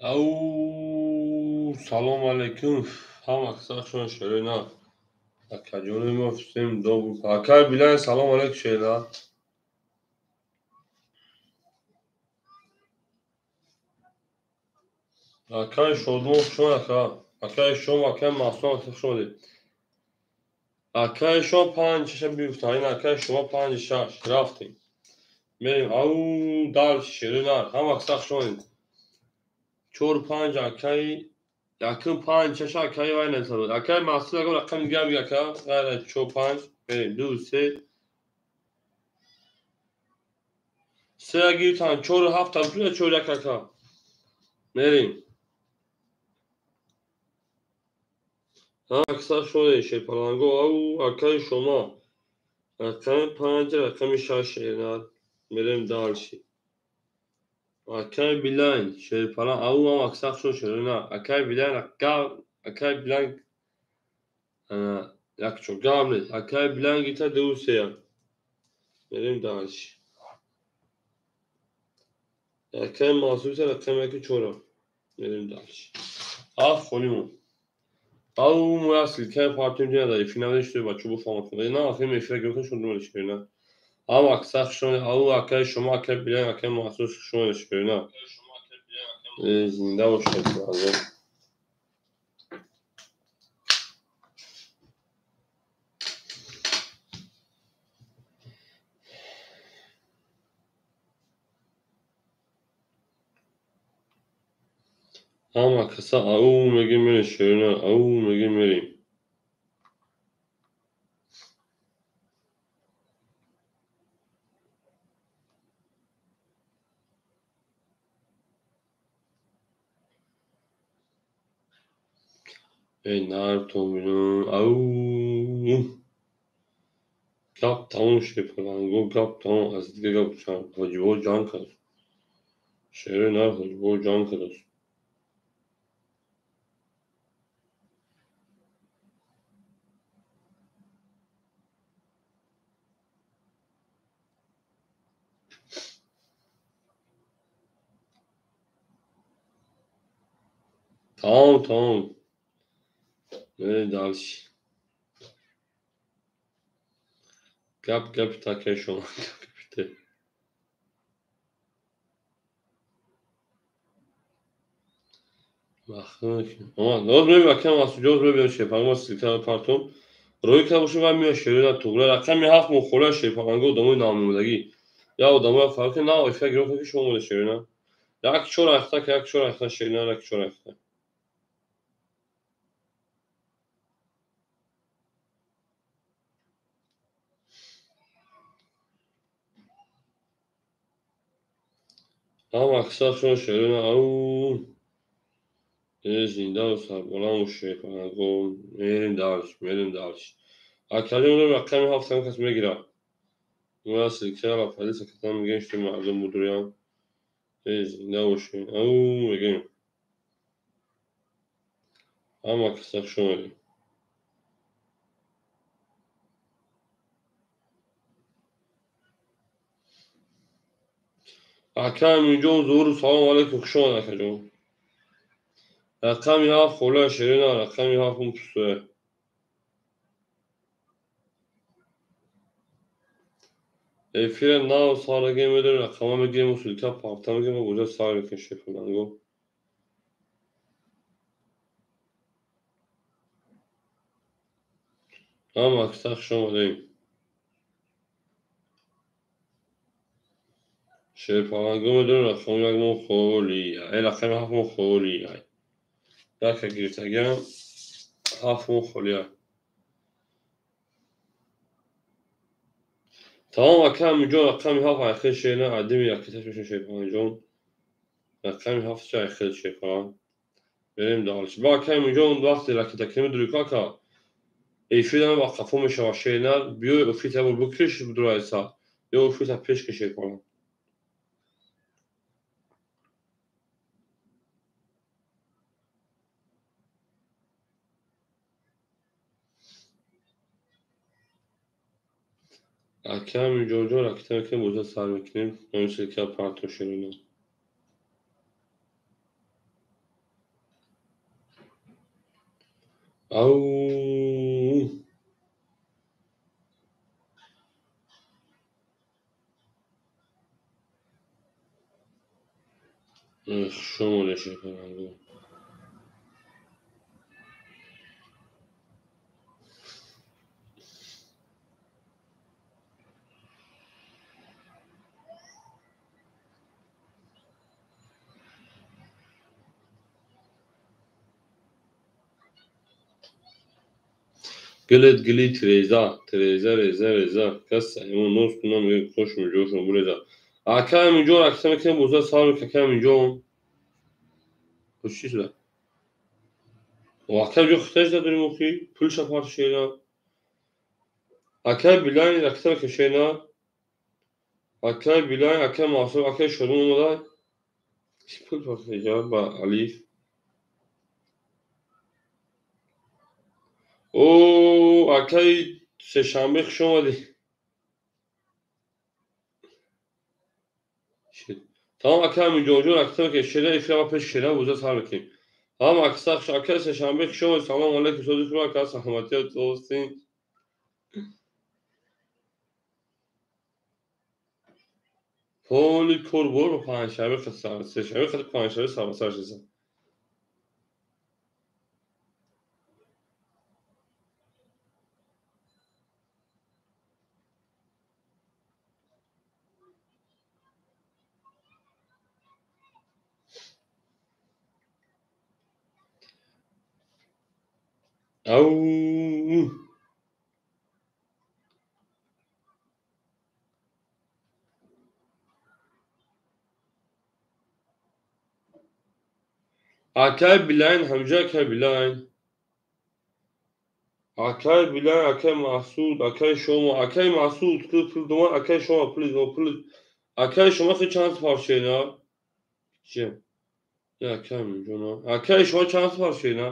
Ау, салом алейкум. Ҳама касашон шерина. Акаҷони мо всем добрый. Акай Билан, салом алейкум, шерина. Акай Шодмон, шумо ака. Акай Шом, акай Маҳсум, хуш омадед. Акай Шом 5-6 бигуфта. Ин акай шумо 5-6 рафтем. Мерем. Ау, дальше шерина. Ҳама каса хуш омадед. 4-5 акай якум 5-6 акай вай насабад. Акай Маҳсум ягон рақами дигар бига ака. Ғайр аз 4-5. Мерем. 2 3 3 гирифтан 4-7 та 4-1 ака. Мерем. Ҳама каса шумо шерпаланго. Ау, акай шумо. Рақами 5, рақами 6 шернар. Мерем дальше. Акай Билайн, шерпалан. Ау, ҳама каса шумо шернар. Акай Билайн, акай Билайн якчо гап нест. Акай Билайн гита 2 3. Мерем дальше. Акай Маҳсум рақами 1 4. Мерем дальше. Ҳафт холимон. Ау, мо ссылкаи партем дина дар эфир навида шуда бачо буфаҳмад. На, ахир эфира гирифтан шуд думали шерина. Ҳама каса хуш омадед. Ау, акай шумо, акай Билайн, акай Маҳсум хуш омадед шерина. Зинда бошед, азо. Ҳама каса ау мегем мерем шерина, ау мегем мерем. Эй, нар томбинон, ау. Гап тамом шерпаланго, гап тамом. Аз дига гап ҳоҷибо ҷанг кард. Шерои нар ҳоҷибо ҷанг кардааст. Тамом, тамом. Мерем дальше. Гап гапи такаи шумо. Гап гапи. Омад. Ноз мебинем акай Маҳсум ҷон, мебинем шерпаланго ссылкаро партом. Рӯй карда бошем ва меояд шерина туғра. Рақами 7 мо хола шерпаланго одамои навмомадагӣ. Я одамои фарқ на эфир гирифта ки шумо омода шерина. 1-4 ахта, 1-4 ахта шерина, 1-4 ахта. Ҳама каса шумо шерина. Ау. Зинда ва сарбаланд шерпаланго. Мерем дальше, мерем дальше. Акаҷон рақами 7 ҳам кас мегирад. Мо ссылкаро полиса катан мегӯем, что мардум будурям. Зинда бошед. Ау, мегӯем. Ҳама каса хуш омадед. Акай Аминҷон, зуҳуру салом алейкум, хуш омадед акаҷон. Рақами 7 хола шерина, рақами 7 он пустое. Эфира нав сараге медорем, рақама мегирем, ссылка парта мегирем ва боза сар мекунем шерпаланго. Ҳама каса хуш омадед. Шерпаланго медорем, рақами 1 мо холия. Э, рақами 7 мо холия. Яка гирифтагиам 7 мо холия. Тамом, акай Аминҷон, рақами 7 айхел шерина, адими якиташ мешавад шерпаланҷон. Рақами 7 ча айхел шерпалан. Мерем дальше. Ба акай Аминҷон вақте ракета кунем дурука ака. Эфирам ва қафо мешавад шерина, биёй офита бо бикиш дураиса. Ё офита пеш ки шерпалан. Акай Аминҷонҷон ракета мекунем, боза сар мекунем. Ҳамин ссылка парто шерина. Ау. Хуш омадед, Шерпаланг. Гилит гилит реза, треза реза реза. Кас имон нос кунам мегӯяд хуш муҷошон буреза. Акай муҷон акса мекунем боза салом акай муҷон. Хуш чӣ шуда? Акай муҷон хиташ надорим охи, пулша партшена. Акай билайн акса мекашена. Акай билайн, акай Маъсум, акай Шодмон омада. Чӣ пул партшена ба Алиф? О, акай сешанбе хуш омадӣ. Тамом акай Аминҷонҷон акса мекунем. Шера эфира пеш шера боза сар мекунем. Ҳам акса акай сешанбе хуш омадӣ. Салом алейкум сози хуб ака саломатият остин. Поли кор бор панҷшанбе сешанбе хати панҷшанбе сарбасар шиса. Ау. Акай билайн ҳамҷа акай билайн. Акай билайн, акай Маҳсуд, акай шома, акай Маҳсуд, пул пул дума, акай шома пул пул. Акай шома хи чанд парчена? Чи? Я акай муҷона. Акай шома чанд парчена?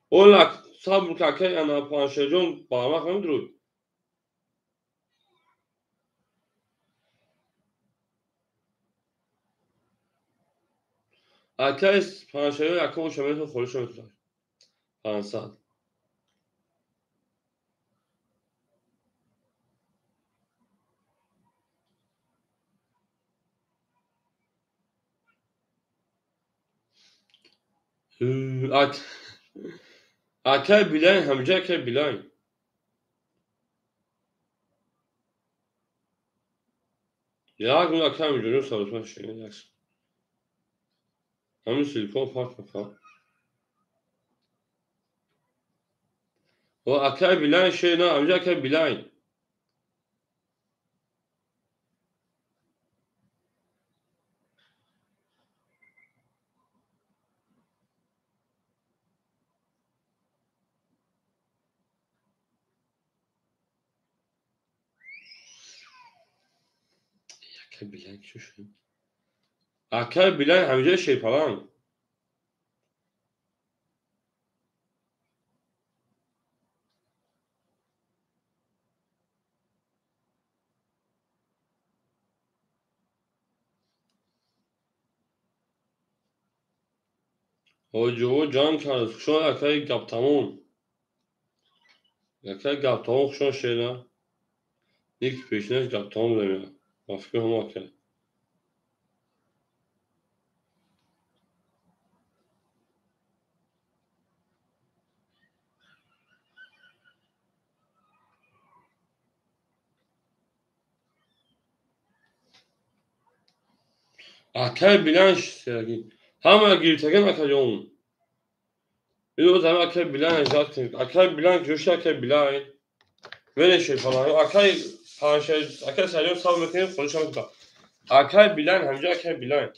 Ола сабр ка акай ана паншаҷон бармақ намедуруд. Акай паншаҷон якум оша метавон холиша метавон. 500. Акай билайн ҳамҷа акай билайн. Як минут акай Аминҷонҷон саросма шина як. Ҳамин силикон фарқ мекунад. О акай билайн шена ҳамҷа акай билайн. Акай билайн чӣ шуд? Акай билайн ҳамҷа шерпаланг. Ҳоҷиҳо ҷанг кард. Хушон акаи гаптамон. Акаи гаптамон хушон шена. Ник пешинаш гаптамон будам. Ба фикр ҳамо ака. Акай билайн серги. Ҳама гирифтаган акаҷон. Ино зама акай билайн жат кунед. Акай билайн ҷӯши акай билайн. Вере шерпаланг. Акай панҷшанбе акай саҷон сабр мекунем холиша мекунем. Акай билайн ҳамҷа акай билайн.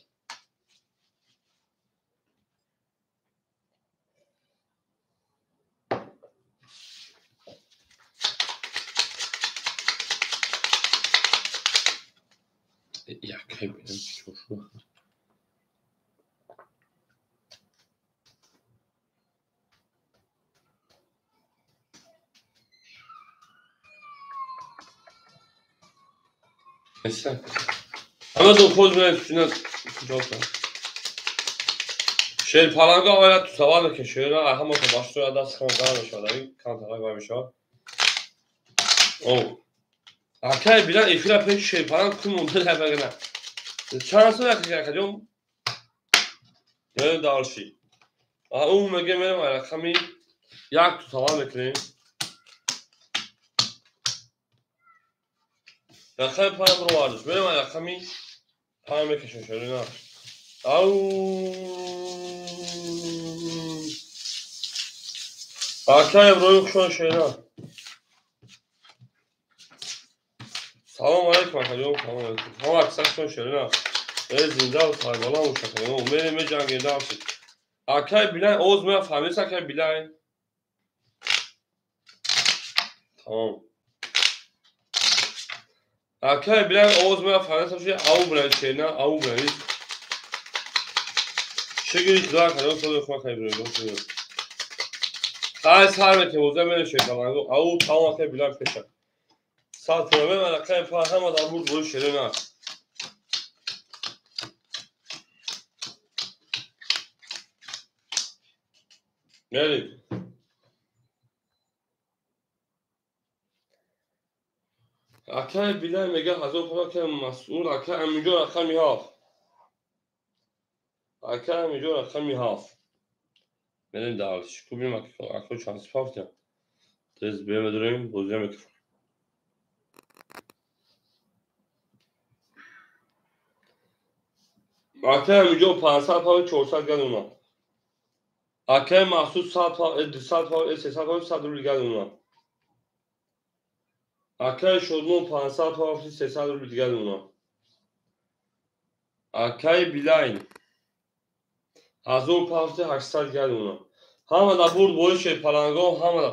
Акай билайн чӣ шуд? Ҳаматон хоз меояд шуна. Шерпаланго аввала ту савол ки шера ҳама то башто даст кам гар мешавад, ин кам тарак вай мешавад. О. Акай билан эфира пеш шерпаланг кун монда лагана. Чанд сол акаҷон? Мерем дальше. А ӯ меге мерем рақами як ту савол мекунем. Рақами панҷ бро вардиш. Мерем рақами панҷ мекашем шерина. Ау. Акай Иброҳим хушон шерина. Салом алейкум акаҷон, салом алейкум. Ҳама аксаршон шерина. Э зинда ва сарбаланд бош акаҷон. Мерем меҷангем дальше. Акай Билайн овоз мея фаҳмист акай Билайн. Тамом. Акай Билайн овоз мея фаҳмист ши ау билайн шерина, ау билайн. Шигири худо акаҷон соли хума акай Иброҳим. Хай сар мекунем, боза мерем шерпаланго. Ау тамом акай Билайн пеша. Сад мерем рақами панҷ ҳама дар бурд бори шерина. Мерем. Акай Билайн мега ҳазор пул акай Масъуд, акай Аминҷон рақами ҳафт. Акай Аминҷон рақами ҳафт. Мерем дальше. Кубим акой чанд пафтя. Тез бемедорем, бозия мекунем. Акай Аминҷон 500 пав 400 гадуна. Акай Маҳсуд 100 пав, 200 пав, 300 пав, 100 рубл гадуна. Акай Шодмон 500 пав, 300 рубл гадуна. Акай Билайн 1000 пав, 800 гадуна. Ҳама да бурд бори шерпаланго, ҳама да.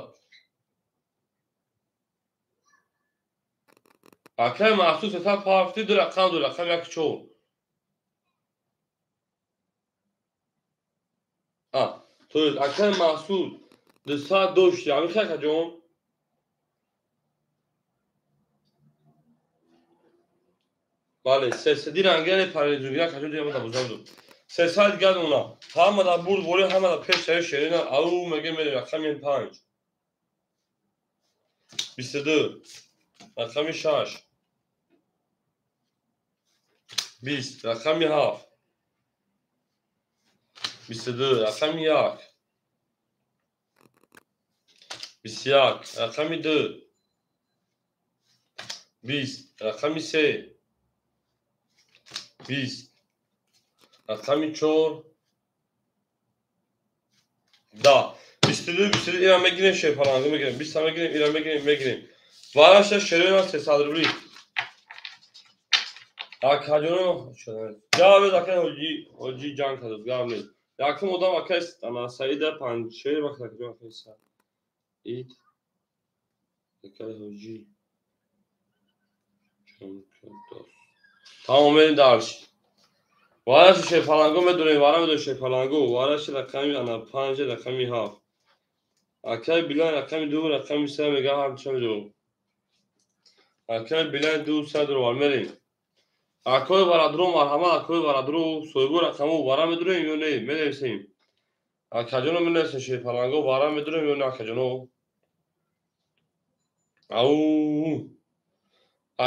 Акай Маҳсуд 300 пав, ду рақам, ду рақам, як чор. То есть акай Маҳсуд 200 дошти, ҳамин хел акаҷон? Бале, сесади рангани парезугира акаҷон дига мада бозам ду. 300 гадуна. Ҳама да бурд бори, ҳама да пеш шави шерина, ау меге мерем рақами 5. 22. Рақами 6. 20. Рақами 7. 22. Рақами 1. 21. Рақами 2. 20. Рақами 3. 20. Рақами 4. 10. 22, 22 ира мегирем шерпаланго мегирем. 20 мегирем, ира мегирем, мегирем. Вараша шерина 300 рубли. Акаҷоно, гавед акай ҳоҷи, ҳоҷи ҷанг кардааст, гав нест. Якум одам акай ана Саида Панҷшер вақт акаҷон акай Саид акай ҳоҷи ҷанг кардааст. Тамом мерем дальше. Вараша шерпаланго медонем, вара медонем шерпаланго, вараша рақами ана 5, рақами 7. Акай Билайн рақами 2, рақами 3 мега ҳар ча медонем. Акай Билайн 2 3 дурвар мерем. Акои барадру марҳамат, акои барадру соҳибу рақаму вара медурем ё не? Менависем. Акаҷоно менависем шерпаланго вара медурем ё не акаҷоно? Ау.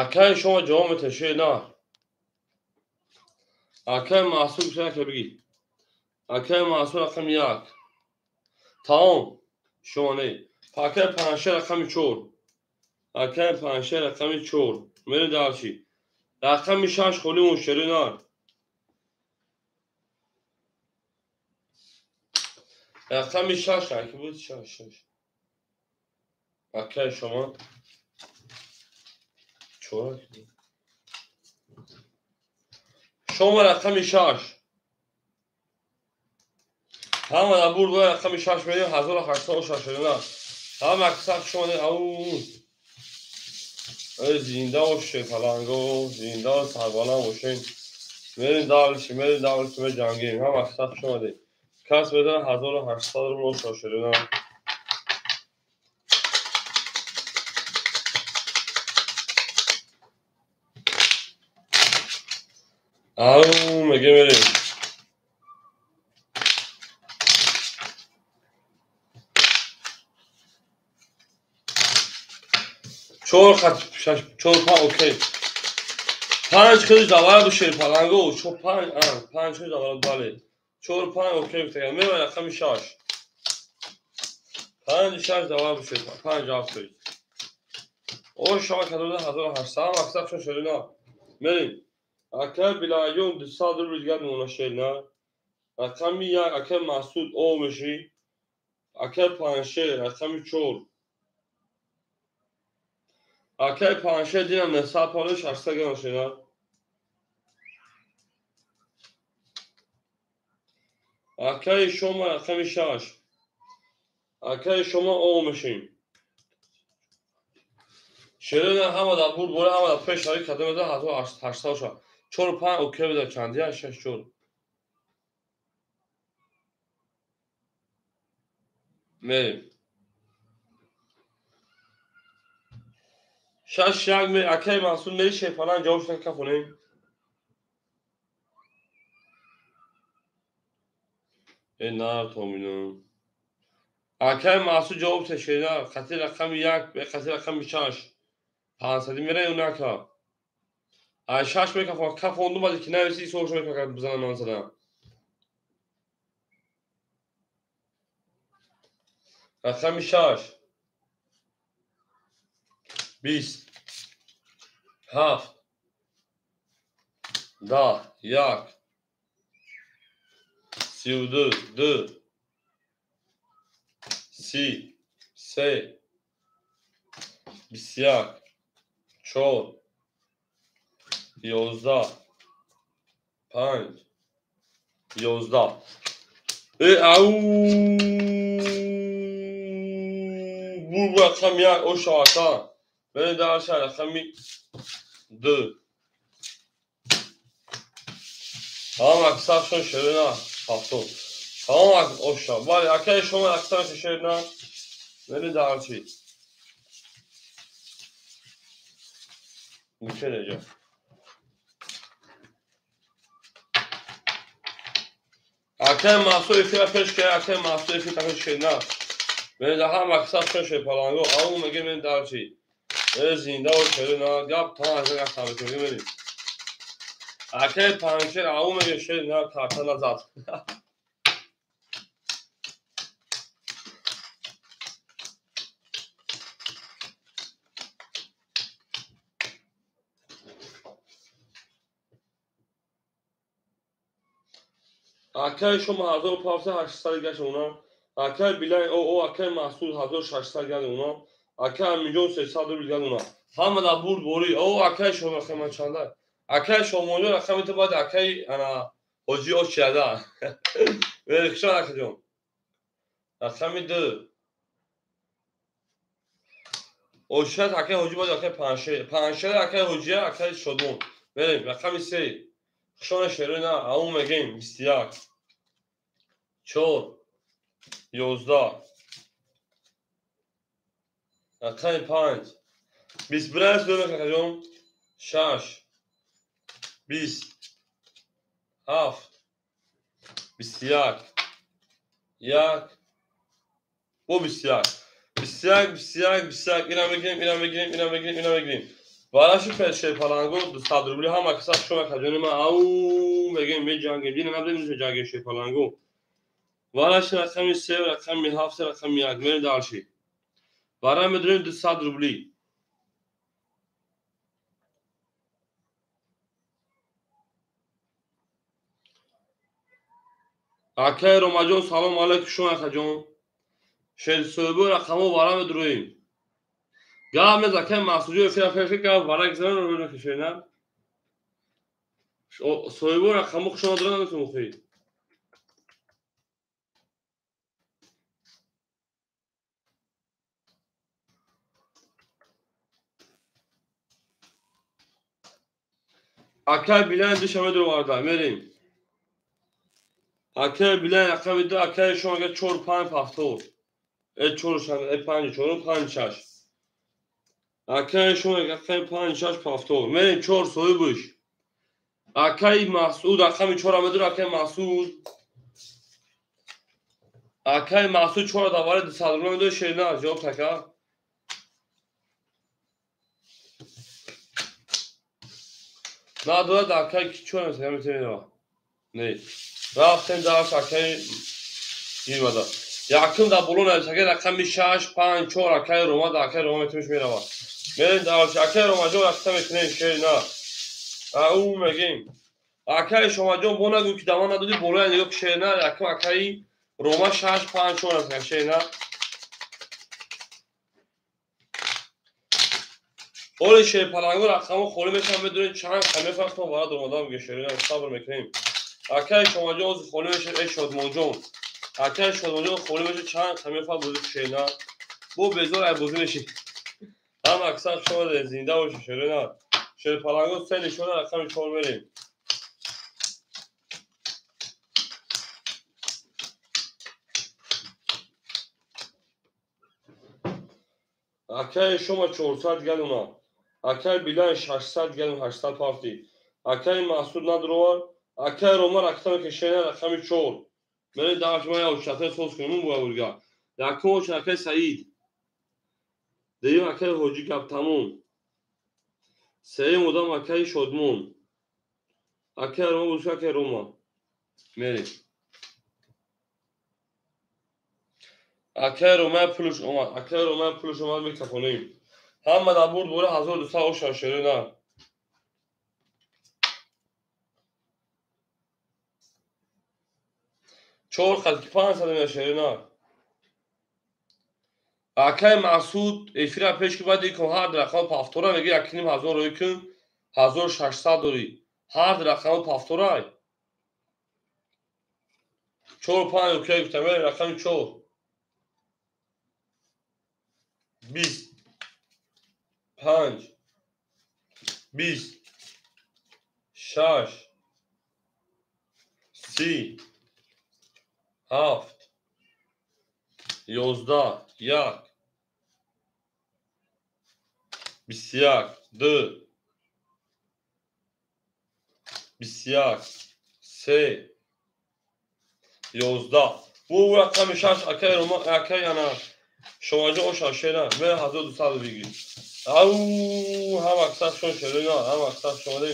Акай шумо ҷавоб метаҳед шер на. Акай Маҳсуд гуфта яке бигӣ. Акай Маҳсуд рақами 1. Тамом. Шумо не. Акай Панҷшер рақами 4. Акай Панҷшер рақами 4. Мерем дальше. Рақами 6 холӣ мушери на. Рақами 6 аки буд 6 6. Акай шумо 4. Шумо рақами 6. Ҳама дар бурд бояд рақами 6 медиҳем 1806 на. Ҳама аксар шумо ау. Зинда бош шерпаланго, зинда сарбаланд бошед. Мерем дальше, мерем дальше, меҷангем. Ҳама аксар шумо кас медиҳад 1800 рубл шоширина. Ау меге мерем. Чор хат шаш чор панҷ окей. Панҷ хеле давара ду шерпаланго, чор панҷ, панҷ хеле давара бале. Чор панҷ окей гуфтаган. Мева рақами шаш. Панҷ шаш давара ду шерпаланг, панҷ ҳафт. О шава кадода 1800 мақсад чун шерина. Мерим. Акай Билаҷон 200 рубл дигар мемона шерина. Рақами як акай Масуд о меши. Акай Панҷшер рақами чор. Акай Панҷшер динам 900 пале 600 грам шерина. Акай шома рақами шаш. Акай шома о мешим. Шерина ҳама дар бур бора ҳама дар пеш ҳари кадом да 1800 ша. Чор панҷ окей буда чанд як шаш чор. Мерим. Шаш як ме акай Мансур мери шерпаланг ҷавоб шуда кафонем. Э нар томинам. Акай Мансур ҷавоб тешена қати рақами як қати рақами шаш. Пансади мере унака. Ай шаш мекафон кафондум баъди ки нависи сош мекафон бизанам ман задам. Рақами шаш. Бист. Ҳафт. Даҳ. Як. Сию ду. Ду. Си. Се. Бисту як. Чор. Ёздаҳ. Панҷ. Ёздаҳ. Э ау бур рақами як о шавака. Бери дарша рақами ду. Ҳам аксаршон шерина ҳафтод. Ҳам оша. Бале акаи шумо аксаршон шерина. Бери дарчи. Мучереҷа. Акаи Мансур эфира пеш ки акаи Мансур эфира пеш шерина. Бери да ҳам аксаршон шерпаланго. Ау меге мен дарчи. Э зинда о шерина гап та аз гап та меге. Акаи Панҷшер ау меге шерина карта назад. Акаи шумо 1500 гашт уна. Акаи Билай о акаи Масуд 1600 гашт уна. Акаи Амиҷон 300 рубл гашт уна. Ҳама дар бурд борӣ. О акаи шумо рақами чанда? Акаи Шомонҷон рақами ту баъд акаи ана ҳоҷи Очиада. Верхшон акаҷон. Рақами ду. Очиад акаи ҳоҷи баъд акаи Панҷшер. Панҷшер акаи ҳоҷия акаи Шодмон. Мерем рақами се. Хушона шерина ау мегем 21. Чор. 11. Рақами панҷ. Бист бирас дӯ акаҷон. Шаш. Бист. Ҳафт. 21. Як. Бо 21. 21, 21, 21. Ина мегирем, ина мегирем, ина мегирем, ина мегирем. Вараши шерпаланго 200 рубли ҳама каса шумо акаҷони ман ау мегем меҷангем. Дина набудем меҷангем шерпаланго. Вараши рақами се, рақами ҳафт, рақами як. Мерем дарши. Вара медурем 200 рубли. Акай Ромаҷон салом алайкум шумо акаҷон. Шерсоҳибо рақамо вара медуроем. Гап мез акай Масуҷо эфира пеши гап вара гизаран ро кишена. Соҳибо рақамо хушона доран намехоҳӣ. Акай Билан душанбе дуроварда мерем. Акай Билан рақами ду акай шумо агар чор панҷ ҳафтод. Э чор шаш э панҷ чор панҷ шаш. Акай шумо рақами панҷ шаш ҳафтод. Мерем чор соҳибш. Акай Масуд рақами чор медур акай Масуд. Акай Масуд чор давари 200 рубл медур шерина ҷавоб така. Надорад акай ки чор намесага. Не. Рафтем дарс акай гирвада. Якум дар боло нависага рақами 6 5 4 акай Рома да акай Рома метимиш мерава. Мерем дарс акай Ромаҷон рақта мекунем шери на. Ау мегем. Акай Шомаҷон бо нагӯ ки дама надодӣ болоя нигоҳ шери на якум акаи Рома 6 5 4 нависага шери на. Оли шерпаланго рақамо холӣ мешаванд, медонед чанд қамефахтон варад омадам гешерина сабр мекунем. Акай Шомаҷон ози холӣ мешавад, эй Шодмонҷон. Акай Шодмонҷон холӣ мешавад, чанд қамефа бозӣ шерина. Бо безор ай бозӣ мешид. Ҳам аксар шумо зинда бошед шерина. Шерпаланго се нишона рақами 4 мерем. Акай Шома 400 галуна. Акай Билан 600 галун 800 пафти. Акай Маҳсуд надровар. Акай Рома рақами кешена рақами 4. Мере дафма я учата соз кунем бо бурга. Якум оч акай Саид. Дуюм акай Ҳоҷи Гаптамон. Сеюм одам акай Шодмон. Акай Рома буска акай Рома. Мере. Акай Рома пулш омад. Акай Рома пулш омад мекафонем. Ҳама дар бурд бора 1200 оша шерина. Чор қад ки 500 меша шерина. Акай Маҳсуд эфира пеш ки баъд икон ҳар рақам пафтора меги 1500 рӯй кун 1600 дорӣ. Ҳар рақам пафторай. 4 5 окей гуфтам рақами 4. 20 5 20 6 30 7 11 1 21 2 21 3 11. Bu рақами 6 акай Рома акай ана Шомаҷон оша шера ме 1200 бигир. Ау ҳам аксар шон шерина, ҳам аксар шомаде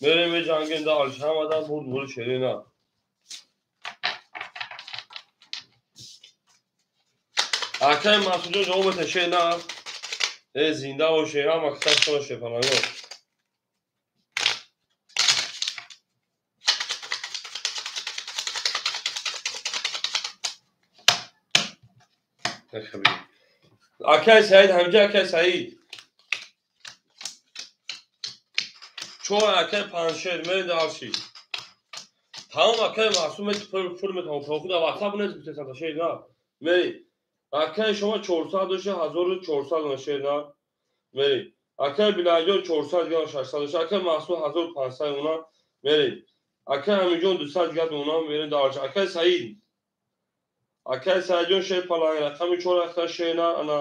мерем меҷангем да алш ҳамадан бурд бури шерина. Акай Маҳсудҷон ҷавоб бете шерина. Э зинда боше ҳам аксар шон шепанаго. Акай Саид ҳамҷа акай Саид. Чор акай Панҷшер мерем дарши. Тамом акай Маҳсум пур метавон худа WhatsApp нез битесата шер на. Мери. Акай шумо 400 доша 1400 на шер на. Мери. Акай Билалҷон 400 грам 600 доша акай Маҳсум 1500 уна. Мери. Акай Амиҷон 200 грам уна мерем дарши. Акай Саид. Акай Саидҷон шер паланг рақами 4 ахта шер на ана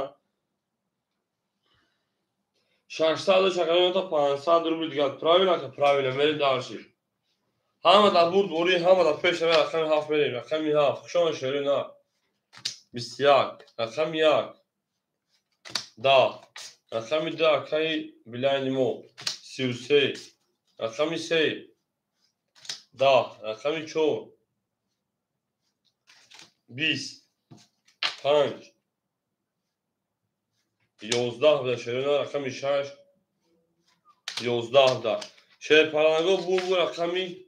600 шакариёта 500 рубл дигар. Правильно ака правильно мерем дарши. Ҳама дар бурд борӣ, ҳама дар пеш рақами 7 мерем. Рақами 7 хушон шерина. 21 рақами 1 10 рақами 2 акаи Билайни мо 33 рақами 3 10 рақами 4 20 5 11 буда шерина рақами 6 11 буда. Шерпаланго бу рақами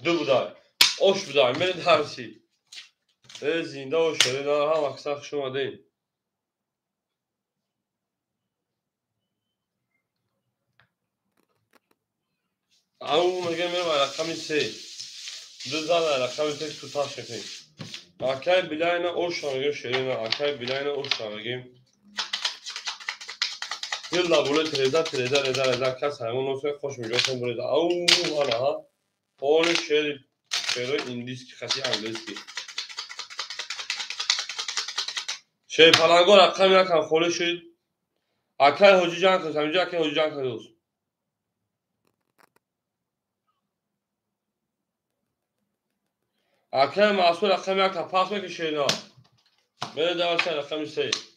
2 буда. Ош буда. Мере дарси. Э зинда бош шерина ҳам аксар хуш омадем. Ау мегем мерем рақами 3. Ду зан рақами 3 туташ мекунем. Акай Билайна ош мегем шерина. Акай Билайна ош мегем. Yalla böyle tereza tereza reza reza kas hayvan olsa xoş mijosan böyle au ana ha. Оли шери шери индийский хаси английский. Шер паланго рақами якам холӣ шуд. Акай Ҳоҷи ҷанг кун, ҳаминҷо акай Ҳоҷи ҷанг кун дӯст. Акай Маҳсуд рақами якам пас мекашед на. Мере дарса рақами 3.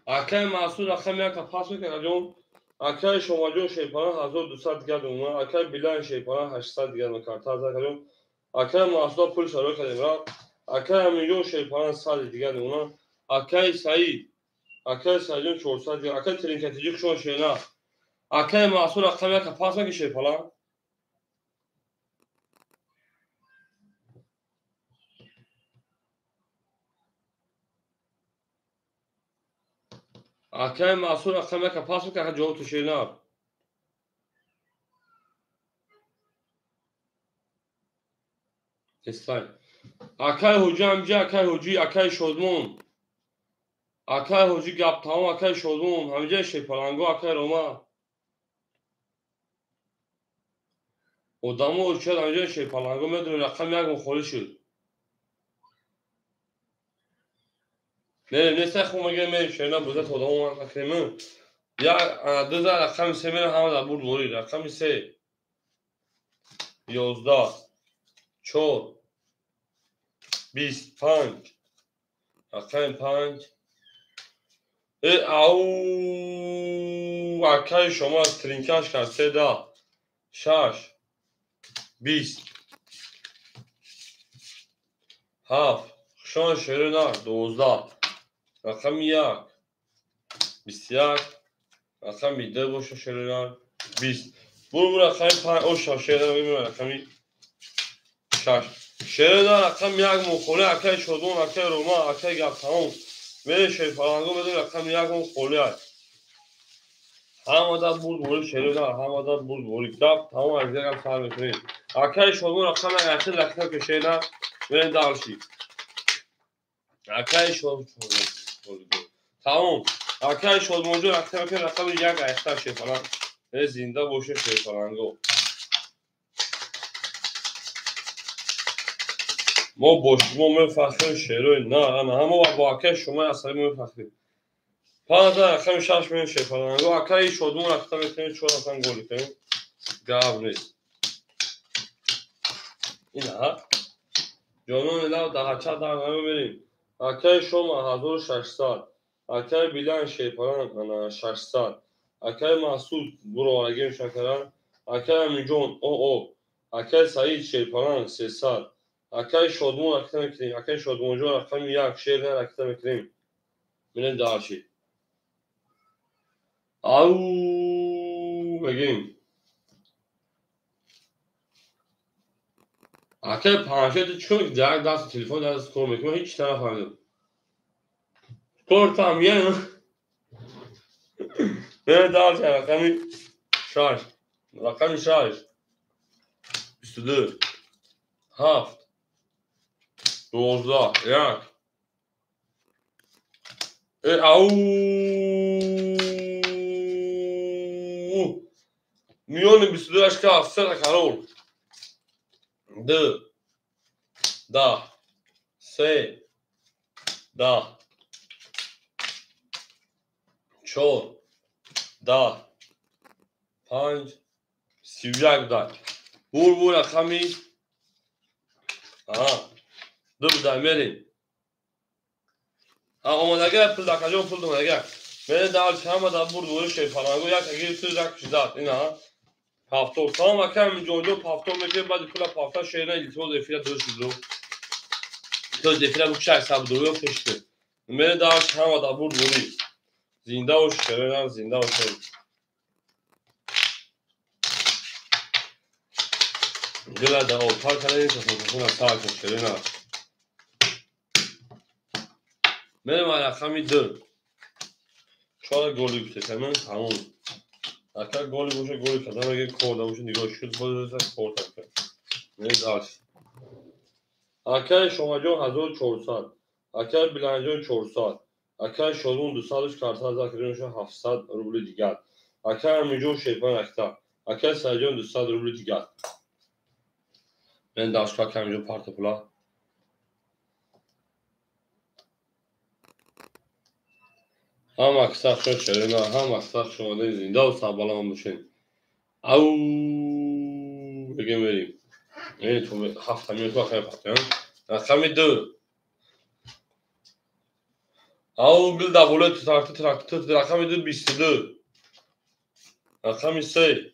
Акай Масуд рақами 1 пас мекунад ҷон. Акай Шомаҷон шерпалан 1200 дигар домона. Акай Билан шерпалан 800 дигар карта закардем. Акай Масуда пул шарои кардем рафт. Акай Аминҷон шерпалан 100 дигар домона. Акай Саид, акай Саидҷон 400 дигар. Акай Тринкатиҷи хушон шена. Акай Масуд рақами 1 пас мекунад шерпалан. Акай Масуд рақами 1 пас мекунад ҷавоб ту шена. Нестай. Акай Ҳоҷи ҳамҷа, акай Ҳоҷи, акай Шодмон. Акай Ҳоҷи гап тамом, акай Шодмон, ҳамҷа шерпаланго, акай Рома. Одамо очад ҳамҷа шерпаланго медонӣ рақами 1 мухолӣ шуд. Мерем, нестай хуб мегирем, мерем шерна бузат одамо накунем. Як ду за рақами 3 мерем ҳама дар бурд ворид. Рақами 3 11 4 25 рақами 5. Ау акай шумо аз тринкаш кард 3 10 6 20 7 хушон шерина 12 рақами 1 21 рақами 2 боша шерина 20 буру рақами 5 оша шерина рақами 6 шерина рақами 1 мухоли акай Шодмон, акай Рома, акай гап тамом. Мере шерпаланго медон рақами 1 мухоли ай. Ҳама дар бурд ворид шерина, ҳама дар бурд ворид. Гап тамом аз дигар сар мекунем. Акай Шодмон рақами 1 ахир рақами ки шерина мерем дальше. Акай Шодмон тамом. Акай Шодмонҷон рақами ки рақами 1 ахир шерпаланг. Зинда боше шерпаланго. Мо бо шумо мефахрем шерои на, ана ҳамо бо акаи шумо асаби мефахрем. 5 рақами 6 мерем шерпаланго. Акаи Шодмон рақам мекунем 4 рақам гол мекунем. Гап нест. Ина ҷонони лав даҳача дар намеберем. Акаи Шома 1600, акаи Билан шерпаланг ана 600, акаи Масуд буроварагим шакаран, акаи Аминҷон оо, акаи Саид шерпаланг 300, акаи Шодмон ракта мекунем, акаи Шодмонҷон рақами 1 шер ракта мекунем. Мерем дальше. Ау мегем. Акаи Панҷшер ту чикор мекунӣ? Як даст телефон даст кор мекунӣ, ман ҳеҷ нафаҳмидам. Кортам я. Мерем дальше рақами 6. Рақами 6 22 7 12 1. Ау миёни 22 аш ка 7 карол. 2 10 3 10 4 10 5 31 дай. Бур рақами 2 дай мерем. Омодагар пул дакаҷон пул омодагар. Мерем дальше ҳама дар бурд ворид шерпаланго як гирифту як зад. Ина ҳафтор. Салом акай Аминҷонҷон пафтор мекунем баъди пула пафта шерина илтимос эфира дуруст шуд. То эфира бу 600 дурӯ пешт. Мерем дальше ҳама дар бурд ворид. Зинда бош шерина, зинда бош. Дила да отар кардем тасодуфона сар шуд шерина. Мерем рақами 2. 4 голи гуфтем, тамом. Ака голи боша голи кардам, агар кор набоша нигоҳ шуд, боз кор такар. Мерем дальше. Акаи Шомаҷон 1400, акаи Биланҷон 400, акаи Шодмон 200 карта закардем 700 рубли дигар. Акаи Аминҷон шерпан ракта, акаи Саидҷон 200 рубли дигар. Мен дальше акаи Аминҷон парта пула. Ҳама аксар шуд шерина, ҳама аксар шумода зинда ва сарбаланд бошед. Ау бигем мерем. 7 минут вақт партиям. Рақами 2 Ау гул да болои трактор трактор рақами 2 22. Рақами 3.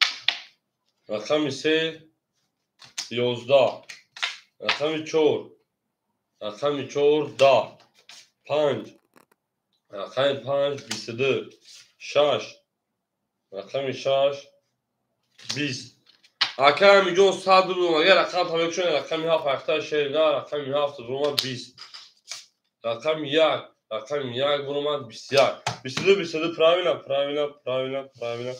Рақами 3 11. Рақами 4. Рақами 4 10. 5. Рақами 5 22. 6. Рақами 6 20. Ака Амиҷон 100 рубл агар рақам табекшон рақами 7 ахта шерга рақами 7 рубл 20. Рақами 1 рақами 1 буромад 21. 22 22 правильно правильно правильно правильно.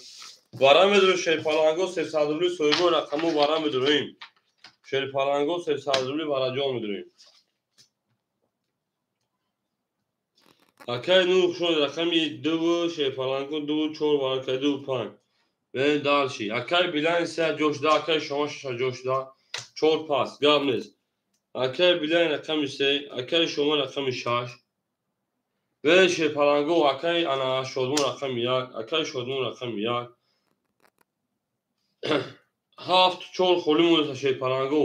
Варам медурем шерпаланго 300 рубли соҳибои рақаму варам медурем. Шерпаланго 300 рубли вараҷон медурем. Акай нур хушон рақами 2 шерпаланго 2 4 варакай 2 5. Бе дальше. Акай билан се ҷошда, акай шома шаша ҷошда, 4 пас, гап нест. Акай билан рақами 3, акай шома рақами 6. Бе шерпаланго акай ана шодмон рақами 1, акай шодмон рақами 1. 7 4 холӣ монеса шерпаланго.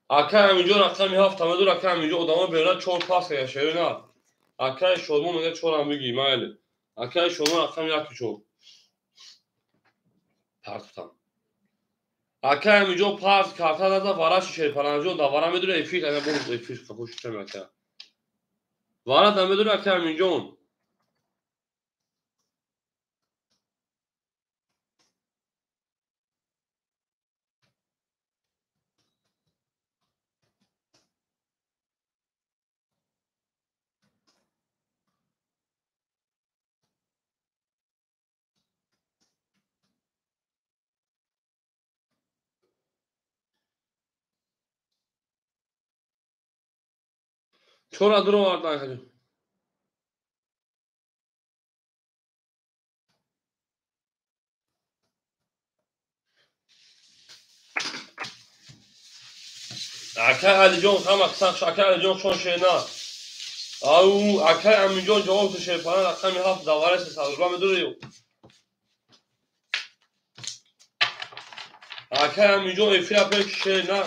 Акай ҳаминҷо рақами 7 тамадур, акай ҳаминҷо одамо берад 4 пас кага шерина. Акай шодмон мега 4 ҳам бигӣ, майли. Акай шодмон рақами 1 4. Партутам. Акай ҳаминҷо парт карта дада вараши шерпаланҷон да вара медура эфир ана бонус эфир қапош чам ака. Вара да медура акай ҳаминҷон. Чора дуровардан акаҷон. Акай Алиҷон ҳама қисам акай Алиҷон шон шена. Ау акай Аминҷон ҷавоб ту шерпана рақами 7 давара 300 рубла медури. Акай Аминҷон эфира пеш шена.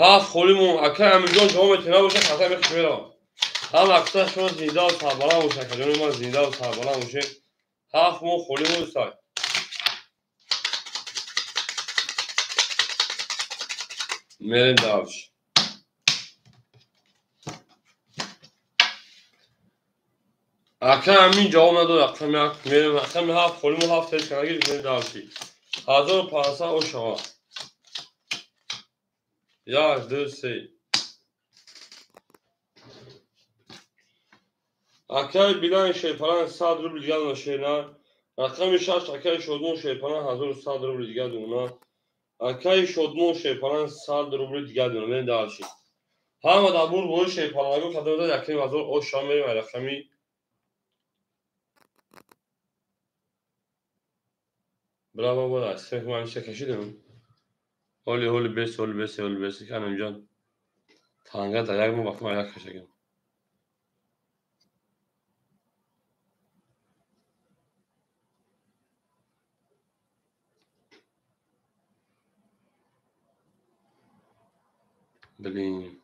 Ҳафт холимон акай Аминҷон ҷавоб метавона бошад, хата мехӯрам меравам. Ҳам аксар шумо зиндаву сарбаланд бошед, акаҷони ман зиндаву сарбаланд бошед. Ҳафт моҳ холимон сай. Мерем давш. Акай Амин ҷавоб надод, рақами 1 мерем рақами 7 холимон 7 тез канагир мерем давши. 1500 ошава. 1 2 3. Акай билан шерпалан 100 рубл дигар дона шерна. Рақами 6 акай шодмон шерпалан 1100 рубл дигар дона. Акай шодмон шерпалан 100 рубл дигар дона. Мен дальше. Ҳама дар бур бои шерпаланго кадода 1500 оша мерем рақами Браво бора, сех ман ша кашидам. Ҳоли ҳоли бес ҳоли бес ҳоли бес канам ҷон. Танга дар як моҳ вақт ман як кашагам. Блин.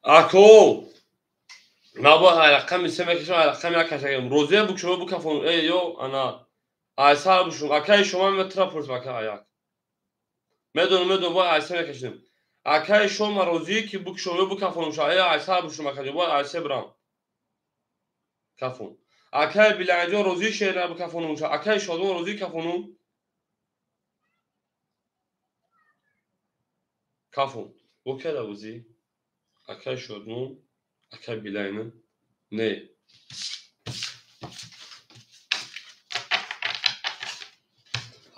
Ако! Ма бо рақами се мекашам, рақами як кашагам. Розия букшома букафон. Эй, ё, ана. Айсар бушум. Акаи шумо метра пурсм ака аяк. Медонам, медонам, бояд айса мекашидам. Акаи шумо розие ки букшома букафонум ша. Эй, айсар бушум акаҷон, бояд айса бирам. Кафон. Акаи Биланҷон розии шеъра букафонум ша. Акаи Шодмон розии кафонум. Кафон. Бо када бузӣ? Акаи Шодмон, акаи Билайна. Не.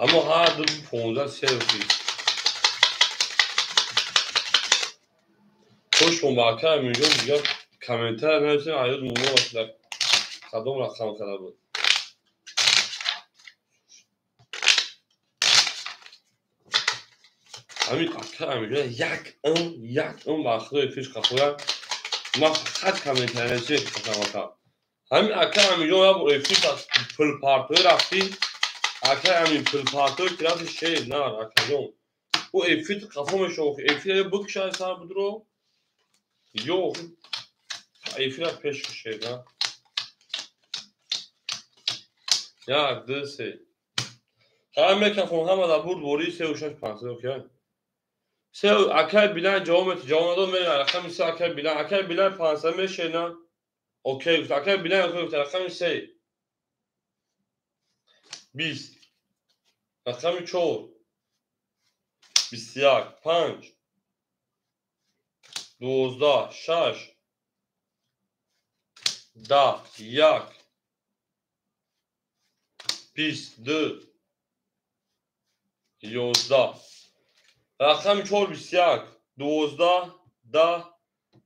Аммо ҳар ду 15 селфи. Хушмон ба акаи Аминҷон дигар комментария нависем, аёд мумон дар кадом рақам када буд. Ҳамин акаи Аминҷон як ум ба худои фиш қафоя. Ман фақат комментария нависем қасам ака. Ҳамин акаи Аминҷон як бор эфир пулпартоӣ рафтӣ. Акай амин пулпартой кираси шер нар акаҷон. Ӯ эфир қафо мешава, эфир бикшай сар будро. Ё эфира пеш кушед, на? 1 2 3. Ҳама мекафон, ҳама дар бурд бори 3 6 5 окей. Се акай билан ҷавоб мет, ҷавоб надод мерем рақами 3 акай билан, акай билан 500 мешена. Окей, гуфт акай билан, окей гуфт рақами 3. 20. Рақами 4. 21 5 12 6 10 1 22 11. Рақами 4 21 12 10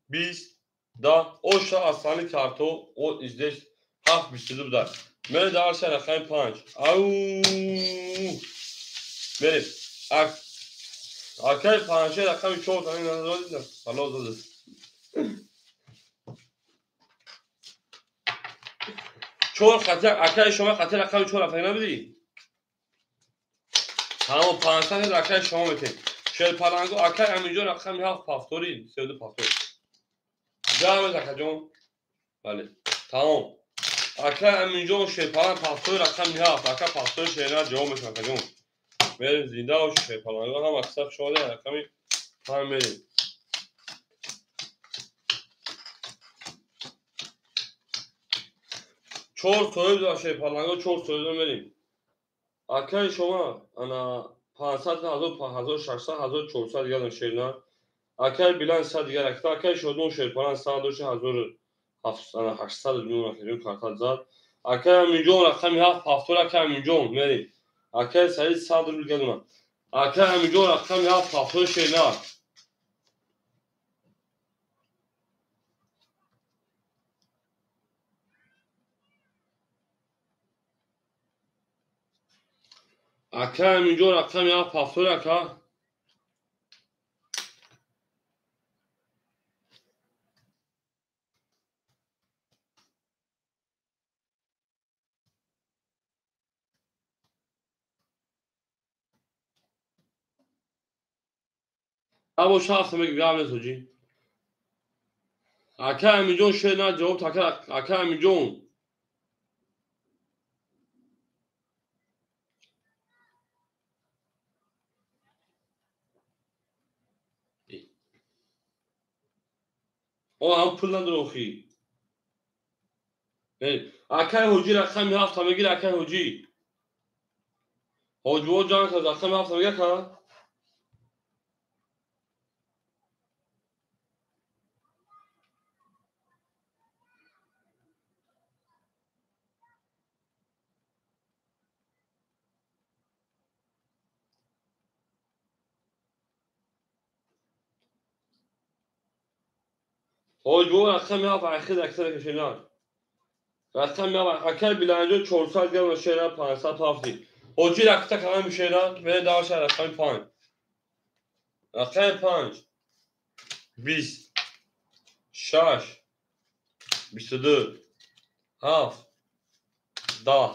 20 10. Оша асани карто о здесь 7 22 будар. Мере дарша рақами 5. Ау! Мере. Акай 5 рақами 4 тани назар халос дод. 4 хати акай шумо хати рақами 4 рафта набудӣ? Тамом 500 акай шумо метем. Шер паланго акай аминҷо рақами 7 пафтори 32 пафтори. Ҷамъ акаҷон. Бале. Тамом. Акай аминҷон шер паланг пафтори рақами 7 ака пафтори шерна ҷавоб мешавад акаҷон. Мерем зинда бош шер паланго ҳам аксар шода рақами 5 мерем. Чор соҳиб дошт шер паланго 4 соҳиб мерем. Акай шумо ана 500 1600 1400 дигар шерна. Акай билан 100 дигар акта акай шодон шер паланг 100 дошт 1800 миллион рақами карта зад. Акай аминҷон рақами 7 ҳафтор акай аминҷон мерем. Акай Саид 100 рубл гадуна. Акай аминҷон рақами 7 ҳафтор шерна. Акай аминҷон рақами 7 ҳафтор ака. Або шахс меги гап нест ҳоҷӣ. Акай аминҷон шер на ҷавоб ака аминҷон. О ҳам пул надора охи. Акай ҳоҷӣ рақами 7 мегир акай ҳоҷӣ. Ҳоҷибо ҷанг кард рақами 7 мегир ака. Ҳоҷибо рақами 7 ахир аксар кашинар. Рақами 7 акай биланҷо 400 грамм шера 500 ҳафти. Ҳоҷи ракта калам шера мере дарша рақами 5. Рақами 5 20 6 22 7 10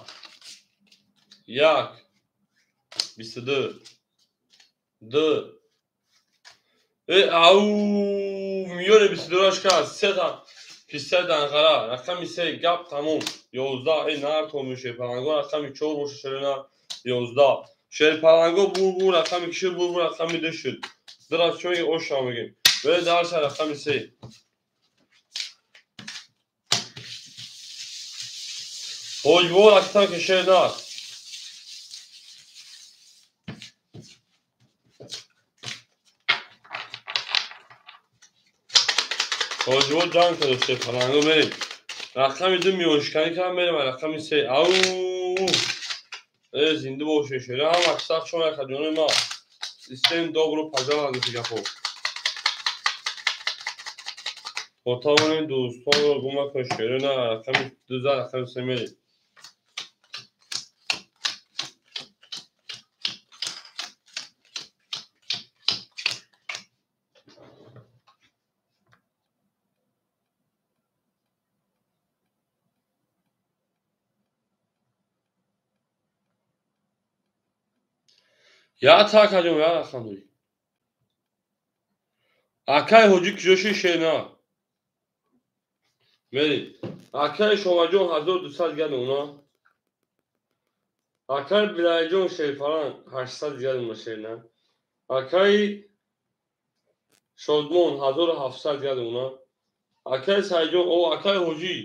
1 22 2. Ау миёни 22 шка сета писар данғара рақами 3 гап тамом 11 нар то шер паланго рақами 4 боша шерна 11 шер паланго бур рақами киши бур рақами 2 шуд. Дра чои оша мегем. Ве дарша рақами 3. Ҳоҷибо рақам ки шер нар. Ҳоҷибо ҷанг кард шер паланго мерем. Рақами 2 миёншиканӣ кардам мерем рақами 3. Ау! Зинда бошед шер. Ҳам аксар шумо якаҷони ма. Систем добро пожалуйста гапо. Хотавонем дӯстонро гум накунед шер. На рақами 2 за рақами 3 мерем. Я та акаҷон, я рақам дорӣ. Акай ҳоҷӣ куҷо шуд шена? Мерем. Акай Шомаҷон 1200 дигар дона. Акай Билайҷон Шерпаланг 800 дигар дона шена. Акай Шодмон 1700 дигар дона. Акай Сайҷон, о акай ҳоҷӣ.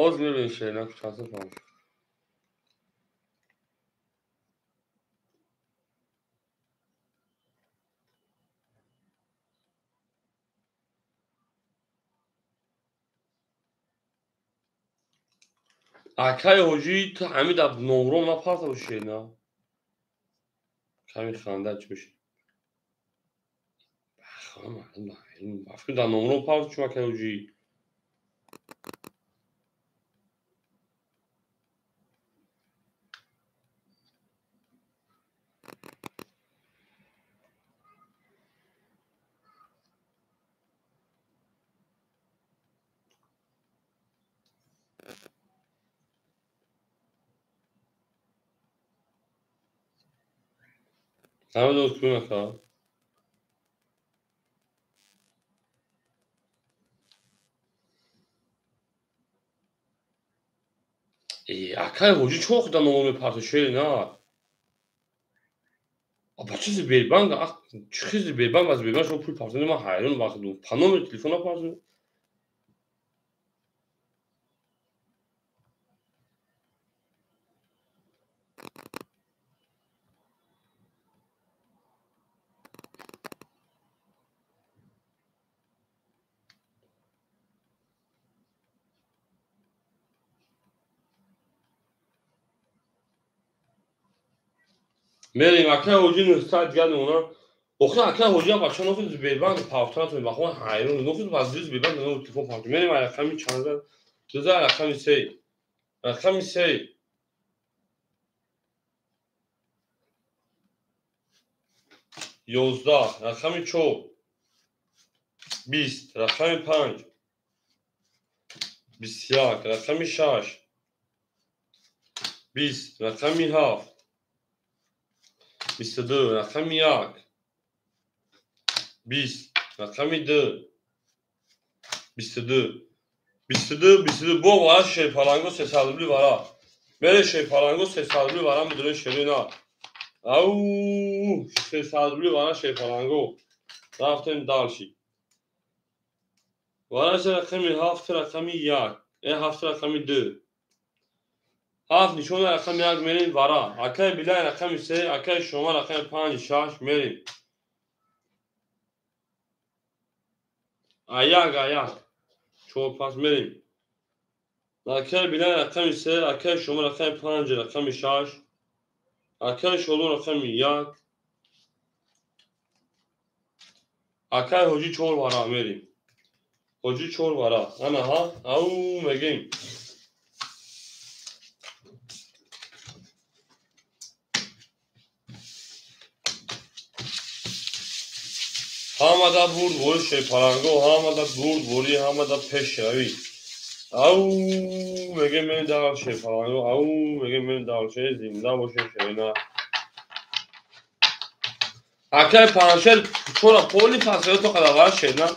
Оз мебинем шена чанд фаҳм. Акай ҳоҷӣ ту ҳамин дар номром напарта боши на? Ками ханда чӣ боши? Дар номром парта чун акай ҳоҷӣ. Намедонам кӯ нака. Акай ҳоҷӣ чо дар номро мепарта шери на? Ба чӣ Сбербанк, чӣ хел Сбербанк, ба Сбербанк шумо пул партонед, ман ҳайрон вақт по номери телефон напартонед. Мерем акай ҳоҷӣ 900 дигар дона. Охир акай ҳоҷӣ бача нохид Сбербанк партона тон бахон ҳайрон нохид ба Сбербанк номер телефон партон. Мерем рақами чанд зад? Дуза рақами 3. Рақами 3. 11, рақами 4. 20, рақами 5. 21, рақами 6. 20, рақами 7. 22, рақами 1. 20, рақами 2. 22. 22, 22. Бо вара шерпаланго 300 рубли вара. Мере шерпаланго 300 рубли вара медоре шерина. Ау, 300 рубли вара шерпаланго. Рафтем дальше. Вара рақами 7, рақами 1. 7 рақами 2. 7 нишона рақами 1 мерем вара. Акай Билай рақами 3, акай Шома рақами 5, 6 мерем. Аяк, аяк. 4 пас мерем. Акай Билай рақами 3, акай Шома рақами 5, рақами 6. Акай Шолон рақами 1. Акай ҳоҷӣ 4 вара мерем. Ҳоҷӣ 4 вара. Ана ҳа, ау мегем. Ҳамада бурд бори шерпаланго, ҳамада бурд бори, ҳамада пешравӣ. Ау мегем мерем дар шерпаланго, ау мегем мерем дар шер, зинда бошем шерина. Акай паншер чора поли пасё то қадавар шерина.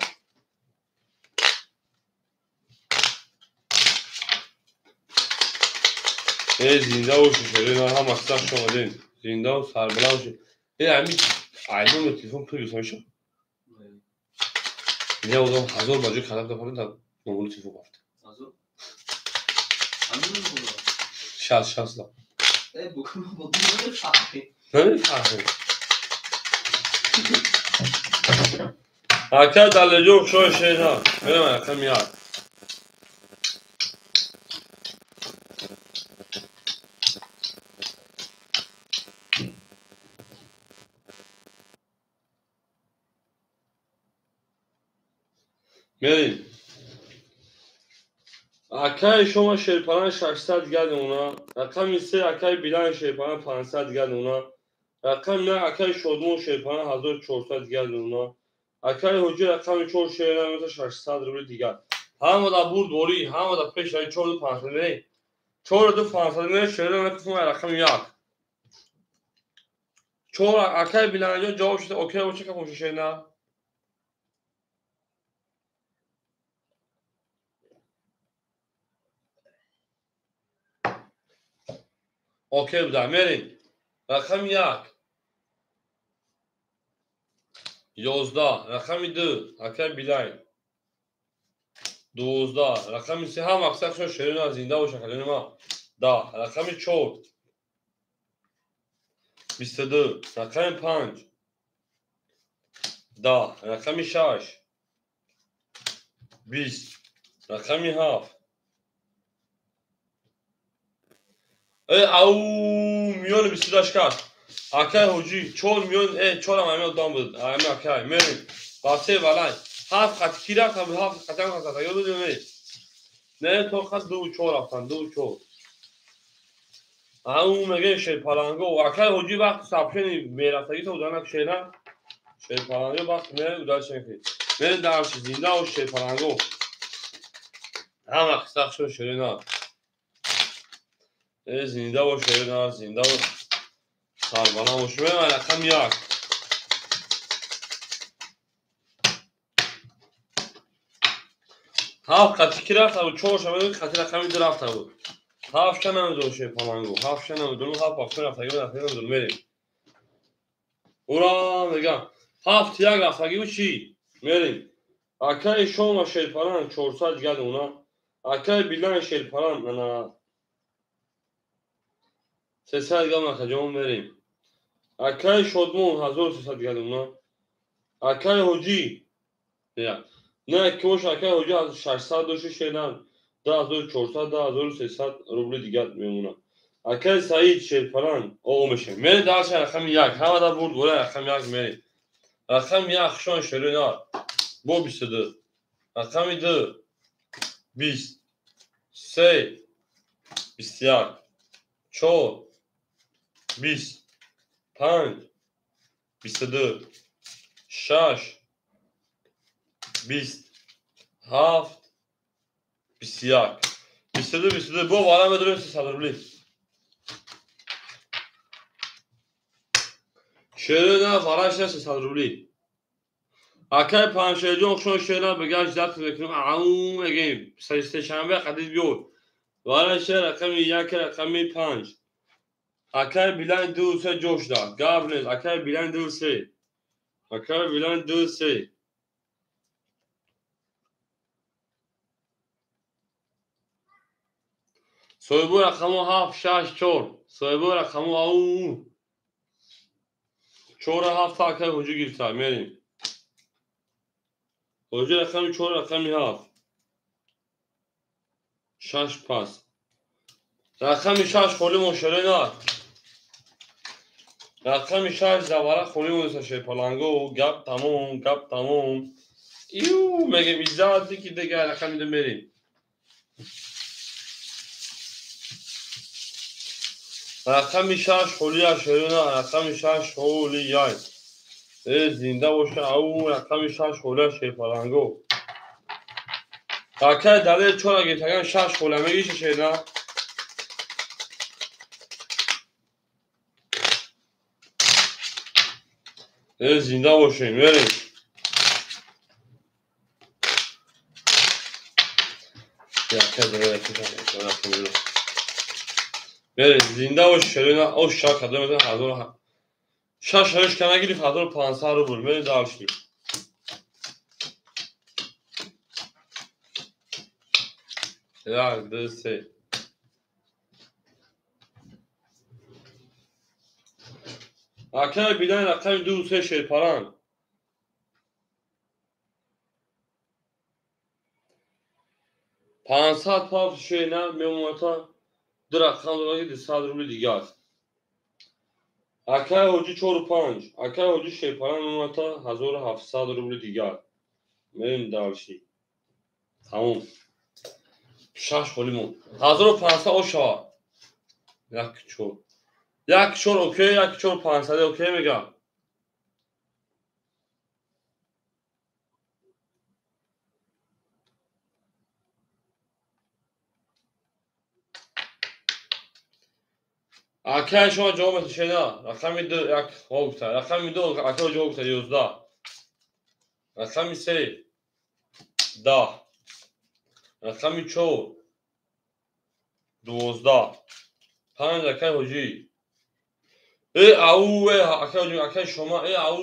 Зинда бошем шерина, ҳама сах шомадем. Зинда ва сарбаланд бошем. Ҳамин ай номер телефон пул гирифта мешавад? Я одам 1000 ба ҷои кадам дапарем дар номери телефон рафта. 60 60 да. Намефаҳмем. Акай Далеҷон шои шена. Мерам рақами 1. Мерем. Акай Шома Шерпалан 600 дигар дона. Рақами 3 акай Билан Шерпалан 500 дигар дона. Рақами 1 акай Шодмон Шерпалан 1400 дигар дона. Акай ҳоҷӣ рақами 4 шерпалан 600 рубли дигар. Ҳамада бурд борӣ, ҳамада пеш ай 4 500 мерем. 4 500 мерем шерпалан рақами 1. Чор акай Биланҷон ҷавоб шуда окей боша ка боша шена. Окей буда, мерем. Рақами 1. 11, рақами 2, акай Билайн. 12, рақами 3 ҳам аксаршон шерина зинда боша калони ма. 10, рақами 4. 22, рақами 5. 10, рақами 6. 20, рақами 7. Ау, миёни 28 кас. Акай ҳоҷӣ 4 миён, 4 ам ами одам буд. Ами акай, мерем. Ба се валай. 7 қати ки рафтан буд, 7 қатам қата. Ёд додем, не. Не, то қат 2 4 рафтан, 2 4. Ау, мегӯем шерпаланго. Акай ҳоҷӣ вақти сабшени мерафтагӣ то уданак шера. Шерпаланго вақт мерем удалшен ки. Мерем дарши зинда о шерпаланго. Ҳама қиссақшон шерина. Зинда бош, шерина, зинда бош. Сарбаланд бош. Мерем рақами 1. Ҳафт қати ки рафта буд, 4 шава қати рақами 2 рафта буд. Ҳафт ша намедонам шерпаланго, ҳафт ша намедонам, ҳафт ҳафт рафтагӣ буд, рафтагӣ намедонам, мерем. Ура, мегам. 7 1 рафтагӣ буд чӣ? Мерем. Акаи Шома шерпаланг 400 дигар уна. Акаи Билан шерпаланг ана 300 дигар уна хаҷон мерем. Акаи Шодмон 1300 дигар уна. Акаи Ҳоҷӣ. Не, ки боша акаи Ҳоҷӣ 600 дошти шеран. 2400, 2300 рубли дигар мемонад. Акаи Саид шерпаланг о мешавем. Мерем дарша рақами 1. Ҳамада бурд бола рақами 1 мерем. Рақами 1 хушон шерина. Бо 22. Рақами 2 20. 3 21. 4 20. 5 22. 6 20. 7 21. 22 22. Бо вара медорем 300 рубли. Шерина вараш 300 рубли. Акай Панҷшерҷон хушон шерина ба гашт дат мекунем. Ау мегем. Сешанбе қадид биёр. Вараш рақами 1 рақами 5. Акай Билан 2 3 ҷош дад. Гап нест. Акай Билан 2 3. Акай Билан 2 3. Соҳибу рақаму 7 6 4. Соҳибу рақаму ау 4 7 акай ҳоҷӣ гирифта. Мерем. Ҳоҷӣ рақами 4 рақами 7. 6 пас. Рақами 6 холӣ мошерина. Рақами 6 завара холӣ мониса шерпаланго. Гап тамом, гап тамом. Ю, мегем иззат ки дигар рақами 2 мерем. Рақами 6 холия шерина, рақами 6 холия. Зинда боша, ау рақами 6 холия шерпаланго. Акай далел 4 гирифтаган 6 холия мегиша шерина. Зинда бошем, мерем. Мерем, зинда бош шерина, ош шак кадом 1000 6 8 кана гирифт 1500 рубл. Мерем дальше. 1 2 3. Акай Билан рақами 2 3 шерпаланг. 500 пав шена мемонад 2 рақам дорад 200 рубли дигар. Акай ҳоҷӣ 4 5. Акай ҳоҷӣ шерпаланг мемонад 1700 рубли дигар. Мерем дальше. Тамом. 6 холӣ монд. 1500 ошава. 1 4. 1 4 окей, 1 4 500 окей мегам. Акай шумо ҷавоб меташена. Рақами 2 як гуфта. Рақами 2 акай ҷавоб гуфта 11. Рақами 3 10. Рақами 4 12. 5 акай ҳоҷӣ. Э ау э акай ҳоҷӣ акай шумо э ау.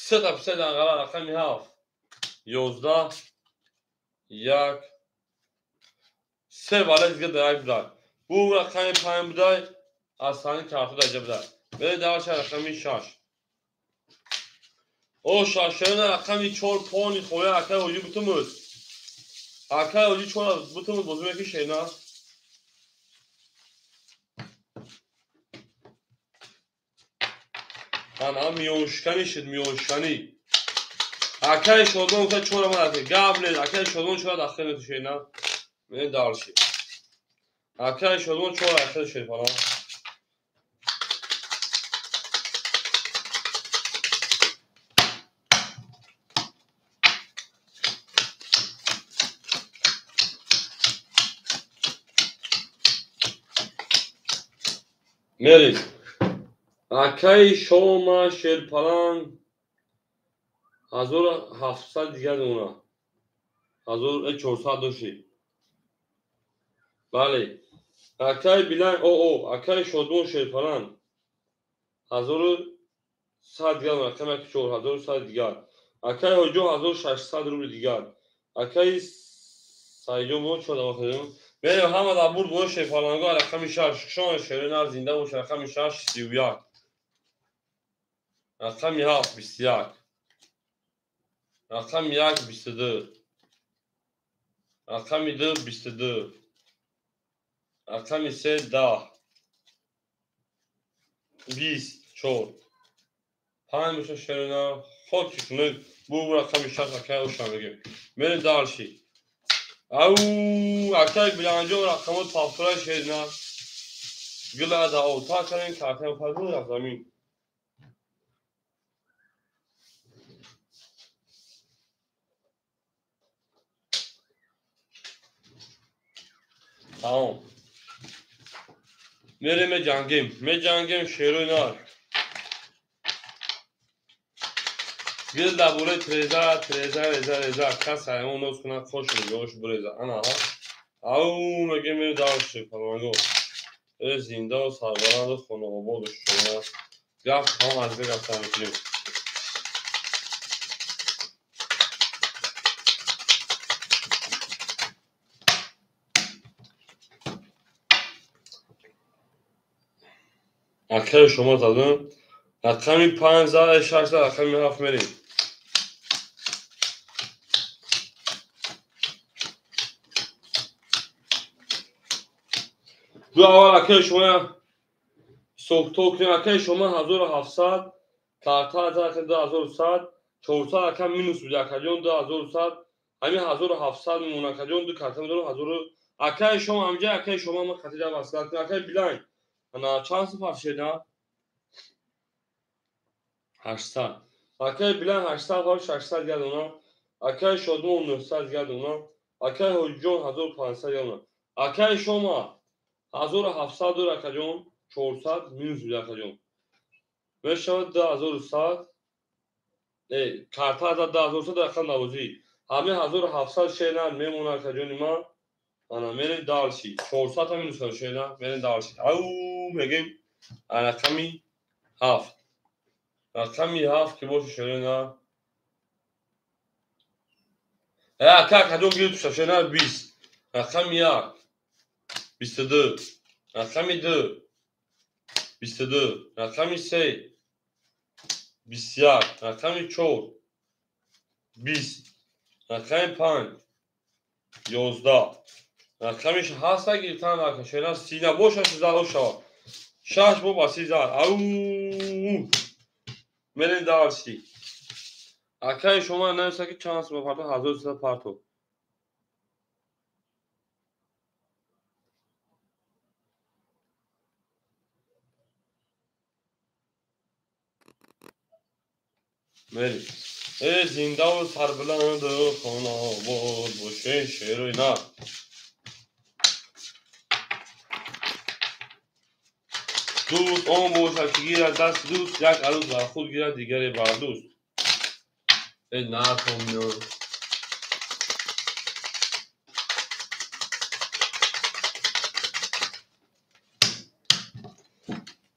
Се та писа данғара рақами 7 11 1 се вале дига дар як будай. Бу рақами 5 будай, аз сани карта дар будай. Бере дарша рақами 6. О шашена рақами 4 пони хоя акай ҳоҷӣ бутумуз. Акай ҳоҷӣ 4 бутумуз бозӣ мекишена. Ана миёншиканӣ шуд, миёншиканӣ. Акай шодмон гуфта 4 ман акай. Гап нест, акай шодмон 4 дахил метушена. Мен дарши. Акай шодмон 4 дахил шуд фалон. Мерид. Акай шома шерпаланг 1700 дигар дона. 1400 доши. Бале. Акай билан о акай шодмон шерпаланг 1100 дигар дона. Рақами 4100 дигар. Акай ҳоҷо 1600 рубл дигар. Акай сайҷон бо чо дава хӯрем. Мерем ҳама дар бурд бо шерпаланго рақами 6. Шон шери нар зинда бош рақами 6 31. Рақами 7 21. Рақами 1 22. Рақами 2 22. Рақами 3 10. 24. 5 меша шерина ход чикунед. Бу рақами 6 акай оша мегем. Мерем дарши. Ау акай биланҷо рақамот пафтура шерина. Гила да ота кардем карта пазу замин. Тамом. Мерем меҷангем. Меҷангем шерои нар. Гил дар бораи треза, треза, реза, реза. Кас ҳайвон ноз кунад, хош нигоҳш буреза. Ана ҳа. Ау мегем мерем дарши паланго. Э зиндаву сарбаланду хонаободу шумо. Гап ҳам аз гап сар мекунем. Акаи шумо задам. Рақами 5 зад, 6 зад, рақами 7 мерем. Ду аввал акаи шумо ҳисобкитоб кунем. Акаи шумо 1700, карта зад 2100, 400 ака минус буд акаҷон 2100, ҳамин 1700 мемонад акаҷон ду карта медорам 1000. Акаи шумо ҳамҷа акаи шумо ман қатида маслиҳат кунам. Акаи билайн. Ана чанд сифар шеда? 800. Акаи билайн 800 ҳол 600 дигар дона. Акаи шодмон 900 дигар дона. Акаи ҳоҷиҷон 1500 дигар дона. Акаи шумо 1700 дор акаҷон 400 минус буд акаҷон. Мешавад 2100. Карта зад 2100 рақам навозӣ. Ҳамин 1700 шена мемонад акаҷони ман. Ана мерем дарши. 400 минус шена мерем дарши. Ау мегем рақами 7. Рақами 7 ки боша шена. Ака акаҷон гирифт шена 20. Рақами 1 22. Рақами 2 22. Рақами 3 21. Рақами 4 20. Рақами 5 11. Рақами 7 гирифтан ака шена 30 набоша зад ошава. 6 бо ба 30 зад. Ау мерем дарси. Акаи шумо нависа ки чанд сум парто 1300 парто. Мерем. Э зиндаву сарбаланду хонаобод бошен шерои нар. Дӯст он бошад, ки гирад дасти дӯст, як арӯз бар худ гирад, дигаре бар дӯст. Э натомиён.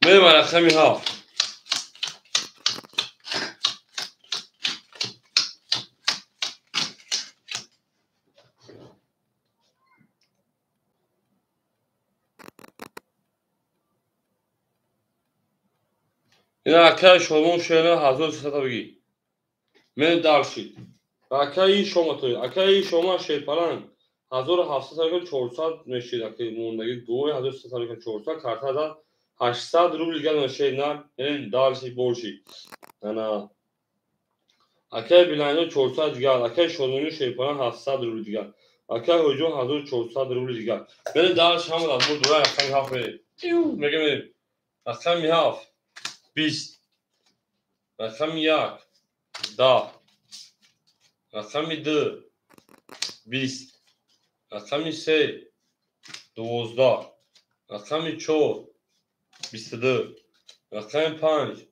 Мерем рақами 7. Ина акаи шомон шена 1300 бигӣ. Мерем дальше. Акаи шома то акаи шома шерпаланг 1700 400 мешид, акаи мондагӣ гӯи 1300 400 карта зад 800 рубл дигар шер нар. Мерем дальше больше. Ана акаи Биланҷон 400 дигар, акаи Шодмонӣ шерпаланг 700 рубл дигар, акаи Ҳоҷон 1400 рубл дигар. Мерем дальше, ҳама разбор дура рақами 7 мерем. Мегем мерем. Рақами 7 20, рақами 1 10, рақами 2 20, рақами 3 12, рақами 4 22, рақами 5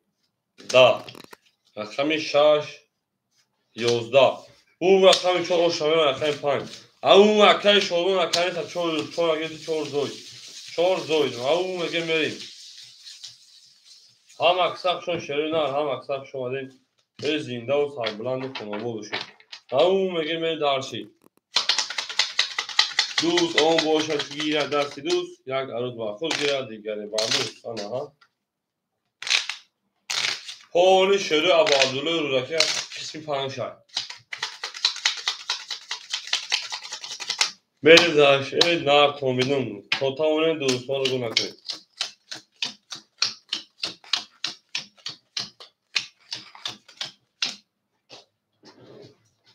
10, рақами 6 11. Ӯ рақами 4 ошамем рақами 5. Ау акаи Шодмон акаи та 4 4 агети 4 зоид. 4 зоид. Ау мегем мерем. Ҳам аксар шон шери нар, ҳам аксар шон омадем. Э зиндаву сарбуланду хонобод бошед. Ау мегем мерем дарси. Дӯст он бошад, ки гирад дасти дӯст, як арӯз бар худ гирад, дигаре бар дӯст. Анаҳа. Поли шери Абу Абдуллои Рӯдакӣ қисми 5 шай. Мерем дарси. Э нар томидум. То тавонем дӯстонро гум накунед.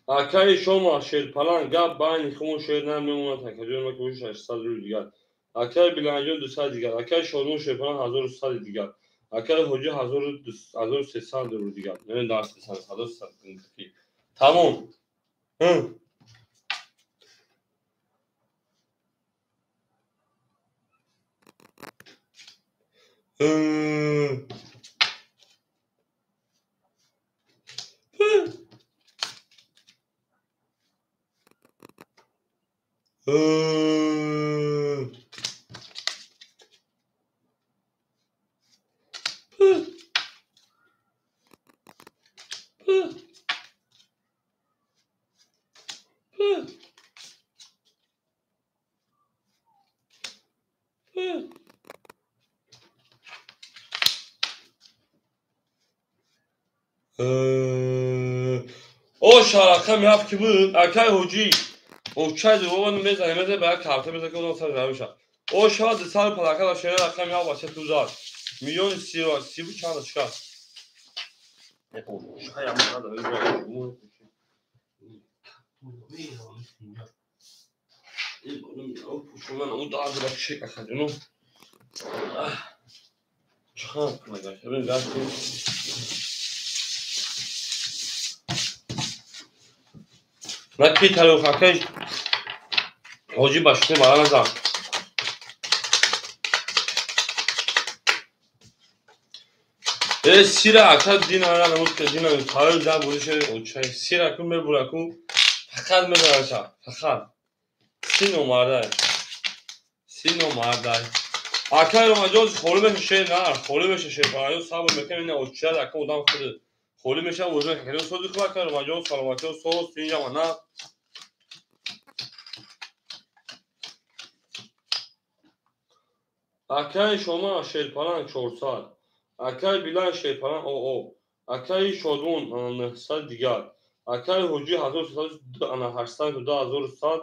Акаи шома шерпаланг гап байни хумон шер нар мемонад, акаҷон ма ки 600 рубл дигар. Акаи Биланҷон 200 дигар, акаи Шодмон шерпаланг 1100 дигар, акаи Ҳоҷӣ 1300 рубл дигар. Мерем дарс 1300. Тамом. Оша рақами 7 ки буд, акаи Ҳоҷӣ Очай дувон мезанем, мезанем ба як карта мезанем, ки одам сар равиша. Оша дисар палака да шера рақами 7 бача ту зад. Миллиони сиву чанд шикаст. На ки талух акаи Ҳоҷӣ ба шуни бара назан. Э сира ака дина намуд ки дина талух да буриши очай сира ку мебура ку фақат мезанаша фақат сино мардай сино мардай. Акаи Ромаҷон холӣ меша шер нар, холӣ меша шер параё сабр мекунем ина оча ака одам худ холӣ меша вожа хеле сози хуб акаи Ромаҷон саломатиё соз инҷа на. Акаи шома шерпаланг 400, акаи Билан шерпаланг ОО, акаи Шодмон 900 дигар, акаи Ҳоҷӣ 1300 2100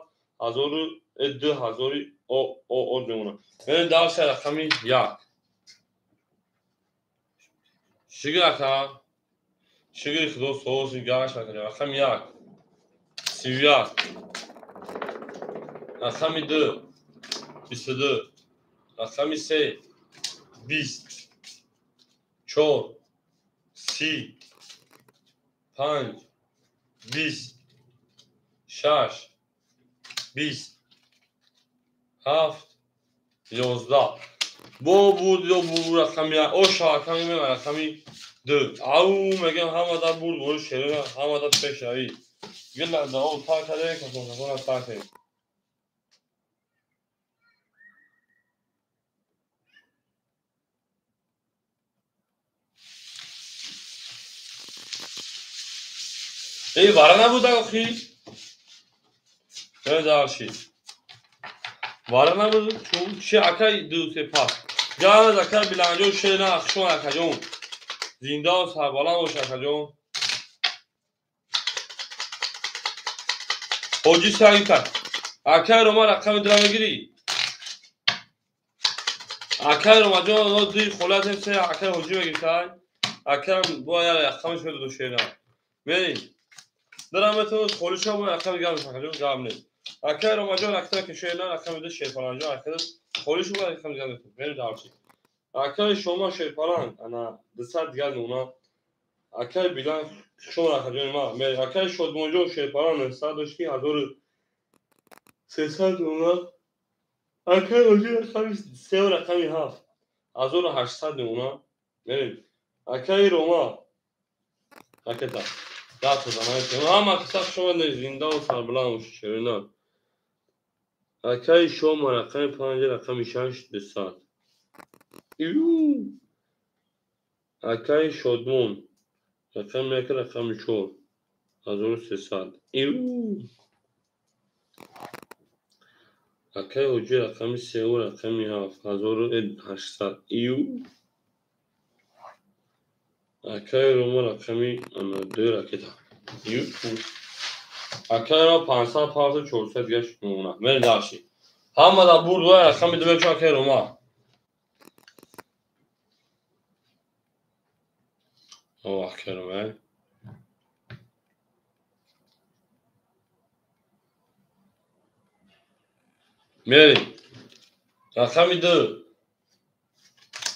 2000 ОО мемонад. Мерем дарси рақами 1. Шигир ака, шигири худо сози гашт ака. Рақами 1 31, рақами 2 22, рақами 3 20, 4 30, 5 20, 6 20, 7 11. Бо бурд ё бур рақами як. Оша рақами мева рақами ду. Ау мегӯям ҳамада бурд бори шерина, ҳамада пешравӣ. Гила дао тар кардем, кафон кафона тар кардем. Эй, вара набуд охи? Дальше. Вара набуд, чун чи акай ду се пас. Газ акай биланҷон шена ахшон акаҷон. Зинда ва сарбаланд бош акаҷон. Ҳоҷи саги кард. Акай Рома рақами дура мегирӣ? Акай Ромаҷон дуи холатем се акай ҳоҷӣ мегиртай. Акам бояд рақамиш медоду шена. Мерем. Дорам метавонад холиша бояд рақами гап акаҷон гап нест. Акай Ромаҷон рақами ки шена рақами ду Шерпаланҷон акай холишу бояд рақами гап нест. Мерем дальше. Акай шома Шерпаланг ана 200 дигар нуна. Акай Билан шома акаҷони ма. Мерем. Акай Шодмонҷон Шерпаланг 900 дошти 1300 нуна. Акай ҳоҷӣ рақами 3 рақами 7 1800 нуна. Мерем. Акай Рома ракета. Дата заман. Ҳама киса шома зинда ва сарбаланд бошед шерина. Акай шома рақами 5 рақами 6 200. Акай Шодмон рақами 1 рақами 4 1300. Акай ҳоҷӣ рақами 3 рақами 7 1800. Акай Рома рақами 2 ракета. Акай Рома 500 500 400 дигар мемонад. Мерем дальше. Ҳама дар бурд ва рақами 2 чо акай Рома. О, акай Рома. Мерем. Рақами 2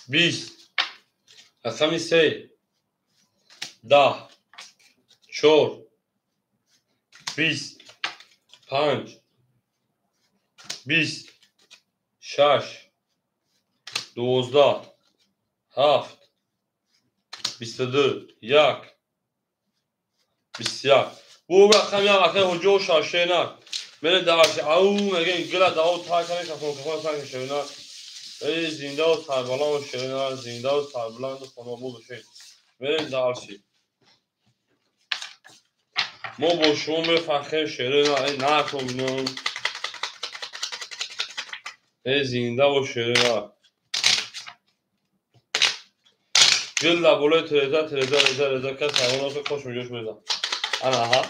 20 рақами 3 10 4 20 5 20 6 12 7 22 1 21. Бу рақами акай ҳоҷо шашена. Мере дальше. Ау мегӯем гила дао тар кардем, кафон кафон тар кардем шерина. Эй зинда ва сарбаланд шерина, зинда ва сарбаланд хонобод бошед. Мерем дальше. Мо бо шумо мефахрем шерина, эй натонем. Эй зинда бош шерина. Гила болои тереза, тереза, реза, реза, кас ҳайвоноти хош меҷош мезан. Ана аҳа.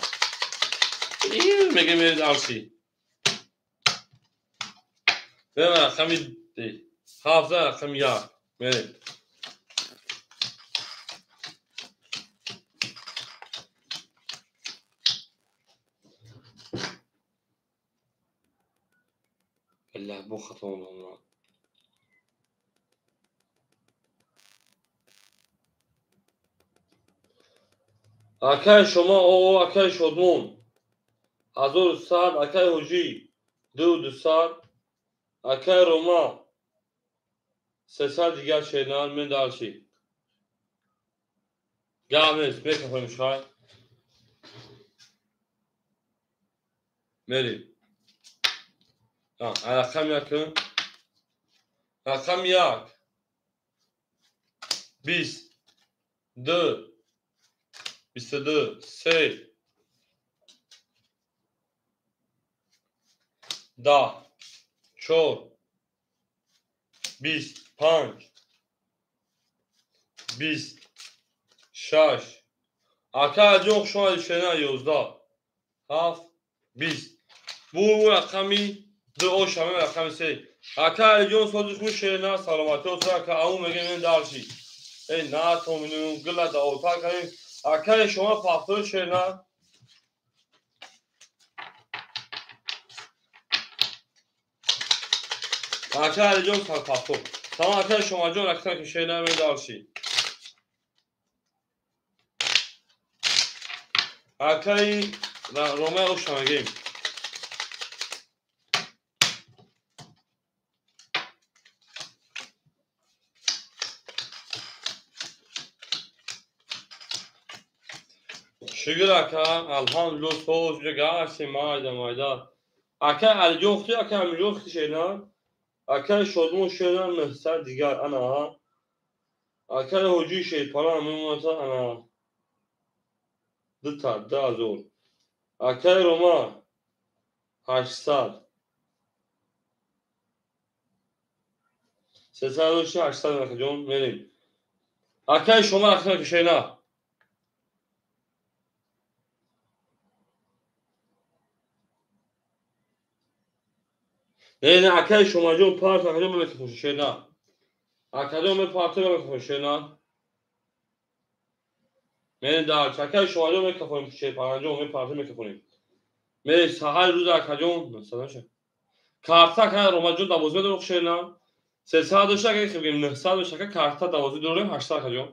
Мегӯем мерем дальше. Мерем рақами 7 рақами 1. Мерем. Биллаҳ бу хато омадам. Акай шома о акай Шодмон 1100 акай ҳоҷӣ 2200 акай Рома 300 дигар шернар. Мен дальше. Гап нест, мекафоем шай. Мерем. Рақами 1 рақами 1 20 2 22 3 10 4 20 5 20 6 Акай ҷон хуш омадед шена 11 7 20. Бу рақами 2 оша мем рақами 3. Акай Алиҷон сози хуш шена саломатӣ отра ака ау мегӯем мен дальше. Эй натонем гила дао тар кардем. Акай шома пафтор шена. Акай Алиҷон пафтор. Тамом акай Шомаҷон рақами ки шена мен дальше. Акай Рома оша мегӯем. Шукр ака, алҳамдулилло, соз гаштем, майда майда. Ака Алиҷон хути, ака Амирҷон хути шена. Акаи Шодмон шена 900 дигар, ана. Акаи Ҳоҷии Шерпалан мемонад, ана. Дута, 2000. Акаи Рома 800. 300 800 акаҷон, мерем. Акаи шумо рақам шена. Не, не, акаи шумаҷон парт, акаҷон мекунем шена. Акаҷон мепарт мекунем шена. Мерем дар акаи шумаҷон мекунем шерпаланҷон мепарт мекунем. Мерем саҳар рӯз акаҷон, масалан ша. Карта акаи Ромаҷон 12 дорем шена. 300 дошта ака бигем 900 дошта ака карта 12 дорем 800 акаҷон.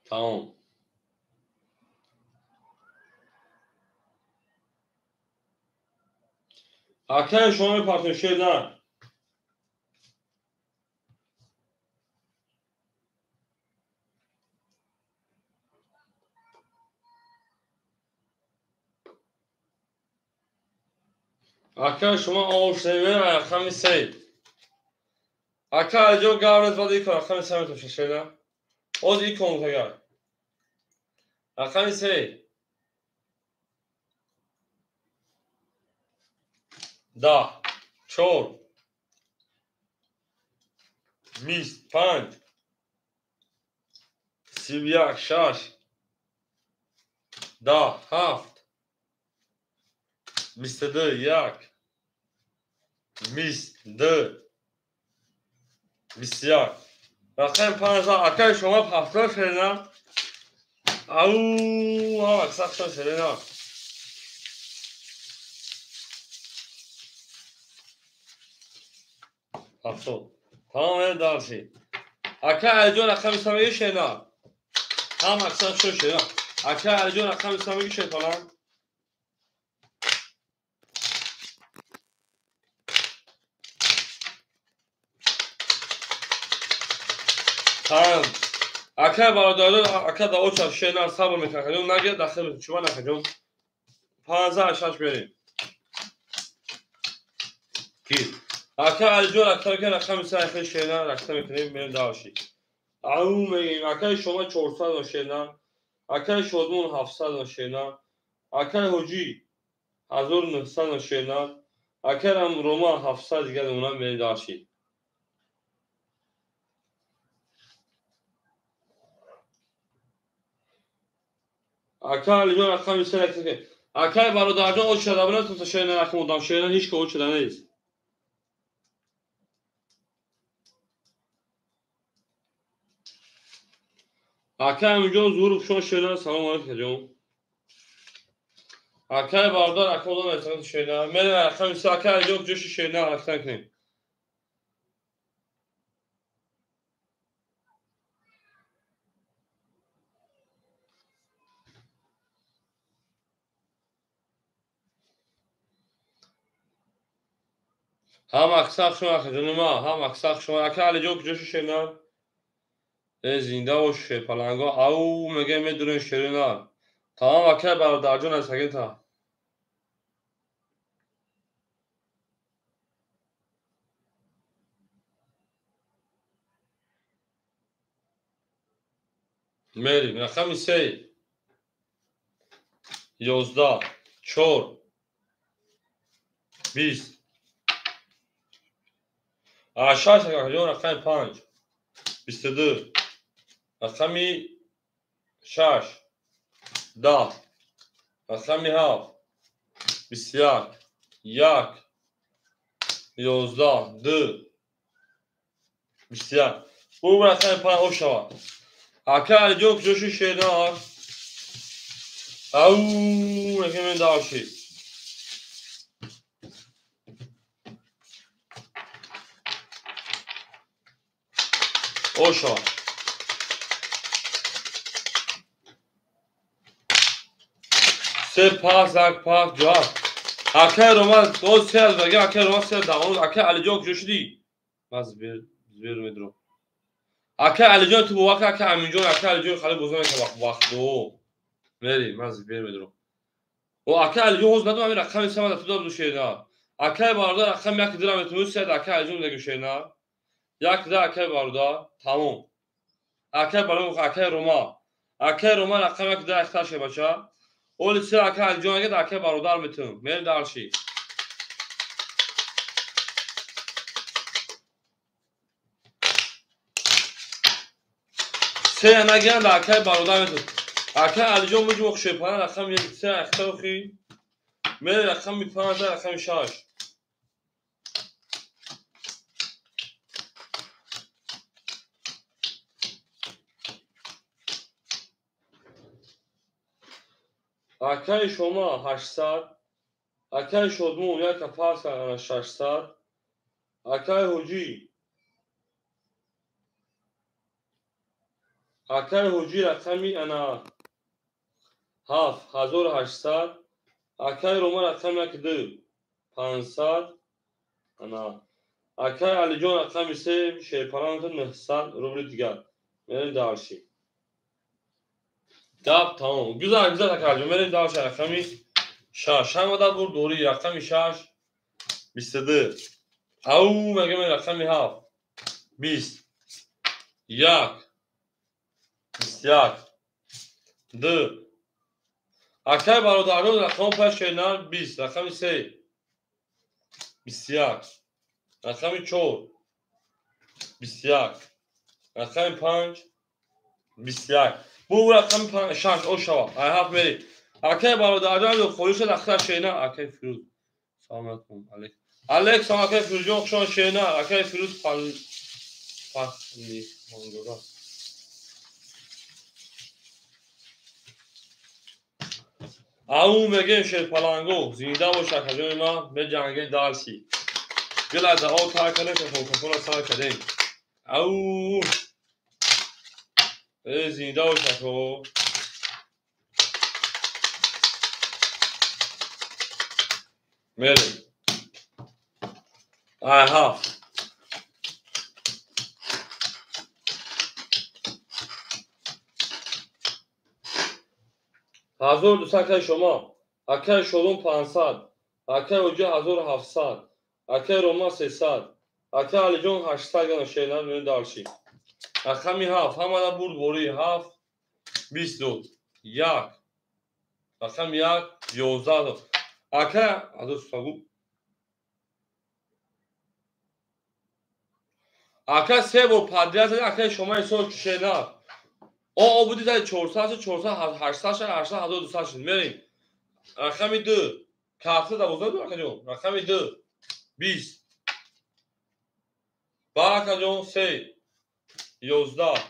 Тамом. Акаи шумо мепартем шена. Акаи шумо овшеве рақами 3. Ака Алиҷон гаврез бад икон рақами 3 метошад шена. Оз икон агар. Рақами 3. 10, 4, 25, 31, 6, 10, 7, 22, 1, 22, 21. Рақами 5. Акаи шумо 70 шена. Ау, ҳама шена. 70. Тамом дарси. Ака Алиҷон рақами 3 шена. Ҳама аксар шо шена. Ака Алиҷон рақами 3 шерпалан. Тамом. Ака бародарон, ака да оча шена сабр мекунад. Акаҷон нагирад дахил чума накаҷон. 5 6 берем. Ки ака Алиҷон рақами 3 шена рақам мекунем, мерем дарши. Ау мегем, акаи шумо 400 шена, акаи Шодмон 700 шена, акаи Ҳоҷӣ 1900 шена, акаи Рома 700 дигар онам мерем дарши. Ака Алиҷон рақами 3 рақам. Акаи бародарҷон оча дабна то шена рақам одам шена ҳеч ка оча нест. Акаи Амирҷон зуҳур шумо шена, салом алейкум ҷон. Акаи бародар ака одам рақам шена. Мерем рақами 3 акаи Алиҷон ҷӯши шена рақам кунем. Ҳама аксар шумо акаҷони ма, ҳама аксар шумо. Ака Алиҷон куҷо шена? Зинда бош шерпаланго. Ау мегем медурем шерина. Тамом ака бародарҷон аз агента. Мерим рақами 3. 11, 4, 20. 6 акаҷон рақами 5, 22, рақами 6, 10, рақами 7, 21, 1, 11, 2, 21. Бу рақами 5 ошава. Ака Алиҷон куҷо шуд шена? Ау, рақами дарши. Ошава. 3 5 1 5 2. Акаи Рома боз 3 аз баги, акаи Рома 3 давон. Акаи Алиҷон куҷо шудӣ? Ман Зверь медро. Ака Алиҷон ту бовар кун, ака Аминҷон, ака Алиҷон хали бозӣ мекунад вақт вақту. Мери, ман зверь медро. О, ака Алиҷон ҳоз надум ҳамин рақами се ман ту дод шена. Акай бародар рақами як дира метавонӣ сед ака Алиҷон дагим шена. Як да акай бародар, тамом. Акай бародар, акай Рома. Акай Рома рақами як да ихтар ше бача. Оли се ака Алиҷон агад акай бародар метавон. Мери дарши. Се нагиранд акай бародар метавон. Акай Алиҷон муҷ шепана рақами се ахтар охи. Мери рақами панҷ рақами шаш. Акаи шома 800, акаи Шодмон яка пас 600, акаи Ҳоҷӣ, акаи Ҳоҷӣ рақами ана 7800, акаи Рома рақами як ду 500, ана акаи Алиҷон рақами се шерпаланта 900 рубли дигар. Мерем дарши. Гап тамом. Гузар, гузар ака Алиҷон. Мерем дарши рақами шаш. Ҳамада бур дори рақами шаш 22. Ау мегем рақами ҳафт 20. Як 21. Ду. Акай бародарон рақами панҷ шена 20, рақами се 21, рақами чор 21, рақами панҷ 21. Бу рақами шаш о шава. Ай ҳафт мери. Акай бародарон холӣ шуд ахтар шена. Акай Фирӯз. Салом алайкум. Алейк. Алейк салом акай Фирӯзҷон хушон шена. Акай Фирӯз пахли мондора. Ау мегем шерпаланго. Зинда бош акаҷони ман. Меҷанге дарси. Гила дао тар кардем, кафон кафона сар кардем. Ау. Э зинда бош ако. Мерем. Ай ҳафт. 1200 акаи шумо, акаи Шодон 500, акаи Ҳоҷӣ 1700, акаи Рома 300, акаи Алиҷон 800 гана шена меён дарши. Рақами ҳафт, ҳамада бурд бори ҳафт 20 дод. Як. Рақами як 11 дод. Ака азо ака се бор подряд акаи шумо ҳисоб шена. О буди дай 400 400 800 800 1200 шуд. Мерем. Рақами ду. Карта 12 ду акаҷон. Рақами ду 20. Ба акаҷон се 11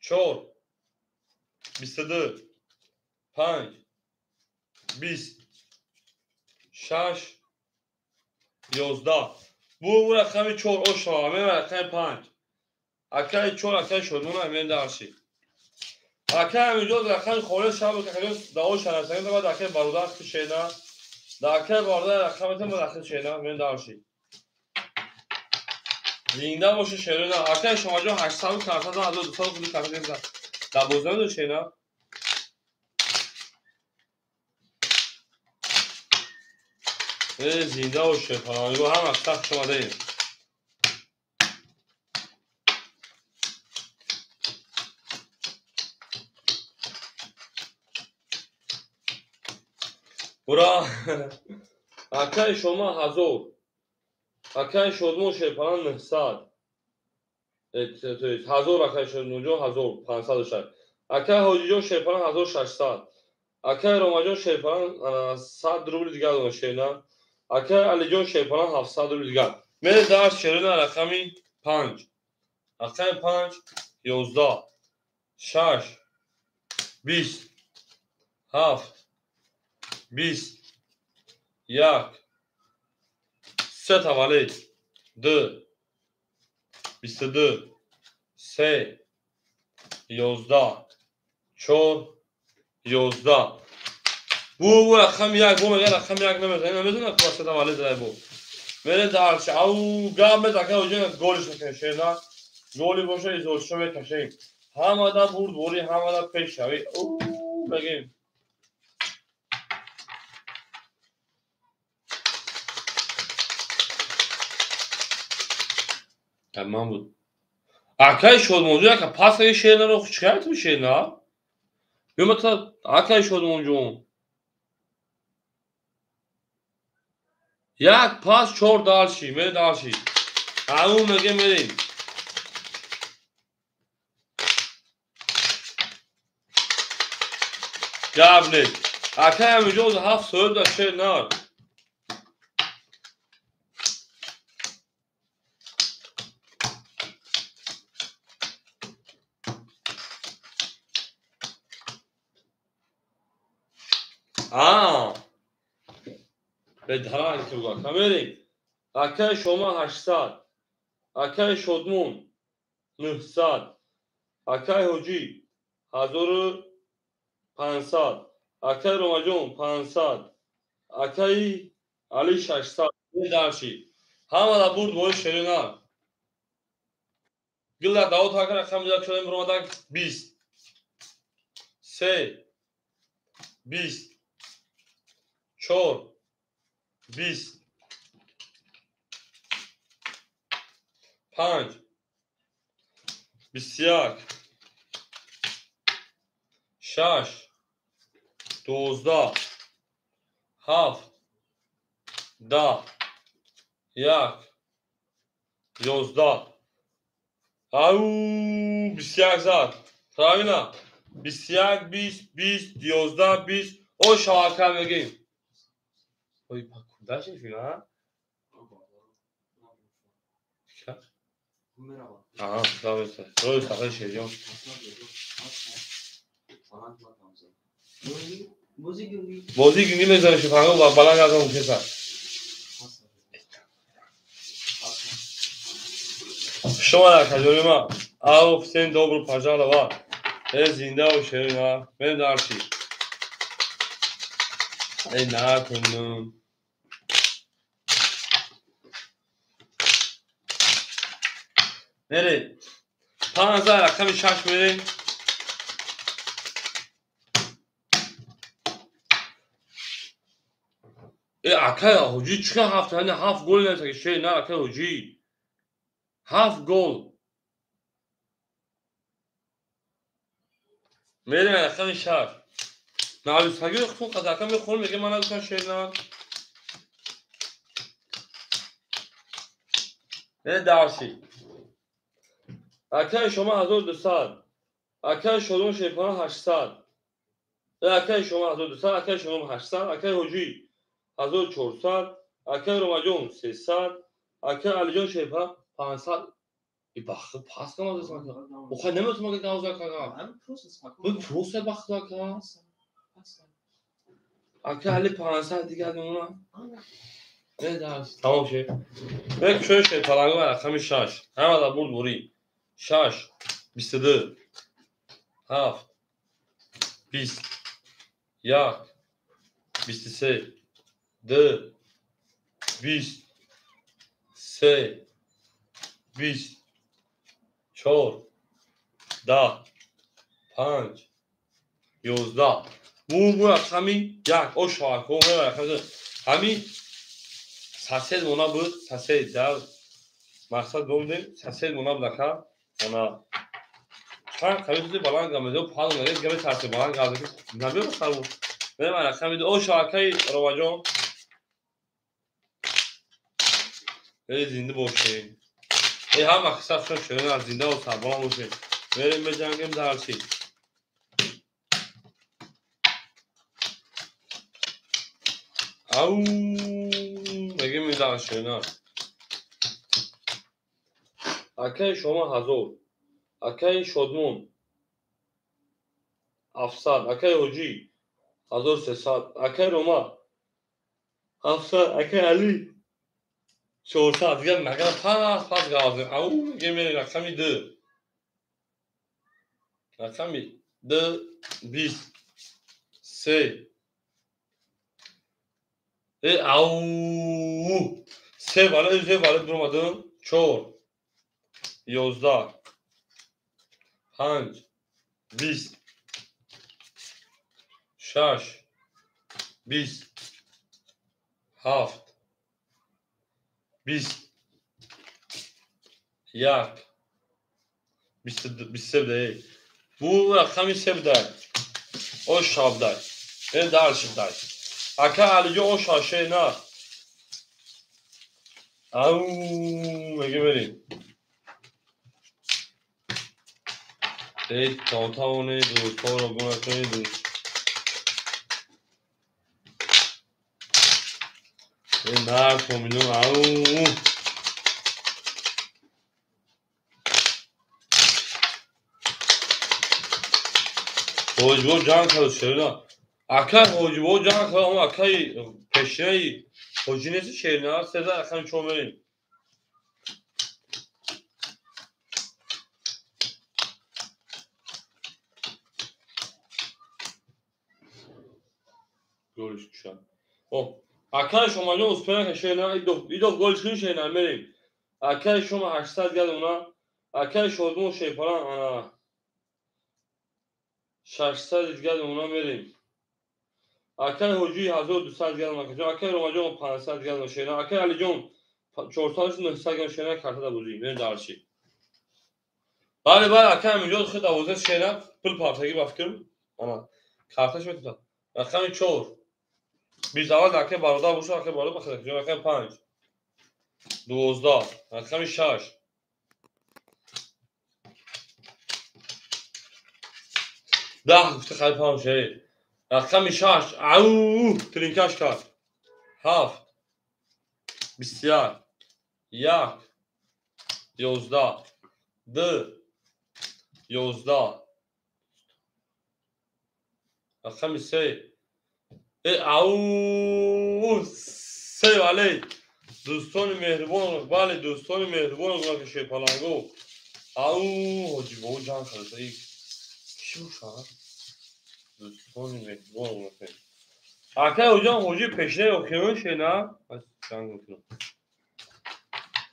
чор 22 панҷ 20 шаш 11. Бу рақами чор о шава. Мерем рақами панҷ. Акаи чор акаи Шодмона мен дарши. Акаи Аминҷон рақами холис шаб акаҷон дао шанасагин баъд акаи бародар шена. Да акаи бародар рақами тан баъд акаи шена мен дарши. Зинда боше шерона. Акаи шомаҷон 800 карта 1200 худи карта гирифта. 12 ду шена. Э зинда боше фалонго ҳама сахт шомадаем. Ура! Акаи шома 1000. Акаи Шодмон шерпалан 900. То есть 1000 акаи Шодмонҷон 1506. Акаи Ҳоҷиҷон шерпалан 1600. Акаи Ромаҷон шерпалан 100 рубли дигар дона шена. Акаи Алиҷон шерпалан 700 рубли дигар. Мере дарс шерона рақами панҷ. Рақами панҷ 11 шаш 20 ҳафт 20 як се таваллид ду 22 се 11 чор 11. Бу рақами як бу мега рақами як намезанем. Намезанам ку се таваллид зай бу. Мере дальше. Ау, гап мез ака ҳоҷӣ голиш мекунем шена. Голи боша изоршо мекашем. Ҳамада бурдборӣ, ҳамада пешравӣ. У мегем. Ман буд. Акай Шодмонҷон яка пас каги шенаро чикар ту шена? Ё мата акай Шодмонҷон. Як пас чор дальше, мере дальше. Ау мегем мерем. Гап нест. Акай ҳаминҷо ҳафт соат да шер нар. А. Бедаран туга. Камерик. Акай шома 800. Акай Шодмон 900. Акай Ҳоҷӣ 1500. Акай Ромаҷон 500. Акай Али 600. Дарши. Ҳамада бурд бои шерина. Гилла давот ака рақам як шудем ромадак 20. 3 20 4 20 5 21 6 12 7 10 1 11. Ау, 21 зад. Правильно? 21 20 20 11 20. О шавака мегем. Ой, куда же фина? Ага, давайте. Рой сахар шерём. Бозӣ гинди мезанем шифанго ва баланд аз он кеса. Шумо дар хаҷори ма. Ау, всем добро пожаловать. Э зинда ва шерина. Мен дарши. Э накунум. Мере. 5000 рақами 6 мерем. Э акай ҳоҷӣ чӣ ҳафт ҳани ҳафт гол несаки шер на акай ҳоҷӣ. Ҳафт гол. Мерем рақами 6. Нависаги хун қазака мехӯрем меге ман нагуфтам шер на. Э дарси. Акай шумо 1200. Акай Шодмон Шерпана 800. Акай шумо 1200, акай шумо 800, акай Ҳоҷӣ 1400, акай Ромаҷон 300, акай Алиҷон Шерпана 500. И бахт пас кама дасма. Охай наметунам ки гавза кага. Бу просто бахт ка. Акай Али 500 дигар мемона. Не дарс. Тамом шед. Бек шои Шерпаланго рақами 6. Ҳамада бурд бурӣ. 6 22 7 20 1 23 2 20 3 20 4 10 5 11. Бу рақами 1. О шоако рақами ҳами сасед мона буд, сасед дар мақсад бомдем, сасед мона буд ака. Она чанд қабил баланд гамедо пал мегед гаме тарси баланд гамедо набиё сарбу. Мерем рақами о шоакаи Ромаҷон. Э зинда бошед. Э ҳама қисса шон шерина зинда ва сарбаланд бошед. Мерем меҷангем дарси. Ау мегем дар шерина. Акай шумо 1000. Акай Шодмон 700, акай Ҳоҷӣ 1300, акай Рома 700, акай Али 400. Дигар магар пас гавзем. Ау мегем рақами 2. Рақами 2 20 3. Э ау Се вале, се вале дуромадам. 4 11 5 20 6 20 7 20 1 23 буда. Бу рақами 3 буда. Ош шабдай. Мен дальше дай. Ака Алиҷон ош ше на. Ау, меге берем. Эй, тавоне дӯстҳоро гум накунед дӯст. Эй, нар помину, ау. Ҳоҷибо ҷанг кард шерина. Ака ҳоҷибо ҷанг кард, аммо акаи пешинаи ҳоҷӣ нест шерина, сеза рақами 4 мерем. Голиш кушад. О, акаи шомаҷон успена ка шерина, идо голиш кун шерина мерем. Акаи шома 800 гадона, акаи шодмон шерпалан ана 600 гадона мерем. Акаи ҳоҷии 1200 гадона, акаи Ромаҷон 500 гадона шерина, акаи Алиҷон 400 900 гадона шерина картада бузӣ. Мерем дарши. Бале, бале, акаи Аминҷон худ овоза шерина, пул партагӣ ба фикр. Ана, карташ метавад. Рақами 4. Биз аввал акаи бародар боша, акаи бародар бахад, рақами 5. 12, рақами 6. 10 гуфта хайр паҳм шед. Рақами 6. Ау, тринкаш кард. 7 21 1 11 2 11 рақами 3. Ау, 3 вале. Дӯстони меҳрубон, бале, дӯстони меҳрубон, ки шерпаланго. Ау, ҳоҷибо ҷанг кард. Эй, чӣ бошад? Дӯстони меҳрубон, акаи ҳоҷиам ҳоҷи пешинаи охирон шена ҷанг мекунам.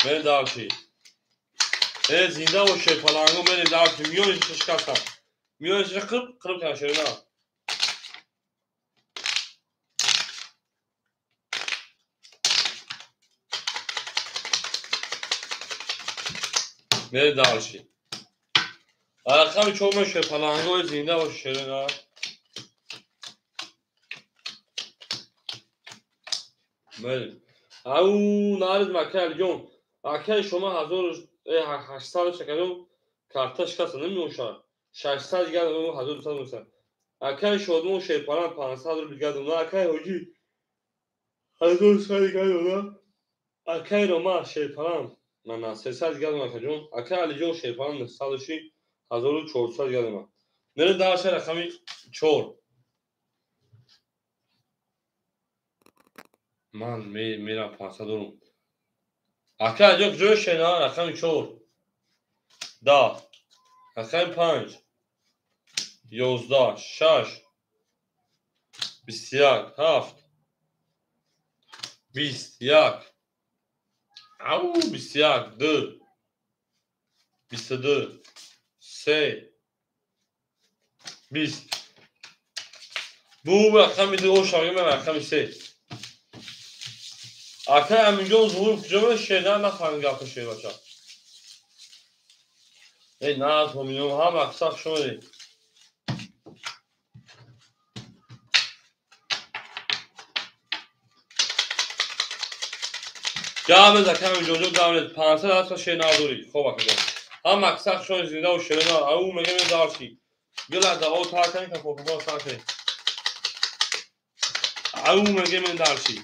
Мерем дарши. Э, зинда бош шерпаланго, мерем дарши. Миёни шикастам. Миёни қирб қирб кардам шерина. Мерем дарши. Рақами 4 мешавад шерпаланго, зинда бош шерина. Мерем. Ау, нарид акаи Алиҷон. Акаи шумо 1800 шакадон карта шикаста намешавад. 600 гадон 1200 мешавад. Акаи Шодмон шерпалан 500 рубл гадон. Акаи ҳоҷӣ 1100 гадон. Акаи Рома шерпалан мана 300 гадон акаҷон. Акаи Алиҷон шерпалан 900 1400 гадон. Мерем дарша рақами 4. Ман мерам 500 дорум. Ака Алиҷон куҷо шена? Рақами 4. 10. Рақами 5. 11 6 21 7 21 ау 21 2 22 3 20. Бу рақами 2 ошагим рақами 3. Акаи Аминҷон зуҳур куҷо мешед? Нафаҳмид гапа шед бача. Эй, нафаҳмидам, ҳама аксар шумоед. Гап акаи Аминҷон, ҷо гап нест. 500 ҳаста шед надорӣ. Хоб акаҷон. Ҳама аксар шумоед, зинда ва шерина. Ау мегем дарси. Гила дао тар кунед, кафофо сар кунед. Ау мегем дарси.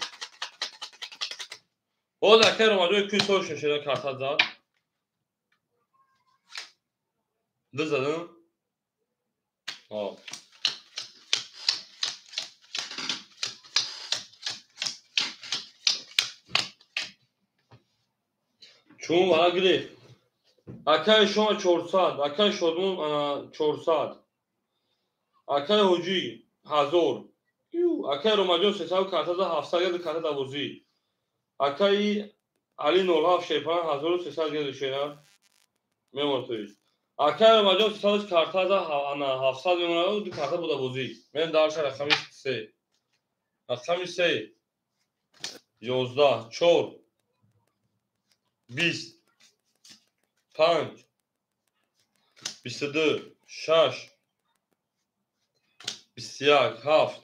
Боз акаи Ромаҷон кӯй сол шешера карта зад. Ду задам. О. Чун вара гирифт. Акаи шумо 400, акаи Шодмон 400. Акаи ҳоҷӣ 1000. Акаи Ромаҷон 300 карта зад, 700 карта давозӣ. Акаи Али 07 шерпалан 1300 гезу шера мемон тоист. Акай Ромаҷон 300 карта за ана 700 мемонад, ду карта буда бозӣ. Мен дарша рақами 3. Рақами 3. 11 4 20 5 22 6 21 7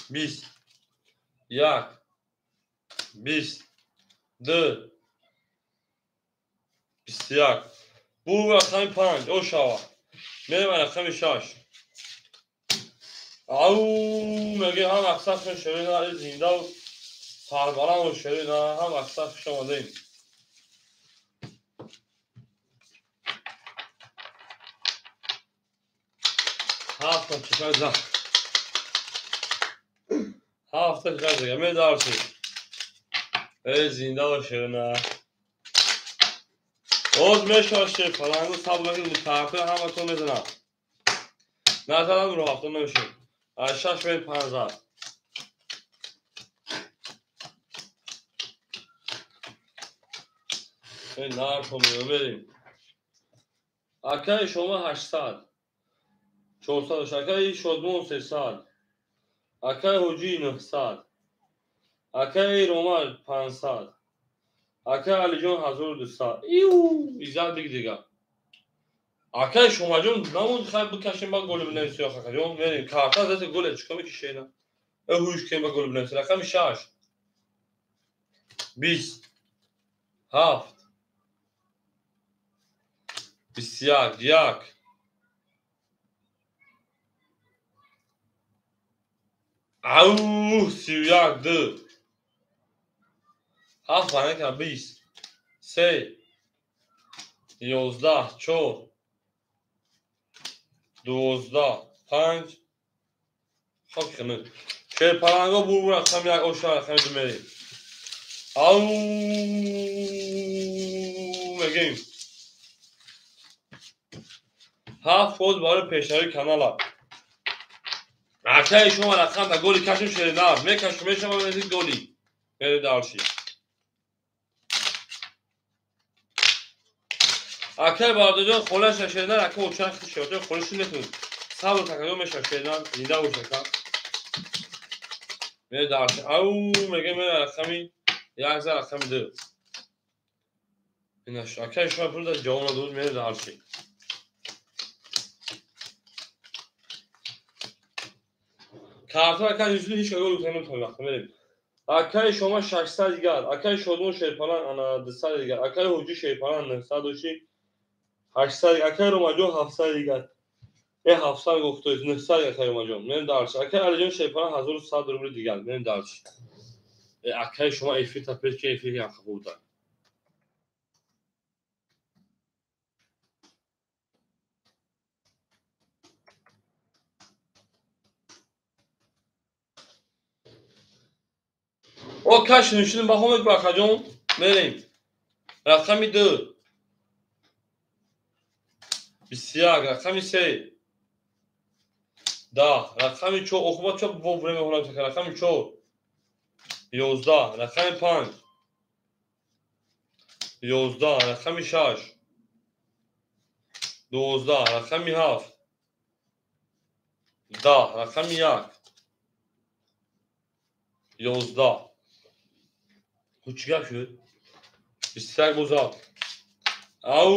20 1 20 2 21. Бу рақами 5 ошава. Мерем рақами 6. Ау меге ҳам аксар шерина зинда сарбаланд шерина ҳам аксар хуш омадем. Ҳафта чикар за. Ҳафта чикар за. Медарси. Эй зинда шерина. Оз мешавад шерпалангу сабр накунед, мутааффир ҳаматон мезанад. Назарам рӯ ҳафта намешавад. Аз 6 меи 5. Эй нархо меомедем. Акаи шумо 800. 400, акаи Шодмон 300. Акаи Ҳоҷӣ 900. Акаи Ромар 500. Акаи Алиҷон 1200. Иу, иззат биг дига. Акаи Шомаҷон намуд хай бикашем ба голи бинависӣ акаҷон. Мерем карта зати голе чикор мекишена? Э ҳуш кем ба голи бинависӣ. Рақами 6. 20 7 21 1 Ау 31 2 7 ванака 20 3 11 4 12 5 хок хинук. Шерпаланго бур рақами 1 оша рақами 2 мерем. Ау мегем. 7 фоз барои пешравии канала. Акаи шумо рақам да голи кашим шерина мекашим мешавам голи. Мерем дарши. Акаи Бардоҷон холаша шерина рака очан хишота холаши метун. Сабр такаҷон меша шерина зинда бош ака. Мерем дарши. Ау мегем рақами 1 за рақами 2. Инаш акаи шумо пул да ҷавоб надод мерем дарши. Карта акаи Юсуф ҳеч гол наметавонад вақт мерем. Акаи шумо 600 дигар, акаи Шодмон шерпалан ана 200 дигар, акаи Ҳоҷӣ шерпалан 900 800, акаи Ромаҷон 700 дигар. Э 700 гуфтоист 900 акаи Ромаҷон. Мерем дарш. Акаи Алиҷон шерпалан 1100 рубли дигар. Мерем дарш. Э акаи шумо эфир та пеш ки эфир яха буда. О каш нишин ба хомек бакаҷон мерем. Рақами 2 21, рақами 3 10, рақами 4 охуба чо во время ҳолам сака рақами 4 11, рақами 5 11, рақами 6 12, рақами 7 10, рақами 1 11. Чӣ гап шуд? 21 бозад. Ау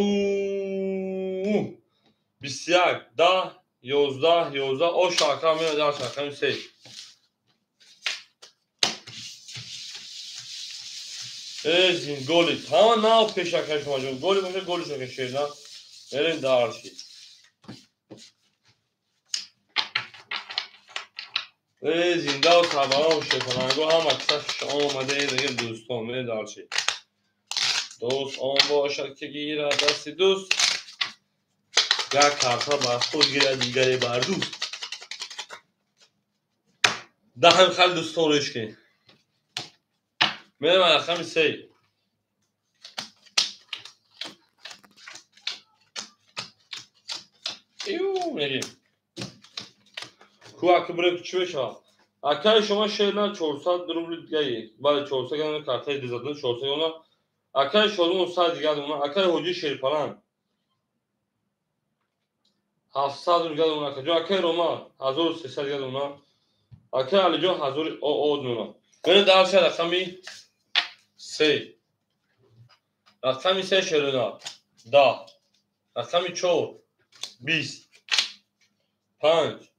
21 10 11 11 оша ака меояд дарш рақами 3. Э зин голи ҳама нав пеш ака шумоҷон. Голи боша голи шака шерна. Мерем дарши. Э зинда ва сарбаланд шерпаланго ҳам аксар хуш омадаед дигар дӯстон. Мерем дарши. Дӯст он бошад ки гирад дасти дӯст, як карта бар худ гирад дигаре бар дӯст. Даҳам хали дӯстон рӯш кунед. Мерем рақами 3. Иу мегем. Ку аки бурем чӣ мешавад? Акаи шумо шерна 400 рубли дигаи. Бале 400 гана картаи дизадан 400 гана. Акаи шодмон 100 дигар мона. Акаи ҳоҷи шерпаланг 700 рубли дигар мона. Акаҷон акаи Рома 1300 дигар мона. Акаи Алиҷон 1000 ОО мона. Бери дарша рақами 3. Рақами 3 шерна 10. Рақами 4 20 5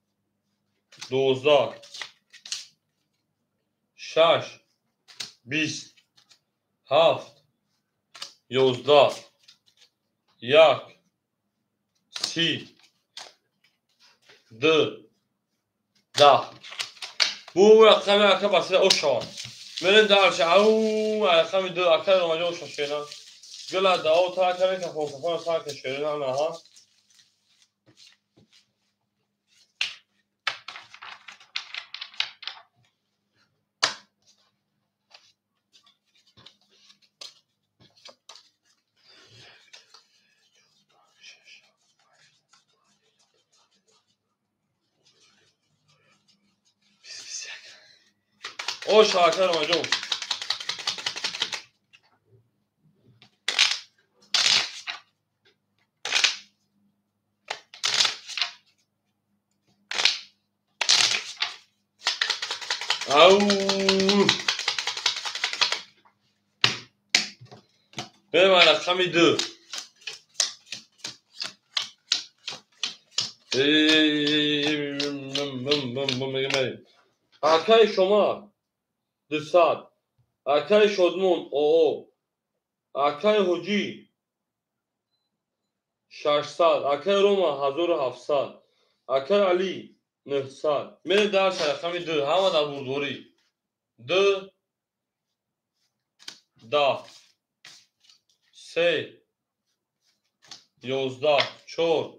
12 6 20 7 11 1 30 2 10. Bu рақами ака басира ошавад. Мерем дарша ау рақами 2 ака ромаҷо оша шена. Гила дао та ака мекафон кафон сар ка шерина наҳа. Оша ака ромаҷон. Ау! Берем рақами 2. Акаи шумо 200. Акаи Шодмон ОО. Акаи Ҳоҷӣ 600. Акаи Рома 1700. Акаи Али 900. Мерем дарша рақами 2. Ҳама дар бурдворӣ. 2 10 3 11 4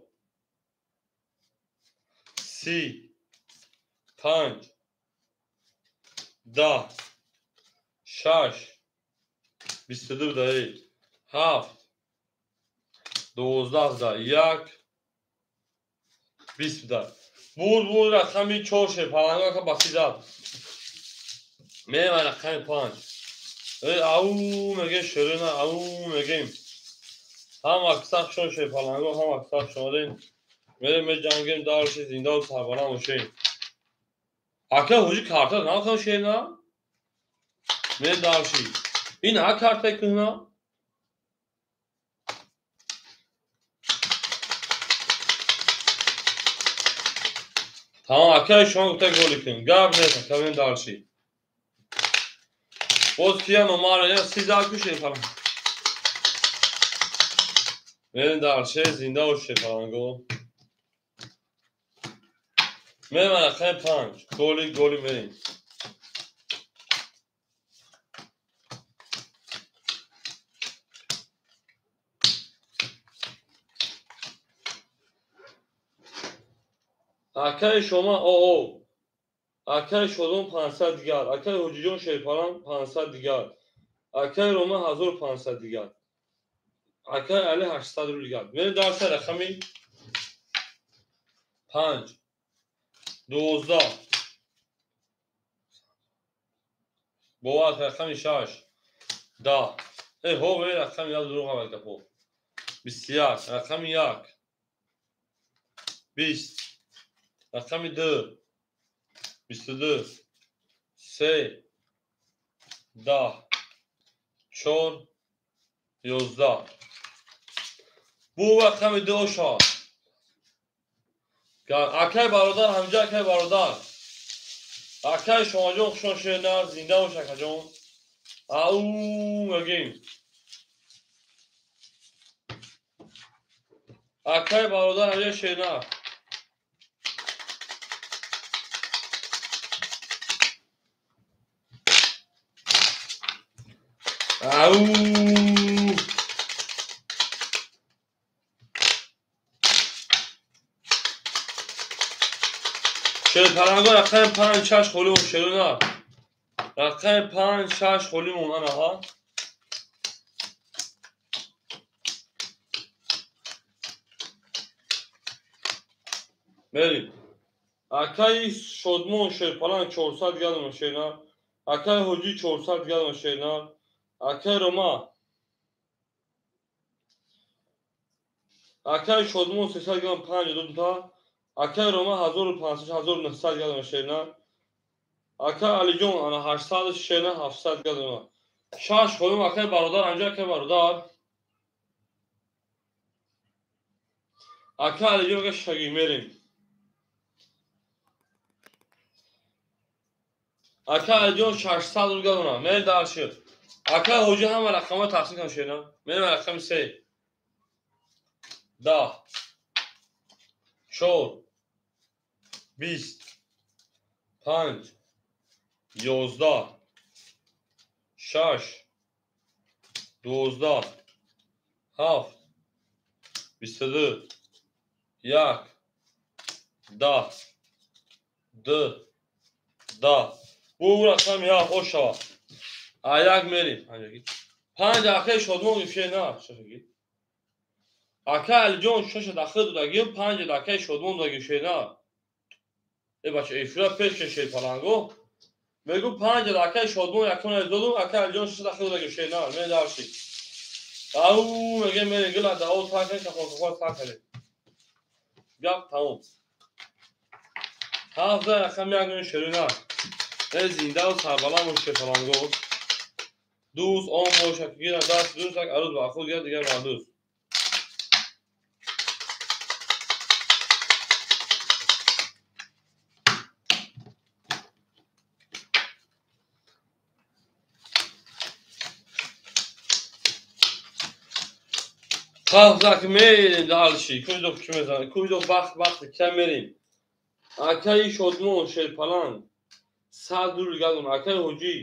30 5 10 6 22 даи 7 12 да 1 20 да. Бур бур рақами 4 шерпаланга ака басидад. Мерем рақами 5. Ау мегем шерина, ау мегем. Ҳам аксар шон шерпаланго, ҳам аксар шонадем. Мерем меҷангем, дарши зиндаву сарбаланд бошем. Ака ҳоҷи карта нахан шерина? Мерем дарши. Ин ҳа карта кӯҳна? Тамом, акаи шумо гуфта голи кун. Гап нест, ака мерем дарши. Боз кия номара, я сиза ку шерпаланг. Мерем дарши, зинда бош шерпаланго. Мерем рақами 5. Голи голи мерем. Акаи шумо ОО. Акаи Шодон 500 дигар. Акаи Ҳоҷиҷон Шерпаланг 500 дигар. Акаи Рома 1500 дигар. Акаи Али 800 рубл дигар. Мерем дарса рақами 5 12 бовар рақами 6 10 ҳо рақами 1 дурӯғ аввал гапо 21 рақами 1 20 рақами 2 22 3 10 4 11. Бу рақами 2 оша. Акай бародар, ҳамҷа акай бародар. Акай шомаҷон хушон шерна, зинда бош акаҷон. Ау мегем. Акай бародар ҳамҷа шерна. Ау! Шерпаланго рақами 5 6 холимон шерона. Рақами 5 6 холимон анаҳа. Мерим. Акаи Шодмон Шерпаланг 400 гадона шернар. Акаи Ҳоҷӣ 400 гадона шернар. Акаи Рома. Акаи Шодмон 300 гадона 52 та. Акаи Рома 1500 1900 гадона шернар. Акаи Алиҷон ана 800 шернар 700 гадона. Шаш ходим акаи бародар анҷо акаи бародар. Акаи Алиҷон ака шаги мерем. Ака Алиҷон 600 рубл гадона. Мерем дальше. Акаи Ҳоҷӣ ҳама рақамҳо тақсим кунам шернар. Мерем рақами 3. 10 4 20 5 11 6 12 7 22 1 10 2 10. Бу рақами 7 ошава. А як мерим. 5 акаи Шодмон гифше на. Акаи Алиҷон 6 дахил додагӣ, 5 акаи Шодмон додагӣ шена. Э бача, эфира пеш кешед паланго. Мегу 5 акаи Шодмон якон аз додум, акаи Алиҷон 6 дахил додагӣ шена. Мен дарши. Ау, меге мерим гила дао такен кафон такен. Гап тамом. 7 рақам як мин шерина. Э зиндаву сарбаланд бош паланго. Дӯст он бошад ки гирад даст дӯст як арӯз ба худ гирад дигар ба дӯст. Ҳафтак мерем дальше. Куҷо ки мезанад? Куҷо бахт бахт кам мерем. Акаи Шодмон Шерпаланг 100 рубл гадона. Акаи Ҳоҷӣ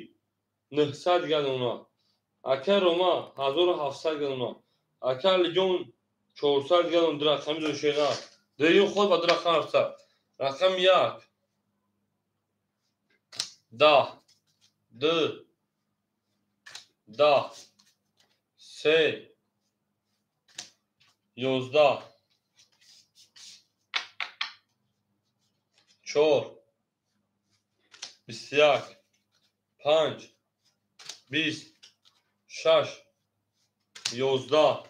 900 гадона. Акаи Рома 1700 гадона. Акаи Алиҷон 400 гадона. Ду рақами ду шена. Дуюм худ ба ду рақам рафта. Рақами 1 10 2 10 3 11 4 21 5 20 6 11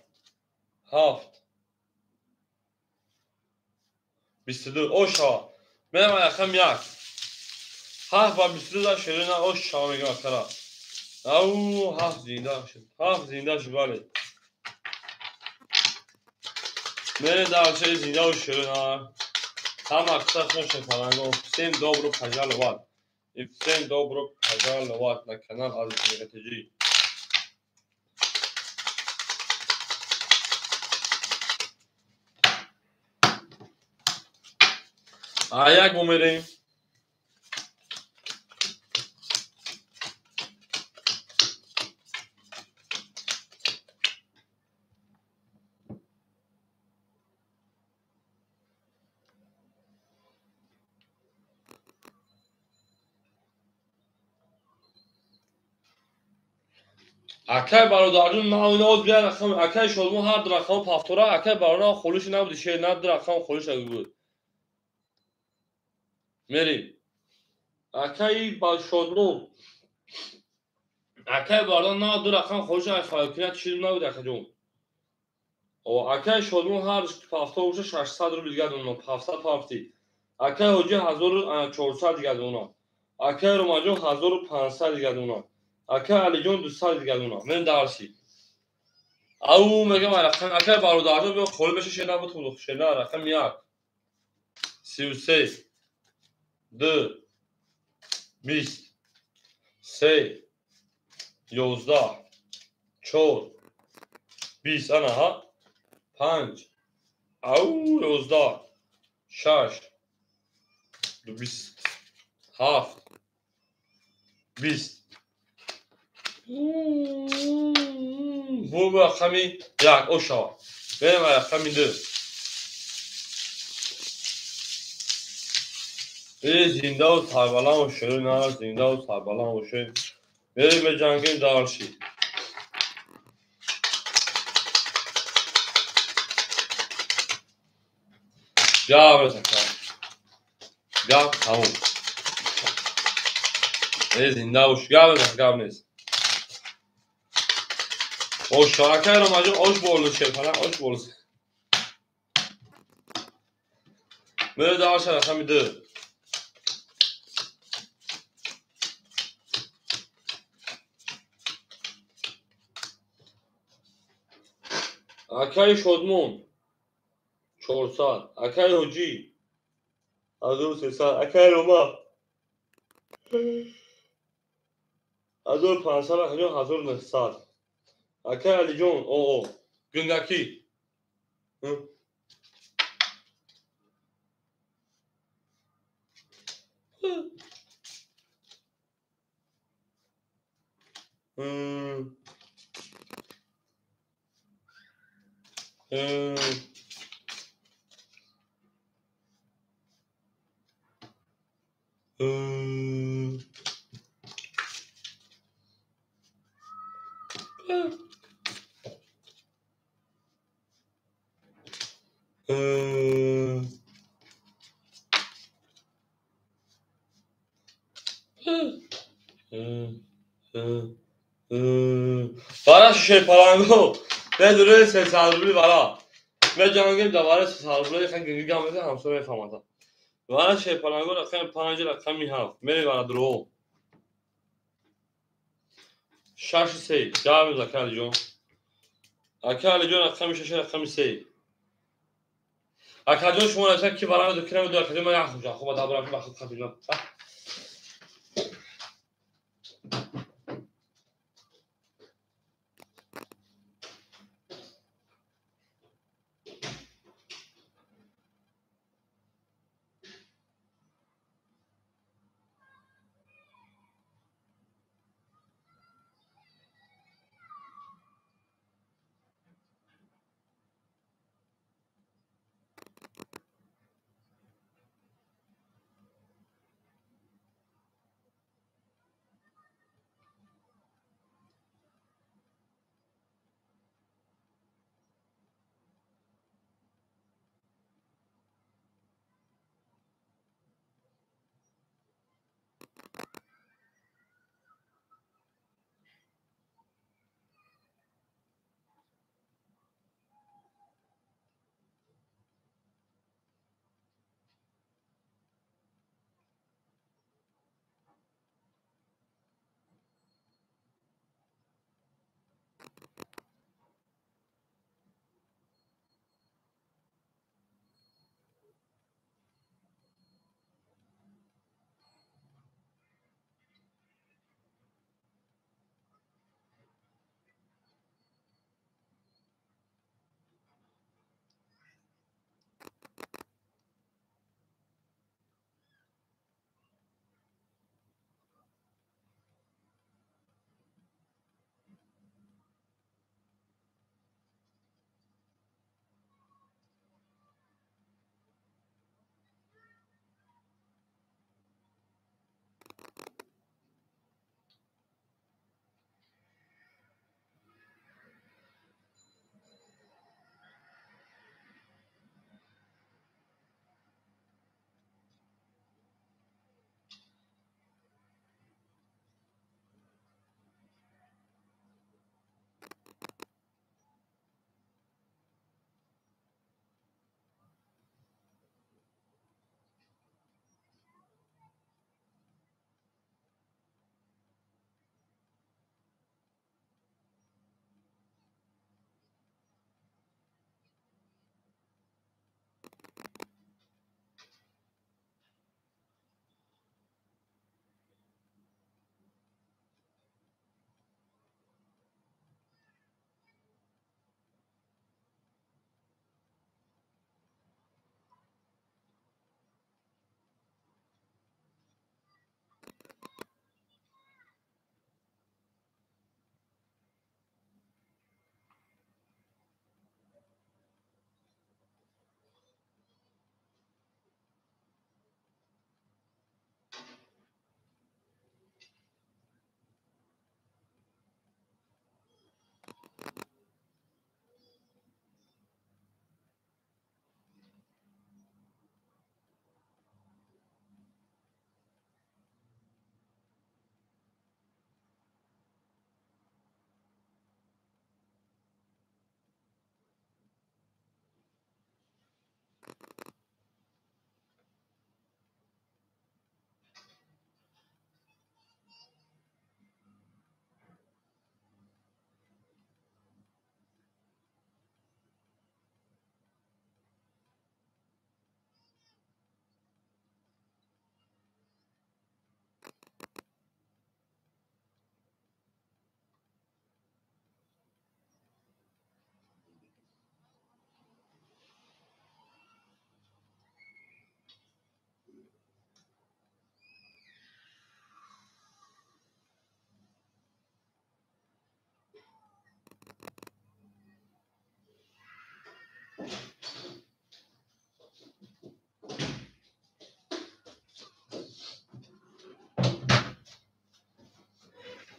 7 22 оша. Мерам рақами 1 7 ба 22 да шерина оша мегам акара. Ау 7 зинда шуд. 7 зинда шуд бале. Мерем дальше зинда шерина. Ҳама қисса шефаланго. Всем добро пожаловать. И всем добро пожаловать на канал Азиз ТЖ. А як бумерем. Акай бародарҷон, ман оз бия рақам акай Шодмон ҳар ду рақам пафтора, акай бародар холиш набуд, шер на ду рақам холиш буд. Мерим. Акай ба Шодмон. Акай бародар на ду рақам холиш ай файкина чиз набуд акаҷон. О акай Шодмон ҳар пафтор боша 600 рубл гадона, 700 пафти. Акай Ҳоҷӣ 1400 гадона. Акай Ромаҷон 1500 гадона. Акаи Алиҷон 200 гадона. Мен дарси. Ау мегам рақам акаи бародарҷон биё холӣ беша шена буд худ шена рақам 1 33 2 20 3 11 4 20 ана ҳа 5 ау 11 6 20 7 20. Бу рақами 1 ошава. Мерем рақами 2. Зиндаву сарбаланд бошед, на зиндаву сарбаланд бошед. Мерем беҷангем дарши. Ҷабр така. Гап тамом. Зинда бош, гап гап нест. Ош акай Ромаҷон, ош болу шерпаланг, ош болу. Мера дальше рақами 2. Акай Шодмон 400, акай Ҳоҷӣ 1300, акай Рома 1500, акаҷон 1900. Акай Алиҷон, о гунгакӣ. Вара шерпаланго, медуре 300 рубли вара. Меҷангем да вара 300 рубли, хан гингам меса ҳамсо мефаҳмада. Вара шерпаланго рақами 5, рақами 7. Мери вара дро. 6 3. Ҷавоб ака Алиҷон. Ака Алиҷон рақами 6, рақами 3. Акаҷон шумо наша ки вара меду ки намеду акаҷон ман яхм ҷа. Хуб дабра ки бахт хатиҷон.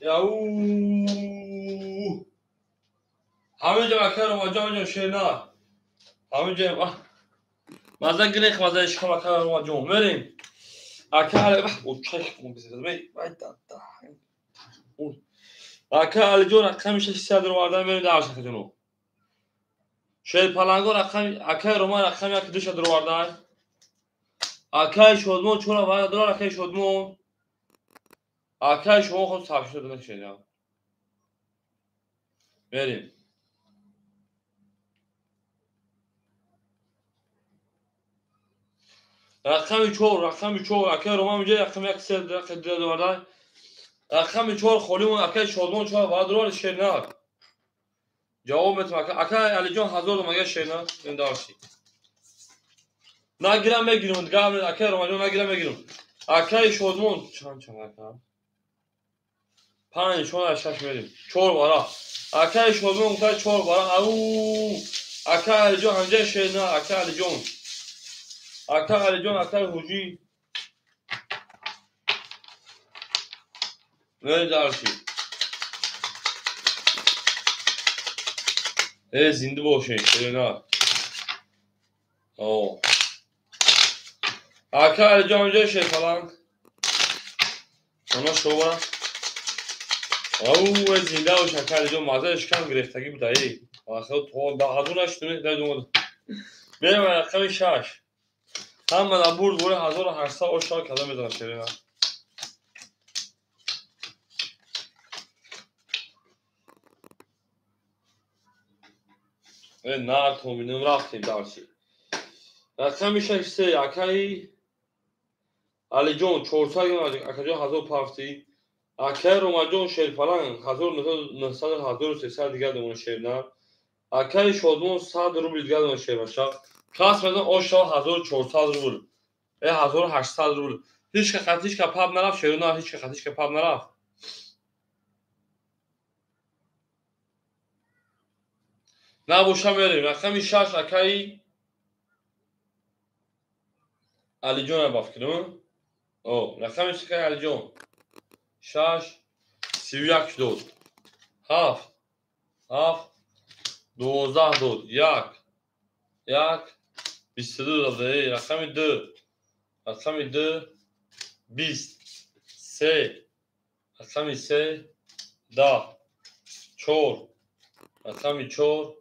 Яу. Ҳаминҷо акай Ромаҷон, ҳаминҷо шерна. Ҳаминҷо маза гирех, маза ишкам акай Ромаҷон. Мерем. Акай очак акай Алиҷон рақами 600 ровардан мерем дар шахҷоно. Шерпаланго рақами акай Роман рақами 1 2 ровардан. Акай Шодмон чора вара дорар акай Шодмон. Акай шумо худ сабшида накшед. Мерем. Рақами 4, рақами 4, акай Роман миҷа рақами 1 3 2 довардан. Рақами 4 холӣ мон акай Шодмон чора вара дорар шернак. Ҷавоб метам ака акай Алиҷон 1000 домага шернак ин дарси. Нагирам мегирам, дигар акай Ромаҷон нагирам мегирам. Акай Шодмон чанд чанд ака? 5 4 6 мерем. 4 бара. Акай Шодмон гуфта 4 бара. Ау! Акай Алиҷон ҳамҷа шернак, акай Алиҷон. Акай Алиҷон, акай Ҳуҷӣ. Мерем дарси. Э, зинда бошед, шернак. О. Акай Алиҷон ҳамҷа шерпаланг. Она шобара. Ау, зинда бош акай Алиҷон, мазаи шикам гирифтагӣ буда, эй. То ба ҳазор наштуни, дай думад. Мерем рақами 6. Ҳама дар бурд бори 1800 ошо када мезанад шерина. Э, на томинем рафтем дарси. Рақами 6 3 акай Алиҷон 400 акаҷон 1000 пафтӣ. Акай Ромаҷон шерпаланг 1900 1300 дигар домон шерна. Акай Шодмон 100 рубл дигар домон шербаша. Кас мезан ошо 1400 рубл. Э 1800 рубл. Ҳеч ка хатиш ка паб нарафт шерна, ҳеч ка хатиш ка паб нарафт. Набоша мерем. Рақами 6 акай Алиҷон ба фикрам. О, рақами 6 акай Алиҷон. 6 31 дод. 7 7 12 дод. 1 1 22 дод. Рақами 2 рақами 2 20 3 рақами 3 10 4 рақами 4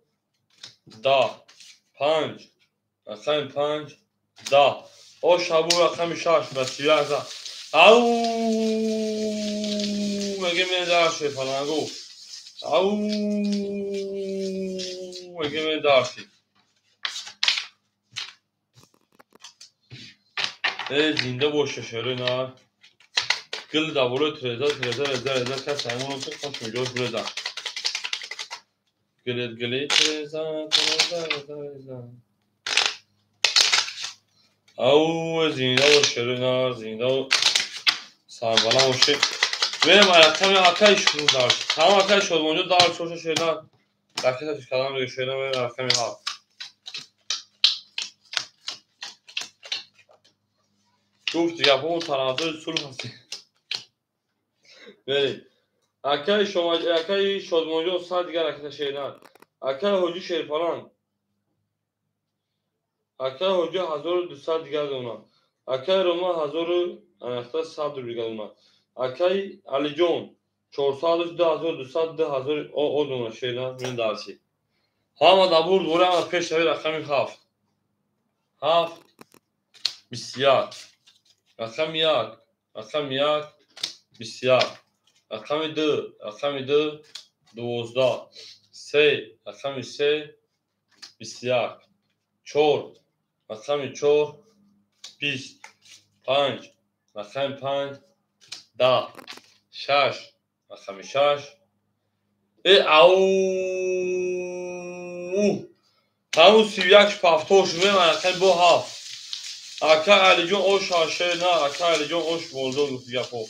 10 5 рақами 5 10. О шабу рақами 6 ба 31. Ау! Меге мен дарши фалангу. Ау! Меге мен дарши. Э, зинда боша шерина. Гил да боло треза треза реза реза кас ҳамон то хош меҷош буреза. Гилет гили треза треза реза реза. Ау, зинда бош шерина, зинда сарбаланд бошед. Мерем рақами акай шурӯъ дарс. Тамом акай Шодмонҷо дарс боша шерина. Ракета калам мега шерина мерем рақами 7. Гуфт гапҳо тарафдори сулҳ ҳастем. Мерем. Акай шома акай Шодмонҷо 100 дигар ракета шерина. Акай Ҳоҷи шерпаланг. Акай Ҳоҷи 1200 дигар дона. Акай Рома 1100 рубл дигар дона. Акай Алиҷон 400 2200 2000 о дона шерина мен дарси. Ҳама дар бурд бори ҳама пеш рави рақами 7. 7 21 рақами 1 рақами 1 21 рақами 2 рақами 2 12 3 рақами 3 21 4 рақами 4 20 5 рақами 5 10 6 рақами 6. Э, ау! Ҳамун 31 пафтор шуд рақами бо 7. Акай Алиҷон ош шерна, акай Алиҷон ош болдон гуфт гапҳо.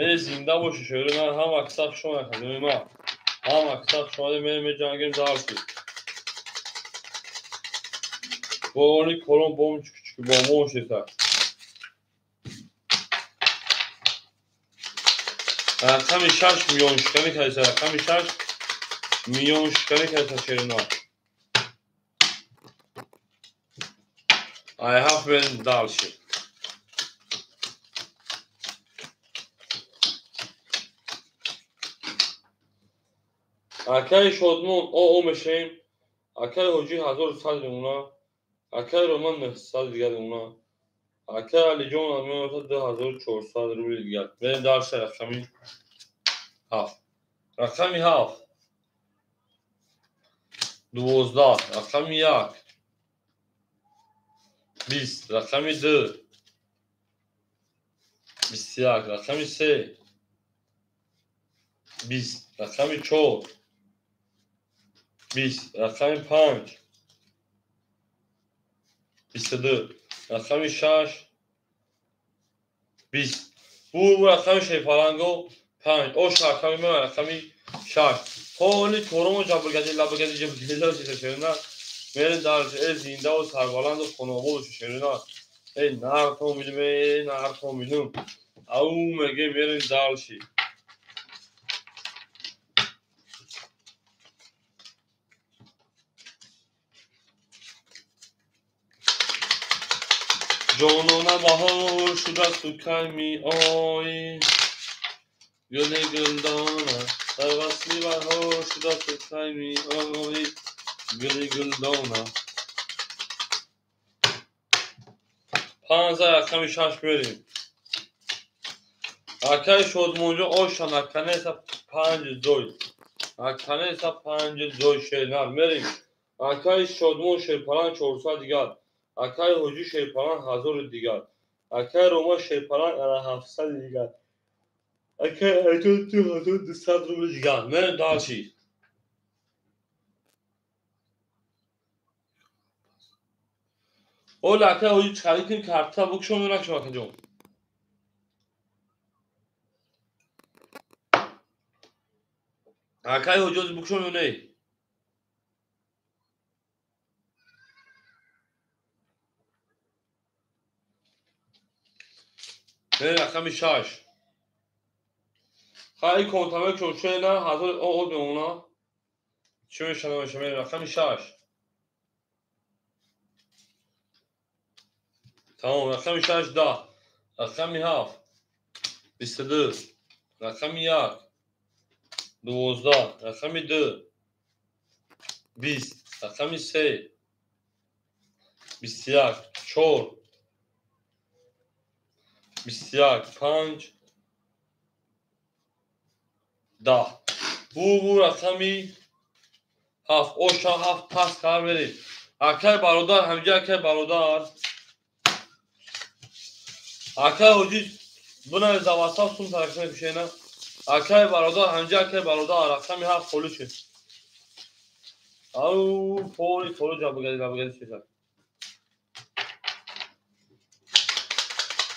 Э, зинда боши шерина, ҳама аксар шумо накардем ма. Ҳама аксар шумо мерем меҷангем дарси. Борони колон бом чук бомон шеса. Рақами 6 миёншиканӣ кардеса. Рақами 6 миёншиканӣ кардеса шерина. Ай ҳафт берем дальше. Акаи Шодмон ОО мешавем. Акаи Ҳоҷӣ 1100 мемона. Акаи Роман 900 дигар мемона. Акаи Алиҷон мемона 2400 рубли дигар. Берем дальше рақами 7. Рақами 7. 12. Рақами 1. 20. Рақами 2. 21. Рақами 3. 20. Рақами 4. 20. Рақами 5. 22. Рақами 6. 20. Бу рақами шерпаланго 5. Ош рақами ман рақами 6. Ҳоли чоруму ҷабргади лабгади ҷабргади шерина. Мерем дар зиндаву сарбаланду хонаободу шерина. Эй нартон бидум, эй нартон бидум. Ау меге мерем дальше. Ҷонона баҳор шудасту кай меоӣ, гули гулдона дар васли баҳор шудасту кай меоӣ, гули гулдона. 15 рақами 6 мерем. Акаи Шодмонҷон оша наканеса 5 зой. Наканеса 5 зой шернар мерем. Акаи Шодмон шерпалан 400 дигар. Акаи Ҳоҷӣ шерпалан 1000 дигар. Акаи Рома шерпалан 700 дигар. Акаи Алиҷон 2200 рубли дигар. Мерем дальше. Ола акаи Ҳоҷӣ чӣ кунем карта букшом ё накшом акаҷон? Акаи Ҳоҷӣ ҳозир букшом ё не? Мерем рақами 6. Хай контамек шон шена 1000 ОО мемона. Чӣ мешава мешава? Мерем рақами 6. Тамом, рақами 6 10. Рақами 7 22. Рақами 1 12. Рақами 2 20. Рақами 3 21. 4 21. 5 10. Бу рақами 7. Оша 7 пас қар мерем. Акаи бародар ҳамҷа акаи бародар. Акаи Ҳоҷӣ бунавез дар ватсап сум таракта мепӯшена. Акаи бародар ҳамҷа акаи бародар рақами 7 холӣ шуд. Ау поли толо ҷабгади лабгади шуд.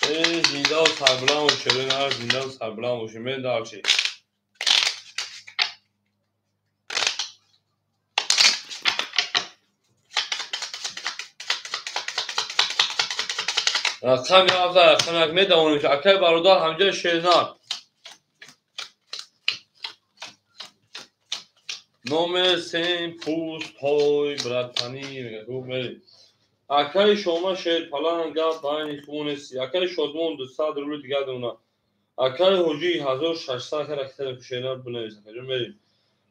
Эй зиндаву сарбуланд бошед, зиндаву сарбуланд бошед. Мерем дальше. Рақами 7 рақами 1 медавонем. Акаи бародар ҳамҷа шернар. Номер 3 пустҳои братанӣ мегӯяд. Акаи Шома шерпалан гап байни хунеси. Акаи Шодмон 200 рубли дигар дона. Акаи Ҳоҷӣ 1600 ракета мепӯшена бинавис. Акаҷон мерем.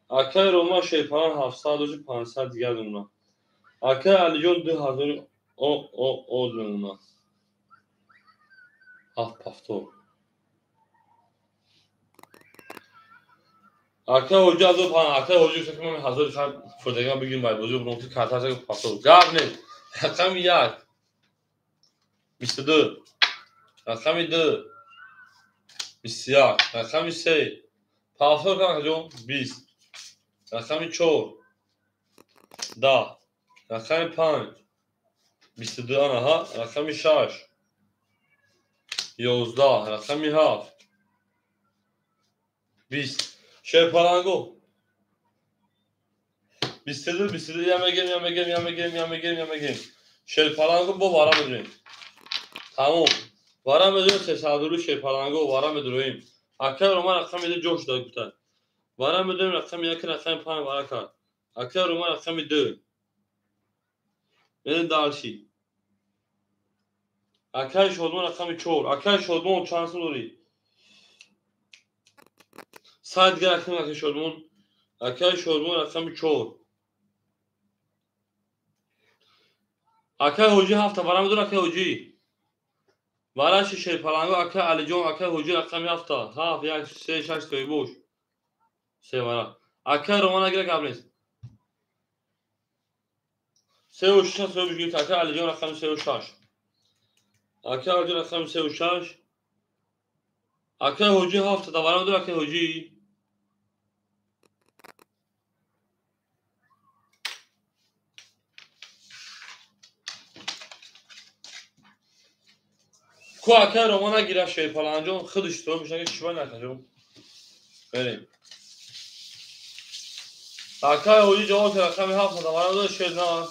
Акаи Рома шерпалан 700 500 дигар дона. Акаи Алиҷон 2000 ОО дона. 7 повтор. Акаи Ҳоҷӣ 1500. Акаи Ҳоҷӣ гуфта ки ман 1000 фурдаган бигирем бай бозӣ биром ки карташа повтор. Гап нест. Рақами 1 22. Рақами 2 21. Рақами 3 повтор кун акаҷон 20. Рақами 4 10. Рақами 5 22 анаҳа. Рақами 6 11. Рақами 7 20. Шерпаланго 22 22 я мегем я мегем я мегем я мегем я мегем. Шерпаланго бо вара медурем. Тамом. Вара медурем 300 рубли шерпаланго вара медуроем. Акай Рома рақами 2 ҷо шуда гуфта. Вара медонем рақами 1 рақами 5 вара кард. Акай Рома рақами 2. Мерем дальше. Акай Шодмон рақами 4. Акай Шодмон чанд сум дорӣ? Сад дигар рақами акай Шодмон. Акай Шодмон рақами 4. Акай Ҳоҷӣ 7 вара медор акай Ҳоҷӣ. Вараши Шерпаланго акай Алиҷон акай Ҳоҷӣ рақами 7. 7 1 3 6 соҳибош. Се вара. Акай Роман агира гап нест. 3 ва 6 соҳибош гирифт. Акай Алиҷон рақами 3 ва 6. Акай Алиҷон рақами 3 ва 6. Акай Ҳоҷӣ 7 вара медор акай Ҳоҷӣ. Ку акай Роман агира Шерпаланҷон худаш соҳиб мешавад, чиба накаҷон. Берем. Акай Ҳоҷӣ ҷавоб рақами 7 вара медор Шернар.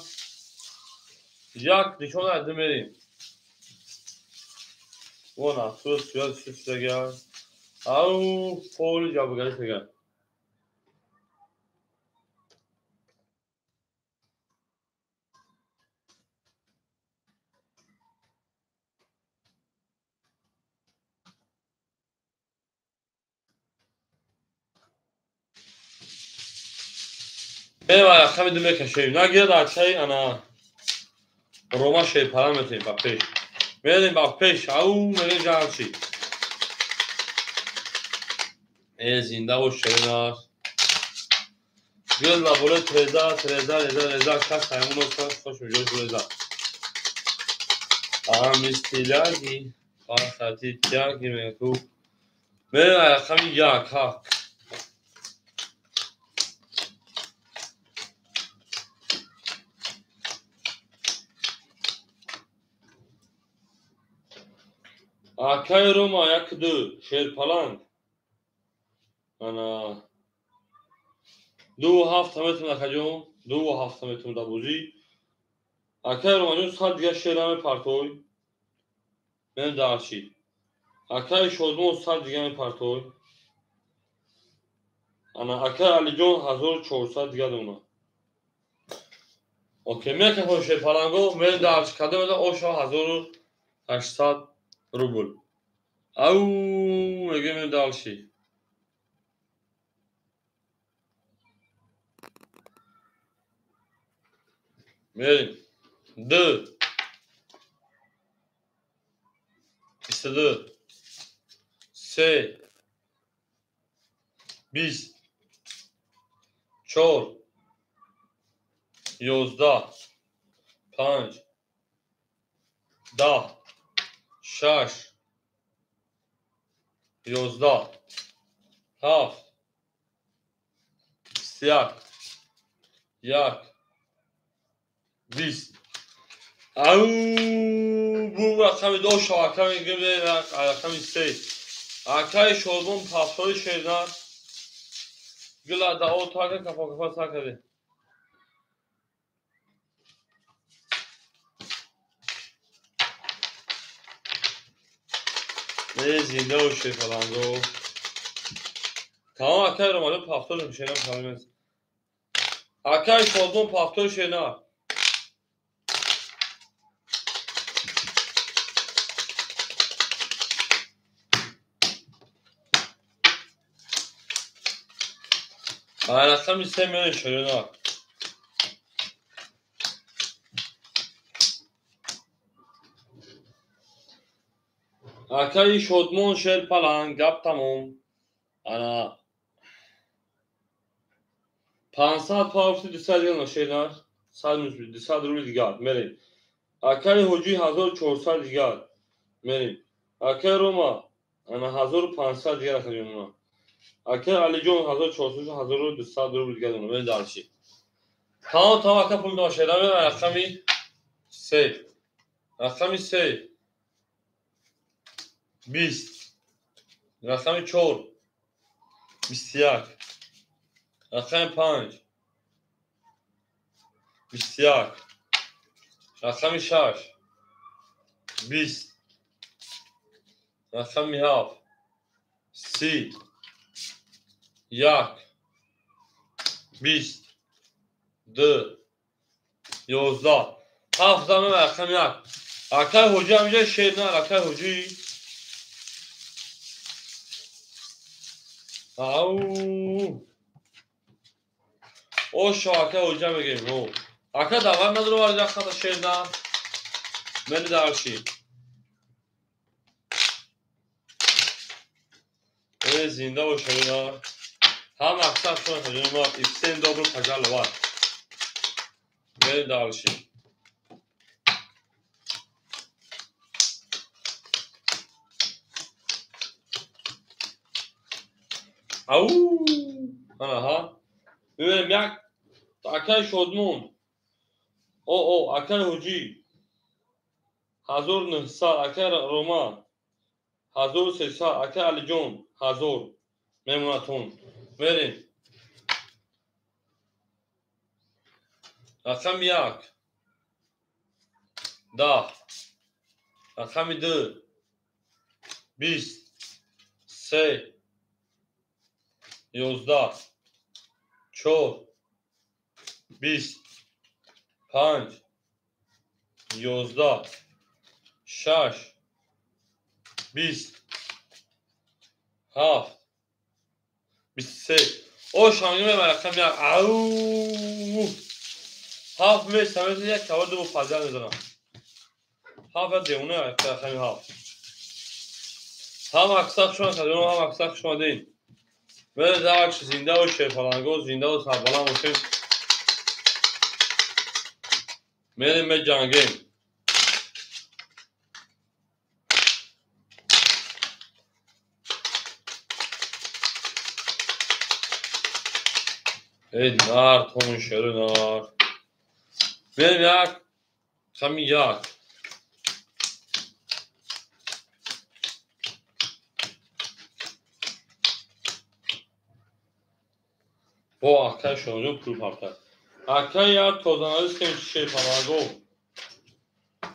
Як нишон ду мерем. Вона сус сус сус дагар. Ау фоли ҷавобгари дагар. Мерем рақами 2 мекашем. Нагирад акай ана Рома Шерпалан метавонем ба пеш. Мерем ба пеш. Ау мерем ҷамъши. Э зинда бош Шернар. Гул лаболе треза треза реза реза кас ҳаймон оста хош меҷош реза. Амистиляги пасати тяги меку. Мерем рақами 1 ҳак. Акай Рома 1 2 Шерпаланг. Ана 2 7 метр акаҷон, 2 7 метр да бозӣ. Акай Ромаҷон 100 дигар шера мепартой. Мерем дальше. Акай Шодмон 100 дигар мепартой. Ана акай Алиҷон 1400 дигар дона. Окей, мекафон Шерпаланго, мерем дальше. Кадом еда оша 1800 рубл. Ау, мегӯем дальше. Мерем. 2 22 3 20 4 11 5 10 6 11 7 21 1 20. Ау бу рақами 2 шава аками рақами 3. Акай Шодмон пафтои Шернар. Гила дао така кафа кафа сакаде. Зинда бош Шерпаланго. Тамом акай Ромаҷон пафтош Шернар фаҳмед. Акай Шодмон пафтои Шернар. Рақами 3 мерем Шернар. Акай Шодмон Шерпаланг гап тамом. Ана 500 пафти 200 дигар Шернар. 100 200 рубл дигар мерем. Акай Ҳоҷӣ 1400 дигар мерем. Акай Рома ана 1500 дигар акаҷон. Акай Алиҷон 1400 1200 рубл дигар мерем дальше. Тамом тамом ака пул дошт Шернар рақами 3. Рақами 3 20 рақами 4 21 рақами 5 21 рақами 6 20 рақами 7 30, 1, 20, 2, 11, 7 дама рақами 1. Акай ҳоҷӣ ҳаминҷа шер на, акай ҳоҷӣ. Ау. Ошо акай ҳоҷа мегем. Ака давар надорад хата шер на. Мени дарши. Зинда бошед. Ҳам аксар шумо ҳаҷони ма всем добро пожаловать. Мерем дальше. Ау! Аҳа. Мебинем як акай Шодмон. О, акай Ҳоҷӣ. 1900, акай Рома. 1300, акай Алиҷон. 1000. Мемонатон. Мерем. Рақами 1. 10. Рақами 2. 20. 3. 11. 4. 20. 5. 11. 6. 20. 7. 23. Ош ҳамин рақами 1. Ау! 7 месамед як тавар ду пазар мезанам. 7 девона рақами 7. Ҳам аксар шумо кадом ҳам аксар шумо дин. Мере дарк зинда ва шерфаланго зинда ва сарбаланд бошем. Мерем меҷангем. Эй нар тон шеру нар. Мерем як рақами 1. Бо акай Шоҳҷон пул партад. Акай як тозанарист ки шерфаланго.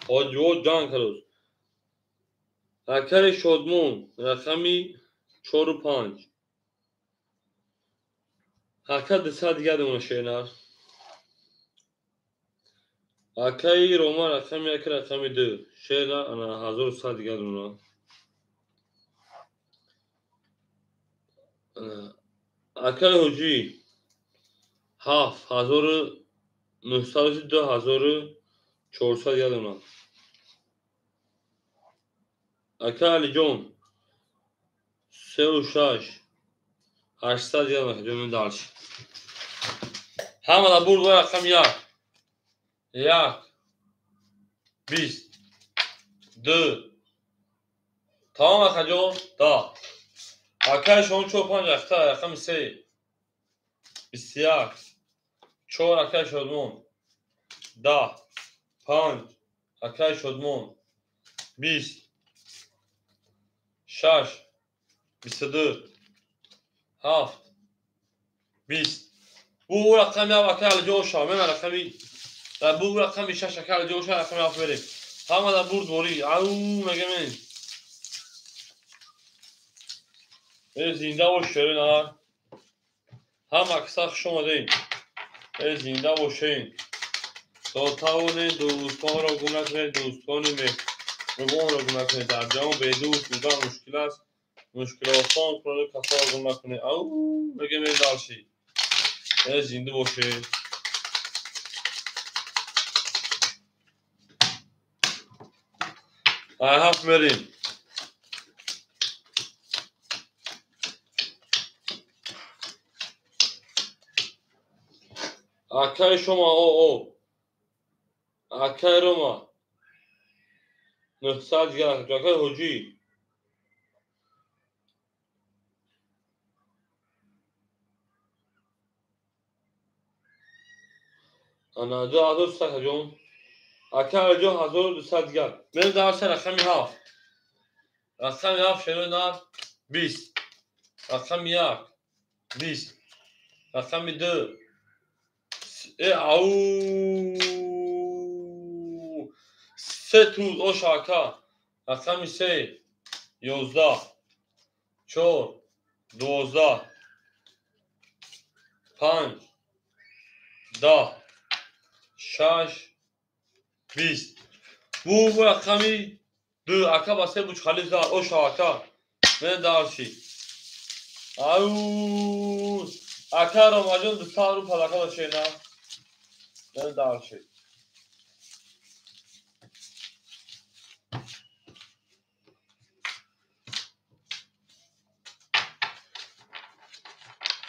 Ҳоҷиво ҷанг кард. Акаи Шодмон рақами 4 5. Ака 200 дигар демона шернар. Акаи Рома рақами 1 рақами 2. Шерна ана 1100 дигар демона. Акаи Ҳоҷӣ 7 1902 1400 дигар демона. Акаи Алиҷон 3 6 800 дигар демона. Ҷоним дальше. Ҳамада бурд рақами 1. 1 20 2. Тамом акаҷон? 10. Акаи Шон 4 5 ахта рақами 3. 21. 4 акаи Шодмон. 10. 5 акаи Шодмон. 20. 6. 22. 7. 20. Бу рақами 7 акаи Алиҷон шав. Мена рақами бу рақами 6 акаи Алиҷон шав, рақами 7 берем. Ҳамада бурд ворӣ. Ау мегем. Зинда бош шерин ар. Ҳам аксар хуш омадем. Зинда бошен. То тавонед дӯстонро гум накунед, дӯстони меҳрубонро гум накунед. Дар ҷаҳон бедӯст будан мушкил аст. Мушкил осон кунад касоро гум накунед. Ау мегем дальше. Зинда бошед. Ай ҳафт мерем. Акаи шумо о. Акаи Рома 900 дигар. Акаи Ҳоҷӣ ана 2300 ҷон. Акаи Алиҷон 1200 дигар. Мерем дарса рақами 7. Рақами 7 шерои нар 20. Рақами 1 20. Рақами 2 ау 3 туз оша ака. Рақами 3 11. 4, 12, 5, 10, 6, 20. Бу рақами 2 ака ба се бучхали зад. Оша ака. Мен дарши. Ау! Ака Ромаҷон 200 рубл ака дошена. Мен дарши.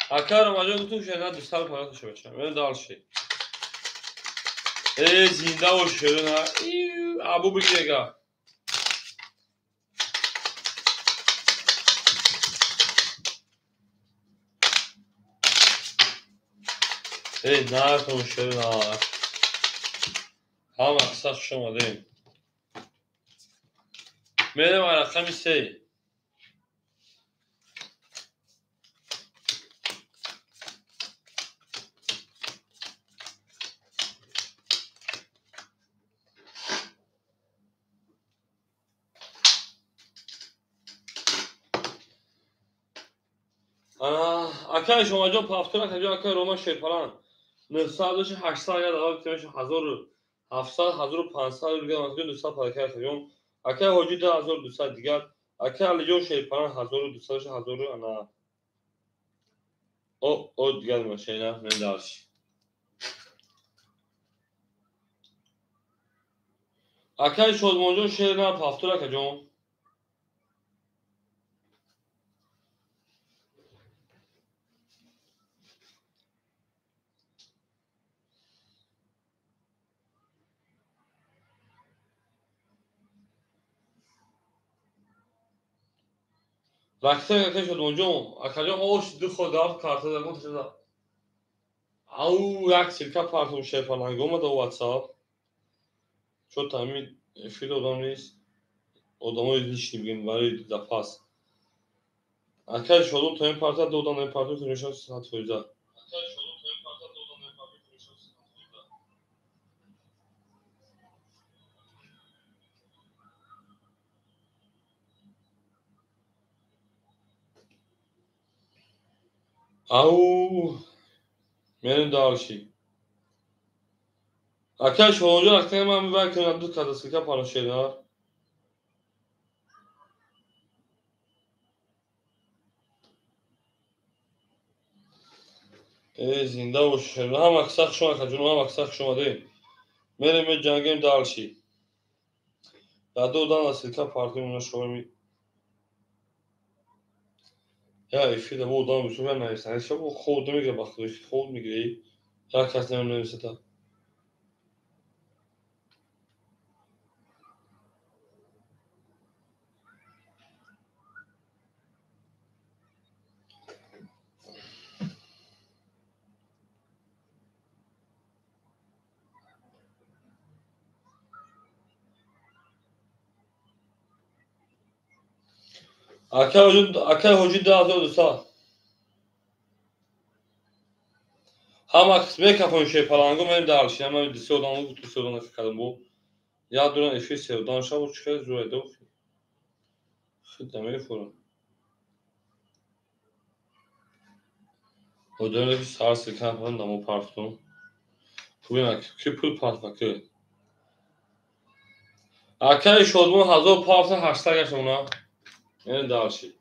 Ака Ромаҷон гуфтум шена 200 рубл ака дошта. Мен дарши. Э зинда бош шерона. Абу бигирега. Эй, нартон шерона. Ҳама қисса хуш омадем. Мерем рақами 3. Акай Шомаҷон пафтур акаҷон акай Рома Шерпалан 900 доши 800 агар давай битемеш 1700 1500 дигар масалан 200 палака акаҷон акай Ҳоҷи 2200 дигар акай Алиҷон Шерпалан 1200 доши 1000 ана о дигар машина мен дарш акай Шодмонҷон Шерна пафтур акаҷон Ракса акай Шодмонҷон акаҷон ош ду ходафт карта дагон шуда. Ау як силка партум Шерпаланг омада WhatsApp. Чо тами эфир одам нест. Одамои лишний бигем барои запас. Акай Шодмон то ин парта ду одам партум мешавад 100%. Акай Шодмон то ин парта ду одам партум мешавад 100%. Ау, мерем дальше. Акай Шодмонҷон актай ман мебарам ки ду када силка парошена. Э зинда бош шерна. Ҳама қисса хуш омад акаҷон, ҳама қисса хуш омадем. Мерем меҷангем дальше. Дар ду одам силка партум на шоми. Я эфир да одам бисёр нависанд. Шабо хоб намегира ба худо, хоб мегирӣ. Як кас наменависад. Акай Ҳоҷи 2200. Ҳама мекафон Шерпаланго мерем дальше. Ҳама ду се одам ду се одам кардам бо. Як дуран эфир се одам шабо чӣ хеле зӯр айдо. Худда мефурам. Одаме ки сар силка пан дамо партум. Хубина ки пул партва ки. Акай Шодмон 1000 партва 800 гашона. Мерем дальше.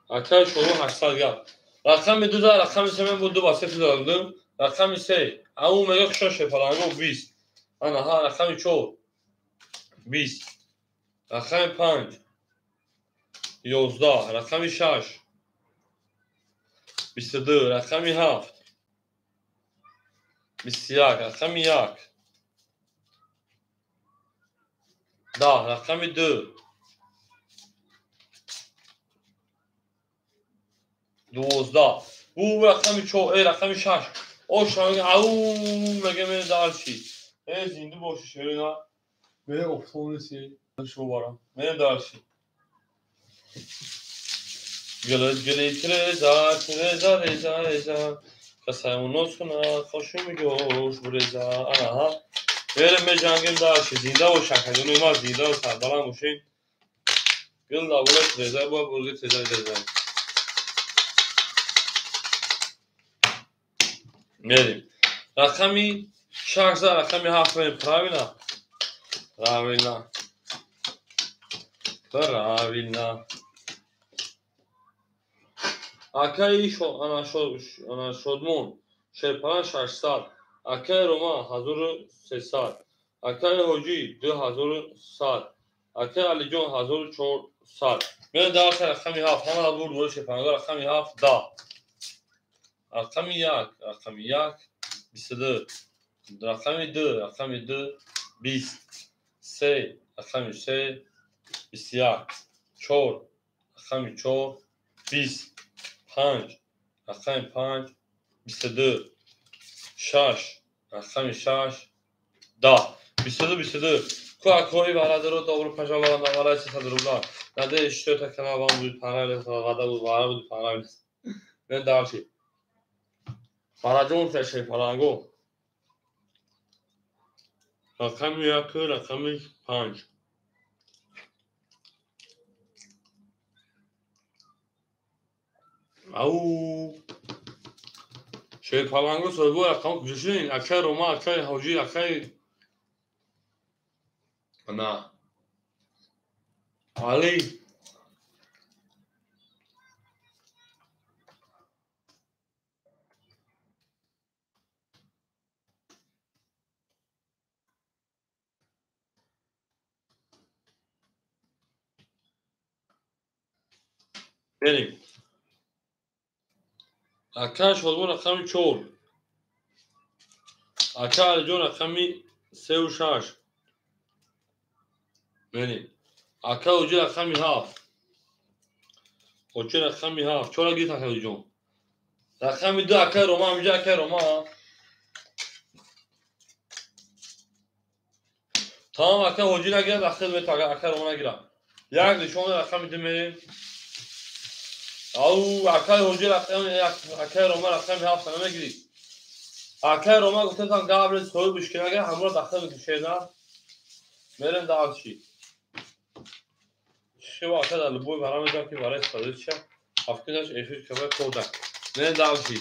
Акай Шодмон 800 гап. Рақами 2 да рақами 3 мен бу 2 ба 3 додам. Рақами 3. Ау мега хушон Шерпаланго 20. Ана ҳа рақами 4 20. Рақами 5 11. Рақами 6 22. Рақами 7 21. Рақами 1 10. Рақами 2 12. Бу рақами 4, рақами 6. Оша мега ау мега мен дальше. Э зинда боши шерина. Ме офтонси шо барам. Мен дальше. Гелет гелет реза реза реза реза. Касаем носуна хошу мегош буреза. Аха. Мерем меҷангем дальше. Зинда бош акаҷон ма зинда ва сарбаланд бошед. Гил давлат реза бо бурги реза реза. Мерем. Рақами 6 за рақами 7 мерем. Правильно? Правильно. Правильно. Акаи ана Шодмон Шерпаран 600, акаи Рома 1300, акаи Ҳоҷӣ 2100, акаи Алиҷон 1400. Мерем дар рақами 7. Ҳама бурд бо Шерпаранго. Рақами 7 10. Рақами 1, рақами 1 22, рақами 2, рақами 2 20, 3, рақами 3 21, 4, рақами 4 20, 5, рақами 5 22, 6, рақами 6 10, 22, 22. Ку акои бародаро, добро пожаловать на Валай 300 рубля. Надеюсь, что это канал вам будет понравиться, вода будет, вода будет понравиться. Мен дальше. Фараҷон Шерпаланго. Рақами 1, рақами 5. Ау. Шерпаланго соҳибо рақам куҷо шудин? Акаи Рома, акаи Ҳоҷӣ, акаи ана Али. Мерем. Ака Шодмон рақами 4. Ака Алиҷон рақами 3 6. Мерем. Ака Ҳоҷӣ рақами 7. Ҳоҷӣ рақами 7. Чора гирифт ака Ҳоҷиҷон. Рақами 2 акаи Рома, ҳаминҷо акаи Рома. Тамом, ака Ҳоҷӣ нагирад, ахир мета ака Рома нагирад. Як нишон рақами 2 мерем. Ау, акаи Ҳоҷӣ рақами, акаи Рома рақами 7 намегирид. Акаи Рома гуфтам габре соҳиб ки нагирад, ҳамро дахил мекушед, на? Мерем дальше. Шева ака дар любой параметр ки барои истифода ҳафташ эфир кабай кода. Мерем дальше.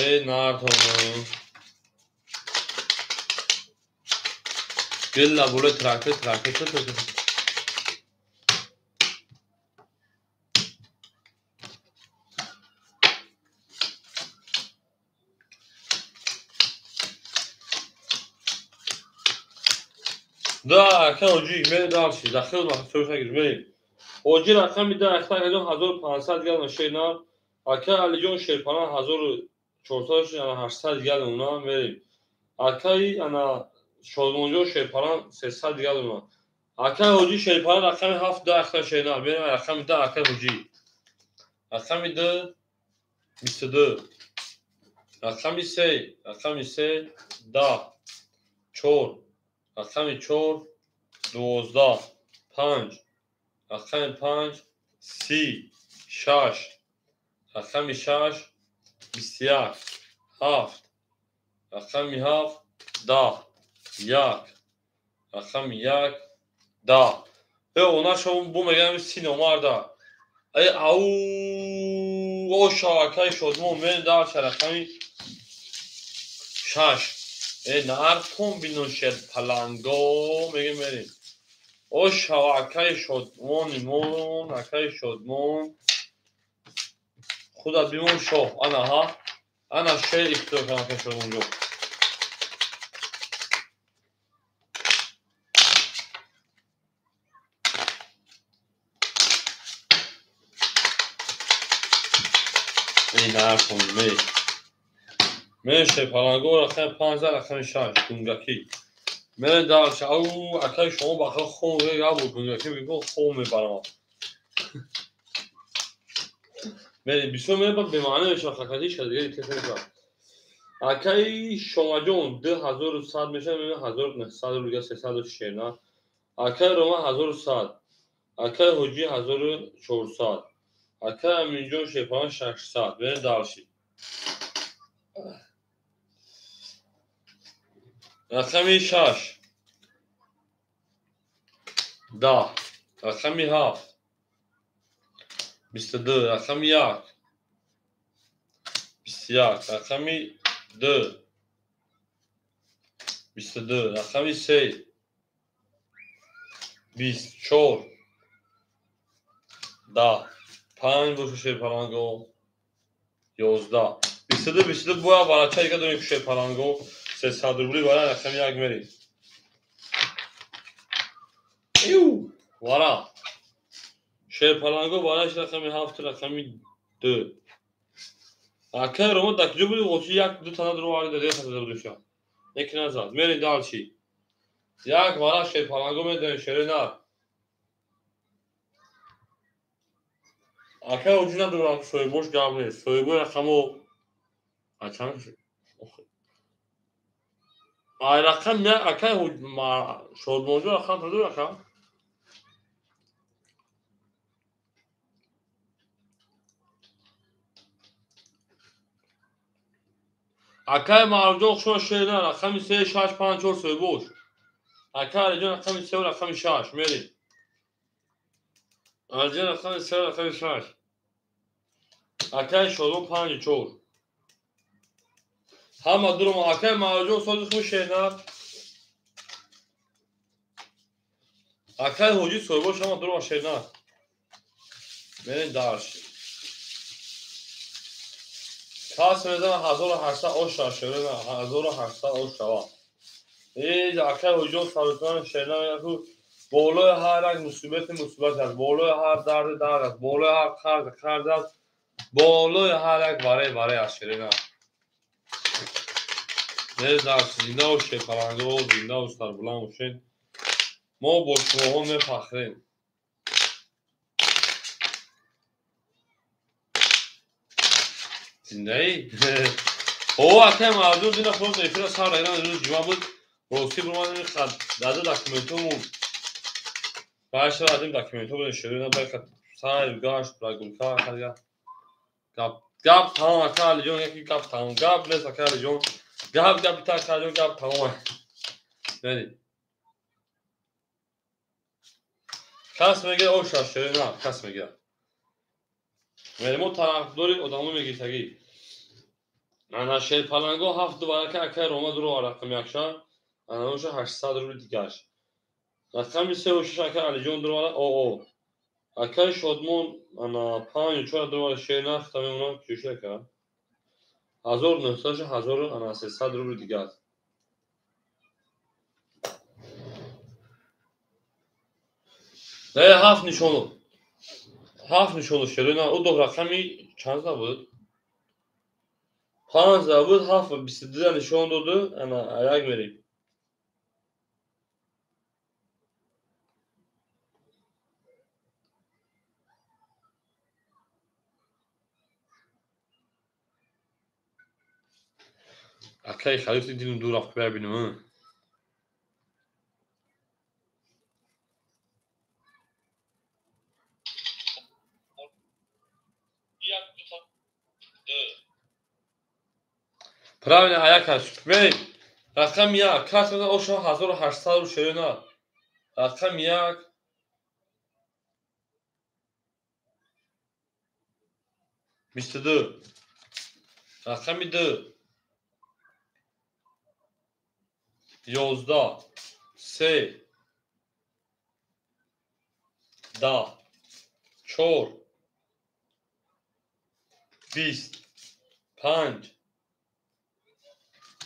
Эй, нартон. Гилла буле трактор, трактор, трактор. Да, ака Ҳоҷӣ, мерем дальше. Дахил махсус мерем. Ҳоҷӣ рақами 10 ахта 1500 грамм шернар. Ака Алиҷон Шерпаран 1400 ана 800 грамм уна мерем. Акаи ана Шодмонҷон Шерпаран 300 грамм уна. Акаи Ҳоҷӣ Шерпаран рақами 7 10 ахта шернар. Мерем рақами 10 акаи Ҳоҷӣ. Рақами 2 22. Рақами 3, рақами 3 10 4, рақами 4 12 5, рақами 5 30 6, рақами 6 21 7, рақами 7 10 1, рақами 1 10. Э, она шо бу мегам си номарда. Эй, ау, оша акаи Шодмон мен дар рақами 6. Э, нартон бинон Шерпаланго мегем мерем. Оша акаи Шодмон имон, акаи Шодмон. Худат бимон шоҳ. Ана ҳа. Ана шер ихтиёр кардам акаи Шодмонҷон. Эй, нартон ме. Мерем Шерпаланго рақами 5 рақами 6 гунгакӣ. Мерем дальше. Ау, акаи шумо баха хун ябу гунгакӣ бигӯ хун мебарам. Мерем бисёр мерем бемаъне мешавад хакатиш дигар интереса мешавад. Акаи Шомаҷон 2100 мешавад, мерем 1900 рубля 300 шерна. Акаи Рома 1100, акаи Ҳоҷӣ 1400, акаи Аминҷон Шерпаран 600. Мерем дальше. Рақами 6 10 Рақами 7 22. Рақами 1 21. Рақами 2 22. Рақами 3 24. 10. 5 бошу шерпаланго 11. 22 22 боя варача дига дорем шерпаланго 300 рубли вара рақами 1 мерем. Иу вара шерпаланго вараш рақами 7 рақами 2. Акай рома дар куҷо буди? Ғоси як ду тана дуру вари дар хата душа. Неки назад. Мерем дальше. Як вара шерпаланго медонем шере нар. Акай оҷи надорам соҳибош гап нест. Соҳибои рақамо ачан ай рақам я акай шодмонҷо рақам таду рақам. Акай Марҷон хушо шер на рақами 3 6 5 4 соҳибош. Акай Алиҷон рақами 3 рақами 6 мерем. Алиҷон рақами 3 рақами 6. Акай Шодмон 5 4. Ҳама дурума акай Марҷон сози хуш шер на. Акай Ҳоҷи соҳибош ҳама дурума шер на. Мерем дарш. Кас мезанад 1800 оша шерена 1800 оша. Эй акай ҳоҷон сарутан шерена мегӯяд болои ҳар як мусибати мусибат аст, болои ҳар дарди дард аст, болои ҳар қарз қарз аст, болои ҳар як варе варе аст шерена. Не дарс зинда бошед паланго, зинда ва сарбуланд бошед. Мо бо шумоҳо мефахрем. Зиндаи? О, акай Мардум дина худо эфира сар дагирам рӯз ҷумъа буд. Рости бурмадем дада документомон. Баша дадим документҳо будем шерина байка сайр гашт прогулка хага. Гап гап тамом ака Алиҷон яки гап тамом гап нест ака Алиҷон. Гап гап та ака Алиҷон гап тамом. Бери. Кас мегирад оша шерина кас мегирад. Мо тарафдори одамо мегиртагӣ. Ана шерпаланго 7 варака акай Рома дуро рақами якша, ана оша 800 рубли дигаш. Рақами 3 6 акай Алиҷон дуро оо. Акай Шодмон ана 5 4 дуро шерна хата мемонам чӯша ака. 1900 1000 ана 300 рубли дигаш. Не 7 нишону. 7 нишону шерина ӯ ду рақами чанд буд? 5 буд, 7 22 нишон доду, ана аяк мерем. Акай халифи дилм ду рафт бибинем. Правильно, аяк аст. Мерем. Рақами 1. Кас мезанад оша 1800 шерина. Рақами 1 22. Рақами 2 11 3 10 4 20 5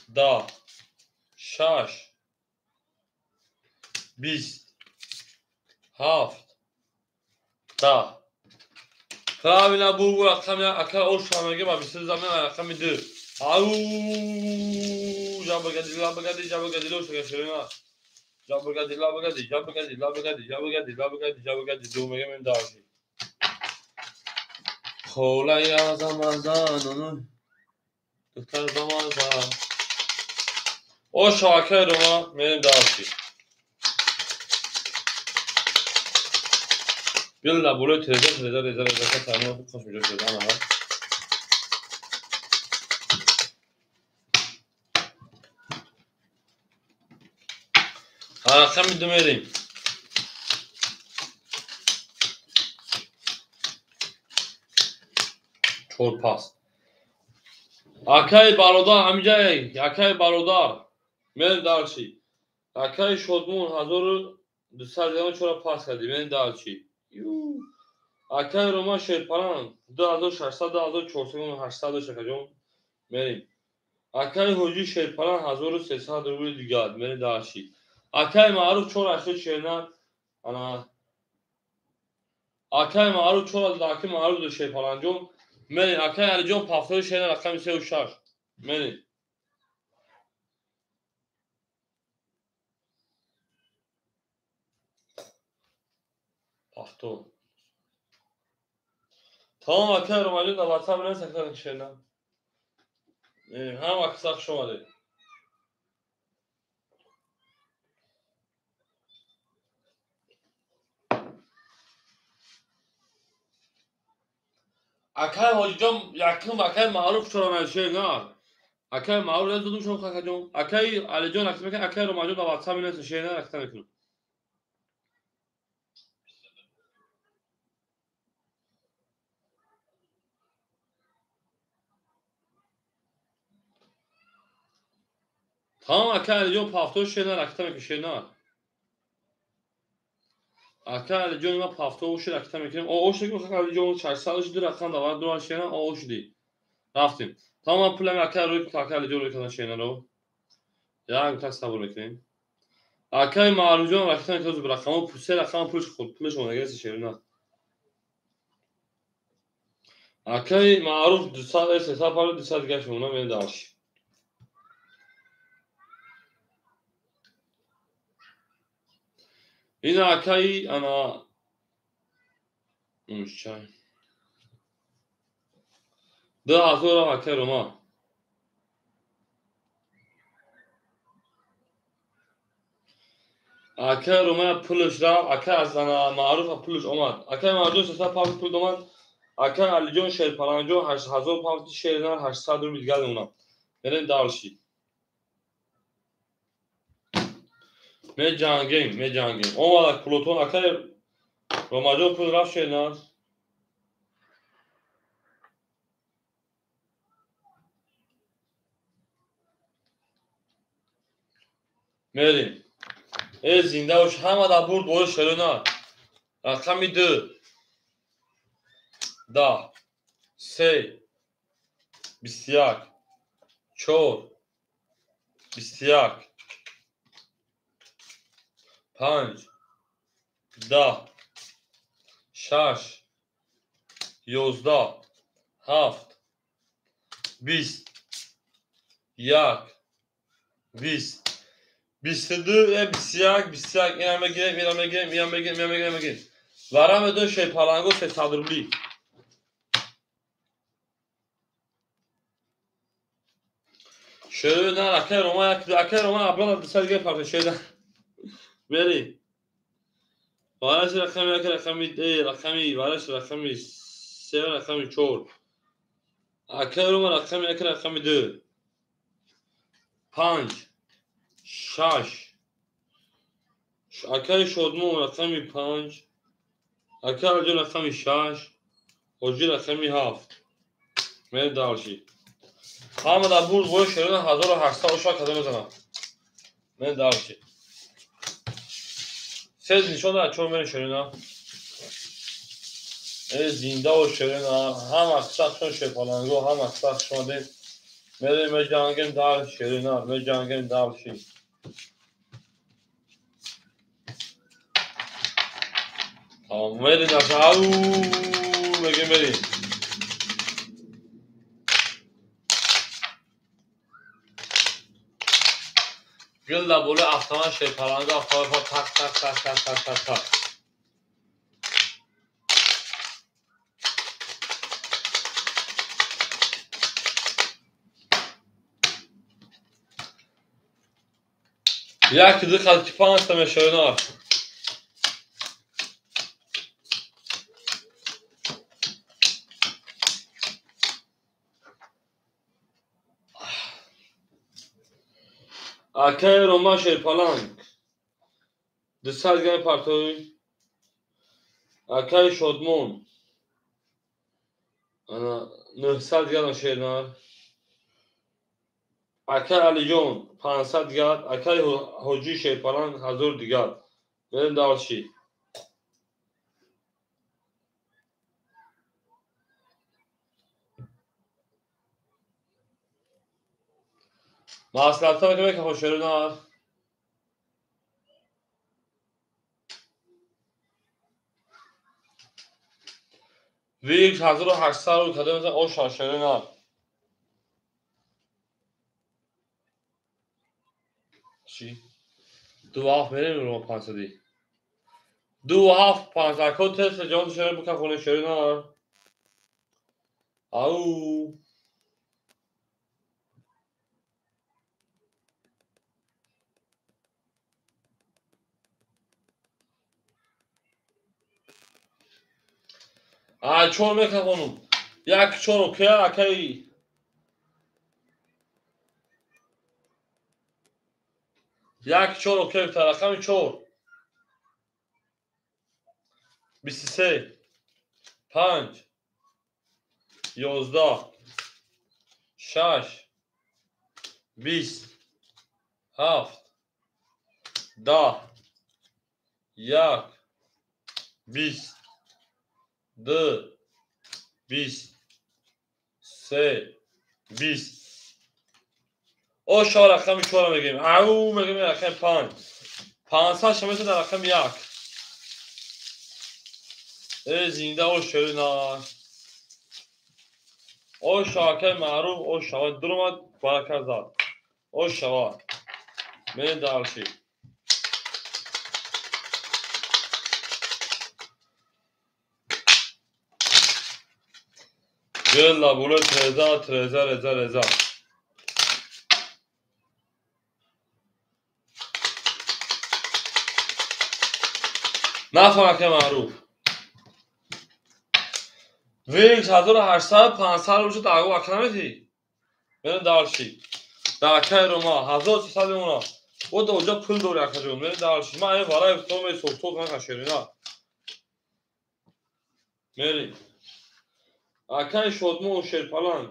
10 6 20 7 10. Правильно бугу рақами ака оша меге ба 22 замин рақами 2. Ау жабагади лабагади жабагади лоша шерина. Жабагади лабагади жабагади лабагади жабагади лабагади жабагади ду меге мен дарси. Холая замазан духтар замазан. Оша акай Рома мерем дарси. Била болои тереза тереза реза реза тамом хуш меҷо шуд ана. Рақами 2 мерем. Чор пас. Акаи бародар ҳамиҷа, акаи бародар. Мерем дальше. Акаи Шодмон 1200 грамм чора пас кардӣ. Мерем дальше. Акаи Рома Шерпаланг 2600, 2400, 800 дошт акаҷон. Мерем. Акаи Ҳоҷи Шерпаланг 1300 рубли дигар. Мерем дальше. Акаи Маъруф 480 шерна. Ана акаи Маъруф 4 акаи Маъруф ду Шерпалангҷон. Мерем. Акаи Алиҷон пафтои шерна рақами 36. Мерем. Пафто. Тамом акаи Ромаҷон дар WhatsApp бинавис акаи шерна. Ҳама қисса хуш омадед. Акаи Ҳоҷиҷон якум акаи Маъруф чора нашер на. Акаи Маъруф додум шумо какаҷон. Акаи Алиҷон ракта мекунад, акаи Ромаҷон дар WhatsApp бинавис шерна ракта мекунад. Тамом акаи Алиҷон пафто шерна ракта мекунад шерна. Акаи Алиҷон ма пафто оши ракта мекунем. О оши ки акаи Алиҷон 600 оши ду рақам давар ду шерна о оши. Рафтем. Тамом пулами акаи рӯй акаи Алиҷон рӯй кардан шернаро. Як так сабр мекунем. Акаи Маъруфҷон ракта мекунад рақамҳо се рақам пулш худ пулш омадагиаст шерна. Акаи Маъруф 200 300 пар 200 дигар шумона мерем дальше. Ина акаи ана чай 2000 акаи Рома. Акаи Рома пулш рафт, акаи аз ана Маъруф пулш омад. Акаи Маъруф 600 павнд пул омад. Акаи Алиҷон Шерпалангҷон 8000 павнд шерна 800 рубл дигар мемонад. Мерем дальше. Меҷангем, меҷангем. Омад пулотон акаи Ромаҷон пул рафт шерна. Мерем. Э зинда бош, ҳама дар бурд бои шерона. Рақами 2 10 3 21 4 21 5 10 6 11 7 20 1 20 22 21 21 инам мегирем, инам мегирем, инам мегирем, инам мегирем, мегирем. Варам ду Шерпаланго 300 рубли. Шерна акаи Рома акаи Рома абрала 200 дигар парта шерна. Бери. Вараш рақами як рақами рақами вараш рақами 3 рақами 4. Акаи Рома рақами як рақами 2. 5 6 акаи Шодмон рақами 5, акаи Алиҷон рақами 6, Ҳоҷи рақами 7. Мерем дальше. Ҳама дар бурд бои шерона 1800 ошва када мезанад. Мерем дальше. Се нишон дар чор мерем шерона. Э зинда бош шерона, ҳама қисса Шерпаланго, ҳама қисса хуш омадед. Мерем меҷангем дальше шерона, меҷангем дальше. Тамом мерем дальше. Ау мегем мерем. Гул дар болои автомат Шерпаланго автомат тақ тақ тақ тақ тақ тақ тақ. Як ду қад панҷта мешавад. Акаи Рома Шерпаланг 200 грамм партои. Акаи Шодмон ана 900 дигар шернар. Акай Алиҷон 500 дигар, акай Ҳоҷи Шерпаланг 1000 дигар. Мерем дальше. Маслиҳатҳо мекунем шернар. Вик 1800 рубл кадом мезанад оша шернар. Чӣ? 2.7 мерем ро 500. 2.7 500 код тест ҷон шернар бука хоне шернар. Ау. А чор мекахонум. Як чор окей, акай. Як чор окей, рақами 4. 23 5 11 6 20 7 10 1 20 2 20 3 20. Оша рақами 4 мегӯем. Ау мегӯем рақами 5. 500 шамеса дар рақами 1. Э зинда ош шерина. Оша акай маъруф оша дуромад барака зад. Ошава. Мерем дальше. Гела буле треза треза реза реза. Нафаҳм акай маъруф. Вик 1800 500 рубл шуд агу ака наметӣ? Мерем дальше. Дар акай Рома 1300 мемона. О да оҷа пул дори акаҷон. Мерем дальше. Ман ай варай то месохтод нака шерина. Мерем. Акай Шодмон Шерпаланг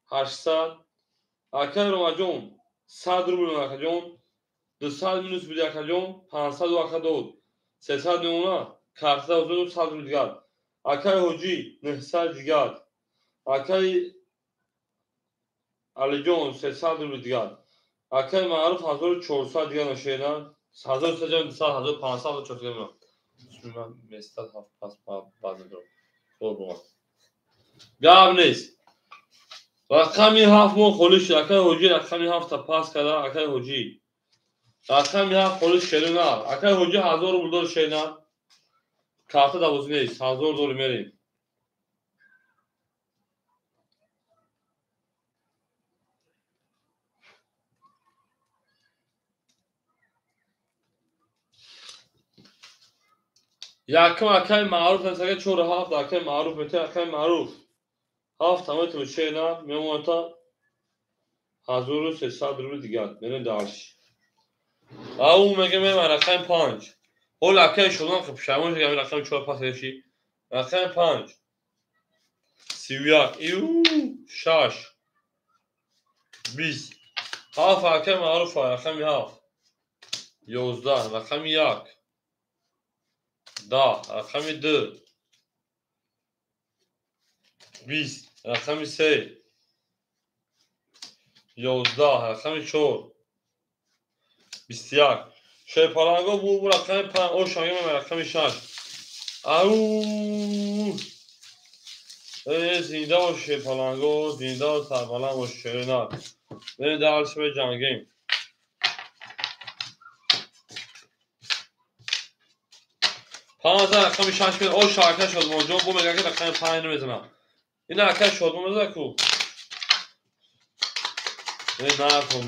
800. Акай Ромаҷон 100 рубл акаҷон. 200 минус буди акаҷон 500 ака дод. 300 мемона. Карта озод 100 рубл дигар. Акай Ҳоҷӣ 900 дигар. Акай Алиҷон 300 рубл дигар. Акай Маъруф 1400 дигар нашена. 1300 200 1500 400 мемона. Бисмилла местад ҳафт пас баъд дор. Гап нест. Рақами 7 мо холӣ шуд. Акай Ҳоҷӣ рақами 7-та пас карда. Акай Ҳоҷӣ рақами 7 холӣ шерина. Акай Ҳоҷӣ 1000 рубл дор шерина. Карта давози нест. 1000 дори мерем. Якум акай Маъруф насага 4 7 акай Маъруф мета акай Маъруф. 7 аметро шена мемоната 1300 рубл дигар. Мерем дальше. Ау мегем рақами 5. Ҳол акай шудан ки пушаймон шуд рақами 4 пас ши. Рақами 5 31 ию 6 20 7 акай Маъруф рақами 7 11 рақами 1 10 рақами 2 20 рақами 3 11 рақами 4 21. Шерпаланго бу рақами 5 оша мегем рақами 6. Ау э зинда бош шерпаланго, зинда сарбаланд бош шерина. Мерем дальше меҷангем. 15 рақами 6 мед оша ака Шодмонҷон бу мегӯяд ки рақами 5 намезанам. Ина ака Шодмон мезанад ку. Э накун.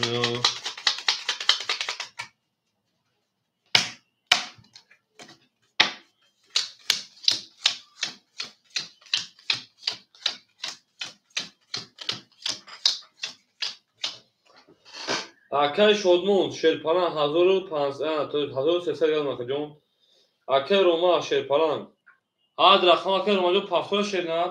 Акай Шодмон Шерпаланг 1500 1300 грамм акаҷон. Акай Рома Шерпаланг. Ҳад рақам акай Ромаҷон пафтора шерна.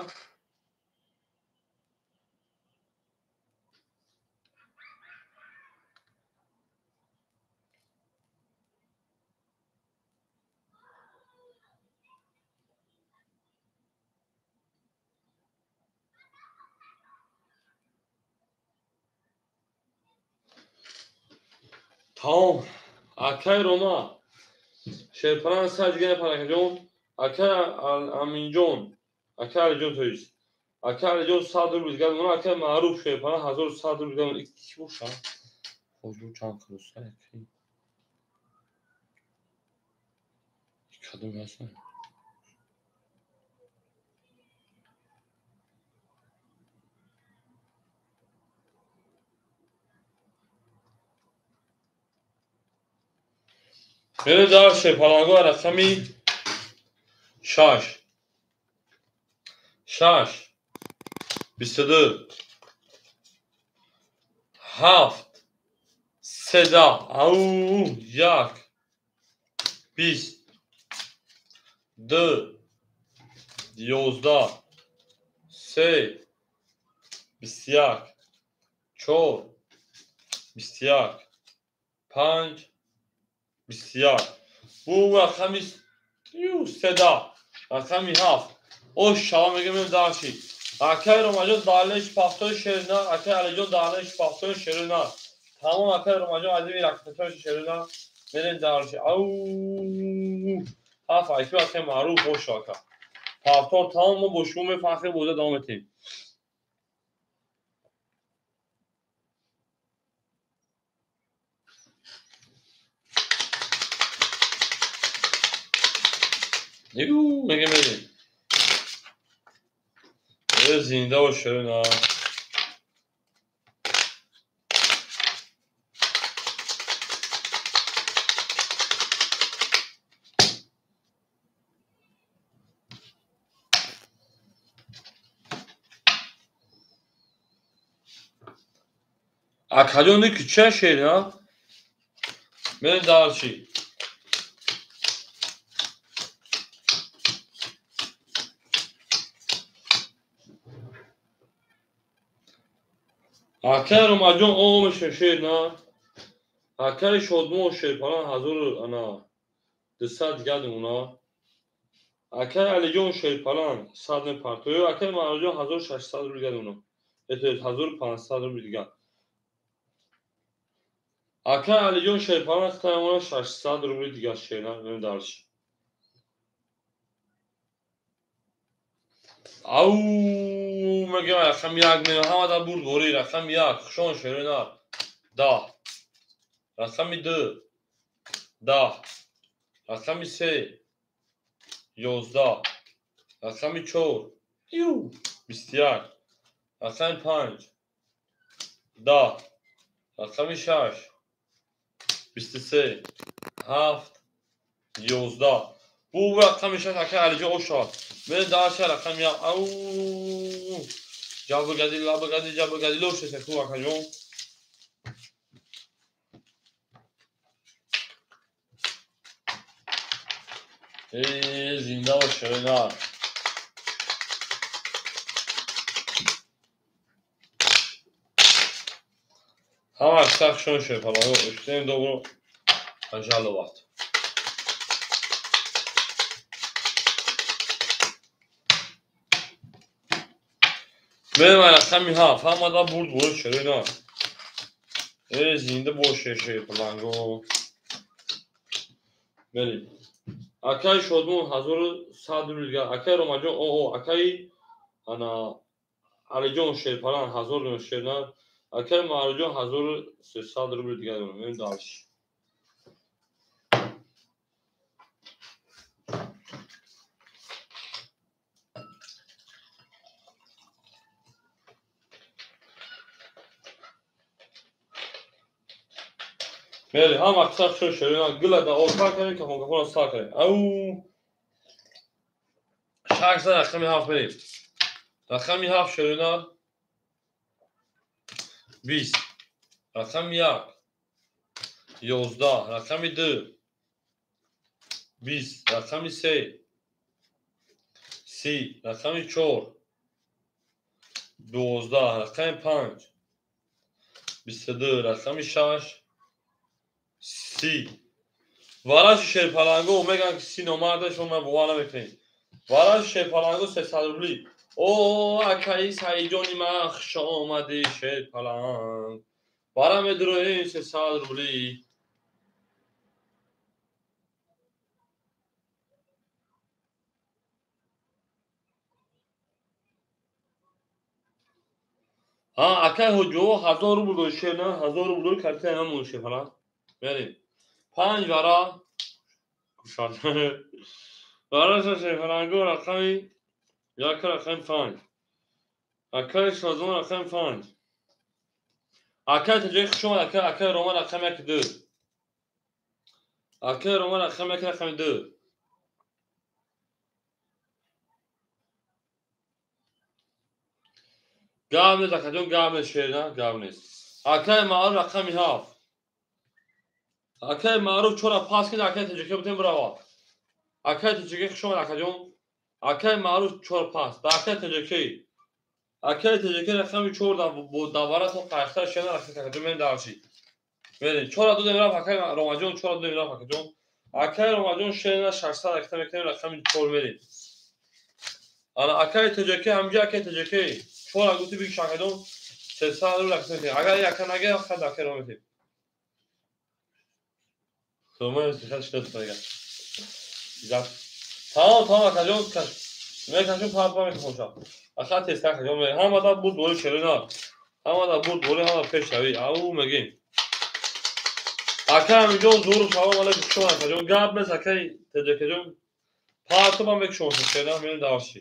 Тамом. Акай Рома шерпаланг 100 дига мепарад, акаҷон. Акай Аминҷон, акай Алиҷон, то есть акай Алиҷон 100 рубл дига мемонад. Акай Маъруф шерпаланг 1100 рубл дига мемонад. Ки боша? Хоҷу чанд килоса? Кадом ҳастанд? Мерем дар шерпалангҳо. Рақами 6, 6, 22, 7, 13, ау, 1, 20, 2, 11, 3, 21, 4, 21, 5, 21. Бу рақами 13, рақами 7. Ош шава мегӯем дарши. Акай Ромаҷон далеш пафтои шерина, акай Алиҷон далеш пафтои шерина. Тамом, акай Ромаҷон азими ракетатои шерина. Мерем дарши. Ау, ҳафт айки акай Маъруф бош ака. Пафтор тамом, мо бо шумо мефахрем, боза давом метем. Ю, мегем мерем. Зинда бош, шерина. Акаҷон, ки ча шерина? Мерем дарши. Акай Ромаҷон омеше шерина. Акай Шодмон шерпалан ҳазору ана 200 дига мемона. Акай Алиҷон шерпаланг 100 мепартоё. Акай Маъруфҷон 1600 рубл дига мемона. Это 1500 рубл дига. Акай Алиҷон шерпаланг мемона 600 рубл дига шерина. Мерем дарши. Ау, мегӯям рақами 1 меояд. Ҳама дар бурд горӣ. Рақами 1 хушон шерина. 10. Рақами 2, 10. Рақами 3, 11. Рақами 4, 21. Рақами 5, 10. Рақами 6, 23, 7, 11. Бу рақами 6 акай Алиҷон ошад. Мерем дарша рақами 1. Ау, ҷабргади, лабргади, ҷабргади лошеса ку акаҷон. Зинда бош, шерина. Ҳама сахт шон шерпаланго. Уштем добро пожаловать. Мерем рақами 7. Ҳамада бурд борӣ, шерина. Зинда боше шерпаланго. Мерем. Акай Шодмон 1100 рубл дига. Акай Ромаҷон оо, акай ана Алиҷон шерпаланг 1000 рубл шерина. Акай Маъруфҷон 1300 рубл дига мемонад. Мерем дарши. Мерем, ҳама қисса шуд шерина. Гила да орта кардем, кафон кафонро сар кардем. Ау, 600 рақами 7 мерем. Рақами 7 шерина 20. Рақами 1, 11. Рақами 2, 20. Рақами 3, 30. Рақами 4, 12. Рақами 5, 22. Рақами 6, 30. Вараши шерпаланго мегӯянд ки 30 номарда, шумо ман бовар намекунед. Вараши шерпаланго 300 рубли. О, акаи Саиҷони ман хуш омадӣ, шерпаланг. Бара медуроем 300 рубли. Ҳа, акай ҳоҷио 1000 рубл дори шер на, 1000 рубл дори картаи намон шерпаланг. Мерем. 5 вара. Кушад. Вараша шерпаланго рақами 1 рақами 5. Акай Шозон рақами 5. Акай Таҷик хуш омад, акай Рома рақами 1 2. Акай Рома рақами 1 рақами 2. Гап нест, акаҷон, гап нест, шер на, гап нест. Акай Маъруф рақами 7. Акай Маъруф чора пас кид, акай Таҷикӣ бутем бирава. Акай Таҷикӣ хуш омад, акаҷон. Акай Маъруф чор пас. Да акай Таҷикӣ. Акай Таҷикӣ рақами 4 да бо давара то қайхта шер на, акаҷон мерем дарши. Мерем. Чора додем рафт, акай Ромаҷон, чора додем рафт, акаҷон. Акай Ромаҷон шер на 600 ракета мекунем, рақами 4 мерем. Ана акай Таҷикӣ, ҳамҷа акай Таҷикӣ. Чора гуфти биги шакаҷон 300 рубл ракета мекунем. Агар яка нага, хад акай Рома метем. Тамом, тамом, акаҷон, мекашем, пар мекашем. Аха тест акаҷон, ҳама да бурд бори шерина. Ҳама да бурд бори, ҳама пешравӣ. Ау мегим. Ака ҳамиҷон зур салом алейкум, хуш омад акаҷон. Гап нест акай Таҷикаҷон. Парту ман мекушам шерина, мерем дарши.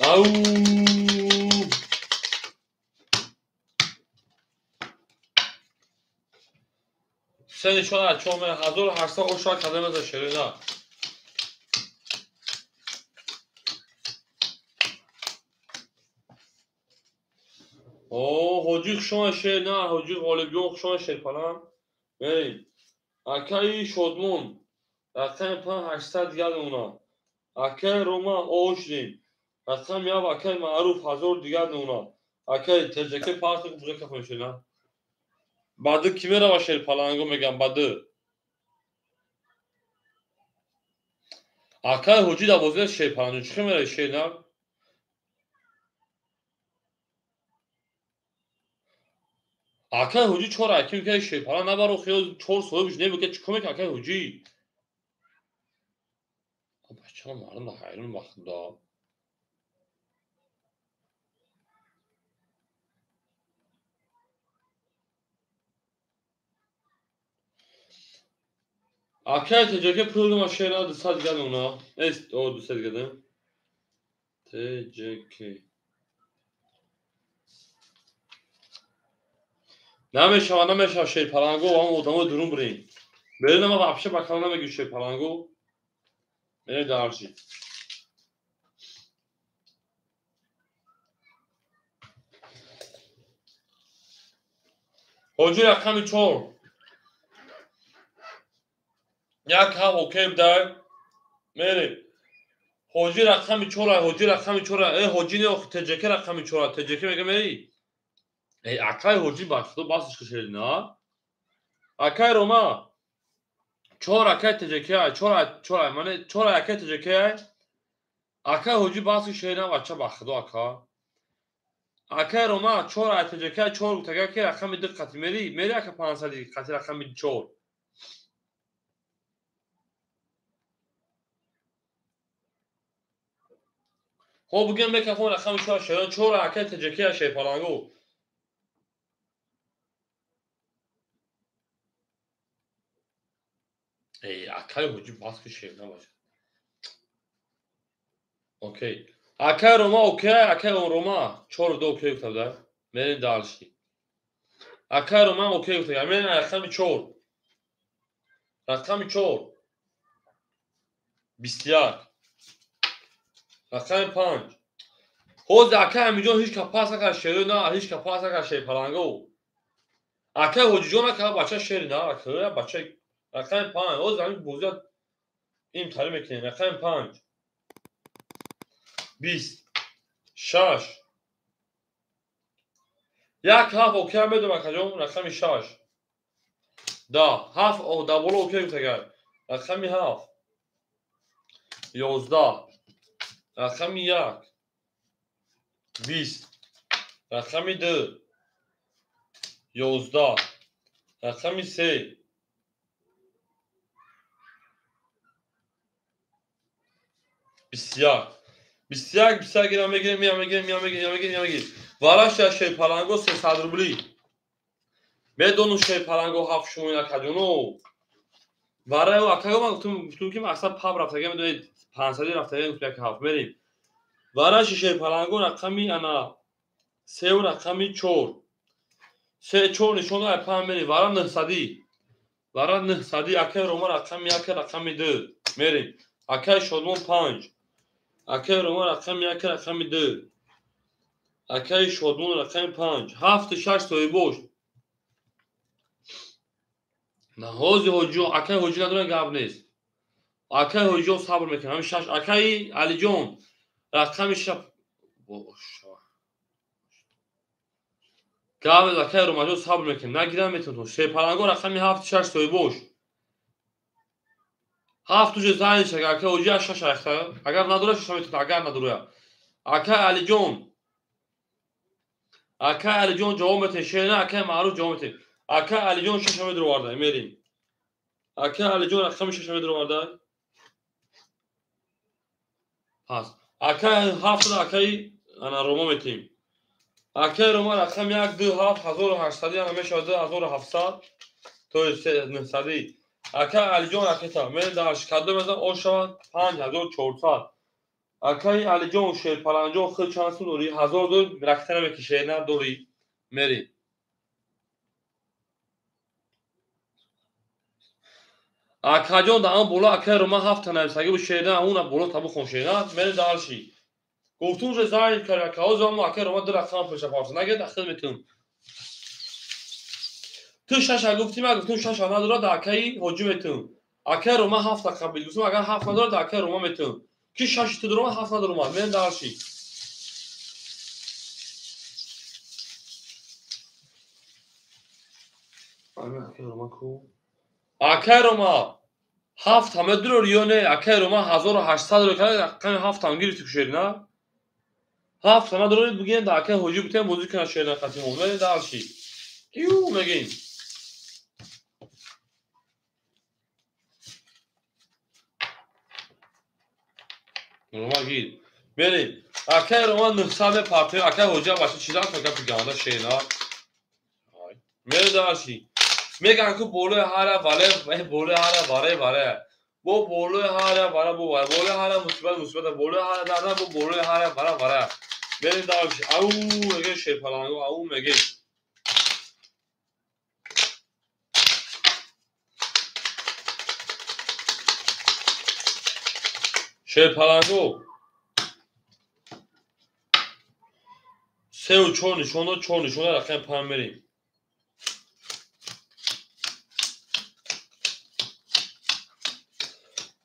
Ау! Се нишон аз чор мера 1800 ошва кадем за шерина. О, ҳоҷи хушон шер на, ҳоҷи Ғолибҷон хушон шер палан. Мерем. Акаи Шодмон рақами 5800 дигар мемонад. Акаи Рома ошдем. Рақами 1 акаи Маъруф 1000 дигар мемонад. Акаи Таҷикӣ парту буза кафон шер на. Баъди ки мерава шерпаланго мегам баъди. Акаи ҳоҷӣ дар бозии шерпаланго чӣ мерави шер на? Акаи ҳоҷӣ чор аким ки шерпаланг набаро хиёл чор соҳибш небуд ки чӣ кор мекунад акаи ҳоҷӣ? Бачаҳо мардум дар ҳайрон ба худо. Акай Таҷикӣ пул додам шер на 200 дигар мемонад. Эст, о 200 дигар додем. Таҷикӣ. Намешава, намешава шерпаланго, ҳам одамои дурун бирем. Берем ама вообще ба калон намегӯ шерпаланго. Мерем дарши. Ҳоҷи рақами 4. Як ҳам окей будай. Мерем. Ҳоҷи рақами 4, ҳоҷи рақами 4. Э, ҳоҷи не, Таҷикӣ рақами 4. Таҷикӣ мега мери? Э, акай ҳоҷи ба худо басиш кушед, на? Акай Рома. 4 акай Таҷикӣ, 4, 4, мане 4 акай Таҷикӣ. Акай ҳоҷи басиш шед на бача ба худо ака. Акай Рома 4 акай Таҷикӣ, 4 гуфтага ки рақами 2 қати мери? Мери ака 500 қати рақами 4. Хоб бигем мекафон рақами 4 шерон 4 акай Таҷикӣ шерпаланго. Эй, акай ҳоҷи бас ки шер набошад. Окей. Акай Рома окей, акай Рома 4 2 окей гуфта буда. Мерем дарши. Акай Рома окей гуфта. Мерем рақами 4. Рақами 4. 21. Рақами 5. Ҳозир акай ҳамиҷон ҳеҷ ка пас накард шеро на, ҳеҷ ка пас накард шерпаланго. Акай ҳоҷиҷон накард бача шер на, акай бача рақами 5. Ҳозир ҳамин бозият ин тари мекунем. Рақами 5. 20. 6. 1 7 окей медом акаҷон, рақами 6. 10. 7 да боло окей гуфтагар. Рақами 7. 11. Рақами 1. 20. Рақами 2. 11. Рақами 3. 21. 21 21 ира мегирем, мия мегирем, мия мегирем, мия мегирем, мия мегирем. Вараша шерпаланго 300 рубли. Медонум шерпаланго ҳафт шумо накаҷоно. Вараё акаго ман гуфтум ки мақсад паб рафтага медонед 500 рафтага гуфтум як ҳафт мерем. Вараши шерпаланго рақами ана 3 рақами 4. 3 4 нишон дод 5 мерем. Вара 900. Вара 900 акаи Рома рақами 1 рақами 2 мерем. Акаи Шодмон 5. Акаи Рома рақами 1 рақами 2. Акаи Шодмон рақами 5. 7 6 соҳибош. Наҳози ҳоҷиё акаи ҳоҷӣ надоран гап нест. Акаи ҳоҷиё сабр мекунад. Ҳамин 6 акаи Алиҷон рақами 6 гап нест. Акаи Ромаҷон сабр мекунад. Нагирам метавонам. Шерпаланго рақами 7 6 соҳибош. 7 уже зайн шага акаи ҳоҷӣ 6 айхта. Агар надора 6 метавонад, агар надора. Акаи Алиҷон. Акаи Алиҷон ҷавоб метавонад. Шерна акаи Маъруф ҷавоб метавонад. Акаи Алиҷон 6 медроварда, мерем. Акаи Алиҷон рақами 6 медроварда. Пас. Акаи 7 акаи ана Рома метем. Акаи Рома рақами 1 2 7 1800 ана мешавад 2700 то 900. Акаи Алиҷон ракета мерем дар кадом мезан о шавад 5400. Акаи Алиҷон шерпаланҷон худ чанд сум дорӣ? 1000 дорӣ, ракета намекиши, шер надорӣ. Мерем. Акаҷон дар он боло акаи Рома 7 нависагӣ буд шерна, уна боло табу хон шерна, мерем дарши. Гуфтум уже зайн кард ака, ҳозир мо акаи Рома 2 рақам пеша парса, нагирд ахир метавон. Ту 6 гуфтӣ, ман гуфтум 6 надорад, дар акаи ҳоҷӣ метавон. Акаи Рома 7 қабил гуфтум, агар 7 надорад, дар акаи Рома метавон. Ки 6 ту дорам, 7 надорам, мерем дарши. Акаи Рома ку? Акаи Рома 7 ҳама дурор ё не? Акаи Рома 1800 ро кард, рақами 7 ҳам гирифти шерна. 7 ҳама дурор бигӯем дар акаи ҳоҷӣ бутем бозӣ кунад шерна қатимон. Мерем дарши. Ю мегӯем. Рома гир. Мерем. Акаи Рома 900 мепартоем. Акаи ҳоҷӣ бача чиза гапи ганда шерна. Мерем дарши. Меган ку болои ҳара вале, болои ҳара варе варе. Бо болои ҳара вара бо вара, болои ҳара мусибат мусибат, болои ҳара дарда бо болои ҳара вара вара. Мерем дарши. Ау мегӯем шерпаланго, ау мегӯем. Шерпаланго 3 4 нишон дод, 4 нишон дод, рақами 5 мерем.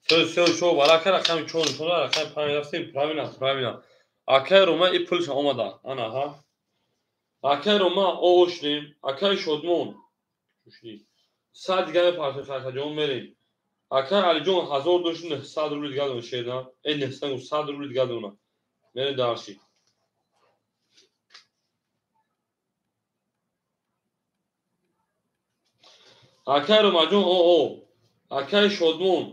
То 3 4 варака рақами 4 нишон дод, рақами 5 рафтем. Правильно, правильно. Акаи Рома и пулша омада. Ана ҳа. Акаи Рома ошнем, акаи Шодмон. 100 дига мепартем, хакаҷон мерем. Акаи Алиҷон 1000 дошт, 900 рубли дига дона шерна. 900 100 рубли дига дона. Мерем дарши. Акаи Ромаҷон о. Акаи Шодмон.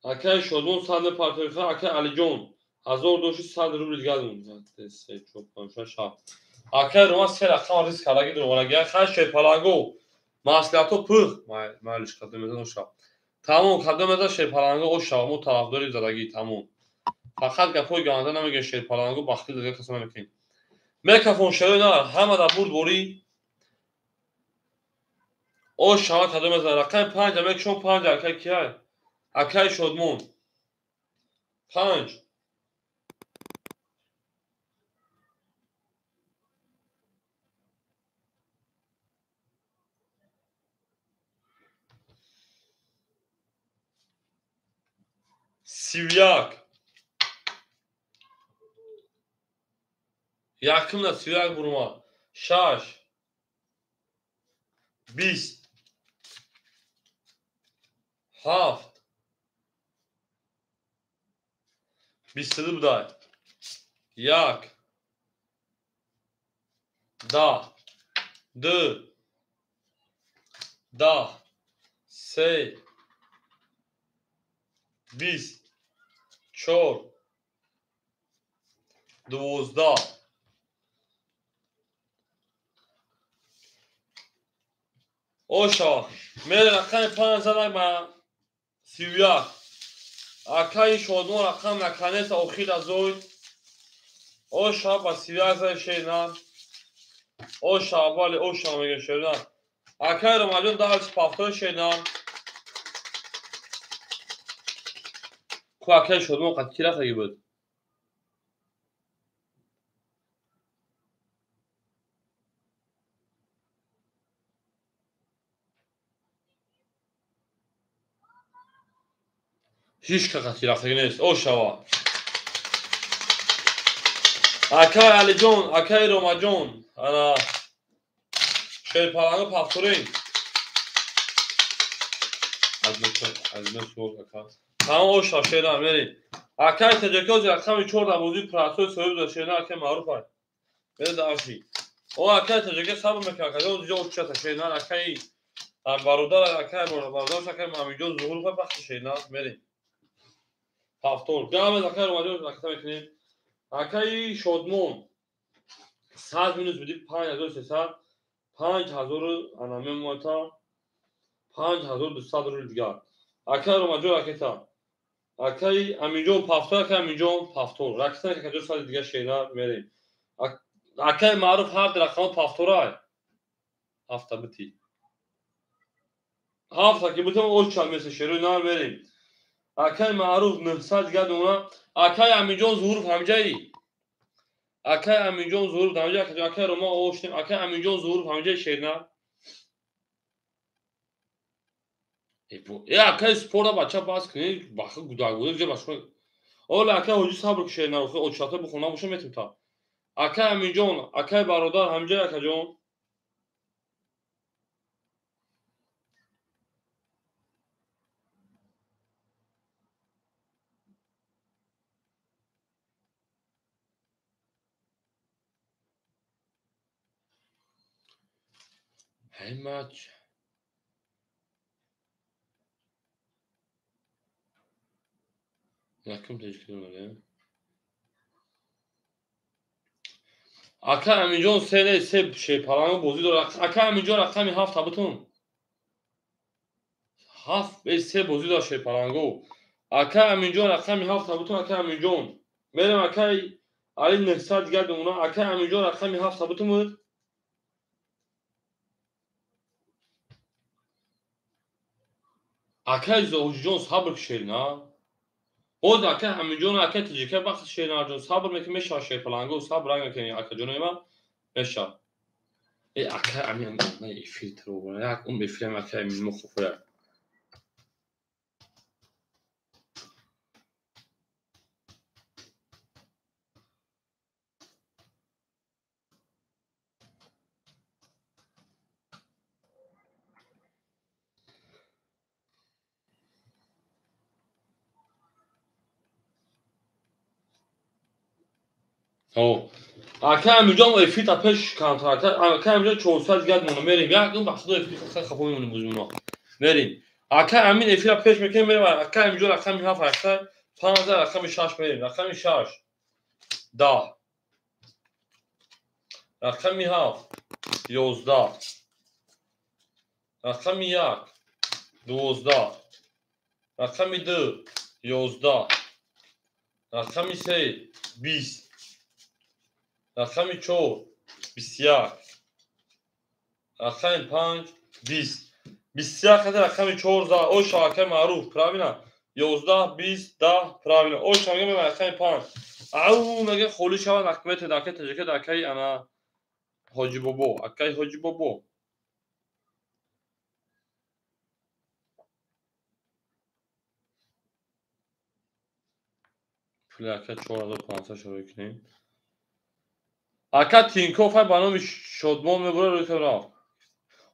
Акаи Шодмон 100 мепартем, акаи Алиҷон 1000 дошт, 100 рубли дига дона. 1 3 4 5 6 7. Акаи Рома 3 рақам риск кардаги дурвараги. Хай шерпаланго. Маслиҳатҳо пух. Майлиш кадом мезан оша. Тамом, кадом мезан шерпаланго оша. Мо тарафдори задагӣ, тамом. Фақат гапҳои ганда намегӯем шерпаланго, бахти дага каса намекунем. Микрофон шерои на, ҳама дар бурд борӣ. Оша кадом мезан. Рақами 5 мекушон 5 акаи кияй? Акаи Шодмон. 5. 31. Якумна 31 бурума. 6. 20. 7. 22 будай. 1. 10. 2. 10. 3. 20. 4, 12. Оша, мере рақами 5 занак ба 31. Акаи Шодмон рақам наконец охир азой. Оша ба 31 зай шернар. Оша, бале, оша мегӯям шернар. Акаи Ромаҷон дарси пафтори шернар. Ку акаи Шодмон қад ки рафтаги буд? Ҳеҷ ка қад ки рафтаги нест. Ошава. Акаи Алиҷон, акаи Ромаҷон, ана шерпалангу пафторин. Тамом оша шернар мерем. Акаи Таҷакоз рақами 4 дар бозии пратсои соҳиб дошт шернар акаи маъруф ай. Мере дарши. О акаи Таҷака сабр мекунад, акаҷон ҷо чата шернар акаи бародар акаи бародараш акаи Мамиҷон Зуҳуров бахти шернар мерем. Пафтор. Гамез акаи Ромаҷон раката мекунем. Акаи Шодмон 100 минус буди 5300, 5000 ана мемота 5200 рубл дигар. Акаи Ромаҷон ракета. Акаи Аминҷон пафтор, акаи Аминҷон пафтор. Ракета акаҷон сади дигар шернар мерем. Акаи Маъруф ҳар рақама пафторай. Ҳафта бити. Ҳафта ки битам оча меса шерои нар мерем. Акаи Маъруф 900 дигар дона. Акаи Аминҷон Зуҳуров ҳамҷаи. Акаи Аминҷон Зуҳуров ҳамҷаи. Акаи Рома оштем. Акаи Аминҷон Зуҳуров ҳамҷаи шернар. Э акаи спорта бача бас кунед, баха гудагуда ҷа башма. Ола акаи ҳоҷи сабр ки шернар, охи очата бихона боша метим та. Акаи Аминҷон, акаи бародар ҳамҷаи акаҷон. Ҳаймач. Якум таҷикистон дорем. Ака Аминҷон се не се шерпаланг бозӣ дорад. Ака Аминҷон рақами 7 бутун. 7 се бозӣ дорад шерпалангу. Ака Аминҷон рақами 7 бутун. Ака Аминҷон. Мерем акаи Али 900 дигар бимона. Ака Аминҷон рақами 7 бутун буд. Акаи Зоҳиҷон сабр кушед, на? Боз акаи Аминҷон, акаи Таҷика вақт шернарҷон сабр мекунед, мешавад шерпалангу, сабр мекунед, акаҷонои ман мешавад. Э акаи Амин, на эфир тро, як ум эфирам акаи Амин мухофира. Ака Аминҷон эфир та пеш контракт. Ака Аминҷон 400 дигар мона мерем. Як ум вақт эфир хафо мемонем бозимона. Мерем. Ака Амин эфира пеш мекунем, мерем. Ака Аминҷон рақами 7 ҳашта, 5 рақами 6 мерем. Рақами 6 10. Рақами 7 11. Рақами 1 12. Рақами 2 11. Рақами 3 20. Рақами 4 21. Рақами 5 20. 21 қадр рақами 4 за. Оша акаи Маъруф, правильно? 11 20 10 правильно. Оша мегӯям рақами 5. Ау мегӯям холӣ шавад акмете акаи Таҷика акаи ана Ҳоҷи Бобо, акаи Ҳоҷи Бобо. Пули ака 4500 шурӯъ кунем. Ака Тинков ай ба номи Шодмон мебурад рӯи кам рафт.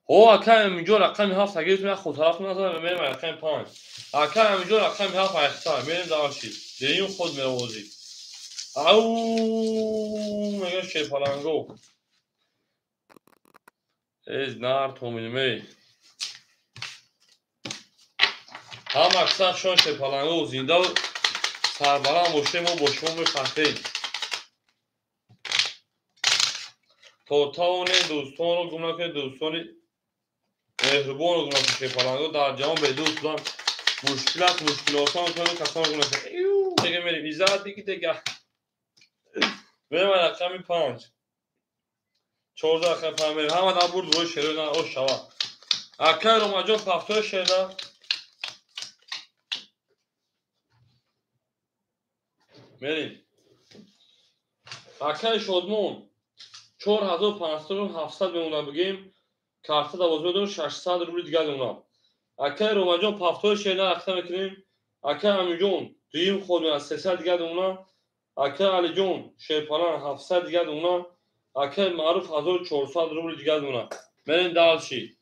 Ҳо ака Аминҷон рақами 7 гирифтем, як худтараф назанем, мерем рақами 5. Ака Аминҷон рақами 7 ҳашта, мерем дарши. Деюм худ меовозӣ. Ау мегӯям шерпаланго. Эз нар томинмей. Ҳама аксар шон шерпаланго зинда Сарбаланд бошем, мо бо шумо мефахрем. То тавонем дӯстонро гум накунед, дӯстони меҳрубонро гум накунед. Шерпаланго дар ҷаҳон бедӯст будан мушкил аст, мушкилосон кунед, касонро гум накунед. Дега мерем, иззат диги дега. Мерем рақами 5. 14 рақами 5 мерем. Ҳама дар бурд рӯи шерона ош шава. Акай Ромаҷон пафтои шерона. Мерем. Акай Шодмон 4500 700 мемонад бигем. Карта 12 600 рубли дигар мемонад. Акай Ромаҷон пафтои шерона рақса мекунем. Акай Амиҷон дуюм ход меояд 300 дигар мемонад. Акай Алиҷон шерпалан 700 дигар мемонад. Акай Маъруф 1400 рубли дигар мемонад. Мерем дальше.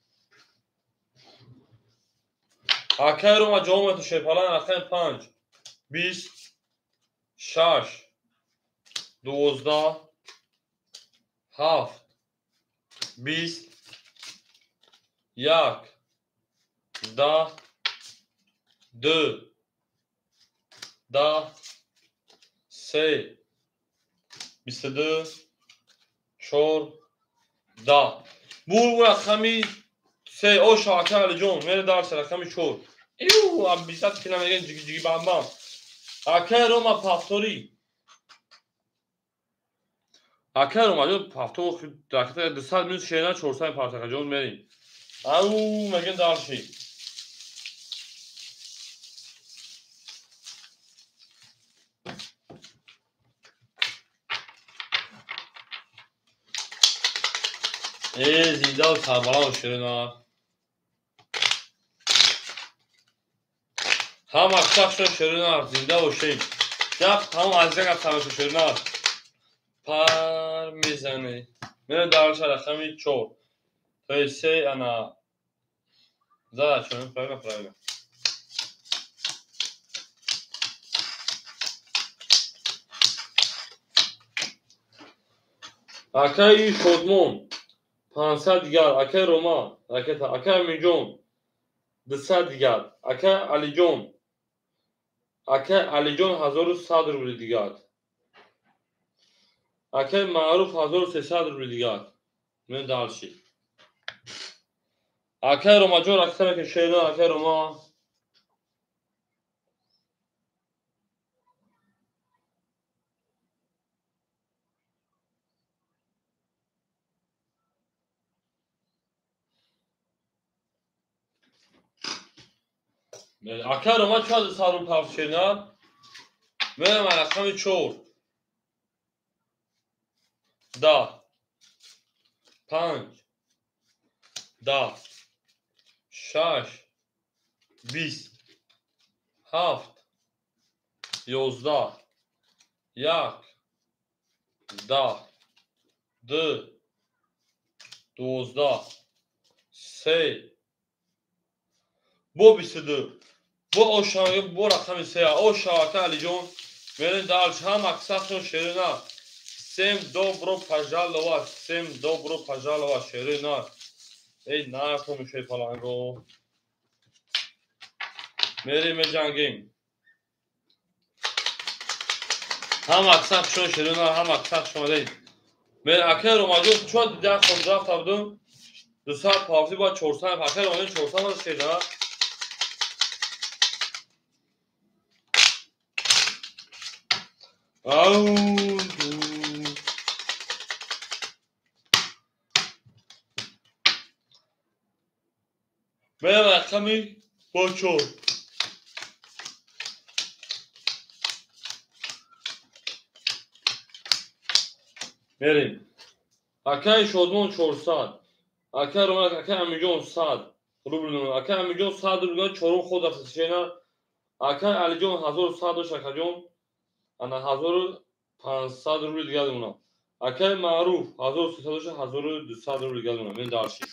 Акай Рома ҷавоб метавад шерпалан рақами 5 20 6 12 7 20 1 10 2 10 3 22 4 10. Бур рақами 3 оша акай Алиҷон мере дарс рақами 4. Ю абисат кина мегӯянд ҷиги ҷиги бам бам. Акай Рома пафтори. Акай Ромаҷон пафтор ракета 200 минус шена 400 партакаҷон мерем. Ау мегӯянд дарши. Зинда сарбаланд шерина. Ҳама шахшо шерина, зинда бошем. Як тамом азиза гап самашо шерина. Пар мезане. Мерем дарша рақами 4. То есть 3 ана зада чун правильно правильно. Акай Шодмон 500 дигар, акай Рома ракета, акай Амиҷон 200 дигар, акай Алиҷон, акай Алиҷон 1100 рубли дигар, акай Маъруф 1300 рубли дигар. Мен дальше. Акай Ромаҷон ракета мекунем шерина, акай Рома. Акай Рома чанд сару пафт шерина? Мерем рақами 4 10 5 10 6 20 7 11 1 10 2 12 3 бо 22 бо ошанги бо рақами 3 оша акай Алиҷон мерем дальше. Ҳама аксаршон шерина. Всем добро пожаловать, всем добро пожаловать шерина. Эй нархо мешои паланго. Мерем меҷангем. Ҳама аксаршон шерина, ҳама аксаршон омадед. Мер акай Ромаҷон чо дида ход рафта будум? 200 пафти ба 400 акай Ромаҷон 400 шерина. Ау мерем рақами бо 4. Мерем. Акай Шодмон 400, акай Рома, акай Амиҷон 100 рубл, акай Амиҷон 100 рубл чорум ход рафта шена. Акай Алиҷон 1100 дошт, акаҷон ана 1500 рубли дигар мемонад. Акай Маъруф 1300 дошт, 1200 рубли дигар мемонад. Мен дальше.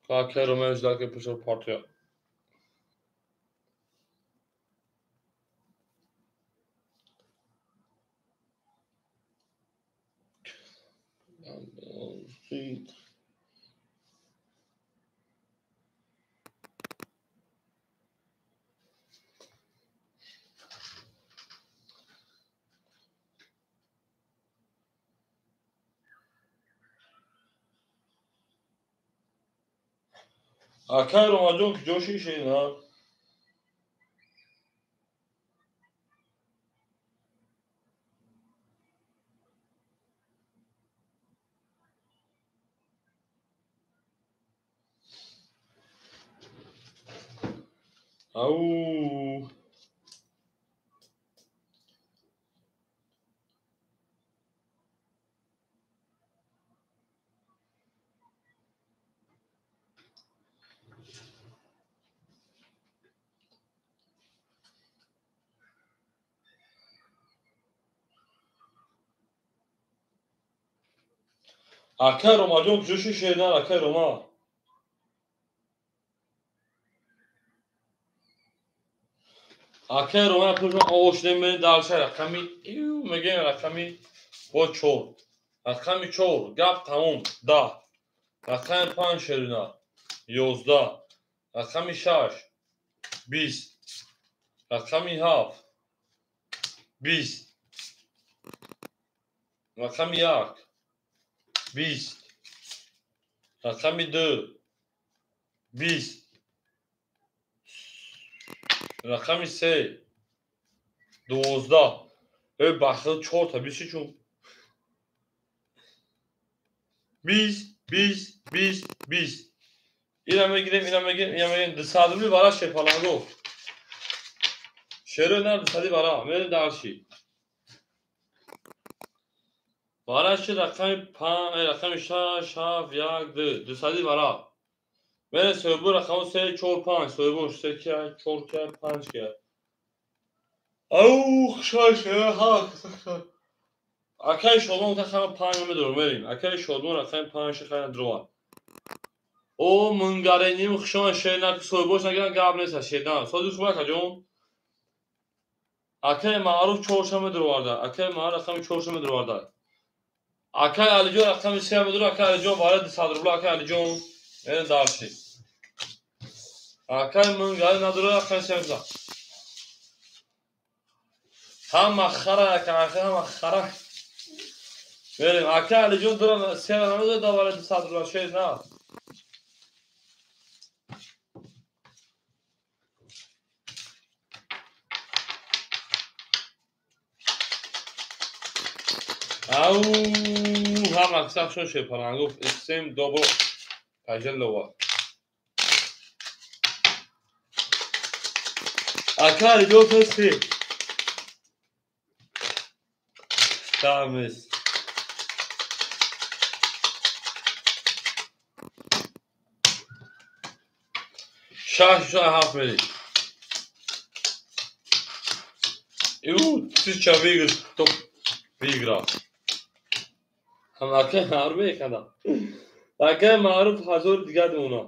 Акай Рома ждал ки пришел партия. Акай Ромаҷон куҷо шишена? Ау. Акай Ромаҷон куҷо шишена? Акай Рома. Акай Рома пушон овошдем мерем дальше рақами мегӯем рақами бо 4. Рақами 4 гап тамом 10. Рақами 5 шерина 11. Рақами 6 20. Рақами 7 20. Рақами 1 20. Рақами 2 20. Рақами 3 12. Эй бахил 4 та 20 чун. 20 20 20 20. Ина мегирем, ина мегирем, ина мегирем. 200 рубли бара шепаланго. Шеро на 200 бара. Мерем дальше. Бара ши рақами 5, рақами 6, 7, 1, 2. 200 бара. Мерем соҳибу рақами 3, 4, 5. Соҳибу 3 ка, 4 ка, 5 ка. Ау, хушҳол шеро, ҳа, хушҳол. Акай Шодмон рақами 5 медорам, мерем. Акай Шодмон рақами 5 шихана дрова. О, мунгареним хушон шерна соҳибош нагиран гап нест шерна. Сози хуб акаҷон. Акай Маъруф 4 медроварда. Акай Маъруф рақами 4 медроварда. Акай Алиҷон рақами 3 медора. Акай Алиҷон барои 200 рубл. Акай Алиҷон мерем дальше. Акай мунгари надора рақами 3 медора. Ҳама хара, акай ҳама хара. Мерем. Акай Алиҷон дора 3 намедора барои 200 рубл шерна. Ау, ҳама сахшон шепалангов всем добро пожаловать. Ака Алиҷон ҳасти? Тамис. Шаш ҳафт мерем. Ю, тысяча выигрыш, топ выиграл. Акай Маъруф мекардам. Акай Маъруф 1000 дигар демона.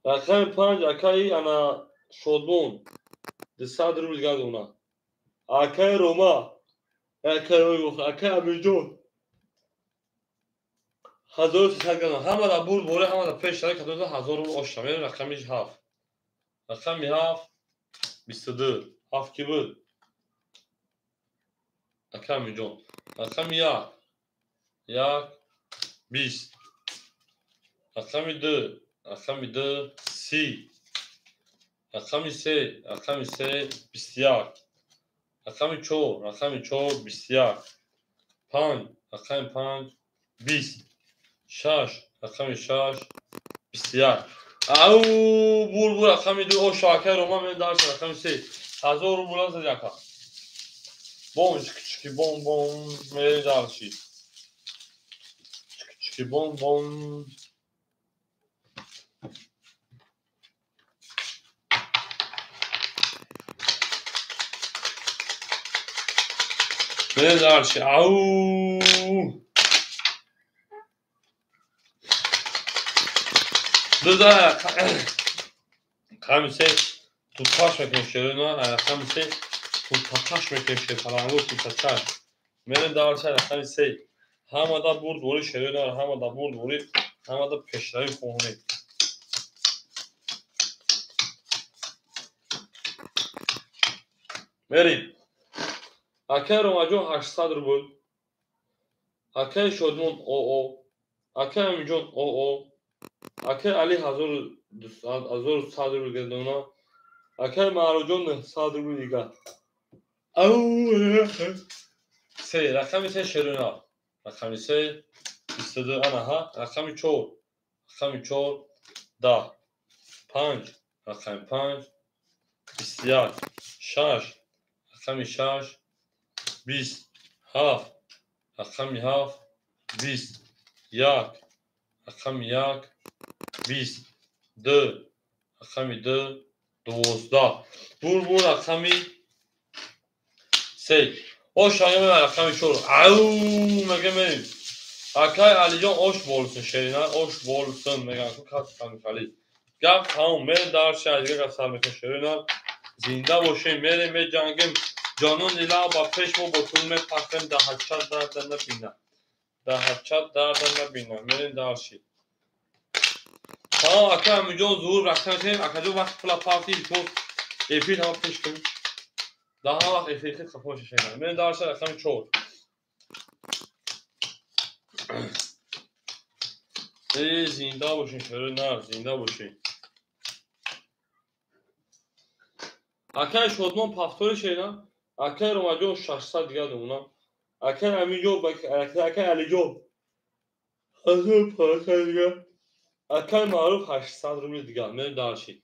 Рақами 5 акаи ана Шодмон 200 рубл дигар демона. Акай Рома, акай Амирҷон 1300 грамм. Ҳама да бурд боре, ҳама да пеш шара кадода 1000 рубл ошта. Мерем рақами 7. Рақами 7 22. 7 ки буд? Акай Амирҷон. Рақами 1 1 20. Рақами 2, рақами 2 30. Рақами 3, рақами 3 21. Рақами 4, рақами 4 21. 5, рақами 5 20. 6, рақами 6 21. Ау, бур рақами 2 о шакай Рома мен дальше рақами 3. 1000 рубл аз яка. Бом чики бом бом мен дальше. Чики бом бом. Мерем дальше. Ау. Дуда рақами 3 тутпаш мекунем шерона, рақами 3 тутпаш мекунем шерпалангу тутпаш. Мерем дальше рақами 3. Ҳамада бурд бори шерона, ҳамада бурд бори, ҳамада пешравӣ хоҳем. Мерем. Акай Ромаҷон 800 рубл. Акай Шодмон ОО. Акай Амиҷон ОО. Акай Али 1000 1100 рубл гардона. Акай Маъруфҷон 900 рубл дигар. Ау се рақами се шерина. Рақами се 22 анаҳа. Рақами 4. Рақами 4 10. 5. Рақами 5 21. 6. Рақами 6 20. 7. Рақами 7 20. 1. Рақами 1 20. 2. Рақами 2 12. Бур рақами 3. Ош ҳагаме рақами 4. Ау мегем. Акай Алиҷон ош болсын шерина, ош болсын мегам ку кас хамихали. Гап тамом, мерем дар шаҳр дига гап сар мекунем шерина. Зинда бошем, мерем меҷангем. Ҷонон дила ба пеш мо бо тун мепахем даҳачат дарда набина. Даҳачат дарда набина. Мерем дар ши. Тамом ака Амиҷон зуҳур рақам метем. Акаҷон вақт пула парти то эфир ҳама пеш кун. Даҳа вақт эфир хит хафо шашена. Мерем дар шаҳр рақами 4. Эй зинда бошин шерина, зинда бошин. Акай Шодмон пафтори шерина. Акай Ромаҷон 600 дигар думона. Акай Аминҷон, акай Алиҷон 1500 дигар. Акай Маъруф 800 рубл дигар. Мерем дар ши.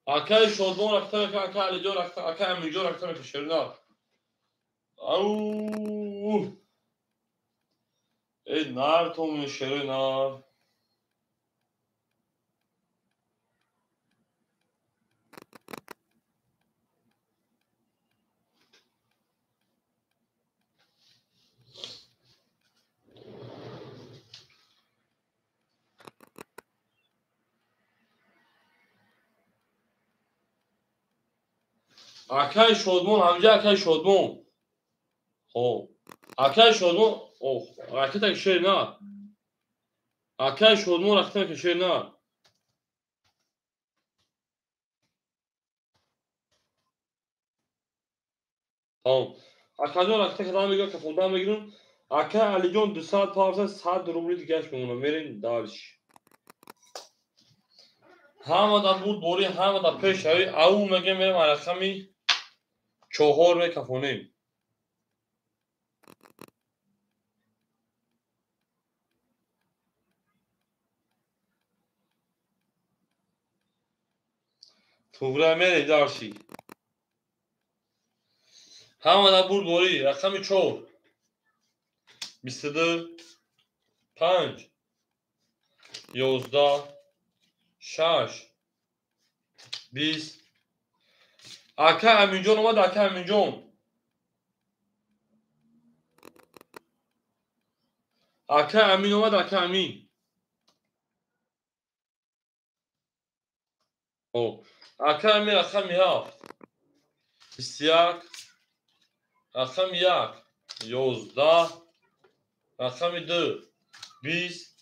Акай Шодмон рақта мекунад, акай Алиҷон рақта, акай Аминҷон рақта мекунад шерина. Ау! Эй нар томин шерина. Акай Шодмон, ҳамҷа акай Шодмон. Хо. Акай Шодмон, ох, ракета ки шер на. Акай Шодмон ракета ки шер на. Тамом. Акаҷон ракета кадан мегирам, кафондан мегирам. Акай Алиҷон 200 парса 100 рубли дигаш мемонам. Мерем дарш. Ҳама да буд бори, ҳама да пеш шави. Ау мегем мерем рақами 4 мекафонем. Туғра мерем дарши. Ҳама да буд бори, рақами 4. 22 5 11 6 20. Ака Аминҷон омад, ака Аминҷон. Ака Амин омад, ака Амин. О, ака Амин рақами 7. 21 рақами 1 11 рақами 2 20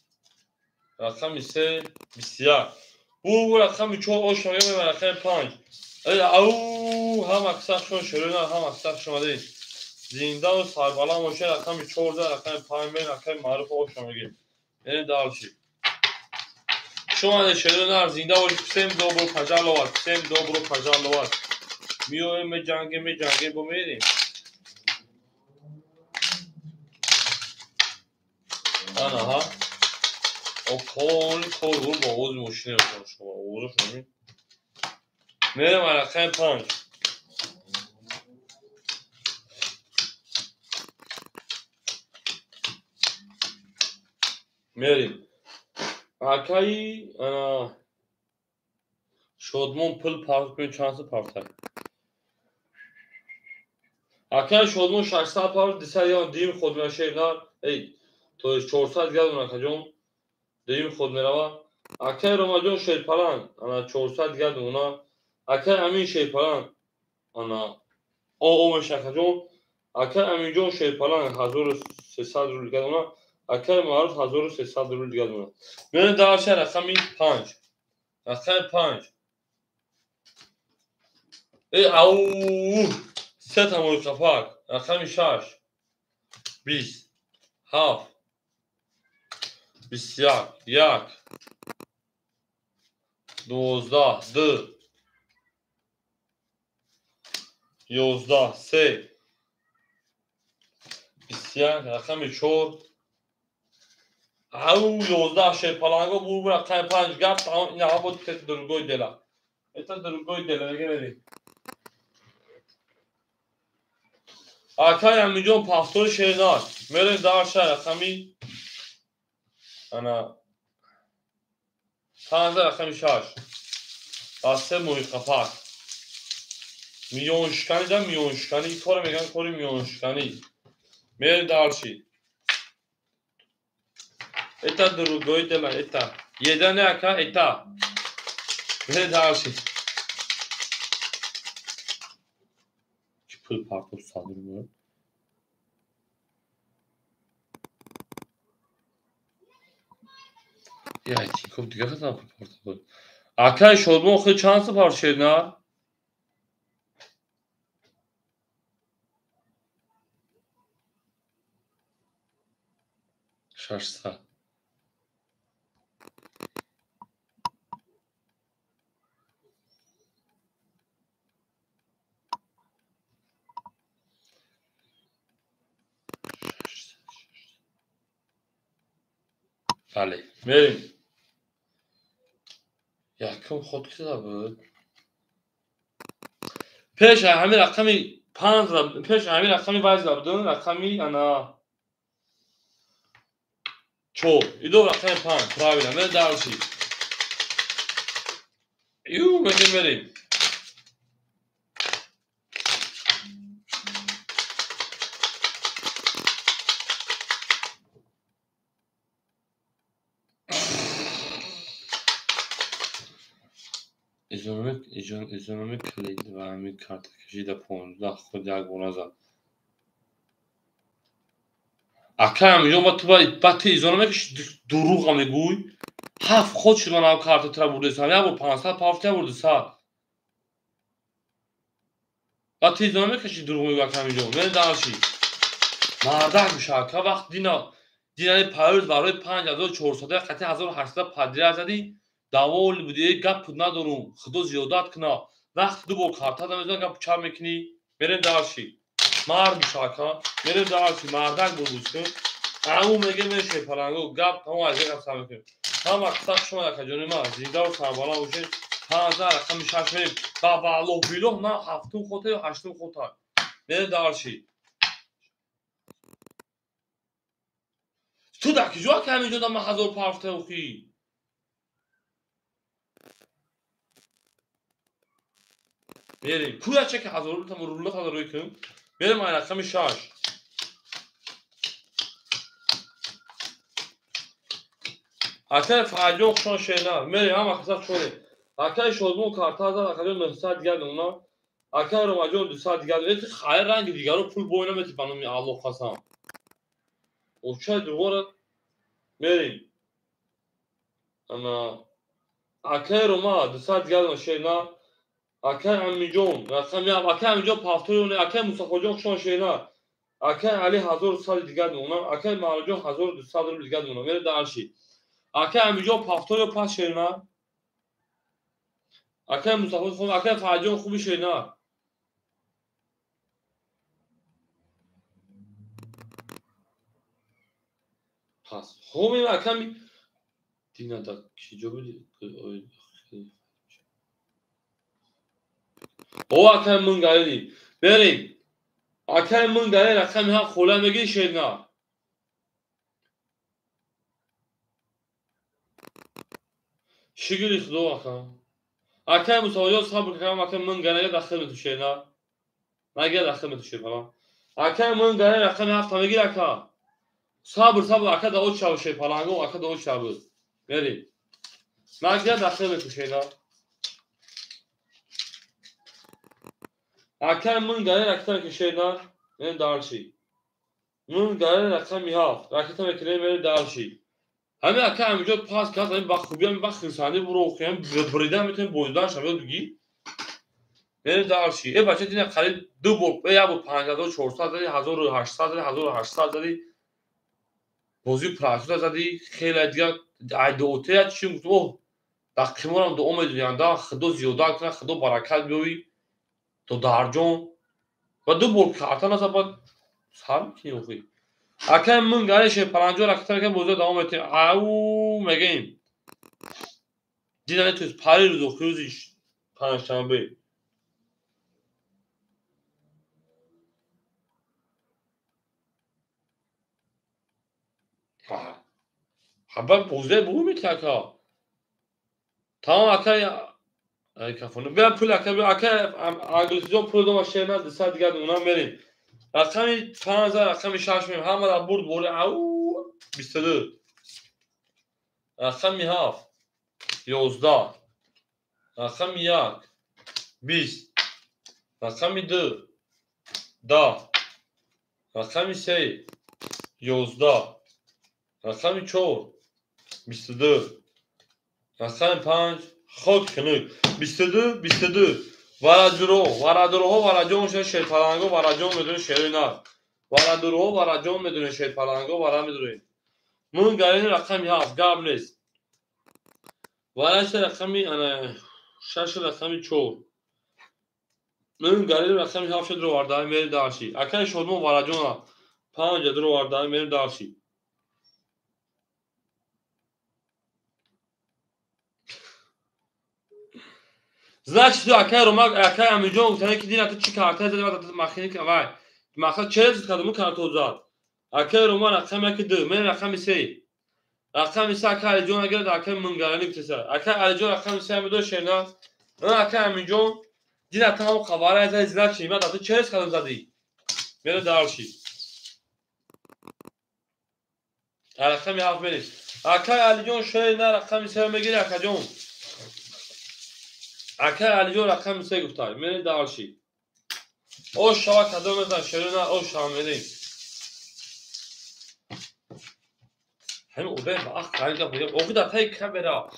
рақами 3 21. Бу рақами 4 ош мегем рақами 5. Ау ҳама касашон шерина, ҳама касаш омадед. Зинда ва сарбаланд бошед. Рақами 14 рақами 5 мен акай Маъруф ош мегем. Мерем дарши. Шумо шерина зинда бошед. Всем добро пожаловать, всем добро пожаловать. Миоем меҷангем, меҷангем бо мерем. Анаҳа. О кор гур бо овози мошина шумо. Овозаш ҳамин. Мерем рақами 5. Мерем. Акаи ана Шодмон пул парт кунед, чанд са партай? Акаи Шодмон 600 парт, 200 ё дим худ мешавад. Эй, то есть 400 дигар акаҷон. Дим худ мерава. Акаи Ромаҷон шерпалан, ана 400 дигар дуна. Акаи Амин шерпалан, ана о меша акаҷон. Акаи Аминҷон шерпалан 1300 рубл дигар дуна. Акаи Маъруф 1300 рубл дигар дуна. Мерем дарша рақами 5. Рақами 5. Эй ау! Се тамои қафак. Рақами 6. 20 7 21 1 12 2 11 3 21 рақами 4 ау 11 шерпаланго бур рақами 5 гап тамом. Ин ҳама буд другой дела, это другой дела. Мегем акай Амиҷон пафтори шернак мерем дарша рақами ана 5 рақами 6 дасте моҳиқапак миёншиканӣ да миёншиканӣ кора меган кори миёншиканӣ. Мерем дарши. Это другой дела, это едане ака, это мерем дарши. Пул партов садр буд. Я Тинькофф дига хазан пул партов буд. Акай Шодмон худ чанд сафар шед на? 600. Бале, мерем. Якум ход ки зада буд? Пеш ҳамин рақами 5, пеш ҳамин рақами вай зада буд, рақами ана 4. Идо рақами 5, правильно, мерем дальше. Ю, мегем мерем. Изономи калид ва ҳамин картакашӣ да 15 худ як бор назад. Акай Амиҷон, ба ту ба ту изона мекаши, дурӯға мегӯй. Ҳафт ход шуд ман ав карта тура бурдесам. Як бор 500 пафт, як бор 200. Ба ту изона мекаши, дурӯғ мегӯй, акай Амиҷон. Мерем дальше. Мардак меша ака, вақт дина динани пайрӯз барои 5400 қати 1800 подряд задӣ, даволи буди, гап надорум, худо зиёдат куна. Вақти ду бор карта намезанам, гап чап мекунӣ. Мерем дальше. Мард меша ака, мерем дальше, мардак бурбуз кун. Ау меге меше паланго, гап тамом аз гап сар мекунем. Ҳама қисса шумо акаҷони ман, зиндаву сарбаланд бошед. 15 рақами 6 мерем. Ба валлоҳ биллоҳ на ҳафтум хота ё ҳаштум хота. Мерем дальше. Ту дар киҷо ака ҳаминҷо да ман 1000 парфта охӣ? Мерем. Куя чеки 1000 рубл там рулла рӯй кун. Мерем ай рақами 6. Акай Фарҷон хушон шена. Мерем ҳама қисса чоре. Акай Шодмон карта зад, акаҷон 900 дигар мемона. Акай Ромаҷон 200 дигар. Эти хайр ранги дигаро пул бой намети ба номи Аллоҳ қасам. Очай дубора мерем. Ана акай Рома 200 дигар шена. Акай Амиҷон, рақами акай Амиҷон пафтори, акай Мустафоҷон хушон шена. Акай Али 1100 дигар мемона. Акай Маҳмудҷон 1200 рубл дигар мемона. Мерем дальше. Акай Амиҷон пафтори пас шена. Акай Мустафо хуб, акай Фарҷон хуби шена. Пас. Хуб ин аками дина да киҷо буди? О акай Мунгарини. Мерем. Акай Мунгари рақами ҳафт хола мегири шена. Шукри худо ака. Акай Мусоҷон сабр кардам, акай Мунгари дахил мету шена. Нагир дахил мету шена. Акай Мунгари рақами ҳафт мегири ака. Сабр сабр ака да очав ше паланго ака да очав. Мерем. Нагир дахил мету шена. Акай Мунгари ракета мекашена, мерем дальше. Мунгари рақами 7 ракета мекунем, мерем дальше. Ҳамин акай ҳаминҷо пас кард, ҳамин ба хубӣ, ҳамин ба хирсандӣ буро охиям, брида метавонем боидан шам, ёд бигӣ. Мерем дальше. Э бача дина қариб ду бор, як бор 5400 задӣ, 1800 задӣ, 1800 задӣ. Бозии прасуда задӣ, хеле дигар айдоотея чӣ гуфтам, оҳ, Дар қиморам дуо медодианда, худо зиёда кунад, худо баракат биёвӣ. То дарҷон. Ва ду бор карта назад, баъд сар мекунӣ охи. Акай мун гари шерпаланҷо ракета мекунем, бозиро давом метиҳем. Ау мегӯем. Дидани туст пари рӯз охи рӯзи панҷшанбе. Ҳаба бозия бугӯ метиҳ ака. Тамом акай кафона. Бия пул ака, бия ака англисиҷон пул дома шер на 200 дигар унам мерем. Рақами 5 рақами 6 мем. Ҳама дар бурд бори ау 22. Рақами 7 11. Рақами 1 20. Рақами 2 10. Рақами 3 11. Рақами 4 22. Рақами 5 хок хунук 22 22. Вараҷуро, варадуроҳо вараҷон шуд шерпаланго вараҷон медонед шерои нар. Варадуроҳо вараҷон медонед шерпаланго вара медонед. Мун гарини рақами 7 гап нест. Варашта рақами 6 рақами 4. Мун гарини рақами 7 шуд ровардаи мери дарши. Акай шодмон вараҷона 5 ровардаи мери дарши. Значит, ту акай Ромак, акай Амиҷон гуфтане ки дина ту чӣ карта зади ва махини вай. Мақсад чера зид кардам карто зад. Акай Рома рақами 1 2, мен рақами 3. Рақами 3 акай Алиҷон агар акай Мунгарани гуфтеса. Акай Алиҷон рақами 3 медо шерна. Акай Амиҷон дина ту ҳам хабара зади, значит, ман ту чера зид кардам зади. Меро дарши. Рақами 7 мерис. Акай Алиҷон шерна рақами 3 мегири акаҷон. Акай Алиҷон рақами 3 гуфта, мерем дарши. Ош шава кадом мезан шерина ош шава мерем. Ҳамин одам ба ах қайда буд. Охи дар таи камера.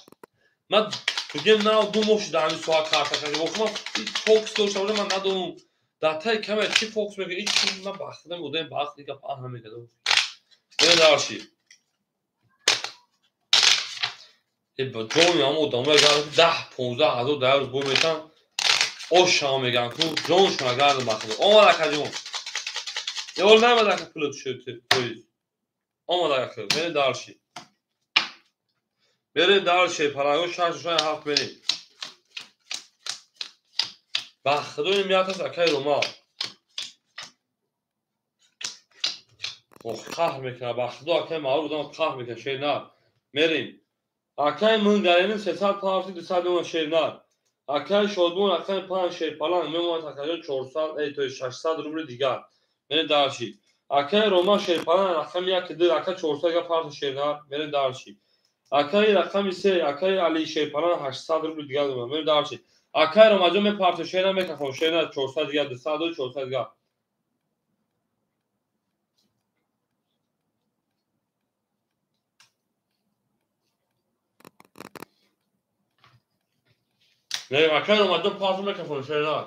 Ман бигем на ду моҳ шуда ҳамин соат карта кардем. Охи ман фокус дошта бошам ман надонам. Дар таи камера чӣ фокус мекунад? Ҳеҷ чиз ман ба худам одам ба ах дига фаҳм намекардам. Мерем дарши. Ҷони ҳама одамоя гард 10-15 ҳазор дар рӯз бой метан ош шава мегӯянд ку ҷоншона гардам ба худо. Омад акаҷон. Ёл наомад ака пуло тӯиз. Омад ака мерем дарши. Мерем дарши паланго 6 7 мерем. Ба худо ин мият аст акаи Рома. Ох қаҳр мекунад ба худо акаи маъруф одам қаҳр мекунад шер на. Мерем. Акай Мунгарини 300 пафти 200 мемонад шернар. Акай Шодмон рақами 5 шерпаланг мемонад акаҷон 400 то 600 рубли дигар. Мерем дарши. Акай Рома шерпаланг рақами 1 2 ака 400 га пафти шернар. Мерем дарши. Акай рақами 3 акай Али шерпаланг 800 рубли дигар мемонад. Мерем дарши. Акай Ромаҷон мепафти шернар мекафон шернар 400 дигар 200 400 дигар. Не, акай Ромаҷон пафти мекафон шернар.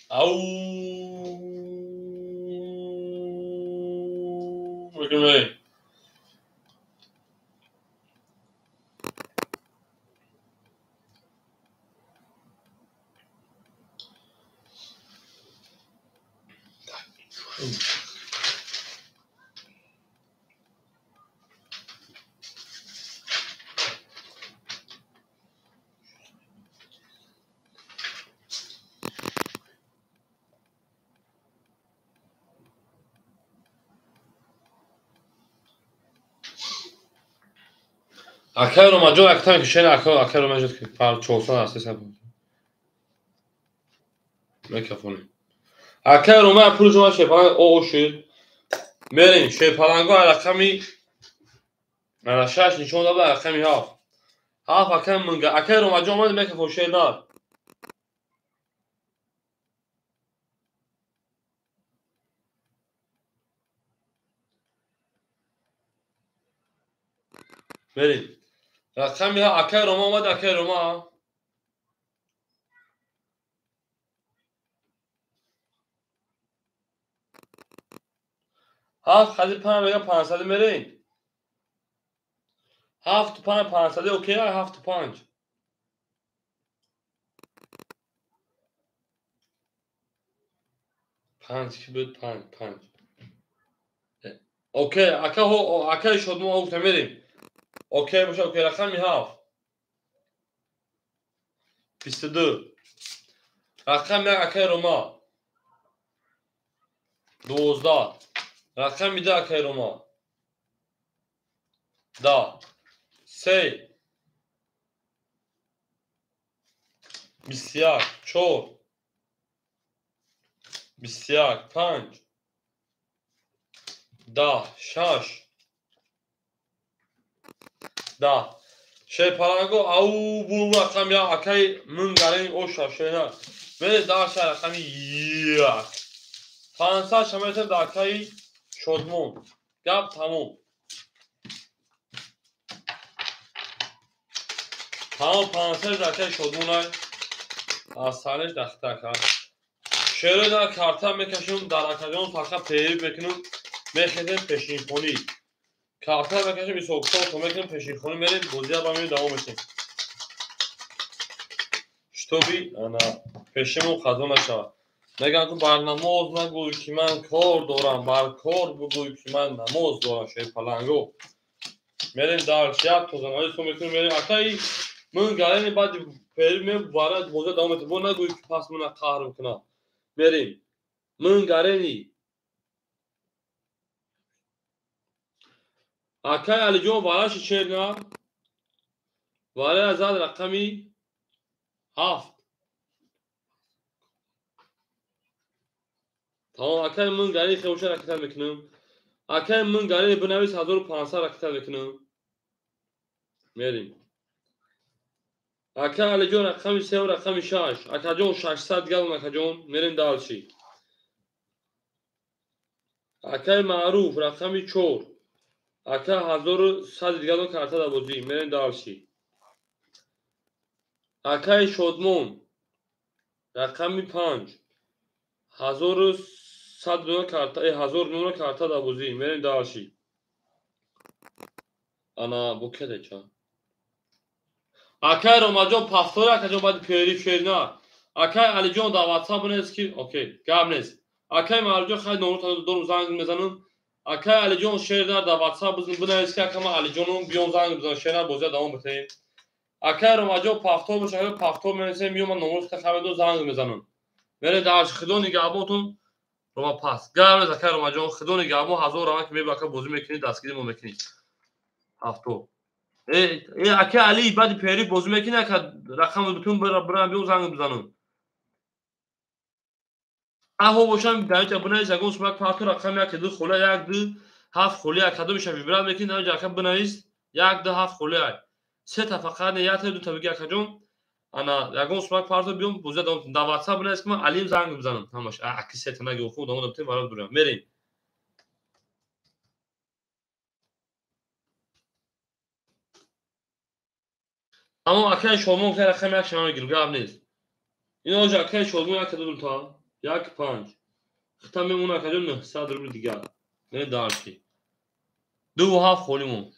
Ау, мекунем. Акай Ромаҷон актан ки шена акай Ромаҷон ки пар 400 аст ҳисоб. Микрофон. Акай Рома пул ҷома шерпаланг о шуд. Мерем шерпаланго рақами 6 нишон дод рақами 7. 7 акай мунга акай Ромаҷон омад микрофон шернар. Мерем. Рақами акай Рома омад акай Рома. Ҳафт хади панҷ мега 500 мерем. 7 5 500 окей, 7 5. Панҷ ки буд? Панҷ, панҷ. Окей, ака, акаи Шодмон гуфта мерем. Окей боша, окей, рақами 7. 22. Рақами 1 акаи Рома. 12. Рақами 2 акаи Рома. 10. 3. 21. 4. 21. 5. 10. 6. 10. Шерпаланго ау бу рақами акаи Мунгарени оша шена. Мере даша рақами 1. 500 шаметр да акаи Шодмон. Гап тамом. Тамом 500 да акаи Шодмон ай. Аз санеш дахта ака. Шеро дар карта мекашем, дар акаҷон фақат переб мекунем, мехезем пешинхонӣ. Карта мекашем, ҳисоб-китоб мекунем, пешинхонӣ мерем, бозия ба меоем, давом метем. Шитоби ана пешимон қазо нашавад. Мегӯям ту бар намоз нагӯй, ки ман кор дорам, бар кор бигӯй, ки ман намоз дорам, шерпаланго. Мерем дар як тозанаи сом мекунем, мерем акаи Мунгарени баъди переб меоем, бара бозия давом метем. Бо нагӯй, ки пас мана қаҳр мекунам. Мерем. Мунгарени. Акай Алиҷон вараши черна. Варая зад рақами 7. Тамом, акай Мунгарени хевша ракета мекунам. Акай Мунгарени бинавис 1500 ракета мекунам. Мерем. Акай Алиҷон рақами 3 ва рақами 6. Акаҷон 600 галон акаҷон. Мерем дальше. Акай Маъруф рақами 4. Ака 1100 галон карта дар бозӣ. Мерем дальше. Акай Шодмон рақами 5. 1100 доллар карта, 1000 доллар карта дар бозӣ. Мерем дальше. Ана бо кеде ча? Акай Ромаҷон пафтори акаҷон баъди периф шерна. Акай Алиҷон дар WhatsApp нест ки окей, гап нест. Акай Маъруфҷон хай номро дорум занг мезанам. Акай Алиҷон шерна дар WhatsApp бинавис ки ака ман Алиҷоном биём занг бизанам, шерна бозия давом битаем. Акай Ромаҷон пафтор боша, акай пафтор менависем, миём ман номро хита хабар занг мезанам. Мере дар худо нигаҳбонтон. Рома пас. Гап нест акай Ромаҷон, худо нигаҳбон, 1000 раван ки меба ака бозӣ мекунӣ, дастгирӣ мо мекунӣ. Ҳафто. Ака Али баъди пери бозӣ мекунӣ, ака рақам битун бирам биём занг бизанам. Аҳо бошам дар бинавис ягон сумак парту рақами 1 2 хола 1 2 7 холи як кадом меша вибрат мекунӣ, дар ака бинавис 1 2 7 холи як. Се та фақат не, як та ду та бигӣ акаҷон. Ана ягон сумак парту биём бозӣ давом. Дар WhatsApp бинавис ки ман Алим занг бизанам. Ҳамаш аки се та нагӣ хуб давом дабтем барам дурам. Мерем. Аммо акаи Шодмон гуфта рақами 1 шама мегирам, гап нест. Ин оҷа акаи Шодмон 1 ду та 1 5. Хита мемона акаҷон 900 рубл дигар. Не дарчи. 2 7 холимон.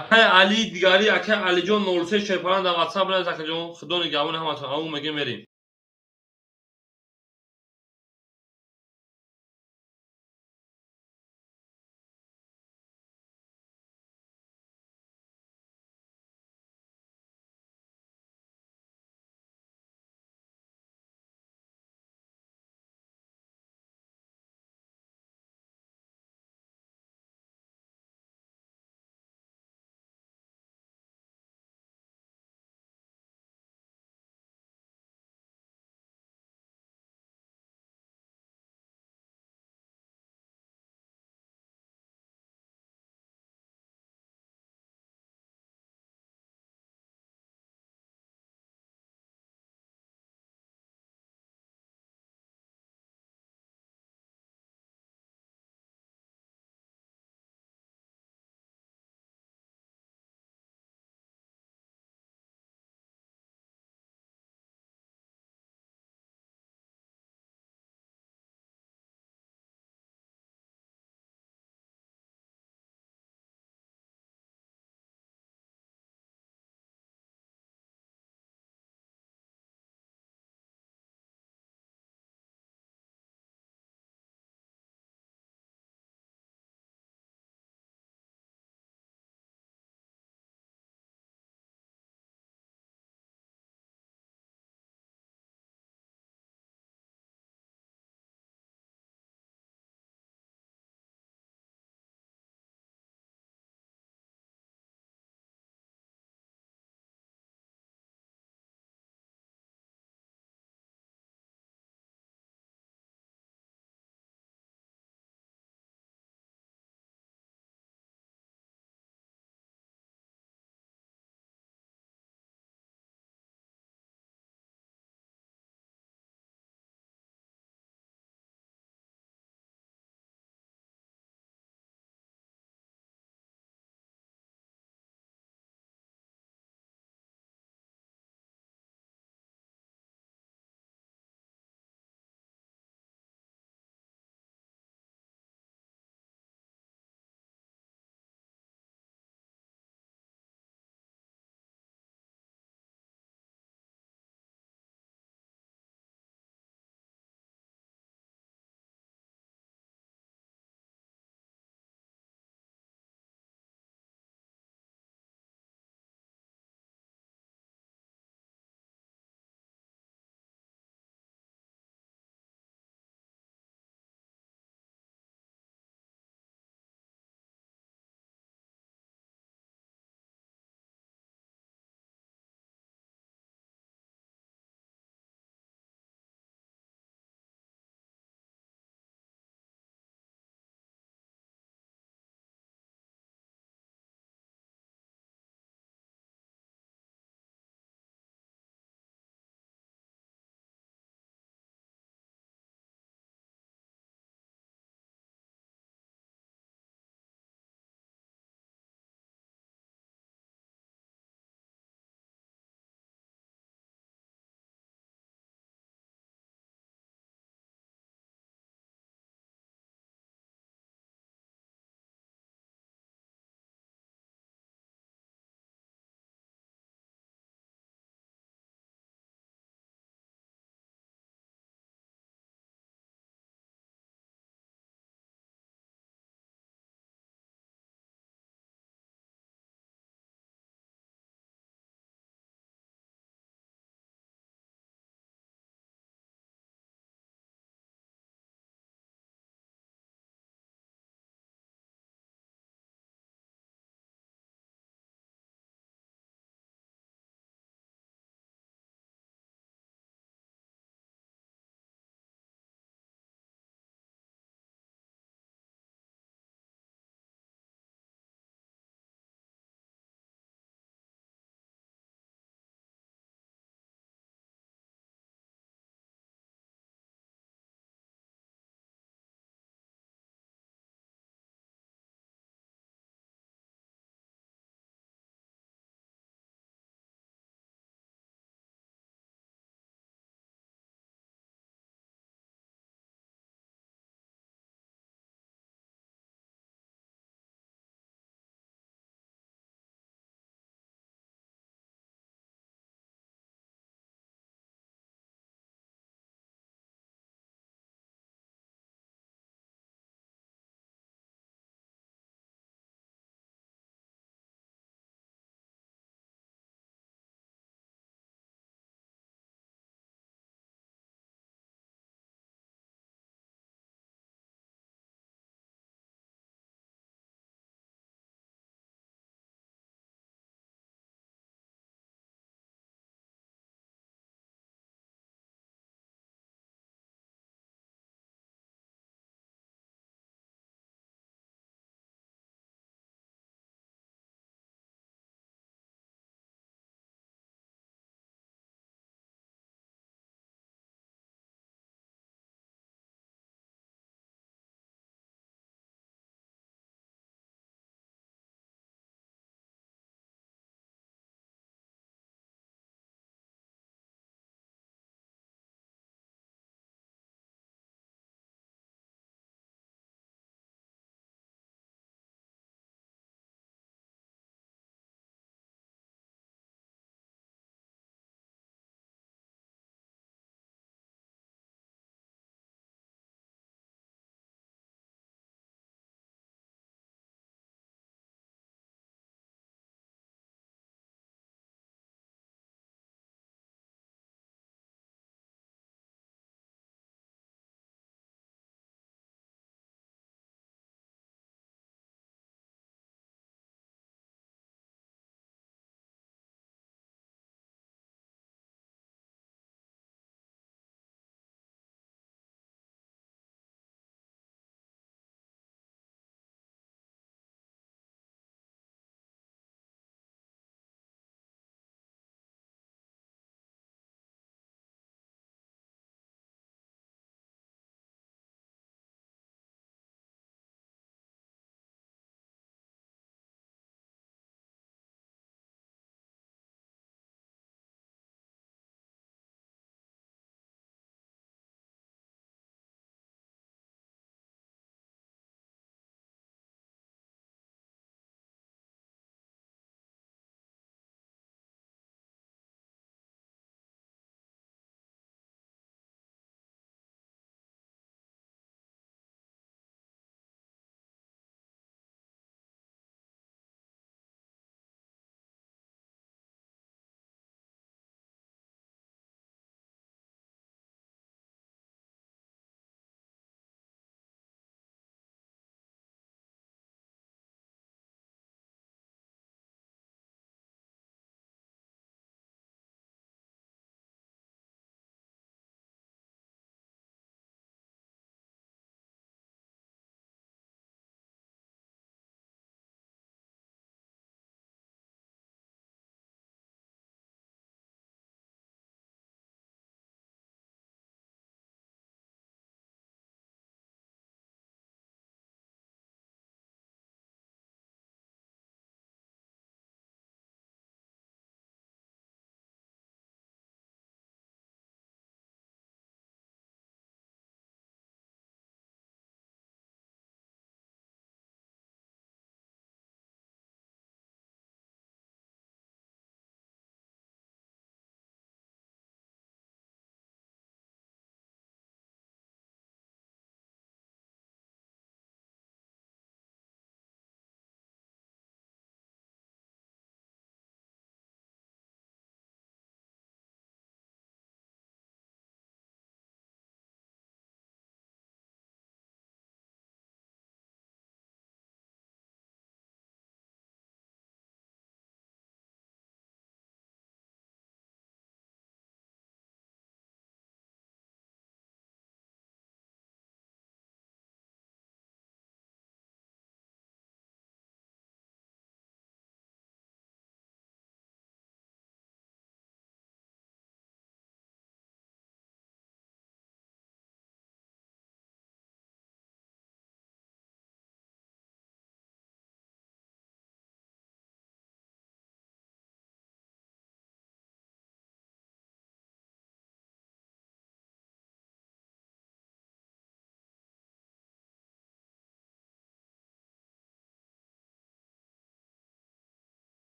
Акай Али дигари, акай Алиҷон 03 шерпалан дар WhatsApp бинавис акаҷон. Худо нигаҳбони ҳаматон. Ау мегем мерем.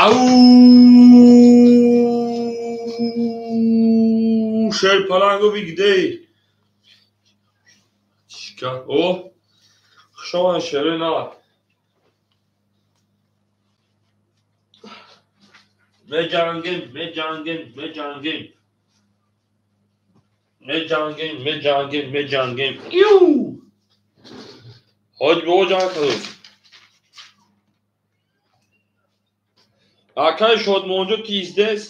Ау, шерпаланго бигдей. О, хушомад, шерои нав. Меҷангем, меҷангем, меҷангем. Меҷангем, меҷангем, меҷангем. Иу! Ҳоҷ бо ҷанг кардем. Акай Шодмонҷо ки здесь?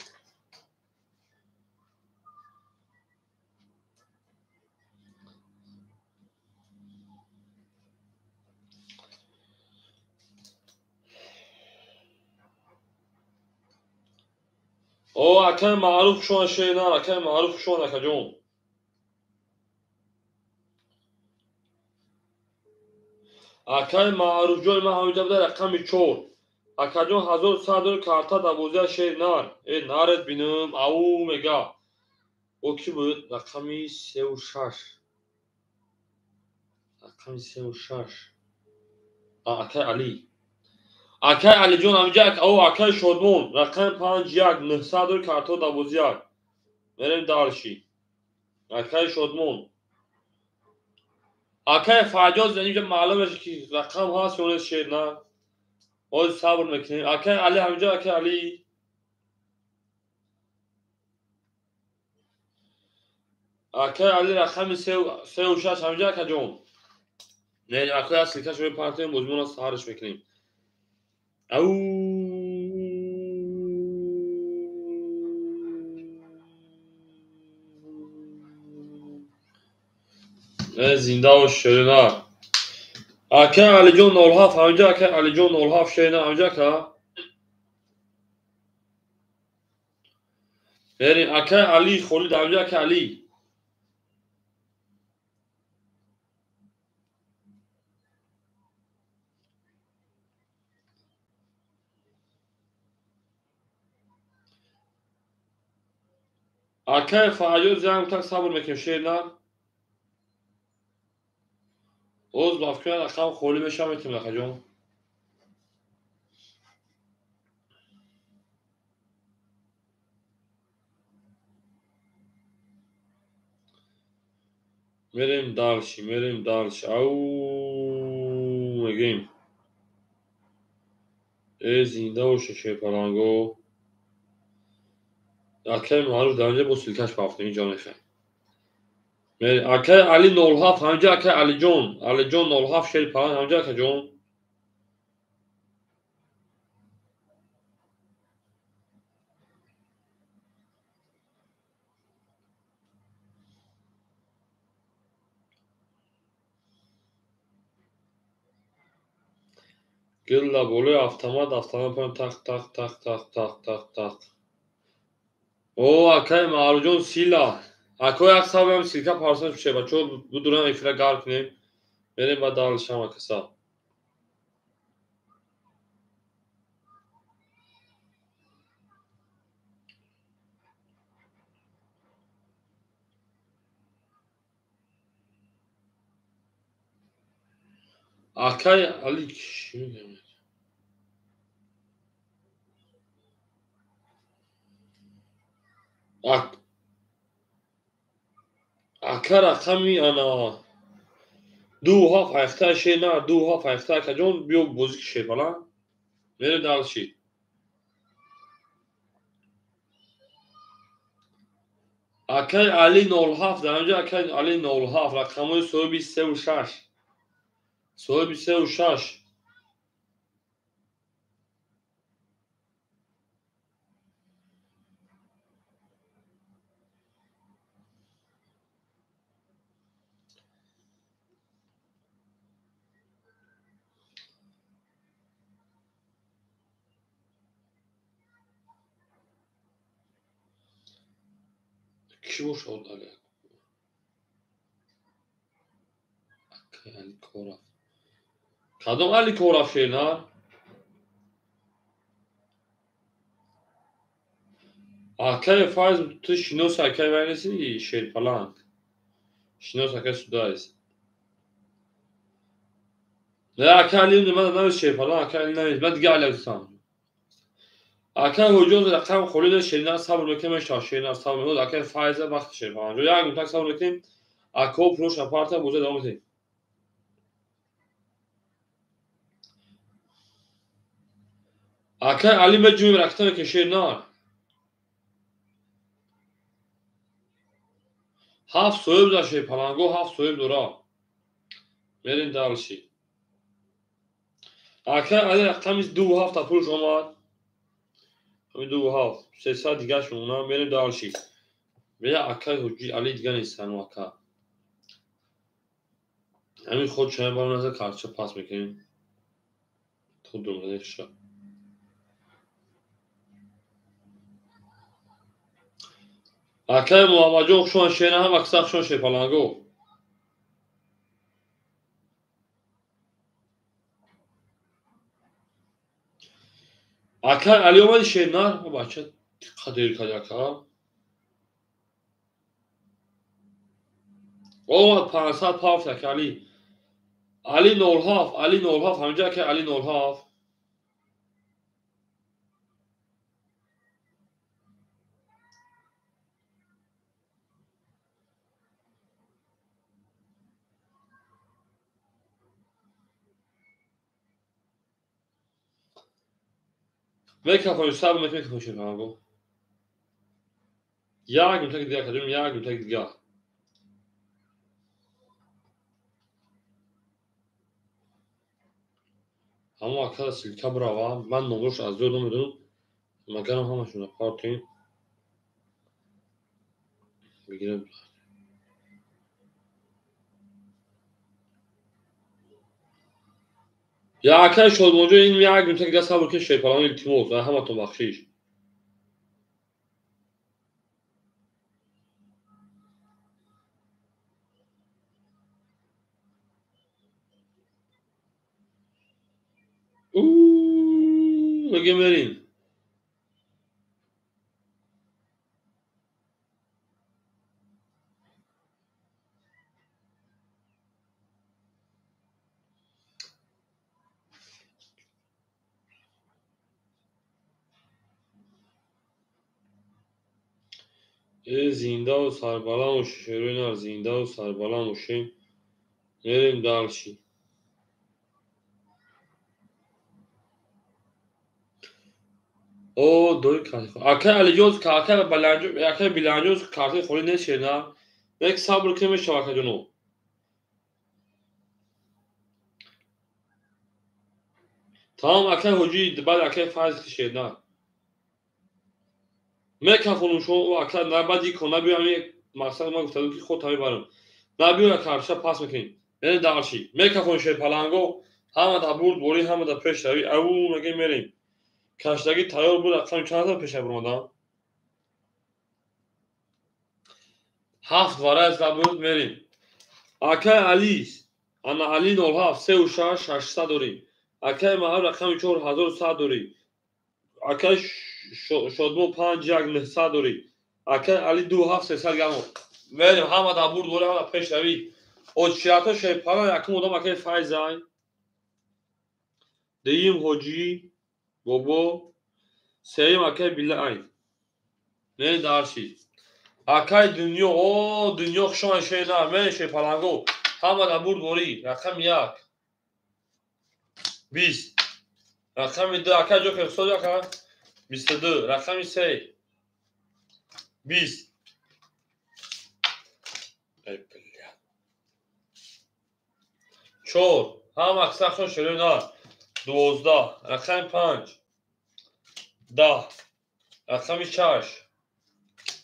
О, акай Маъруф шон шенар, акай Маъруф шон, акаҷон. Акай Маъруфҷони ман ҳамиҷа буда рақами 4. Акаҷон 1100 карта 12 шер нар. Э, наред бинам, ау мега. О, ки буд? Рақами 36. Рақами 36. Акай Али. Акай Алиҷон ҳамиҷа, о, акай Шодмон, рақами 5 1 900 карта 12. Мерем дальше. Акай Шодмон. Акай Фарҷод инҷа маълум мешавад ки рақам ҳаст ё нест шер на. Ҳозир сабр мекунем. Акай Али ҳамиҷа, акай Али. Акай Али рақами 36 ҳамиҷа, акаҷон. Не, акай асликаш мепартем, бозимона саҳарш мекунем. Ау, зинда бош, шерина. Акай Алиҷон 07 ҳамиҷа, акай Алиҷон 07 шерина ҳамиҷа, ака. Берем, акай Али Холид ҳамиҷа, акай Али. Акай Фарёд занг так сабр мекунем, шерина. Оз бафкунад рақам холӣ мешавам, метавонем, акаҷон. Мерем дальше, мерем дальше. Ау, мегӯем. Э, зинда боша, шерпаланго. Акай Маъруф дар инҷа бо силкаш пафтем, инҷо мехоҳем. Акай Али 07 ҳамиҷа, акай Алиҷон, Алиҷон 07 шерпаланг ҳамиҷа, акаҷон. Гилла болои автомат, автомат паем тақ тақ тақ тақ тақ тақ тақ. О, акай Маъруфҷон сила. Акой як сабрам силка парсаш мешавад. Бачаҳо будуран эфира гарм кунем. Мерем ба далшам акаса. Акай Али чӣ мегӯям? Ака рақами ана 2 7 ҳафта шер на 2 7 ҳафта, акаҷон, биё бозӣ ки шерпаланг. Мерем дальше. Акай Али 07 дар инҷа, акай Али 07 рақамҳои соҳиби 36. Соҳиби 36. Кӣ бошад Али? Акай Али Кораф. Кадом Али Кораф шерна? Акай Файз, ту шинос акай вай нести шерпаланг. Шинос акай Судайс. Не, акай Али ман намес шерпаланг, акай Али намес. Ман дига Али гуфтам. Акай ҳуҷон рақам холӣ дошт, шерина сабр мекунем, мешавад шерина сабр мекунем. Акай Файза вақти шерпаланҷо. Як минутак сабр мекунем. Ако пулош апарта боза давом медиҳем. Акай Али меҷумем ракта мекунем шерина. Ҳафт соҳиб дошт шерпаланго, ҳафт соҳиб дора. Мерем дальше. Акай Али рақами 2 7 пулш омад. Ҳамин 2 7 300 дигаш мемонам, мерем дальше. Бея акай ҳуҷи Али дига нест ҳану ака. Ҳамин худ чай барам назар карча пас мекунем. Худ думаде ша. Акай Муҳаммадҷон хушон шена ҳам акса хушон шерпаланго. Акай Али омади шернар? Бача қадер кади ака. Омад 500 пафт ака Али. Али 07, Али 07, ҳаминҷа акай Али 07. Мекафонем, сабр мекунем, мекафонем шерпаланго. Як минутаки дигар кадем, як минутаки дигар. Ҳамо ака ссылка бирава, ман номрош аз ёд намедонам, магарам ҳамашонро партоем. Бигирам. Я акай Шодмонҷон, ин як минутаки дигар сабр кунед шерпаланго, илтимос, ҳаматон бахшиш. Мегем мерем. Э зиндаву сарбаланд бошед, шерои нар, зиндаву сарбаланд бошем. Мерем дальше. О, дои карти. Акай Алиҷон, акай Баланҷо, акай Биланҷон карти холӣ нест шерна. Як сабр кунем мешавад акаҷоно. Тамом акай Ҳоҷӣ, баъд акай Файз шерна. Мекафонум шумо ака баъд икон набиё ҳамин мақсад ман гуфта будам ки худ мебарам. Набиё карша пас мекунем. Мерем дальше. Мекафон шерпаланго, ҳама да бурд борӣ, ҳама да пеш равӣ. Аву мегем мерем. Каштагӣ тайёр буд, рақами чанд та пеша баромадам? Ҳафт вараз буд, мерем. Акай Али, ана Али 07 36 600 дорӣ. Акай Маҳар рақами 4100 дорӣ. Акай Шодмо 5 1 900 дорӣ. Акай Али 2 7 300 гамо. Мерем, ҳама да бурд борӣ, ҳама пеш равӣ. Очиято шерпалан якум одам акай Файзай. Дуюм Ҳоҷӣ бобо, сеюм акай Билай. Мерем дальше. Акай Дунё, о Дунё хушомад шернар, мерем шерпаланго. Ҳама да бурд борӣ, рақами 1. 20. Рақами 2 акай Ҷокер соз ака 22, рақами 3. 20. Эй бля. 4. Ҳама аксаршон шерои нар. 12, рақами 5. 10, рақами 6.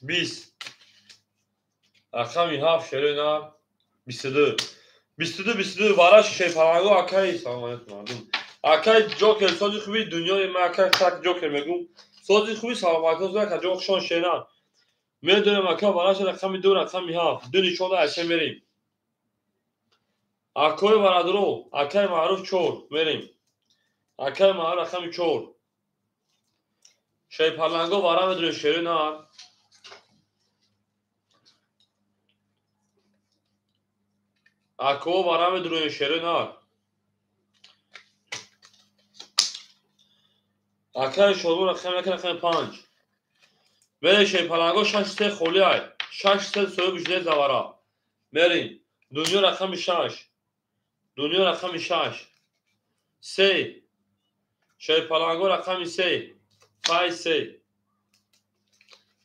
20. Рақами 7 шерои нар. 22. 22 22 вараш шерпаланго акай салом алейкум мардум. Акай Ҷокер сози хуби дунёи ман акай так Ҷокер мегӯм. Сози хуби саломатӣ ака ҷон хушон шеран. Медонем ака вараш рақами 2 рақами 7. Ду нишонда айша мерем. Акои бародаро, акай Маъруф 4 мерем. Акай Маъруф рақами 4. Шерпаланго вара медонем шерои нар. Ако вара медонем шерои нар. Акаи Шодмон рақами як, рақами панҷ. Мерем шерпаланго 6-3 холӣ ай. 6-3 соҳиби жилет завара. Мерем. Дунё рақами 6. Дунё рақами 6. 3. Шерпаланго рақами 3. Файз 3.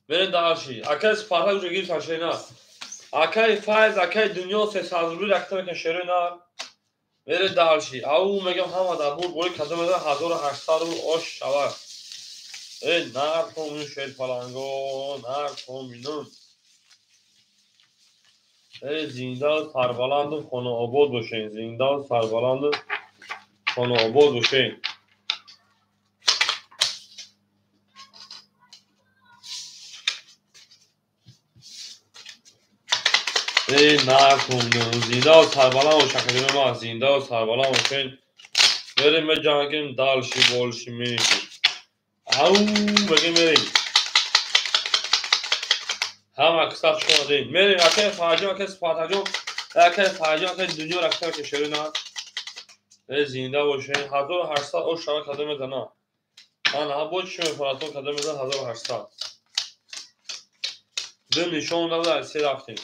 Мерем дальше. Акаи Спартак уже гирифтан шерина. Акаи Файз, акаи Дунё 300 рубли ракта мекунад шерои нар. Мерем дальше. Ау мегам ҳама дар бур бори кадом мезан 1800 рубл ош шавад. Э нар томин шерпаланго, нар томинун. Э зинда сарбаланду хонаобод бошен, зинда сарбаланду хонаобод бошен. Э нар томинун, зинда сарбаланд бош, академия ма, зинда сарбаланд бошен. Мерем меҷангем дальше больше меньше. Ау мегем мерем. Ҳама киса хуш омадем. Мерем акаи Фарҷон, акаи Спартакҷон, акаи Фарҷон, акаи Дунё ракта ки шерина. Э зинда бошен. 1800 ош шава кадом мезана. Ана ҳа бо чӣ мефаратон кадом мезана 1800. Ду нишон дада се рафтем.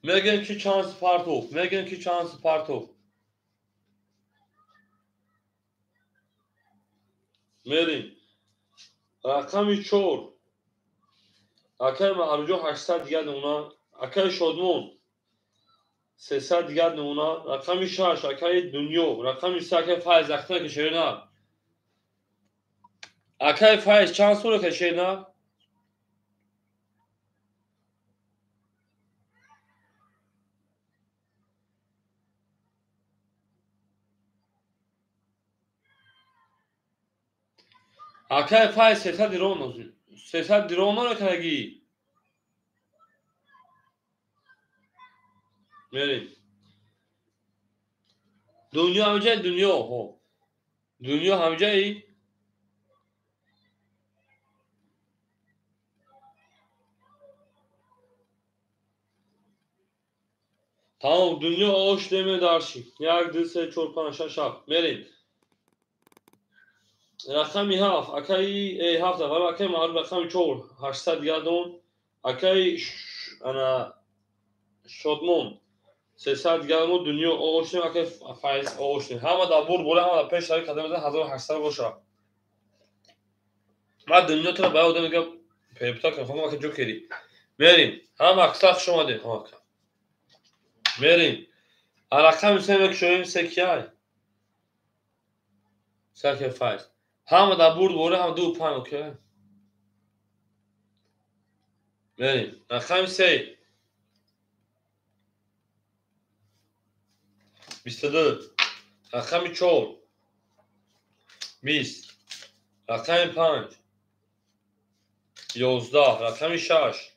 Мегем ки чанд Спартов, мегем ки чанд Спартов. Мерем. Рақами 4. Акаи Маҳрумҷон 800 дигар намуна. Акаи Шодмон 300 дигар намуна. Рақами 6 акаи Дунё. Рақами 3 акаи Файз ахта ки шерина. Акаи Файз чанд сола ки шерина? Акаи Файз 300 ровно. 300 ровно каги. Мерем. Дунё ҳамҷай дунё, ҳо. Дунё ҳамҷай. Тамом, дунё ош деме дарши. 1 2 3 4 5 6 7. Мерем. Рақами 7, акаи 7 вала акаи Маъруф рақами 4, 800 дигар дон. Акаи ана Шодмон 300 дигар мо дунё оғошнем, акаи Файз оғошнем. Ҳама дар бур бола, ҳама дар пеш тари кадам мезанад 1800 боша. Ман дунё туро ба одам мегам перепута кун, хонум ака ҷокери. Мерем. Ҳама акса хуш омадем, ҳама ака. Мерем. Рақами 3 мекушоем, 3 кияй? 3 акаи Файз. Ҳама дар бурд бола, ҳама 2 5 окей. Мерем. Рақами 3. 22. Рақами 4. 20. Рақами 5. 11. Рақами 6.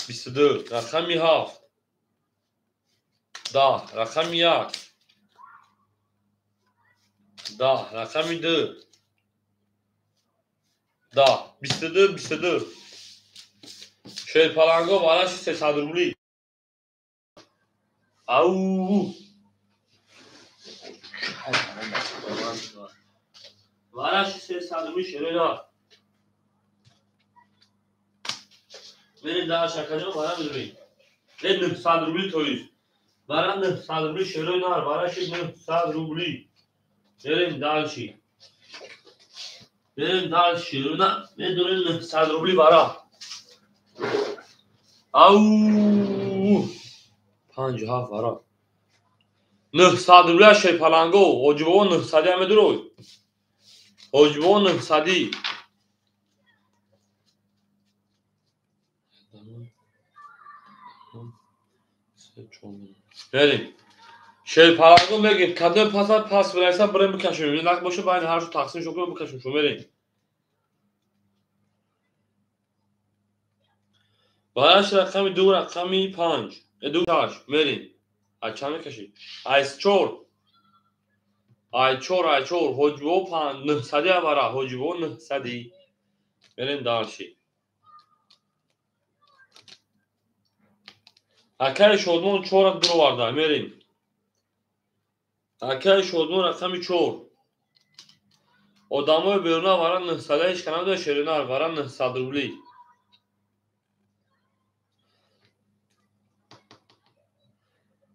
22. Рақами 7. 10. Рақами 1. 10. Рақами 2. 10. 22. 22. Шерпаланго бараши 300 рубли. Ау! Бараши 300 рубли шерина. Мерем дар шакаҷон бара медурем. 900 рубли тоист. Бара 900 рубли шерои нар, бараши 900 рубли. Мерем дальше. Мерем дальше шерина, медурем 900 рубли бара. Ау! 57 бара. 900 рубли шерпаланго, ҳоҷибобо 900 ҳам медурой. Ҳоҷибобо 900. Мерем. Шерпаланго мегем, кадом паса пас бираса бирем бикашем. Нақ боша байни ҳар шу тақсим шо кунем бикашем шо мерем. Бараш рақами 2, рақами 5. 2 6 мерем. Ай чанд мекашӣ? Ай 4. Ай 4, ай 4. Ҳоҷибобо 900 бара, ҳоҷибобо 900. Мерем дальше. Акаи Шодмон 4 дуроварда, мерем. Акай Шодмон рақами 4. Одамои беруна вара 900 ҳеч ка надояд шеринар вара 900 рубли.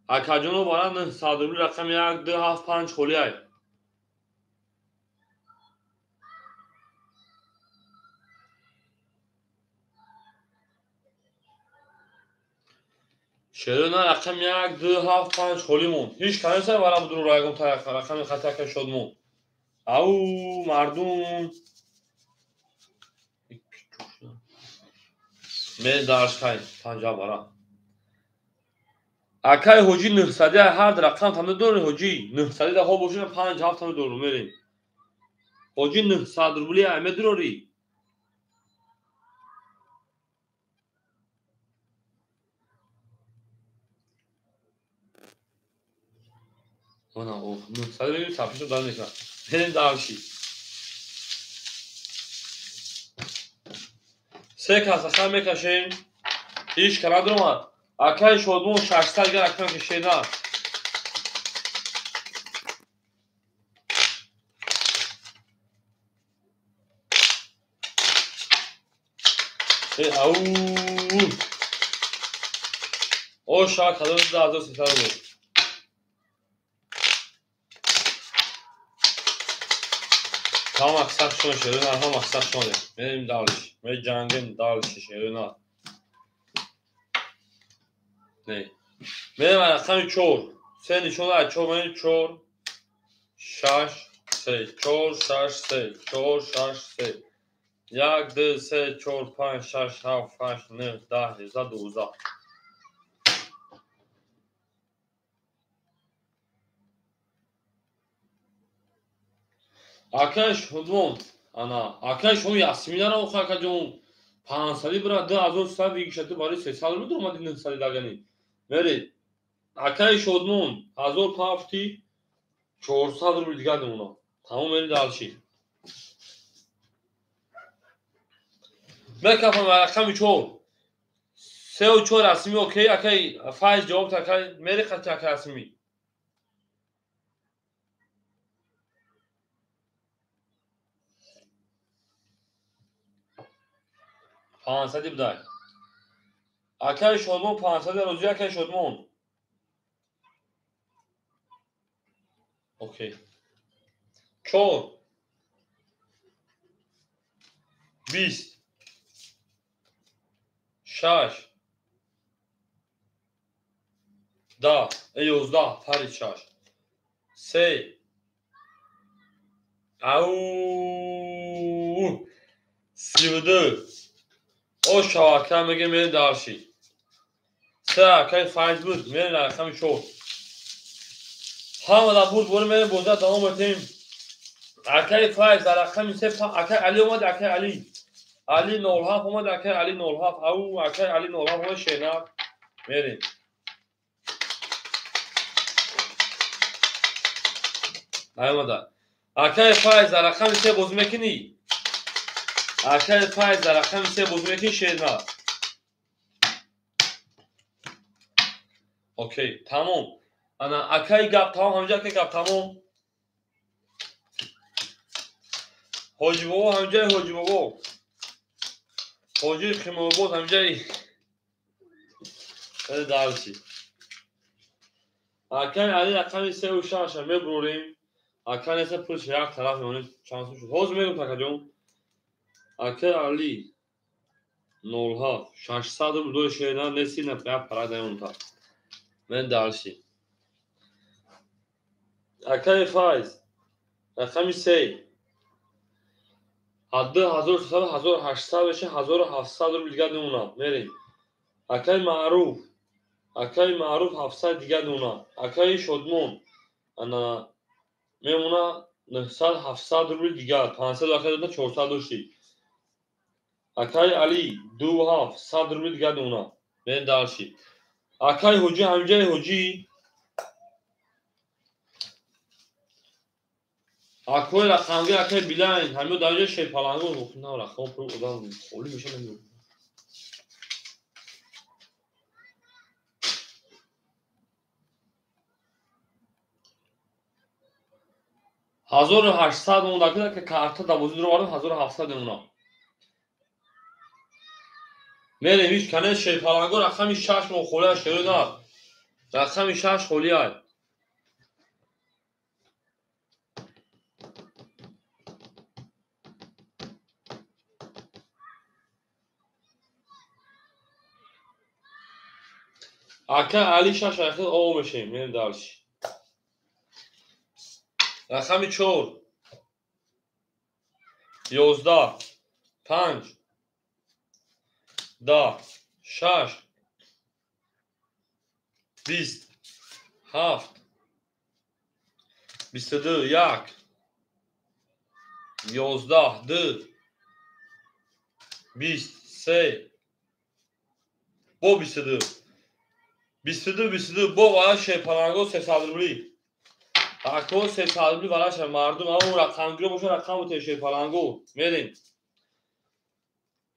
Акаҷоно вара 900 рубли рақами 1 2 7 5 холиай. Шерина рақами 1 2 7 5 холӣ монд. Ҳеч ка неста вара будуру райгон рақами хати акай Шодмон. Ау мардум. Ме дарш кай 50 вара. Акай ҳоҷӣ 900 ҳар рақам тамда дорӣ ҳоҷӣ 900 да хо бошина 5 7 тамда дору мерем. Ҳоҷӣ 900 рубли ай медурорӣ. Она ох 900 рубли сапишо дар мекунад. Мерем дарши. Се каса хар мекашем. Ҳеч ка надуромад. Акай Шодмон 600 гар рақам кашена. Ау. О шак 2300 рубл. Ҳама мақсад шон шерина, ҳама мақсад шоне. Мерем далш. Меҷангем далш шерина. Не. Мерем рақами 4. Се нишона 4 мерем 4 6 3 4 6 3 4 6 3 1 2 3 4 5 6 7 8 9 10 11 12. Акай Шодмон, ана, акай шумо Ясминаро охо акаҷон 500 бира 2300 вигишату барои 300 рубл омади 900 дагани. Меред. Акай Шодмон 1000 пафти 400 рубл дигар мемонад. Тамом меред далши. Мекафам рақами 4. 3 ва 4 расмӣ окей, акай Файз ҷавоб та акай мери хати акай расмӣ. 500 будай. Акай Шодмон 500 розӣ акай Шодмон. Окей. 4 20 6 10 11 пари 6 3 ау 32. О шавака меге мере дарши. Се акай Файз буд, мере рақами 4. Ҳама да бурд боре мере боза давом метем. Акай Файз дар рақами 3 акай Али омад, акай Али. Али 07 омад, акай Али 07. Ау акай Али 07 омад шена. Мерем. Омада. Акай Файз дар рақами 3 бозӣ мекунӣ? Акай Файз дар рақами 3 бозӣ мекунӣ шена? Окей, тамом. Ана акай гап тамом, ҳамҷа акай гап тамом. Ҳоҷи бобо ҳамҷаи ҳоҷи бобо. Ҳоҷи Қиморбоз ҳамҷаи дарси. Акай Али рақами 3 ва 6 мебурорем. Акай неса пулш як тараф мемонем чанд сум шуд. Ҳозир мегӯм такаҷон. Акай Али 07 600 рубл дори шена неси на як пара даёнта. Мен дарси. Акай Файз рақами 3 2300 1800 меша 1700 рубл дигар мемонад. Мерем. Акай Маъруф, акай Маъруф 700 дигар мемонад. Акай Шодмон ана мемона 900 700 рубл дигар. 500 акай дода 400 дошти. Акай Али 2 700 рубл дигар мемонад. Мерем дарши. Акай Ҳоҷӣ ҳамҷаи ҳоҷӣ. Акои рақамги акай Билайн ҳамё дар ҷои шерпалангон на рақам пур одам холӣ меша намеёбад. 1800 монда ки карта да бозӣ дуровардам 1700 мемона. Мерем ҳеч кане шерпаланго рақами 6 мо холия шерои нар. Рақами 6 холия. Ака Али 6 ахир о мешем, мерем дальше. Рақами 4 11 5 10 6 20 7 22 1 11 2 20 3 бо 22 22 22 бо вара шерпаланго 300 рубли. Ако 300 рубли вара ша мардум ҳамон рақамгиро боша рақам бутен шерпаланго. Мерем.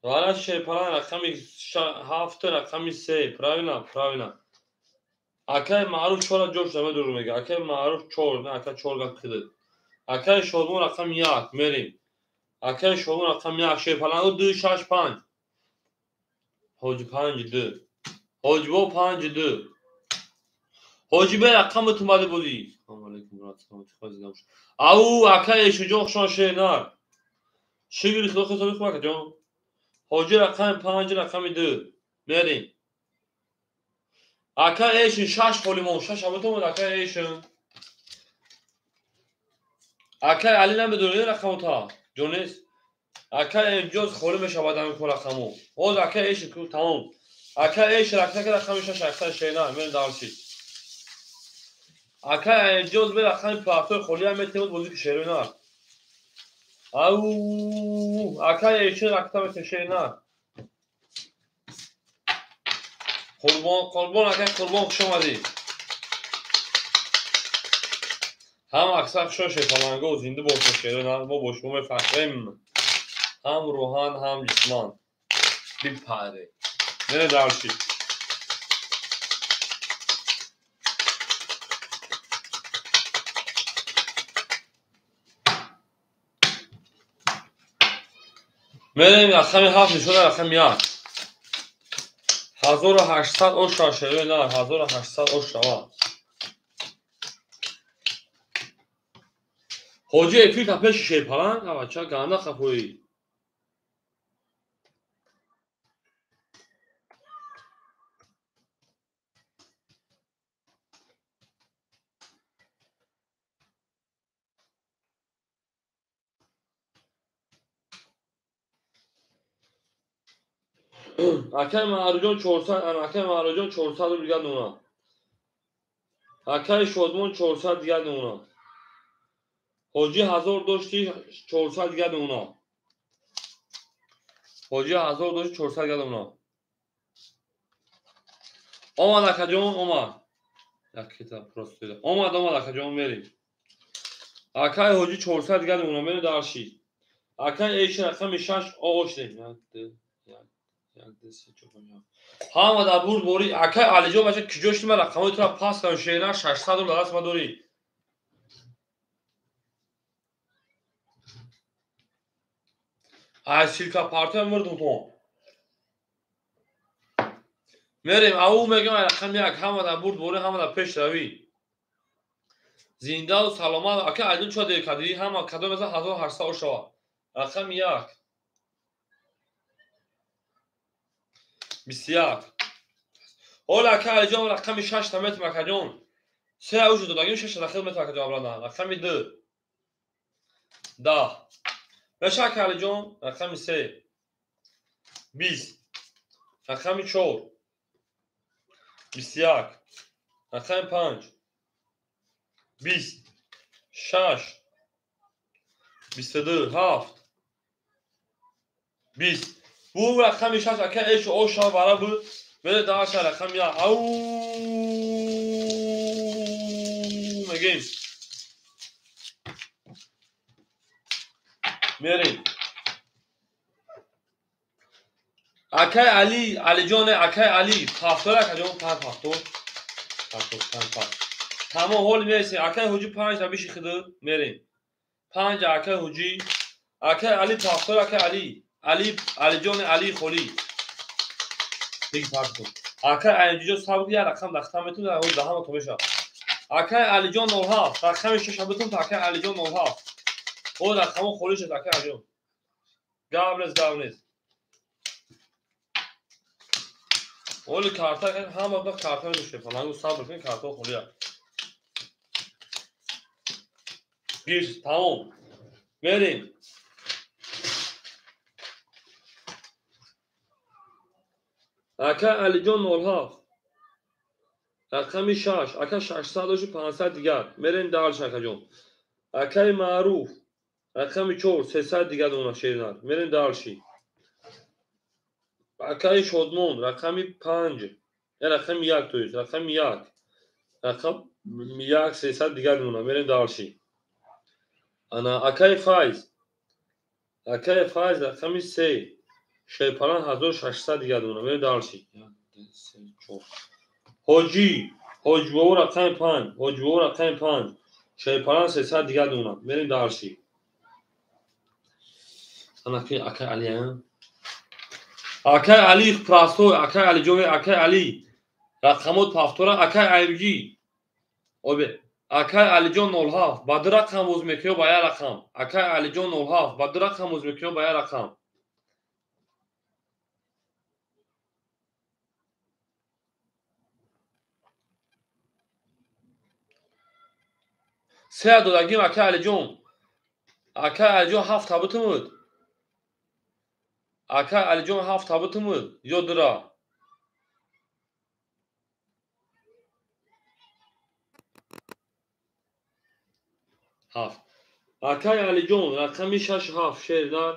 Вара шерпаланг рақами 7 рақами 3. Правильно, правильно. Акай Маъруф 4 ҷош намедуру мега. Акай Маъруф 4, на ака 4 гап хидад. Акай Шодмон рақами 1. Мерем. Акай Шодмон рақами 1 шерпаланго 2 6 5. Ҳоҷи 5 2. Ҳоҷибо 5 2. Ҳоҷибе рақами тумади будӣ. Салом алейкум брат, саломати хоҳ зинда бош. Ау акай Эшиҷон хушон шернар. Шигри худо хисоби хуб акаҷон. Ҳоҷи рақами 5 рақами 2. Мерем. Ака Эшин 6 холимон, 6 абутомад ака Эшин. Акай Али намедонӣ рақамота. Ҷонес. Ака Эмҷоз холӣ мешавад ҳамин ку рақамо. Ҳоз ака Эшин ку тамом. Ака Эшин рақами рақами 6 аксар шернар. Мерем дальше. Ака Эмҷоз бе рақами платои холиам метавонад бозӣ ки шерои нар. Ау ака Эшин рақами шернар. Қурбон қурбон ака Қурбон хуш омадӣ. Ҳам аксар хушо шерпаланго зинда бошед шерои нар. Мо бо шумо мефахрем. Ҳам рӯҳан ҳам ҷисман. Бипаре. Мерем дальше. Мерем рақами 7 нишона рақами 1. 1800 оша шерои нар, 1800 ошава. Ҳоҷи эфир та пеши шерпаланг, авача ганда хафоӣ. Акай Маъруфҷон 400, акай Маъруфҷон 400 рубл дигар мемонад. Акай Шодмон 400 дигар мемонад. Ҳоҷи 1000 дошти 400 дигар мемонад. Ҳоҷи 1000 дошти 400 дигар мемонад. Омад акаҷон, омад. Як кита просто. Омад, омад акаҷон, мерем. Акай Ҳоҷи 400 дигар мемонад, мерем дальше. Акай Эшин рақами 6 оғоз шудем. 1 2 1 1 2 3 4 5. Ҳама дар бурд борӣ. Акай Алиҷон бача киҷо шуди ман рақамҳои туро пас кардам. Шернар 600 рубл дар даст ма дорӣ. Ай силка партия мурдум то. Мерем ау мегам ай рақами 1 ҳама дар бурд борӣ, ҳама дар пеш равӣ. Зиндаву саломат. Акай Алиҷон чо дер кардӣ? Ҳама кадом мезан 1800 ошава. Рақами 1 21. Ҳола ака Алиҷон рақами 6 та метм акаҷон. 3 ауҷ додагим 6 та дахил метм акаҷон абрана. Рақами 2 10. Меша ака Алиҷон рақами 3 20. Рақами 4 21. Рақами 5 20 6 22 7 20. Бу рақами 6 ака Эшу оша вара бу. Мере даша рақами 1. Ау мегем. Мерем. Акай Али, Алиҷон, акай Али, пафтор акаҷон, 5 пафтор. 5 пафтор, 5 пафтор. Тамом ҳол мересем. Акай Ҳоҷи 5 та биши хиду мерем. 5 акай ҳуҷӣ. Акай Али пафтор, акай Али. Али, Алиҷони Али холи. Диги пафтор. Акай Алиҷон сабр як рақам дахта метун, даҳама то мешавад. Акай Алиҷон 07, рақами 6 битун, акай Алиҷон 07. О рақамо холӣ шуд акай Алиҷон. Гап нест, гап нест. Оли карта ҳама ба карта медоште. Фалангу сабр кун, карта холия. Гир, тамом. Мерим. Ака Алиҷон 07. Рақами 6, ака 600 дошти 500 дигар. Мерем дальше акаҷон. Акаи Маъруф рақами 4, 300 дигар дона шеринар. Мерем дальше. Акаи Шодмон рақами 5, рақами 1, то есть рақами 1. Рақам 1 300 дигар дона. Мерем дальше. Ана акаи Файз. Акаи Файз рақами 3. Шерпалан 1600 дигар дона. Мерем дальше. 1 2 3 4. Ҳоҷӣ, Ҳоҷибобо рақами 5, Ҳоҷибобо рақами 5. Шерпалан 300 дигар дона. Мерем дальше. Ана ки акаи Али, акаи Али простой, акаи Алиҷон, акаи Али рақамот пафтора, акаи Аймҷи. Обе, акаи Алиҷон 07, ба ду рақам боз мекунӣ ба як рақам. Акаи Алиҷон 07, ба ду рақам боз мекунӣ ба як рақам. Се додагим акаи Алиҷон. Акаи Алиҷон 7 та битумуд. Акаи Алиҷон 7 та битумуд ё дура. Ҳафт. Акаи Алиҷон рақами 6 7 шердар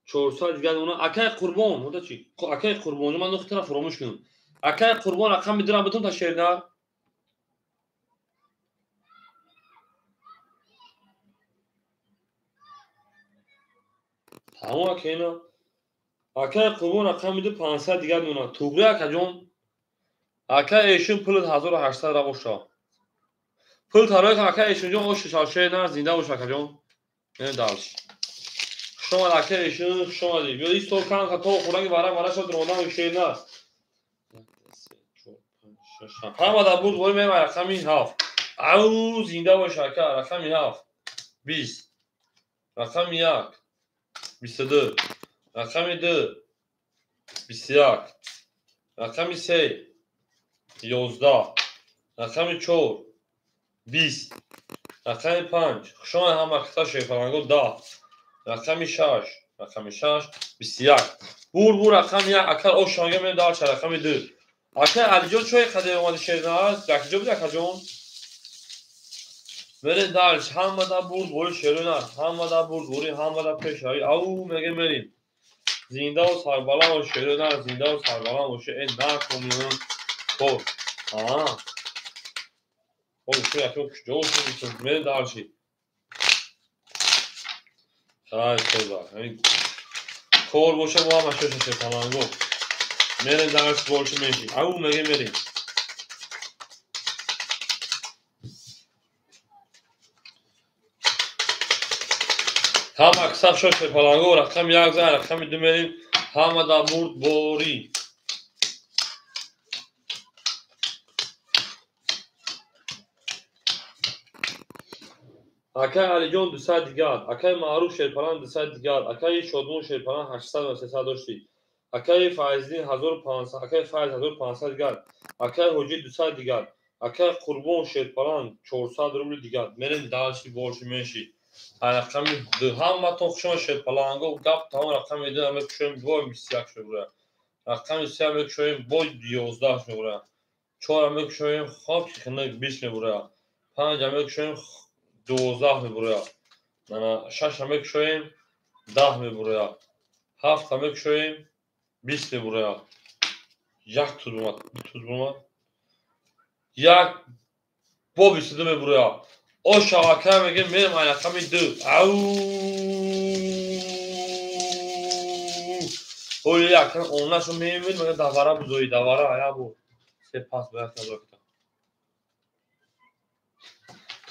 400 дигар дона. Акаи Қурбон, ода чи? Акаи Қурбон, ман нуқтара фаромӯш кунам. Акаи Қурбон рақами 2 битум та шердар. Тамом акаина. Акаи Қурбон рақами 2 500 дигар дона. Туғри акаҷон. Акаи Эшин пулат 1800 ра боша. Пул тарои акаи Эшинҷон ош шер зинда бош акаҷон. Мерем дальше. Хуш омад акаи Эшин, хуш омадӣ. Биё ин сол кан то хӯранги вара вара шуд ромадан шер нар. Ҳама дар бурд бори мерем рақами 7. Ау зинда бош ака, рақами 7. 20. Рақами 1. 22. Рақами 2. 21. Рақами 3. 11. Рақами 4. 20. Рақами 5. Хуш омад ҳама қита шерфаланго 10. Рақами 6. Рақами 6. 21. Бур бур рақами 1. Акар ошонга мерем дальше рақами 2. Акай Алиҷон чой қадар омади шернар? Якҷо буд акаҷон? Мерем дальше. Ҳама да бурд бори шернар. Ҳама да бурд бори, ҳама да пешравӣ. Ау меге мерем. Зиндаву сарбаланд бош шернар, зиндаву сарбаланд бош. Э накомион. Хоб. Аа. Хоб, шо яко куҷо шуд? Мерем дальше. Хай, худо. Ҳамин кор боша бо ҳама шоша шерпаланго. Мерем дальше больше меньше. Ау меге мерем. Ҳама аксар шош шерпаланго рақами 1 зан, рақами 2 мерем. Ҳама дар бурд борӣ. Акаи Алиҷон 200 дигар, акаи Маъруф шерпалан 200 дигар, акаи Шодмон шерпалан 800 ва 300 доштӣ. Акаи Файздин 1500, акаи Файз 1500 дигар, акаи Ҳоҷӣ 200 дигар, акаи Қурбон шерпалан 400 рубли дигар. Мерем дальше больше меньше. Рақами 2. Ҳаматон хуш омад шерпаланго. Гап тамом рақами 2 мекушоем бо 21 шуд. Рақами 3 мекушоем бо 11 шуд. 4 мекушоем хок хинак 20 мебурад. 5 мекушоем 12 мебурад. 6 мекушоем 10 мебурад. 7 мекушоем 20 мебурад. Як туз омад, ду туз омад. Як бо 22 мебурад. О шавака меге мерем рақами 2. Ау! Оли як онашо мемир меге давара бузои, давара ая бу. Се пас бояд назар кунам.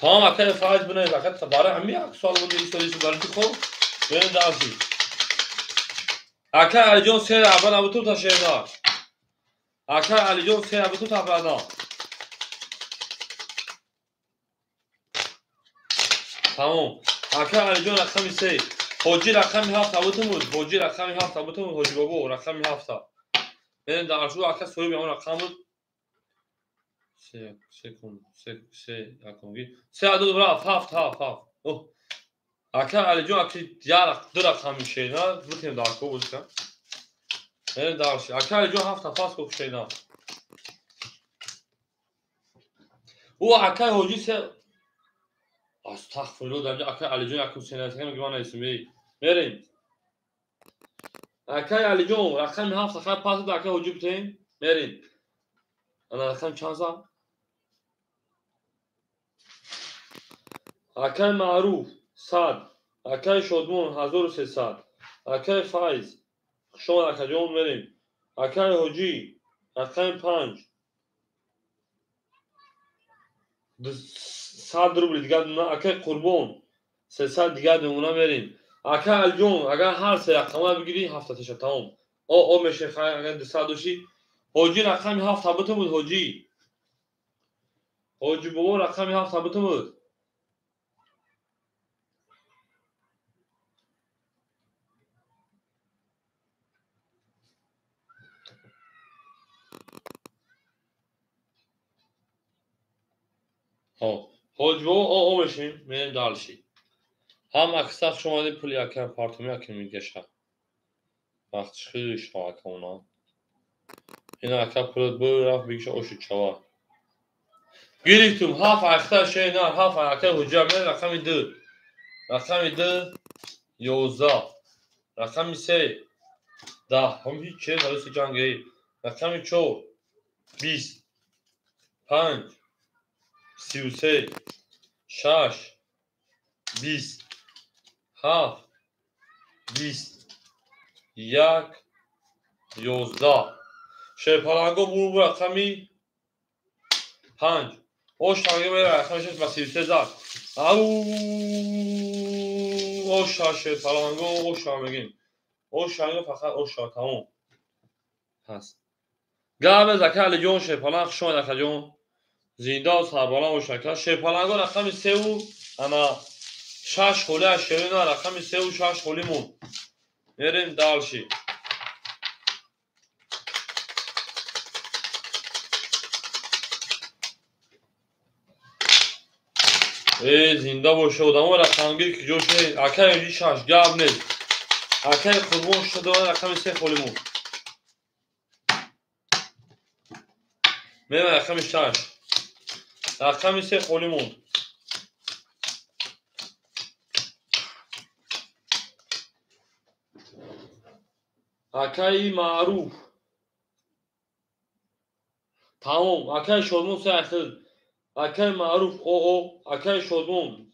Тамом акай Файз бинавис, ака барои ҳамин як суол монда истодиси барои чӣ хоб? Мерем дарси. Акай Алиҷон се абад абуту та шерна. Акай Алиҷон се абуту та абада. Тамом. Акай Алиҷон рақами 3. Ҳоҷӣ рақами 7 абуту буд. Ҳоҷӣ рақами 7 абуту буд. Ҳоҷӣ бобо рақами 7. Мерем даршу ака соҳиби он рақам буд. 3 секунд 3 3 якунги 3 адад рафт 7 7 7. Оҳ. Ака Алиҷон аки як ду рақами шена бутем дар ко бузка. Мерем дарши. Ака Алиҷон 7 пас ко шена. Ӯ акай ҳоҷӣ се астағфируллоҳ дар акай Алиҷон якум сена мегӯ ман нависем. Мерем. Акай Алиҷон рақами 7 хай пас акай ҳоҷӣ бутем. Мерем. Ана рақам чанд зад? Акай Маъруф 100, акай Шодмон 1300, акай Файз хушомад акаҷон мерем. Акай Ҳоҷӣ рақами 5 100 рубли дигар дона, акай Қурбон 300 дигар дона мерем. Акай Алиҷон агар ҳар се рақама бигирӣ 7 теша тамом. О меше хай агар 200 дошӣ. Ҳоҷӣ рақами 7 абуту буд ҳоҷӣ. Ҳоҷӣ бобо рақами 7 абуту буд. Ҳоҷӣ бобо о мешем, мерем далши. Ҳам акса хуш омадед пули якам партоми якам мегаша. Вақтиш хеле шумо акауна. Ин ака пулат бу рафт бигиша оши чава. Гирифтум 7 ахта шена 7 ака ҳуҷа мер рақами 2. Рақами 2 11. Рақами 3 10. Ҳам ҳеч чиз ҳалси ҷанги. Рақами 4 20 5 33 6 20 7 20 1 11. Шерпаланго буру рақами 5. Ош танги мера рақами 6 ба 33 зад. Ау оша шерпаланго оша мегим. Оша фақат оша тамом. Ҳаст. Гап зака Алиҷон шерпаланг хуш омад акаҷон. Зинда ва сарбаланд бош ака. Шерпаланго рақами 3 ана 6 холи аз шерина рақами 3 ва 6 холи монд. Мерем далши. Зинда боша одамо рақамгир ки ҷо шуд. Акай ҳоҷӣ 6 гап нест. Акай Қурбон шуда рақами 3 холи монд. Мерем рақами 6. Рақами 3 холи монд. Акаи Маъруф. Тамом. Акаи Шодмон 3 ахир. Акаи Маъруф ОО, акаи Шодмон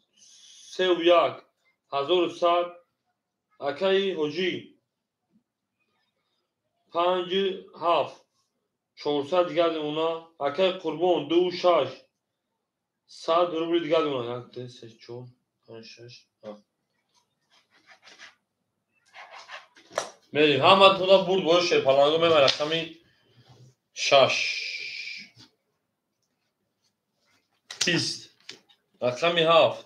3 1 1100, акаи Ҳоҷӣ 5 7 400 дигар дона, акаи Қурбон 2 6 100 рубли дигар дона. 1 2 3 4 5 6 7. Мерем. Ҳаматона бурд бош шерпаланго мебарад рақами 6. 20 рақами 7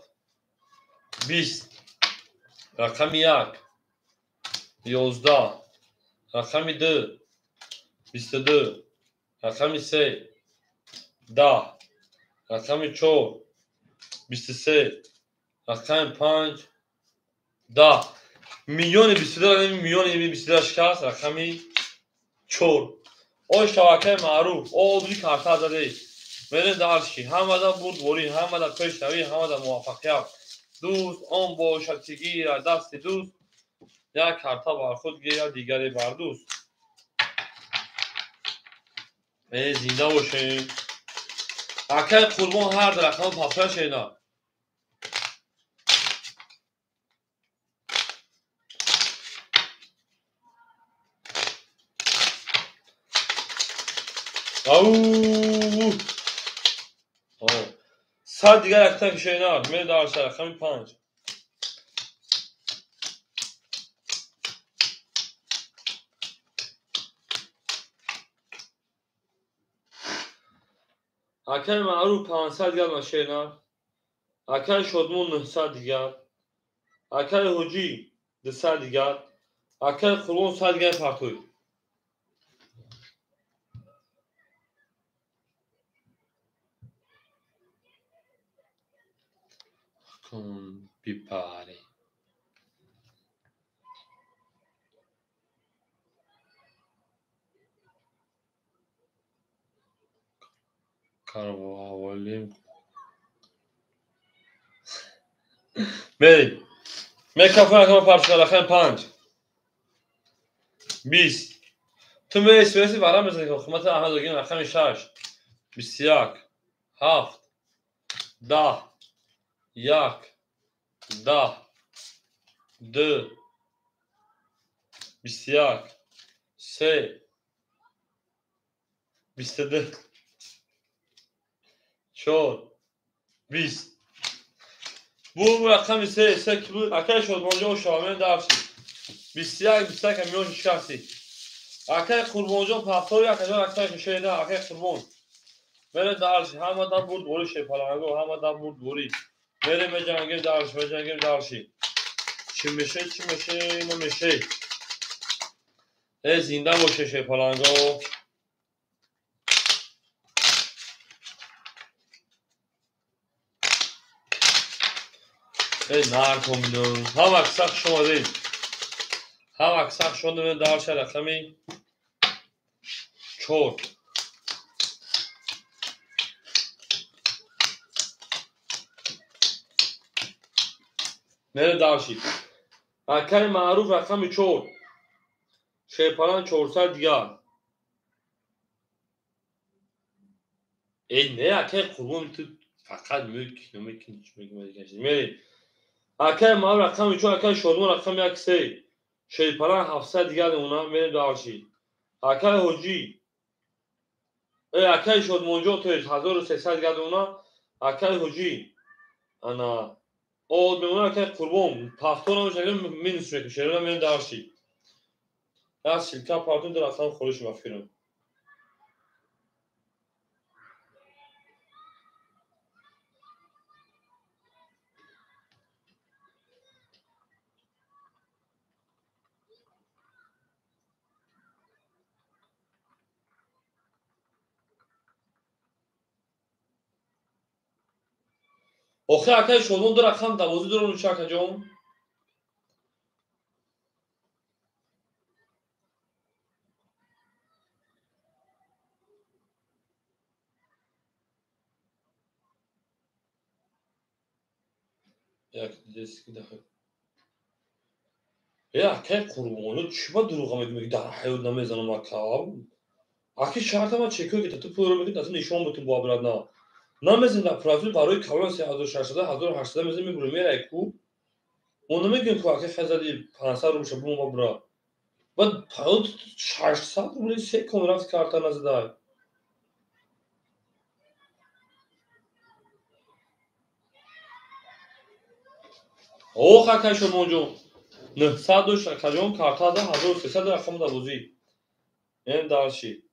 20 рақами 1 11 рақами 2 22 рақами 3 10 рақами 4 23 рақами 5 10. Миллиони 22 миллиони 22 шикаст рақами 4. Ош шабакаи маъруф о обри карта заде. Мерем дарши. Ҳамада бурдборӣ, ҳамада пешравӣ, ҳамада муваффақият. Дӯст он бошад ки гирад дасти дӯст, як карта бар худ гирад, дигаре бар дӯст. Зинда бошем. Акай Қурбон ҳар рақам пафша шена. Ау! Сад дигар ракета шеринар. Мерем дальше рақами 5. Акаи Маъруф 500 дигар на шеринар. Акаи Шодмон 900 дигар. Акаи Ҳоҷӣ 200 дигар. Акаи Қурбон 100 дигар партои. Бипаре. Карвалим. Мерем. Микрофон рақами партои рақами 5. 20. Ту мереси мереси варам мезанӣ хидмати Аҳмад Огин рақами 6. 21. 7. 10. 1. 10. 2. 21. 3. 22. 4. 20. Бу рақами 3, 3 ки буд? Акаи Шодмонҷон Шоҳамин дарси. 21, 21 миён шикасти. Акаи Қурбонҷон пафтор як ҳазор акаи шеда, акаи Қурбон. Мере дарси, ҳама дам бурд бори шепаланго, ҳама дам бурд бори. Мере меҷангем дарси, меҷангем дарси. Чӣ меше, чӣ меше, намеше. Э зинда боше шепаланго. Э наркомино. Ҳама сах шумадед. Ҳама сах шумадед дарси рақами 4. Мере дарси. Акаи Маъруф рақами 4. Шерпалан 400 дигар. Э не, акаи Қурбон ту фақат мекунӣ, мекунӣ, чӣ мекунӣ? Мере. Акаи Маъруф рақами 4, акаи Шодмон рақами 1 3. Шерпалан 700 дигар мемонад, мерем дарси. Акаи Ҳоҷӣ. Э акаи Шодмонҷон то 1300 дигар мемонад, акаи Ҳоҷӣ. Ана од мемонад акаи Қурбон. Пафтор намешавад, минус мекунем. Шерона мерем дарси. Я силка партон дар рақам холиш мафирам. Охир акаи Шодмон ду рақам дарвоза дорам чӣ акаҷон? Як десики даха. Э акаи Қурбону чӣ ба дурӯға мегӯӣ дар ҳаёт намезанам ака? Аки шарта ма чекӯ ки ту пулро мегирӣ ту нишон бутун бо обратно. Намезанӣ дар профил барои калон 3600 1800 мезанӣ мебурӣ мерай ку. Мо намегӯем ку ака хазади 500 рубл бумо бабура. Баъд 600 рубли се кон рафт карта назадай. Ох акаи Шодмонҷон 900 дошт акаҷон карта да 1300 рақам да бозӣ. Ем дарши.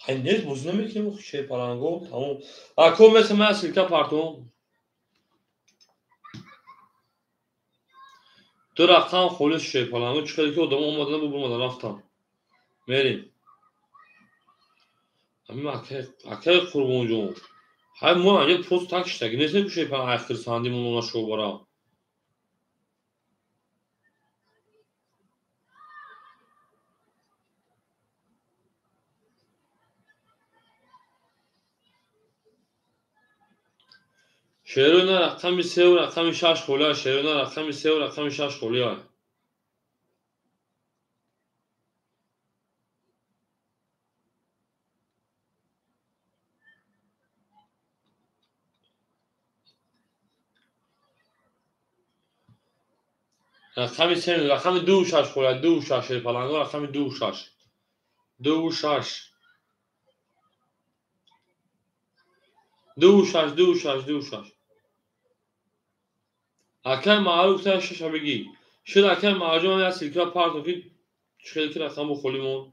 Ҳай нест бозӣ намекунем шерпаланго тамом. Ако меса ман силка партом. Ду рақам холис шерпаланго чӣ хеле ки одамо омадан бубурмадан рафтан. Мерем. Ҳамин акаи Қурбонҷон. Ҳай мо анҷа пост так шитаги нестем ку шерпаланг ай хирсанди монона шобара. Шерона рақами 3 ва рақами 6 холия. Шерона рақами 3 ва рақами 6 холия. Рақами 3, рақами 2 6 холия, 2 6 шерпаланго рақами 2 6. 2 6. 2 6, 2 6, 2 6. Акай Маъруф та шаша бигӣ. Шуд, акай Маъруф, як ссылка партон, ки хеле ки рақам бо холӣ монд.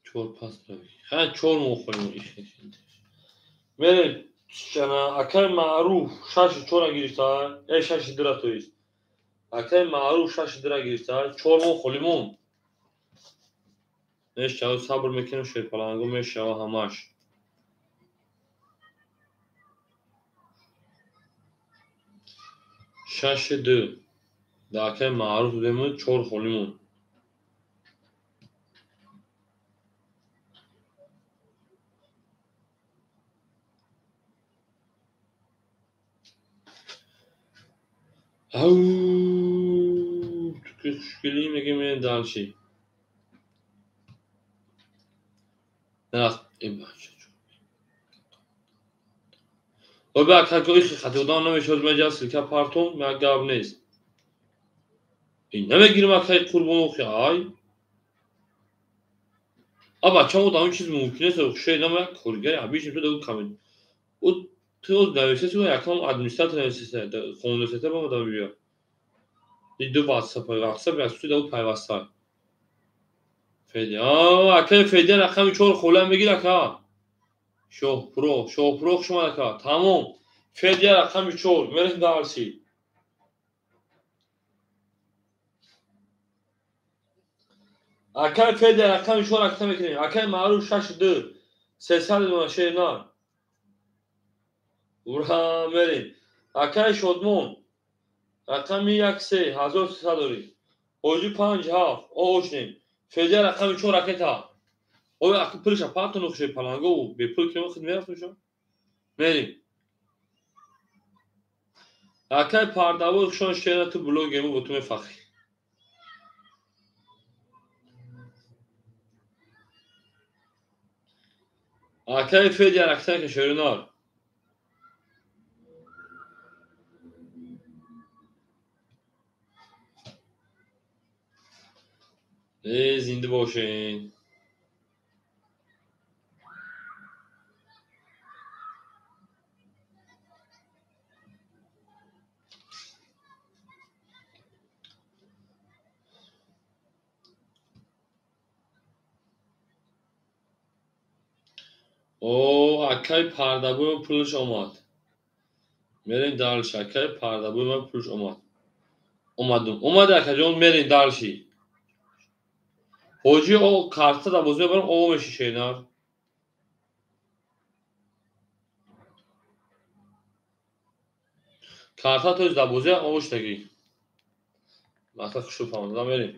Чор пас, ха, чор мо холӣ. Мерем. Акай Маъруф шаши чора гирифта, э, шаши дура, то есть акай Маъруф шаши дура гирифта, чор мо холӣ монд. Мешава, сабр мекунем, шерпаланго, мешава ҳамаш. Шаши ду да акай Маъруф додему, чор холӣ монд. Ав, туки хушгелӣ мегем, мерем дальше. Оба, акако, ихи хати одам намешавад, ман ссылка партом, як гап нест. Намегирим, акаи Қурбон, охи, ай. А бачам, одам чиз мумкин нест, шей нама як коригари обычный ту дагу коммент. О, ту нависеси, якам администратор нависеса, хондасета ба одам бия. Ди ду WhatsApp, WhatsApp як су дагу пайваста. Федя, а, акаи Федя рақами чор холам бигир, ака. Шоҳпуро, Шоҳпуро, хуш омад, ака. Тамом. Федя рақами чор, мерасем дальше. Акаи Федя рақами чор акта мекунем. Акаи Маъруф шаши ду. 300 дона шер. Ура, мерем. Акаи Шодмон рақами як се 1300 дорӣ. Ҳоҷи панҷ ҳафт. Ошнем. Федя рақами чор ракета. Ой, ака, пулша партону хуши паланго, бепул ки худ мерафтуша. Мерем. Акаи Пардавои хушон шера, ту блогему бо ту мефахӣ. Акаи Федя ракета шеринар. Э, зинда бошен. О, акаи Пардабои пулш омад. Мерем дальше. Акаи Пардабои ман пулш омад. Омадум. Омад, акаҷон, мерем дальше. Ҳоҷи, о, карта да бозӣ мебарам, о, меши шернар. Карта то да бозӣ овоштагӣ. Масла хушу фаҳмода, мерем.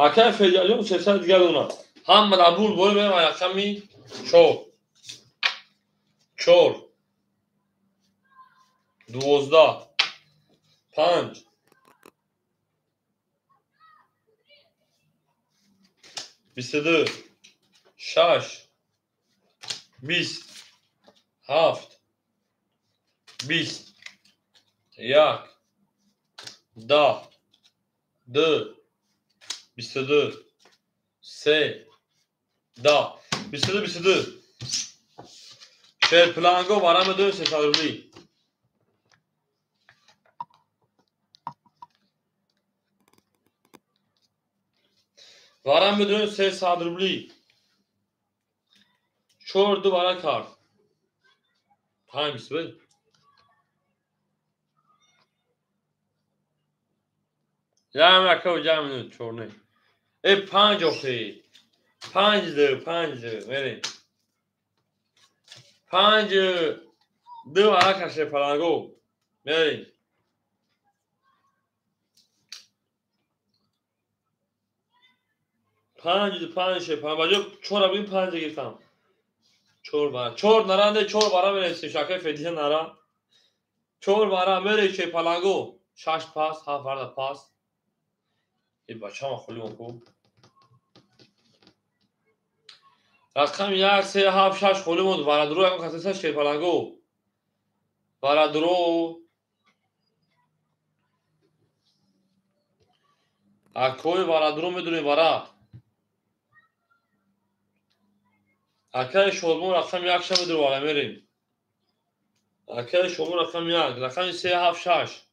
Акаи Федяҷон 300 дигар дона. Ҳама да бур бори, мерем рақами чор. Чор. 12. Панҷ. 22. Шаш. 20. Ҳафт. 20. Як. 10. Ду. 22. Се. 10. 22, 22. Шерпланго варами ду 300 рубли. Варам бидун 300 рубли. Чор ду вара кард. Таймс буд. Ҷамъ, ака, ҷамъ минут чор не. Э, панҷ охи. Панҷ ду, панҷ ду. Мерем. Панҷ ду вара каше паланго. Мерем. Панҷ панҷ панҷ чора бигим, панҷ гирифтам. Чор бара. Чор наранде, чор бара мересем. Шакаи Федия нара. Чор бара мере че паланго. Шаш пас, ҳафт варда пас. И бачама холи мон ку. Рақами 1, 3, 7, 6 холи монд. Варадро ягон касеса шерпаланго. Варадро. Акои варадро медонем вара. Акаи Шодмон рақами 1 ша медонем вара мерем. Акаи Шодмон рақами 1, рақами 3, 7, 6.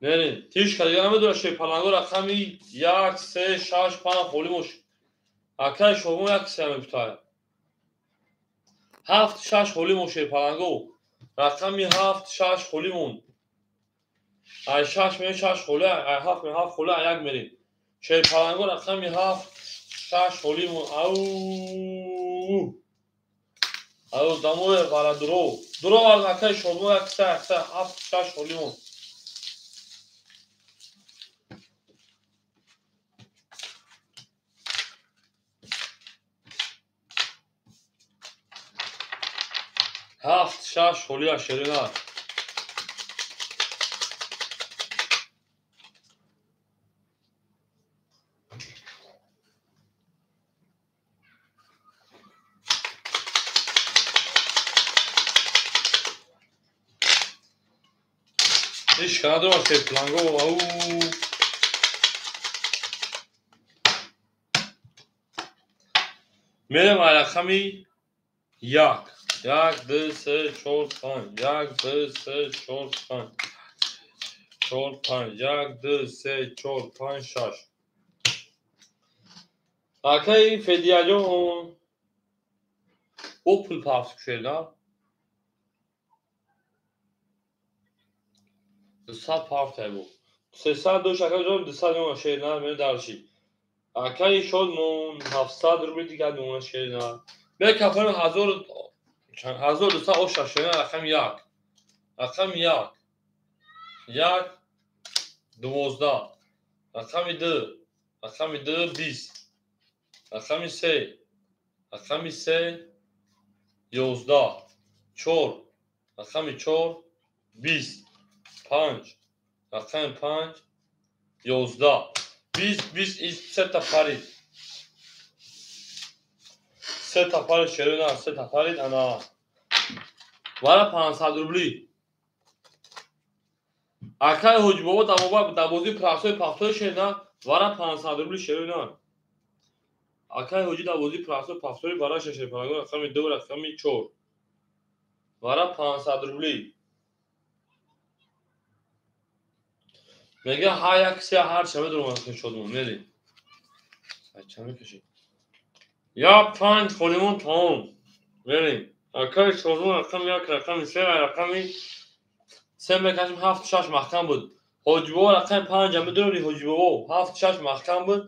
Мерем. Тишка дига намедонам шерпаланго рақами 1, 3, 6, 5 холи мош. Акаи Шодмон 1 се мепутая. 7, 6 холи мон шерпаланго. Рақами 7, 6 холи мон. Ай 6 мерем 6 холи, ай 7 мерем 7 холи, ай 1 мерем. Шерпаланго рақами 7, 6 холи мон. Ау! Ау, дамои варадро. Дуро акаи Шодмон 1 се, 1 се, 7, 6 холи мон. 7, 6 холия шерина. Иш канадо шерпланго. Ау. Мерем рақами 1. 1, 2, 3, 4, 5. 1, 2, 3, 4, 5. 4, 5. 1, 2, 3, 4, 5, 6. Акаи Федияҷон бо пул пафт кушеда. 200 пафт бу. 300 дош акаҷон 200 мемона шерна мена дарши. Акаи Шодмон 700 рубли дигар мемона шерна. Бекафон 1200 оша шерна рақами 1. Рақами 1. 1 12. Рақами 2. Рақами 2 20. Рақами 3. Рақами 3 11. 4. Рақами 4 20. 5. Рақами 5 11. 20 20 сета парид. Сета парид шерина, сета парид ана. Вара 500 рубли. Акаи Ҳоҷибобо дар бозии прасои пафтои шерина, вара 500 рубли шерина. Акаи Ҳоҷи дар бозии прасои пафтои вара шешерпалагон рақами 2 рақами 4. Вара 500 рубли. Мега ҳар як се ҳар ча медонам шодмон мерем. Ча мекашӣ? Я 5 холимон тамом. Мерем. Акаи Шодмон рақами 1 рақами 3 рақами 3 мекашим 7 6 маҳкам буд. Ҳоҷибобо рақами 5 медонӣ Ҳоҷибобо 7 6 маҳкам буд.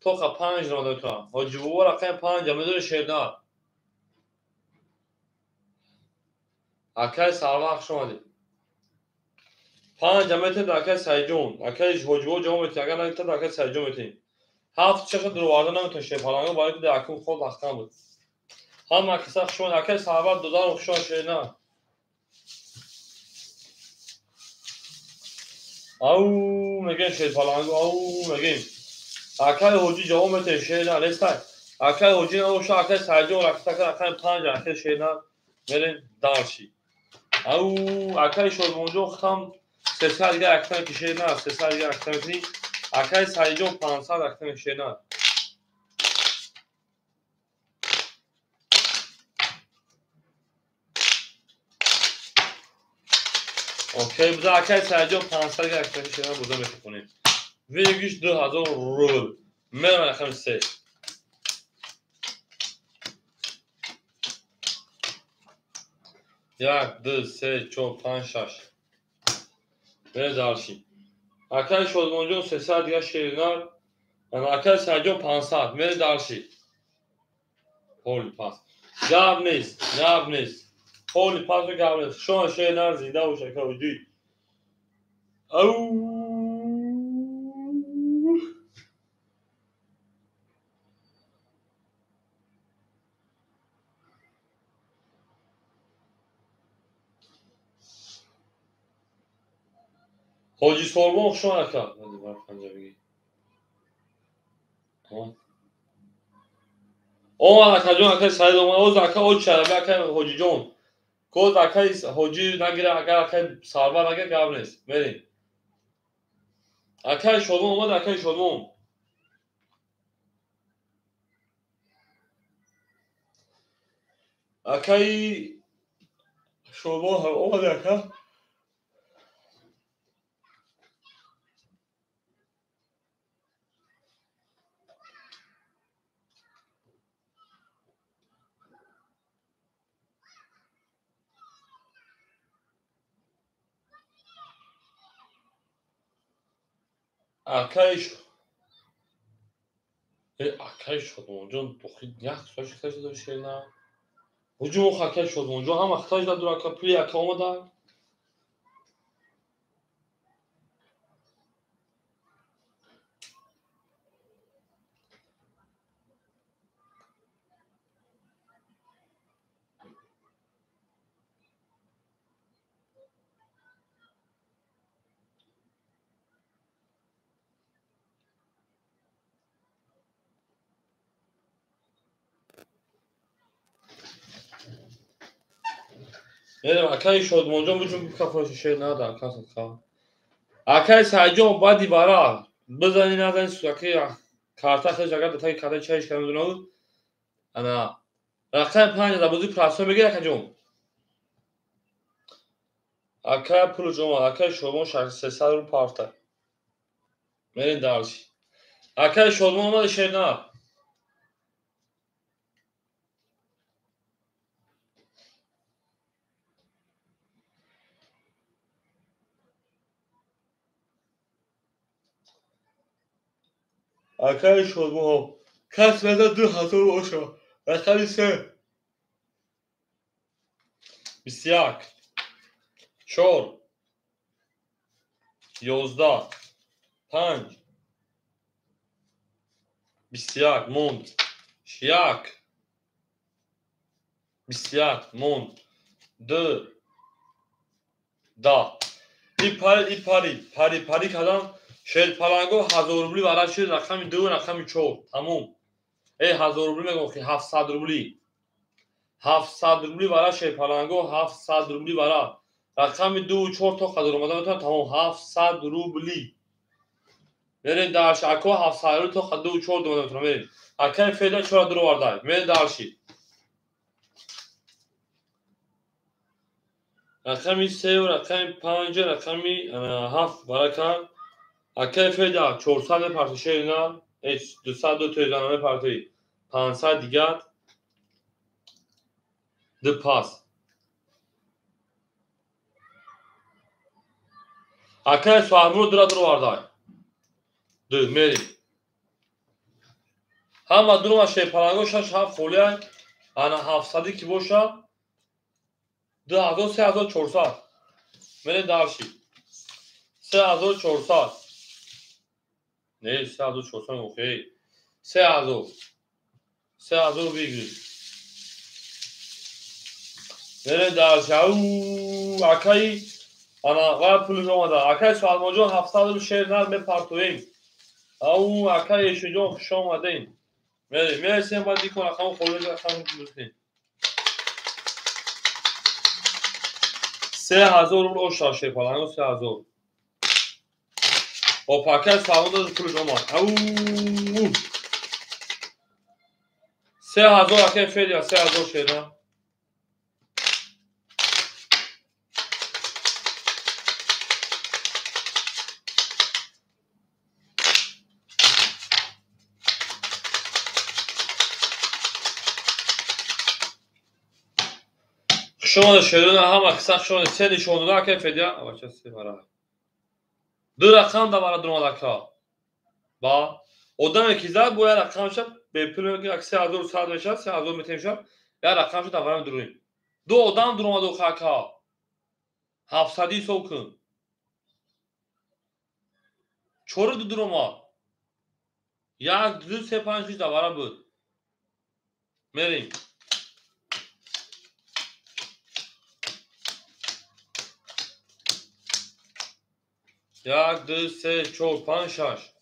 Тоқа 5 ронда то. Ҳоҷибобо рақами 5 медонӣ шернар. Акаи Сарвар хуш омадед. 5 метр акаи Сайҷон. Акаи Ҳоҷибобо ҷавоб метиҳад. Агар наметиҳад акаи Сайҷон метиҳем. 7 6 дуроварда наметавон шерпаланго барои ки дар акум хол маҳкам буд. Ҳама киса хуш омадед. Акаи Сарвар додарам хуш омад шернар. Ау мегем шерпаланго, ау мегем. Акаи Ҳоҷӣ ҷавоб метиҳад шернар нестай. Акаи Ҳоҷӣ набоша акаи Сайҷон ракта рақами 5 акаи шернар мерем дарши. Ау акаи Шодмонҷон худам 300 дигар акта мекишед на, 300 дигар акта мекунӣ. Акаи Сайҷон 500 акта мекишед на. Окей, буда акаи Сайҷон 500 дигар акта мекишед на, буда мехонем. Выигрыш 2000 рубл. Мерам рақами 3. 1, 2, 3, 4, 5, 6. Мерем дарши. Акаи Шодмонҷон 300 дигар шеринар. Акаи Сайҷон 500. Мерем дарши. Поли пас. Гап нест, гап нест. Поли пас гап нест. Шон шер зинда бош ака ҳоҷӣ. Ау. Ҳоҷи Сорбон хушон ака. Омад акаҷон, акаи Саид омад. Оз ака оҷ шараби акаи Ҳоҷиҷон. Коз акаи Ҳоҷӣ нагира, агар акаи Сарвар нагира гап нест. Мерем. Акаи Шодмон омад, акаи Шодмон. Акаи Шодмон омад ака. Акаи Шодмонҷон дохил як соаш хиташ дошт шена. Ҳуҷум ох акаи Шодмонҷон ҳама хиташ дадур ака пули ака омада. Мерем акаи Шодмонҷон буҷум кафош шер нада ака садқа. Акаи Саидҷон баъди вара бизани назани акаи карта хеш агар да таги карта чайш кардам медонад. Ана рақами 5 да бозӣ прасо мегир акаҷон. Ака пулш омад, акаи Шодмон 300 рубл парта. Мерем дарси. Акаи Шодмон омад шер на. Акаи Шодмон кас назад 2000 боша. Рақами 3. 21 4 11 5 21 монд. 1 21 монд. 2 10. И пари пари пари кардам. Шерпаланго 1000 рубли вара шуд рақами 2 рақами 4. Тамом. 1000 рубли мегӯм ки 700 рубли. 700 рубли вара шерпаланго 700 рубли вара. Рақами 2 4 то қадр омада метавонад. Тамом 700 рубли. Мерем дарши. Ако 700 рубли то 2 4 омада метавонад. Мерем. Акаи Феда 4 дур оварда. Мерем дарши. Рақами 3 рақами 5 рақами 7 вара кард. Акаи Феда 400 мепартои шерина, 202 тӯзана мепартои 500 дигар ду пас. Акаи Соҳибмурод дура дур овардай. Ду мерем. Ҳама дурума шерпаланго 6 7 холиай. Ана 700 ки боша 2000 3400. Мерем дарши. 3400. Не, 3400 окей. 3000. 3000 бигир. Мерем дарши. Ау акаи ана ва пулш омада. Акаи Салмонҷон 700 рубл шер нар мепартоем. Ау акаи Ешуҷон хуш омадем. Мерем, мересем баъд дикон рақам холӣ рақам мусlim. 3000 рубл оша шерпаланго 3000. Опакай Салмон дод пулш омад. Ау 3000 акаи Федя 3000 шерна. Шумо шерона ҳама қисса шумо се нишон дода акаи Федя. Авача се вара. Ду рақам да вара дуромад ака. Ба одаме ки зад бояд рақамша Бепул як 3100 мешавад, 3000 метем шавад. Як рақамшо давара медуроем. Ду одам дуромаду хака. 700 ҳисоб кун. 4 ду дуромад. 1 2 3 5 6 давара буд. Мерем. 1 2 3 4 5 6.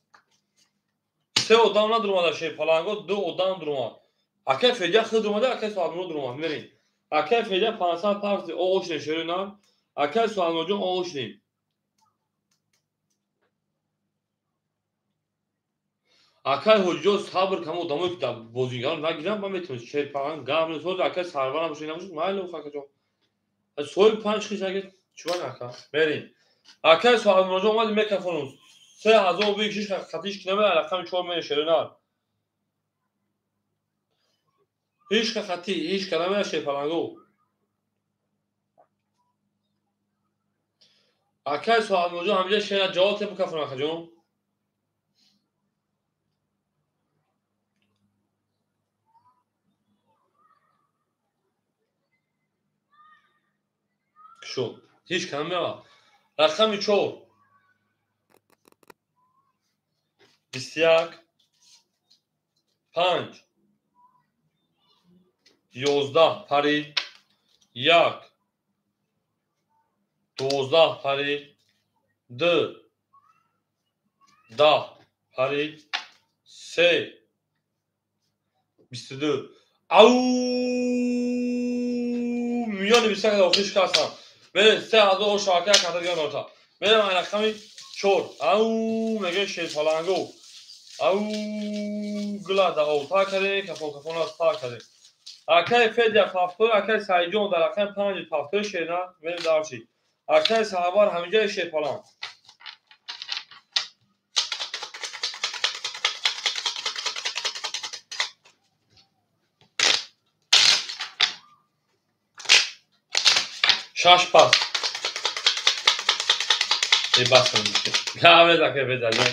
Се одам надуромада шерпаланго, ду одам дуромад. Акай Федя худ дуромада, акай Суалмуро дуромад. Мерем. Акай Федя 500 пафти оошнем шерина. Акай Суалмуроҷон оошнем. Акай Ҳоҷиҷон сабр кам одамое ки дар бозигарон нагиранд, ман метавонам шерпаланг гап нест. Ҳозир акай Сарварам бошад, набошад, майли акаҷон. Соҳиби 5 хиш агар чӣ ака? Мерем. Акай Суалмуроҷон омади микрофонум. 3000 бигшиш хатиш ки намеяд, рақами 4 мере шерина. Ҳеҷ хати, ҳеҷ ка намеяд шерпаланго. Акай Суалмуроҷон ҳамҷа шера ҷавоб те бикафон акаҷон. Шуд. Ҳеҷ ка намеяд. Рақами 4. 21 5 11 парид 1 12 парид 2 10 парид 3 22. Ау миёни 21 охириш кардам. Мерем 3000 шака карта дигар нота. Мерем рақами 4. Ау мега шерпаланго. Ау гула да ота кардем, кафон кафон аз та кардем. Акай Федя пафтор, акай Саидҷон дар рақами 5 пафтор шерна, мерем дарчи. Акай Саҳабар ҳаминҷа шерпаланг. Шаш пас. Бас гавез акай Федя ҷон.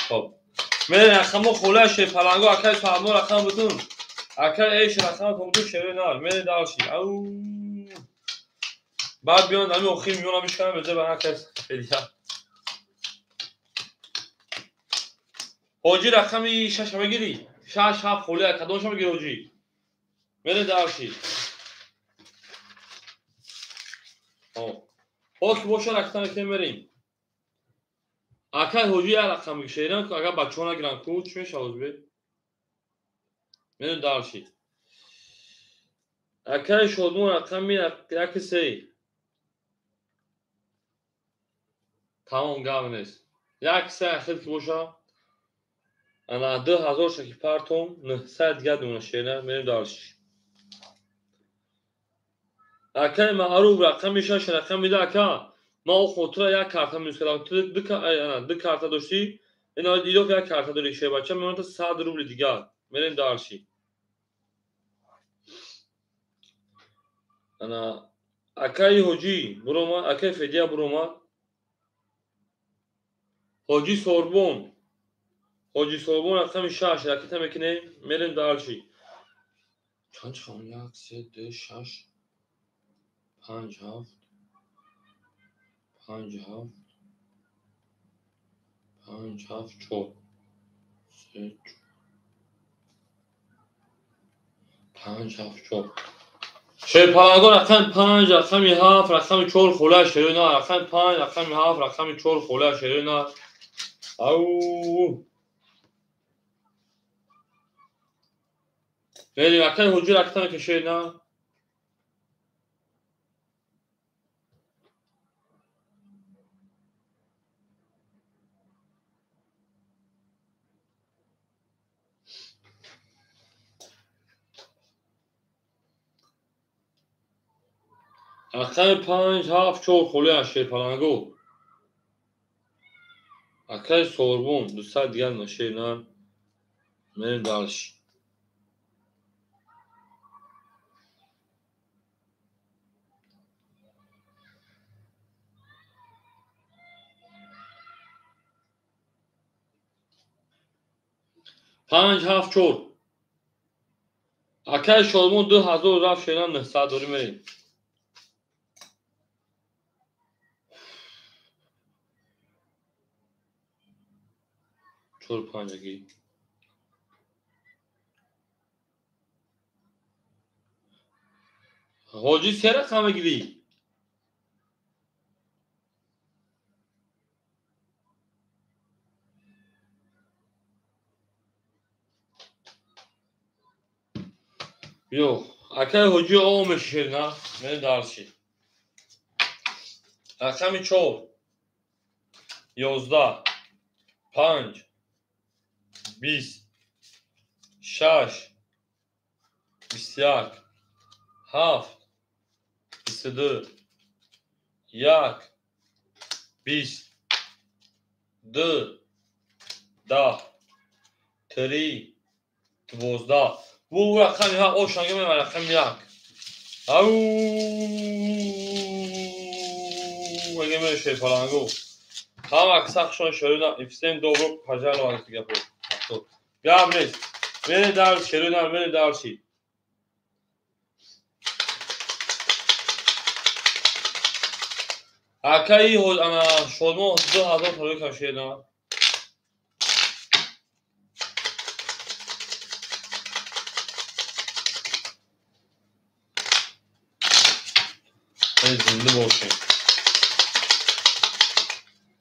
Хоб. Мерем рақамо хола шерпаланго, акай Суалмо рақам бутун. Акай эш рақам бутун шерна, мерем дарчи. Ау баъд биён ами охир миёна бишканам беҷа ба ҳар кас Федя. Ҳоҷӣ рақами 6 мегирӣ? 6 7 хола кадомша мегирӣ ҳоҷӣ? Мерем дарчи. Ҳо ки боша ракта мекунем мерем. Акай ҳоҷӣ як рақам мегирад, агар бачаҳо нагиранд ку чӣ мешавад ӯзбек? Мерем дарчи. Акай Шодмон рақами 1 3. Тамом гап нест. 1 3 ахир ки боша. Ана 2000 шаки партом 900 дигар мемона шера, мерем дарчи. Акай Маъруф рақами 6 рақами 2 ака. Ма о хотира як карта минус кардам. Ту ду карта доштӣ, ина идоф як карта дорӣ шербача, мемонад 100 рубли дигар. Мерем дарчи. Ана акаи Ҳоҷӣ буромад, акаи Федя буромад. Ҳоҷӣ Сорбон. Ҳоҷӣ Сорбон рақами 6 ракета мекунем, мерем дарчи. Чанд чиқам? 1 3 2 6 5 7 5 7 5 7 4 3 5 7 4. Шерпаланго рақами 5 рақами 7 рақами 4 хола шерина, рақами 5 рақами 7 рақами 4 хола шерина. Ау мерем акаи Ҳоҷӣ ракета мекашена. Рақами 5 7 4 холия шерпаланго. Акаи Сорбон 200 дигар нашерна. Мерем дарчи. 5 7 4. Акай Шодмон 2000 рафт шена 900 дорӣ мерем. Чор панҷагӣ. Ҳоҷӣ се рақам мегирӣ? Ё, акай ҳоҷӣ о мешишед на? Мерем дарши. Рақами 4 11 5 20 6 21 7 22 1 20 2 10 3 12. Бу рақами ҳа ошанга мева рақами 1. Ау мега мешед фалангу. Ҳама сахшон шерина всем добро пожаловать гапо. Гап нест. Мере дар шерина мере дарши. Акаи ана Шодмон 2000 толик кашена. Зинда бошем.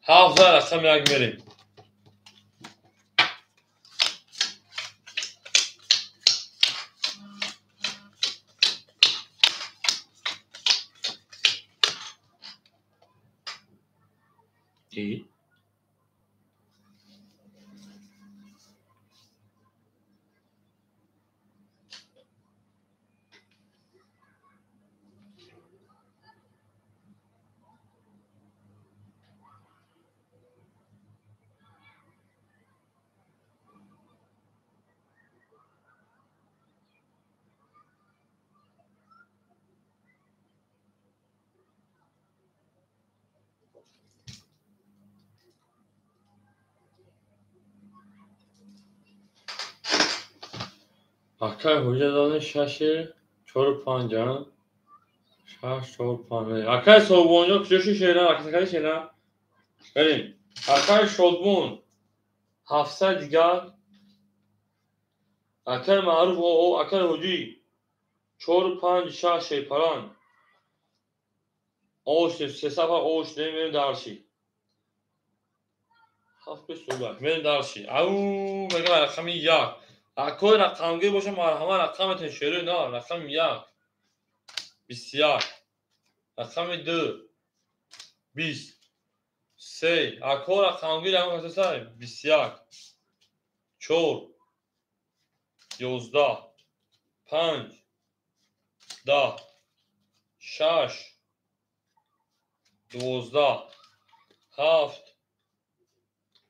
7 рақам 1 мерем. И акай ҳоҷа додани 6 4 5 6 4 5. Акай Собонҷон куҷо шуд шера? Акай шера? Берем. Акай Шодмон 700 дигар. Акай Маъруф о акай ҳоҷӣ 4 5 6 шерпаланг. Ош се сафар ош мерем дарши. 7 бесубак мерем дарши. Ау мегам рақами 1. Акой рақамгир боша марҳама рақаметон шерӯ на рақами 1 21 рақами 2 20 3 ако рақамгир ягон касеса 21 4 11 5 10 6 12 7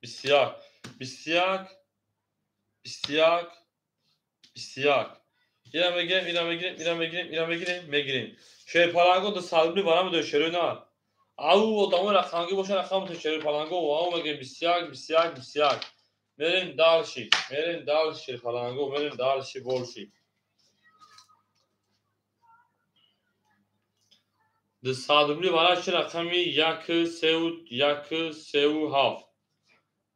21 21 21 21. Ира мегирем, ира мегирем, ира мегирем, ира мегирем, мегирем. Шерпаланго ду салбли барам ду шерӯ на. Ау одамо рақамгир боша рақам ту шерпаланго ау мегирем 21 21 21. Мерем дальше, мерем дальше шерпаланго, мерем дальше больше. Ду салбли бараш рақами 1 3 1 3 7.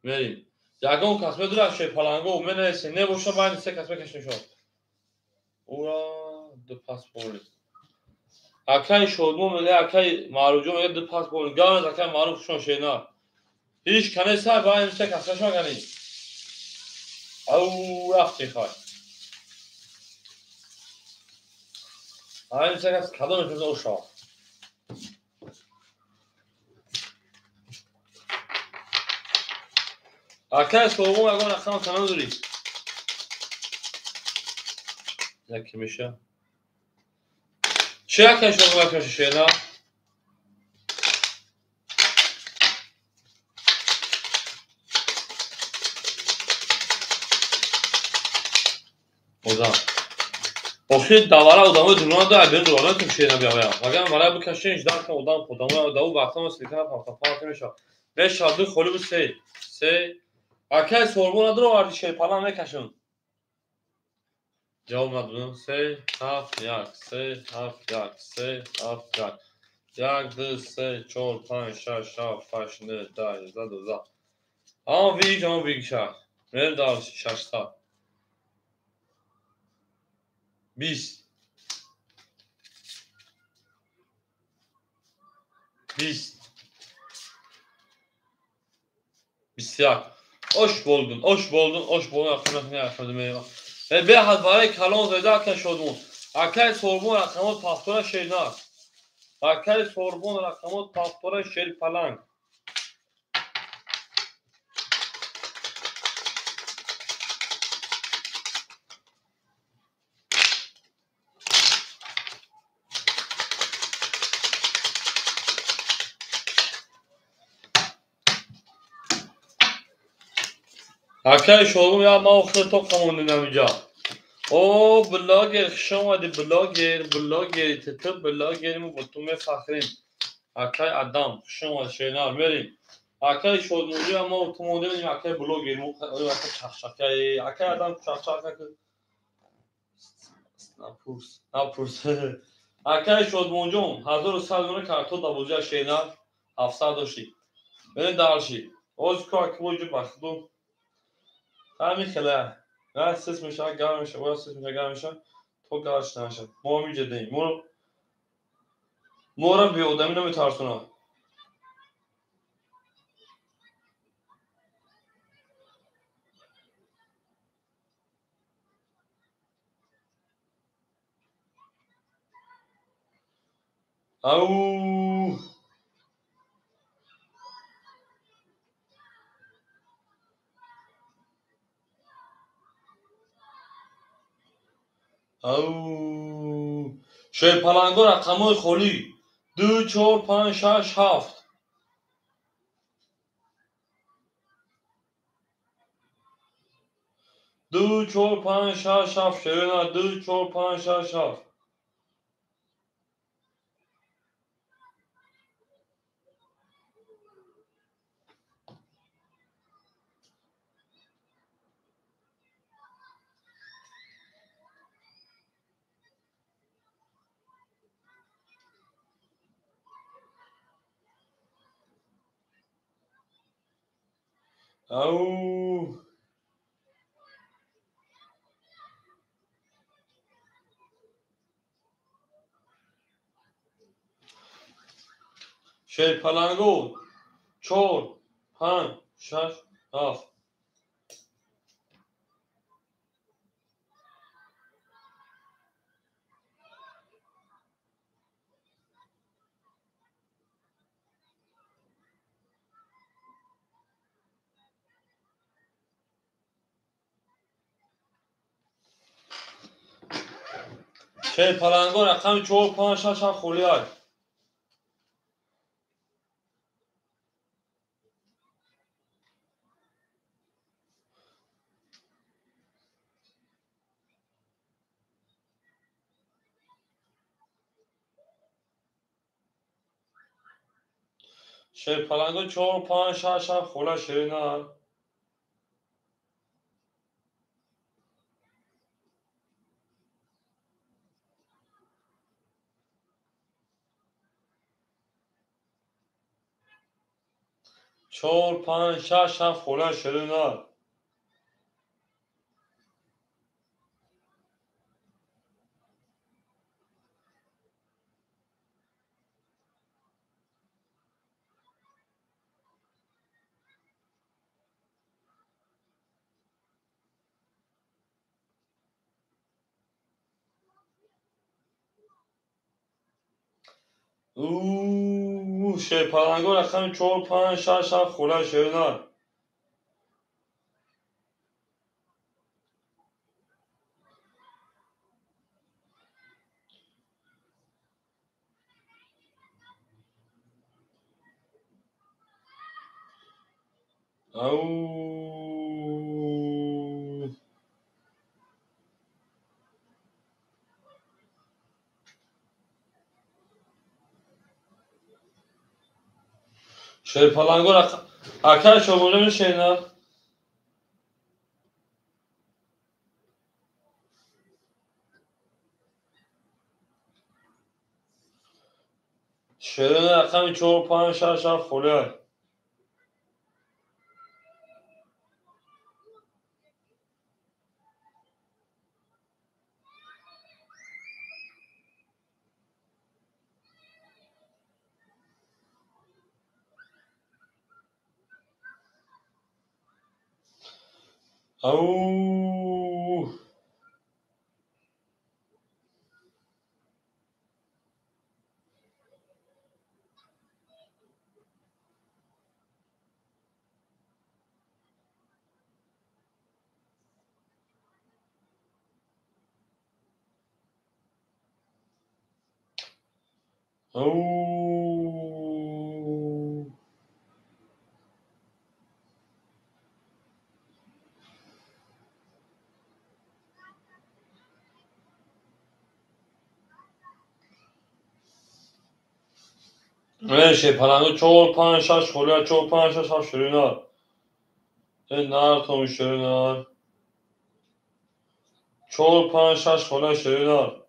Мерем. Ягон кас медурад шерпаланго, менависе, небоша байни се кас мекашем шо. Ура, ду паспорт. Акай Шодмон мега, акай Маъруфҷон мега ду паспорт. Гавназ акай Маъруф шон шена. Ҳеҷ кане сай байни се кас кашон кани. Ау рафти хай. Байни се кас кадом мешавад оша. Акай Шодмон ягон рақам танам дорӣ. Яке меша. Чӣ акай Шодмон акай шена? Одам. Охир давара одамои дурона да берун дурона ту шена биёя. Агар мара бикашен ждан кун одам одамои даву вақтам сликана пафта пафта меша. Меша ду холи бу се. 3 Акай сорбон надро арди шерпалан мекашам. Ҷавоб надодам. 3 7 1 3 7 1 3 7 1 1 2 3 4 5 6 7 8 9 10 11 12. Ам виг, ам виг шаш. Мер дар 600. 20. 20. 21. Ош болдун, ош болдун, ош болдун. Беҳад барои калон зоида ака шодмон. Акаи сорбон рақамот пафтора шернар. Акаи сорбон рақамот пафтора шерпаланг. Акаи шодмон я ма охир то қамондинам иҷа. О, блогер, хуш омадӣ, блогер, блогери, ту блогери, мо бо ту мефахрем. Акай Адам, хуш омадӣ, шернар, мерем. Акаи шодмонҷӣ мо ту мондем, акаи блогер, мо акаи чахчакаи, акаи Адам чахчака. Напурс, напурс. Акаи шодмонҷон, 1100 дона карто да бозия шернар, 700 дошти. Мерем дальше. Оз ку акбоҷу бахду. Ҳамин хела. Я сис меша, гарм меша, оя сис меша, гарм меша, то гарш наша. Мо ҳаминҷа деем. Моро беодамӣ наметарсонад. Ау! Ау! Шерпаланго рақамҳои холӣ. 2 4 5 6 7. 2 4 5 6 7 шерина 2 4 5 6 7. Ау! Шерпаланго 4 5 6 7. Шерпаланго рақами 4 5 6 7 холӣ аст. Шерпаланго 4 5 6 7 хола шеринар. 4 5 6 7 хола шеринар. Шерпаланго рақами 4 5 6 7 хола шеринар. Ау! Шерпаланго акай шомоле мешенад. Шерина рақами 4, 5, 6, 7 холиай. Ау. Ау. Шепаланго 4, 5, 6 холиа 4, 5, 6, 7 ширинар. Нар том ширинар. 4, 5, 6 холиа ширинар.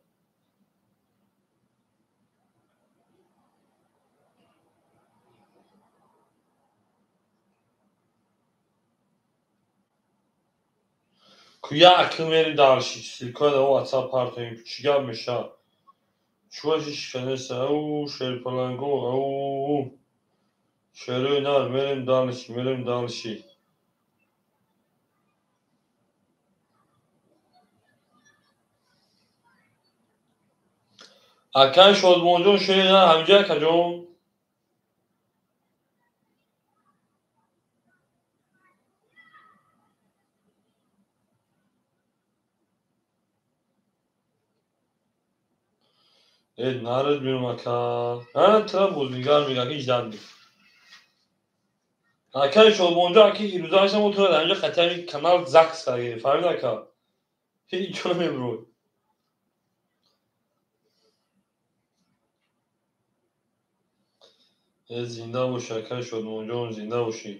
Куя акл мери дарши силкои да WhatsApp партоем чӣ гап мешавад? Чуваши шиканеса, ау, шерпаланго, ау, шерои нар, мерем дальше, мерем дальше. Акай Шодмонҷон шери нар ҳамҷа акаҷон? Нарад бирум ака. Тра бозингар мега ки иждан ни. Акай Шодмонҷон аки ҳирӯза ҳастам мо тура дар инҷа қатъи канал закс карда фаҳмид ака? Ҳеҷ ҷо намебурой. Зинда бошӣ акай Шодмонҷон, зинда бошӣ.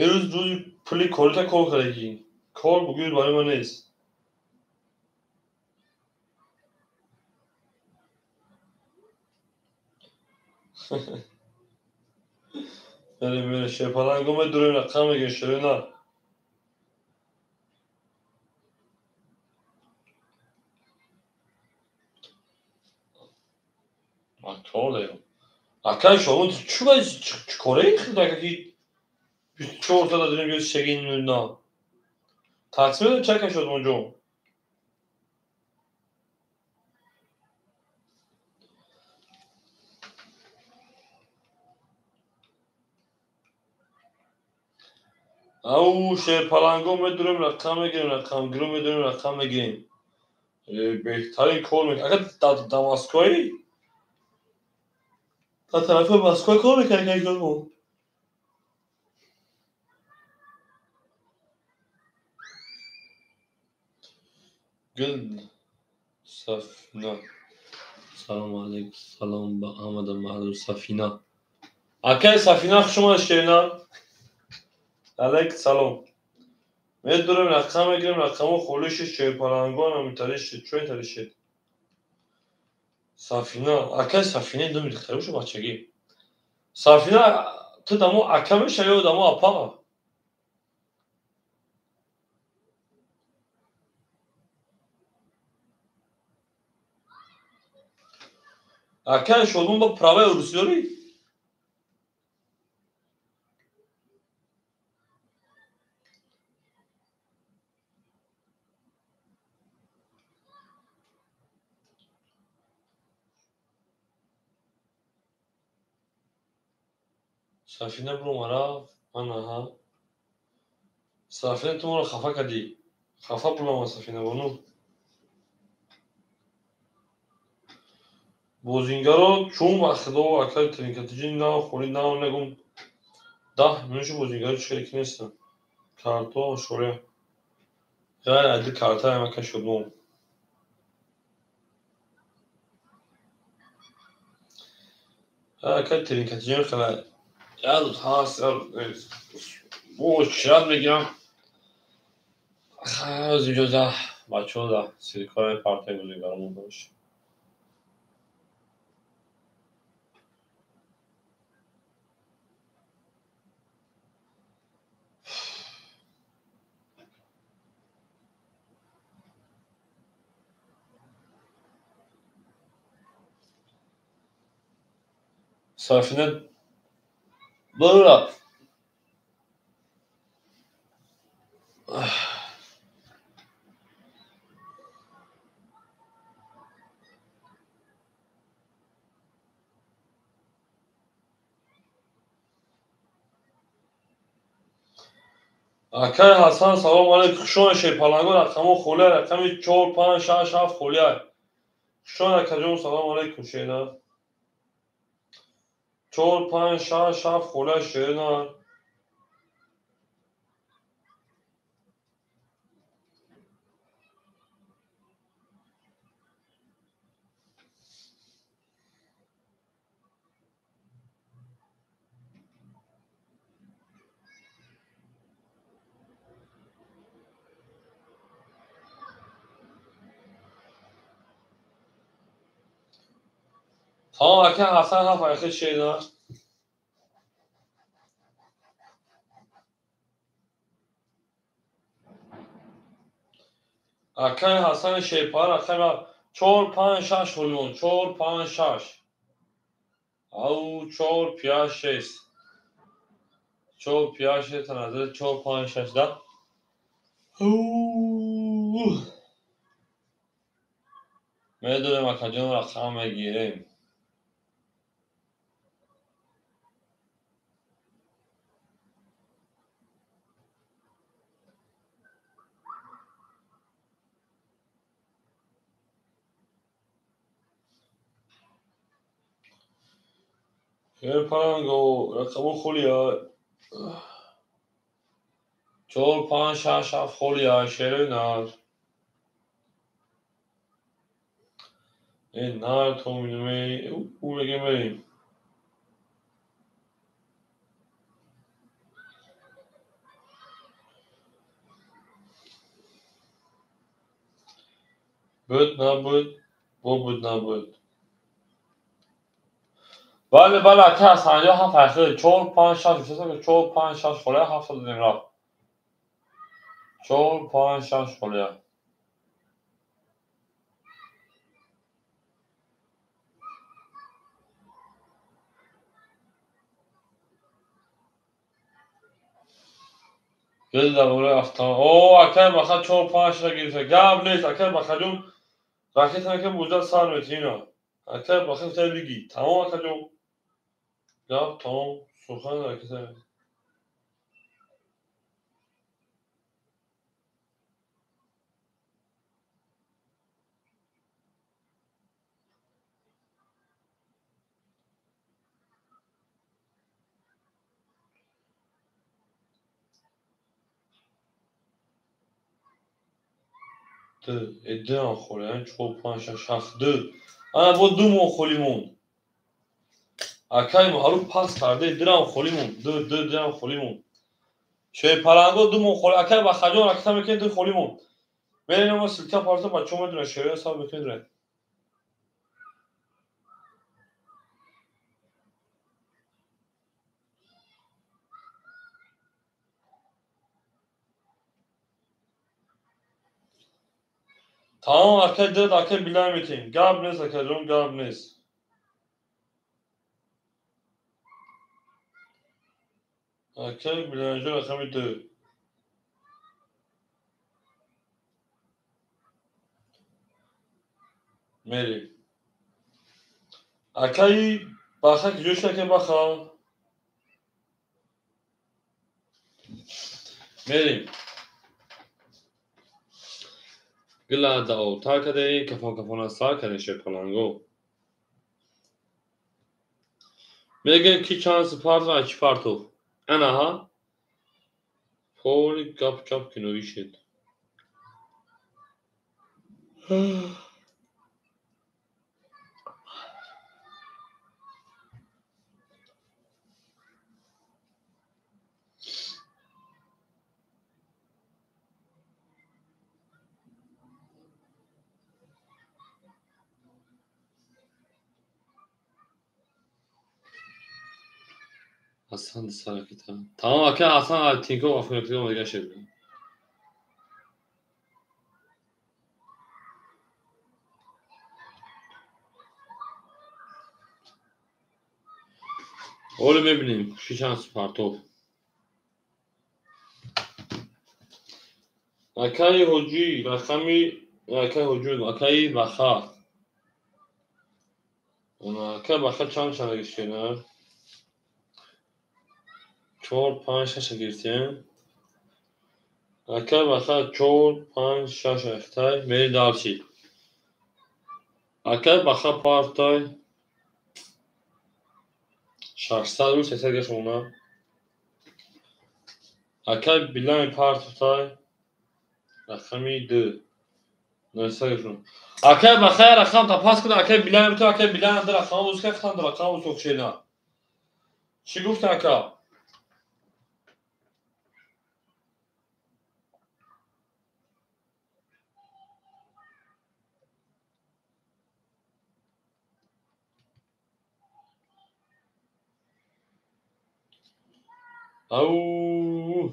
Ирӯз рӯзи пули корита кор кардагӣ. Кор бугӯй барои ман нест. Мерем, мерем, шерпаланго медурем, рақам мегирем, шерина. Аколео. Акай шомо чӣ ба чӣ кораи хидака ки 24 соата дорем ҷои сегин на. Такси медонӣ чака Шодмонҷон? Ау, шерпаланго медурем, рақам мегирем, рақамгиру медурем, рақам мегирем. Беҳтарин кор мекунӣ. Агар дар Москваи? Дар тарафи Москва кор мекунӣ, акай Шодмон? Гул Сафина. Салом алейкум, салом ба ҳамада мардум Сафина. Акай Сафина хуш омадед шерина. Алейк салом. Медурем, рақам мегирем, рақамҳо холӣ шид, шерпалангон ҳаминтари шид. Чо интари шид? Сафина, акай Сафина думи духтари боша бачагӣ. Сафина, ту дамо ака мешавӣ ё дамо апа? Акай Шодмон ба праваи русӣ дорӣ? Сафина биромад рафт. Анаҳа. Сафина ту моро хафа кардӣ. Хафа биромад Сафина бону. Бозингаро чун ба худо акаи тринкатиҷи нав холи нав нагум 10 минути бозингаро чӣ хеле ки нестанд. Карто шоя. Ғайр адил картаам ака Шодмон. Акаи тринкатиҷи хеле як рӯз ҳаст, як рӯз нест. Бо чират мегирам. Аз иҷоза бачаҳо да силикои партияи бозингаро монда бошад. Сафина бура. Акай Ҳасан, салом алейкум. Хушон шерпаланго, рақамо холия, рақами 4, 5, 6, 7 холия. Хушон акаҷон, салом алейкум шена. 4, 5, 6, 7 холия шена. Тамом ака Ҳасан ҳафт айхи шена. Акай Ҳасан шерпар рақами 4, 5, 6 холимон. 4, 5, 6. Ау 4, 5, 6. 4, 5, 6 таназар 4, 5, 6 да. Медонем акаҷон рақам мегирем. Шерпаланго рақамо холия. 4, 5, 6, 7 холия шерои нар. Э нар то минуме у мегем мерем. Буд набуд, бо буд набуд. Бале, бале, ака Ҳасанҷон ҳафт айхи 4, 5, 6 гуфтасам, 4, 5, 6 холия 7 додем рафт. 4, 5, 6 холия. Гул дар бораи авто. О, акай Баха 4, 5, 6 гирифта. Гап нест, акай Бахаҷон ракета мекунад муҷдат сар метиҳӣ ина. Акай Баха гуфта биги. Тамом акаҷон. Гап тамом, сухан ракета. Ду, холия, 4, 5, 6, 7, 2. Ана бо ду мо холӣ монд. Акай Маъруф пас карде, дирам холӣ монд. Ду, ду дирам холӣ монд. Шерпаланго ду мо холӣ. Акай Бахаҷон ракета мекунед, ду холӣ монд. Мерем мо силка парто бачаҳо медонанд, шероя саб мекунед. Тамом акай дед, акай билай метем. Гап нест акаҷон, гап нест. Акай билайҷон рақами 2. Мерем. Акай Баха куҷо шуд, акай Баха? Мерем. Гила даотар кардем, кафон кафона сар кардем шерпаланго. Мегӯем ки чанд сипарту ай чӣ партов. Анаҳа. Поли гап чап киноӣ шуд. Ҳасан саракита. Тамом ака Ҳасан Тинков африкиё мега шуд. Ҳоло мебинем чӣ чанд партов. Акаи ҳоҷӣ рақами акаи ҳоҷӣ акаи Баха. Акаи Баха чанд чанд гирифтем? 4 5 6 гирифтем. Акаи Баха 4 5 6 ахтай мери дальше. Акаи Баха партай 600 рубл 300 гашона. Акаи Билани партай рақами 2 900 гашона. Акаи Баха рақам та пас кун, акаи Билани биту, акаи Билани дар рақам бозӣ кард, хан рақам бозӣ шена. Чӣ гуфт ака? Ау.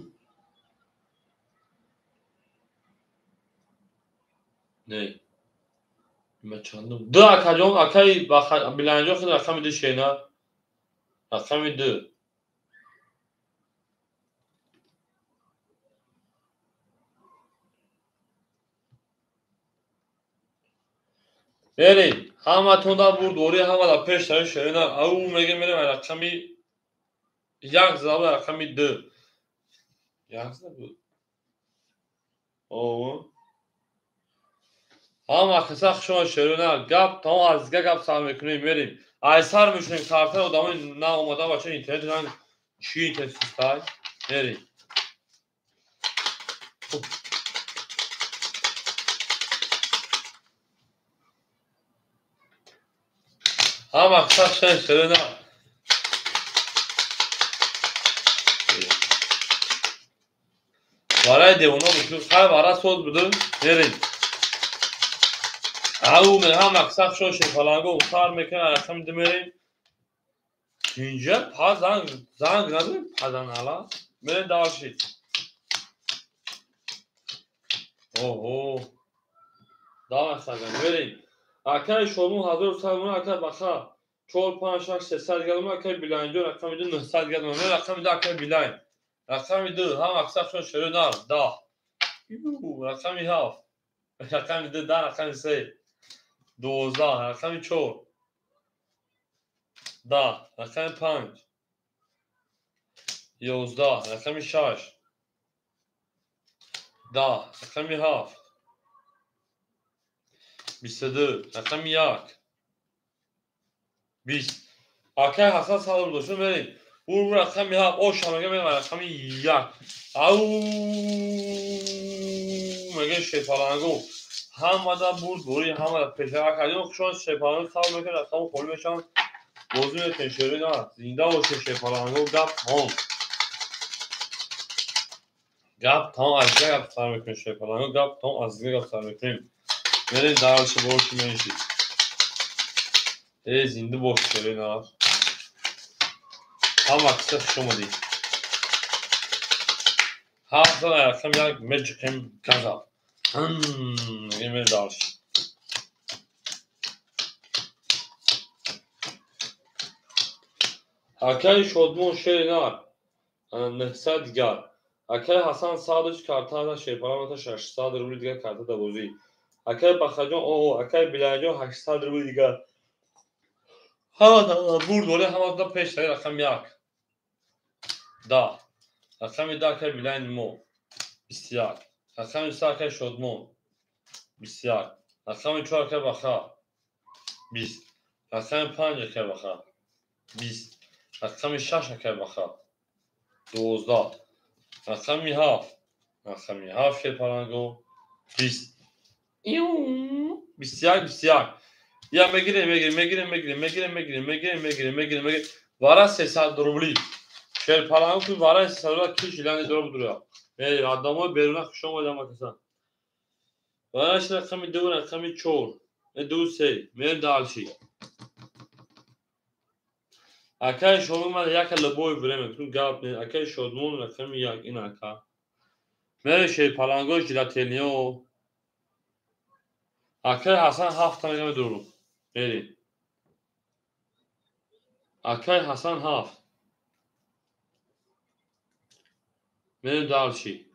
Не. Ма чандум? Ду акаҷон, акаи Биланҷон худ рақами 2 шена. Рақами 2. Мерем, ҳаматон да бурдворӣ, ҳама да пеш тари шена. Ау мегем мерем рақами 1 зада рақами 2. 1 зада буд. О. Ҳама каса хушон шерона гап тамом аз дига гап сар мекунем мерем. Ай сар мешунем картаи одамои наомада бача интернет ранг чӣ интернет систай? Мерем. Ҳама каса хушон шерона. Вараи девона буд, хай вара соз буду, мерем. Ау ҳама каса хушон шерпаланго сар мекунем, рақами 2 мерем. Инҷа па занг занг надорем, пазан ала. Мерем дальше. Оҳо. Давай саган, мерем. Акаи Шомун 1100 мон, акаи Баха 4 5 6 300 дигар мон, акаи Биланҷон рақами 2 900 дигар мон. Рақами 2 акаи Билайн. Рақами 2 ҳама каса хушон шеро нар 10. Рақами 7. Рақами 2 10, рақами 3 12, рақами 4 10, рақами 5 11, рақами 6 10, рақами 7 22, рақами 1 20. Акаи Ҳасан салом дошт, мерем. Ур рақами 7 оша мега мерем рақами 1. Ау мега шерпаланго. Ҳамада бурдворӣ, ҳамада пеша. Акаҷон хушон шерпаланго сабр мекунад, рақаму холӣ мешаванд. Бозӣ мекунем шерои на. Зинда бошед шерпаланго, гап тамом. Гап тамом, аз дига гап сар мекунем шерпаланго, гап тамом, аз дига гап сар мекунем. Мерем дальше боши менши. Э, зинда бош шерои на. Ҳама киса хуш омадӣ. Ҳафт рақам 1 меҷиқем газа. Мегем дальше. Акаи Шодмон шери нар 900 дигар. Акаи Ҳасан Садович картада шерпаланта 600 рубли дигар картада бозӣ. Акаи Бахаҷон о, акаи Биланҷон 800 рубли дигар. Ҳама бурд вале ҳама пеш тари рақами 1. 10. Рақами 10 акаи Билани мо 21. Рақами 3 акаи Шодмон 21. Рақами 4 акаи Баха 20. Рақами 5 акаи Баха 20. Рақами 6 акаи Баха 12. Рақами 7. Рақами 7 шерпаланго 20. 21 21. Я мегирем, мегирем, мегирем, мегирем, мегирем, мегирем, мегирем, мегирем, мегирем, мегирем. Вара 300 рубли. Шерпаланго ки вара 300 рубли ки жилани дороб дура. Мерем, одамои беруна хуш омадам акасан. Вара рақами 2, рақами 4, 2 3. Мерем дальше. Акаи Шодмон ман як любой время гап не. Акаи Шодмон рақами 1 ин ака. Мерем шерпаланго жилателниё. Акаи Ҳасан 7 мегам дуру. Мерем. Акаи Ҳасан 7. Мерем дальше.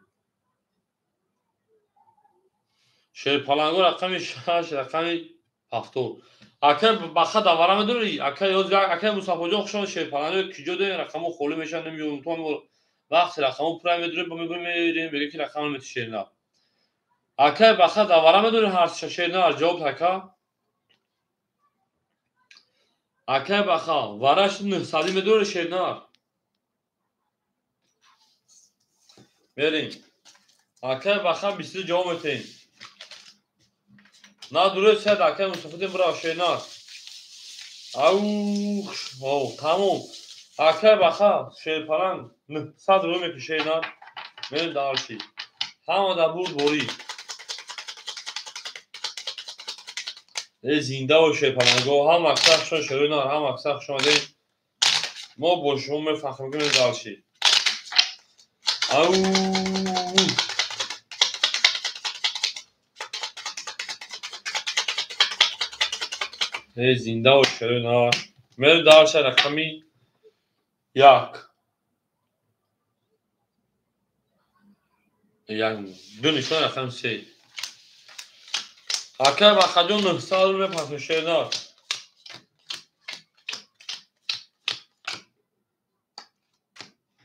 Шерпаланго рақами 6, рақами 7. Ака баха давара медорӣ? Ака ёз ака Мустафоҷон хушон шерпаланго киҷо дорӣ рақамо холӣ мешаванд намеёбем. То вақти рақамо пура медорем, ба мегӯем мерем, мега ки рақам намети шерна. Ака баха давара медорӣ ҳар шерна ҷавоб ака. Ака баха вараш 900 медорӣ шерна. Мерем. Ака баха 20 ҷавоб метем. На дуруст шад ака Мустафодин бирав шерна. Ау, тамом. Ака баха шерпаланг 900 рӯ мекуши шерна. Мерем дальше. Ҳама дар бурд борӣ. Э зинда бош шерпаланго, ҳам аксар хушон шерӯи нар, ҳам аксар хуш омадед. Мо бо шумо мефахр мекунем дальше. Ау! Э зинда бош шерӯи нар. Мерем дальше рақами 1. Як ду нишон рақами 3. Ака Бахаҷон 900 рӯ мепартем шернар.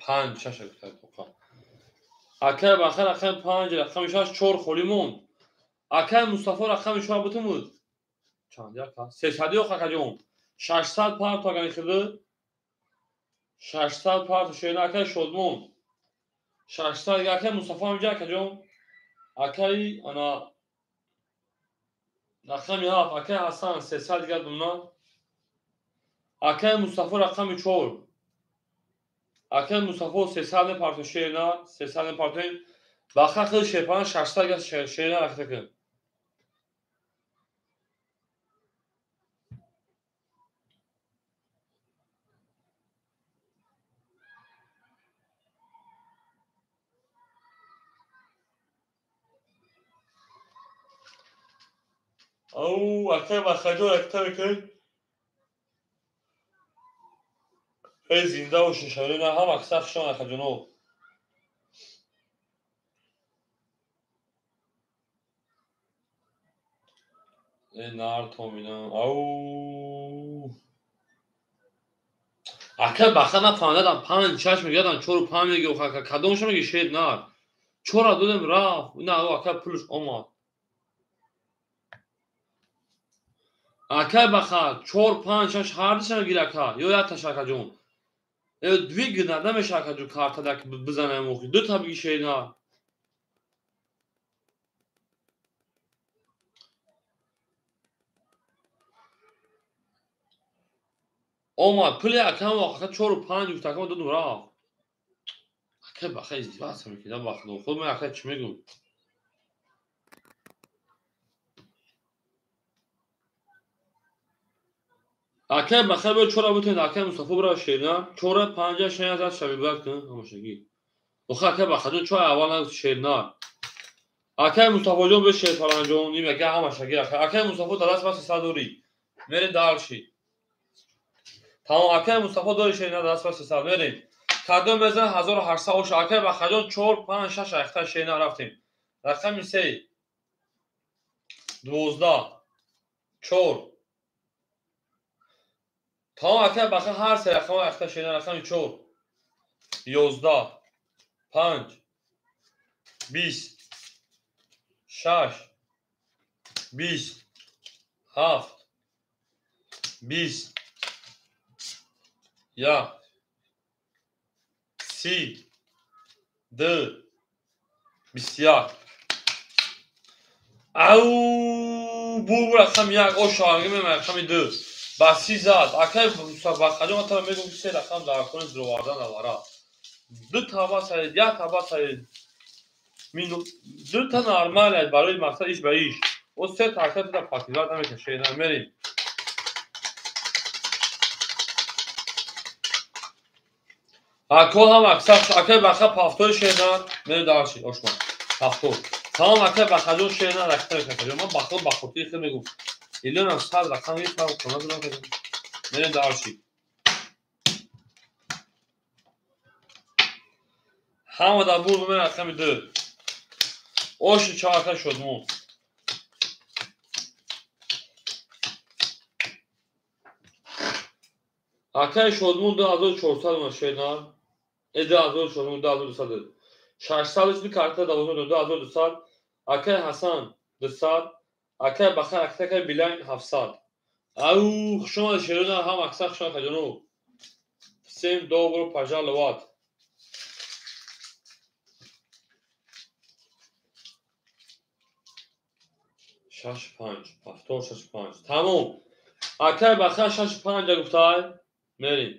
Панҷ шаш тоқа. Ака Баха рақами 5, рақами 6, 4 холӣ монд. Ака Мустафо рақами 4 бутумуд. Чанд як 300 ёқ акаҷон. 600 парто агар хирди. 600 парто шернар ака Шодмон. 600 ака Мустафо ҳамҷа акаҷон. Акаи ана рақами 7 акаи Ҳасан 300 дигар думна. Акаи Мустафо рақами 4. Акаи Мустафо 300 мепартем шерна, 300 мепартем. Баха хел шерпалан 600 дигар шерна рақта кун. Ау, акай Бахаҷон ракта мекунем. Эй зинда бошед шаҳрина, ҳам аксар хушон акаҷоно. Эй нар томина. Ау. Акай Баха нафаҳмидам 5 6 мегӯядам 4 5 мегӯ ака кадомшо меги шер нар. 4 додем рафт. На ака пулш омад. Акай Баха 4 5 6 ҳардушам гир ака ё якташ акаҷон. Двиг намеша акаҷон картада бизанем охи. Ду та биги шерна. Омад пули акам ака 4 5 гуфт акам додум рафт. Акай Баха издиваться мекунад бахудо. Худ ман ака чӣ мегӯм? Акай Баха биё 4 бутен акай Мустафо бирав шерна. 4 5 6 7 шаби бояд кун ҳамашагӣ. Охи акай Бахаҷон чой аввал нагуфт шерна. Акай Мустафоҷон биё шерпаланҷон ним ака ҳамашагӣ. Акай Мустафо дар даст ба 300 дорӣ. Мерем дальше. Тамом акай Мустафо дорӣ шерна дар даст ба 300 мерем. Кадом мезан 1800 ош акай Бахаҷон 4 5 6 ахта шерна рафтем. Рақами 3 12 4. Тамом акай Баха ҳар се рақама ахта шерна рақами 4 11 5 20 6 20 7 20 1 30 2 21. Ау бу рақами 1 ош шавангӣ рақами 2. Ба 30 зад. Акай Бахаҷон ман тара мегӯм ки се рақам дар кори зировардан авара. Ду таба саред, як таба саред. Ду та нормал барои мақсад иш ба иш. О се та ака та пативат намекунад шерна мерем. Ако ҳам аксар акай Баха пафтори шерна мерем дальше ошма. Пафтор. Тамом акай Бахаҷон шерна ракта мекунад. Ман бахо бахотири хел мегӯм. Илёнам 100 рақам гирифтам, хона додам кардам. Мерем дальше. Ҳама дар бур бумер рақами 2. Оши чака шудмон. Акай шодмон 2400 ма шернар. 2400 2200. 600 карта 2200. Акай Ҳасан 200. Акай Бахар акай Билайн 700. Ау, хуш омадед шерона, ҳам аксар хуш омадед ҷаноб. Всем добро пожаловать. Шаш панҷ, ҳафтод шаш панҷ. Тамом. Акай Бахар 6-5 гуфтай. Мерим.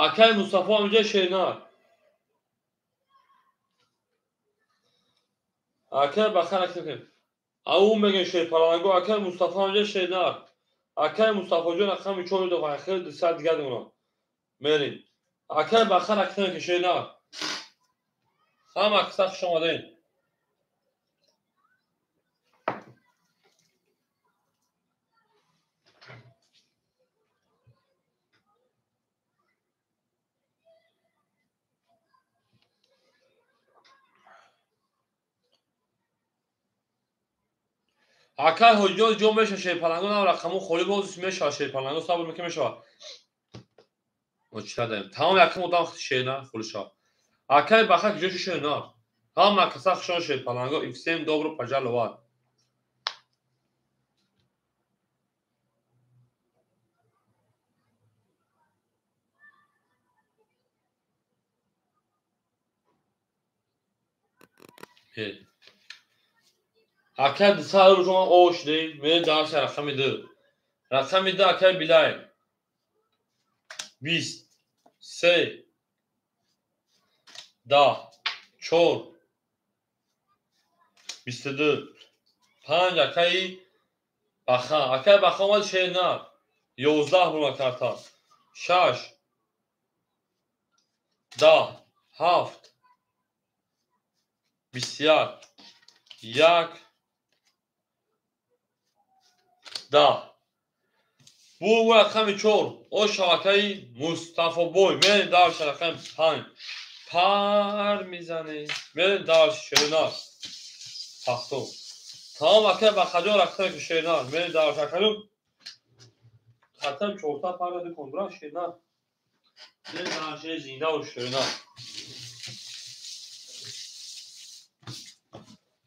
Акай Мустафо ҳаминҷа шернар. Акай Бахар акай. Ау мегӯем шерпаланго, акай Мустафо ҳаминҷа шернар. Акай Мустафоҷон рақами 4 ду хел 200 дигар дорам. Мерим. Акай Бахар акай шернар. Ҳама аксар хуш омадед. Акай ҳоҷиён ҷо меша шерпаланго нам рақаму холӣ боз меша шерпаланго сабр меки мешава. Мо чита даем. Тамом якум одам шерна холиша. Акай Бахар ҷо шерна. Ҳама каса хушон шерпаланго и всем добро пожаловать. Акай 200 рубл шумо ош дем, мерем дарси рақами 2. Рақами 2 акай Билай. 20 3 10 4 22 5 акай Баха. Акай Баха омад шернар. 11 бурма карта. 6 10 7 21 1 10. Бу рақами 4. О шабакаи Мустафобой. Мерем дарси рақами 5. Пар мизанем. Мерем дарси шернар. Пахто. Тамом акай Бахаҷон рақами шернар. Мерем дарси акаҷон. Хатам 4 пар дади кун. Шернар. Мерем дарси зинда ва шернар.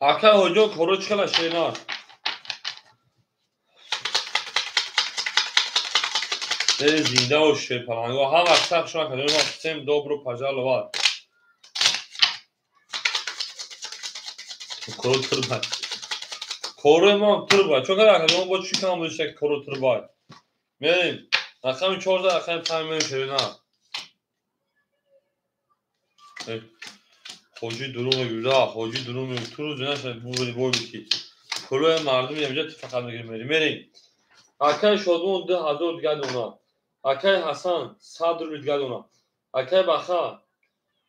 Акай ҳоҷиён коро чӣ хела шернар? Зинда ва шерпаланго. Ҳама аксар хуш омадед. Всем добро пожаловать. Коро турбай. Корои мо турбай. Чо кара акаҷон бо чӣ кам дошта коро турбай. Мерем. Рақами 14 рақами 5 мерем шерна. Хоҷи дурӯғ мегӯяд, хоҷи дурӯғ мегӯяд. Ту рӯз наша бубинӣ бой бики. Кулои мардум ямҷа фақат мегирем мерем. Мерем. Акай Шодмон 2000 дигар дона. Акай Ҳасан 100 рубл дигар дона. Акай Баха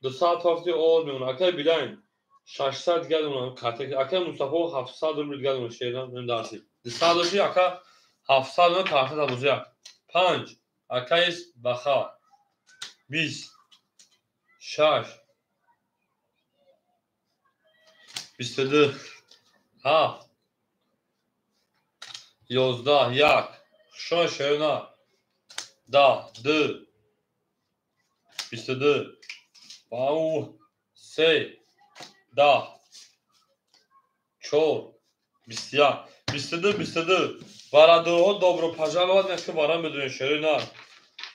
200 тофти оз мемона. Акай Билайн 600 дигар дона. Акай Мустафо 700 рубл дигар дона. Шердан мем дарси. 200 доши ака 700 дона карта табузия. 5 акай Баха 20 6 22 7 11 1 хушон шерна 10 2 22 5 3 10 4 21 22 22. Барадурҳо добро пожаловать мекунем, вара медонем шерна.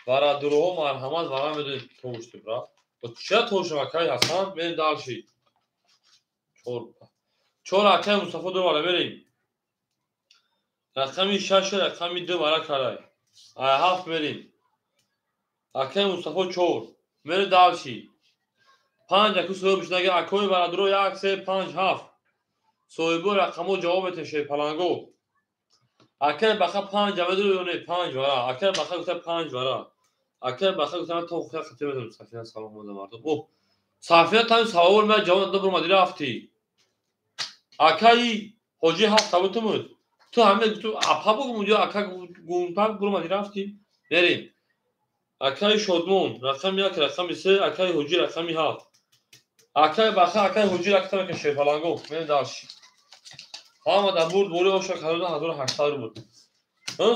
Барадурҳо марҳамат вара медонем товушти бра. Бо чия товушем акай Ҳасан? Мерем дарши. 4 4 акай Мустафо ду вара мерем. Рақами 6 рақами 2 вара карай. 7 мерем. Акай Мустафо 4. Мерем дарши. 5 аку соҳиб шудаги акои барадуро 1 3 5 7. Соҳибо рақамо ҷавоб метем шерпаланго. Акай Баха 5 ҷавоб ё не 5 вара. Акай Баха гуфта 5 вара. Акай Баха гуфта то хуя хати медонам. Сафина салом омада мардум. О, Сафина тани савол ма ҷавоб дада бурмади рафти. Акаи ҳоҷи 7 табутумуд. Ту ҳаме гуфту апа бугум ё ака гумпак бурмади рафти. Мерем. Акаи Шодмон рақами 1, рақами 3, акаи Ҳоҷӣ рақами 7. Акаи Баха, акаи Ҳоҷӣ ракета мекунем шерпаланго. Мерем дальше. Ҳама дар бурд бори оша карда 1800 рубл.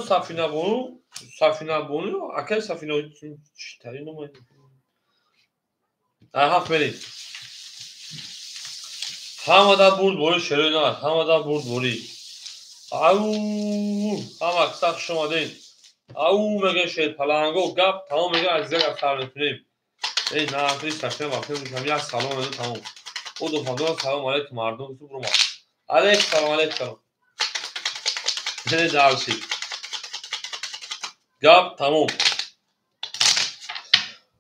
Сафина бону, Сафина бону, акаи Сафина читари нома. Ҳафт мерем. Ҳама дар бурд бори шерои нар, ҳама дар бурд бори. Ау, ҳама киса хуш омадед. Ау мегӯян шерпаланго, гап тамом мегӯян, аз дигар гап сар мекунем. Эй, нафри Сафина вақте мешам як салом медам тамом. О духтарон салом алейкум мардум субрума. Алейкум салом, алейкум салом. Дальше. Гап тамом.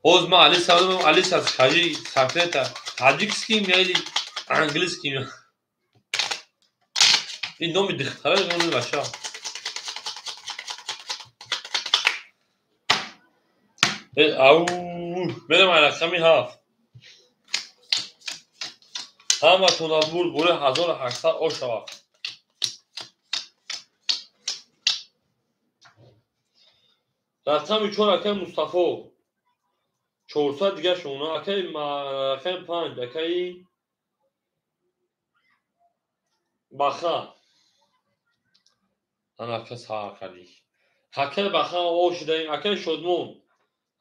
Ҳоз ман Алиса, Алиса скажи, Сафина таджикским или английским? Ин номи духтара, номи бача. Ау, мерем рақами 7. Ҳаматон аз бурд бури 1800 ошава. Рақами 4 акаи Мустафо. 400 дига шуна, акаи рақами 5, акаи Баха. Ана ака сар кардӣ. Акаи Баха о шудаем, акаи Шодмон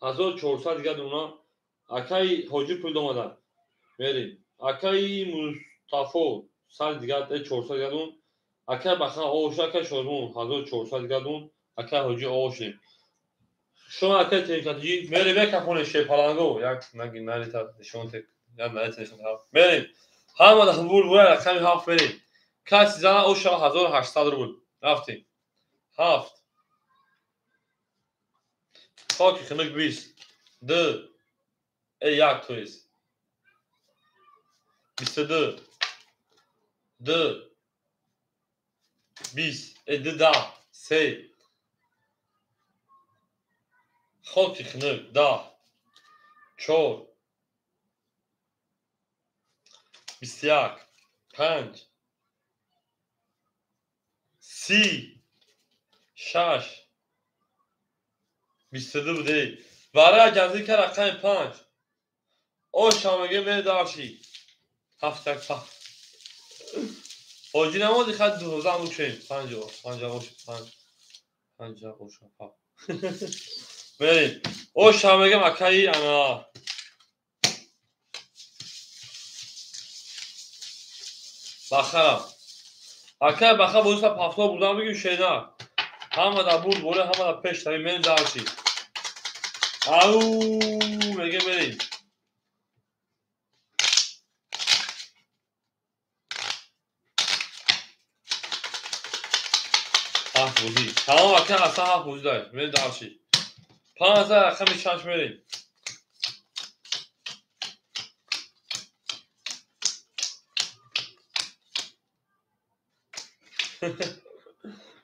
1400 дига дуна, акаи Ҳоҷӣ пул омада. Мерем. Акаи Мустафо 100 дига, 400 дига дун. Акаи Баха о шуда, акаи Шодмон 1400 дига дун, акаи Ҳоҷӣ о шудем. Шумо акаи техникатиҷӣ мерем як кафони шерпаланго, як наги нарита нишон тек, як нарита нишон тек. Мерем. Ҳама дар бур бура рақами 7 мерем. Каси зана оша 1800 рубл. Рафтем. 7. Хоки хунук 20. 2. 1 то есть. 22. 2. 20. 2 да. 3. Хоки хунук 10. 4. 21. 5. 30. 6. 22 буде. Барои ҷазӣ ка рақами 5. Оша мегӯем мере дарши. 7 як 7. Ҳоҷӣ намози хат 12 букшем. 5 5 оша 5. 5 оша 7. Мерем. Оша мегӯем акаи ана. Баха. Акаи Баха бозиса пафто бурдан бигӯ шена. Ҳама дар бурд боре, ҳама дар пеш тавем, мерем дарши. Ау, мегӯем мерем. Ҳафт бозӣ. Тамом ака ҳасан 7 бозӣ дорем. Мерем дарши. 5 рақами 6 мерем.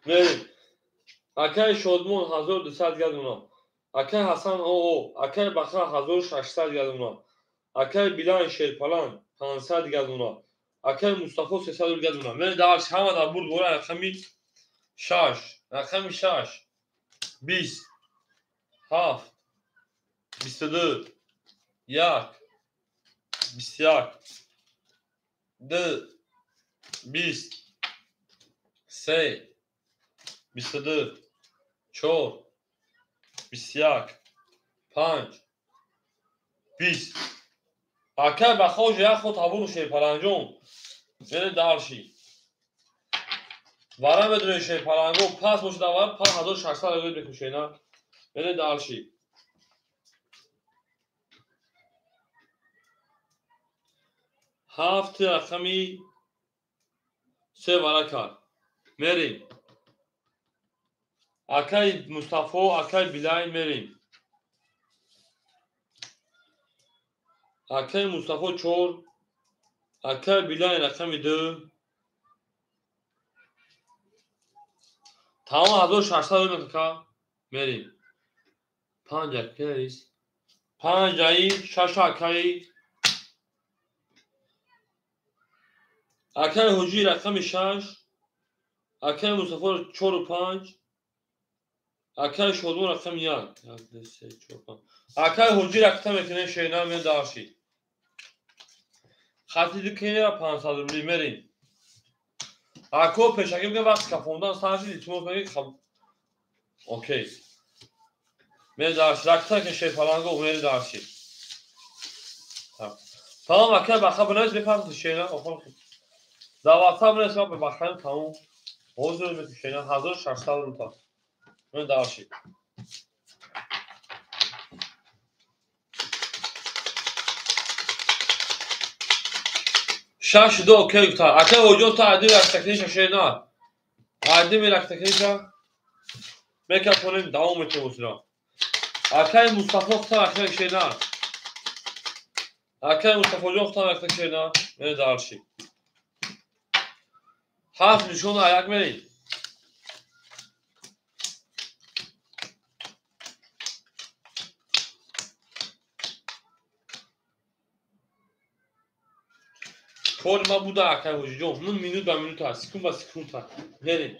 Мерем. Акаи Шодмон 1200 дига дуна. Акаи Ҳасан оо, акаи Баха 1600 дига дуна. Акаи Билан Шерпалан 500 дига дуна. Акаи Мустафо 300 дига дуна. Мерем дарш ҳама дар бурд бора рақами 6, рақами 6. 20. 7. 22. 1. 21. 2. 20. 3. 22. 4. 21. 5. 20. Акаи Баха оҷа як ход табур шерпаланҷон. Мерем дарши. Вара медонем шерпаланго пас бошад аввал 5600 рубл мекушена. Мерем дарши. 7 рақами 3 вара кард. Мерем. Акаи Мустафо, акаи Билай мерем. Акаи Мустафо 4, акаи Билай рақами 2. Тамом 1600 рубл ака. Мерем. 5 акаи 5 аи 6 акаи. Акаи Ҳоҷӣ рақами 6, акаи Мустафо 4 5, Акай Шодмон рақами 1. 1, 2, 3, 4, 5. Акай Ҳоҷӣ ракета мекунем, шерина мен дарши. Хати ду кенера 500 рубли мерим. Ако пешакӣ мегӯям вақти кафондан сар шид, илтимос мегӯям хаб. Окей. Мери дарши. Ракета ки шерпаланго мери дарши. Тамом акай баха бинавис мепартӣ шерина охон. Дар WhatsApp бинавис ман бахаем тамом. Ҳозир мети шерина 1600 рубл. Мен дарши. Шаш ду окей гуфта. Акай Ҳоҷон та адим рактакниша шерина. Адим рактакниша мекафонем давом метем осира. Акай Мустафо гуфта рактак шерина. Акай Мустафоҷон гуфта рактак шерина. Мен дарши. Ҳафт нишон аяк мерем. Кори ма буда акай Ҳоҷиҷон. Нун минут ба минут аст, секунд ба секунд аст. Мерем.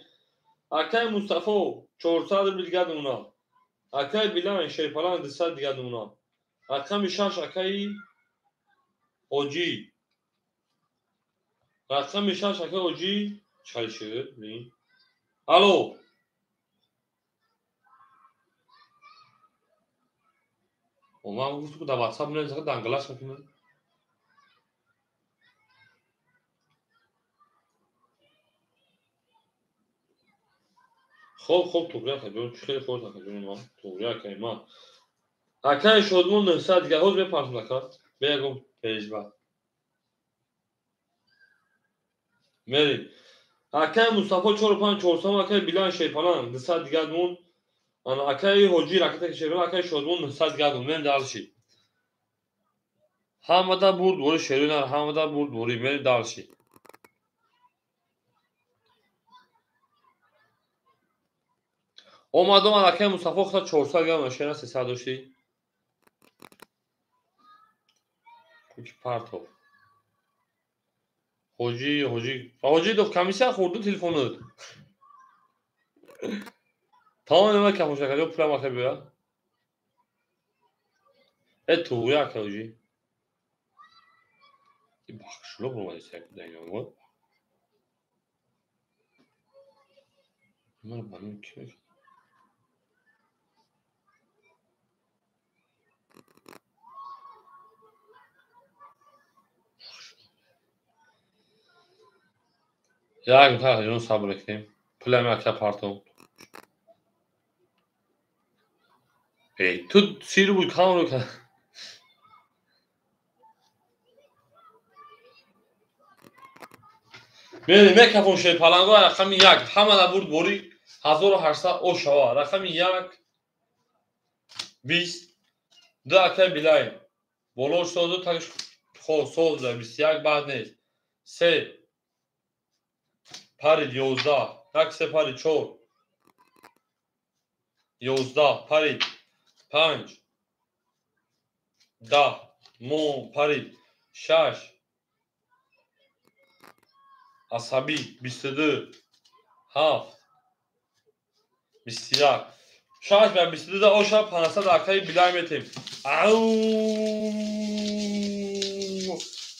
Акай Мустафо 400 рубл дигар думона. Акай Билан Шерпалан 200 дигар думона. Рақами 6 акай Ҳоҷӣ. Рақами 6 акай Ҳоҷӣ чай шуд? Алло. Ман гуфтам ки дар WhatsApp менависам дангалаш мекунам. Хоб хоб туғри акаҷон, чӣ хеле хор акаҷони ман, туғри акаи ман. Акаи Шодмон 900 дигар ҳозир мепартам ака, бе ягон переживать. Мерем. Акаи Мустафо 4 5 400, акаи Билан Шерпалан 200 дигар мон. Ана акаи Ҳоҷӣ ракета Шерпалан, акаи Шодмон 900 дигар мон. Мерем дарши. Ҳамада бурд бори шерина, ҳамада бурд бори, мерем дарши. Омад омад акаи Мустафо хата 400 грамм шерина 300 дошти. Куки партов. Ҳоҷӣ, ҳоҷӣ, ҳоҷӣ дох комиссия хӯрду телефонот. Тамом нема кафош ака, ё пулам ака биёя. Э туғри ака ҳоҷӣ. Бахшуло бомади сак дайнамод. Ман банам ки мекунам? Як минут ҷон сабр мекунем. Пулам ака партов. Эй, ту 30 рубл кам ру кар. Мерем мекафон шерпаланго рақами 1. Ҳама набурд бори 1800 ошава. Рақами 1 20 ду акай Билай. Боло созу тагш соз 21 баъд нест. 3 парид 11, 1 3 парид 4 11 парид 5 10 мо парид 6 асабӣ 22 7 21 6 ба 22 да оша 500 акаи Билай метем. Ау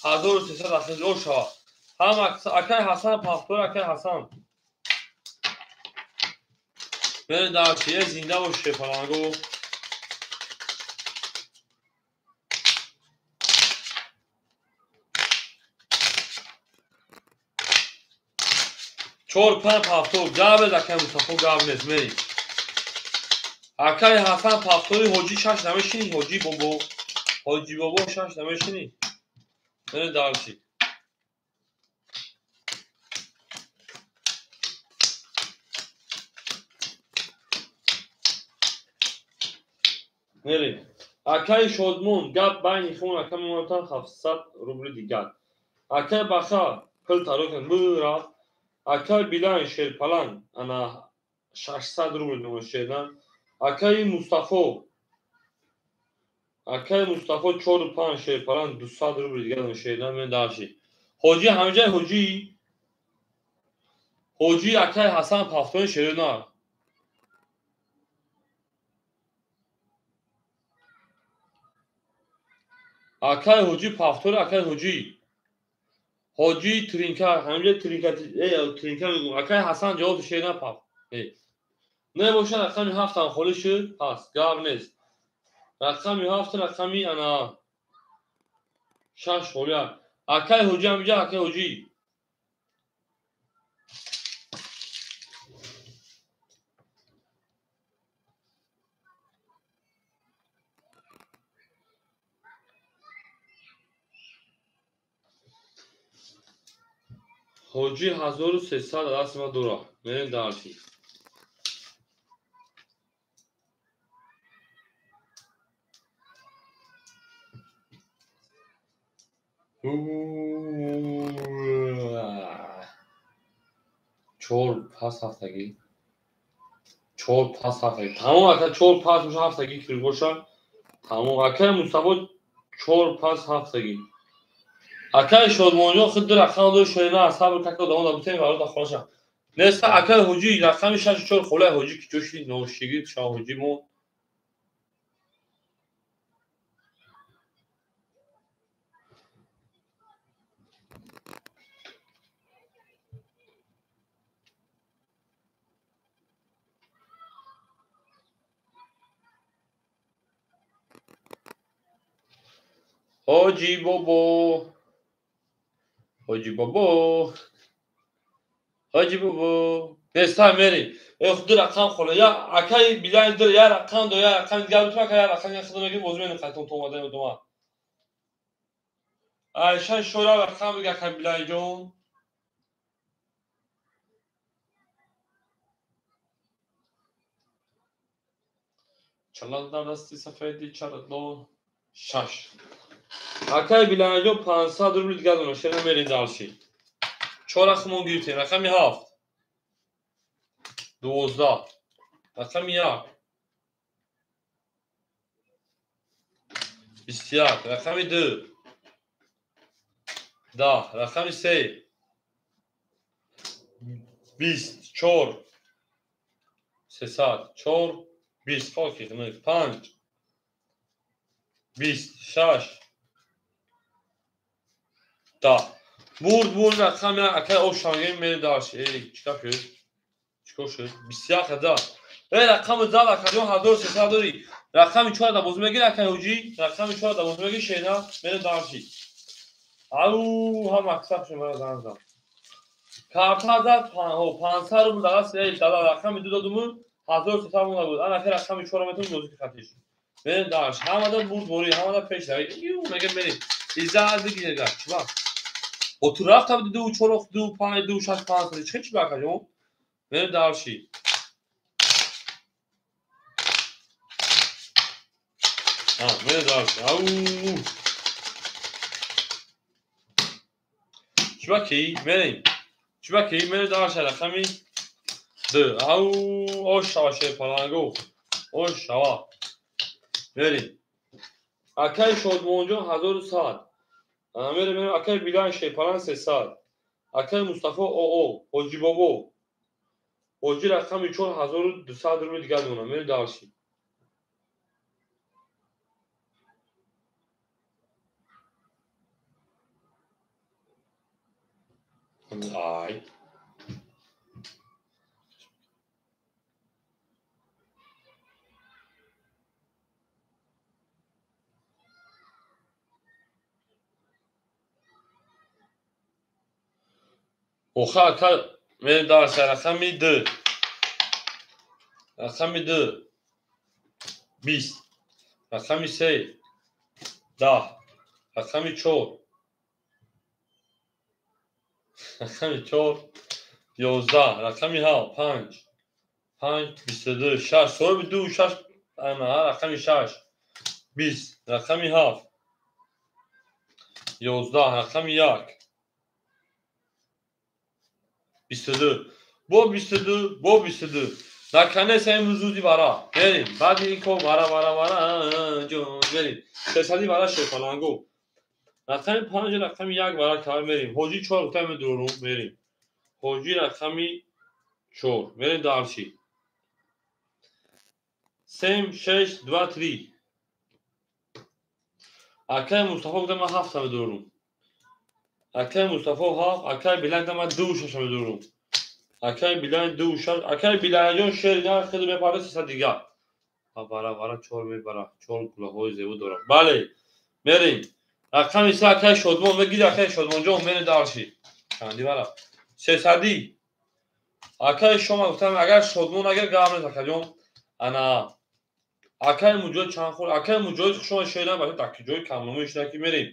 1300 акаи оша. Ҳам акаи Ҳасан пафтор, акаи Ҳасан. Мерем дарчи, зинда бош шерпаланго. Чор панҷ пафтор, гап нест акаи Мустафо, гап нест, мерем. Акаи Ҳасан пафтори ҳоҷӣ шаш намешинӣ, ҳоҷӣ бобо. Ҳоҷӣ бобо шаш намешинӣ. Мерем дарчи. Мерем. Акаи Шодмон, гап байни хун ака мемонатан 700 рубли дигар. Акаи Баха пул таро кун, мура. Акаи Билан Шерпалан ана 600 рубл мемонад шердан. Акаи Мустафо, акаи Мустафо 4 5 Шерпалан 200 рубл дигар шердан. Мен дарши. Ҳоҷӣ ҳамҷай ҳоҷӣ. Ҳоҷӣ акаи Ҳасан пафтони шерна. Акай ҳоҷӣ пафтори акай ҳоҷӣ. Ҳоҷӣ тринка, ҳаминҷа тринка, тринка мегӯм. Акай Ҳасан ҷавоби шеър паф. Не бошад рақами ҳафтам холӣ шуд, пас гап нест. Рақами ҳафт рақами ана шаш холӣ. Акай ҳоҷӣ ҳаминҷа акай ҳоҷӣ. Ҳоҷӣ 1300 дасти ма дора. Мерем дарси. Чор пас ҳафтагӣ. Чор пас ҳафтагӣ. Тамом ака чор пас боша ҳафтагӣ кир боша. Тамом акай Мустафо чор пас ҳафтагӣ. Акай Шодмонҷон худ ду рақам дор шоина сабр кака давом дабутем варода хонаша. Неста акай ҳоҷӣ рақами шашу чор холаи ҳоҷӣ ки ҷоши ношигирд шав ҳоҷӣ мо. Ҳоҷӣ бобо. Ҳоҷӣ бобо. Ҳоҷӣ бобо. Неста мерем. Худ рақам хола. Я акай билай ду я рақам до я рақам дигар бутум ака я рақам я худ мегирем боз менем қайтон то омадан одама. Ай шаш шора рақам бига акай билай ҷон. Чалад дар дасти сафеди чарадо шаш. Акай билайҷон 500 рубл дигар дона шера мерем дарши. Чор рақамон гирифтем. Рақами ҳафт. 12. Рақами як. 21. Рақами ду. 10. Рақами се. 24. 300. Чор. 20. Хоки. Панҷ. 26. 10. Бурд бурд рақами акай ошангем мерем дарши. Чикар шуд? Чикор шуд? 21 да. Рақами зад акаҷон 1300 дорӣ. Рақами чор да боз мегири акай ҳоҷӣ. Рақами чор да боз мегири шена мерем дарши. Ау ҳам аксар шуд мара занг зад. Карта зад 500 рубл даст дада рақами ду додуму 1300 монда буд. Ана акай рақами чора метавонӣ бозӣ ки хатиш. Мерем дарш. Ҳамада бурд борӣ, ҳамада пеш рави. Мега мерем. Иза дигар чиба? О ту рафта буди ду чор ду панҷ ду шаш панҷ чӣ чӣ бакаҷон? Мерем дарши. Мерем дарши. Ау. Чиба ки? Мерем. Чиба ки? Мерем дарши рақами ду. Ау, ош шава шерпаланго. Ош шава. Мерем. Акай Шодмонҷон 1100. Мерем мерем акай Билай шерпаланг 300. Акай Мустафо ОО, Ҳоҷӣ бобо. Ҳоҷӣ рақами 4200 рубл дигар дона. Мерем дарши. Ай. Оха ака мерем дарси рақами ду. Рақами ду. 20. Рақами се. 10. Рақами чор. Рақами чор. 11. Рақами ҳафт. Панҷ. Панҷ. 22. Шаш. Соҳиби ду шаш. Ана рақами шаш. 20. Рақами ҳафт. 11. Рақами як. 22. Бо 22, бо 22. Наконец имрӯз рӯзи вара. Мерем. Баъди ин кор вара вара вара ҷон мерем. Сесади вара шерпаланго. Рақами панҷ рақами як вара кар мерем. Ҳоҷӣ чор гуфта медурум мерем. Ҳоҷӣ рақами чор. Мерем дарши. 7 6 2 3. Акай Мустафо гуфта ман 7 медорам. Акай Мустафо 7, акай Билан гуфта ман 2 6 медорам. Акай Билан 2 6, акай Биланҷон шери на хеле мепарда 300 дигар. Бара бара чор мебара, чор гулаҳои зебо дорад. Бале, мерем. Рақами 3 акай Шодмон мегири, акай Шодмонҷон мерем дарши. Чанди бара? 300. Акай шома гуфтам, агар Шодмон агар гап нест, акаҷон. Ана акай Муҷоҳид чанд хӯр? Акай Муҷоҳид шумо шеърам баша дар ҷои камномӣ шуда ки мерем.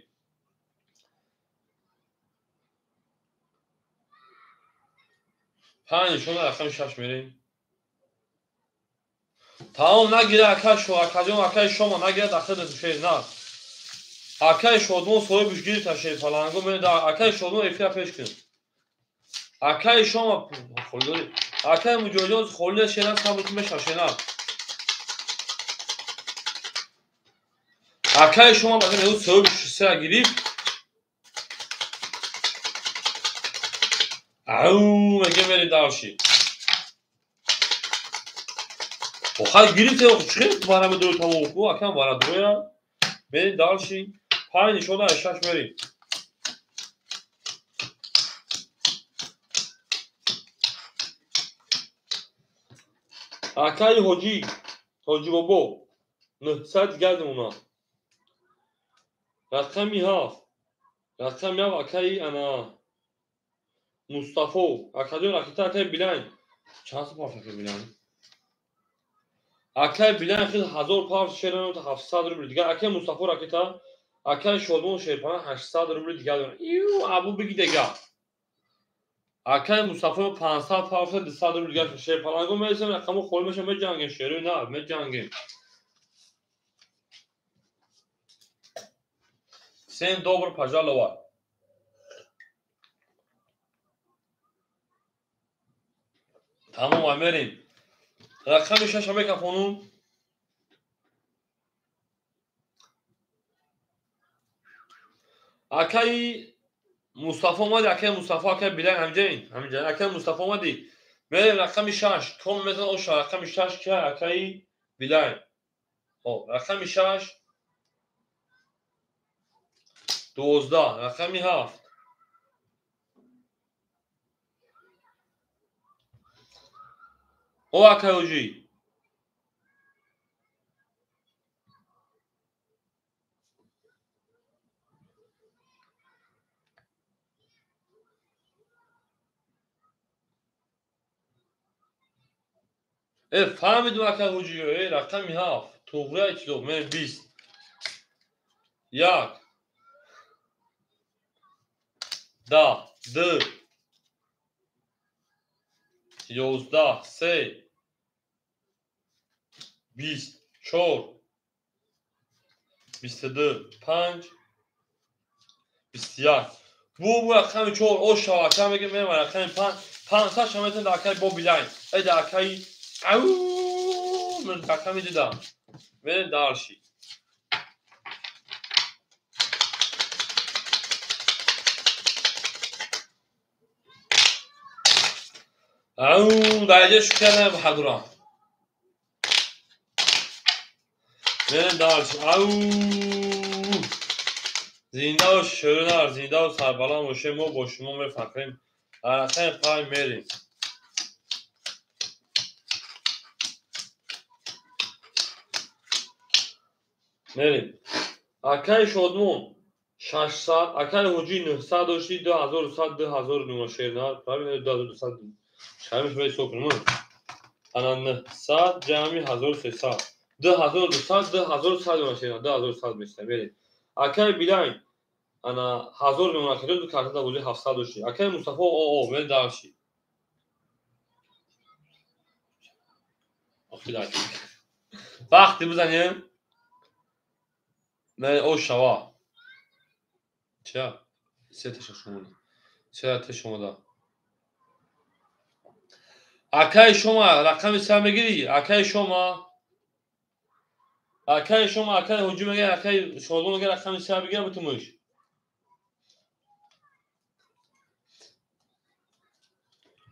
Панҷ нишона рақами 6 мерем. Тамом нагира акай шо, акаҷон, акай шома нагира дахил шер на. Акай Шодмон соҳибш гирифта шер паланго мерем. Акай Шодмон эфира пеш кун. Акай шома холидори. Акай Муҷоҳидҷон холида шерам сабр кун меша шерам. Акай шома баъдан ӯ соҳибш сера гирифт. Ау меге мери дарши. Охай гирифте чӣ бара медори тамом ку акам бара дроя. Мери дарши. 5 нишона 6 мерим. Акай Ҳоҷӣ, Ҳоҷӣ бобо 900 дигар мемонад. Рақами 7. Рақами 7 акай ана Мустафо, акаҷон ракета акай Билан. Чанд сум парт акай Билан? Акай Билан хел 1000 парт шер 700 рубл дигар. Акай Мустафо ракета, акай Шодмон шерпана 800 рубл дигар. Ю абу биги дега. Акай Мустафо 500 парт 200 рубл дигар шерпанаго мересем, рақамо холӣ меша меҷангем, шерои на меҷангем. Всем добро пожаловать. Тамом мерем. Рақами 6 мекафонум. Акай Мустафо омади, акай Мустафо, акай Билан ҳамҷаин, ҳамҷаин. Акай Мустафо омади. Мерем рақами 6. Ком мезан оша рақами 6 ки акай Билан. Хоб, рақами 6 12, рақами 7. О акай Ҳоҷӣ. Фаҳмидум акай Ҳоҷӣ, рақами 7. Туғрия иттилоқ, мерем 20. 1 10 2 11 3 20 4 22 5 21. Бу рақами 4 оша ака мегем мерем рақами 5. 500 шаметен дар акай бо Билайн. Дар акай ау ман рақами дидам. Мерем дарши. Ау даҷа шукра баҳадура. Мерем дарши. Ау зиндаву шӯринар, зиндаву сарбаланд бошем, мо бо шумо мефахрем. Рақами 5 мерем. Мерем. Акай Шодмон 600, акай Ҳоҷӣ 900 дошти, 2100, 2000 нума шернар, правильно 2200. Шамиш бай сокунум. Ана 900 ҷамъи 1300. 2200, 2100 нума шернар, 2100 мешта. Мерем. Акай Билайн ана 1000 мемонад, акаҷон ду карта бозӣ 700 дошти. Акай Мустафо о мерем дарши. Вақте бизанем мерем о шава. Ча? Се таша шумода. Се та шумода. Акай шума рақами 3 мегири? Акай шума. Акай шума, акай Ҳоҷӣ мегири, акай Шодмон мегири, рақами 3 бигир бутумуш.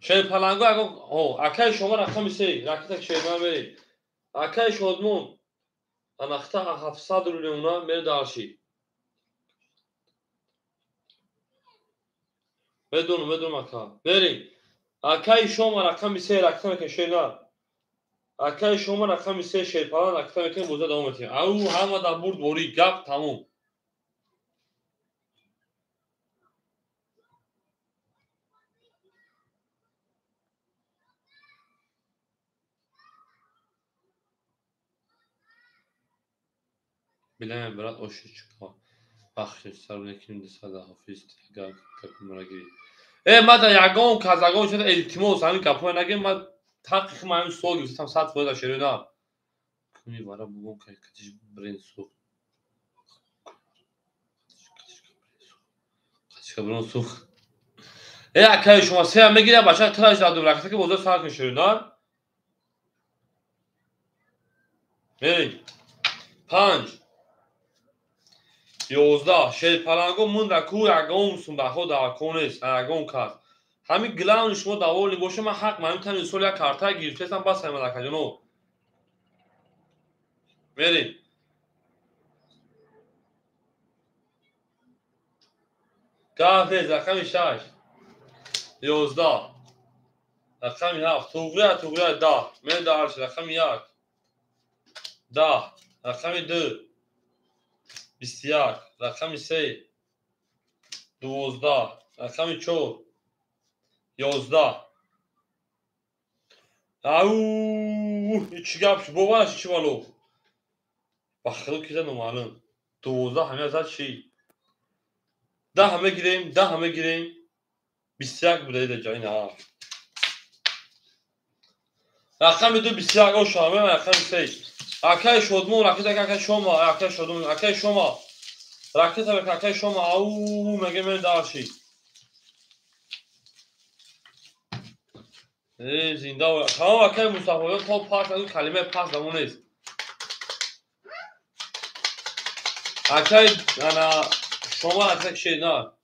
Шер паланго акай шума рақами 3, ракета шерман мери. Акай Шодмон анахта 700 рубл мемона, мере дарши. Медонам, медонам ака. Мерем. Акаи шома рақами се ракта мекунем шена. Акаи шома рақами се шерпалан ракта мекунем, боза давом метиҳем. Ау ҳама дар бурд ворӣ, гап тамом. Билаем, брат, оши чука. Бахшиш, сар лекин дисада ҳофиз агар гапи гирӣ. Э, ма да ягон кас ягон чиз илтимос, ҳамин гапҳое нагем, ма ҳаққи ма ҳамин суол гирифтам 100% шерои на. Куни вара бугон катиш брен сух. Катишка брен сух. Э, акаи шумо се мегиря бача траш дадум раката ки бозор сар кун шерои на. Мерем. 5 11 шерпаланго мунда ку ягон сумбаҳо дар кор нест, ягон кас. Ҳамин главни шумо довольный боша, ман ҳақ ман тани сол як карта гирифтесам, бас ҳамин акаҷоно. Мерем. Гап нест, рақами 6 11 рақами 7 туғрия туғрия 10 мен дарш рақами 1 10 рақами 2 21 рақами 3 12 рақами 4 11. Ау, чӣ гап шуд? Бовар нашид, чӣ бало? Ба худо киза номаълум. 12 ҳамин зад чӣ? 10 мегирем, 10 мегирем. 21 буда ида ҷои на. Рақами 2 21 оша, рақами 3. Акаи Шодмон ракета, акаи Шома, акаи Шодмон, акаи Шома. Ракета акаи Шома, ау, меге мен дарши. Э, зинда тамом акаи Мустафоён то пас аз калимаи пас дамон нест. Акаи ана шома ракета кишед на.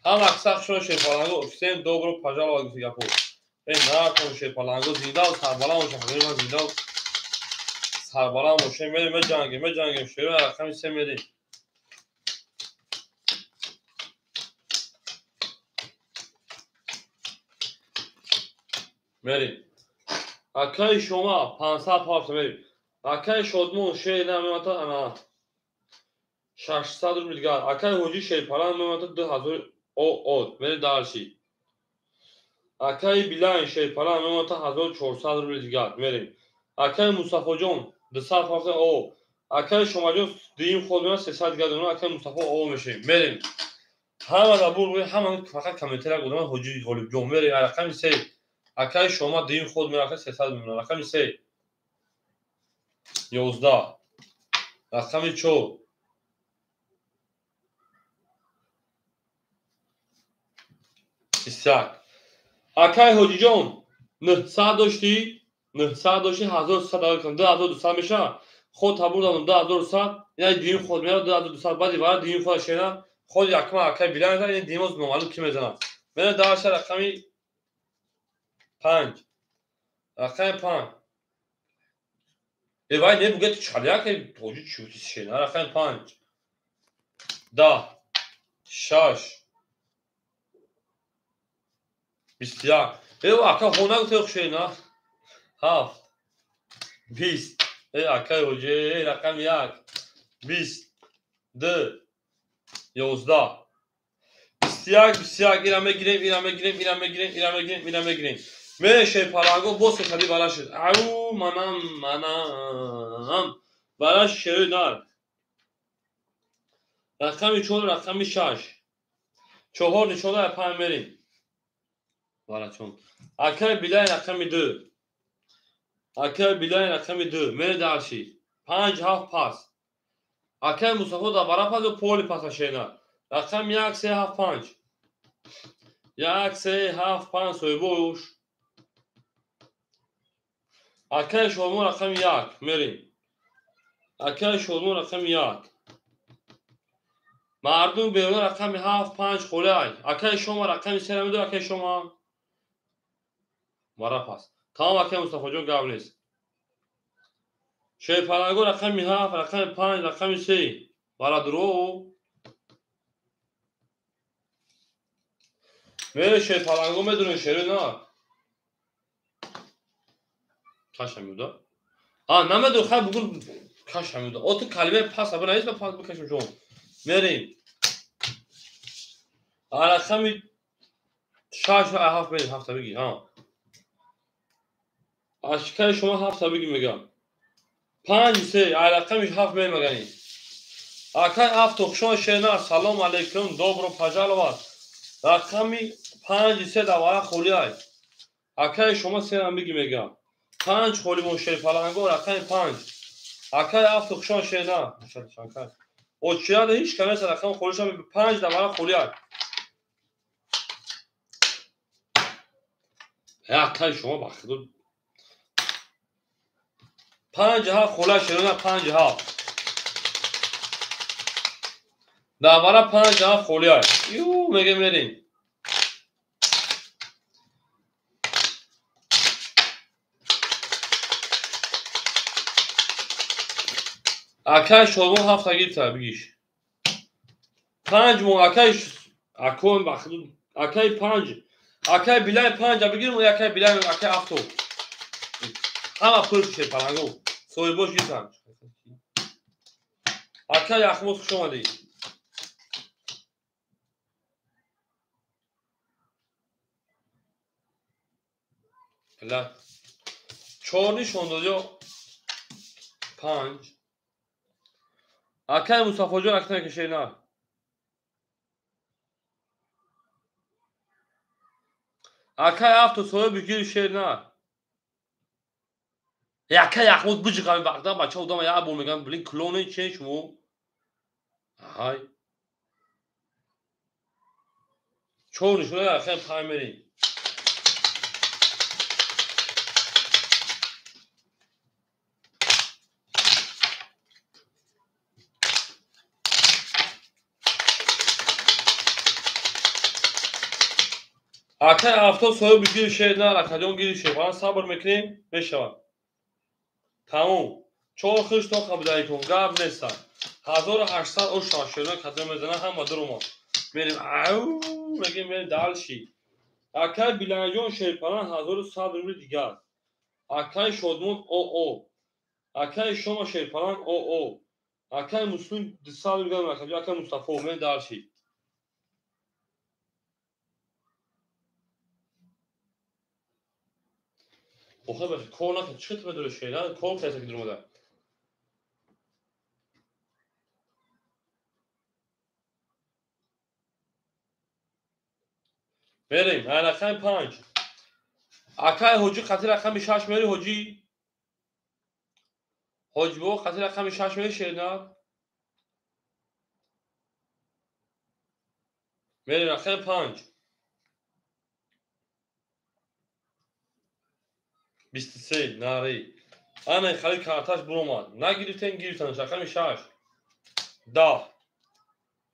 Ҳам аксар шумо шерпаланго, всем добро пожаловать гуфти гапо. Э, на шерпаланго зинда сарбаланд боша, хазори ман зинда сарбаланд бошем. Мерем, меҷангем, меҷангем, шерои рақами се мерем. Мерем. Акаи шома 500 пафта мерем. Акаи Шодмон шер намемата ана 600 рубл дигар. Акаи Ҳоҷи шерпаланд мемата 2000 од. Мерем дарши. Акаи Билайн шерпаланд мемата 1400 рубл дигар. Мерем. Акаи Мустафоҷон 200 пафта о. Акаи Шомаҷон дуюм ход мемата 300 дигар дорем. Акаи Мустафо о мешавем. Мерем. Ҳама дар бур ҳама фақат комментария гузоранд Ҳоҷи Ғолибҷон. Мерем рақами 3. Акаи Шома дуюм ход мерафта 300 мемонад. Рақами 3 11 рақами 4 21. Акаи Ҳоҷиҷон 900 доштӣ, 900 доштӣ, 1300 давр кардам, 2200 мешавад. Ход табур дадам 2100, яъне дуюм ход меравад 2200, баъди вара дуюм ход шена, ход якма акаи Билан мезанад, яъне дуюм номаълум ки мезанад. Меравад дарша рақами 5. Рақами 5. Э, вай не бугет чаляк, тоҷи чути шена, рақами 5. 10 6 21. Э, ака хона гуфте шена. 7 20. Э, акаи ҳоҷи, рақами 1 20 2 11 21 21. Ира мегирем, ира мегирем, ира мегирем, ира мегирем, ира мегирем. Мере шерпаланго боз сесади бара шуд. Ау, манам, манам. Бара шерои нар. Рақами 4, рақами 6. 4 нишона 5 мерем. Барачон. Акаи Билай рақами 2. Акаи Билай рақами 2. Мере дарши. 5 7 пас. Акаи Мустафо дар бара пас ё поли паса шена. Рақами 1 3 7 5. 1 3 7 5 соҳибош. Акаи Шодмон рақами 1 мерем. Акаи Шодмон рақами 1. Мардум берун рақами 7 5 холай. Акаи Шома рақами 3 намедонам, акаи Шома. Бара пас. Тамом акаи Мустафоҷон гап нест. Шерпаланго рақами 7, рақами 5, рақами 3. Бара дуро. Мере шерпаланго медонем шери на. Каша меуда. А, намедон, хай бугун каша меуда. О, ту калимаи пас аба наист, пас бикашем шумо. Мерем. Рақами шаш ва ҳафт мерем, ҳафта биги, ҳа. Ашкаи шумо ҳафта биги мегам. 5 3, рақами 7 мерем магани. Акай авто хушон шена, салом алейкум, добро пожаловать. Рақами 5 3 давара холи ай. Акай шумо серам биги мегам. 5 холи мон шерпаланго, рақами 5. Акай авто хушон шена. Очияда ҳеч кам нест, рақами холишам 5 давара холи ай. Акай шумо ба худо 5 7 хола шерона 5 7. Давара 5 7 холи ай. Ю меге мерем. Акай шомо ҳафта гирифта бигиш. 5 мо акай акон ба худо акай 5 акай билай 5 бигирм, акай билай акай авто. Ҳама пул шерпаланго. Соҳибош гирифтан. Акай Ахмод хуш омадӣ. Ла. 4 нишон дод ё 5. Акай Мустафоҷон акта кашена. Акай авто соҳиби гири шер на. Акай Ахмод биҷиқами бақда бача одама як бор мегам, блин клоне че шумо? Ай. 4 нишона акай 5 мерем. Акай авто соҳиби гири шер на, акаҷон гири шер. Фақат сабр мекунем, мешавад. Тамом. 4 хиш то қабдаикун, гап неста. 1800 ош шерона кадом мезана, ҳама дурума. Мерем, ау, мегем мерем дальше. Акай Биланҷон шерпалан 1100 рубли дигар. Акай Шодмон ОО. Акай Шома шерпалан ОО. Акай Муслим 200 рубли дигар, акай Мустафо, мерем дальше. Охир баша кор накард, чӣ хел медори шер? Кор кардаса ки дуромада. Мерем, рақами 5. Акай ҳоҷӣ қати рақами 6 мери ҳоҷӣ. Ҳоҷибо қати рақами 6 мери шерна. Мерем рақами 5. 23 нари. Ана хали карташ буромад. Нагирифтен гирифтан рақами 6. 10.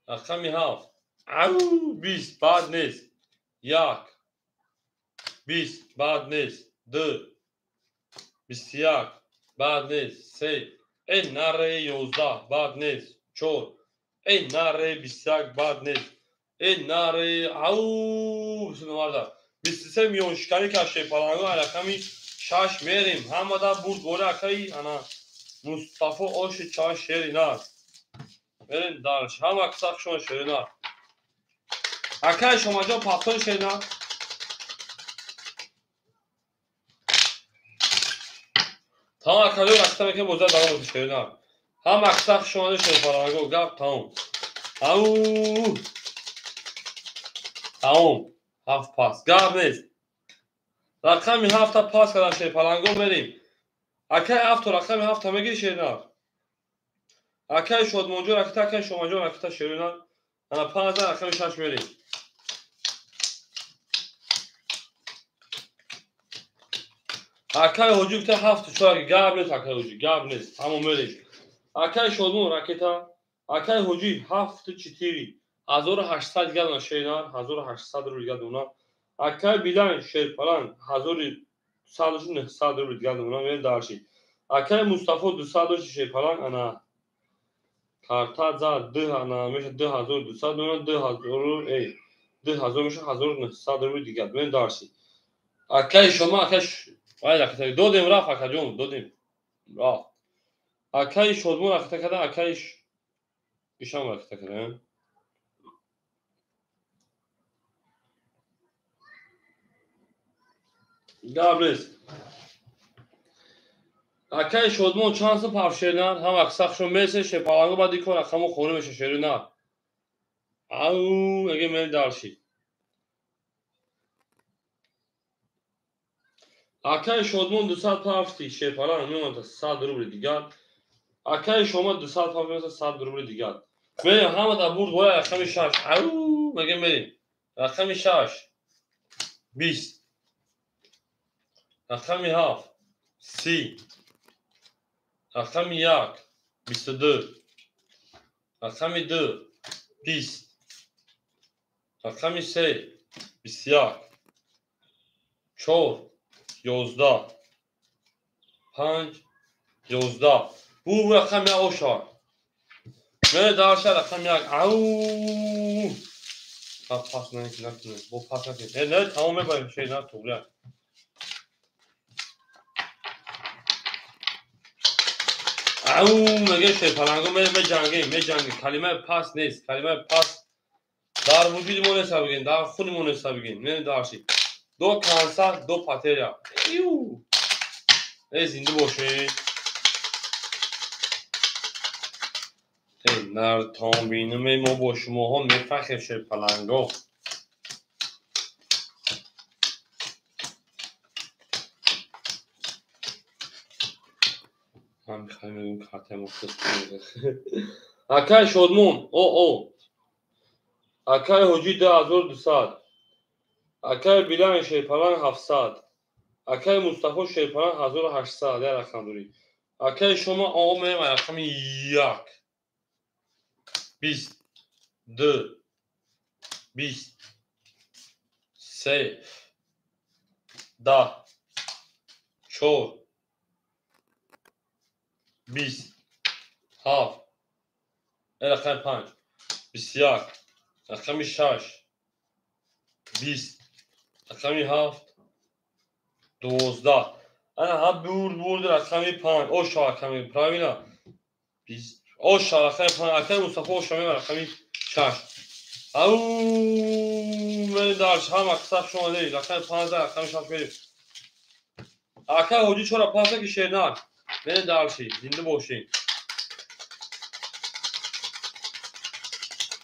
Рақами 7. Ау 20 бад нест. 1. 20 бад нест. 2. 21 бад нест. 3. Эй наре 11 бад нест. 4. Эй наре 21 бад нест. Эй наре ау 29. 23 миёншиканӣ кард шерпаланго рақами 6 мерем. Ҳамада бурд бори акаи ана Мустафо оши чай шери нар. Мерем дальше. Ҳама киса хушон шери нар. Акаи Шомаҷон пахтони шери нар. Тамом акаҷон акиса мекунем боза давом мекунем шери нар. Ҳама киса хушомади шерпаланго гап тамом. Ау! Тамом. 7 пас. Гап нест. Рақами 7 пас кардан шерпаланго мерем. Акай авто рақами 7 мегири шернар. Акай Шодмонҷон ракета, акай Шомаҷон ракета шернар. Ана 5 рақами 6 мерем. Акай ҳоҷӣ гуфта 7 4 гап нест акай ҳоҷӣ, гап нест. Тамом мерем. Акай Шодмон ракета, акай ҳоҷӣ 7 4 1800 дигар дона шернар, 1800 рубл дигар дона. Акай Билан шерпалан 1100 900 рубл дигар дона мерем дальше. Акай Мустафо 200 шерпалан ана карта зад 2 ана меша 2200 дона 2000 2000 меша 1900 рубли дигар. Бен дарси. Акай шумо акай вай ракета додем рафт акаҷон додем. Рафт. Акай шодмон ракета карда, акай ишам ракета карда. Гап нест. Акай шодмон чанд сум пафшернар, ҳам аксахшон месе шепаланго баъд икор рақамо хонӣ меша шеринар. Ау, меге мери дарши. Акай шодмон 200 пафти шепаланг меомада 100 рубли дигар. Акай шома 200 пафт меомада 100 рубли дигар. Мерем ҳама дар бурд бояд рақами 6. Ау, меге мерем. Рақами 6. 20. Рақами 7. 30. Рақами 1. 22. Рақами 2. 20. Рақами 3. 21. 4. 11. 5. 11. Bu рақами оша. Мене дарша рақами 1. Ау! Пас накунем. Бо пас накунем. Не, тамом мебарем шей на туғри. Ау, меге шерпаланго меҷангем, меҷангем. Калимаи пас нест. Калимаи пас дар вуҷуди мо нест бигем, дар хуни мо нест бигем. Мене дарши. До канса, до патеря. Иу! Эй, зинда бошед. Эй, нартонбинуме мо бо шумоҳо мефахем шерпаланго. Ман мехоҳам мегӯям картаи мо Акай шодмон, о. Акай ҳоҷӣ 2200. Акай Билан шерпаланг 700. Акай Мустафо шерпаланг 1800. Як рақам дорӣ. Акай шумо о мерем рақами 1. 20 2 20 3 10 4 20 7 рақами 5 21 рақами 6 20 рақами 7 12. Ана ҳа бурд рақами 5 оша рақами правильно 20 оша рақами 5 акай Мустафо оша мева рақами 6. Ау, мени дарш ҳама қисса шумо дерид рақами 5 рақами 6 мерем. Акай ҳоҷӣ чора паса ки шернак. Мени дарши зинда бошед.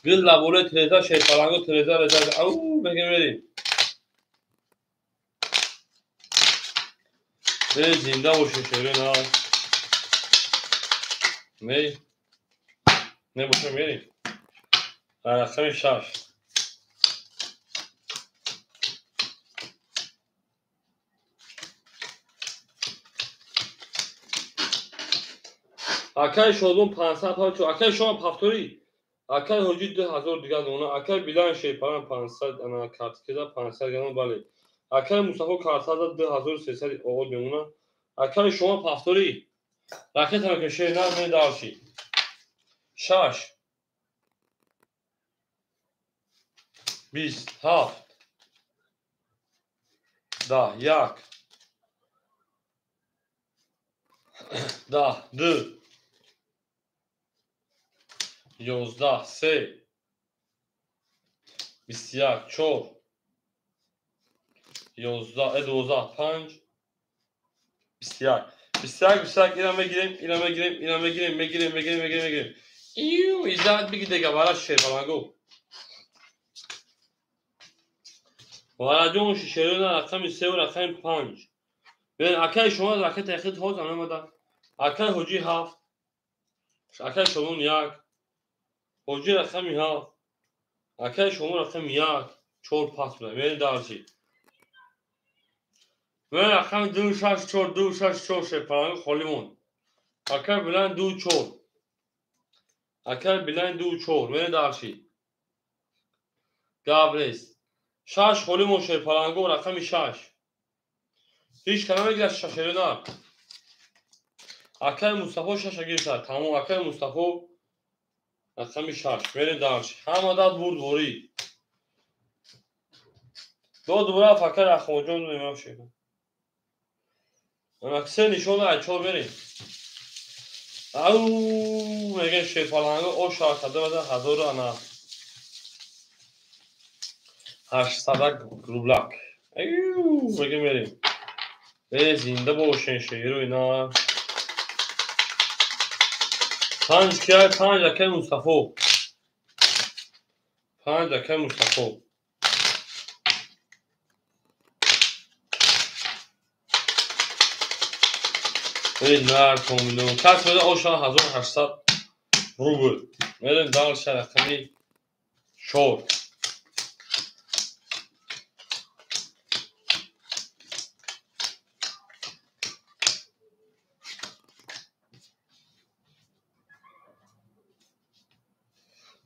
Гил лаболе треза шерпаланго треза реза. Ау, меге мерем. Эй, зинда бошед шерина. Не. Не бошем мерем. Рақами 6. Акай шодмон 500 павчо, акай шома пафторӣ. Акай ҳоҷӣ 2000 дигар дона, акай Билан шерпаланг 500 ана картикеда 500 грамм бале. Акай Мустафо картада 2300 оғоз мемона. Акай шома пафторӣ. Ракета мекунем шерна мен дарши. 6 27 10 1 10 2 11 3 21 4 11 12 5 21 21 21 ина мегирем, ина мегирем, ина мегирем, мегирем, мегирем, мегирем, мегирем. Иу, иззат биги дега вара шерпаланго. Вараҷон шишерона рақами 3 ва рақами 5. Бен акай шумо ракета хид ҳоз омада. Акай ҳоҷӣ 7. Акай шумон 1. Ҳоҷӣ рақами 7. Акай шумо рақами 1. 4 пас буда. Мен дарси. Мен рақами 2 6 4 2 6 4 шерпаланго холӣ монд. Акай Билан 2 4. Акай Билан 2 4. Мен дарси. Гап нест. 6 холӣ монд шерпаланго рақами 6. Ҳеҷ кана мегирад шашерина. Акай Мустафо 6 гирифта. Тамом акай Мустафо рақами 6. Мерем дарси. Ҳама дад бурд ворид. Дод рафт ака Раҳмонҷон додем шеър. Ана се нишона ай чор мерем. Ау мегем шерпаланго оша када ҳазору ана 800 рублак. Аю мегем мерем. Э зинда бошен шеъру ина. Панҷ кия панҷ акай Мустафо. Панҷ акай Мустафо. Эй нар комино. Кас меда оша 1800 рубл. Мерем дальше рақами 4.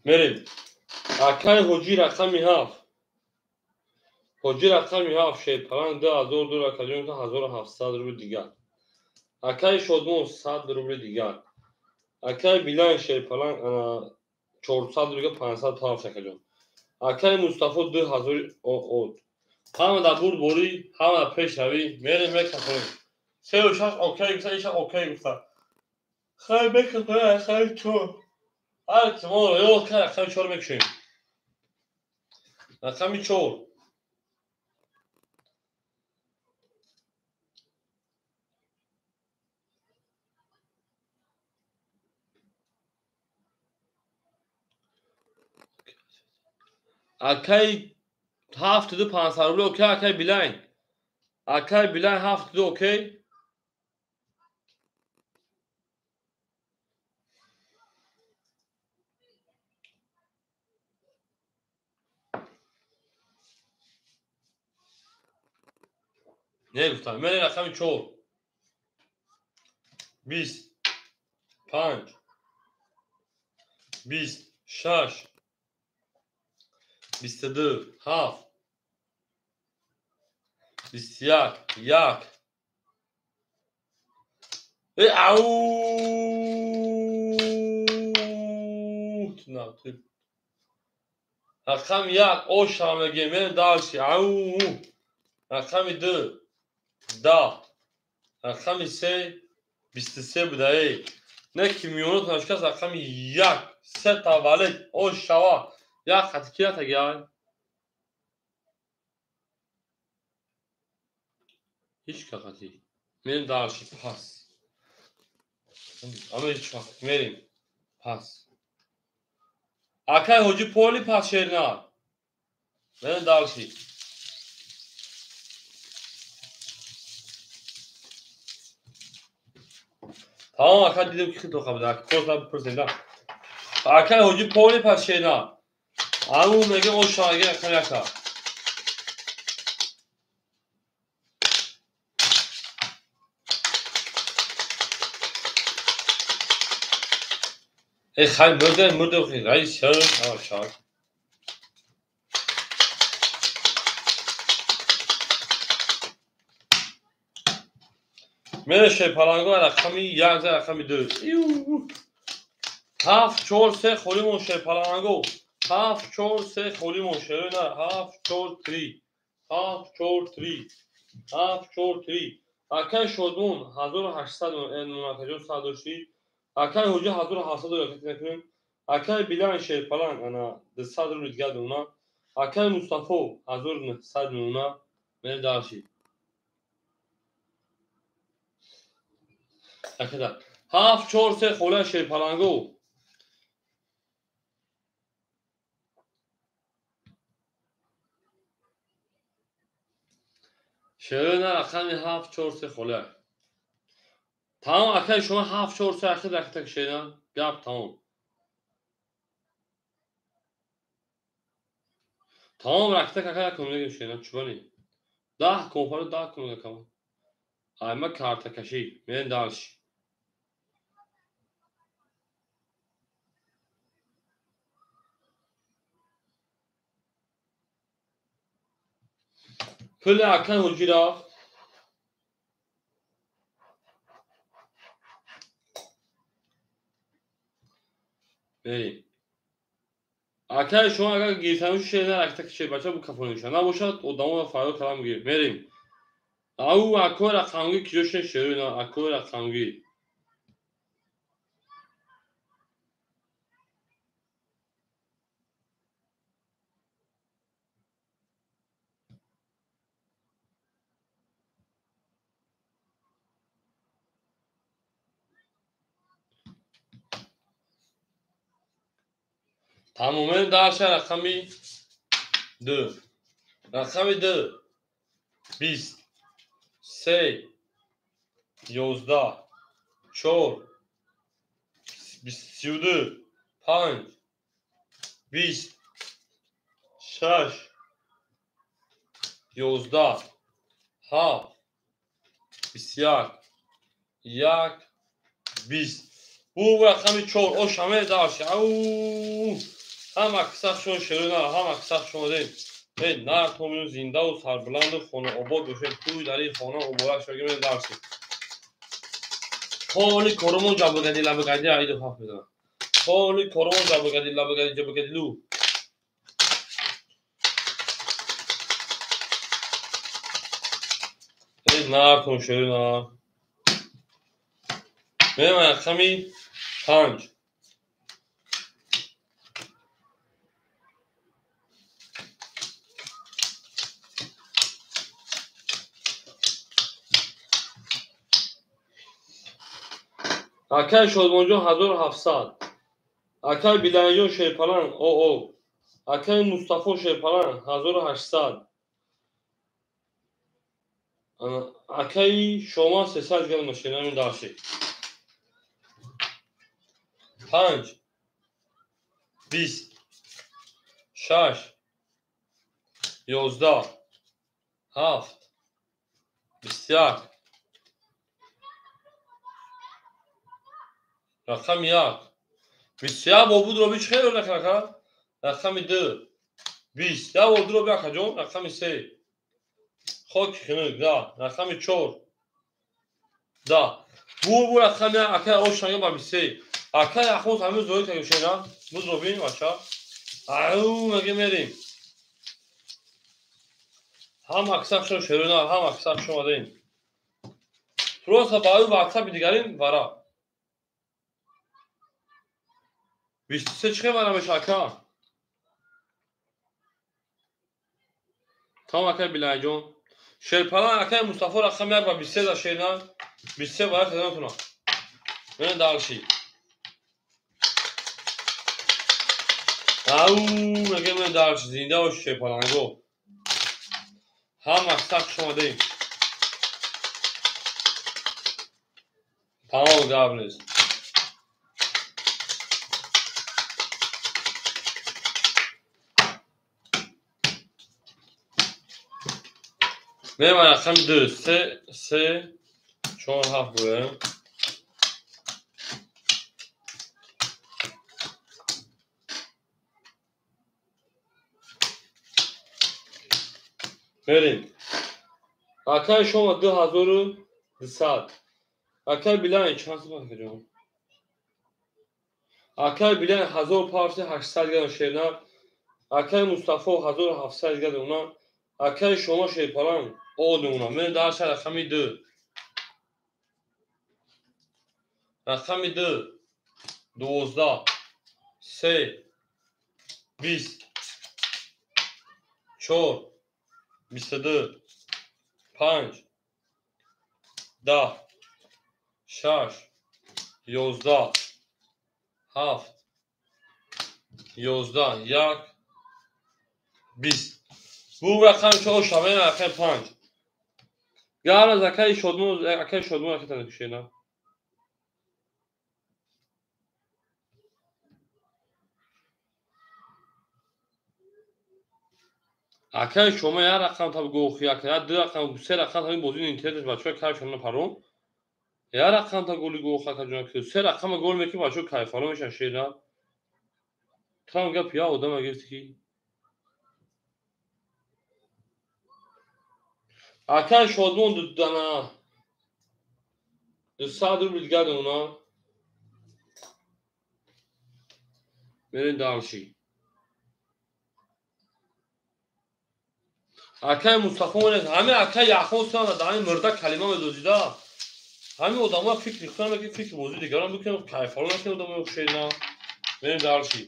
Мерем. Акай ҳоҷӣ рақами 7. Ҳоҷӣ рақами 7 шерпаланг 2000 доллар каҷон 1700 рубл дигар. Акай Шодмон 100 рубл дигар. Акай Билан шерпаланг 400 рубл 500 акаҷон. Акай Мустафо 2000 од. Ҳама дар бурдборӣ, ҳама дар пешравӣ. Мерем мекафонем. 3 6 окей гуфта, иша окей гуфта. Хай мекафонем, хай 4. Ҳар ки моро ёд кард, рақами 4 мекушем. Рақами 4. Акай 7 500 рубл окей, акай Билайн. Акай Билайн 7 окей. Не гуфтам, мерем рақами 4. 20 5 20 6 22 7 21 1. Э ау! На, ты. Рақами 1 оша мегем, мерем дальше. Ау! Рақами 2 10. Рақами 3 23 буда эй. Не ки миёнот нашкаст рақами 1 се таваллуд ошава. Як хати кира тагиай? Ҳеҷ ка хати. Мерем дальше пас. Ама ҳеҷ вақт мерем пас. Акай ҳоҷӣ поли пас шерна. Мерем дальше. Тамом ака дидем ки хито қабда. Коса пурсем. Акай ҳоҷӣ поли пас шерна. Ау мегем оша ге рақами 1. Эй хай мурде мурде хи рай шар шар. Мере шерпаланго рақами 1 рақами 2. 7 4 3 холимон шерпаланго. 7 4 3 холимон шерна 7 4 3 7 4 3 7 4 3. Акай Шодмон 1800 нунакаҷон садоши. Акай ҳоҷӣ 1700 ракет мекунем. Акай Билан шерпаланг ана 200 рубл дигар дона. Акай Мустафо 1900 нуна. Мерем дальше. Акада 7 4 3 хола шерпаланго. Шерна рақами 7 4 3 хола. Тамом акай шумо 7 4 3 ахир ракета шерна. Гап тамом. Тамом ракета кака кун шерна чубани. 10 конфаро 10 кун кама. Айма карта кашӣ. Мерем дальше. Пули акай ҳоҷӣ рафт. Мерем. Акай шумо агар гирифтануши шер ракета ки бача бу кафонуша набошад, одамо фарёд кардам гир. Мерим. Ау акои рақамгир киҷо шуне шеруи на акои рақамгир. Тамоман дарша рақами 2. Рақами 2. 20 3 11 4 32 5 20 6 11 7 21 1 20. Бу рақами 4 ошаме дарша. Ау ҳама кисахшон шерона, ҳама кисахшон дем. Эй нартомину зиндаву сарбуланду хонаобод бошед, тӯй дари хона муборак шавад, мен дарси. Холи корумон ҷабагади лабагади айду ҳафт мезанам. Холи корумон ҷабагади лабагади ҷабагади лу. Эй нартом шерона. Мен рақами 5. Акай Шодмонҷон 1700. Акай Биланҷон Шерпаланг ОО. Акай Мустафо Шерпаланг 1800. Акай Шома 300 грамм машинами дарши. 5 20 6 11 7 21 рақами 1 21 бо буд роби чӣ хел накард? Рақами 2 20 як бо дуро биака ҷон. Рақами 3 хоки хинук да. Рақами 4 да. Бу рақами акай ошанга ба 23. Акай ахоз ҳамин зои кагишена. Буд робин бача. Ау меге мерим. Ҳам аксахшон шерона, ҳам аксахшон омадаем. Просто ба ӯ ватсапи дигарин вара. 23 чӣ хел меша ака? Там акай Биланҷон. Шерпалан акай Мустафо рақами 1 ба 23 да шерна. 23 вара хизматуна. Мен дарши. Ау меге мен дарши зинда бош шерпаланго. Ҳам аксар хуш омадаем. Тамом гап нест. Мема рақами 2 3 3 4 7 буем. Мерим. Акай шома 2200. Акай Билан чанд сум ҷон? Акай Билан 1000 парти 800 грамм шерна. Акай Мустафо 1700 грамм уна. Акай шома шерпалан одуна. Мен дарша рақами 2. Рақами 2 12 3 20 4 22 5 10 6 11 7 11 1 20. Бу рақам чо шавен рақами 5. Гараз акай Шодмон, акай Шодмон ракета накушена. Акай шома як рақам таб гохи, ака як ду рақам, се рақам таб бозии интернет бачаҳо кайфшон парон. Як рақам та голи гох ака ҷон, се рақама гол мекунӣ бачаҳо кайфаро мешан шера. Там гап я одама гирифти ки. Акай Шодмон дана 200 рубл дигар уна. Мерем дарши. Акай Мустафо ҳами акай яхон сана даҳани мурда калима медозида. Ҳами одамо фикр мекунанд ки фикр бозӣ дигарон бикунанд, кайфаро накунанд одамо шена. Мерем дарши.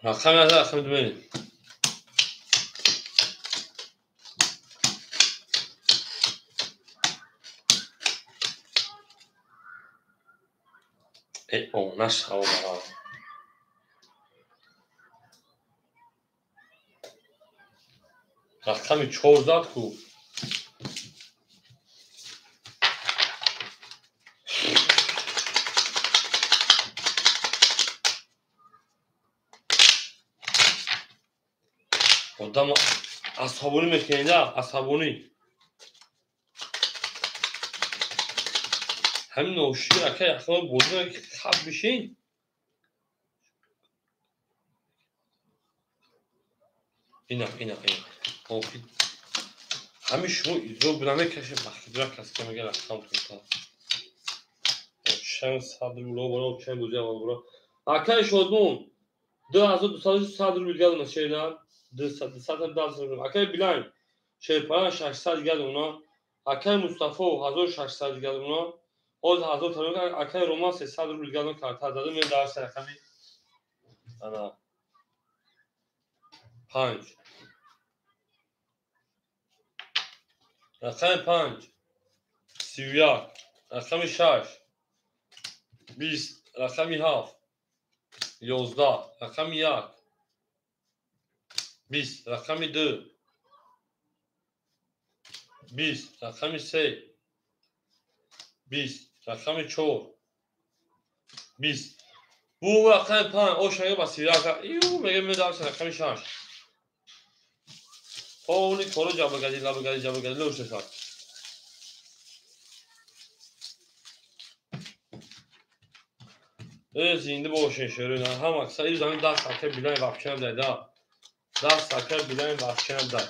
Рақами аз рақами ду мерем. О, нашава бара. Рақами чор зад ку. Одам асабонӣ мекунед, асабонӣ. Ҳамин ноши ака яхно бозӣ ки хаб бишин. Ина, ина, ина. Ҳамин шумо изо намекашед, бахтидра кас ки мега рақам тунта. Чанд сад рубло бара, чанд бозӣ аввал бара. Акаи Шодмон 2200 рубл гадона шедан. 210 рубл. Акаи Билайн шерпаран 600 гадона. Акаи Мустафо 1600 гадона. Оз 1000 тарон. Акаи Роман 300 рубл гадона карта зада мен дарс рақами ана 5. Рақами 5 31, рақами 6 20, рақами 7 11, рақами 1 20, рақами 2 20, рақами 3 20, рақами 4 20. Бу рақами 5 ошага ба 31 ию мега медам рақами 6. Тони коро ҷабагади лабагади ҷабагади лошасад. Зинда бошен шерӯна ҳам аксар ин замин 10 сака билайн вабчанам дай да. 10 сака билайн вабчанам дай.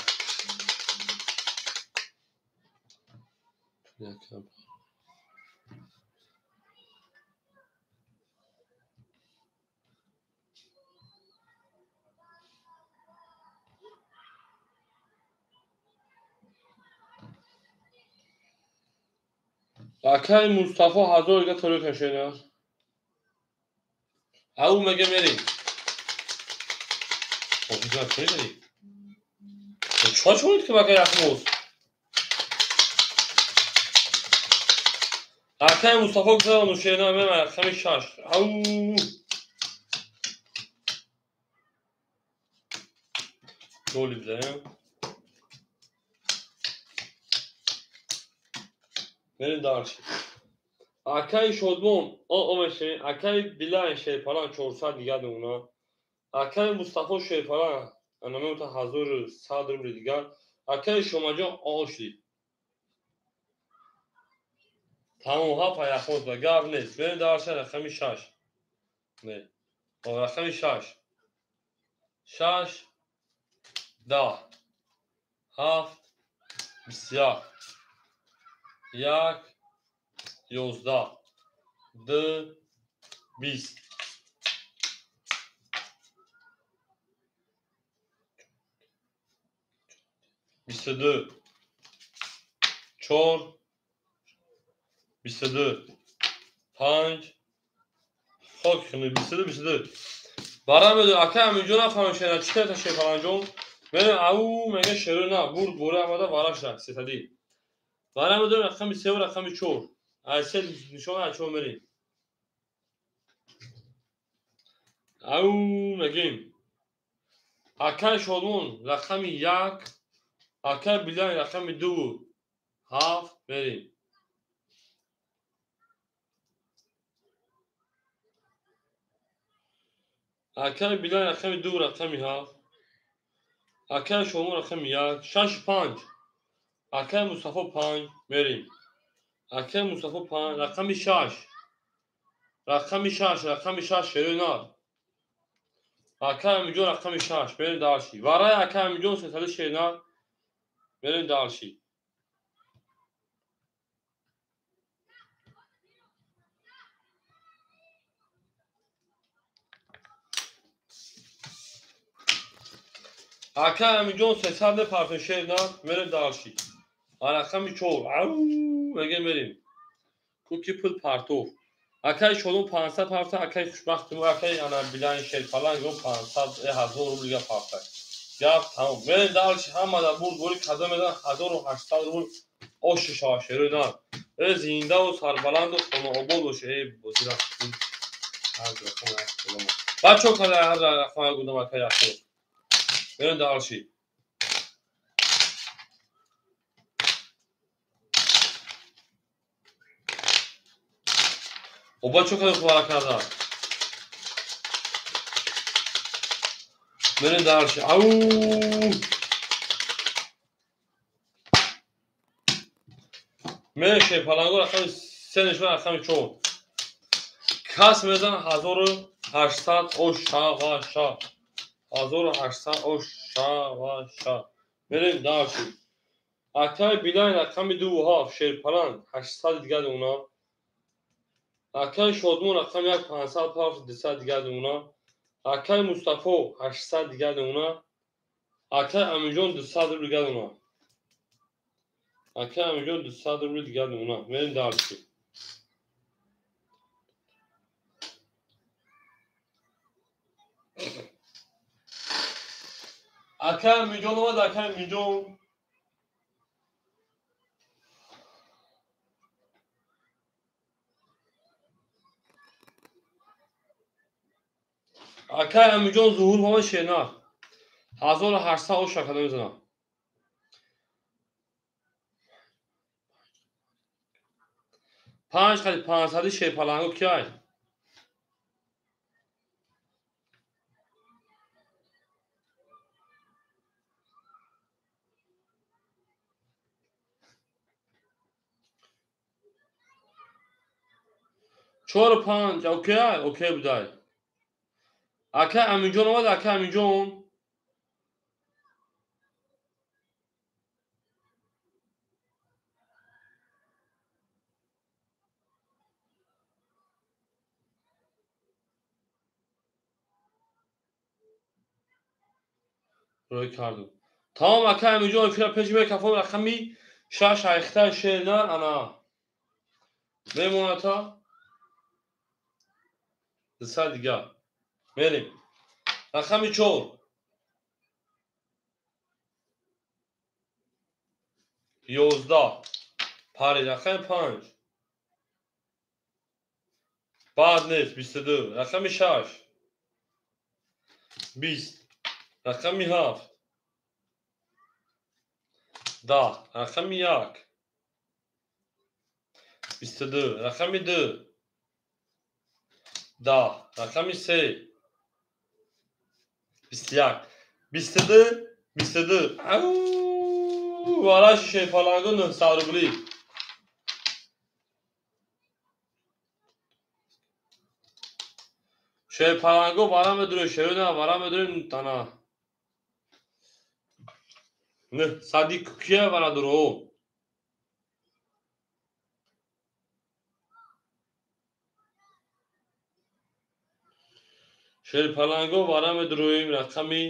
Акаи Мустафо 1000 га торе кашена. Ау мега мерем. Офиса чӣ дорӣ? Чӣ чунид ки бакаи Яхмоз? Акаи Мустафо гузара нушена мем рақами 6. Ау. Голи бизанем. Мерем дарши. Акаи Шодмон омешем, акаи Билайн шерпаран 400 дигар уна. Акаи Мустафо шерпаран анамеута 1100 рубли дигар. Акаи Шомаҷон ошли. Тамом ҳафт аяхоз ба гап нест. Мерем дарши рақами 6. Не. Рақами 6. 6 10 7 21 1 11 2 20. 22 4 22 5 хок хини 22 22. Барам медо ака аминҷон нафаҳмам шера чӣ карда шерпаранҷон. Мерем ау мега шеро на бурд бора омада варашра сетади. Барам медо рақами 3 ва рақами 4. Аз се нишон аз чор мерем. Ау мегим. Акаи Шодмон рақами 1, акаи Билайн рақами 2 7 мерем. Акаи Билайн рақами 2 рақами 7. Акаи Шодмон рақами 1 6 5. Акаи Мустафо 5 мерем. Акай Мустафо 5, рақами 6. Рақами 6, рақами 6 шерои нар. Акай Амиҷон рақами 6, мерем дальше. Вараи акай Амиҷон сесади шернар, мерем дальше. Акай Амиҷон 300 мепартем шернар, мерем дальше. Рақами 4, ау, мегем мерем. Куки пул партов. Акай Шодон 500 парта, акай Хушбахтиму, акай ана Билайн Шерпаланг 500 1000 рубл дига парта. Гап тамом. Мерем дальше, ҳама дар бурд бори кадом медан 1800 рубл оши шава шерои нар. Э зиндаву сарбаланду хонаобод боше. Э бозира. Бачо када ҳар рақам гудам акай Яқуб. Мерем дальше. Оба чо када хубара карда. Мерем дальше. Ау! Мерем шерпаланго рақами 3 нишон рақами 4. Кас мезан 1800 ошаваша. 1800 ошаваша. Мерем дальше. Акай Билайн рақами 2 7 шерпаланг 800 дига дуна. Акай Шодмон рақами 1 500 парт 200 дига дуна. Акай Мустафо 800 дига дуна. Акай Амиҷон 200 рубл дига дуна. Акай Амиҷон 200 рубл дига дуна. Мерем дальше. Акай Амиҷон омад, акай Амиҷон. Акай Амиҷон зуҳур ҳама шернар. 1800 оша када мезанам. 5 қади 500 шерпаланго киай? Чор панҷ, окей, окей будай. Акай Амиҷон омад, акай Амиҷон. Рӯй кардум. Тамом, акай Амиҷон, эфира пеш мекафон рақами 6 айхта шернар ана. Мемоната 200 дига. Мерем. Рақами 4. 11. Пари рақами 5. Баъд нест 22. Рақами 6. 20. Рақами 7. 10. Рақами 1. 22. Рақами 2. 10. Рақами 3. 21. 22. 22. Ау! Вараши шерпаланго 900 рубли. Шерпаланго вара медурем, шерона вара медурем тана. 900 кукия вара дуро. Шерпаланго вара медуроем рақами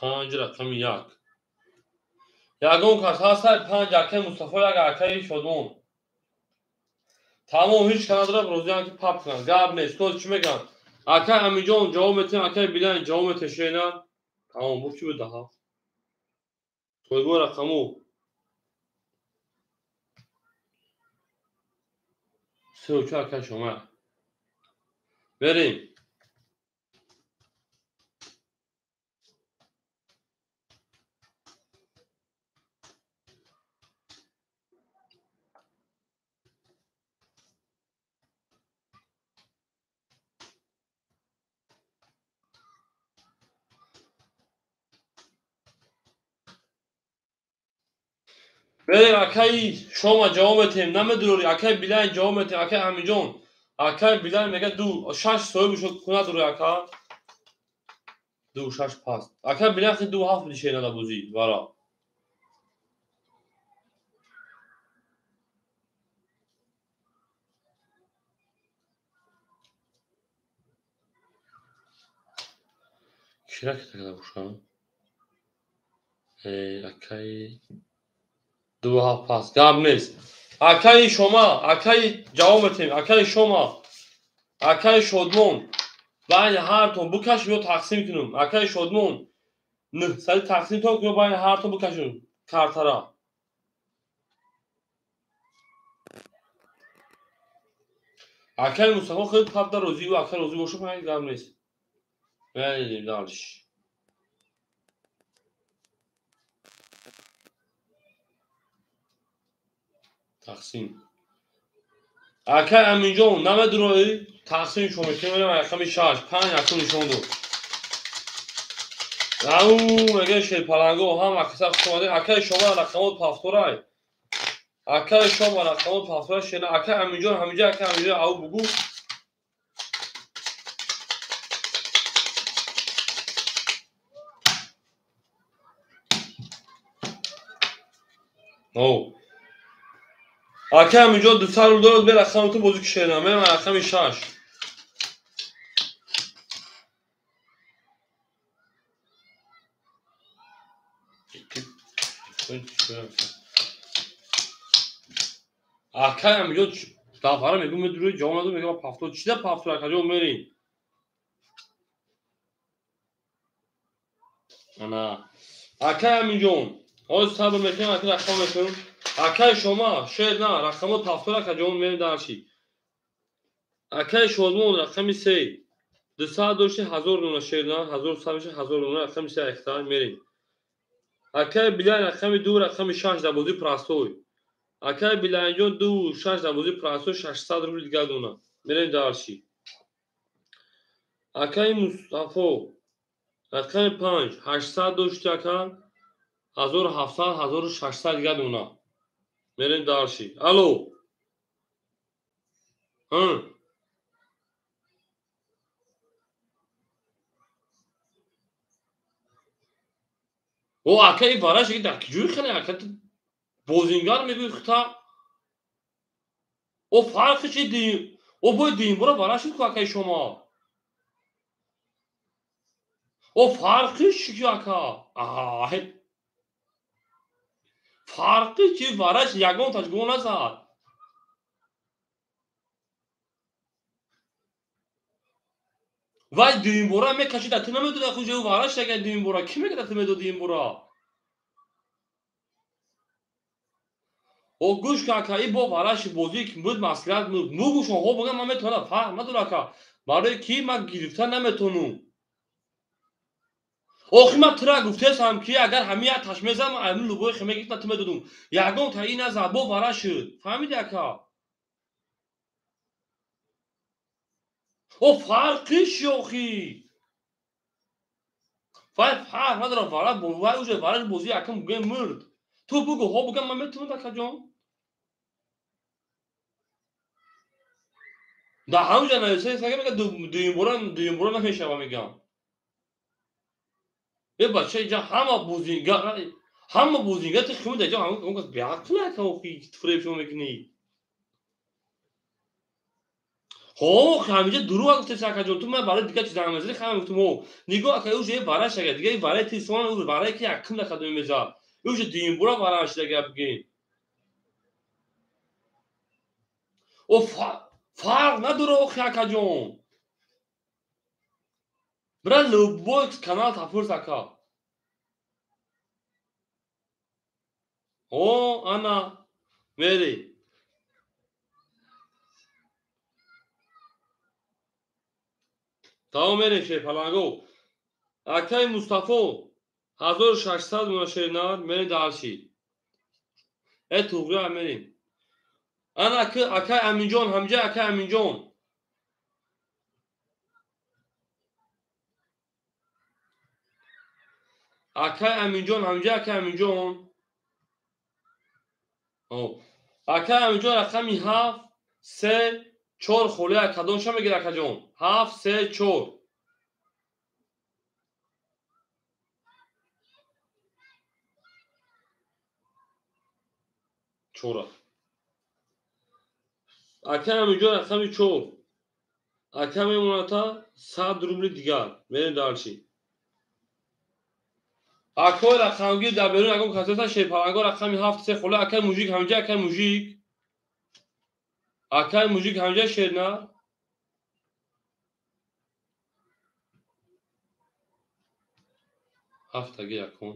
5, рақами 1. Ягон кас ҳастай 5 акай Мустафо, 1 акай Шодмон. Тамом, ҳеҷ кас надорад розиам ки пап кунанд. Гап нест. Коз чӣ мегӯянд? Акай Амиҷон ҷавоб метиҳем, акай Билайн ҷавоб метиҳем, шена. Тамом, бу чӣ буд даҳа? Соҳибо рақаму 3 4 акай шома. Берем. Мерем акаи шома ҷавоб метем, намедурори акаи Билайн ҷавоб метем, акаи Аминҷон. Акаи Билайн мега 2 6 соҳиби шуд кунадури ака. 2 6 паст. Акаи Билайн 2 7 буди шернада бозӣ вара. Ки ракета када бошам? Акаи 2 7 паст. Гап нест. Акаи шома, акаи ҷавоб метем, акаи шома, акаи Шодмон. Байни ҳартон букашем ё тақсим кунем. Акаи Шодмон, 900 тақсим то кунем, байни ҳартон букашем картара. Акаи Мустафо хеле пабда розӣ, ака розӣ боша, гап нест. Мерем дальше. Тақсим. Акай Аминҷон, намедуроӣ, тақсим шумо мекунем, рақами 6, 5 якум нишон дод. Ау, мега шерпаланго ҳам акса хуш омадед. Акаи шома рақамот пафторай. Акаи шома рақамот пафторай шена. Акаи Аминҷон, ҳаминҷа акаи Аминҷон ау бугу. О. Акаи Аминҷон 200 рубл дорад, бе рақами ту бозӣ кишена. Мерам рақами 6. Акаи Аминҷон дафара мегӯ медурои ҷавоб надод, мега пафтор чида пафтор акаҷон мерем. Ана. Акаи Аминҷон, ҳозир сабр мекунем, ака рақам мекунем. Акаи шома, шер на, рақамот пафтор акаҷон мерем дарши. Акаи Шодмон рақами 3. 200 дошти 1000 дона шер на, 1100 меша 1000 дона рақами 3 айхта мерем. Акаи Билайн рақами 2, рақами 6 дар бозии простой. Акаи Билайнҷон 2 6 дар бозии простой 600 рубл дигар дона. Мерем дарши. Акаи Мустафо рақами 5 800 дошти ака 1700 1600 дигар дона. Мерем дарши. Алло. Ҳа. О, ака и вараш ки дар киҷои хеле ака бозингар мегӯи хута. О, фарқи чи дим? О, бой димбора вараш ку акаи шумо. О, фарқи чи ки ака? Ай. Фарқи чи вараш ягон ташгоҳ назад. Вай дуюмбора мекашид, ту намедоди хуҷа вараш яга дуюмбора. Кӣ мекард ту медоди дуюмбора? О, гӯш ка ака, и бо вараши бозӣ буд маслиҳат мугӯшон ҳо бигам ман метавонам фарқ надора ака. Барои ки ман гирифта наметавонам. Охи ман тура гуфтесам ки агар ҳамин як таш мезам, ҳамин любой хе мегирифта ту медодум. Ягон та и назад бо вараш шуд. Фаҳмиди ака? О, фарқи чи охи? Вай фарқ надорад вара вай уже вараш бозӣ якум гӯем мурд. Ту бугӯ ҳо бугам ман метавонам акаҷон. Дар ҳамҷа нависа мега дуюмбора намешава мегам. Е бача иҷа ҳама бозингар ҳама бозингар ти химида иҷа ҳамон кас беақл ака охи фиреб шумо мекунӣ. Ҳо ҳамиҷа дурӯғ гуфтеси акаҷон, ту ман барои дигар чиз намезани хама гуфтум ҳо. Нигоҳ ака уже вараш ага дига вараи ти сон вараи ки якум дақа дуюм мезад. Уже дуюмбора вараш шуда бигем. О фарқ надора охи акаҷон. Бира любой канал тапурс ака. О, ана мери. Тамом мерем шерпаланго. Акаи Мустафо 1600 мона шернар мерем дарши. Э туғри мерем. Ана акаи Аминҷон, ҳамҷа акаи Аминҷон. Акаи Аминҷон, ҳамҷа акаи Аминҷон. Ака ҳаминҷо рақами 7 3 4 холия кадомша мегирад акаҷон? 7 3 4. Чора. Ака ҳаминҷо рақами 4. Ака мемоната 100 рубли дигар. Мерем дарчи. Акои рақамгир дар берун ягон касеса шерпаланго рақами 7 3 холия. Акаи мужик ҳаминҷа, акаи мужик. Акаи мужик ҳаминҷа шерна. Ҳафтаги якум.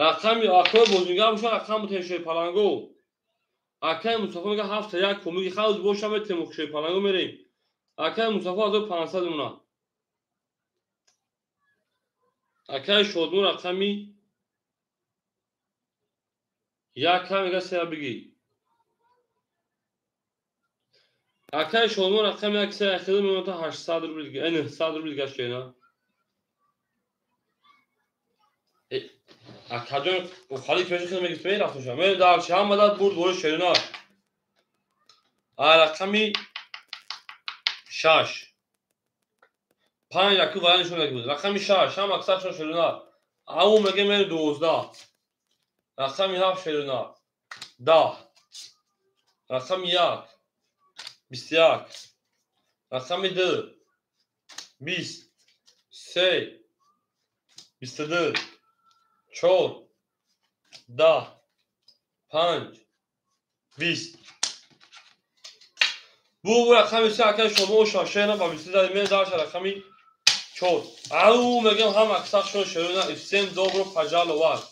Рақами акои бозингар боша рақам бутен шерпаланго. Акаи Мустафо мега 7 1 комиги хавз боша метем шерпаланго мерем. Акаи Мустафо 1500 мона. Акаи Шодмон рақами 1 мега 3 бигӣ. Акаи Шодмон рақами 1 3 хеле мемона 800 рубл дига, 900 рубл дига шена. Акаҷон хали пеши хел мегирифт мерафтуша. Мен дар чи ҳама дад бурд бори шерина. Рақами 6. 5 яку варян нишон дагӣ буд. Рақами 6 ҳама аксаршон шерина. Ау меге мен 12. Рақами 7 шерина. 10. Рақами 1 21. Рақами 2 20. 3 22. 4 10 5 20. Бу рақами 3 акаи шумо шашена ба 20 дадим. Мен дарша рақами 4. Ау мегам ҳама аксаршон шерина. Всем добро пожаловать.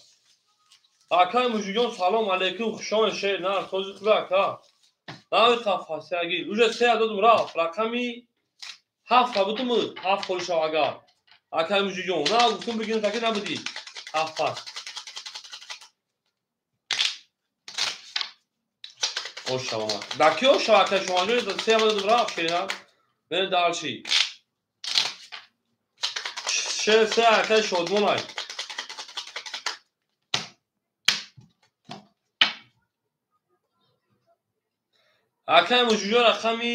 Акаи мужигон салом алейкум, хушомад шерина. Сози хуб ака. Нави қафасяги. Уже 3 додум рафт. Рақами 7 бутум 7 холӣ шав агар. Акаи мужигон, на гуфтум бигирем таки набудӣ. 7. Ошава. Даки ошава акаи шумо 3 додум рафт шерина. Мен дарчи. 6 3 акаи Шодмонай. Акаи мужиҷон рақами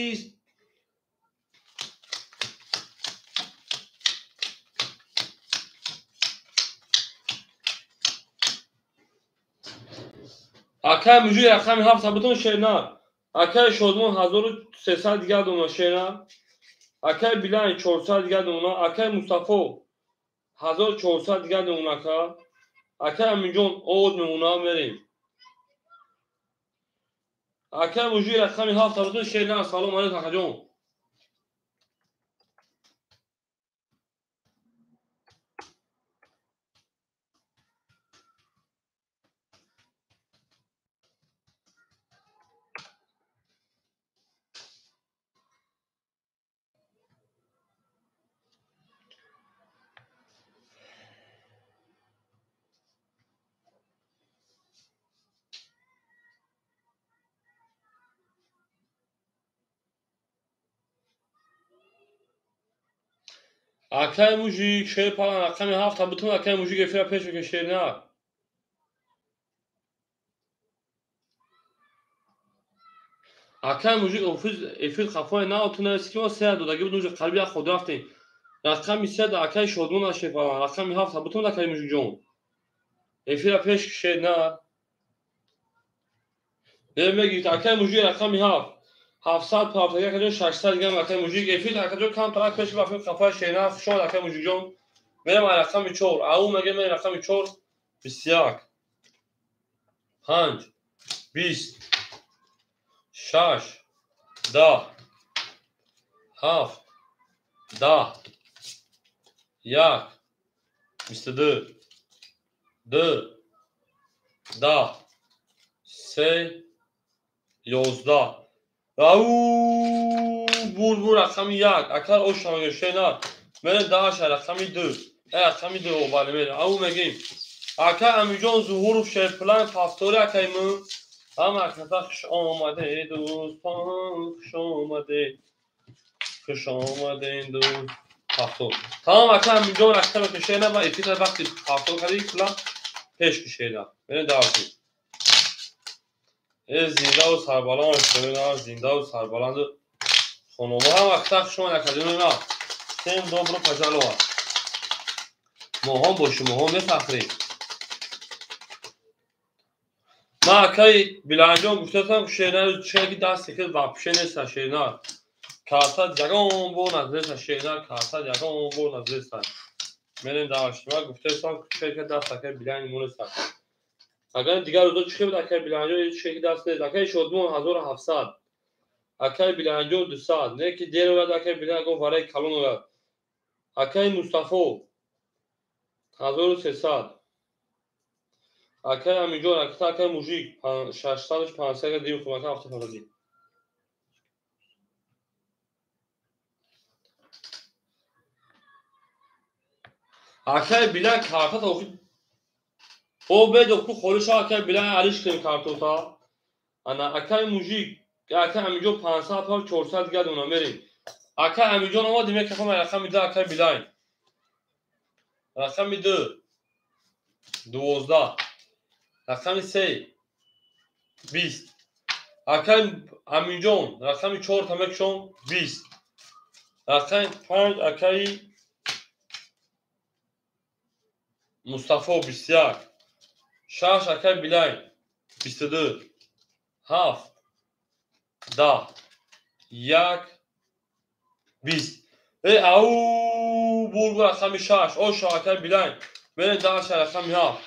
акаи мужик рақами 7 бутон шерна. Акаи Шодмон 1300 дигар дона шерна. Акаи Билан 400 дигар дона. Акаи Мустафо 1400 дигар дона ака. Акаи Аминҷон овоз мемона мерем. Акаи мужик рақами 7 бутон шерна. Салом алейкум акаҷон. Акаи мужик шерпалан рақами 7 бутон. Акаи мужик эфира пеш мекунад шерна. Акаи мужик эфир қафои на тунавист ки мо 3 додагӣ буд, уже қалби як худ рафтем. Рақами 3 акаи Шодмон шерпалан рақами 7 бутон. Акаи мужикҷон эфира пеш шерна. Мегирифт акаи мужик рақами 7 700 пафтаги акаҷон 600 грамм акаи мужик эфир акаҷон камтарак пеш рафтем қафои шерна. Хушомад акаи мужикҷон. Мерем рақами 4. Ау меге мен рақами 4 21 5 20 6 10 7 10 1 22 2 10 3 11. Ау бур рақами 1. Акар ошама шена. Мен даша рақами 2. Рақами 2 обале мерем. Ау мегим. Ака Амиҷон Зуҳуров шерплан повтори акаи ман. Ҳама каса хуш омаде дӯстон, хуш омаде. Хуш омаден, дӯст. 70. Тамом, ака Аминҷон ракета мекушена ва эфир вақти 70 кардӣ пула пеш кушена. Бинед дарси. Зиндаву сарбаланд шуд, зиндаву сарбаланду хонобо ҳам вақта хуш омад, академия ма. Всем добро пожаловать. Моҳон бо шумоҳо мефахрем. Ман акаи Биланҷон гуфтаам, шернар чеки дасти ки вообще неста шернар. Карта ягон бор назреста шернар, карта ягон бор назреста. Мерем дарш. Ман гуфтаам, чеки даст акаи Биланҷ монеста. Агар дигар рӯзо чӣ буд акаи Биланҷон чеки даст нест. Акаи Шодмон 1700. Акаи Биланҷон 200. Не ки дер ояд акаи Биланҷон вараи калон ояд. Акаи Мустафо 1300. Акаи Аминҷон, акаи Мужик 600 500 дим хуб, ака 700. Акаи Билан карта охи о бедо ку холиша акаи Билан алиш кунем картота. Ана акаи Мужик, акаи Аминҷон 500 пар 400 дигар дона мерем. Акаи Аминҷон омад, демек кафам рақами 2 акаи Билан. Рақами 2 12. Рақами 3 20. Акаи Аминҷон рақами 4 тамекшон 20. Рақами 5 акаи Мустафо 21. 6 акаи Билай 22. 7 10 1 20. Ау бургу рақами 6. Оша акаи Билай. Берем дарша рақами 7.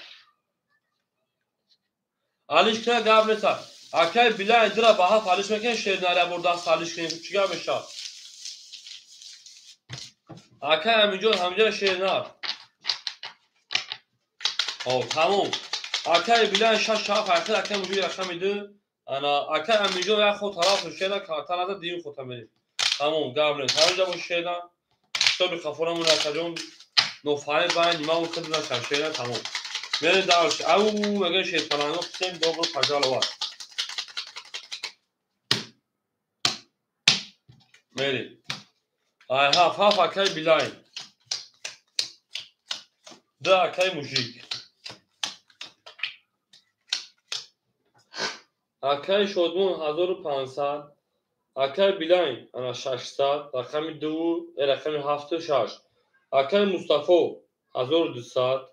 Алиш кина гап неста. Акаи Билай дира ба ҳафт алиш мекунем, шернария бор даст алиш кунем. Чӣ гап мешавад? Акаи Аминҷон ҳамҷа шернар. Тамом. Акаи Билай 6 7 ахир акаи Мужик рақами 2. Ана акаи Аминҷон як ход тараф шерна карта назад дим хота мерем. Тамом, гап нест. Ҳаминҷа бо шерна. Китоби қафорамон акаҷон нофаҳми байн нимамон хид нашам шерна тамом. Мерем дарш. Ау мегӯем шерпаланго всем добро пожаловать. Мерем. Ай ҳафт ҳафт акаи Билай. 2 акаи Мужик. Акаи Шодмон 1500. Акаи Билай ана 600. Рақами 2, рақами 7 6. Акаи Мустафо 1200.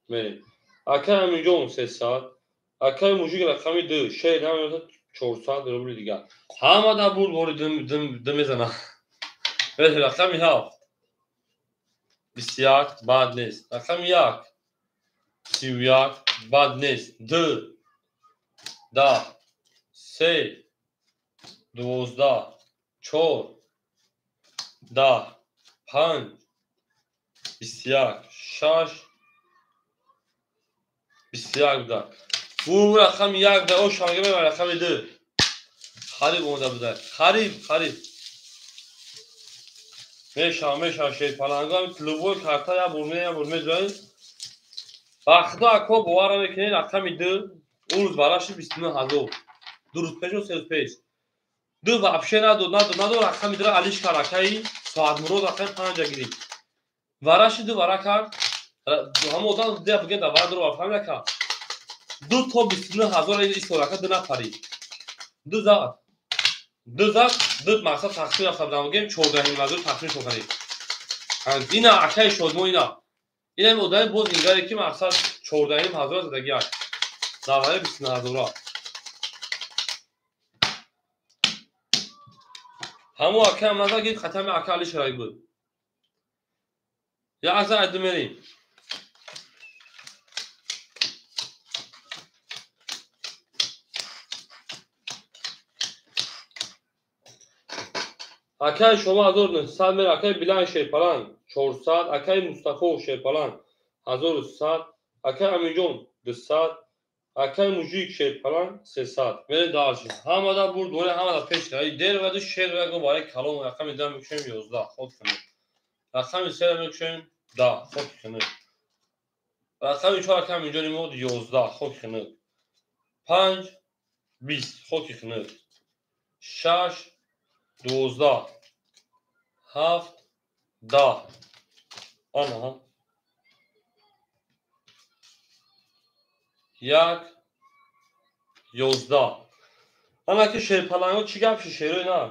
Мерем. Акаи Аминҷон 300. Акаи Мужик рақами 2, шер ҳам 400 рубли дигар. Ҳама да бурд бори ду мезана. Мерем рақами 7. 21 бад нест. Рақами 1 31 бад нест. 2 10 3 12 4 10 5 21 6 21 буда. Бу рақами 1 да о шамга мебар рақами 2. Хариб омада буда. Хариб, хариб. Меша, меша шерпаланга любой карта я бурме, я бурме ҷой. Ба худо ако бовар мекунед рақами 2 урз бараши 29000. 2 рӯз пеш ё 3 рӯз пеш. 2 вообще надод, надод, надод рақами 2 алиш кард акаи Соатмурод рақами 5 гирифт. Вараши 2 вара кард. Ҳама одам дия бигӯяд да вара дуро фаҳмида кард. 2 то 29000 истод ака 2 нафари. 2 зад. 2 зад, 2 мақсад тақсим рафта будам. Бигӯем 14000 тақсим шуд кард. Ина акаи Шодмон ина. Ина ин одами боз ингаре ки мақсад 14000 задагӣ аст. Давари 29000. Ҳамон акаам назар гирифт, хатами ака Али Шарак буд. Я аза айду мерем. Акаи шумо 1900 мер, акаи Билан Шерпаланг 400, акаи Мустафо Шерпаланг 1300, акаи Аминҷон 200, акаи Мужик Шерпаланг 300. Мерем дальше. Ҳамада бурд, боре ҳамада пеш. Дер ваду шер ваго барои калон рақами 10 мекушем 11, ход кунед. Рақами 3 мекушем 10, ход кунед. Рақами 4 акаи Аминҷони мо 11, ход кунед. 5 20, ход кунед. 6 12, 7 10. Ана 1 11. Ана ки шерпаланго чӣ гап шид шерои на?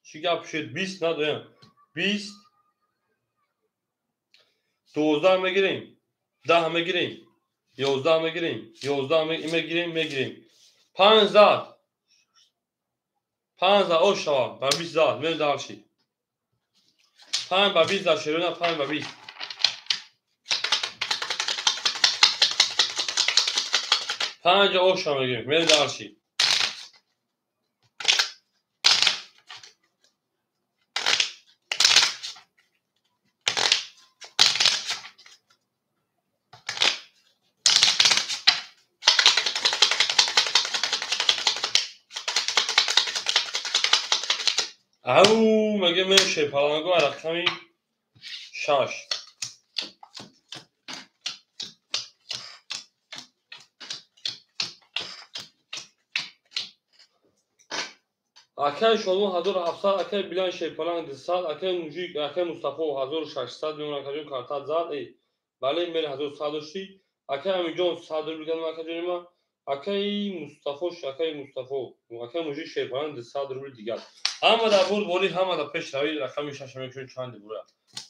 Чӣ гап шид? 20 надоям. 20 12 мегирем, 10 мегирем, 11 мегирем, 11 мегирем, мегирем. 5 зад. 5 зад ош шава, ба 20 зад, мерем дальше. 5 ба 20 зад шерои на, 5 ба 20. 5 ош шава мегирем, мерем дальше. Ау, меге мен шерпаланго рақами 6. Акай Шолмон 1700, акай Билан шерпаланг 200, акай Мужик, акай Мустафо 1600 мемон акаҷон карта зад. Бале, мер 1100 дошти. Акай Амиҷон 100 рубл ган акаҷони ма. Акай Мустафо, акай Мустафо, акай Мужик шерпаланг 200 рубл дигар. Ҳама дар бурд бори, ҳама дар пеш равӣ. Рақами 6 мекунем чанди бура?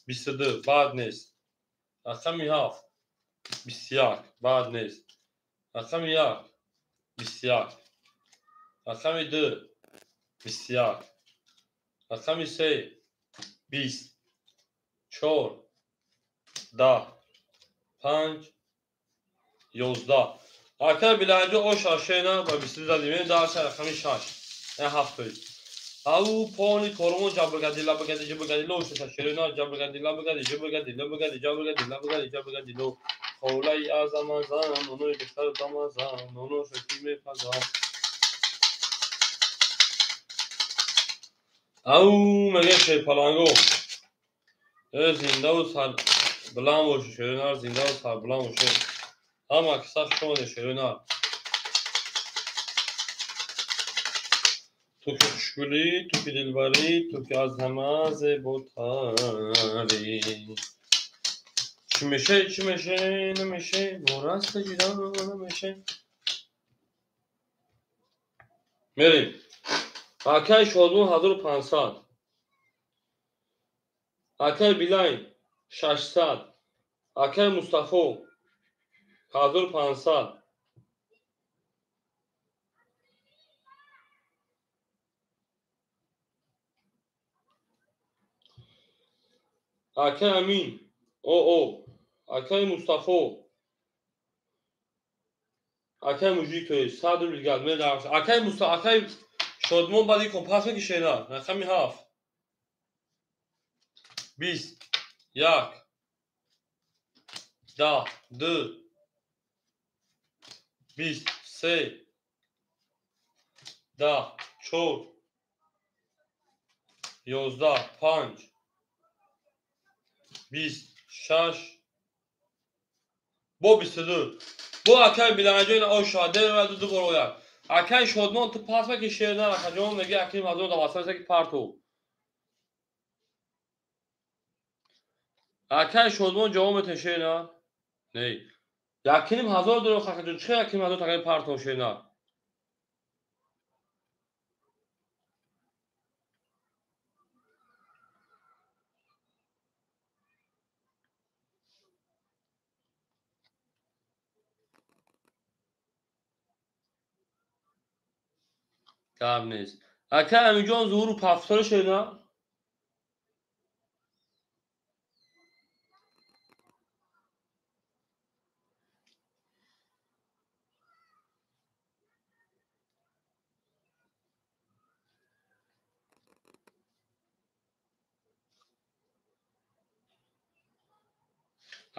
22 бад нест. Рақами 7 21 бад нест. Рақами 1 21. Рақами 2 21. Рақами 3 20. 4 10 5 11. Акай Биланҷо ош ашена ба 22 задим. Дарса рақами 6. 7. Ау пони кормо ҷабргади лабгади ҷабргади ло шута шерина ҷабргади лабгади ҷабргади лабгади ҷабргади лабгади ҷабргади ло холаи азамазан нонои духтар дамазан ноно шакӣ мепазам. Ау меге шерпаланго зиндаву сарбуланд боши шеринар, зиндаву сарбуланд боши. Ҳама киса шоне шеринар. Ту ки хушгулӣ, ту ки дилбарӣ, ту ки аз ҳама зеботарӣ. Чӣ меше, чӣ меше, намеше, мораста ҷудо намеше. Мерем. Акай Шодмон 1500. Акай Билайн 600. Акай Мустафо 1500. Акай Амин, о, акай Мустафо, акай Мужик, то есть 100 рубл гад, акай Мустафо, акай Шодмон баъди компас мекишена, рақами 7 20 1 10 2 20 3 10 4 11 5 20 6 бо 22. Бо акай Биланҷо ина ошаде ва ду бор ояд. Акай Шодмон ту пас ки шер на акаҷон меги акай мазон даваса ки парту. Акай Шодмон ҷавоб мете шер на? Не. Якиним ҳазор дорам акаҷон, чӣ якиним ҳазор такай парту шер на? Гап нест. Акай Амиҷон зуҳуру пафтори шена?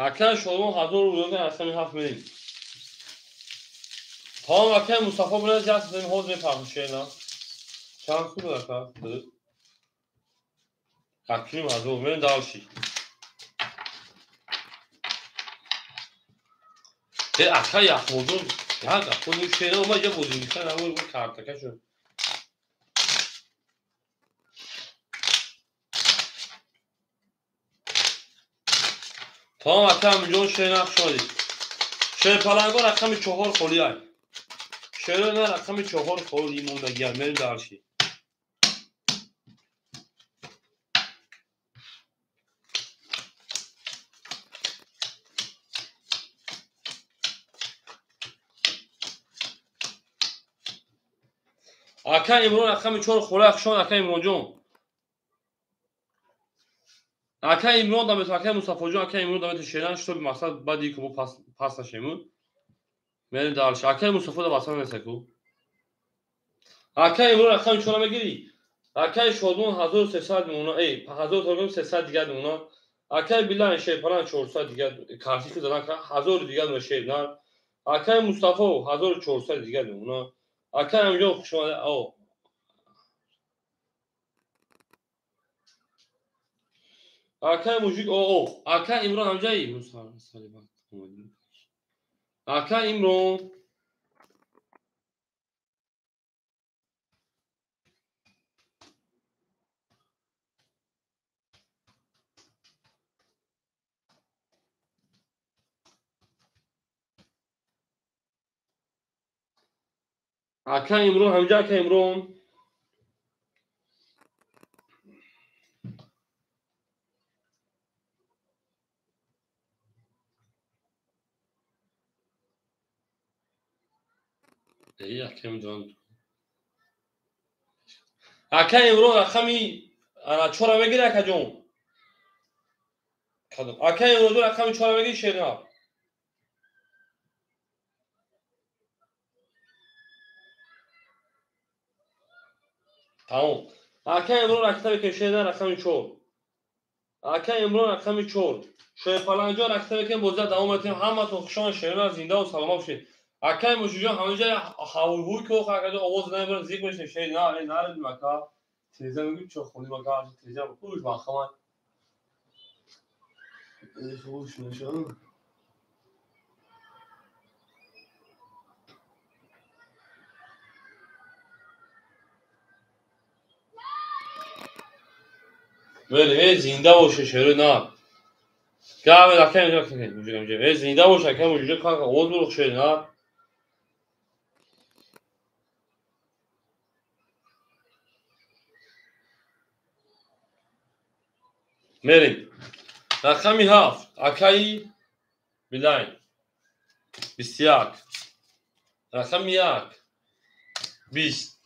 Акай Шодмон 1000 рубл рақами 7 мерем. Тамом акай Мустафо билан ҷаст дорем, ҳозир мепархем шена. Чанд сум ака? Акним ҳазор, мерем дальше. Ака яхмозон, як ахони шена омад ҷа бозӣ мекард, ҳамон картака шуд. Тамом ака Аминҷон, шер хуш омадед. Шерпаланго рақами 4 холӣ ай. Шерона рақами 4 холӣ мондагиа. Мерим дарши. Ака Имрон рақами 4 холӣ, хуш омад ака Имронҷон. Ака Имрон дамет, ака Мустафоҷон, ака Имрон дамет шеран, шутоби мақсад баъди ки мо пас нашему. Мерим дарш. Ака Мустафо да васан несаку. Ака Имрон рақами 4 мегири. Акаи Шодмон 1300 мемона, 1300 дигар мемона. Акаи Билан шерпалан 400 дигар карти ки задан 1000 дигар мемона шернар. Акаи Мустафо 1400 дигар мемона. Акаи Аминҷон хуш омадед. О. Акаи мужик, о, ака Имрон ҳамҷаи? Ака Имрон. Ака Имрон ҳамҷа, ака Имрон. Ака Имрон рақами 4 мегири акаҷон. Ака Имронҷон рақами 4 мегири шерна. Тамом. Ака Имрон ракета мекунем шерна рақами 4. Ака Имрон рақами 4. Шерпаланҷон ракета мекунем, бозиа давом метиҳем. Ҳаматон хушомад, шерна зинда ва саломат бошед. Акаи мужиҷон ҳаминҷа ҳавҳуй ки охир акаҷон овоз намебарад, зиқ мешавем. Шер на, наредим ака. Телевизор мегӯем чо хоним ака, телевизор хуш махамад. Хуш мешавам. Мерем, зинда боше шеро на. Гаве акаи мужиҷон, зинда боше акаи мужиҷон, кака овоз бурух шер на. Мерем. Рақами 7 акаи Билайн 21. Рақами 1 20.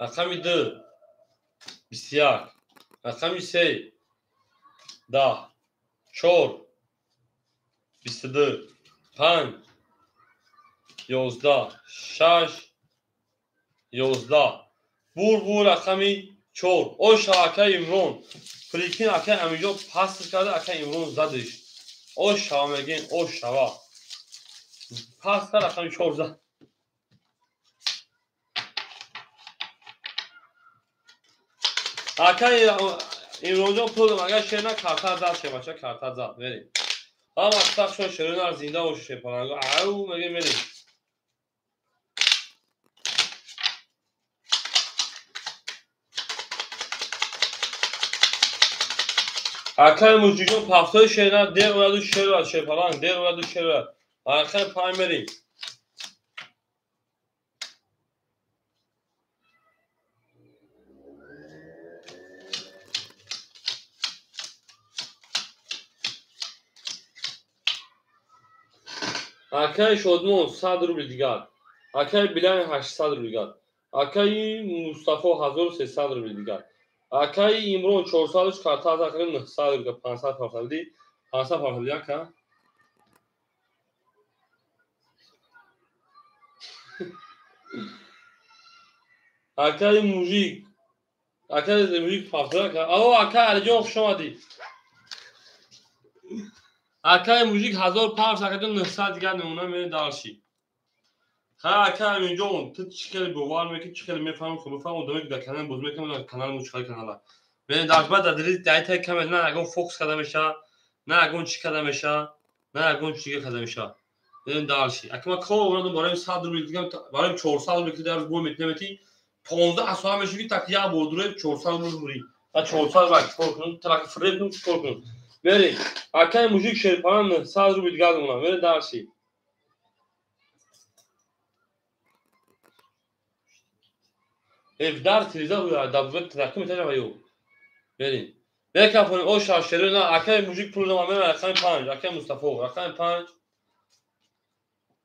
Рақами 2 21. Рақами 3 10. 4 22. 5 11. 6 11. Бур рақами 4. Оша акаи Имрон. Прикин акаи Аминҷон пас карда, акаи Имрон задиш. Ош шава мегин, ош шава. Пас кард рақами 4 зад. Акаи Имронҷон пул додам, агар шер на карта зад ше бача, карта зад. Мерем. Ҳама сахшон шерона зинда боше шерпаланго. Ау мегем мерем. Акаи мужиҷон пафтои шерна дер ояду шер ояд шерпаланг, дер ояду шер ояд. Акаи пай мерем. Акаи Шодмон 100 рубли дигар. Акаи Билан 800 рубли дигар. Акаи Мустафо 1300 рубли дигар. Акаи Имрон 400 карта аз акаи 900 рубли, 500 фарсади, 500 фарсади ака. Акаи мужик, акаи мужик фарсади ака. Алло ака Алиҷон хуш омадӣ. Акаи мужик 1000 акаҷон 900 дигар намуна мерем дарши. Ха ака Аминҷон, ту чӣ хеле бовар мекунӣ, чӣ хеле мефаҳмӣ, хуб мефаҳмам, одаме ки дар канал боз мекунам, дар канали мо чӣ хеле канала. Мерем дарш, баъд дар дили дай камера на ягон фокус карда мешавад, на ягон чӣ карда мешавад, на ягон чӣ дига карда мешавад. Мерем дарши. Ака ман кор овардам барои 100 рубли дигам, барои 400 рубли ки дар рӯз бой метинаметӣ, 15 соат мешавӣ, так як бор дурем 400 рубли бурӣ. Ва 400 рубли кор кунам, тараки фиреб кунам, чӣ кор кунам? Мерем. Акай мужик шерпалан 900 рубл дигар мона. Мерем дарси. Дар телевизор даб рақам метажа ва ё. Мерем. Мекафонем о шашшеро на акай мужик пул дама мерем рақами 5, акай Мустафо, рақами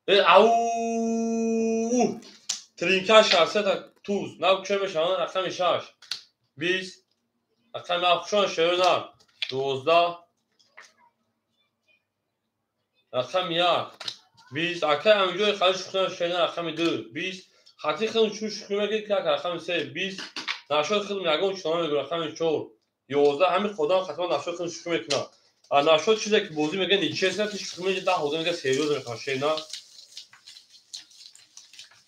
5. Ау! Тринка 600 туз. На кушо мешаванд рақами 6. 20. Рақами 7 кушон шеро на 12. Рақами 1. 20. Акай амҷои қалиш шухна шеро рақами 2. 20. Хати худм чун шухӣ мекунед ки рақами 3. 20. Нашод худм ягон чунома мегӯ рақами 4. 11. Ҳамин қодам хатма нашод худм шухӣ мекунад. А нашод чизе ки бозӣ мегӯяд нечестно ти шухӣ мекунад 10 одам мегӯяд серьёзно мекунад шеро.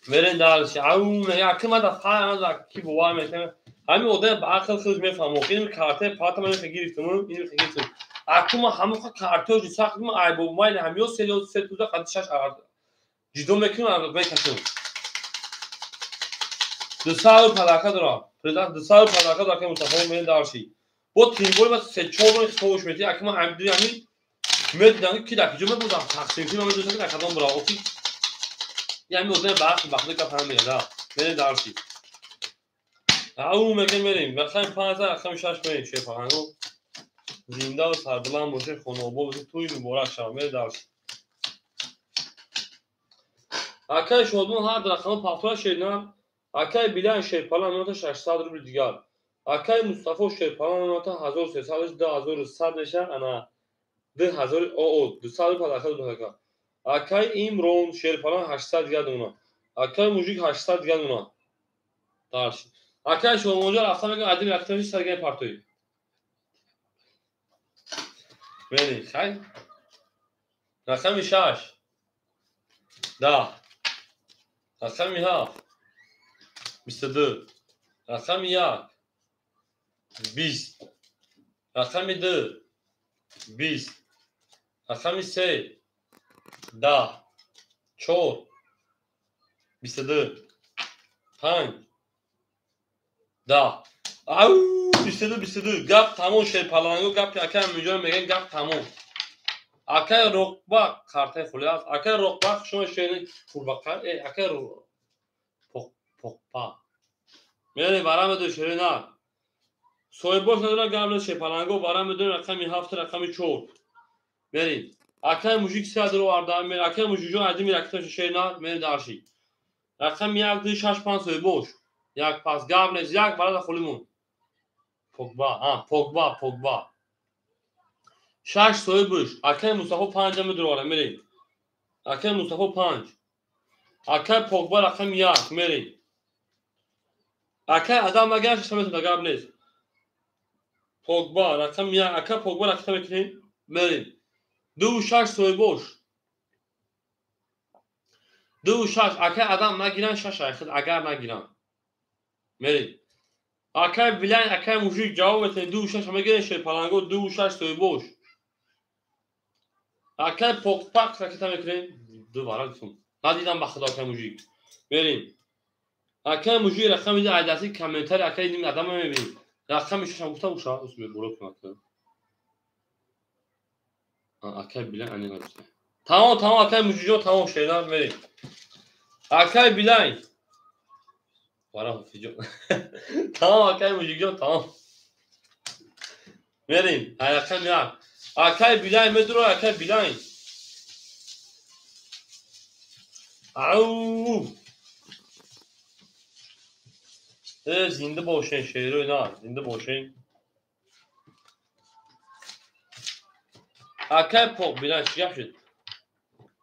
Мерем дарси. Ау мега ки мада фаҳмада ки бовар мекунад. Ҳамин одам ба ақл худаш мефаҳмад. Ин картаи пата ман гирифтам, ин гирифтам. Аку ма ҳамон картаҳо сахт ма ай бо майли ҳамё се ё се туза қад шаш ҷидо мекунам мекашам. 200 палака дорам. Президент 200 палака дорам ки Мустафо мерем дарси. Бо тимболи ма се чор бор ҳисобш мети. Аку ма ҳамин ҳамин медидам ки дар куҷо мебудам тақсим ки ман медонистам ки дар кадом бирав. Охи ями одам ба ақл бахти гап ҳама мегӯяд. Мерем дарси. Ау мегӯем мерем. Рақами 5 рақами 6 мерем шерпаланго. Зинда ва сарбаланд бошед, хонаобод бошед, тӯй муборак шавад. Мерем дарси. Акай Шодмон ҳар рақама пафтора шернам. Акай Билан шерпалан меота 600 рубл дигар. Акай Мустафо шерпалан меота 1300 2100 меша ана 2000 о 200 палака дутака. Акай Имрон шерпалан 800 дигар дона. Акай мужик 800 дигар дона. Дарси. Акай Шодмонҷо рафта мегӯям адим рақами саргаи партои. Мерем, хай? Рақами 6. 10. Рақами 7. 22. Рақами 1. 20. Рақами 2. 20. Рақами 3. 10. 4. 22. 5. 10. Ау! 22 22. Гап тамом шерпаланго гап акай муҷон мегӯяд гап тамом. Акай Роқба картаи хули аст. Акай Роқба шумо шери қурбақа акай Поқпа. Мерем вара медои шери на. Соҳибош надора гап нест шерпаланго вара медои рақами 7 рақами 4. Мерем. Акай мужик 3 оварда мерем. Акай мужикҷон адими ракета шери на мерем дарши. Рақами 1 2 6 5 соҳибош. Як пас гап нест як вара хули мон. Погба, а Погба, Погба. 6 соҳибш. Акай Мустафо 5 медурора мерем. Акай Мустафо 5. Акай Погба рақами 1 мерем. Акай адам агар шаш метавонад гап нест. Погба рақами 1, акай Погба рақам мекунем мерем. 2 6 соҳибош. 2 6 акай адам нагиран 6 айхид агар нагиран. Мерем. Акай Билан, акай мужик ҷавоб метавонед 2 6 мегирен шерпаланго 2 6 соҳибош. Акай Покпак ракета мекунем 2 вара гуфтам. Надидам ба худо акай мужик. Мерем. Акай мужик рақами айдаси комментари акай ним адама мебинем. Рақами 6 гуфта боша, ус мебуро кунад. Акай Билан ани гуфта. Тамом, тамом акай мужикҷон тамом шернар мерем. Акай Билан вара ҳофиҷон. Тамом акай мужикҷон тамом. Мерем. Рақами 1. Акай Билан медуро акай Билан. Ау! Зинда бошен шерои на, зинда бошен. Акай Пок Билан чӣ гап шуд?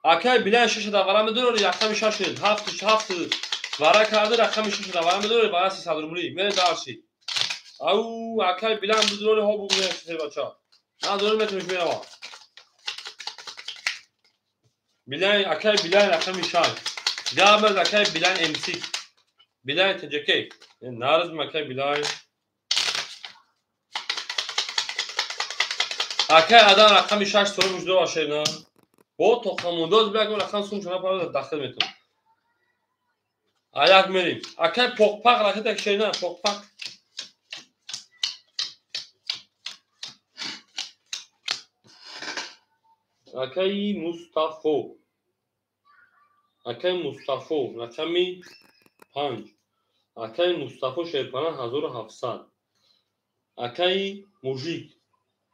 Акай Билан 6 давара медуро рақами 6 шуд. 7 7 вара карда рақами 6 давара медуро вара 300 рубли. Мерем дарси. Ау, акай Билан бидуро ҳо бугӯ бача. На дорем метавониш мерава. Билан акай Билан рақами 6. Гап акай Билан МС. Билан ТJK. Нарзм акай Билан. Акай адам рақами 6 соҳиб муждо шерна. Бо тоқамондоз бигӯ рақам сум шона пара дахил метавон. Аяк мерем. Акай Поқпақ ракета шерна, Поқпақ. Акаи Мустафо. Акаи Мустафо рақами 5. Акаи Мустафо шерпаланг 1700. Акаи Мужик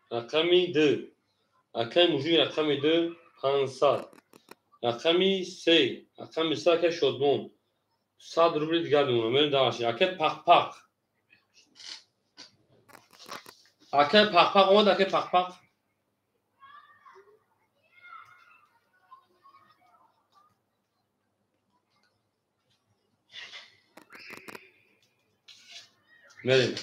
рақами 2. Акаи Мужик рақами 2 500. Рақами 3. Рақами 3 акаи Шодмон 100 рубли дигар мемонад. Мерем дальше. Акаи Пақпақ. Акаи Пақпақ омад, акаи Пақпақ. Мерем.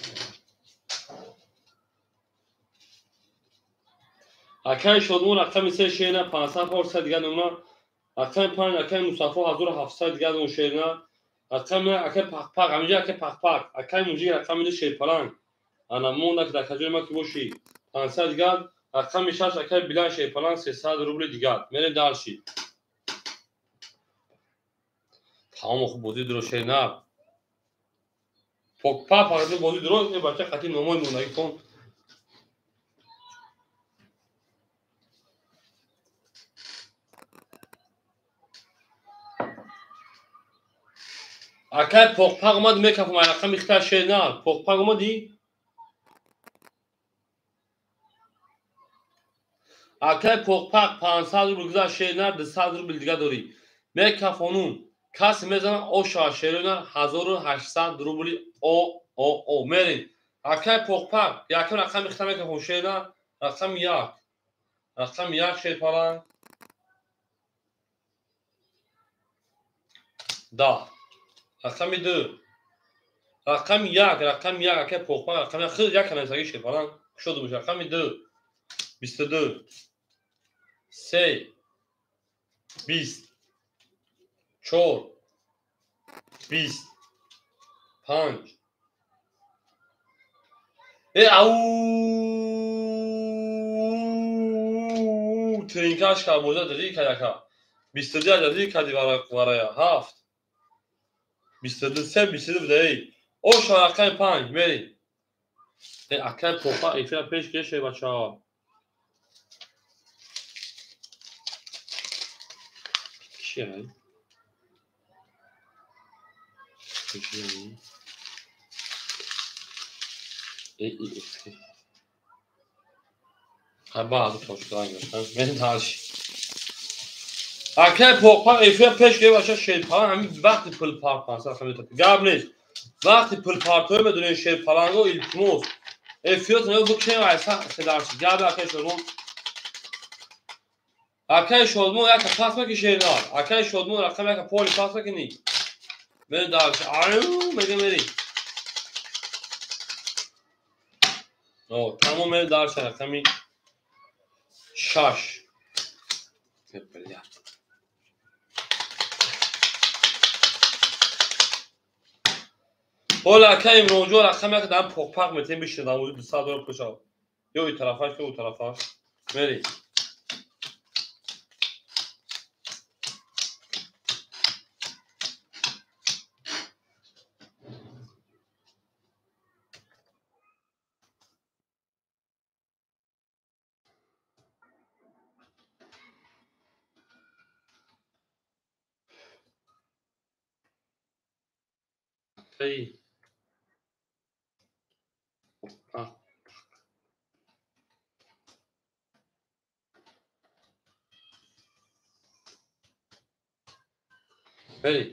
Акаи Шодмон рақами 3 шерна 500 400 дигар мемонад. Рақами 5 акаи Мустафо 1700 дигар мемонад шерна. Рақами акаи Пақпақ, ҳаминҷа акаи Пақпақ, акаи Мужик рақами 2 шерпаланг. Ана монда ки дар хаҷои ма ки бошӣ 500 дигар. Рақами 6 акаи Билан шерпаланг 300 рубли дигар. Мерем дальше. Тамом хуб бозӣ дуро шерна. Покпа фақат бозӣ дуро ин бача қати номои мондагӣ кон. Акай Поқпақ омад мекафам ай рақами хита шерна. Поқпақ омадӣ? Акай Поқпақ 500 рубл гузашт шерна, 200 рубл дига дорӣ. Мекафонум. Касе мезанад оша шерона 1800 рубли о о о. Мерем. Акай Поқпақ якум рақами хита мекафон шерна, рақами 1. Рақами 1 шерпаланг. 10. Рақами 2. Рақами 1, рақами 1 акай Поқпақ, рақами 1 худ як канасаги шерпаланг кушода боша. Рақами 2. 22. 3. 20. 4. 20. 5. Ау! Тринкаш ка боза дадӣ кадака. 22 дадӣ кади варая. 7. 22 3 22 буда эй. Оша рақами 5 мерем. Акай Поқпақ эфира пеш кеше бачаҳо. Киши ай? Акай Поқпақ эфира пеш гирифт бача шерпаланг ҳамин вақти пулпар 500 хамин гап нест. Вақти пулпартоӣ медонед шерпаланго илтимос. Эфиротон бикшем айса седарчи. Гап акай Шодмон. Акай Шодмон яка пас маки шернар. Акай Шодмон рақам яка поли пас макини. Мерем дальше. Аю мега мери. О, тамом мерем дальше рақами 6. Бля. Ҳола акай Имронҷон рақам яка дар Поқпақ метем бишинад, амузи 200 доллар пуша. Ё и тарафаш, ё у тарафаш. Мери. Акай Поқпақ. Мерем.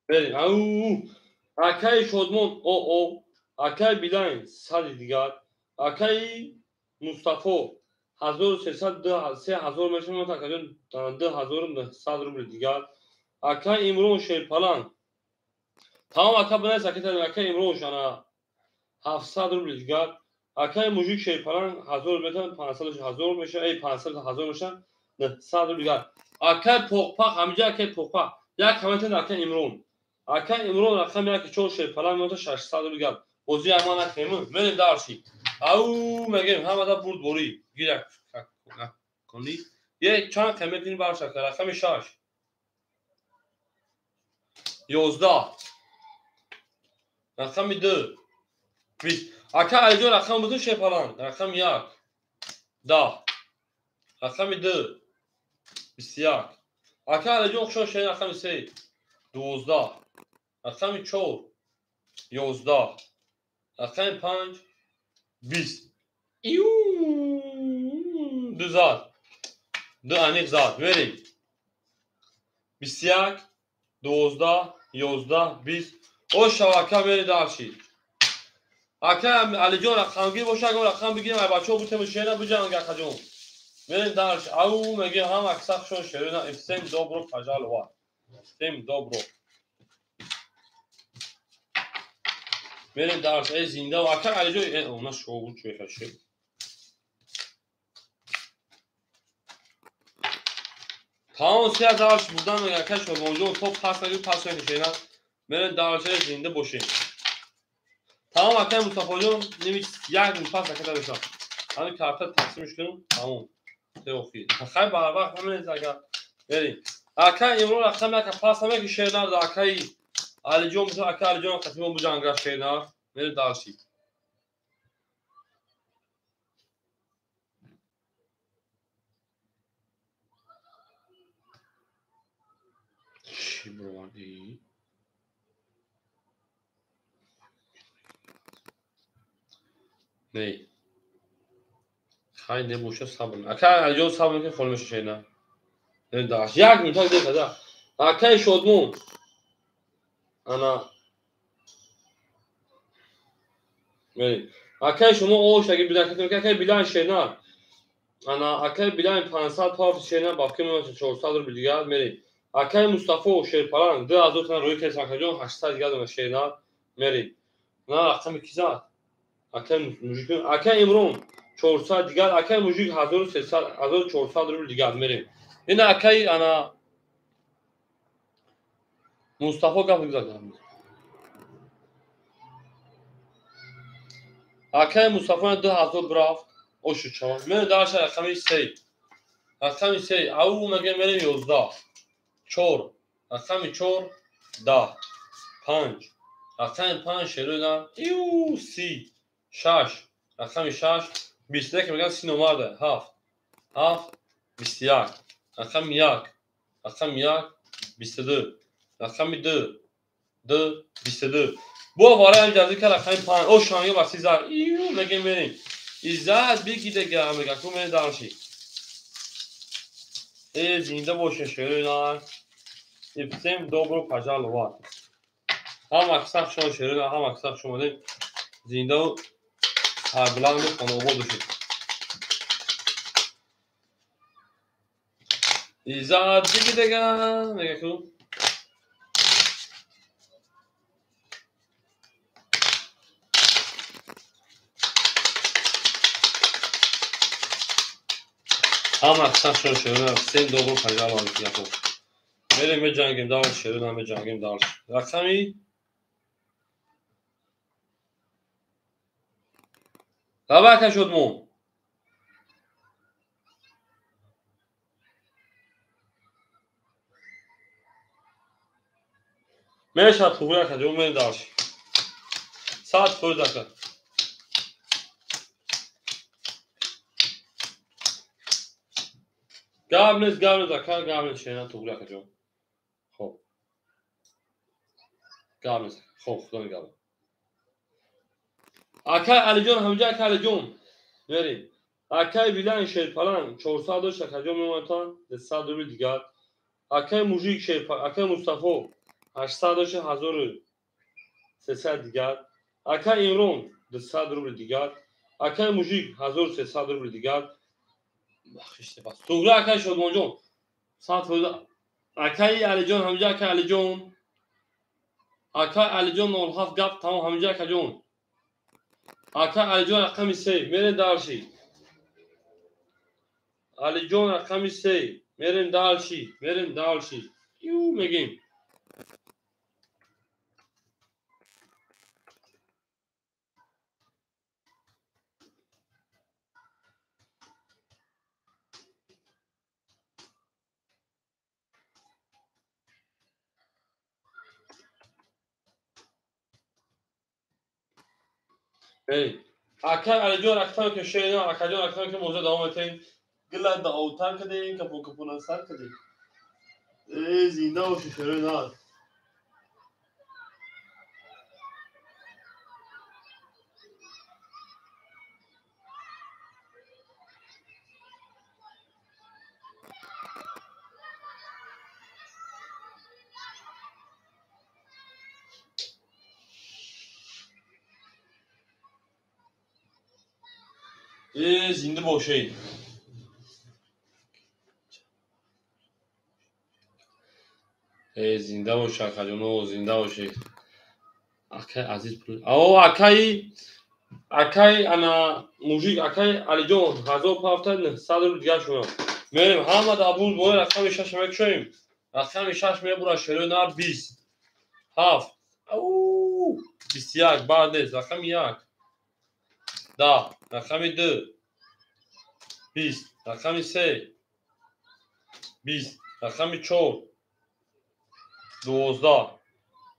Мерем. Ау! Акаи Шодмон о о, акаи Билайн 100 дигар, акаи Мустафо 1300 3000 мешавад, акаҷон 2900 рубли дигар, акаи Имрон шерпаланг. Тамом ака бинавис акаи Имрон шана 700 рубли дигар, акаи Мужик шерпаланг 1000 метавон 500 1000 мешавад, эй 500 1000 мешавад, 900 рубли дигар. Акаи Поқпақ ҳаминҷа акаи Поқпақ як комментар акаи Имрон. Акаи Имрон рақами 1 4 шерпаланг меота 600 рубли дигар. Бозӣ ама накунем, мерем дарси. Ау мегем ҳамада бурд борӣ. Гир як кони. Е чанд коммент барша рақами 6. 11. Рақами 2. 20. Ака Алиҷон рақам бутун шерпаланг. Рақами 1. 10. Рақами 2 21. Ака Алиҷон хушон шерин рақами 3 12. Рақами 4 11. Рақами 5 20. Иу ду зад. Ду аниқ зад. Мерем. 21 12 11 20. О шавака мери дарши. Ака Алиҷон рақамгир боша, агар рақам бигирем, ай бачаҳо бутем шерина биҷанг акаҷон. Мерем дарш. Ау мегем ҳам аксар хушон шерина. Всем добро пожаловать. Всем добро. Мерем дарш. Эй зинда. Ака Алиҷон, она шоу чуехаши. Тамом се дарш будан ака Шодмонҷон то пас нагир пас мекашена. Мерем дарш зинда бошем. Тамом акай Мустафоҷон ними як мин пас акада бешам. Ҳамин карта тақсимш кунем. Тамом. Теохи. Хай барвақт ҳамин ака. Мерем. Ака имрӯз рақам яка пас намеки шернар акаи Алиҷон бисо ака Алиҷон қатимон буҷанга шернар. Мерем дарши. Чӣ бировардӣ? Не. Хай небоша сабр. Ака Алиҷон сабр мекунӣ холӣ меша шернар. Як минут дақиқа. Акаи Шодмон. Ана. Мерем. Акаи шумо ош аги бидакатем, акаи Билан шернар. Ана акаи Билан 500 паф шернар бафки мемоша 400 рубл дигар мерем. Акаи Мустафо шерпаланг 2000 тан рӯи кес акаҷон 800 дигар дона шернар мерем. На рақами ки зад? Акаи Мужик, акаи Имрон 400 дигар, акаи Мужик 1300 1400 рубл дигар мерем. Ина акаи ана Мустафо гап гузашт. Акаи Мустафо 2000 рафт. Ошу чава. Мен даша рақами 3. Рақами 3. Ау мегем мерем 11. 4. Рақами 4 10. 5. Рақами 5 шерӯна. Иу 30. 6. Рақами 6 21 меган 30 номарда. 7. 7 21. Рақами 1. Рақами 1 22. Рақами 2 2 22. Бо вара ҷазӣ ка рақами 5. О шанга ба 30. Иу мегем мерем. Иззат бигида мега ку мерем дарши. Э зинда боше шерӯна. Всем добро пожаловать. Ҳам аксар шумо шерӯна, ҳам аксар шумо зинда сарбаланду хонобод бошед. Иззат бигидага мега ку. Ҳам аксар шумо шерӯна. Всем добро пожаловать. Яқуб. Мерем меҷангем дарш шерӯна меҷангем дарш. Рақами Давай ака Шодмон. Мешад туғри акаҷон мерем дарш. 100% ака. Гап нест, гап нест ака, гап нест шерина туғри акаҷон. Хоб. Гап нест. Хоб, худо нигаҳбон. Акай Алиҷон ҳамҷа ака Алиҷон. Мерем. Акай Билан шерпаланг 400 дошт акаҷон мемонатан 200 рубл дигар. Акай Мужик шерпаланг, акай Мустафо 800 дошт 1300 дигар. Акай Имрон 200 рубл дигар. Акай Мужик 1300 рубл дигар. Бахшиште бас. Туғри акай Шодмонҷон. 100%. Акай Алиҷон ҳамҷа акай Алиҷон. Акай Алиҷон 07 гап тамом ҳамҷа акаҷон. Ака Алиҷон рақами 3 мерем дарши. Алиҷон рақами 3 мерем дарши, мерем дарши. Ю мегем. Акай Алиҷон рақами ки шерина, акаҷон рақами ки мавзӯъ давом метем. Гила да овтар каде, капон капона сар каде. Зинда боши, шерои нар. Зинда бошед. Зинда бош, акаҷоно, зинда бошед. Акай Азиз пул. Ао, акай, акай ана мужик, акай Алиҷон 1700 рубл дигар шудам. Мерем ҳама да буз бояд рақами 6 мекушоем. Рақами 6 мебурад шерои нар 20. 7. Ау, 21 баъд нест, рақами 1. 10, рақами 2. 20, рақами 3. 20, рақами 4. 12.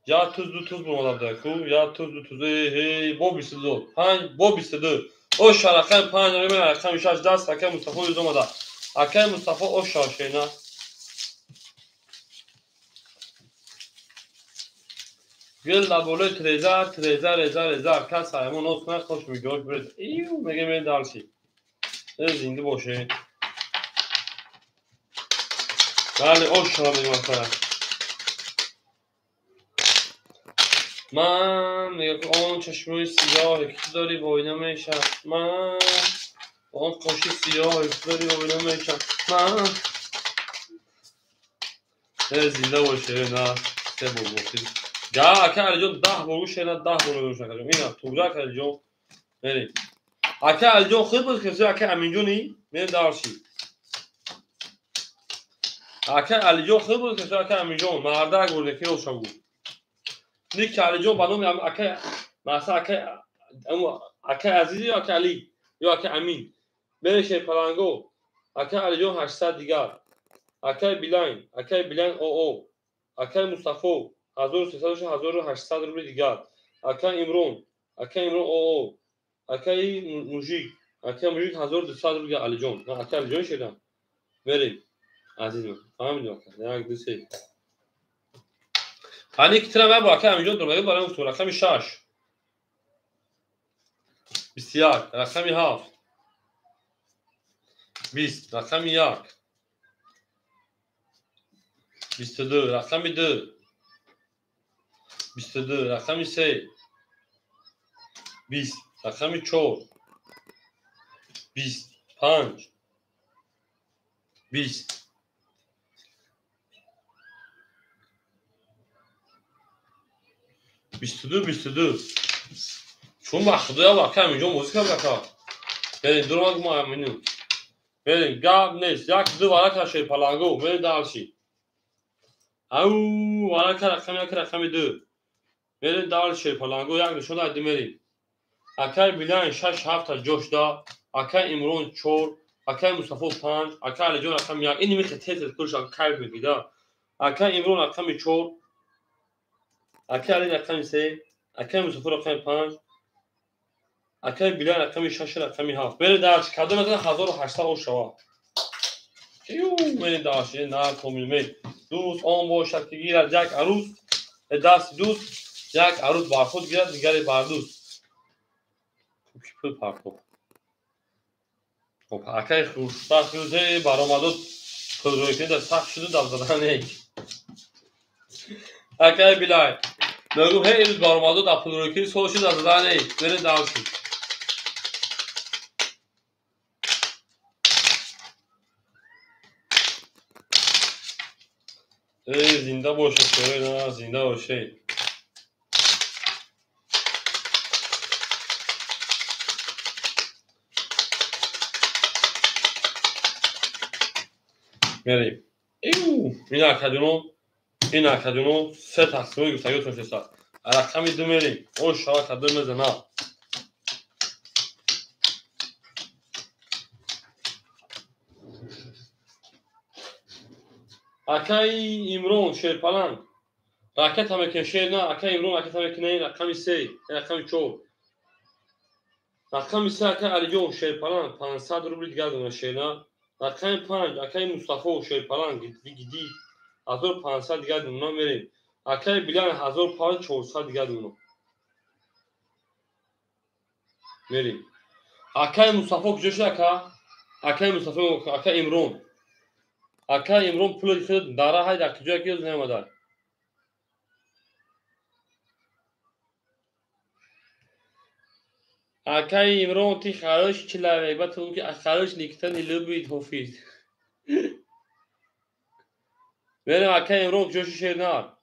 Я туз ду туз буромада буда ку, я туз ду туз, эй, бо 22, 5, бо 22. Оша рақами 5, рақами 6 даст акай Мустафо юз омада. Акай Мустафо оша шена. Гил дар болои треза, треза, реза, реза, кас ҳаймон ноз кунад, хош мегӯяд, буред. Ию, меге мен дарси. Зинда боше. Бале, оша мегӯям. Ман мегӯям он чашмои сиёҳе ки ту дорӣ воина мешавам. Ман он қоши сиёҳе ки ту дорӣ воина мешавам. Ман зинда боше, на се бор бохтӣ. Га ака Алиҷон 10 бор гӯш, на 10 бор мегӯш акаҷон. Ина тугра ака Алиҷон. Мерем. Ака Алиҷон хуб буд ки ака Аминҷони мерем дарси. Ака Алиҷон хуб буд ки ака Аминҷон мардак бурде ки роша гуфт. Ник Алиҷон ба номи акай масалан акай акай Азизи ё акай Али ё акай Амин. Мереше паланго. Акай Алиҷон 800 дигар. Акай Билайн, акай Билайн ОО. Акай Мустафо 1300 1800 рубли дигар. Акай Имрон, акай Имрон ОО. Акай Мужик, акай Мужик 1200 рубли Алиҷон. Акай Алиҷон шедам. Мерем. Азизм, фаҳмидем ака. 1 2 3. Ани ки тира бо акай Аминҷон дурмага барам гуфтум рақами 6. 21, рақами 7. 20, рақами 1. 22, рақами 2. 22, рақами 3. 20, рақами 4. 20, 5. 20. 22, 22. Чун ба худоя ба ака Аминҷон бозӣ кард ака. Берин дурмаг мо Аминю. Берин гап нест. 1 2 варака шед паланго. Берин дарси. Ау варака рақами 1 рақами 2. Берин дарси шед паланго як нишон дай мерим. Акай Билайн 6 7 ҷош да. Акай Имрон 4, акай Мустафо 5, акай Алиҷон рақами 1. Ин михе тез тез курш ака кайф мекида. Акай Имрон рақами 4. Акай Али рақами 3, акай Мустафо рақами 5, акай Билал рақами 6, рақами 7. Бере дарс, кадом аз 1800 ош шава. Ю, бере дарс, на комил ме. Дӯст он бошад ки гирад як арӯс, дасти дӯст як арӯс бар худ гирад, дигаре бар дӯст. Ки пул партофт. Хоб, акай хушбахт рӯзе баромадод пулрӯйкунӣ дар сахт шуду дав задан нек. Акай Билай, мегӯм ҳей рӯз баромадод дар пулрӯйкунӣ сол шуд дав задан нек. Бере дарси. Зинда бошед, на зинда бошед. Мерем. Ин акаҷоно, ин акаҷоно се тақсимои гуфтагиотон шеста. Рақами 2 мерем. О шава кадом мезана. Акай Имрон шерпаланг. Ракета мекунем шер на, акай Имрон ракета мекунем рақами 3, рақами 4. Рақами 3 акай Алиҷон шерпаланг 500 рубли дигар дона шер на. Рақами 5 акаи Мустафо Шерпаланг гиди 1500 дигар думона мерем. Акаи Билан 1500 дигар думона мерем. Акаи Мустафо куҷо шуд ака? Акаи Мустафо, акаи Имрон. Акаи Имрон пули худ дара ҳай дар куҷо ки наомада. Акаи Имрон ты хороший человек, ба ту ки хороший никто не любит Ҳофиз. Мерем акаи Имрон куҷо шуд шернар?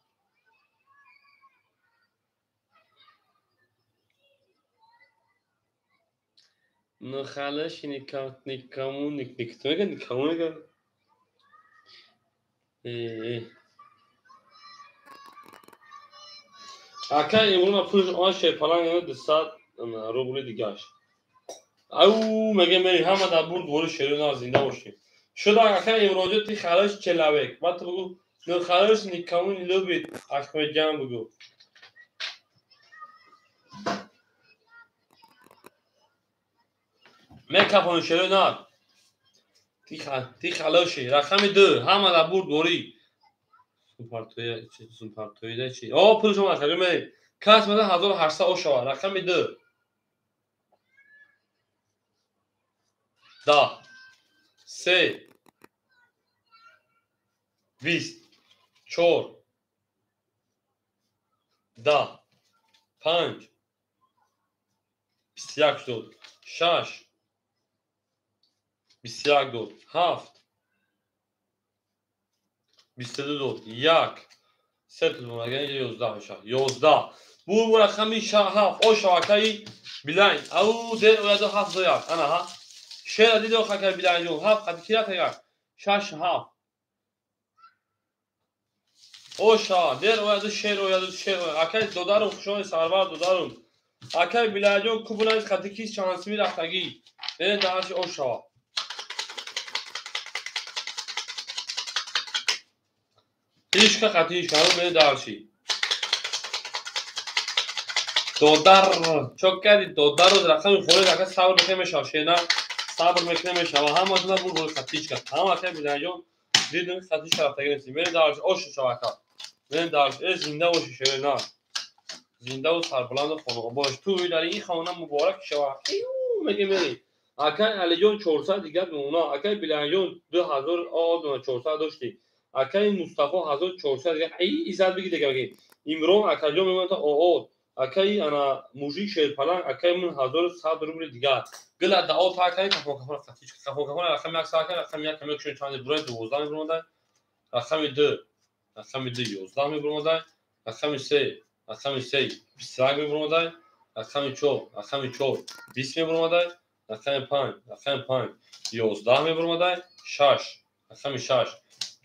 Ну хороший никому никто никому мегӯяд. Акаи Имрон пулш он Шерпаланг 200 рубли дигаш. Ау мега мери ҳама дар бурд бори шерона зинда бошем. Шуда акаи Имронҷон ты хороший человек. Ба ту бугу ну хороший никому не любит Ахмеджан бугу. Мекафони шерона. Ты хороший. Рақами 2 ҳама дар бурд бори. Сумпартоида чи? О пулш омад акаҷон мери. Кас мада 1800 ошава. Рақами 2. 10 3 20 4 10 5 21 дод 6 21 дод 7 22 дод 1 3 дод 11 мешавад 11 бу рақами 7 ошава акаи Билайн ау дер ояду 7 1 ана ҳа шера дидо акаи Билайнҷон 7 қади ки рафт як 6 7 оша дер ояду шер ояду шер акаи додарум хушони сарвар додарум акаи Билайнҷон кубунаш қади ки шансми рафтагӣ берен дарши ошава ишка қати ишка берен дарши додар чок кардӣ додару рақами холӣ ака сабр мекунем мешава шена сабр мекунем мешава ҳаматона бур бори қатичка ҳама акаи Билайнҷон дидем қатичка рафтагӣ нестӣ мерем дарш ошу шава ака мерем дарш э зинда боши шерена зиндаву сарбаланду хонаобош ту дар ин хона муборак шава меги мери акаи Алиҷон 400 дигар мемона акаи Билайнҷон 2400 доштӣ акаи Мустафо 1400 дигар иззат биги дигар меги Имрон акаҷон мемонад оот акаи ана мужик Шерпаланг акаи мун 1100 рубли дигар гила дао та акаи кафон кафон қатичка кафон кафон рақами 1 сар рақами 1 камек шун чанд бурай 12 мебуромадай рақами 2 рақами 2 11 мебуромадай рақами 3 рақами 3 21 мебуромадай рақами 4 рақами 4 20 мебуромадай рақами 5 рақами 5 11 мебуромадай 6 рақами 6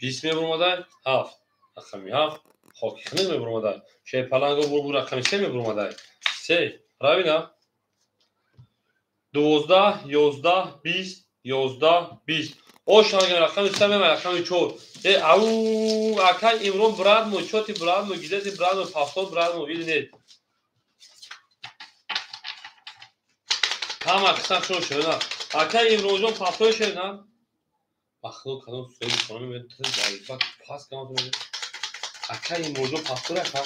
20 мебуромадай 7 рақами 7 хоки хунук мебуромадай Шерпаланго бурбур рақами 3 мебуромадай 3 правильно 12 11 20 11 20 ошанга рақами 3 мема рақами 4 э ау акай Имрон брат мой чоти брат мой гидети брат мой пафтод брат мой или нет ҳама қисм шуд шуда акай Имронҷон пафтод шуда бахло кадом суҳоби хона мебинад пас кам акай Имронҷон пафтод ака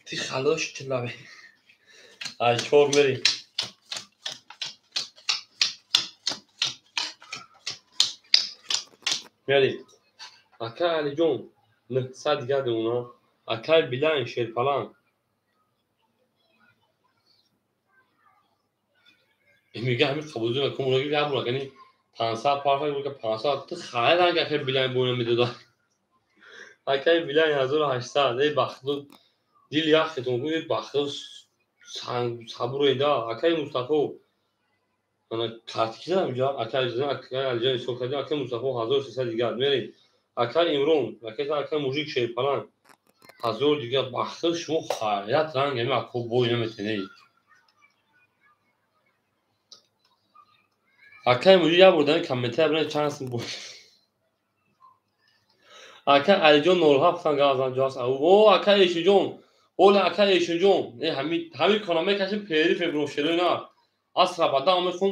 Ты хороший человек. Ай, чор мери. Мери. Акай Алиҷон 900 дигар демона. Акай Билайн Шерпаланг. Мега ҳамин қабулҷон кумураги як бура яъне 500 парфа бура 500 ту хайр ранг акай Билайн бо намедода. Акай Билайн 1800 эй бахту дил яхетон гӯ бахту сабур эда акай Мустафо ана картики задам инҷа акай акай Алиҷон ҳисоб кардем акай Мустафо 1300 дигар мерем акай Имрон акай мужик Шерпаланг 1000 дигар бахту шумо хайрат ранг ами ако бой наметенед акай мужик як бор дар комментария бинед чанд сум бой Ака Алиҷон 07 газан ҷост. О, ака Эшиҷон. Ола ака Эшиҷон. Э ҳами кона мекаши пери феврал шерои на. Асра ба дам мехун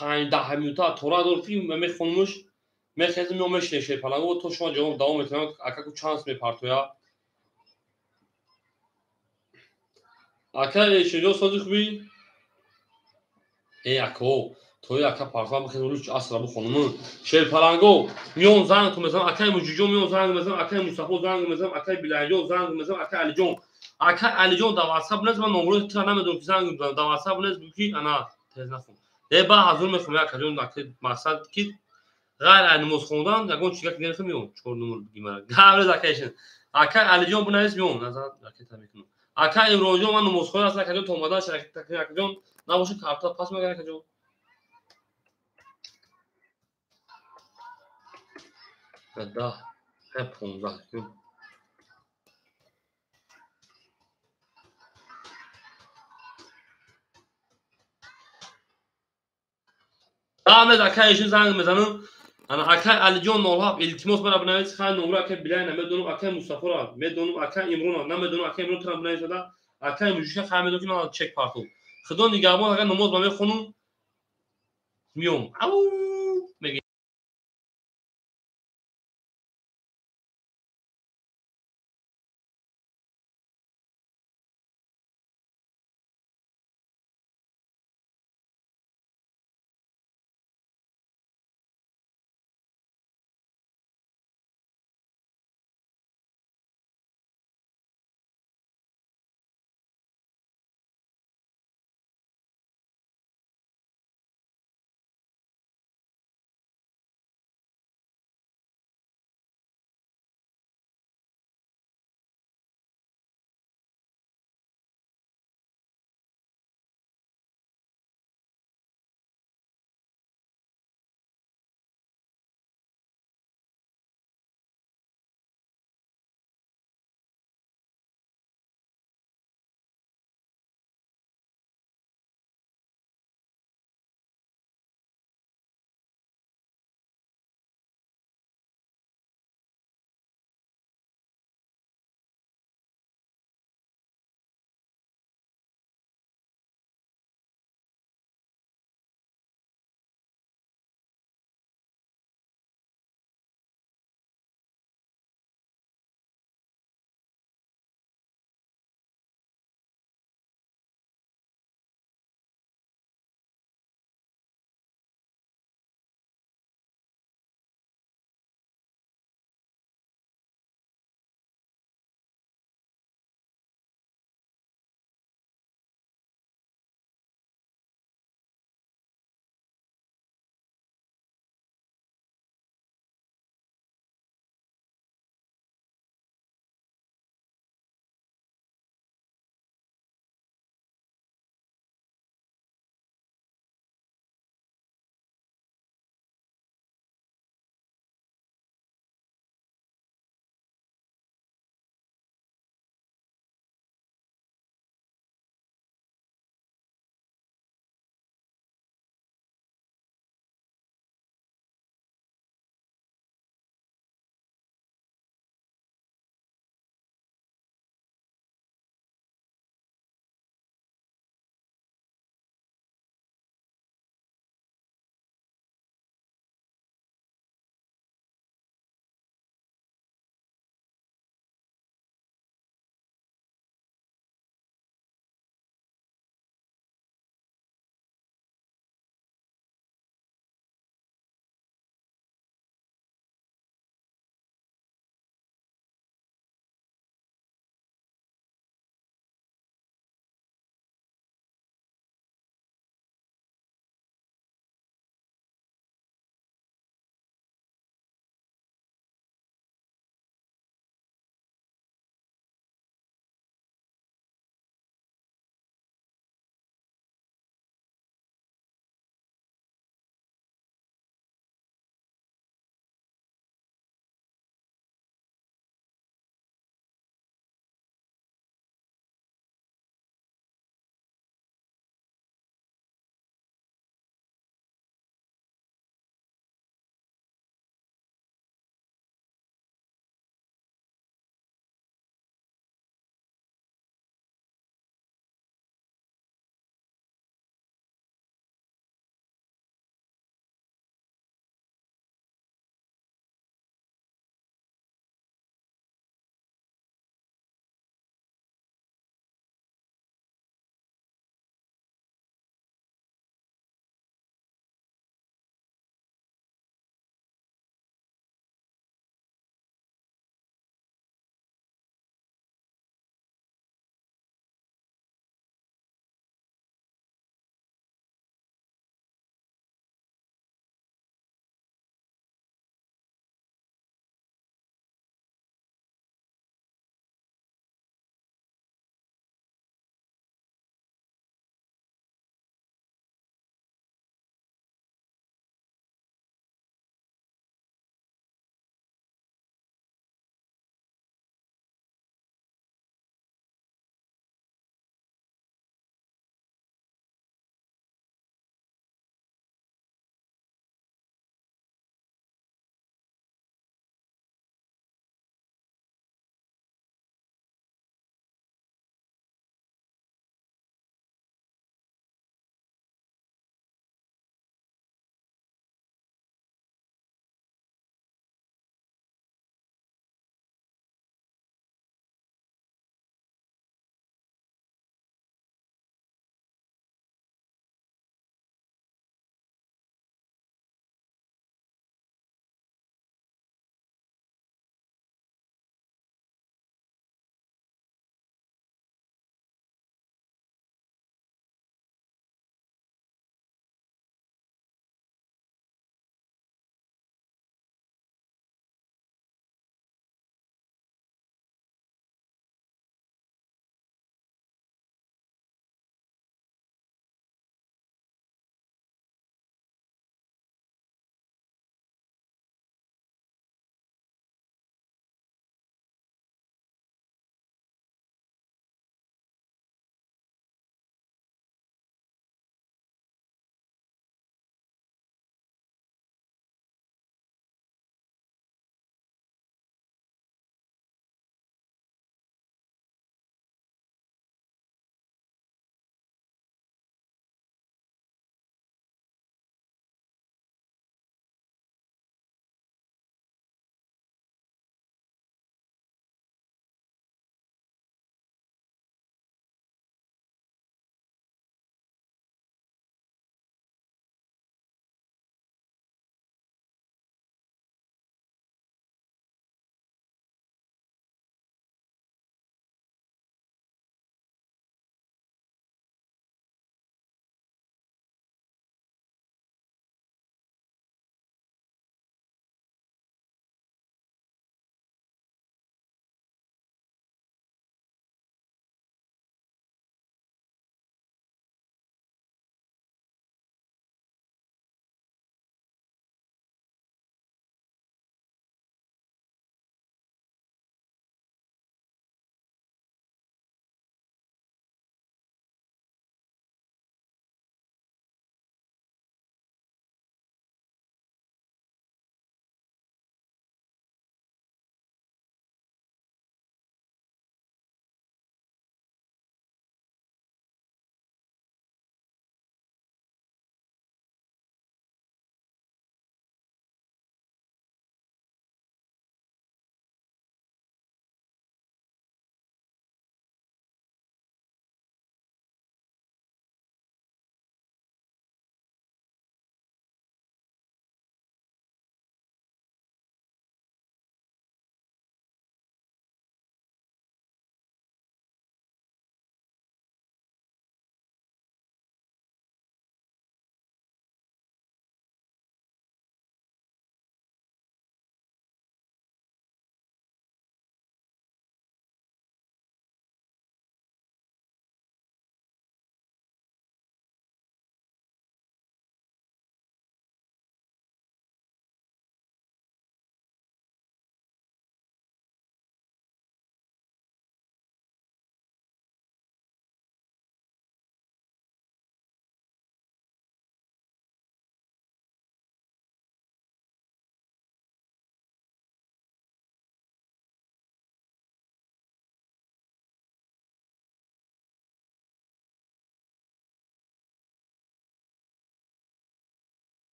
5-10 минута тора дор ки мехонмуш. Мехезм ё мешине шерпаланго то шумо ҷавоб давом метавонад. Ака ку чанс мепартоя. Ака Эшиҷон сози хуби? Э ако тои ака партоя мехезм луч асра бухонум. Шерпаланго миён занг ту мезанам, акаи Муҷиҷон миён занг мезанам, акаи Мустафо занг мезанам, акаи Билайҷон занг мезанам, акаи Алиҷон. Акаи Алиҷон дар WhatsApp нест, ман номерои тура намедонам ки занг мезанам. Дар WhatsApp нест, бу ки ана тез нахун. Э ба ҳазур мехонам акаҷон, ака мақсад ки ғайр аз намоз хондан ягон чиз ки намехонам миён. 4 номер биги мара. Гап нест акаишин. Акаи Алиҷон бинавис миён, назар ракета мекунам. Акаи Имронҷон ман намозхон ҳастам, акаҷон то омадан ракета акаҷон набошад карта пас мегирам акаҷон. 10, 15. Ahmed акай ишин занг мезанам. Ана акай Алиҷон 07 илтимос мара бинавис, хай номро акай Билай намедонам, акай Мустафора медонам, акай Имрона намедонам, акай Имрон тура бинависада, акай Мужика хай медонам ки ман чек партов. Худо нигаҳбон, агар намоз ба мехонам миём. Ау мегӯям.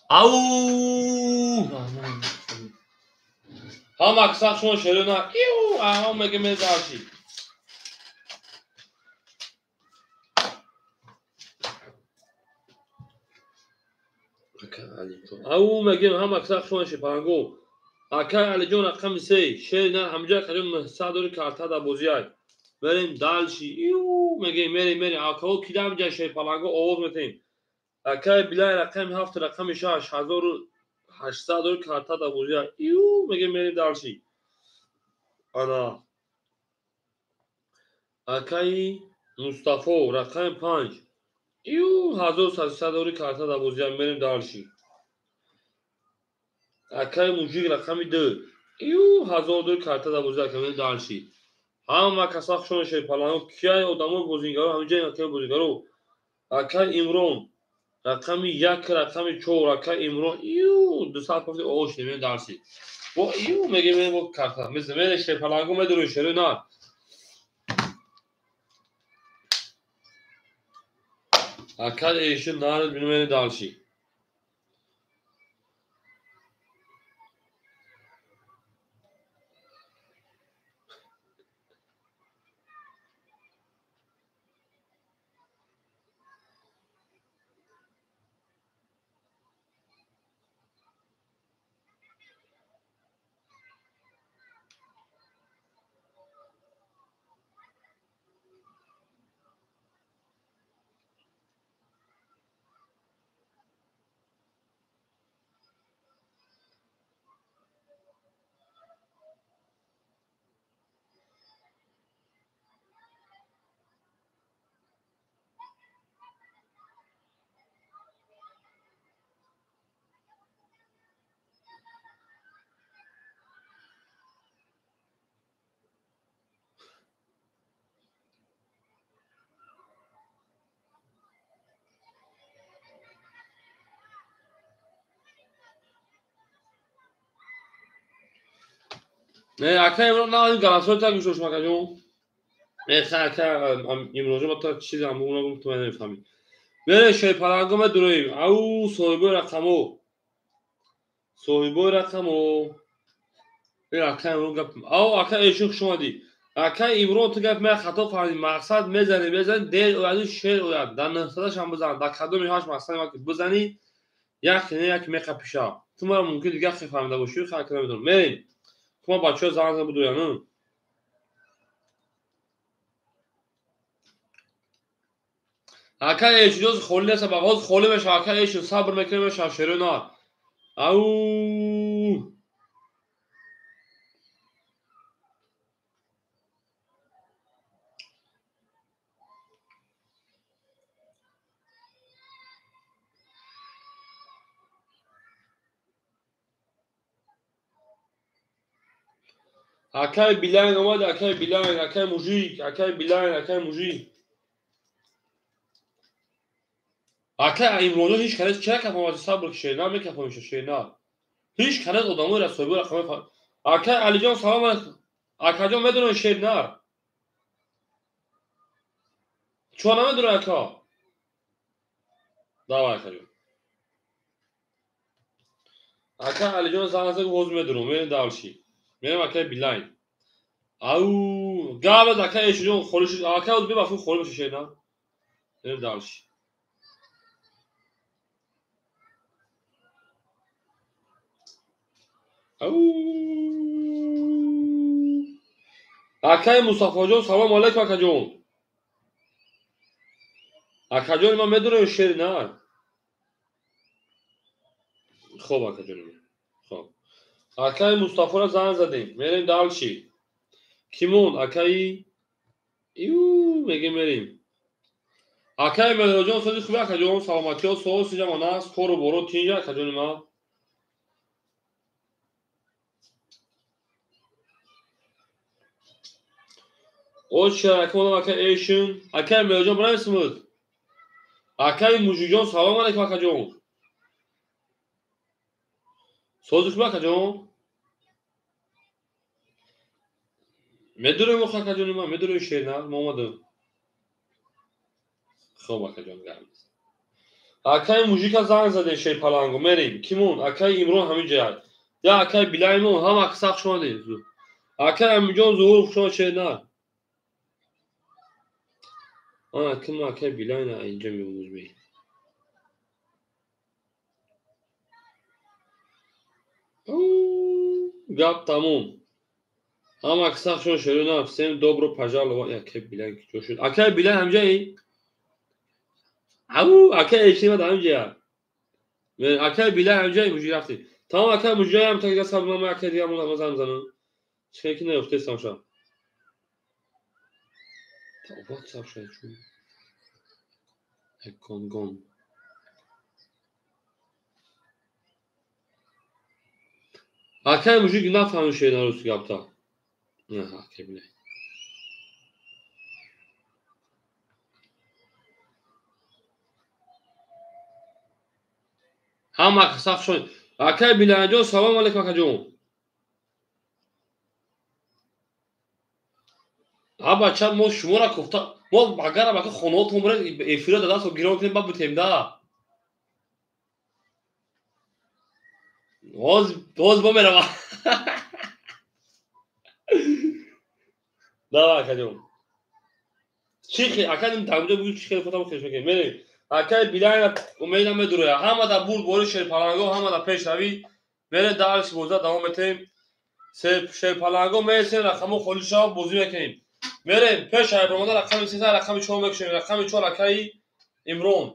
Ау! Ҳама аксар шумо шерона. Иу, ау меге медарши. Ау мегем ҳама аксар шумо шепанго. Акай Алиҷон рақами 3, шери нар ҳамҷа каҷон 900 дори карта дар бозиай. Мерем дальше. Иу мегем мерем мерем. Акао кида ҳамҷа шерпаланго овоз метем. Акай Билай рақами 7, рақами 6, 1800 дори карта дар бозиай. Иу мегем мерем дальше. Ана. Акай Мустафо рақами 5. Иу 1300 дори карта дар бозиай. Мерем дальше. Акай Мужик рақами 2. Иу 1000 дори карта дар бозиай. Мерем дальше. Ҳама каса хушон шерпаланго кияй одамо бозингаро ҳамҷа акай бозингаро. Акай Имрон рақами 1, рақами 4, акай Имрон иу 200 пафти ош немем дарси. Бо иу мегем мерем бо карта. Мерем шерпаланго медурем шеро на. Акай эшин наред бинем мерем дарси. Не, акай Имрон на ин галасо так гӯш макаҷон. Не, ха ака Имронҷон ма та чиз ам бугуна гум ту намефаҳмӣ. Мере шерпаланго медуроем. Ау соҳибои рақамо. Соҳибои рақамо. Э ака Имрон гап. Ау ака эшин хуш омадӣ. Ака Имрон ту гап ма хато фаҳмидӣ. Мақсад мезанӣ, мезанӣ дер ояд шер ояд. Дар 900 шам бизан. Дар кадоми ҳаш мақсад ма ки бизанӣ як не як меқапиша. Ту мара мумкин дигар хе фаҳмида бошӣ, ха ака намедонам. Мерем. Кума бачаҳо занг зада будуян. Акай эшин ҳоз холӣ нест, ҳоз холӣ мешава. Акай эшин сабр мекунем мешава шеро на. Ау! Акай Билайн омад, акай Билайн, акай Мужик, акай Билайн, акай Мужик. Акай Имронҷон ҳеҷ канез чара кафомади сабр ки шер мекафомиша шер на. Ҳеҷ канез одамои расоибо рақами Акай Алиҷон салом алейкум. Акаҷон медонед шер нар? Чо намедонед ака? Давай акаҷон. Ака Алиҷон занг зад ҳоз медурам, мерем дальше. Мерем акай Билайн. Ау, гап ака эшиҷон холӣ шуд. Ака ҳоз бебахши холӣ меша шер на. Мерем дальше. Ау! Акай Мустафоҷон салом алейкум акаҷон. Акаҷон ман медонам шер на. Хоб акаҷон. Хоб. Акай Мустафоро занг задем. Мерем дальше. Кимон акаи иу мегем мерем. Акай Меҳроҷон сози хуби акаҷон саломатиҳо суол сиҷам анас кору боро тинҷа акаҷони ман. Оча акмонам акай эшин. Акай Меҳроҷон бинависмуд. Акай Мужикҷон салом алейкум акаҷон. Сози хуби акаҷон. Медурем акаҷони ман, медурем шерна, мо омадем. Хоб акаҷон гап нест. Акаи мужика занг заде шерпаланго мерем. Кимон? Акаи Имрон ҳамин ҷояд. Я акаи Билаймон ҳама сахт шумо нест. Акаи Аминҷон Зуҳур хушо шернар. Ана ким акаи Билайна инҷа меомӯз ме. Гап тамом. Ҳама сахт шумо шернар. Всем добро пожаловать. Акаи Билай ҷо шуд. Акаи Билай ҳамҷаи? Ау, акаи Эшимад ҳамҷая. Акаи Билай ҳамҷаи мужик рафти. Тамом акаи мужиям тагида сабр ма акаи дигар мон занг занам. Чӣ ки наёфтестам ша. WhatsApp ша чу. Гон. Акаи мужик нафаҳмид шеър русӣ гапта. Акаи Билай. Ҳама сахт шуд. Акаи Билайҷон салом алейкум акаҷон. А бача мо шуморо кофта мо агар ака хонаотон буред эфира да дастро гирон кунем ба бутем да. Ҳоз бо мерава. Давай акаҷон. Чӣ ака дар онҷо бугӯ чӣ хеле фотам хеш мекунем. Мерем. Акаи Билайна умедам медуроя. Ҳама дар бурд бори шерпаланго, ҳама дар пешравӣ. Мерем дарси боза давом метем. Шерпаланго мересем рақамо холӣ шава бозӣ мекунем. Мерем пеш айбромада рақами 3 рақами 4 мекушем. Рақами 4 акаи Имрон.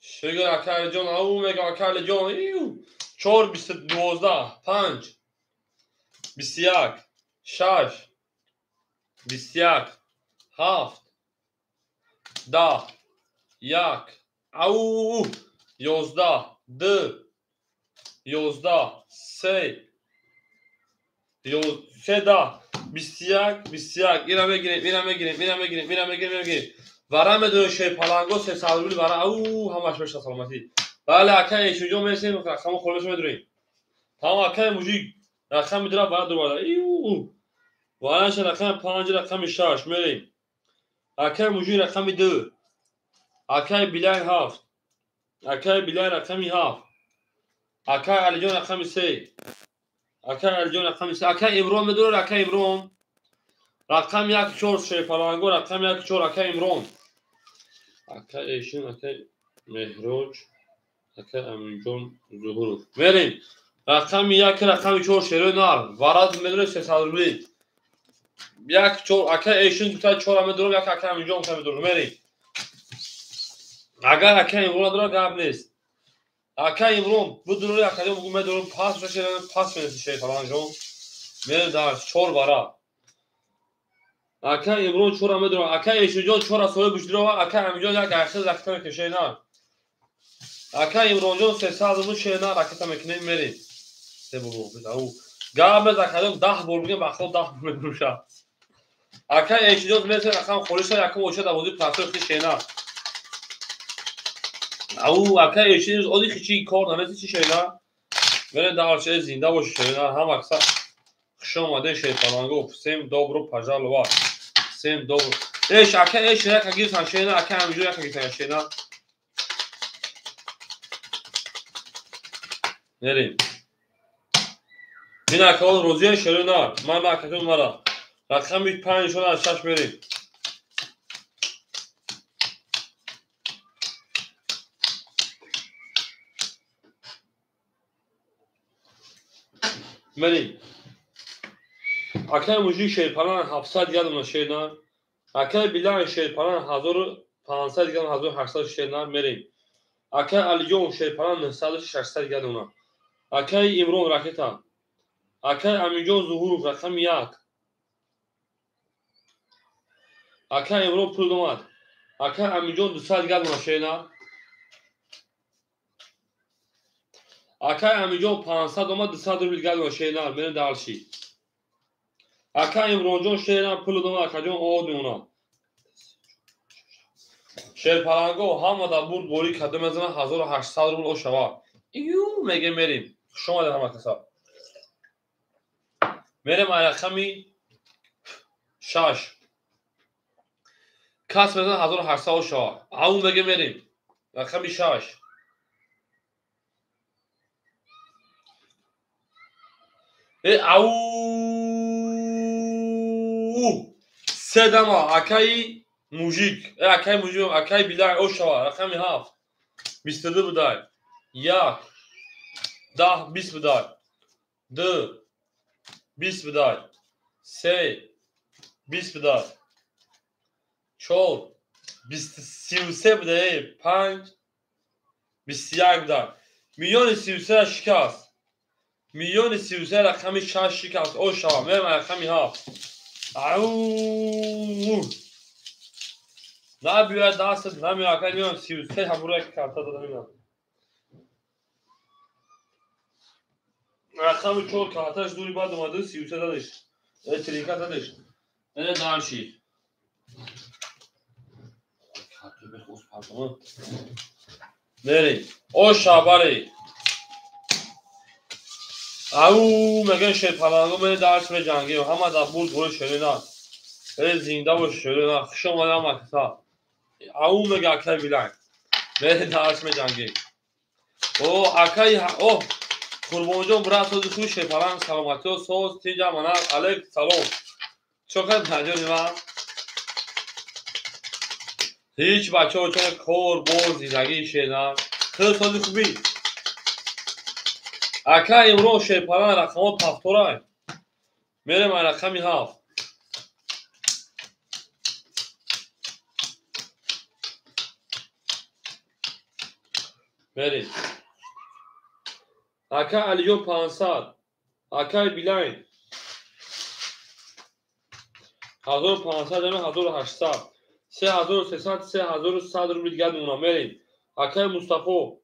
Шегар акаи Алиҷон, ау мегам акаи Алиҷон. 4 12 5 21 6 21 7 10 1 ау 11 2 11 3 3 10 21 21 ира мегирем ира мегирем ира мегирем ира мегирем мегирем вара медоем шерпаланго 300 рубл вара ау ҳамаш беша саломатӣ. Бале акаи Эшинҷон мересем рақамо холиш медурем. Тамом акаи мужик рақами дира вара дурбарда. Иу вараша рақами 5 рақами 6 мерем. Акаи мужик рақами 2 акаи Билай 7 акаи Билай рақами 7 акаи Алиҷон рақами 3 акаи Алиҷон рақами 3 акаи Имрон медурад акаи Имрон рақами 1 4 шерпаланго рақами 1 4 акаи Имрон акаи Эшин акаи Меҳроҷ акаи Аминҷон Зуҳуров мерем рақами 1 рақами 4 шерои нар варад медурад 300 рубли 1 4 акаи Эшин гуфта 4 медурам як акаи Аминҷон гуфта медурам мерем. Агар акаи Имрон надурад гап нест. Акаи Имрон бидурад акаҷон бугу медурам пас шерам пас менеси шерпаланҷон мерем дар 4 вара. Акаи Имрон 4 медурам акаи Эшинҷон 4 соҳиб бушдирова акаи Аминҷон як айхел ракета мекунем шер. Акаи Имронҷон 300 рубл шер ракета мекунем мерем. Се бобо ау гап нест акаҷон 10 бор бигем бахо 10 бор медуруша. Акаи Эшинҷон мересем рақам холиша якум оша дар бозии простой хи шер. Ау акаи Эшин оди хичи кор намеси чи шер. Мерем дар шер зинда боши шер ҳама каса хуш омадед шерпаланго. Всем добро пожаловать. Всем добро. Эш ака эш яка гирифтан шер ака Аминҷон яка гирифтан шер. Мерем. Ин акаон розия шерои нар. Ман акатон мара. Рақами 5 шона аз 6 мерем. Мерем. Акаи мужик шерпалан 700 ядона шер нар. Акаи Билай шерпалан 1500 ядона 1800 шер нар мерем. Акаи Алиҷон шерпалан 900 600 ядона. Акаи Имрон ракета. Акаи Аминҷон Зуҳуров рақами 1. Акаи Имрон пул омад. Акаи Аминҷон 200 ядона шер нар. Акаи Аминҷон 500 омад 200 рубл ядона шер нар. Мерем дарши. Акаи Имронҷон шер нар пул омад акаҷон овод мемонад. Шерпаланго ҳама дар бурд борӣ кадо мезанад 1800 рубл ошава. Ию мегем мерем. Хуш омадед ҳама каса. Мерем ай рақами 6. Кас мезан 1800 шава. Ау меге мерим. Рақами 6. Ау! Седама акаи мужик. Акаи мужик, акаи билай ошава. Рақами 7. 22 будай. 1 10 20 будай. 2 20 будай. 3 20 будай. 4 33 будай. 5 21 будай. Миллиони 33 шикаст. Миллиони 33 рақами 6 шикаст. Ошава. Мерем рақами 7. Ау! Набиёяд дастат намеояд. Акай меоям 33 ҳамура ки карта дада меоям. Рақами 4 карташ дури баъд омада 33 дадеш. Трика дадеш. Эне дарши. Мерем. Оша баре. Ау меган шерпаланго мене дарс меҷангем. Ҳама дар бурд бори шерена. Зинда бош шерена. Хуш омада ҳама каса. Ау мега акай билай. Мене дарс меҷангем. О акай о Қурбонҷон брат сози хуш шерпаланг саломатиё соз тинҷа мана алейк салом. Чо кад наҷони ман? Ҳеҷ бачаҳо чо кор бор зиндагии шерна. Хел сози хубӣ. Ака имрӯз шерпаланг рақамҳо пафторай. Мерем ай рақами 7. Мерем. Ака Алиҷон 500. Акай Билайн 1500 1800. 3300 3100 рубли дигар мемонам. Мерем. Акай Мустафо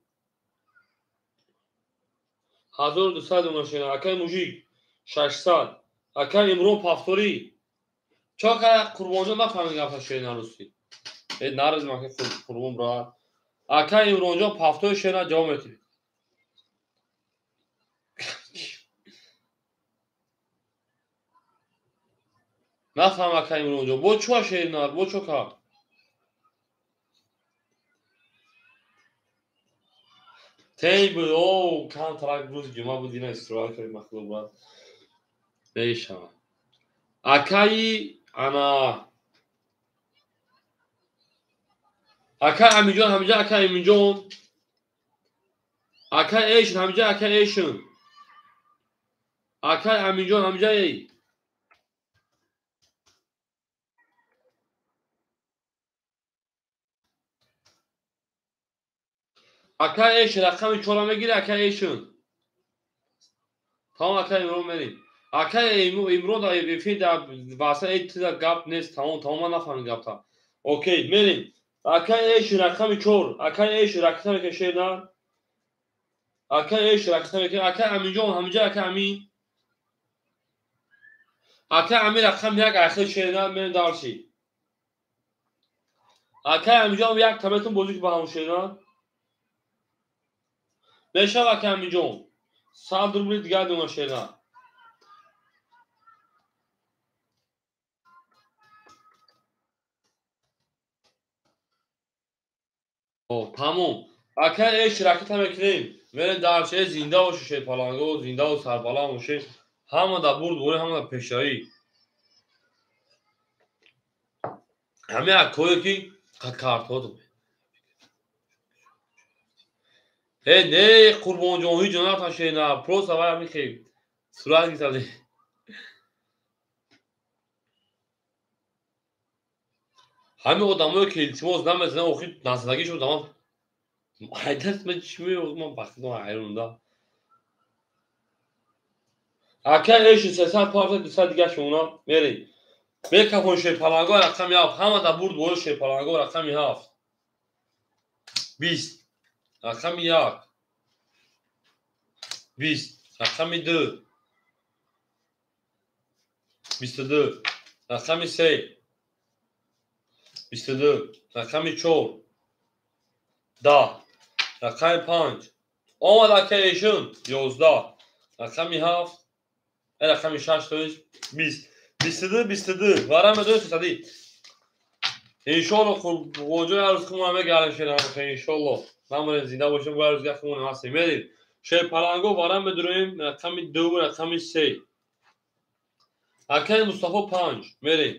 1200 мемонам. Акай Мужик 600. Акай Имрон Пафторӣ. Чо кара Қурбонҷон нафаҳмид гапа шерина русӣ. Нарезм акай Қурбон брат. Акай Имронҷон Пафтори шерина ҷавоб метиҳед. Нафаҳм акай Имронҷон. Бо чӯа шерина, бо чо кар? Тей буд, о, камтарак рӯзи ҷумъа буд, ина истироҳат кардем махлуқ брат. Мешавад. Акаи ана акай Аминҷон ҳаминҷа акай Аминҷон. Акай Эшн ҳаминҷа акай Эшн. Акай Аминҷон ҳаминҷа эй. Акай Эшн рақами 4 мегири акай Эшн. Тамом акай Имрон мерим. Акай Имрон дар эфир дар васа эй тида гап нест. Тамом тамом ман нафаҳмид гапта. Окей мерим. Акай Эшн рақами 4. Акай Эшн ракета мекашед на? Акай Эшн ракета мекашед. Акай Аминҷон ҳаминҷа акай Амин. Акай Амин рақами 1 ахир шерна мерим дарши. Акай Аминҷон як таметон бозӣ ки ба ҳамон шерна. Мешава акай Аминҷон. 100 рубли дигар мемонад шерна. Тамом. Акай Эш ракета мекунем. Мерем дарше зинда бошед шерпаланго, зиндаву сарбаланд бошед. Ҳама дар бурд борӣ, ҳама дар пешравӣ. Ҳамин акое ки картҳо не Қурбонҷон ҳеҷ ҷо нарафтан шерина. Просто вай ҳамин хел сурат гирифтади. Ҳамин одамое ки илтимос намезананд, охир назадагишон даман ҳайдат ман чӣ меёбам, ман бахтидам ҳайронам да. Акай Эшн 300 пафта 200 дигаш мемонад. Мерем. Мекафон шерпаланго рақами 7. Ҳама дар бурд бори шерпаланго рақами 7. 20 рақами 1. 20 рақами 2. 22 рақами 3. 22 рақами 4. 10 рақами 5. Омад акай Эшн 11 рақами 7. Рақами 6 то 20. 22 22 варам медонед сади. Иншолло қурбонҷон ҳар рӯз хумона мегарем шеранго, иншолло. Намонем зинда бошем, ҳар рӯз дигар хумона ҳастем. Мерем. Шерпаланго варам медуроем рақами 2, рақами 3. Акаи Мустафо 5 мерем.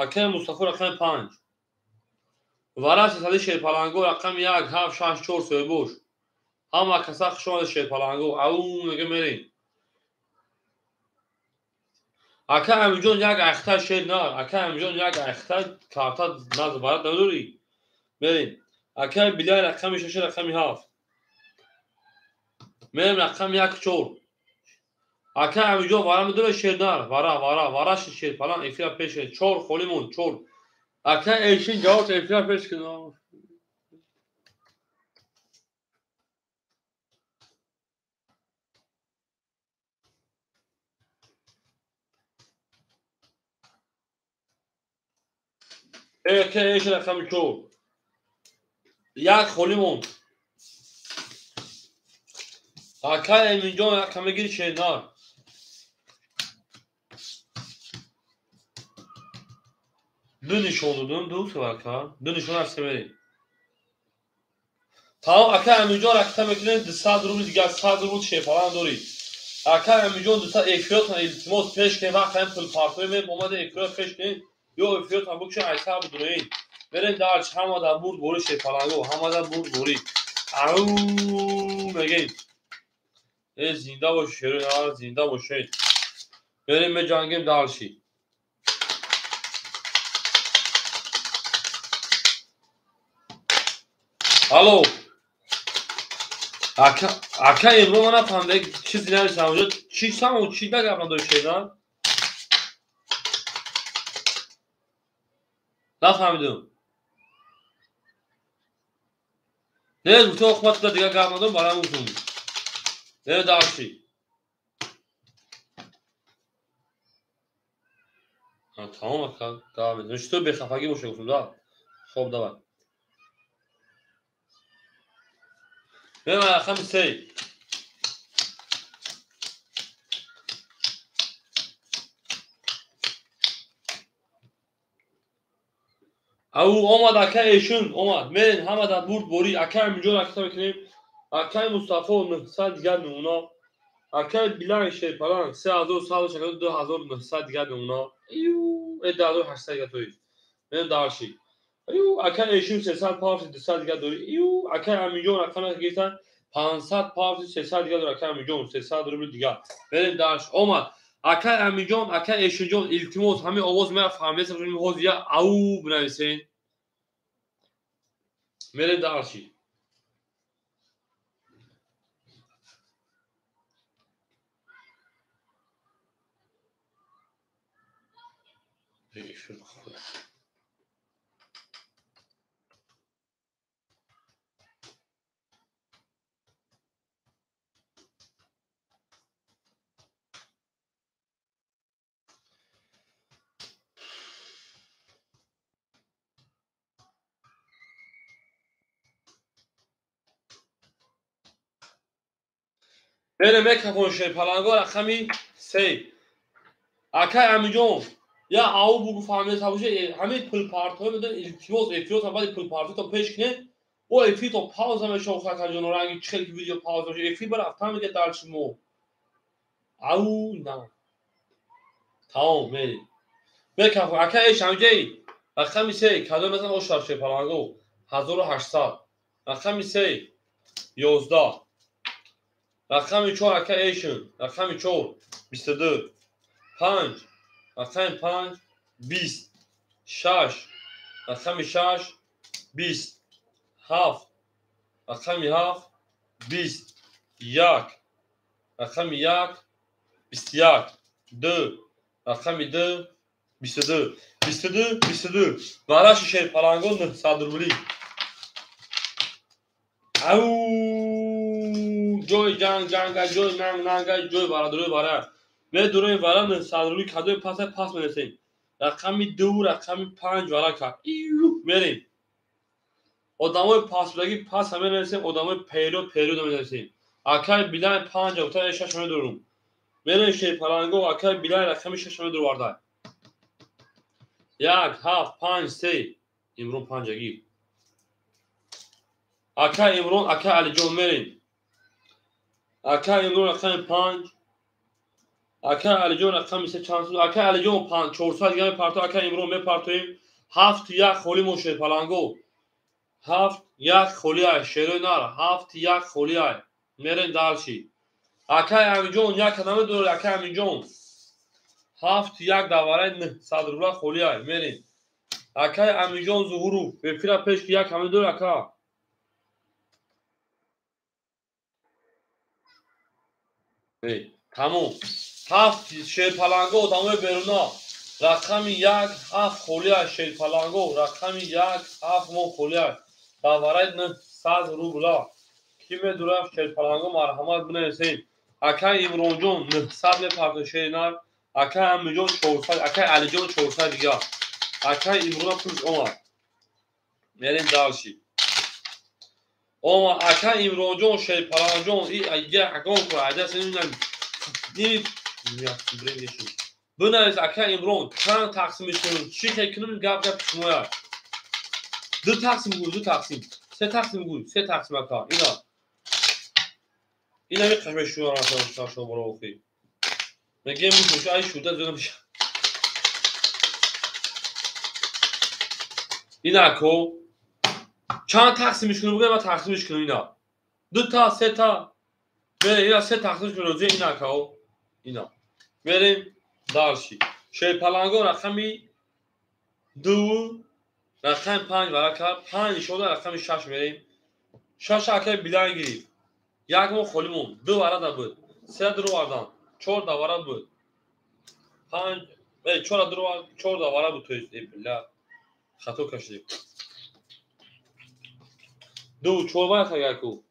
Акаи Мустафо рақами 5. Вара сесади шерпаланго рақами 1, 7, 6, 4 соҳибош. Ҳама каса хуш омадед шерпаланго. Ау мега мерем. Ака Амиҷон як айхта шер на, ака Амиҷон як айхта карта наз вара надорӣ. Мерем. Акаи Билай рақами 6, рақами 7. Мерем рақами 1, 4. Ака Амиҷон вара медорӣ шер нар, вара, вара, вара шерпаланг эфира пеш 4 холӣ монд, 4. Ака Эшин ҷавоб эфира пеш кун. Ака Эшин рақами 4. Як холӣ монд. Ака Эминҷон рақами гир шернар. Ду нишон додум, ду ака. Ду нишон ҳастем мерем. Тамом ака Амиҷон ракета мекунем 200 рубл дигар 100 рубл шерпаланг дорӣ. Ака Амиҷон 200 эфиротон илтимос пеш кунем, вақт ҳамин пулпартоӣ мем омада эфирот пеш кунем, ё эфиротон бикушем айсар бидуроем. Мерем дарч ҳама дар бурд борӣ шерпаланго, ҳама дар бурд борӣ. Ау мегем. Э зинда бош шерои, зинда бошед. Мерем меҷангем дарчи. Алло. Ака, ака имрӯз ман нафаҳмидам чизе нависам онҷо. Чӣ саму чӣ гап надошт шедан? Нафаҳмидам. Не, гуфта охмат куда дигар гап надорам, барам гуфтум. Не, дарчи. Тамом ака, гап медонам. Чӣ ту бехафагӣ боша гуфтум, да? Хоб, давай. Мерем рақами 3. Ау омад ака Эшун омад. Мерем ҳама дар бурд борӣ. Ака Амиҷон ракета мекунем. Акаи Мустафо 900 дигар намуна. Акаи Билай шерпаланг 3162 2900 дигар намуна. Ию, 2800 дигар тои. Мерем дарши. Ию, ака Эшун 300 павти 200 дигар дорӣ. Ию, ака Амиҷон рақами гирифтан 500 павти 300 дигар дорӣ. Ака Амиҷон 300 рубл дигар. Мерем дарш. Омад. Ака Амиҷон, ака Эшунҷон илтимос ҳамин овоз мера фаҳмидесам ҳозир я ау бинависен. Мерем дарши. Мерем мекафон шерпаланго рақами 3. Акай Амиҷон, я ау бугу фаҳмида боша, ҳамин пулпартоӣ медон илтимос эфиротон баъди пулпартоитон пеш кунед, о эфиртон пауза мешавад акаҷон, ранги чӣ хел ки видео пауза мешавад, эфир барафтан мега дар шумо. Ау на. Тамом мерем. Мекафон ака Эш Амиҷаи рақами 3 кадом назан ошав шерпаланго 1800. Рақами 3 11. Рақами 4 ака Эшин, рақами 4 22, 5, рақами 5 20, 6, рақами 6 20, 7, рақами 7 20, 1, рақами 1 21, 2, рақами 2 22, 22, 22. Вараши шерпаланго 900 рубли. Ау ҷои ҷанг ҷанга, ҷои нанг нанга, ҷои варадурои вара. Медурои вара 900 рубли кадои паса пас менесем. Рақами 2, рақами 5 вара кард. Ию мерем. Одамои пасбудагӣ пас менависем, одамои период период менависем. Акаи Билай 5 гуфта 6 медурум. Мерем шерпаланго акаи Билай рақами 6 медурварда. 1, 7, 5, 3. Имрон 5 гир. Ака Имрон, ака Алиҷон мерем. Ака Имрон рақами 5. Ака Алиҷон рақами 3 чанд суд? Ака Алиҷон 5 400 дига мепартоем. Ака Имрон мепартоем. 7 1 холӣ мо шерпаланго. 7 1 холӣ ай шерои нар. 7 1 холӣ ай. Мерем дальше. Акай Аминҷон як намедорад. Акай Аминҷон 7 1 давараи 900 рубла холӣ ай. Мерем. Акай Аминҷон Зуҳуров бефира пеш ки як ҳамедорад ака. Тамом. 7 шерпаланго одамои беруна. Рақами 1 7 холӣ ай шерпаланго. Рақами 1 7 мо холӣ ай. Давараи 900 рубла. Ки медурад шерпаланго марҳамат бинависед. Акай Имронҷон 900 мепартоед шеринар. Акай Аминҷон 400, акай Алиҷон 400 дига. Акай Имрона пулш омад. Мерем дальше. Омад акай Имронҷон шерпаланҷон и ягон кор айдас ними бинавис акай Имрон чанд тақсим мешавад? Чӣ хел кунем гап гап шумоя. 2 тақсим гӯй, 2 тақсим. 3 тақсим гӯй, 3 тақсим ака. Ина. Ина меқашмай шумо шуморо охи. Мегем мушо ай шуда зӯда меша. Ина ако чанд тақсимиш кунем бигӯ ман тақсимиш кунам ина. 2 та, 3 та. Мерем ина 3 тақсимиш кунем рӯзи ина ако. Ина. Мерем дальше. Шерпаланго рақами 2 рақами 5 варака 5 нишонда рақами 6 мерем. 6 акай билан гирифт. Як мо холӣ монд. 2 варада буд. 3 дуру вардан. 4 давара буд. 5 4 дуру 4 давара буд, то есть бля хато кашидем. 2 4 вара яку.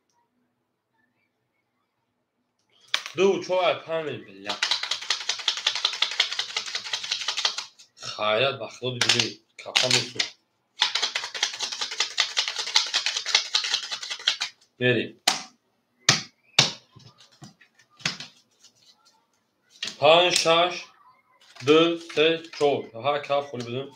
2 4 5 бля. Хайрат ба худо бибинед, кафа месӯ. Мерем. 5 6 2 3 4. Ҳа каф холӣ будем.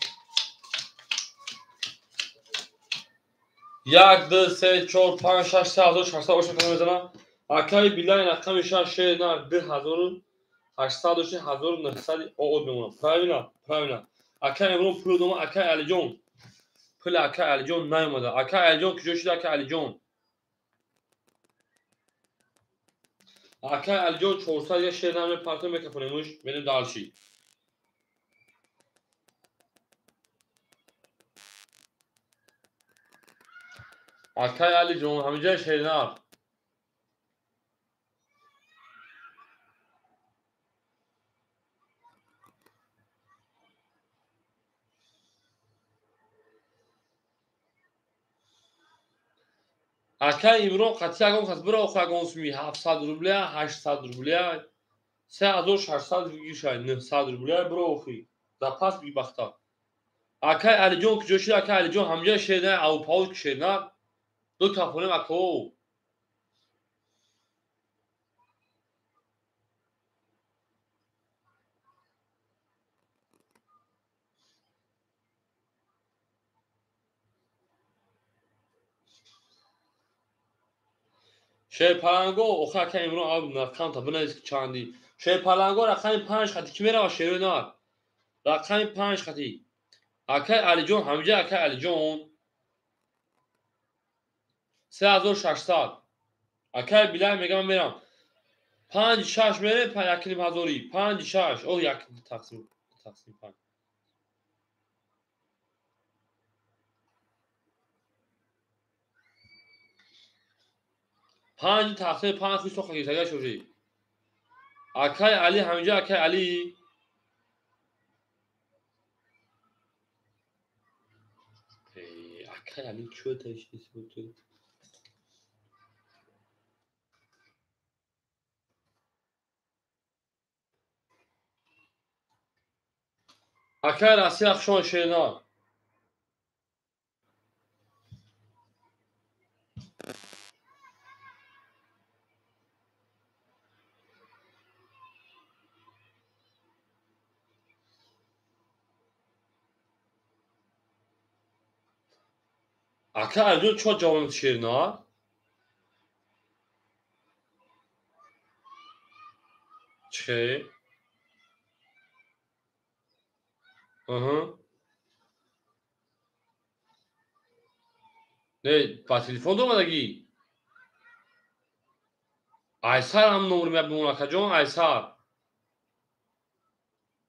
1 2 3 4 5 6 3600 оша кана мезанам. Акай билай рақами 6 6 на 2800 дошти 1900 од мемонам. Правильно, правильно. Акай Имрон пул дома, акай Алиҷон. Пул акай Алиҷон наомада. Акай Алиҷон куҷо шуда акай Алиҷон? Акай Алиҷон 400 я шер намепартоем мекафонемуш, мерем дальше. Акай Алиҷон ҳамиҷа шернар. Акай Имрон қатъи ягон кас бира охо ягон суми 700 рубля, 800 рубля, 3600 гиршай, 900 рубля бира охи. Запас бибахта. Акай Алиҷон куҷо шуда? Акай Алиҷон ҳамҷа шерна, авпаут шерна. Ду кафонем ако. Шерпаланго охо акай Имрон ав рақамта бинавис чанди. Шерпаланго рақами 5 хати ки мерава шерои нар. Рақами 5 хати. Акай Алиҷон ҳамҷа акай Алиҷон 3600. Акай Билай мегам мерам. 5 6 мерем 1.5 ҳазори. 5 6. О як тақсим тақсим 5. 5 тақсим 5 хуш соха гирифтага шоши. Акай Али ҳаминҷа акай Али. Акай Али чӯ ташхис буд? Акай Россия хушон шернар. Ака Алиҷон чо ҷавоб медиҳад шерна? Чӣ? Аҳа. Не, ба телефон омадагӣ? Айсар ҳам номер мебимон акаҷон, Айсар.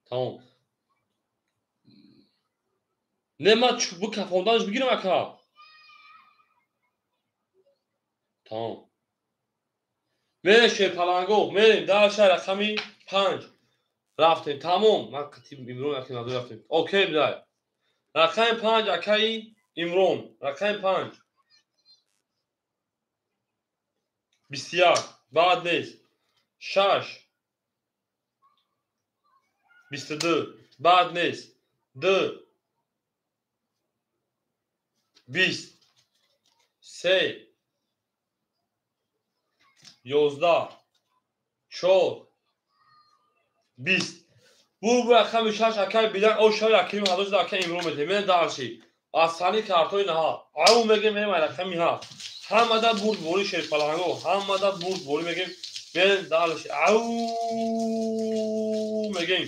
Тамом. Не, ман бикафонданаш бигирам ака. Тамом. Мерем шерпаланго, мерем дальше рақами 5. Рафтем, тамом. Ман қати Имрон акин надор рафтем. Окей, бидай. Рақами 5 акаи Имрон, рақами 5. 21, баъд нест. 6. 22, баъд нест. 2. 20. 3. 11. 4. 20. Бу рақами 6 акай бидан о шави аким ҳазор шуда акай Имрон метем. Мен дарши. Аз сани картои наҳа. Ау мегем мерем рақами 7. Ҳамада бурд бори шерпаланго, ҳамада бурд бори мегем. Мен дарши. Ау мегем.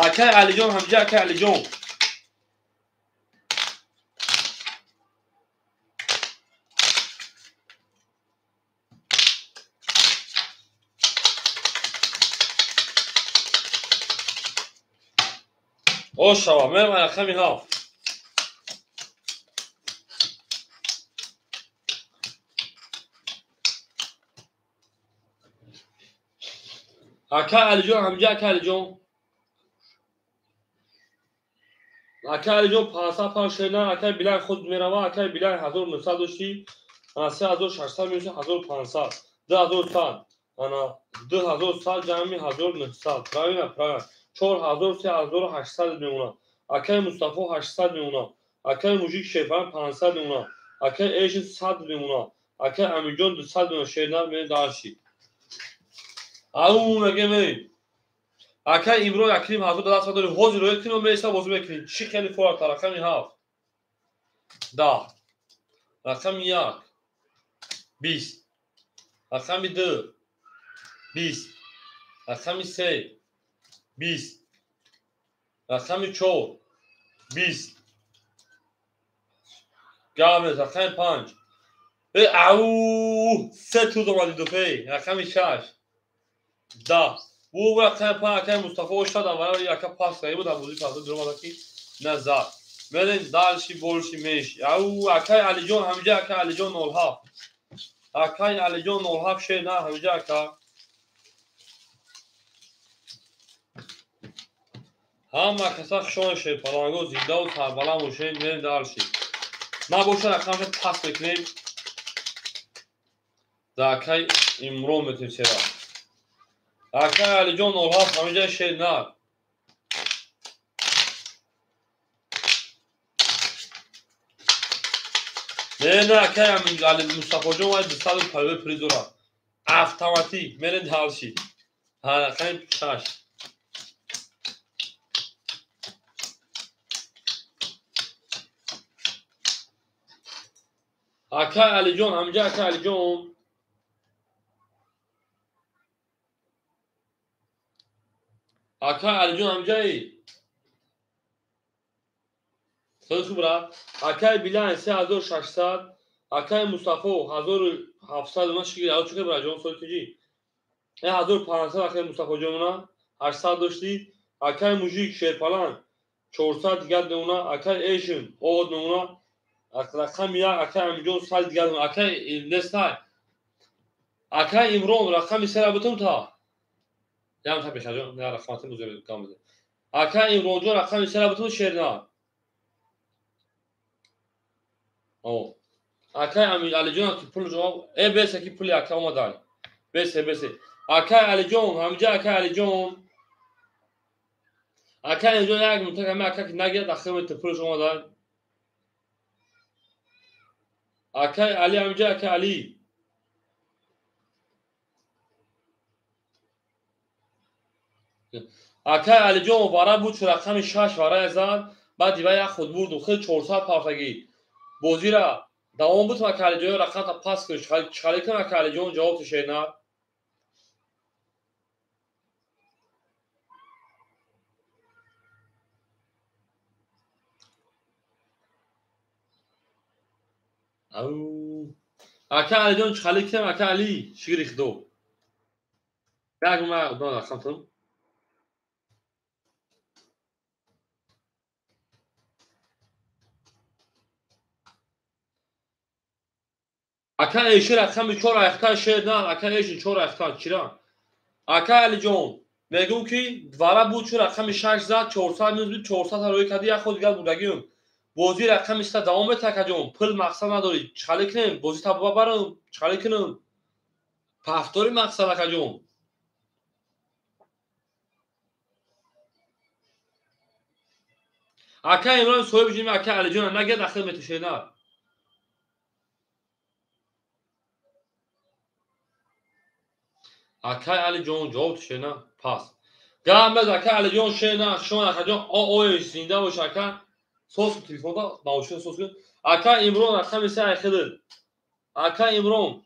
Акай Алиҷон ҳамҷа акай Алиҷон. Ошава, мерем рақами 7. Акай Алиҷон ҳамҷа акай Алиҷон. Акай Алиҷон 505 шена, акай Билан худ мерава, акай Билан 1900 доштӣ, ана 3600 мешавад 1500, 2100, ана 2100 ҷамъи 1900. Правильно, правильно. 4000 3800 мемонад. Акай Мустафо 800 мемонад. Акай Мужик Шерфан 500 мемонад. Акай Эшин 100 мемонад. Акай Амиҷон 200 мемонад. Шернар мерем дарши. Ау мегем эй. Акай Имрон Акрим 1000 ба даст дори. Ҳозир роя кунем меса бозӣ мекунем. Чӣ хеле фората рақами 7. 10. Рақами 1. 20. Рақами 2. 20. Рақами 3. 20. Рақами 4. 20. Гамез рақами 5. Э ау се туз омади дуфей. Рақами 6. 10. Бу рақами 5 акай Мустафо ошад аввал яка пас карда буд, бозӣ пас дуромада ки назар. Мерем дальше больше меньше. Ау акай Алиҷон ҳамҷа акай Алиҷон 07. Акай Алиҷон 07 шер на ҳамҷа ака. Ҳама каса хушон шерпаланго зиндаву сарбаланд бошед, мерем дальше. Набошад рақамша пас мекунем. Да акай Имрон метем сера. Акай Алиҷон 07 ҳамиҷа шер на. Не, не, акай Али Мустафоҷон вай 200 палве приз дорад. Автоматик мерем дальше. Ҳа рақами 6. Акай Алиҷон ҳамиҷа акай Алиҷон. Акай Алиҷон ҳамиҷаи. Хеле хуб рафт. Акай Билан 3600, акай Мустафо 1700 ман шигир, чӣ хеб ҷон соли туҷи? 1500 акай Мустафоҷонуна 800 доштӣ. Акай Мужик Шерпалан 400 дигар мемона, акай Эшин овод мемона. Рақами 1 акай Амиҷон 100 дигар мемона. Акай нестай. Акай Имрон рақами 3 бутум та. Ям та бешаҷон, не рақамати бузург гам бизан. Акай Имронҷон рақами 3 бутум шерна. О. Акай Алиҷон ки пул ҷавоб, э бесе ки пули ака омадай. Бесе, бесе. Акай Алиҷон, ҳамиҷа акай Алиҷон. Акай Алиҷон як мунтак ҳама ака ки нагирад ахир мета пулш омадай. Акай Али ҳамиҷа акай Али. Акай Алиҷон вара буд шу рақами 6 вара зад, баъд ива як худ бурдум, хел 400 партагӣ. Бозира давом буд, ака Алиҷон рақамта пас кун, чиқали кун ака Алиҷон ҷавоб тушена. Ака Алиҷон чиқали кунам, ака Али, шукри Худо. Як ма одам рақамтон. Ака эши рақами 4 айхта шер на, ака эши 4 айхта чира. Ака Алиҷон, мегӯм ки вара буд шу рақами 6 зад, 400 минус буд, 400 рӯй кади, як худ дигар бурдагиюм. Бозӣ рақами 3 давом мета, акаҷон, пул мақсад надорӣ. Чиқали кунем, бозӣ таба барам, чиқали кунем. Пафтори мақсад, акаҷон. Ака Имрон соҳиби ҷими ака Алиҷон нагирд, ахир метушена. Акай Алиҷон ҷавоб тушена пас. Гап мез ака Алиҷон шена, шон акаҷон ой зинда бош ака. Сос телефонда наушник сос кун. Ака Имрон рақами 3 айхидил. Ака Имрон.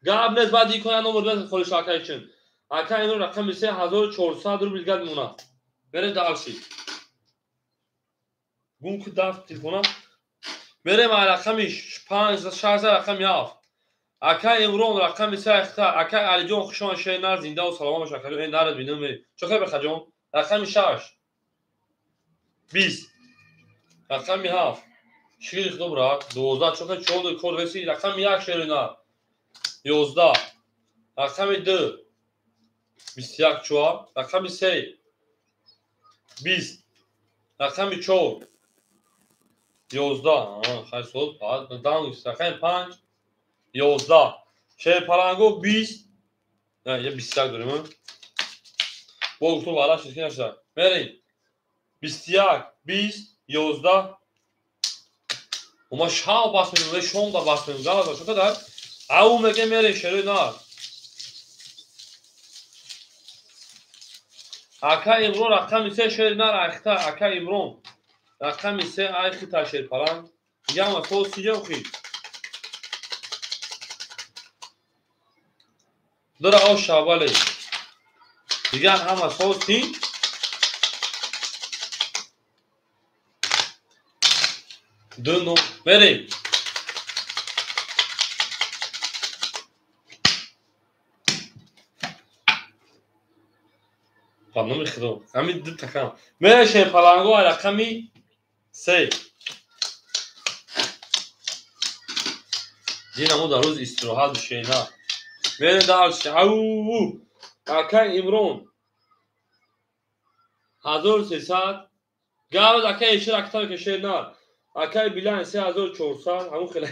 Гап нез баъд икон номер без холиш ака ичин. Ака Имрон рақами 3 1400 рубл гад мемонад. Берем дальше. Гум ки дафт телефона. Берем рақами 5 6 рақами 7. Ака Имрон рақами 3 айхта. Ака Алиҷон хушон шер нар зинда ва саломат бош ака. Эй нарад бинам. Чо хел бахаҷон? Рақами 6 20 рақами 7 шукри Худо брат 12 чо хел 4 кор реси рақами 1 шер нар 11 рақами 2 21 4 рақами 3 20 рақами 4 11 хайр сол дан рақами 5 11 шерпаланго 20 я 21 дорем. Бо гуфту вара шуд ки нашуда. Мерем 21 20 11 Ума шав бас мекунем, шом да бас мекунем. Галаза чо қадар? Ау меге мерем шерои нар. Ака Имрон рақами 3 шери нар айхта. Ака Имрон рақами 3 айхита шерпаланг. Яма сол сиҷам хи. Дора ош шабале. Дигар ҳама сол си. Ду но мерем. Ба номи Худо. Ҳамин ду такам. Мерем шерпаланго рақами 3. Динамо дар рӯз истироҳат бишена. Мерем дальше. Ау! Ака Имрон 1300 гавз ака эшир актар ки шер нар. Акай Билан 3400 ҳамун хеле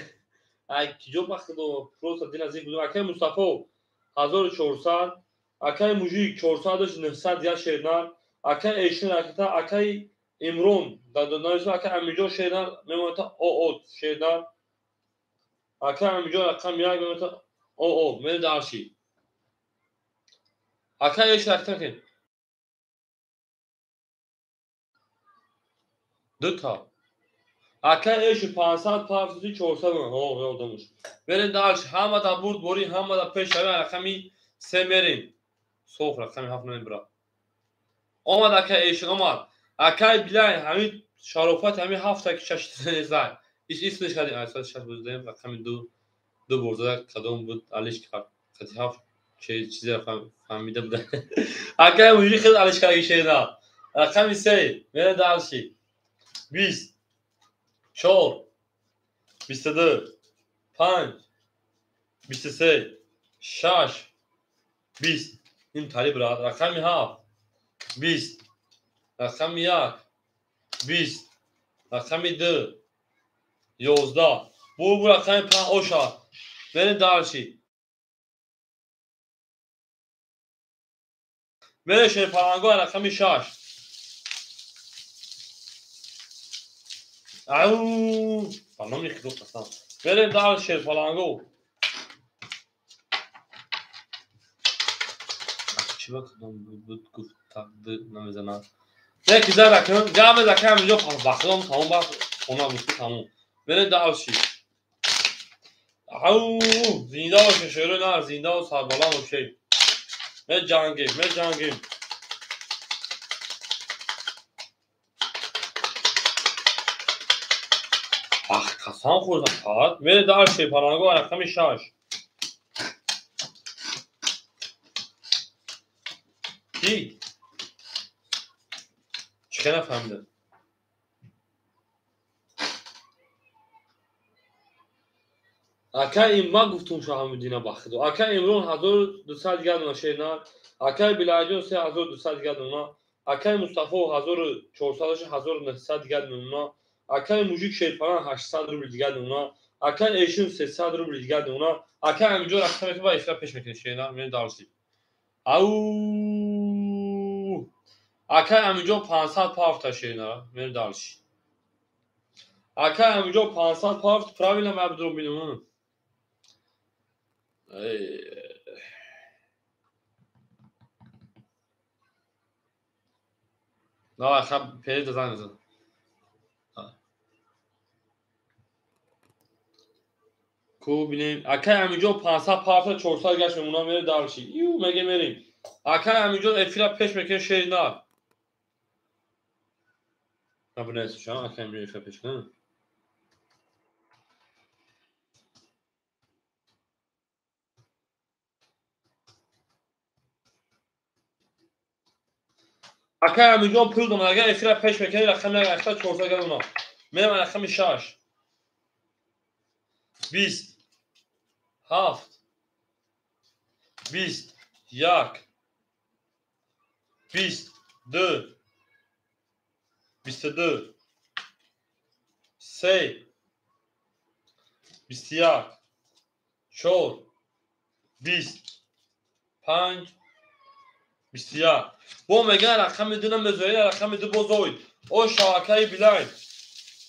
ай киҷо бахтидо просто дина зик будум. Акай Мустафо 1400 акай Мужик 400 900 я шер нар. Акай Эшир акта акай Имрон дадонайсо акай Амиҷон шер нар мемонад оо шер нар. Акай Амиҷон рақам 1 мемонад оо мерем дальше. Акай Эшир акта ки дута. Ака эши 500 пафти 400 ҳо ёдамуш. Мерем дальше. Ҳама да бурд бори, ҳама да пеш шава рақами 3 мерем. Соф рақами 7 намебра. Омад ака эши омад. Акай Билай ҳамин шарофат ҳамин 7 ки 6 зай. Ис ислиш кардем, айсад 6 буздем рақами 2 ду бор зада кадом буд алиш кард. Қати 7 чизе фаҳмида буда. Акай мужик хел алиш кардаги шена. Рақами 3 мерем дальше. 20 4 22 5 23 6 20 ин талиб брат. Рақами 7 20 рақами 1 20 рақами 2 11 бу рақами 5 оша. Мерем дальше. Мерем шерпаланго рақами 6. Ау! Ба номи Худо қасам. Мерем дальше шерпаланго. Чӣ ба кадом буд гуфт тақдир намезанад. Яки зада кун, гап меза кам инҷо бахлом тамом ба хона буд тамом. Мерем дальше. Ау, зинда боше шеро на, зинда ва сарбаланд боше. Меҷангем, меҷангем. Ах, қасам хӯрдам фақат. Мерем дальше, паланго рақами 6. Ки? Чӣ нафаҳмидам? Акай ма гуфтум Шаҳамуддина ба худо. Акай Имрон 1200 дигар дона шер нар. Акай Билалҷон 3200 дигар дона. Акай Мустафо 1400 1900 дигар дона. Акай Мужик шерпалан 800 рубл дигар дона. Акай Эшин 300 рубл дигар дона. Акай Амиҷон рақам мекунад ва ифра пеш мекунад шер нар. Мерем дальше. Ау! Акай Амиҷон 500 пафта шер нар. Мерем дальше. Акай Амиҷон 500 пафт правильно ма бидро бинам. Давай, хаб, перед занг зад. Ку бинем. Акай Амиҷон 500 пафта 400 гашт мемонам, мерем дальше. Ю, меге мерем. Акай Амиҷон эфира пеш мекунем шери нар. Набунес, акай Амиҷон эфира пеш кунем. Акай Амиҷон пул донад, агар эфира пеш мекунӣ рақами 1 400 грамм. Мерам рақами 6. 20 7 20 1 22 22 3 21 4 20 5 21. Бо меган рақами 2 намезоид, рақами 2 бозоид. О шавакаи Билайн.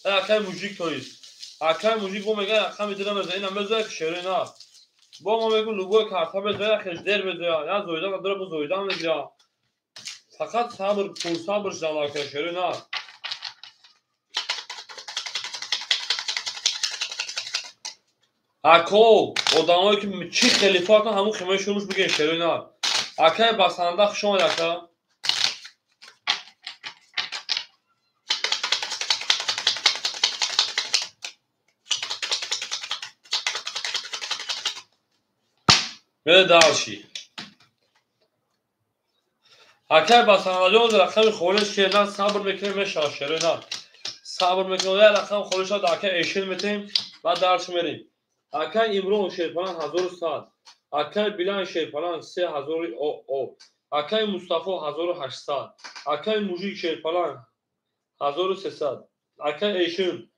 Акай мужик тоист. Акай мужик бо меган рақами 2 намезоид, намезоид шере на. Бо ма мегу любой карта мезоид, хеш дер мезоид. Я зоидан надора, бо зоидан мегира. Фақат сабр, пул сабр шудан акай шере на. Ако одамое ки чӣ хелифатан ҳамун химаи шурӯш бигӯен шере на. Акай басанда хуш омад ака. Мере дальше. Акай басандаҷон рақами холиш шер на сабр мекунем мешавад шере на. Сабр мекунем як рақам холиш шавад акай эшин метем баъд дальше мерем. Акай Имрон шерпалан 1100. Акай Билан шерпалан 3000 ОО. Акай Мустафо 1800. Акай Мужик шерпалан 1300. Акай Эшин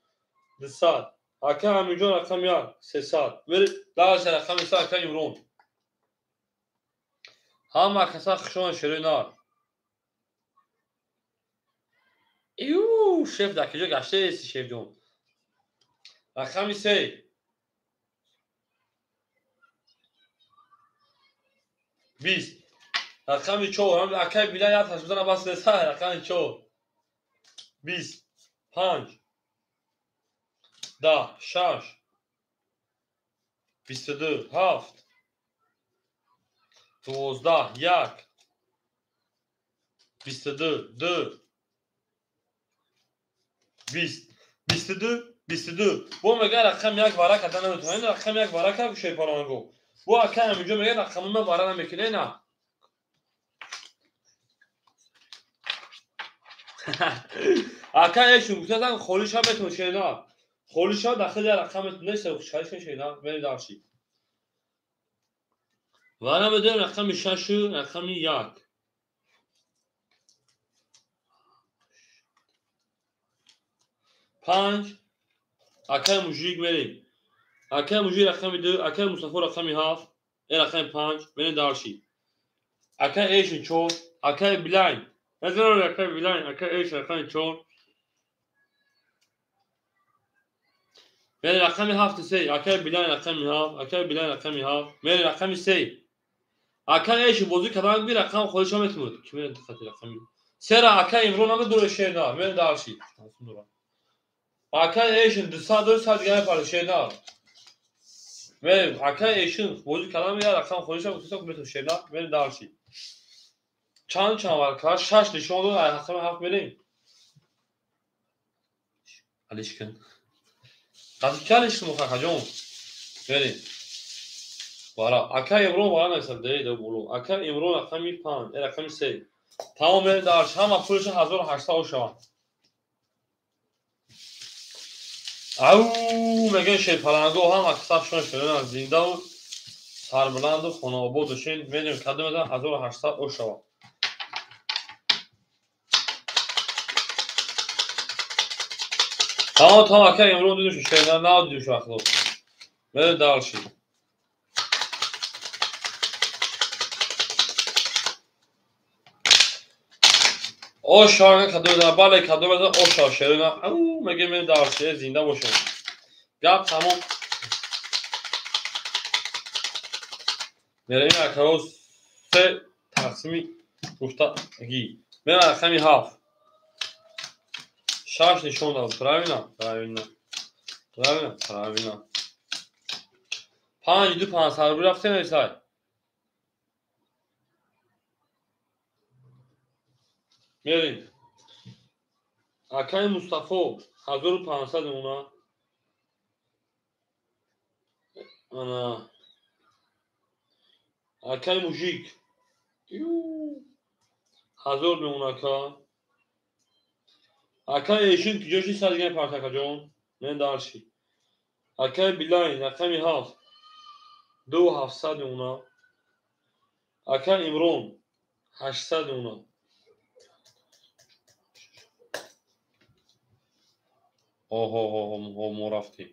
200. Акай Амиҷон рақами 1 300. Мери дальше рақами 3 акай Имрон. Ҳама каса хушон шерои нар. Ю, шеф дар куҷо гаштаеси шефҷон? Рақами 3 20 рақами 4 акай Билан як таш бизана бас нест. Рақами 4 20 5 10 6 22 7 12 1 22 2 20 22 22. Бо мегӯяд рақами 1 вара карда наметавонад. Ин рақами 1 вара кард шерпаланго. Бо акай Амиҷон мегӯяд рақами ман вара намекунад на. Акай эшун гуфтадан холӣ шав метавон шер на. Холӣ шав дахили рақами нест шариф шер на. Мерем дальше. Вара медорем рақами 6 рақами 1. 5 акай Мужик мерем. Акай Мужик рақами 2, акай Мустафо рақами 7, рақами 5, мерем дальше. Акай Эшин 4, акай Билайн. Назар акай Билайн, акай Эшин рақами 4. Мерем рақами 7 3, акай Билайн рақами 7, акай Билайн рақами 7, мерем рақами 3. Ака эши бозӣ кардан би рақам холиша метавонад. Ки мерен хати рақами. Сера ака имрон намедуре шерна, мерен дарши. Ака эшин 200 дор 100 дига мепаре шерна. Мерем ака эшин бозӣ кардан би рақам холиша метавонад шерна, мерен дарши. Чанд чанд вар шаш нишон дод, ай рақами 7 мерем. Алишкин. Қази калишкин мухақаҷон. Мерем. Вара ака имрон вара нависад де боло. Ака имрон рақами 5, рақами 3. Тамом мерем дарш, ҳама пулша 1800 шавад. Ау, мегӯян шерпаланго ҳама сафшон шуданд зиндаву сарбуланду хонаобод бошен. Медонем кадом мезанад 1800 о шавад. Тамом тамом ака имрон дидушу шерна нав дидушу ахло. Мерем дарши. Оша кадом бале кадом оша шерина. Ау мегӯем мерем дарши, зинда бошем. Гап тамом. Мерем акаро се тақсими гуфтагӣ. Мерем рақами 7. Шаш нишон дод. Правильно? Правильно. Правильно? Правильно. 5 2 500 рубл рафтем нависай. Мерем. Акаи Мустафо 1500 мемонад. Ана. Акаи Мужик 1000 мемонад ака. Акаи Эшин куҷо шид сар дига мепарт акаҷон. Мен дарши. Акаи Билайн рақами 7 2700 мемонад. Акаи Имрон 800 мемонад. Оҳо, мо рафтем.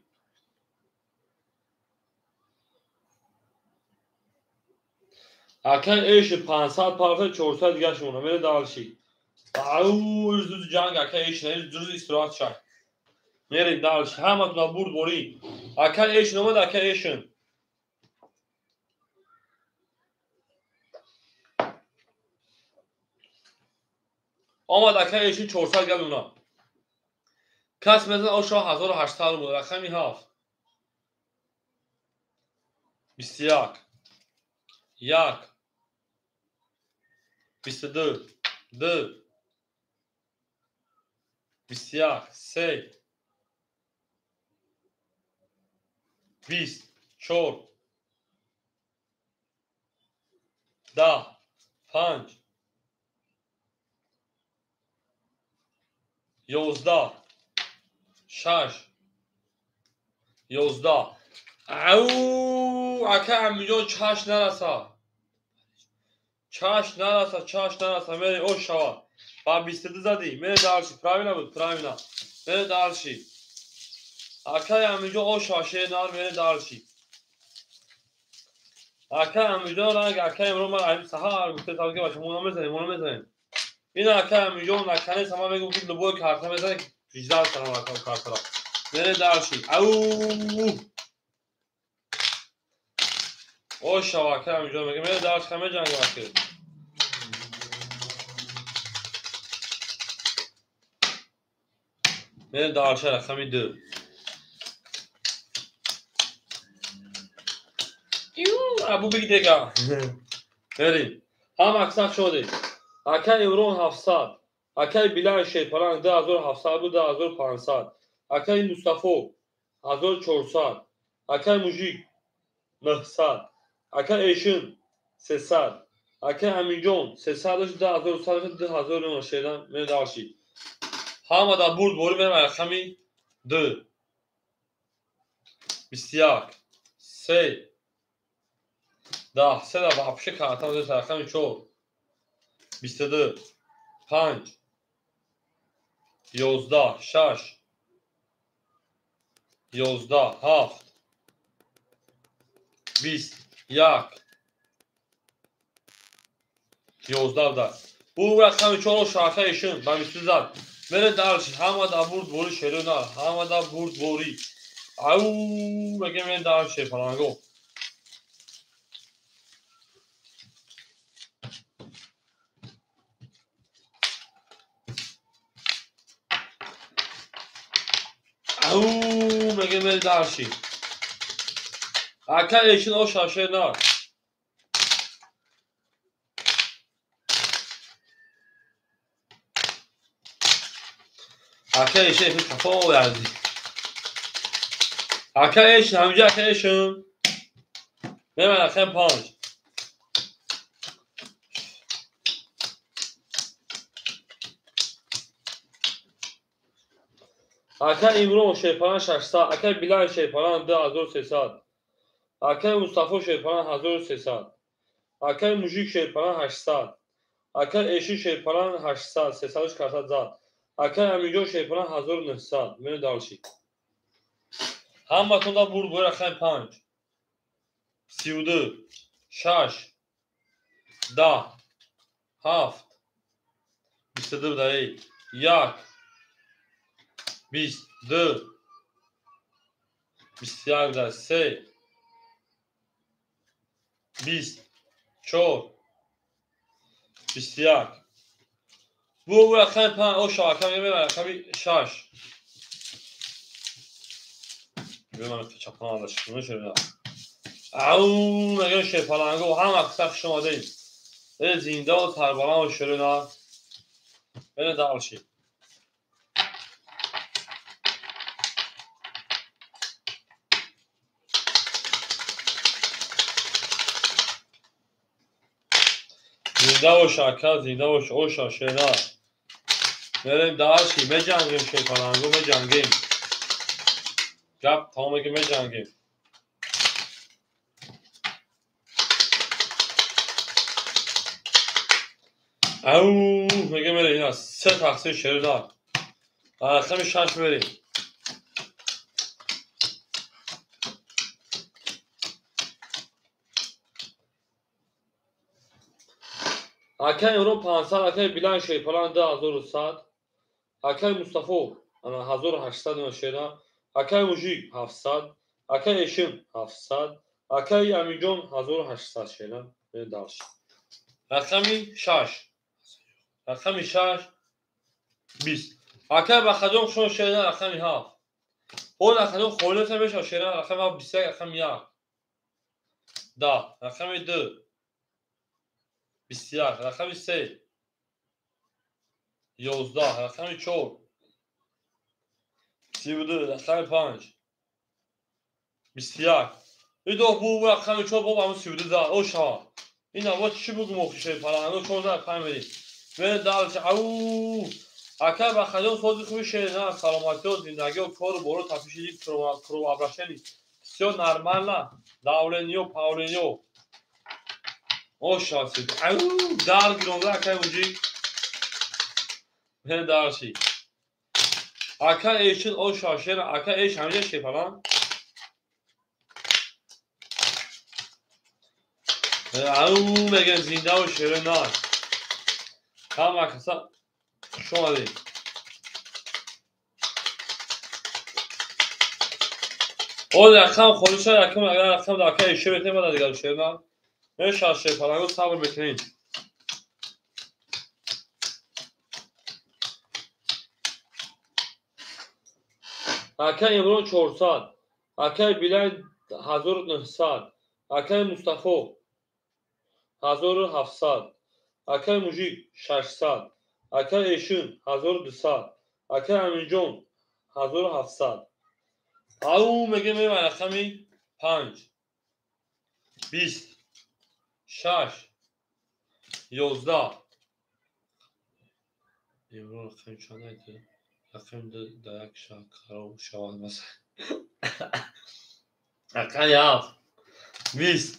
Акаи Эши 500 парта 400 дигаш мемонад. Мере дарши. Ау, рӯзи ҷанг акаи Эши, рӯзи истироҳат шай. Мерем дарши. Ҳаматона бурд борӣ. Акаи Эшин омад, акаи Эшин. Омад акаи Эшин 400 дига мемонад. Кас мезанад оша 1800 рубл, рақами 7. 21 1 22 2 21 3 20 4 10 5 11 6 11. Ау, ака амиҷон чаш нараса. Чаш нараса, чаш нараса. Мере о шава. Ба 22 задӣ. Мере дарши. Правильно буд, правильно. Мере дарши. Акаи амиҷон о шава, шер нар мере дарши. Акаи амиҷон ранг акаи имрон ман ами саҳар гуфта талки бача мо намезанем, мо намезанем. Ин акаи амиҷон наканес ама мегӯм ки любой карта мезанем, 18 салам ака картара. Мере дарши. Ау! О шава акаи амиҷон мегӯ мере дарши ҳама ҷанг ака. Мере дарши рақами 2. Ю, абу биг дега. Мерем. Ҳама аксар шодем. Акаи Имрон 700. Акаи Билал Шерпаланг 2700 буд 2500. Акаи Мустафо 1400. Акаи Мужик 900. Акаи Эшин 300. Акаи Аминҷон 300 2100 2000 мемонад шедан мере дарши. Ҳама дар бурд борӣ мерем рақами 2 21 3 10 3 да вообще картам рақами 4 22 5 11 6 11 7 20 1 11 да. Бу рақами 4 шаха эшин ба 22 зад. Мере дарши. Ҳама дар бурд борӣ шеро нар. Ҳама дар бурд борӣ. Ау, мегӯем мерем дарши шерпаланго. Ау меге мери дарши. Ака эшин оша шена. Ака эшин эфир хафа оярди. Ака эшин ҳаминҷа ака эшин. Меман рақами 5. Ака Имрон Шерпаран 600, ака Билал Шерпаран 2300, акаи Мустафо Шерпаран 1300, акаи Мужик Шерпаран 800, акаи Эшин Шерпаран 800, 300 карта зад, акаи Аминҷон Шерпаран 1900. Мену далши. Ҳаматонда бурд бо рақами 5, 32, 6, 10, 7, 22 даи, 1, 22, 21 да 3, 24, 21. Бу рақами 5 оша ака мебарам рақами 6. Биман чапан алаш шуда. Ау мегӯям шерпаланго ҳама қисса хуш омадед. Э зинда ва сарбаланд ва ширина. Бена далши. Зинда бош ака, зинда бош оша шера. Мерем далши, меҷангем шерпаланго, меҷангем. Гап тамоме ки меҷангем. Ау меге мерем ина се тақсим шерина. Рақами 6 мерем. Акаи Имрон 500, акаи Билал Шерпалан 2100, акаи Мустафо 1800 ина шера, акаи Мужик 700, акаи Эшин 700, акаи Аминҷон 1800 шера. Дальше. Рақами 6. Рақами 6 20. Акаи Бахаҷон хушон шера рақами 7. Ҳол Рақаҷон холиса мешавад шера рақами 7 21 рақами 1. 10 рақами 2 21 рақами 3 11 рақами 4 32 рақами 5 21. Идо бу рақами 4 бо ҳамун 32 зад. О шава. Ин аввал чӣ бугум охи шерпаланго 14 5 мерем. Мерем дальше. Ау ака Бахаҷон сози хуби шерина, саломатиё, зиндагиё, кору боро, тафиши кровообращение. Всё нормально. Давлениё, павлениё. Оша сид. Ау дар гиронда акаи мужик. Мерем дальше. Ака эшин оша шера, ака эш ҳаминҷа шерпалан. Ау мегӯям зинда ва ширина. Ҳама каса хуш омадед. Ол рақам холиша якум агар рақам дар ака эшин метем баъд дигар ширина. Мешавад шерпаланго сабр мекунед. Акаи Имрон 400, акаи Билал 1900, акаи Мустафо 1700, акаи Мужик 600, акаи Эшин 1200, акаи Аминҷон 1700. Ау мегӯем мебарем рақами 5, 20, 6, 11. Имрон рақами чанд айти? Рақами 2 дар як шаҳр қарор шавад масалан. Рақами 7, 20,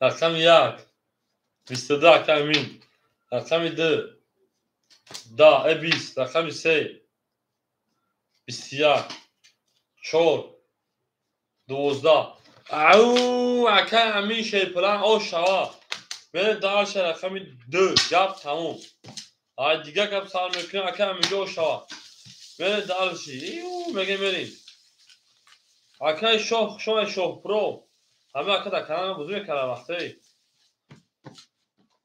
рақами 1, 22 акаи Амин, рақами 2, 10, 20, рақами 3, 21, 4, 12. Ау акаи Амин Шерпалан ош шава. Мерем дальше рақами 2, гап тамом. Ай дигар гап сар мекунем, акаи Аминҷон ош шава. Мерем дальше. Иу мегӯем мерем. Акаи Шоҳ, хуш омадед Шоҳпро. Ҳама ака дар канал бузӣ мекардам вақте.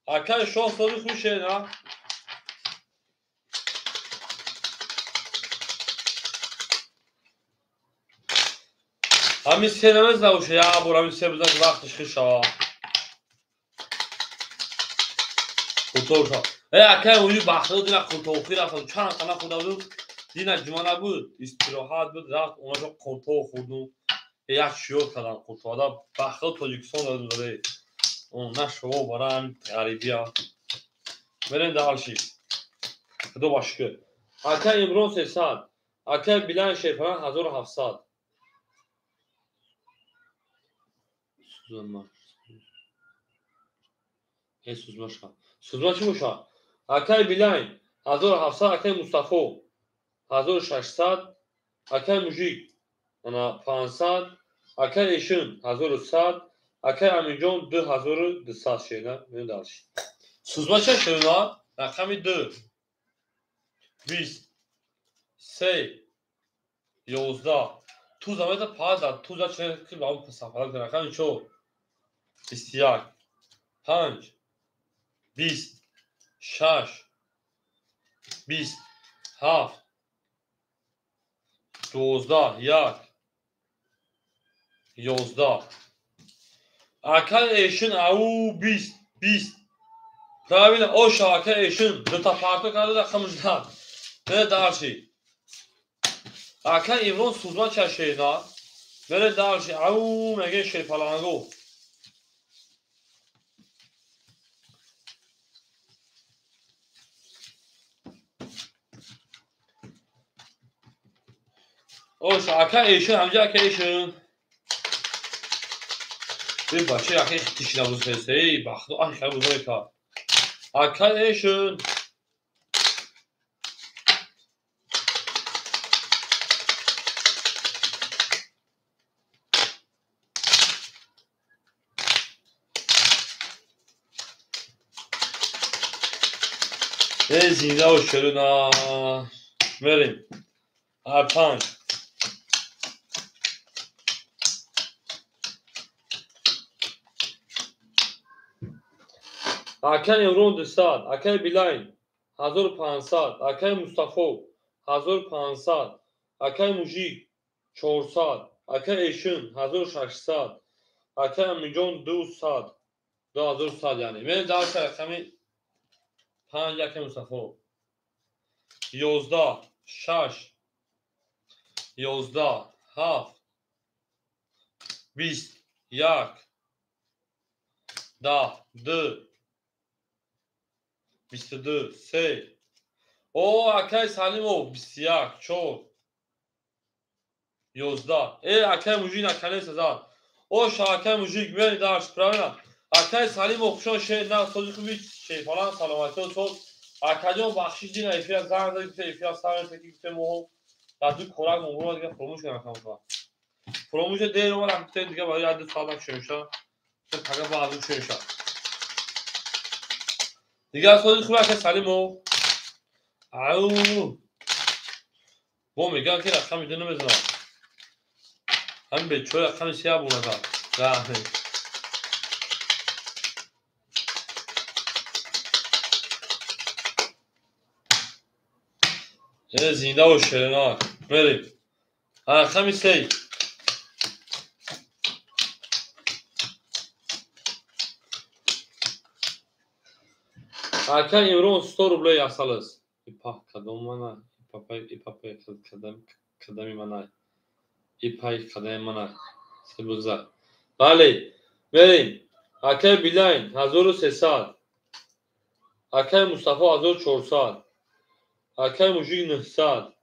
Акаи Шоҳ сози хуш шена. Ҳамин се намезна уша, як бор ҳамин се бизан вақтиш хиш шава. Қуртоб шава. Э, акай уҷи бахтиёр дина қуртобхӯрӣ рафтам. Чанд қана хӯрда будум. Дина ҷума набуд, истироҳат буд, рафт онаҷо қуртоб хӯрдум. Як шиёр кардам қуртоб. Бахтиёр Тоҷикистон дадум даде. На шумо барои ҳамин ғарибия. Мерем дальше. Худо ба шукр. Акай Имрон 300, акай Билан Шерпаран 1700. Сузма. Э, сузма ша. Сузма чӣ боша? Акай Билайн 1700, акай Мустафо 1600, акай Мужик ана 500, акай Эшин 1100, акай Аминҷон 2200 шена. Мерем дальше. Сузма ча шена? Рақами 2 20 3 11 туза мета паза туза чен ки ба он сафар рақами 4 21 5 20 6 20 7 12 1 11. Акай Эшин ау 20 20. Правильно, оша акай Эшин дута парто карда рақами 10. Мере дальше. Акай Имрон сузма чашена. Мере дальше. Ау меге шерпаланго. Оша акай Эшин ҳамҷа акай Эшин. Эй бача акай тишина бузхес. Эй бахто ай хай бузой ка. Акай Эшин. Эй зинда бош шерина. Мерем. 5. Акай Имрон 200, акай Билайн 1500, акай Мустафо 1500, акай Мужик 400, акай Эшин 1600, акай Аминҷон 200, 2100 яъне. Мерем дальше рақами 5 акай Мустафо. 11 6 11 7 20 1 10 2 22 3. О, акай Салимов 21 4 11. Э, акай Мужик наконец-то зад. Оша акай Мужик мерем дальше, правильно? Акай Салимов хушон шер на сози хуби шерпалан саломатиё соз. Акаҷон бахшиш дина эфира занг зад гуфта эфира сар ки гуфта мо дар ду корак момурма дига фуромӯш кардам камка. Фуромӯш дер омад гуфта дига барои як ду соат накшоиша. Пага ба азу шоиша. Дигар сози хуби акай Салимов. Ау. Бо мегӯям ки рақами ду намезанам. Ҳамин бечора рақами се абона зад. Раҳмат. Э, зинда бош шерина. Мерем. Рақами 3. Акай Имрон 100 рублей осталось. Ипа кадом мана? Ипапай ипапай кадам кадами мана. Ипай кадами мана. Себуза. Бале. Мерем. Акай Билайн 1300. Акай Мустафо 1400. Акай Мужик 900.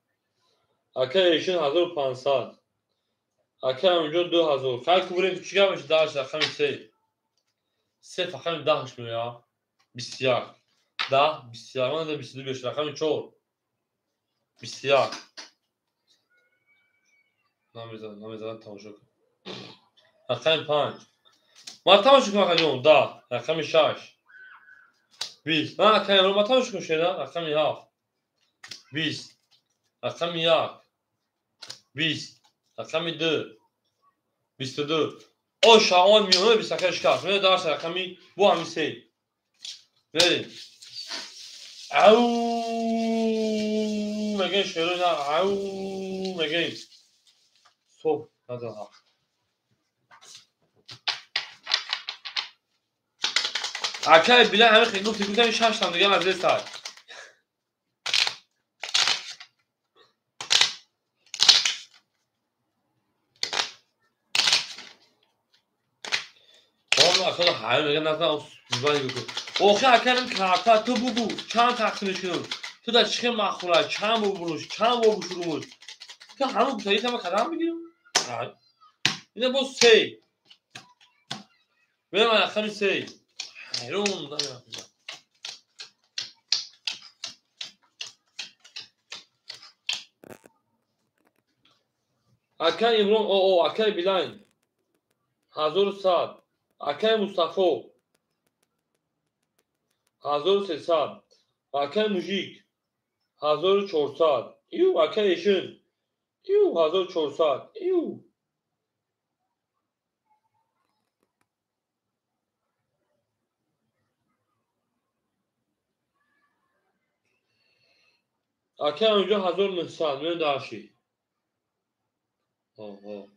Акай Эшин 1500. Акай Аминҷон 2000. Хай кубурем чӣ гап мешад дальше рақами 3. 3 фақат 10 меояд. 21 10 21 ман 22 беш рақами 4 21. Намезанам, намезанам тамошо кун. Рақами 5. Ман тамошо кун акаҷон 10 рақами 6 20. Ман акай Имрон ман тамошо кун шера рақами 7 20 рақами 1 20 рақами 2 22. Оша омад миёна 21 шикаст. Мерем дальше рақами бу ҳамин 3. Мерем. Ау мегӯем шеро на ау мегӯем. Соб назан. Акай билан ҳамин хел гуфти гуфтам шаштам дигар аз сар. Охи акарим карта ту бугу чанд тақсимш кунам ту дар чӣ хел маъқула чанд бор буруш чанд бор бушурумуш ту ҳамон гуфтагитама кадам бигирам ина боз се мерам рақами се ҳайрон акай Имрон оо акай Билайн 1100 акай Мустафо 1300 акай Мужик 1400 ю акай Эшин ю 1400 ю акай онҷо 1900 мен дарши тамом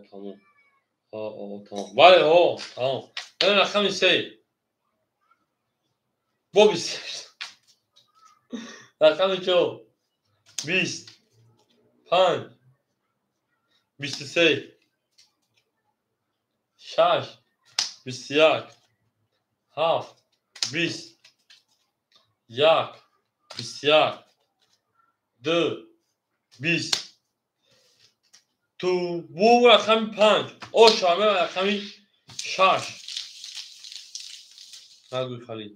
тамом бале тамом рақами се бо бист рақами чор 20 5 23 6 21 7 20 1 21 2 20 ту бу рақами 5 ошаме рақами 6 нагӯй халид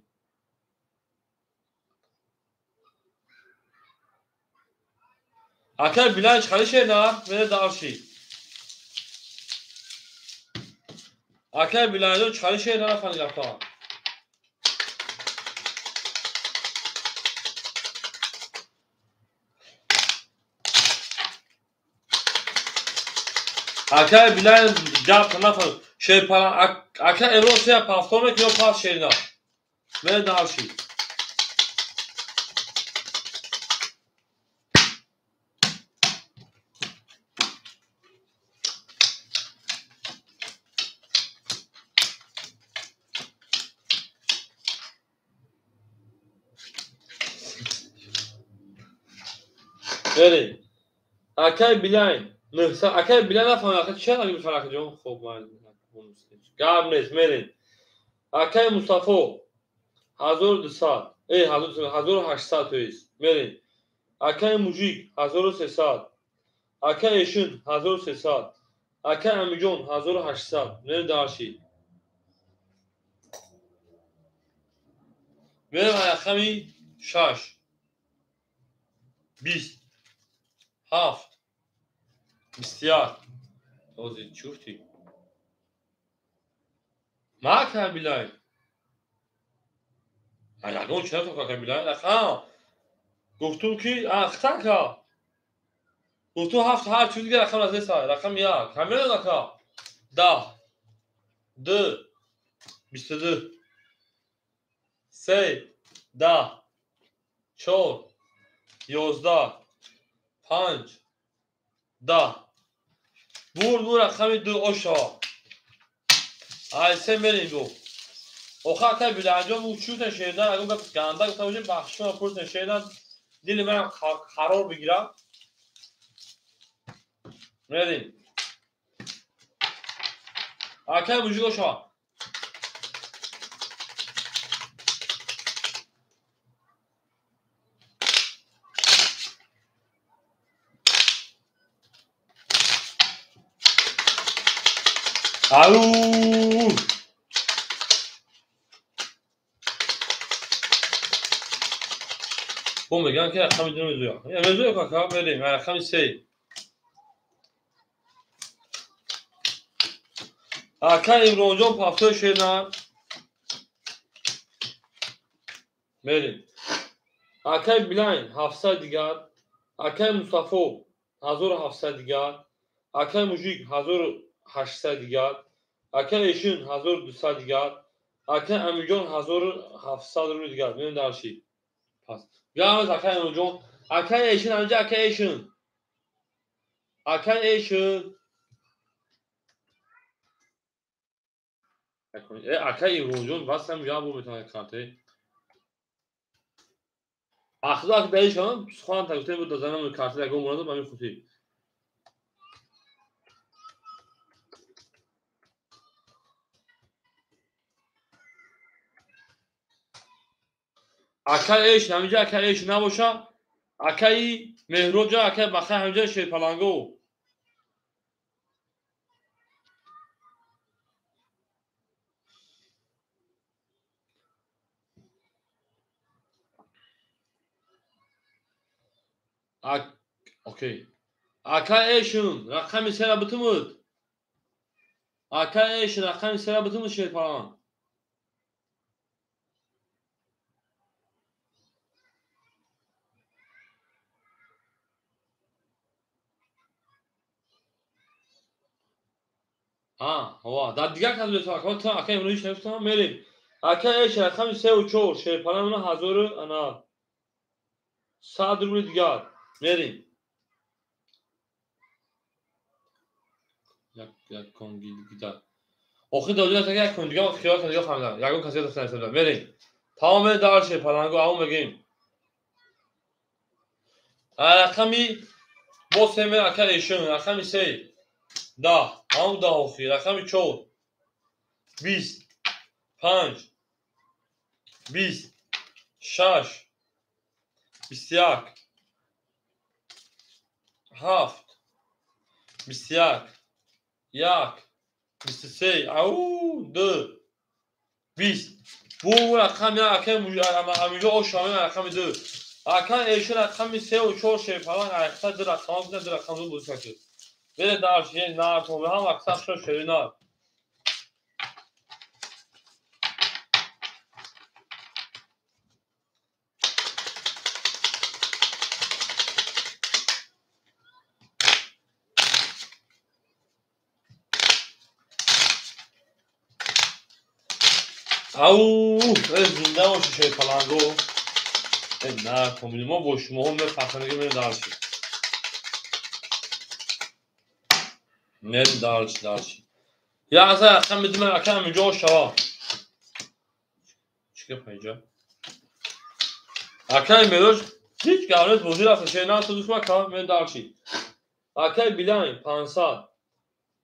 акай билан чӣ шена мене дарши акай биланҷон чӣ шена нафани гапа акай билан гап нафан шерпара акай имрӯз сея пафтор мекунӣ ё пас шерина мене дарши Берем. Акай Билайн. Акай Билайн нафаҳмид. Акай чӣ нагӯ фарақҷон? Хоб ман гап нест, мерем. Акай Мустафо 1200. 1800 то есть. Мерем. Акай Мужик 1300. Акай Эшин 1300. Акай Амиҷон 1800. Мерем дарши. Мерем рақами 6. 20 7 21 ҳозир чӣ гуфтӣ? Ма акай Билайн ягон чӣ натон акай Билайн гуфтум ки хитака гуфтум ҳафт ҳар чиз дига рақам разеса рақами як ҳамин ака 10 2 22 3 10 4 11 5 10 бур бу рақами 2 оша ай се мерем бу оха акай Биланҷон бу чӯтен шеридан агар гап ганда гуфта бошем бахшишона пурсен шеридан дили манам қарор бигирам мерем акай мужик оша Ау! Бо мегӯям ки рақами ду мезӯям. Мезӯям кака мерем рақами се. Ака Имронҷон пафтои шена. Мерем. Акай Билайн 700 дигар. Акай Мустафо 1700 дигар. Акай Мужик 1800 дигар. Акай Эшин 1200 дигар. Акай Амиҷон 1700 рубл дигар. Мерем дарши. Пас. Биёмед акай Амиҷон. Акай Эшин анҷа акай Эшин. Акай Эшин. Ака Имронҷон бас ҳам як бор метавонад карте. Ахло ак даи шавам, сухан та гуфтем буд занам карте ягон бор надод, ба ҳамин хотир. Ака эш ҳаминҷа ака эш набоша, акаи Меҳроҷа, акаи Бахай ҳаминҷа шерпаланго. Окей. Ака эшун рақами сера битумуд. Ака эш рақами сера битумуд шерпаланг. Ҳа, дар дигар кас метавон. Ака, ака имрӯз ҳеч нагуфтам, мерем. Ака эш рақами сеу чор, шерпаланг ҳазору ана сад рубли дигар. Мерем. Як як кон дигар. Охир додӣ як кон дигар, хиёл кон дигар фаҳмидам. Ягон касе дастан. Мерем. Тамом дар шерпаланго ау мегем. Рақами бо се ме ака эшун, рақами се. 10, ҳамун 10 охир, рақами 4, 20, 5, 20, 6, 21, 7, 21, 1, 23, ау, 2, 20. Бу рақам як ака ҳаминҷо ошамем рақами 2. Ака эшун рақами 3 ва 4 шерпаланг айхта ду рақам ду рақам ду бозӣ кард. Бере дар шер нар то ҳам аксар шо шери нар. Ау, зинда боши шерпаланго. На, комили мо бо шумоҳо мефахрем, мерем дар ши. Мерем дарши, дарши. Я аза рақам бидим, ака ҳаминҷо шава. Чӣ гап ҳайҷа? Акаи Мероҷ ҳеҷ гап нест, бозӣ рафта, шер насозу шума кам мерем дарши. Акаи Билайн 500.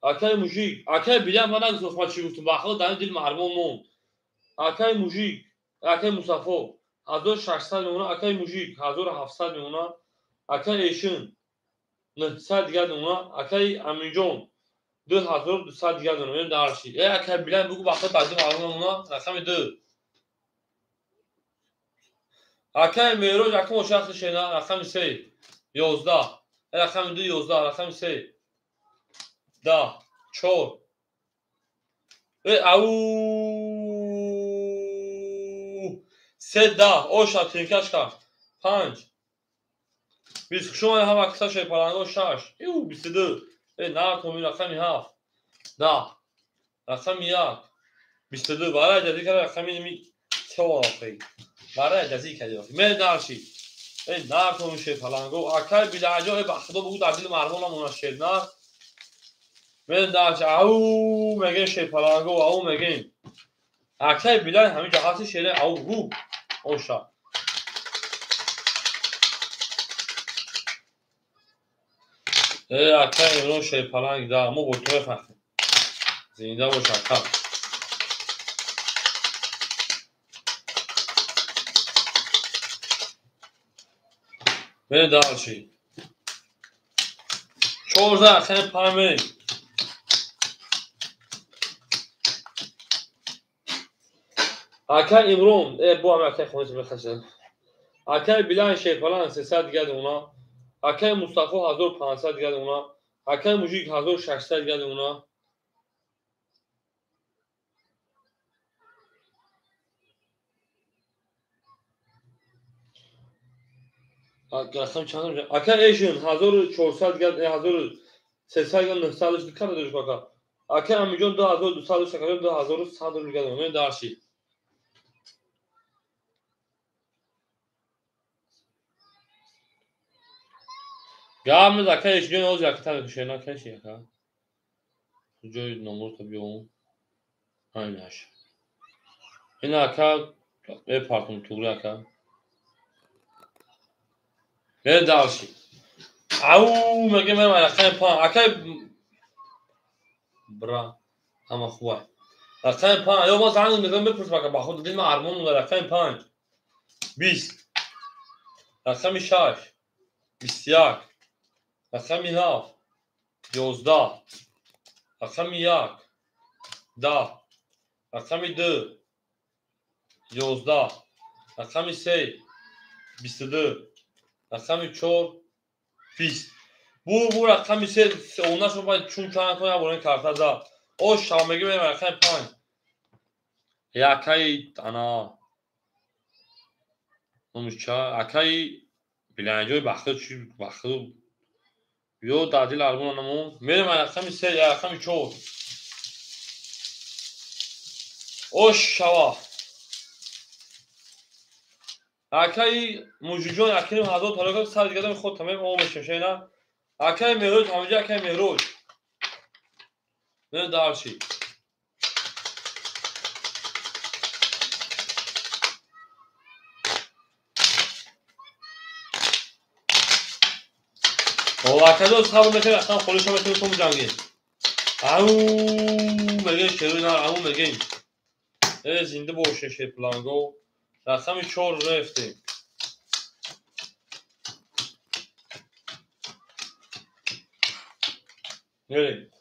Акаи Мужик, акаи Билайн ман нагуфтам чӣ гуфтам, ба худо дар дил маҳрумон монд. Акаи Мужик, акаи Мустафо 1600 мемонад, акаи Мужик 1700 мемонад, акаи Эшин 900 дигар мемонад, акаи Аминҷон 2200 дигар мемонад. Мерем дарши. Акаи Билайн бугу ба худо дар дил маҳрум мемонад, рақами 2. Акаи Меҳроҷ акун шахси шена, рақами 3, 11, рақами 2, 11, рақами 3, 10, 4. Ау, 3, 10, оша тинкаш кард. 5. 20 шумо ҳама киса шерпаланго 6. Ю 22. На томи рақами 7. 10. Рақами 1. 22. Барай ҷазӣ кард рақами 3 охи. Барай ҷазӣ кард. Мер дарши. Нар томи шерпаланго. Акай билаҷо ба худо бугу дар дили марҳум намона шер нар. Мер дарши. Ау мегем шерпаланго, ау мегем. Акай билай ҳамин ҷо ҳасти шере ау гу. Оша. Ака Имрон шерпаланг да, мо бо ту мефахрем. Зинда бош ака. Мерем дарши. 14 хеле панҷ мерем. Ака Имрон, бо ҳами акаи хонис мехашем. Акаи Билайн шерпаланг 300 дигар мемонад. Акаи Мустафо 1500 дигар мемонад. Акаи Мужик 1600 дигар мемонад. Рақам чанд? Ака Эшин 1400 дигар, 1300 дигар, 900 дигар дориш ака. Ака Амиҷон 2200 дориш, ака 2100 дориш дигар мемонад. Дарши. Гап нест, ака Эшиҷон ҳозир ака та мекушед, на каши ака. Ҷои номурта биём. Айнаш. Ина ака мепартум тугри ака. Мерем дальше. Ау, мегем мерем рақами 5. Акай бра ҳама хубай. Рақами 5. Ё ма занг мезанам мепурсам ака ба худ дил ма армон монда рақами 5. 20. Рақами 6. 21. Рақами 7. 11. Рақами 1. 10. Рақами 2. 11. Рақами 3. 22. Рақами 4. 20. Бу рақами 3 онашо бояд чун чанд кунам борин карта за. О шав мегим рақами 5. Якаи ана номиш ча акаи биланҷои бахти чи бахти ё дар дил армон намон мерем рақами 3 рақами 4. О шава акаи мужиҷон акиним ҳазор тарока сар дигадам худ тамем о мешем шена акаи Меҳроҷ ҳамҷа акаи Меҳроҷ мерем дарши. Акаҷон сабр мекунем, рақам холиша мекунем, то меҷангем. Ау мегем шеруи нар, ау мегем. Э зинда боше шерпланго. Рақами 4 рафтем. Мерем.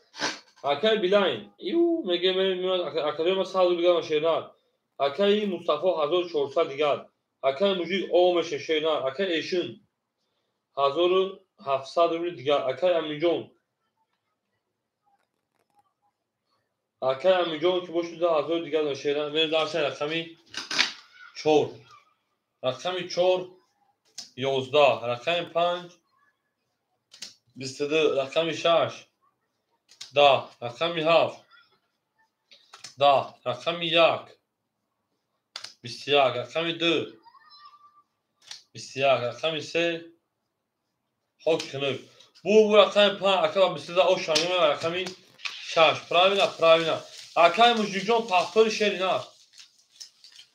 Акаи Билайн. Ю мегем акаҷон ма 100 дигар шернар. Акаи Мустафо 1400 дигар. Акаи Мужид о меше шернар. Акаи Эшин 1700 рубли дигар. Акаи Аминҷон. Акаи Аминҷон ки бошад 2000 дигар шернар. Мерем дарси рақами 4. Рақами 4 11. Рақами 5 22. Рақами 6 10. Рақами 7 10. Рақами 1 21. Рақами 2 21. Рақами 3 хоки хунук. Бу рақами 5 ака ба 22 о шамим рақами 6. Правильно, правильно. Акаи Мужикҷон пахтори шери на.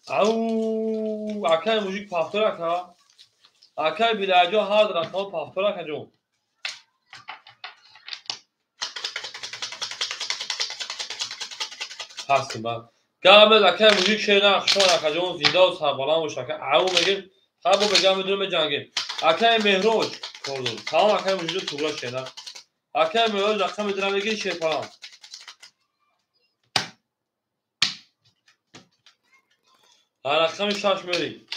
Ау, акаи Мужик пахтор ака. Акаи Билаҷон ҳар рақам пахтор акаҷон. Ҳастим ба. Гап акаи Мужик шери на, хушон акаҷон зинда ва сарбаланд бош ака. Ау мегем, ҳар бо бегам медонем меҷангем. Акаи Меҳроҷ кордор. Салом акаи Мужик тугра шери. Акаи Меҳроҷ рақами дира мегири шерпаланд. Рақами 6 мерем.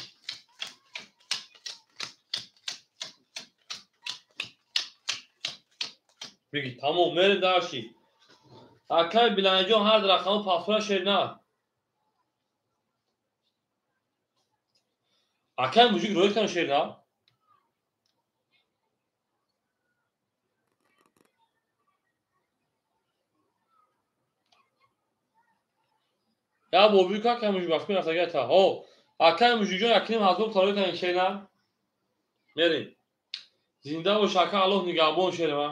Биги тамом мерем дарши. Акаи Биланҷон ҳар рақами пафтора шер на. Акаи Мужик рӯй кан шер на. Я бобӣ ка акаи Мужик вақт рафтагата. Ҳо, акаи Мужикҷон якним ҳазор тарои кан шер на. Мерем. Зинда бош ака, Аллоҳ нигаҳбон шерма.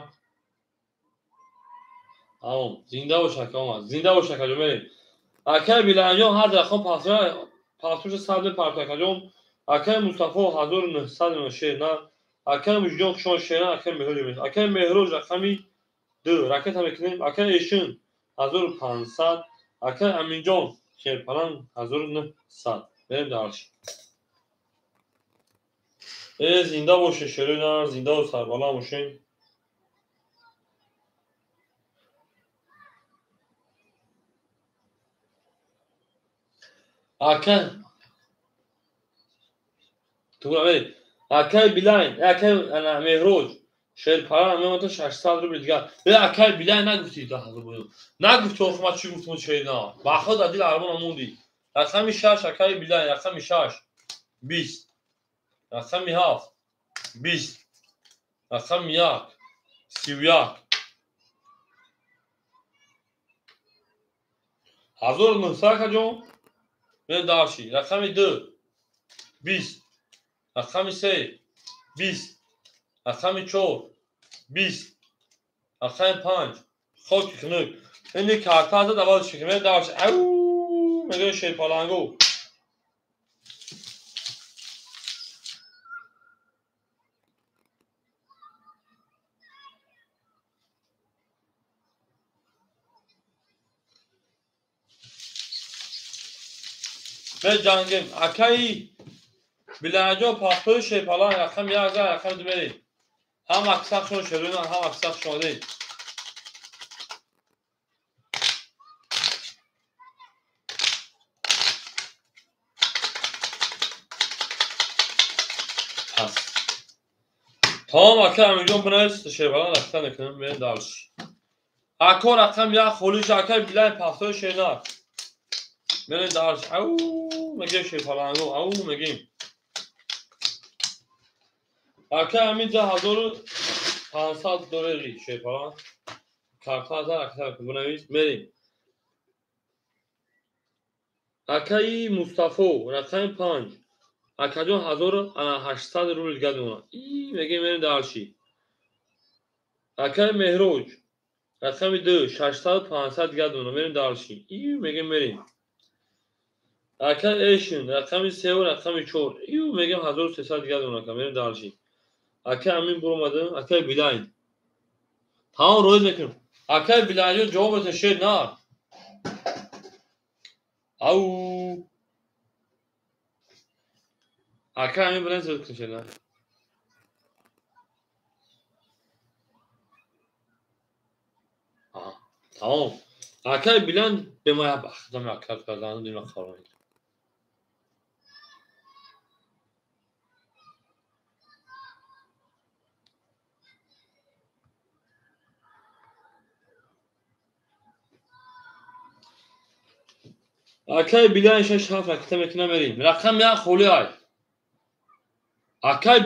Тамом, зинда бош ака, омад. Зинда бош акаҷон, мерем. Акаи Биланҷон ҳар рақам пафтуша сад мепарт акаҷон. Акаи Мустафо 1900 шер на. Акаи Мужикҷон хушон шер на, акаи Меҳроҷ меш. Акаи Меҳроҷ рақами 2 ракета мекунем. Акаи Эшин 1500. Акаи Аминҷон шерпаланд 1900. Мерем дарши. Э зинда боше шерои нар, зинда ва сарбаланд бошем. Ака тугра мерем. Акаи Билайн, акаи ана Меҳроҷ шерпаланд мемонад 600 рубли дигар. Э акаи Билайн нагуфтӣ даҳ буд. Нагуфтӣ охир ман чӣ гуфтам шер на. Ба худ дар дил армон мондӣ. Рақами 6 акаи Билайн, рақами 6 20. Рақами 7 20. Рақами 1 31. 1900 акаҷон. Мерем дарши. Рақами 2 20. Рақами 3 20. Рақами 4 20. Рақами 5 хоки хунук. Ини карта зад аввал шикр. Мерем дальше. Ау, мегӯем шерпалангу. Меҷангем. Акаи Биланҷон пахтои шерпаланг рақами як зад, рақами ду мерем. Ҳам аксаршон шерӯнанд, ҳам аксаршон одем. Пас. Тамом ака Амирҷон бинавис, шерпаланг рақта мекунем, мерем дальше. Ако рақами як холиш, акаи Билан пахтои шернак. Мерем дальше. Ау, мегем шерпалангу, ау мегем. Ака ҳаминҷа 1500 доллари шерпаланг. Карта зад, ака бинавис, мерем. Акаи Мустафо, рақами 5. Акаҷон 1800 рубл дигар мемонад. И мегем мерем дальше. Акаи Меҳроҷ, рақами 2, 600 500 дигар мемонад. Мерем дальше. И мегем мерем. Акаи Эшин, рақами 3 ва рақами 4. И мегем 1300 дигар мемонад. Мерем дальше. Акаи Амин буромадем, акаи Билайн. Тамом роиз мекунем. Акаи Билайнҷон ҷавоб медиҳад шер на. Ау. Акаи Амин Билайн зиёд кун шер на. Тамом. Акаи Билайн бемая бахтам акар кардан дима қарор. Акаи Билайн 6 7 ракета мекунам мерем. Рақам як холи ай. Акаи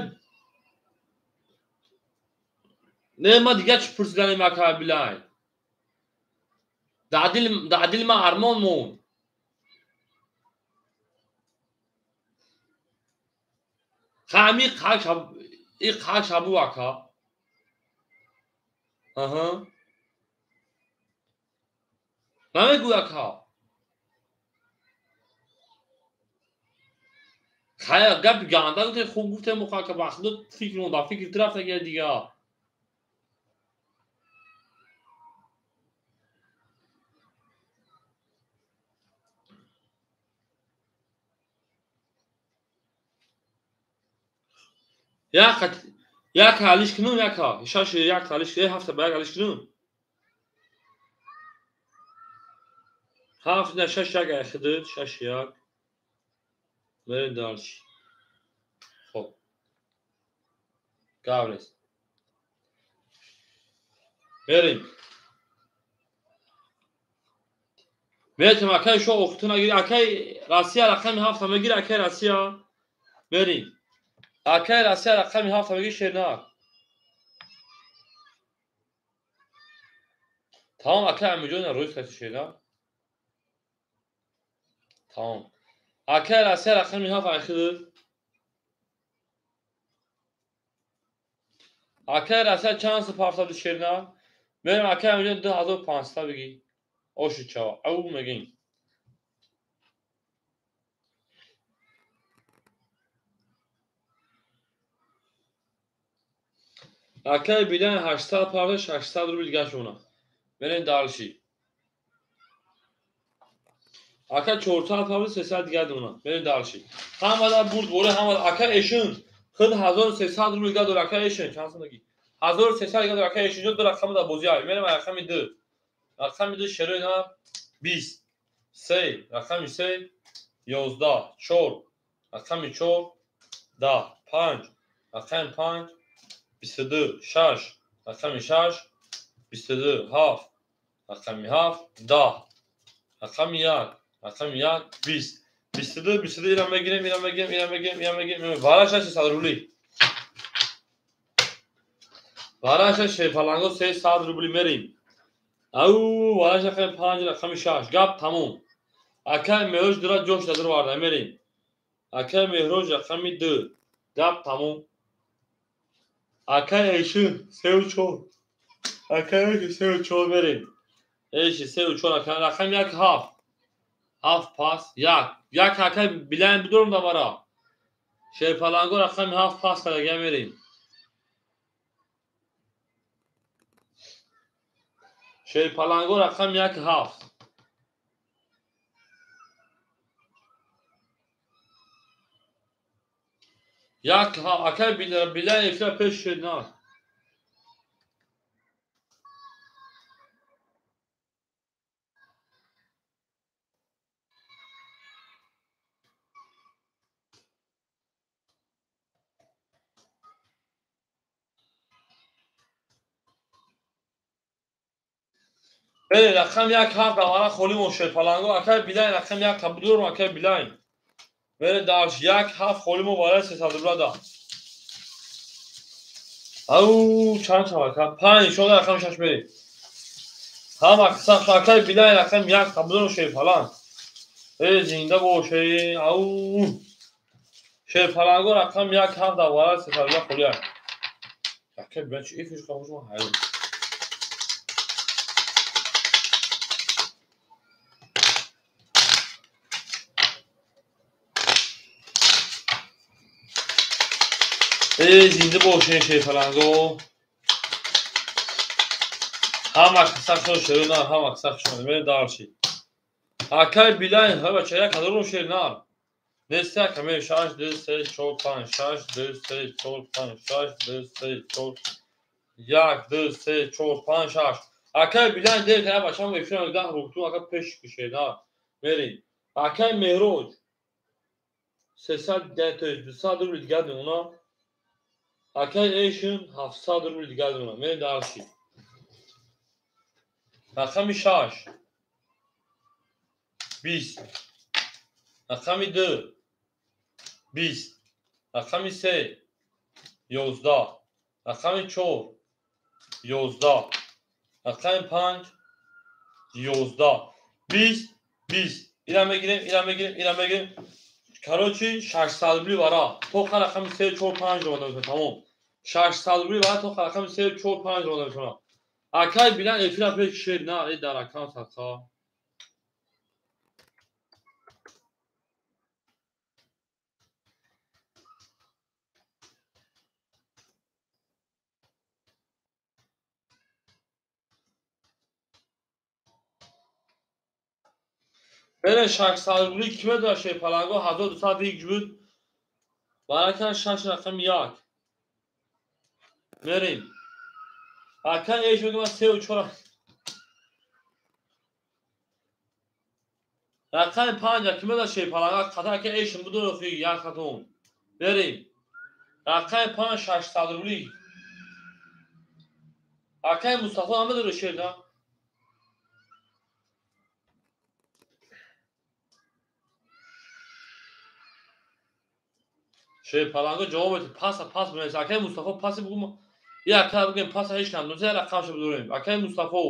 не ма дигар чӣ пурсиданем акаи Билайн. Дар дили ман армон монд. Ҳами қак шабу ака. Аҳа. Намегӯй ака. Хая гапи ганда гуфте, хуб гуфтем ака, ба худо фикр монда, фикр ту рафта гия дигар. Як алиш кунум, яка. Шаш як алиш, ҳафта ба як алиш кунум. Ҳафт на шаш як айхидид, шаш як. Мерем дальше. Хоб. Гап нест. Мерем. Метем акаи шо охту нагири, акаи Россия рақами 7 мегири, акаи Россия. Мерем. Акаи Россия рақами 7 мегири шернак. Тамом акаи Амирҷон рӯз каси шернак. Тамом. Акаи Россия рақами 7 айхидид. Акаи Россия чанд су пафтади шернак? Мерем акаи Амирҷон 2500 бигӣ. Оши чава. Ау мегем. Акаи Билан 800 пафта 600 рубл дигар шуна. Мерем дальше. Ака 400 пафта 300 дигар дона. Мерем дальше. Ҳамада бурд боре ҳамада ака Эшин худ 1300 рубл дигар дора ака Эшин чанд сомагӣ? 1300 дигар дора ака Эшин ҷо ду рақами дар бозӣ ай. Мерем рақами 2. Рақами 2 шерои на 20. 3 рақами 3 11 4 рақами 4 10 5 рақами 5 22 6 рақами 6 22 7 рақами 7 10 рақами 1 рақами 1 20 22 22 ира мегирем, ира мегирем, ира мегирем, ира мегирем. Вараша 600 рубли. Вараша шерпаланго 300 рубли мерем. Ау, вараша рақами 5 рақами 6. Гап тамом. Акаи Меҳроҷ дура ҷош дадур варда мерем. Акаи Меҳроҷ рақами 2. Гап тамом. Акаи Эшин 3 4. Акаи Эшин 3 4 мерем. Эши сеу чор ака рақами як ҳафт. Ҳафт пас як. Як ака билайн бидорум давара. Шерпаланго рақами ҳафт пас кардагия мерем. Шерпаланго рақами як ҳафт. Як ака билайн эфира пеш шед на. Беле рақам як ҳафт давара холимон шерпаланго акай билайн рақам як қабулдорум акай билайн. Беле дарш як ҳафт холимон вара 300 рубла да. Ау чанд шава ака? Панҷ иншоалло рақами шаш мерем. Ҳама қисам акай билайн рақам як қабулдорум шерпаланг. Э зинда боше. Ау шерпаланго рақам як ҳафт давара 300 рубла холия. Акай билайн чи эфиш қабулшум ҳайрон. Э зинда бошен шерпаланго. Ҳама қисам шер нар, ҳама қисам шумо мерем дарши. Акай билайн ҳа бача як ҳазорум шер нар. Нест як ме 6 2 3 4 5 6 2 3 4 5 6 2 3 4 1 2 3 4 5 6. Акай билайн дер та бачам эфир 10 рубту ака пеш шер нар. Мерем. Акай Меҳроҷ 300 200 рубл дигар мемона. Акай эшин 700 рубл дигар мемона. Мерем дарши. Рақами 6 20, рақами 2 20, рақами 3 11, рақами 4 11, рақами 5 11, 20 20. Ира мегирем, ира мегирем, ира мегирем. Короче, 600 рубли вара. То рақами 3 4 5 ромада мешавад. Тамом. 600 рубли вара то рақами 3 4 5 ромада мешавад. Акай билан эфира пеш шер на, э дар аккаунт садқа. Бере 600 рубли киме дора шерпаланго 1200 буд. Баракан 6 рақами 1. Мерем. Акай эш мегӯ ман 3 4 рақами 5 киме дора шерпаланго қата акай эшм будор охи як хатон. Берем. Рақами 5 600 рубли. Акай Мустафо ҳама дора шер да? Шерпаланго ҷавоб медиҳад. Паса пас бинавис. Акай Мустафо паси бугу. Я ака бигем паса ҳеч кам донса рақамшо бидорем. Акай Мустафо.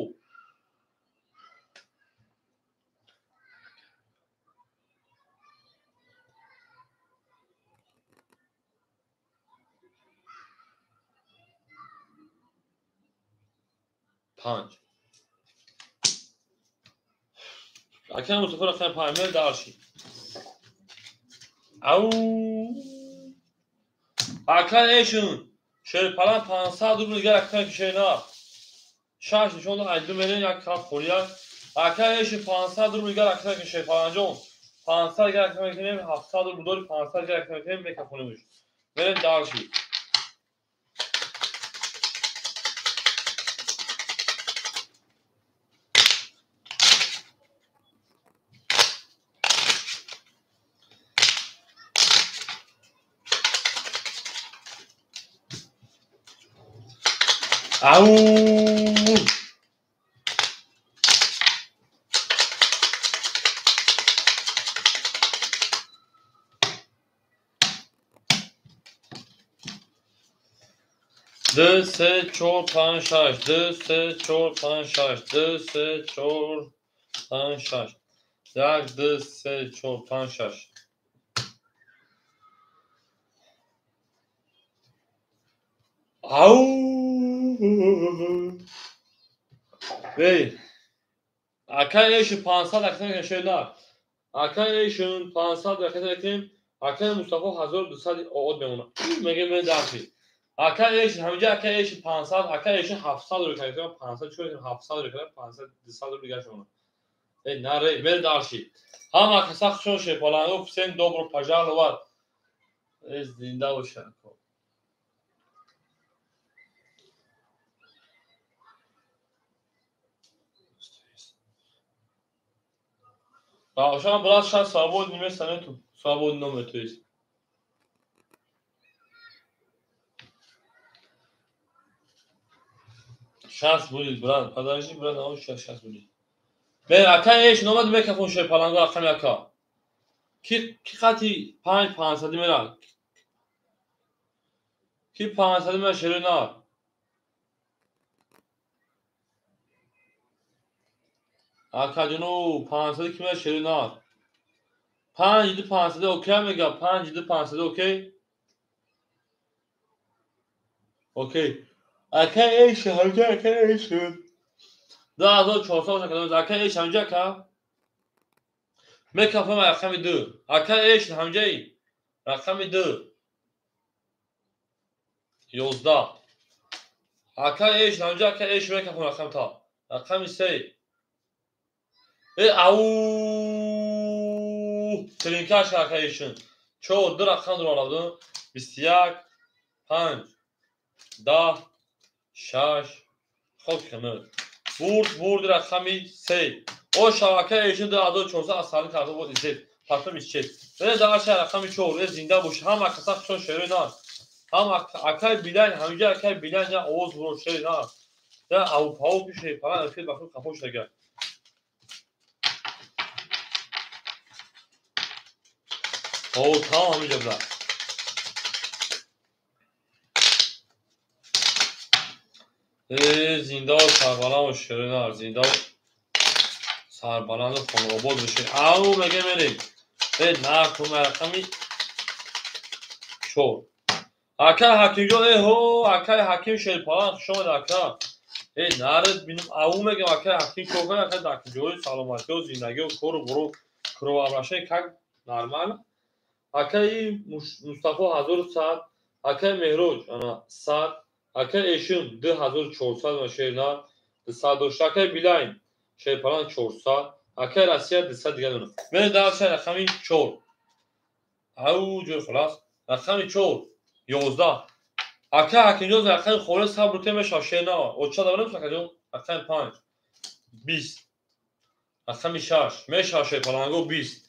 Панҷ. Акай Мустафо рақами панҷ мер дарши. Ау акай эшун шерпалан 500 рубл дигар акай шернар. 6 нишон айду мерем як каф холия. Акай эшун 500 рубл дигар акай шерпаланҷон. 500 дигар акай мекунем 700 рубл дори 500 дигар акай мекунем мекафонемш. Мерем дарши. Ау! Ду, се, чор, панҷ, шаш. Ду, се, чор, панҷ, шаш. Ду, се, чор, панҷ, шаш. Як, ду, се, чор, панҷ, шаш. Ау! Вей! Акай эшин 500 ракета мекунем шер нар. Акай эшин 500 ракета мекунем. Акай Мустафо 1200 оод мемонад. Мегем мен дарси. Акай эшин ҳаминҷа акай эшин 500, акай эшин 700 ракета мекунем. 500 чӣ мекунем? 700 ракета 500 200 рубл дигар шумона. Эй наре, мен дарси. Ҳама каса хушон шепаланго всем добро пожаловать. Эй зинда бошанд. Равшан брат, сейчас свободный место нету. Свободный номер, то есть. Сейчас будет, брат. Подожди, брат, а он сейчас будет. Бе, ака эш, номад мекафон шер паланга акам ака. Ки қати 5 500 мера. Ки 500 мера шер на. Акаҷону 500 ки мера шер на. 5 ду 500 окей мега, 5 ду 500 окей. Окей. Ака эш, ҳамҷа ака эш. 2400 кадом ака эш ҳамҷа ака. Мекафам рақами 2. Ака эш ҳамҷаи рақами 2. 11. Ака эш ҳамҷа ака эш мекафам рақами та. Рақами 3. Э ау тринкаш ака эшин. 4 ду рақам дурам алабдум. 21 5 10 6 хоб кунад. Бурд бурд рақами 3. О шабака эшин 2400 аз салим карда буд исед. Потом исчез. Бе даша рақами 4 э зинда бош. Ҳама каса хушон шерои на. Ҳам акай билайн ҳамиҷа акай билайн я овоз буро шери на. Я ау пау пише фалан эфир баху қафо шудага. О тамом ҳамиҷа буда. Э зинда сарбаланд бош шерои на. Зинда сарбаланду хонаобод бошед. Ау мега мерем. Э накун рақами 4. Акай Ҳакимҷон, э ҳо, акай Ҳаким Шерпалан, хуш омад ака. Э наред бинам, ау мегам акай Ҳаким чор кунад, акай дар куҷои саломатиё, зиндагиё, кору бору, кровообращение как нормально. Акаи Мустафо 1100, акай Меҳроҷ ана 100, акай Эшин 2400 ва шерна 200 дошт, акай Билайн Шерпалан 400, акай Россия 200 дигар дона. Мерем дальше рақами 4. Ау ҷой хулас. Рақами 4 11. Ака Ҳакимҷон рақами холи сабр кунед мешавад шерна. Оча дорем акаҷон рақами 5 20 рақами 6 мешавад шерпаланго 20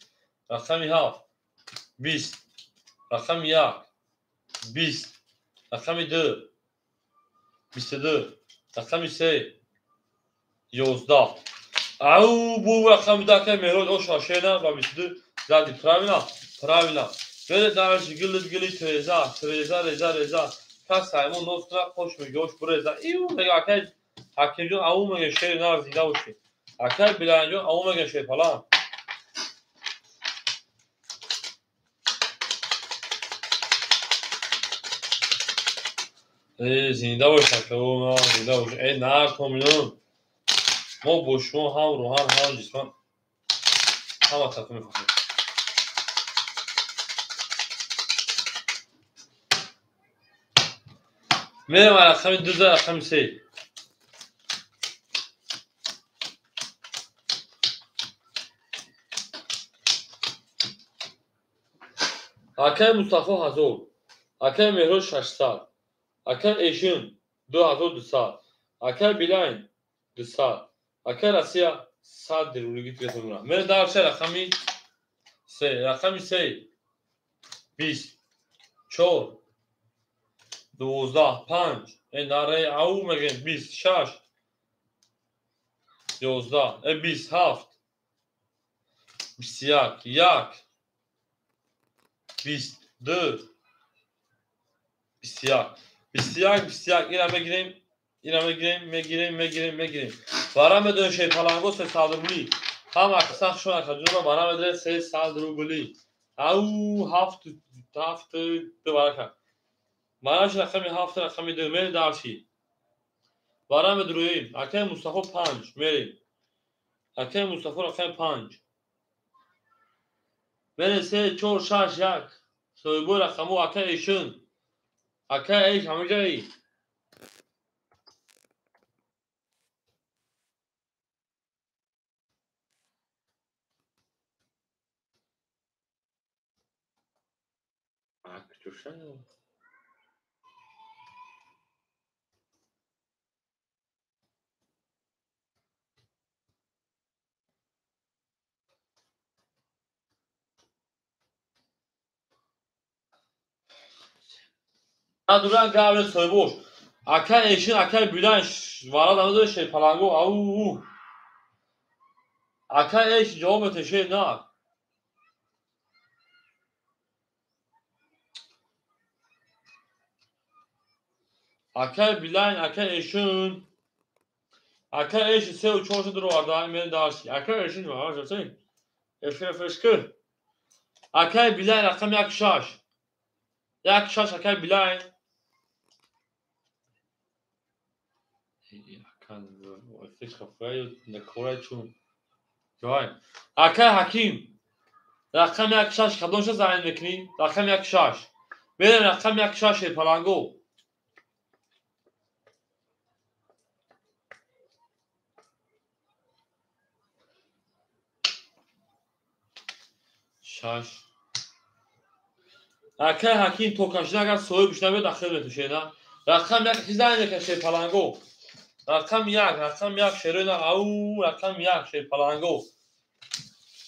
рақами 7 20 рақами 1 20 рақами 2 22 рақами 3 11. Ау бу рақами 2 акай Меҳроҷ оша шерна ба 22 зади. Правильно? Правильно. Бере дараш гилит гилит реза, реза реза реза. Кас саймон нос кунад хош мега, ош буреза. Ию мега акай Ҳакимҷон ау мега шери нар зинда бошед. Акай Биланҷон ау мега шерпалан. Э зинда бош ака, зинда бош. Э накун минон. Мо бо шумо ҳам рӯҳан ҳам ҷисман ҳама тараф мехоҳем. Мерем рақами 2 рақами 3. Акай Мустафо 1000, акай Меҳроҷ 600, акай Эшин 2200, акай Билайн 200, акай Россия 100 рублиги тигатон. Мерем дальше рақами 3, рақами 3 20 4 12 5 э наре ау мегем 20 6 11 э 27 21 1 22 21 21 21 ира мегирем, ира мегирем, мегирем, мегирем, мегирем. Вара медонем шерпаланго 300 рубли. Ҳама каса хушон акаҷонро вара медонем 300 рубли. Ау 7 7 2 варака. Мараш рақами 7 рақами 2 мерем дарши. Вара медруем. Акай Мустафо 5 мерем. Акаи Мустафо рақами 5. Мерем 3, 4, 6, 1. Соҳибои рақамҳо акаи Эшин. Акаи Эш ҳамаҷаи. Надуран гавре соҳибош. Акаи Эшин, акаи Билан варад амадо шерпаланго. Ау. Акаи Эш ҷавоб мете шер на. Акаи Билан, акаи Эшин. Акаи Эш 3 4 шуд роварда, мен дарси. Акаи Эшин ва Эшин фишки. Акаи Билан рақами 1 6. 1 6 акаи Билан. Акаи Ҳаким рақами 1 6 кадомша зайн мекунӣ? Рақами 1 6. Мерем рақами 1 6 шерпаланго. Шаш. Акаи Ҳаким то кашида агар соҳиб шуда биёд ахир метушед. Рақами 1 ки зайн мекунад шерпаланго. Рақами 1, рақами 1 шерои на, ау, рақами 1 шерпаланго.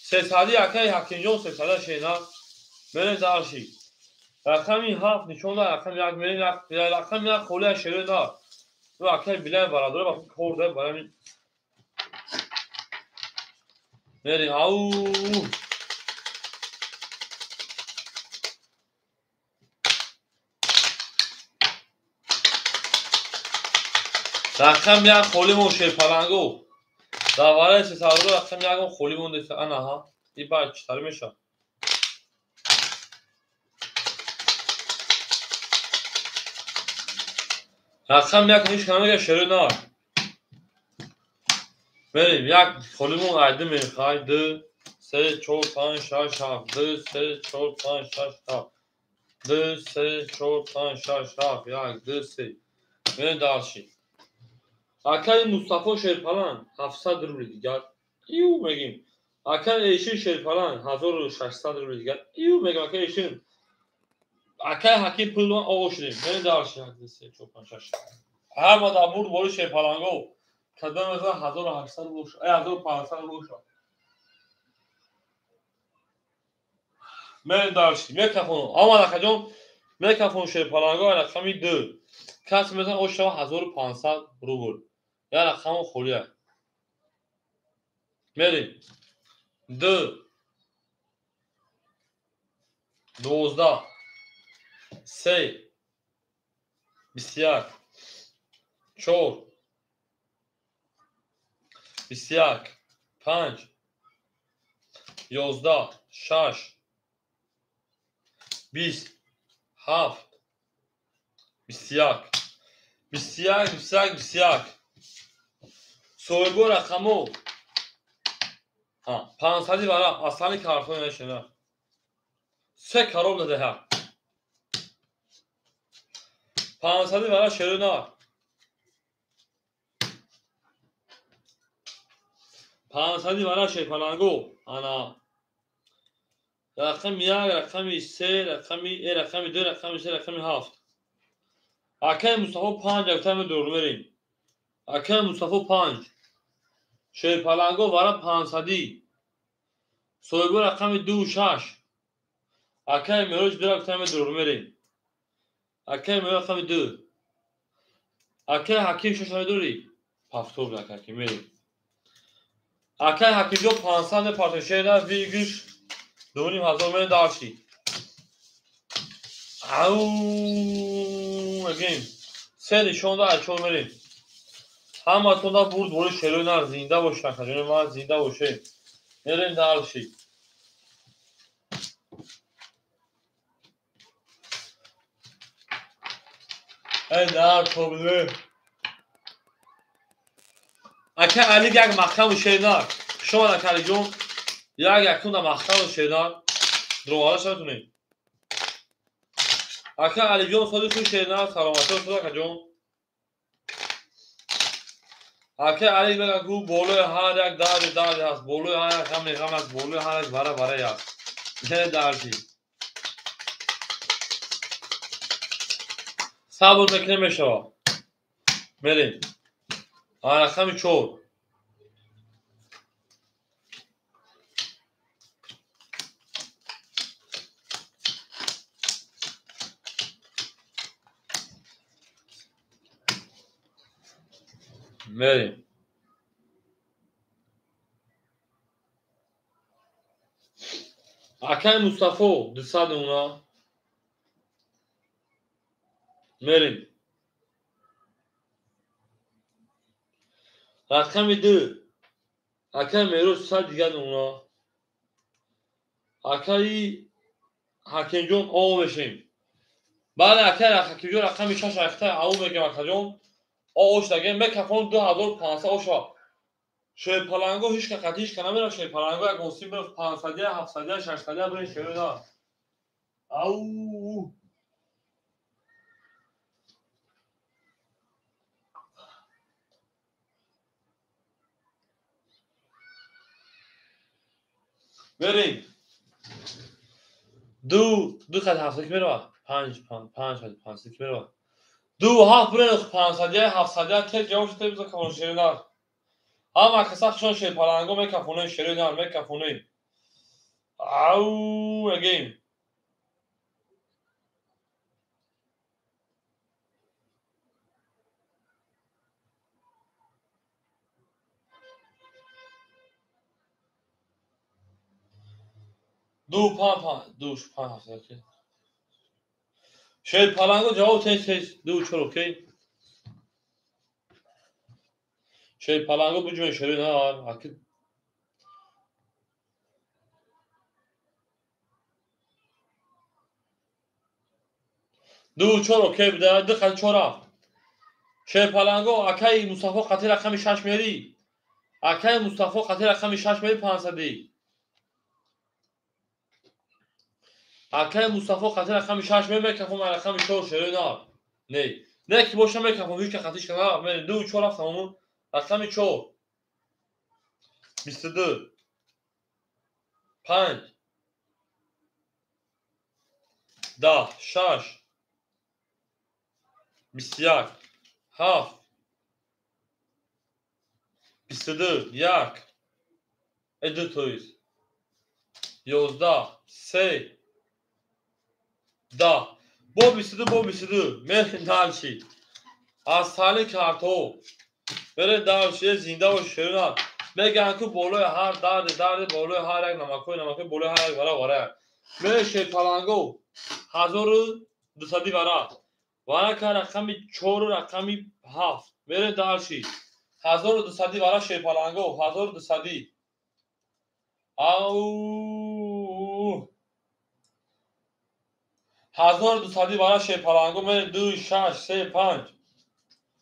Сесади акаи Ҳакимҷон сесада шена. Мерем дарши. Рақами 7 нишон да, рақами 1 мерем, рақами 1 холия шерои на. Ӯ акаи Билай барадора ба кор да барами. Мерем, ау. Рақами 1 холӣ мон шерпаланго. Дар вараи сесадро рақами 1 холӣ монда. Анаҳа. И баъд чӣ тари мешавад? Рақами 1 ҳеҷ кам мегӯяд шерои на. Мерем 1 холӣ мон айди мехай 2 3 4 5 6 7 2 3 4 5 6 7 2 3 4 5 6 7 1 2 3. Мерем дарши. Акаи Мустафо шерпалан 700 рубли дигар. Ию мегим. Акаи Эшин шерпалан 1600 рубли дигар. Ию мегим акаи Эшин. Акаи Ҳаким пулдон оғо шудем. Мерем дарши 1 2 3 4 5 6. Ҳама дар бурд бори шерпаланго. Кадом мезан 1800 боша, 1500 боша. Мерем дарши. Микрофон. Омад акаҷон. Микрофон шерпаланго рақами 2. Кас мезан ош шава 1500 рубл. Я рақамон холия. Мерем. 2 12 3 21 4 21 5 11 6 20 7 21 21 21 21. Соҳибо рақамо 500 вара асали картон нашина. 3 кароб дадаҳа. 500 вара шеруна. 500 вара шерпаланго. Ана рақами 1, рақами 3, рақами рақами 2, рақами 3, рақами 7. Акаи Мустафо 5 афтаме дур мерем. Акаи Мустафо 5. Шерпаланго вара 500. Соҳибо рақами 2 6. Акаи Мероҷ 2 афтаме дур мерем. Акаи Мероҷ рақами 2. Акаи Ҳаким 6 медорӣ? Пафтор акаи Ҳаким мерем. Акаи Ҳакимҷон 500 мепартем шера вигиш 2500 мерем дарши. Ау мегем. 3 нишон да 4 мерем. Ҳаматон да бурд бори шерои нар зинда бошед акаҷони ман зинда бошед. Мерем дарши. Эй нар проблем. Ака Али як маҳкаму шер нар. Хушомад ака Алиҷон. Як якунда маҳкам шернар. Дровараш натунем. Ака Алиҷон соди хуш шернар, саломатӣ бошад акаҷон. Ака Али мегӯяд ку болои ҳар як дарди дарде ҳаст, болои ҳар як ғаме ғам аст, болои ҳар як вара варае ҳаст. Не дарди. Сабр мекунем мешавад. Мерем. Рақами 4. Мерем. Акай Мустафо 200 уна. Мерем. Рақами 2. Акай Мероз 100 дигар уна. Акаи Ҳакимҷон о мешем. Бале акай Ҳакимҷон рақами 6 ахта ау мегем акаҷон. Ош дагем мекафон 2500 оша. Шерпаланго ҳеч ка қатӣ ҳеч ка намерав шерпаланго як осим бирав 500 700 600 бирин шерина. Ау. Мерем. Ду ду қад 700 ки мерава? 5 5 5 500 ки мерава? Ду ҳафт бирен 500 700 тез ҷавоб шуда биза кафон шеринар. Ҳама каса чон шерпаланго мекафонем шеринар мекафонем. Ау егем. Ду панҷ панҷ ду панҷ ҳафт ки. Шерпаланго ҷавоб тез тез ду чор окей. Шерпаланго буҷуме шеринар аки ду чор окей буда ду қад чор ҳафт. Шерпаланго акаи Мустафо қати рақами 6 мери. Акаи Мустафо қати рақами 6 мери 500. Акаи Мустафо қати рақами 6 мери мекафон рақами 4 шеринар. Не. Не ки боша мекафон ҳеч ка қатиш кана. Мери ду чор ҳафт тамом. Рақами 4. 22 5 10 6 21 7 22 1 2 тоиз 11 3 10 бо 22 бо 22 мерем дальше. Аз сали картҳо мерем дальше. Зинда бош шеринар. Мегӯянд ку болои ҳар дарди дарди болои ҳар як намакои намакои болои ҳар як вара вара. Мерем шерпаланго 1200 вара. Вара ка рақами 4 рақами 7. Мерем дальше. 1200 вара шерпаланго 1200. Ау 1200 вара шерпаланго мерем 2 6 3 5.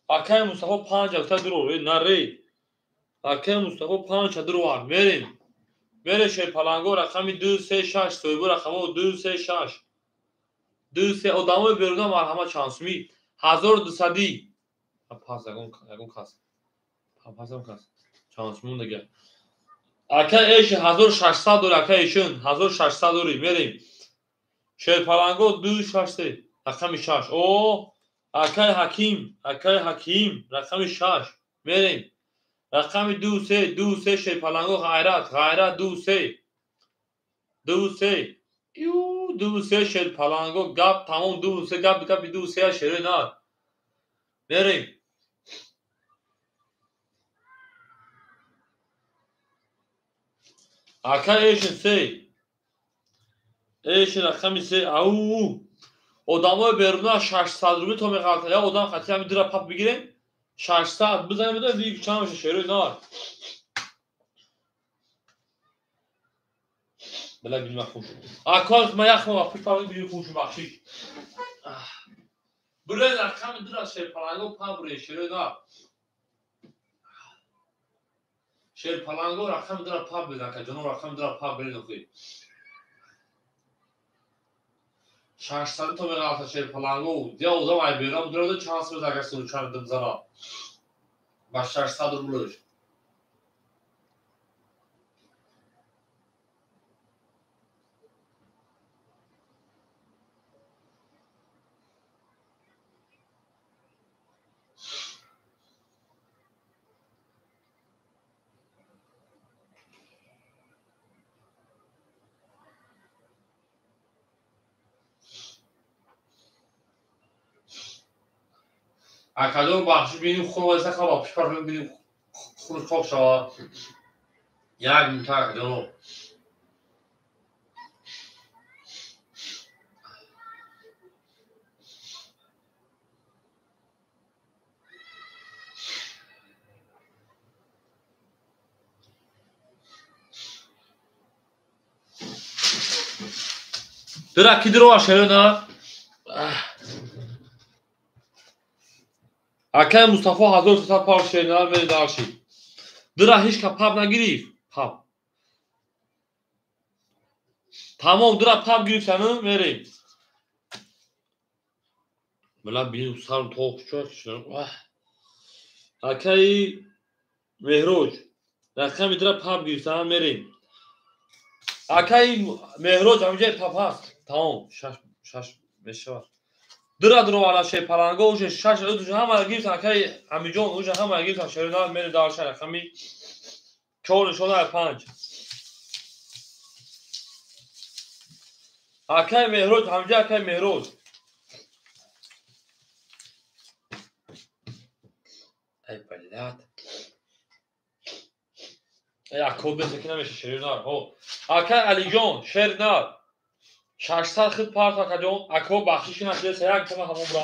Акаи Мустафо 5 ҳафта дуро наре. Акаи Мустафо 5 дуро вар мерем. Мерем шерпаланго рақами 2 3 6 соҳибу рақамо 2 3 6. 2 3 одамои беруна марҳамат чанд сумӣ 1200. Пас ягон кас. Пас ягон кас. Чанд сумон дига. Ака эш 1600 дори ака эшин 1600 дори мерем. Шерпаланго 2 6 3 рақами 6. О акаи Ҳаким, акаи Ҳаким рақами 6 мерем. Рақами 2 3 2 3 шерпаланго ғайрат, ғайрат 2 3 2 3 ю 2 3 шерпаланго гап тамом 2 3 гап гап 2 3 шеринар. Мерем. Ака эшин 3 эшин рақами 3 ау одамои беруна 600 рубл то меғалтад. Я одам хати ҳами дира пап бигирем 600 бизанем бидонем диг чанд меша шеринар. Била бинма хуш. Акор ма яхма ва пуш пап бигир хуш бахшиш. Бурен рақами дира шерпаланго пап буре шеринар. Шер паланго рақами дора паб бизан, ка ҷоно рақами дора паб бирин охи. 600 то меғалта шер паланго. Дия одам ай берам дурада чанд сӯз агар случайно димзана. Ба 600 рублш. Акадор бахшиш биним хун вайса хаба пишпар биним хун хок шава. Як минута акадоно. Дра кидро шерена. Акай Мустафо 1300 пар шерина мери дарши. Дра ҳеч ка паб нагирифт. Паб. Тамом дра паб гирифтану мерем. Била биним сарм тоқ чӯ. Акай Меҳроҷ рақами дра паб гирифтану мерем. Акай Меҳроҷ ҳамҷои паб ҳаст. Тамом 6 мешавад. Дра дровала ше паланго уже 6 уже ҳама гирифтан акай Амиҷон уже ҳама гирифтан шерина мери дарша рақами 4 нишона 5. Акай Меҳроҷ ҳамҷа акай Меҳроҷ. Ай блядь. Ай акод бесе ки намеша шерина. Ҳо. Акай Алиҷон шерина 600 хит парт акаҷон. Ако бахшиши нашида як тама ҳамон бра.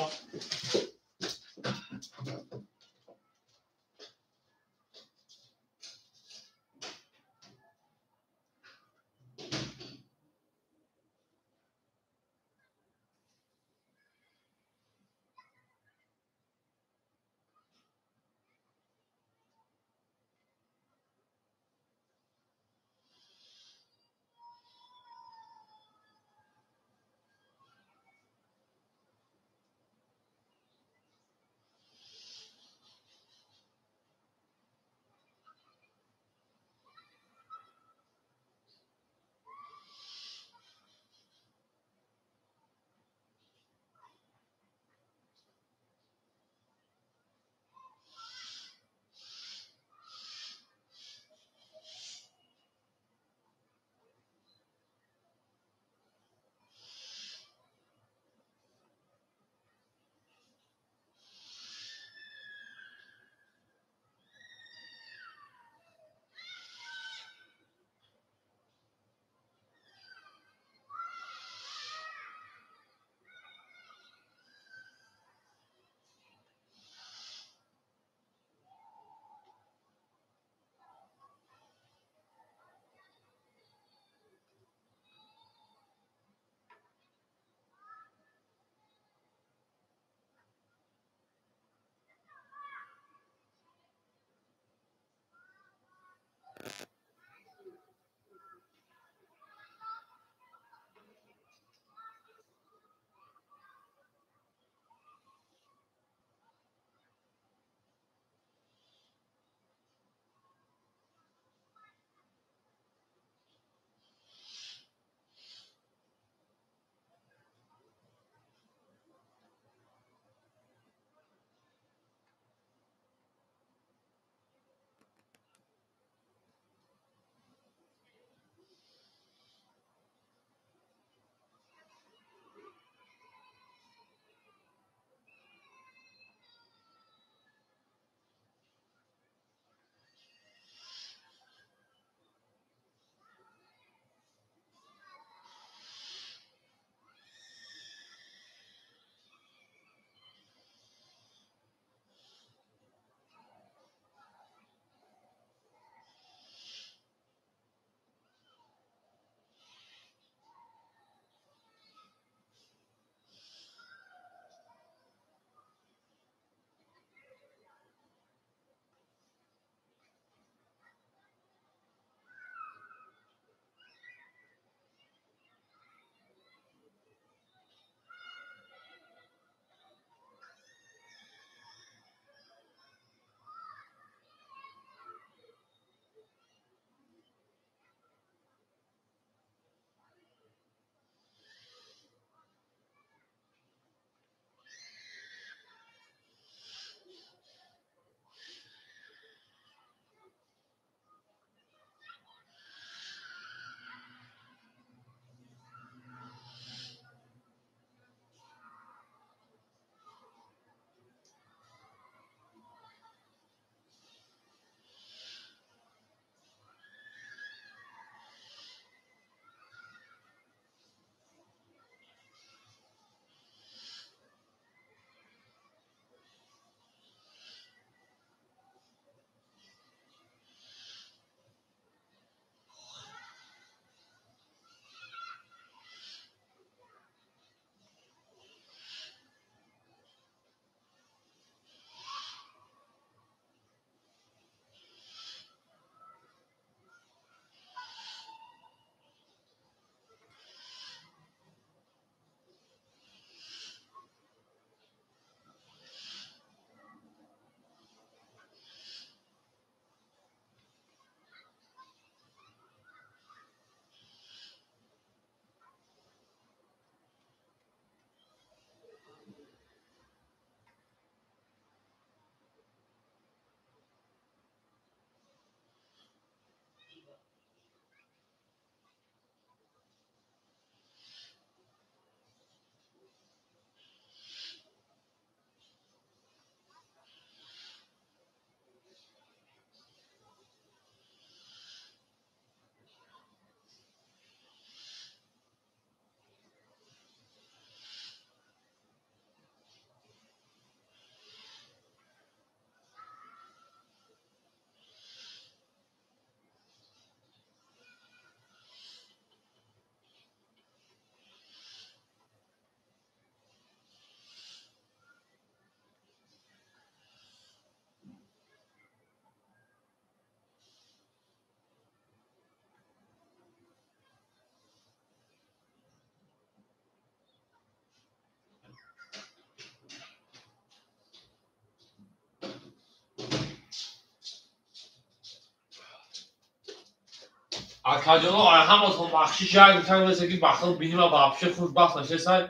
Акаҷоно, ҳаматон бахшиш як митан нест, ки бахшо бинима вообще хушбахт нашесай.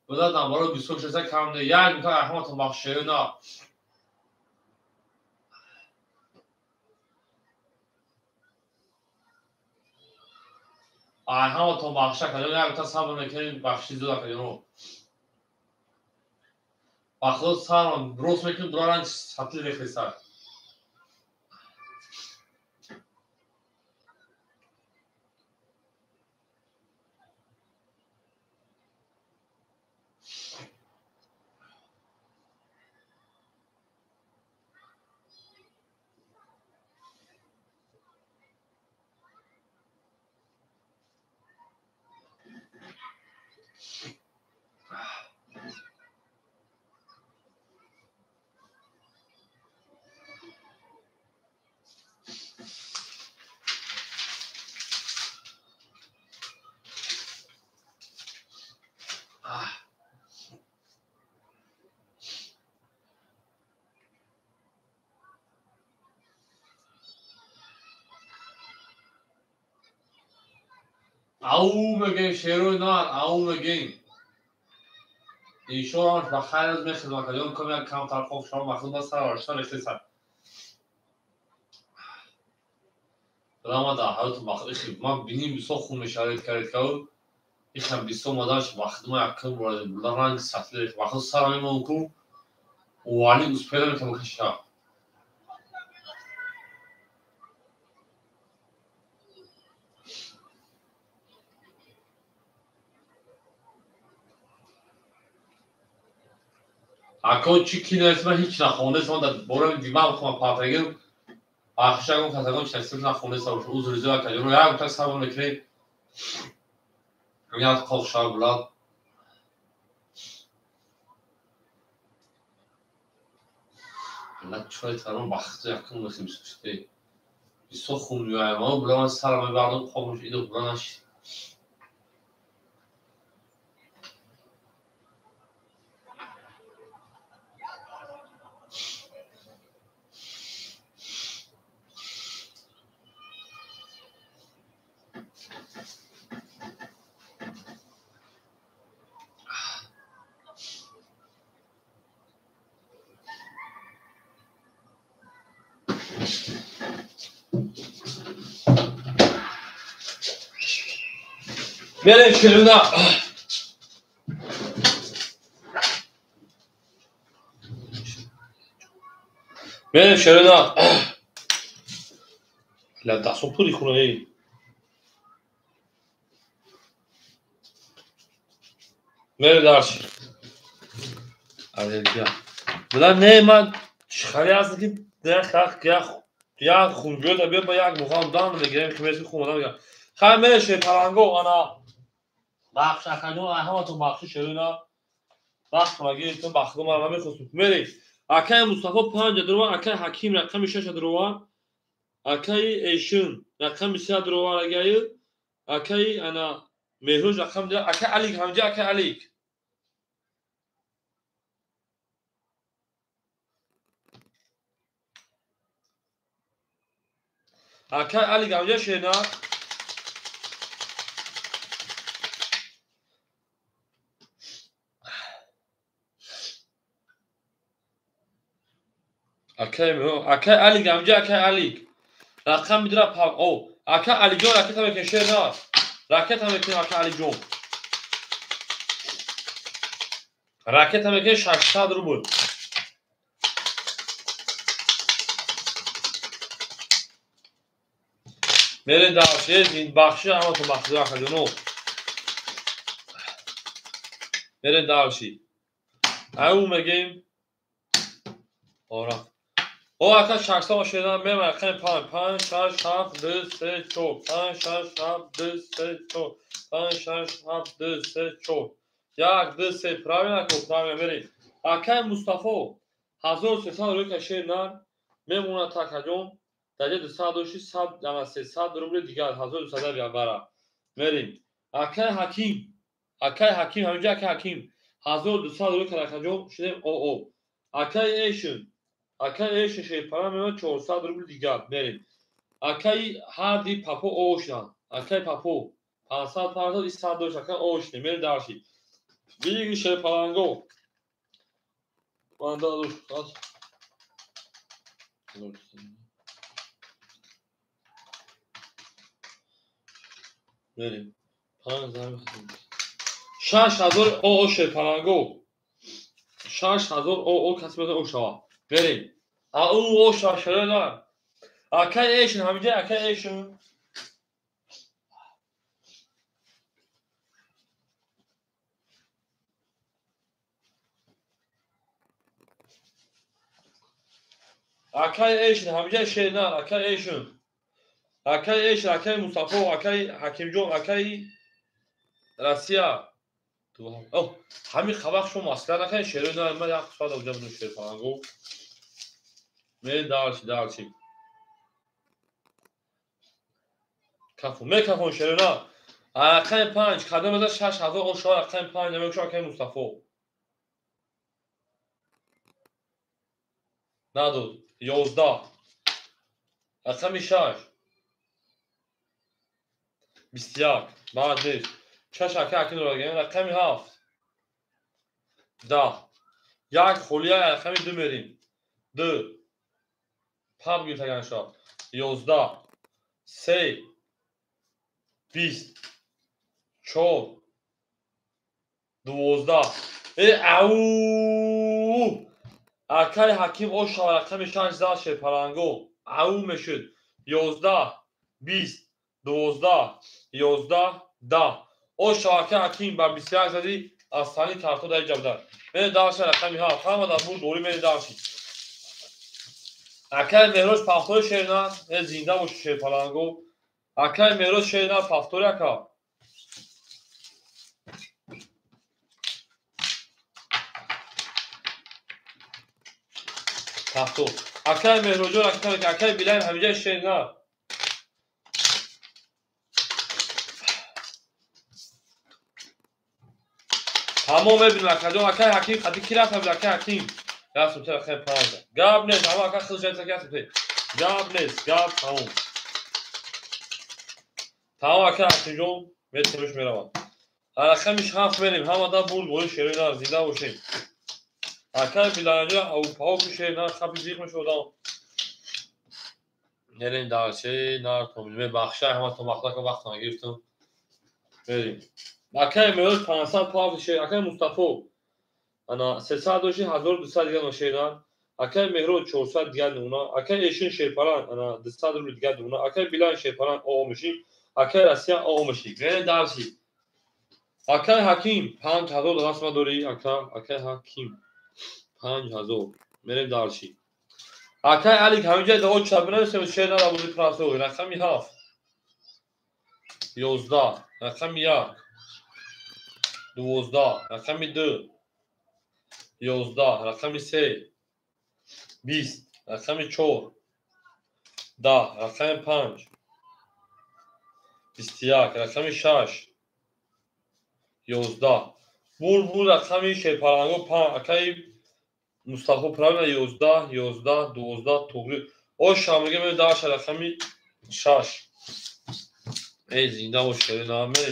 Буда наоборот бисёр шесай кам не. Як митан ҳаматон бахшиш на. Ҳаматон бахшиш акаҷон, як митан сабр мекунем, бахшиш зуд акаҷоно. Бахшо сарам рост мекунем, дураран сатли рехесай. Ау мегем шерои нар, ау мегем. Иншоаллоҳ ба хайр аз мехизмат кардем, кам як камтар хоб шава махлуқ ба сар аршта рехтеса. Рамада ҳаёт махлуқ ихи ман биним бисёр хун мешавад кард кау. Ихам бисёр мадаш вақт ма якм бурда ранг сатли рехт. Махлуқ сар мемон ку. Вали успела мекам каша. Ако чӣ кинаст, ман ҳеҷ нахондастам, ман дар бораи димам хуман партагим. Бахшагон касагон чи насиб нахондастам, узр зиёд акаҷоно, як гуфта сабр мекунем. Як қоқ шава булад. Булад чой тарон бахти якум мехим суште. Бисёр хун меоям, ама була ман сарам мебардам, қоқш идо була нашид. Мерем шерuna. Мерем шерuna. Ла дастон пури хуна эй. Мерем дарш. Алелия. Буда не ман хали аст ки хах як хунҷӯ да биё ба як муғам дан мегирем ки мерси хун одам мегирам. Хай мерем шер паланго ана бахш акаҷон, ҳаматон бахши шерина. Бахш магиртон бахши ман намехостум. Мерем. Акаи Мустафо 5 дрова, акаи Ҳаким рақами 6 дрова, акаи Эшин рақами 3 дрова рагаи, акаи ана Меҳрӯз рақами 2, акаи Алик ҳамҷа, акаи Алик. Акаи Алик ҳамҷа шена. Акаи Алик ҳамҷа, акаи Алик. Рақам бидра пав. О, акаи Алиҷон ракета мекунем шер на. Ракета мекунем акаи Алиҷон. Ракета мекунем 600 рубл. Мерем дарш, ин бахши ҳаматон бахши акаҷоно. Мерем дарши. Ау мегем. Ора. О, ака 600 шедан мем рақами 5 5 6 7 2 3 4 5 6 7 2 3 4 5 6 7 2 3 4 1 2 3 правильно ко правильно мерем. Акаи Мустафо 1300 рубл шер нар мемонад такаҷон. Дар 200 дошти 100 ана 300 рубл дигар 1200 биёбара. Мерем. Акаи Ҳаким, акаи Ҳаким ҳаминҷа акаи Ҳаким 1200 рубл такаҷон шудем о о. Акаи Эшин, акаи Эшин шерпара мемонад 400 рубл дигар. Мерем. Акаи ҳарди папо ошна. Акаи папо 500 500 и 100 дошт ака ошне. Мерем дарши. Биги шерпаланго. Манда душ. Мерем. 6000 оо шерпаланго. 6000 оо каси мета ошава. Мерем. Ау оша шерена. Акай эшин ҳамиҷа акай эшин. Акай эшин ҳамиҷа шернар акай эшин. Акай эшин акай Мустафо акай Ҳакимҷон акай Россия. Ҳамин хабар шумо маслиҳат накунед шернар ман як соат оҷа будам шерпаланго. Мерем дарчи дарчи. Кафон мекафон шернар. Рақами 5 кадом аза 6000 ошава рақами 5 намекушо акай Мустафо. Надод 11 рақами 6 21 баъд нест 6 ака акин дораген рақами 7 10 як холия рақами 2 мерим 2 паб гирифтаган шо 11 3 20 4 12 ау акаи Ҳаким ошава рақами 6 зад шерпаланго ау мешуд 11 20 12 11 10 ошава акаи Ҳаким ба 21 зади аз сани карто дар ҷабдар мене дарша рақами 7 ҳама дар бур дорӣ мене дарши акаи Меҳроз пафтори шернар зинда боши шерпаланго акаи Меҳроз шернар пафтори ака пафтор акаи Меҳроҷон акаи Билаем ҳамиҷа шернар тамом мебинем акаҷон акаи Ҳаким қади ки рафт акаи Ҳаким рафтум те рақами 5 гап нест ҳама ака хил шаиса ки те гап нест гап тамом тамом акаи Ҳакимҷон метавиш меравад рақами 7 мерем ҳамада бурд бори шернар зинда бошем акаи Билаҷон авпаоки шернар хапи зиқ мешудам мерем дарче нар мебахша ҳаматон вақтака вақт нагирифтам мерем акаи Меҳроз 500 павли шер акаи Мустафо ана 300 доши 1200 дигар шернар акаи Меҳроз 400 дигар нуна акаи Эшин шерпалан ана 200 рубл дигар нуна акаи Билан шерпалан оо меши акаи Россия оо меши мерем дарси акаи Ҳаким 5000 расма дорӣ ака акаи Ҳаким 5000 мерем дарси акаи Алик ҳамиҷа дао чабинависем шернар абузи прасо рақами 7 11 рақами 1 12 рақами 2 11 рақами 3 20 рақами 4 10 рақами 5 21 рақами 6 11 бур рақами шерпаланго 5 акаи Мустафо правильно 11 11 12 туғри оша мега ме даша рақами 6 эй зинда бош шернаме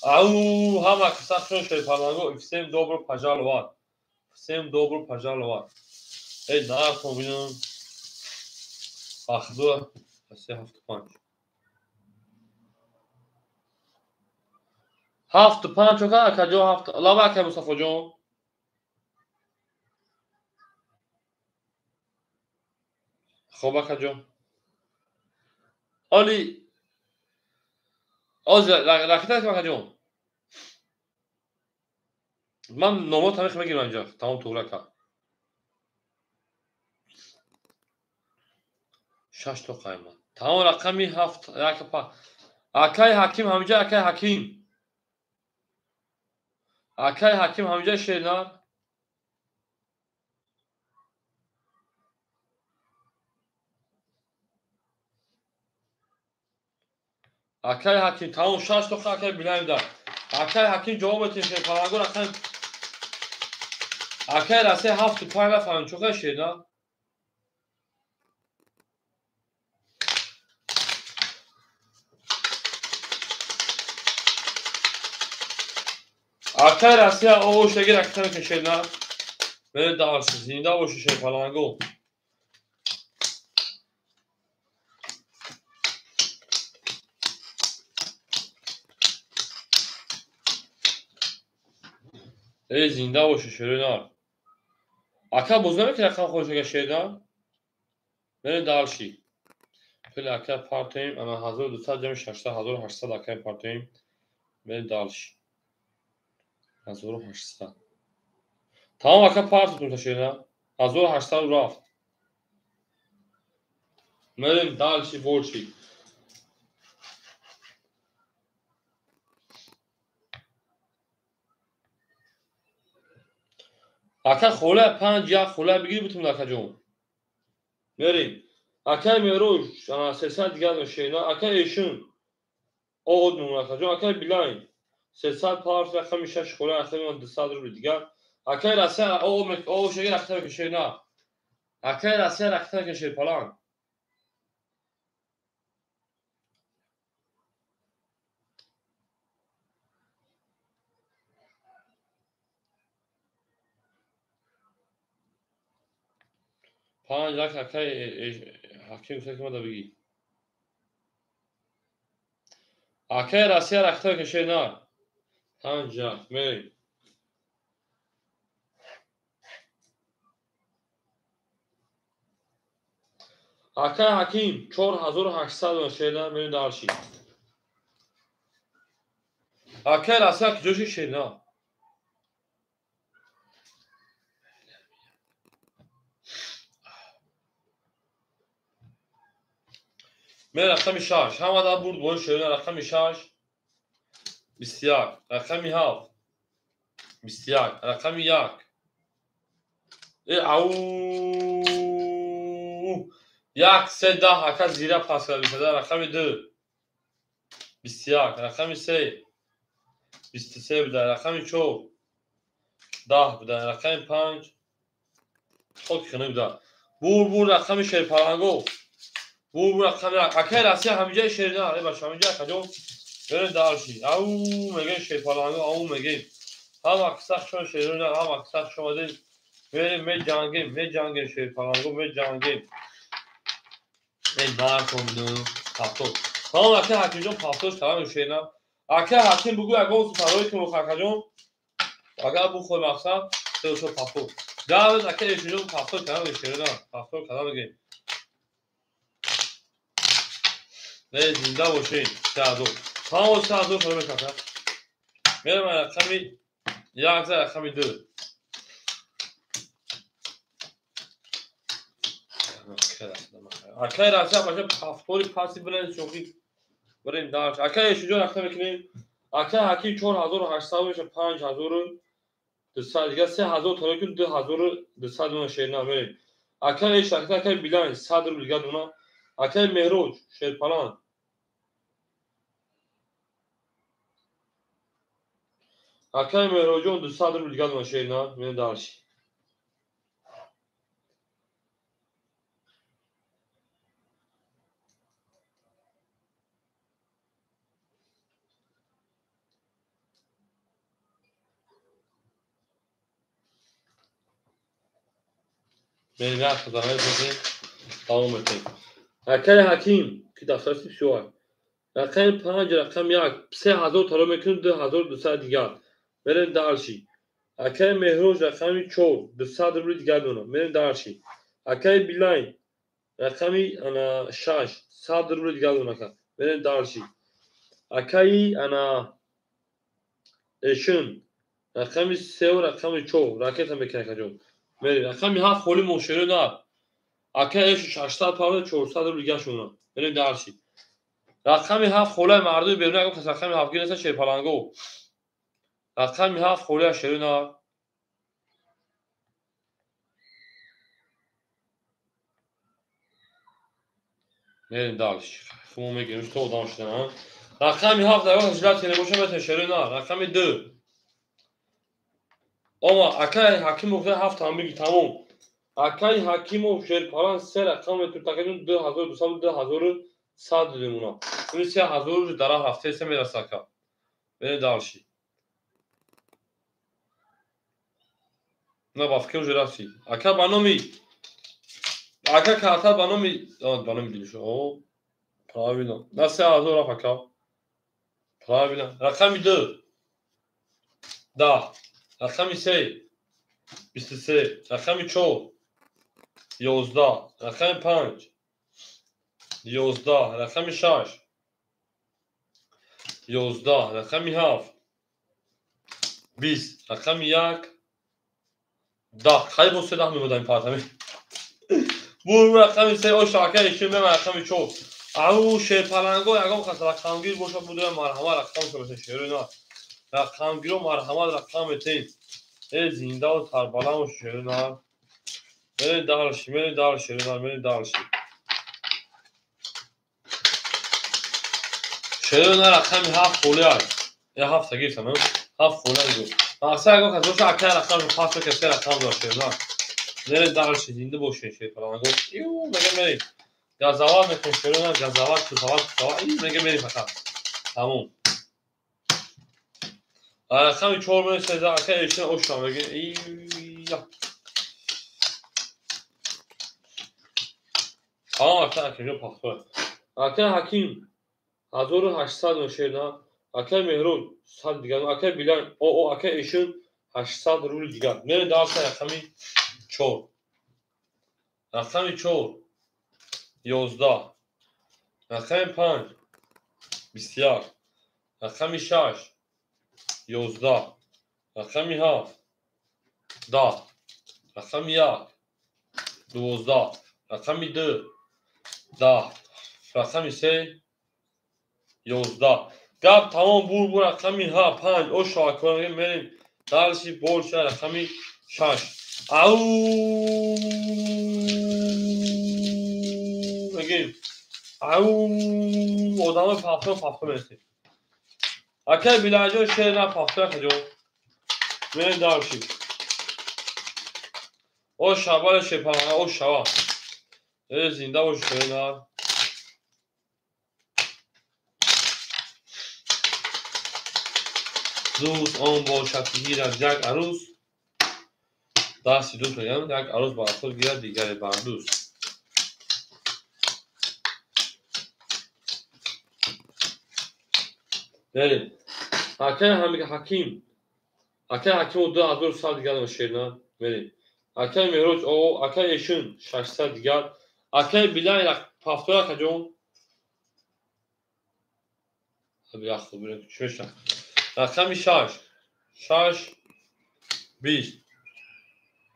ау ҳама каса шон шерпаланго всем добро пожаловать всем добро пожаловать эй нархон бинам бахдур 3 7 5 7 5 ока акаҷон 7 лаба акаи Мустафоҷон хоб акаҷон оли оз ракета акаҷон ман номо тамих мегирам инҷа тамом туғри ака 6 то қайма тамом рақами 7 як па акаи Ҳаким ҳамиҷа акаи Ҳаким акаи Ҳаким ҳамиҷа шернар акаи Ҳаким тамом 6 то акаи Билаем дар акаи Ҳаким ҷавоб метин шерпаланго рақами акаи Россия 7 5 нафаҳмем чоқа шернар Акай Россия оғошаги ракета мекунем шернар. Мерем дальше. Зинда боши шерпаланго. Эй, зинда боши шернар. Ака боз намекунӣ рақам хошага шернар? Мерем дальше. Хеле ака партоем, ана 1200 ҷамъи 600, 1800 акай партоем. Мерем дальше. 1800. Тамом ака партотум шернар. 1800 рафт. Мерем дальше больше. Ака хола 5 як хола бигир бутум акаҷон. Мерем. Акай Мерош, ана 300 дигар шерна, акай Эшун. Оғод мемон акаҷон, акай Билайн. 300 парс рақами 6 хола акай 200 рубл дигар. Акай Россия оғод шагир рақами шерна. Акай Россия рақами шерпалан. Панҷ лак акай ҳаким гуфта ки мада бигӣ. Акай Россия ракета кашед на. 5 лак мерем. Акай Ҳаким 4800 шерна мерем дальше. Акай Россия куҷо шид шерна? Мен рақами 6. Ҳамада бурд бои шерна рақами 6. 21. Рақами 7. 21. Рақами 1. Ау. 1 3 10 ака зира пас кард бисада. Рақами 2. 21. Рақами 3. 23 буда. Рақами 4. 10 буда. Рақами 5. Хоки хина буда. Бур рақами шерпаланго. Бур рақами акай Россия ҳамиҷаи шерна, э баша ҳамиҷа акаҷон. Берем дальше. Ау мегем шерпаланго, ау мегем. Ҳама қисса шон шерна, ҳама қисса шомадем. Берем меҷангем шерпаланго, меҷангем. Эй нарком ну, 70. Тамом акай Ҳакимҷон 70 калам шерна. Акай Ҳаким бугӯ ягон сутарои кун акаҷон. Агар бухои мақсад 370. Давид акай Эшинҷон 70 калам шерна, 70 калам мегем. Не, зинда бошед. 3000. Тамом 3000 фармоиш ака. Мерам рақами 1 за рақами 2. Акай Россия баша пафтори паси билен шохи. Барем дальше. Акай Эшинҷон рақам мекунем. Акай Ҳаким 4800 меша 5200 дигар 3000 тароки 2200 дона шерна мерем. Акай Эш акай Билайн 100 рубл дигар дона. Акай Меҳроҷ шерпалан. Акай Меҳроҷон 200 рубл дигар дона шерна. Мерем дальше. Мерем як хазаҳои давом метем. Акай Ҳаким ки дастраси всё. Рақами 5, рақами 1, 3000 таро мекунем, 2200 дигар. Мерем дальше. Акай Меҳроҷ рақами 4, 200 рубл дигар дона. Мерем дальше. Акай Билайн рақами 6, 100 рубл дигар дона. Мерем дальше. Акай ана Эшун рақами 3 рақами 4 ракета мекунем акаҷон. Мерем. Рақами 7 холи мошеро на. Акай Эшу 600 павла 400 рубл дигар шуна. Мерем дальше. Рақами 7 холаи мардуми берун ягон кас рақами 7 гир неста шерпаланго. Рақами 7 холаи шеро на. Мерем дальше. Хумо мегирем, что одам шуда. Рақами 7 ягон кас жилат телебоша метавонад шеро на. Рақами 2. Ома акай Ҳакимов 7 там бигир тамом. Акай Ҳакимов шерпалан 3 рақам метавонад такаҷон 2200 2100 додем уна. Ин 3000 дар ҳафта се мераса ака. Мерем дальше. На ба фикр уже расид. Ака ба номи ака карта ба номи дилшо. О, правильно. На 3000 рафт ака. Правильно. Рақами 2 10. Рақами 3 23. Рақами 4 11. Рақами 5 11. Рақами 6 11. Рақами 7 20. Рақами 1 10. Хайр бо 3 мемодам партами. Бур рақами 3 ош ака ишин мема рақами 4. Ау шерпаланго ягон кас рақамгир бошад будуя марҳамат рақам шо шерои на. Рақамгиро марҳамат рақам метен. Э зиндаву сарбаланд бош шерои на. Мерем дальше, мерем дальше, шерои на, мерем дальше. Шерои на рақами 7 холӣ аст. Я 7 гирифтам, 7 холӣ аст. Мақсад ягон кас боша ака рақам пас ка се рақам дошт шерои на. Мерем дальше, зинда бошед шерпаланго. Ю мега мерем. Газават мекунем шерои на, газават, тусават, тусават. Мега мерем фақат. Тамом. Рақами 4 мерем 13 ака эшин ошам мега. Ия. Тамом ака Ҳакимҷон пахтор. Ака Ҳаким 1800 шерна. Ака Меҳрон 100 дигар. Ака Билан о ака эшин 800 рубл дигар. Мерем дальше рақами 4. Рақами 4 11. Рақами 5 21. Рақами 6 11. Рақами 7 10. Рақами 1 12. Рақами 2 10. Рақами 3 11. Гап тамом бур рақами 5 ош акор мерем дальше больше рақами 6. Ау мегем. Ау одамо пафто мересем. Ака Билалҷон шер на пафто акаҷон. Мерем дальше. О шабал шепана о шава. Э зинда бош шер. Дӯст он бошад ки гирад як арӯс. Дасти дӯст мегӯям як арӯс бар худ гирад дигаре бар дӯст. Мерем. Акай Ҳаким. Акай Ҳаким 2100 дигар шерна. Мерем. Акай Меҳроҷ о акай Эшин 600 дигар. Акай Билал пафтор акаҷон. Як хуб чӣ мешавад? Рақами 6 6 20.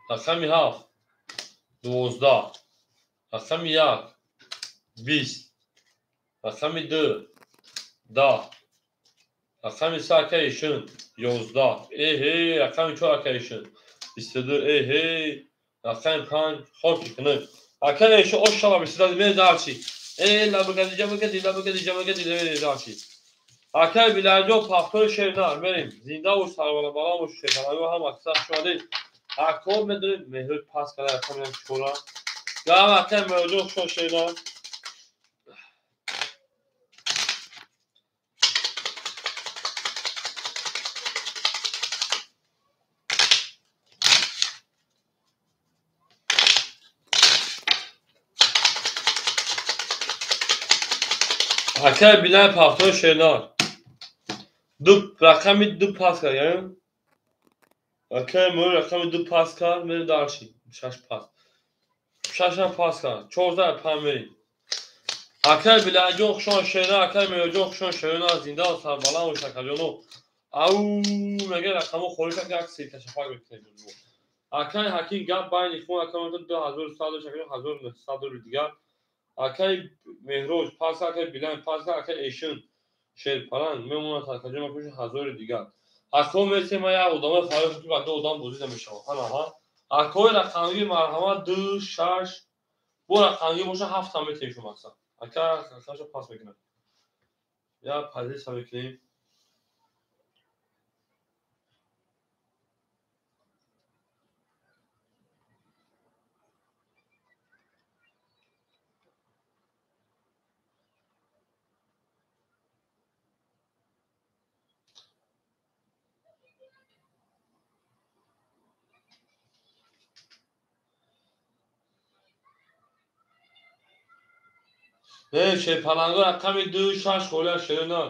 Рақами 7 12. Рақами 1 20. Рақами 2 10. Рақами 3 ака Эшин 11. Эҳе рақами 4 ака Эшин 22. Эҳе рақами 5 хоки кунед. Ака Эшин ош шава 22 мерем дальше. Э лабгади ҷамагади лабгади ҷамагади мерем дальше. Акай Билалҷон пахтори шернар мерем. Зинда бош сарбаланд бош шерпаланго ҳам аксар шудаед. Акор медонем Меҳрӯз пас карда рақами 4. Гап акай Меҳрӯҷон хуш шернар. Акай Билал пахтори шернар. Ду рақами 2 пас кард, яъне акай Меҳрӯз рақами 2 пас кард, мерем дальше. 6 пас. 6 ҳам пас кард. 14 5 мерем. Акай Билалҷон хушон шернар, акай Меҳрӯҷон хушон шернар, зинда ва сарбаланд бош акаҷоно. Ау мега рақамо холӣ кард, як сиркашафак мекунем. Акай Ҳаким гап байни хун акай 2100 шакаҷон 1900 рубл дигар. Акай Меҳроҷ пас акай Билал пас акай Эшин шерпаланг мемонад акаҷон мапӯши 1000 дигар. Ако мерсем ма як одамои фарёд ки баъд одам бозӣ намешавад. Ҳана акои рақамгир марҳамат 2 6 бо рақамгир боша 7 ҳам метавонем шумо мақсад. Ака рақамшо пас мекунад. Я позиция мекунем. Не, шерпаланго рақами 2 6 холия шерина.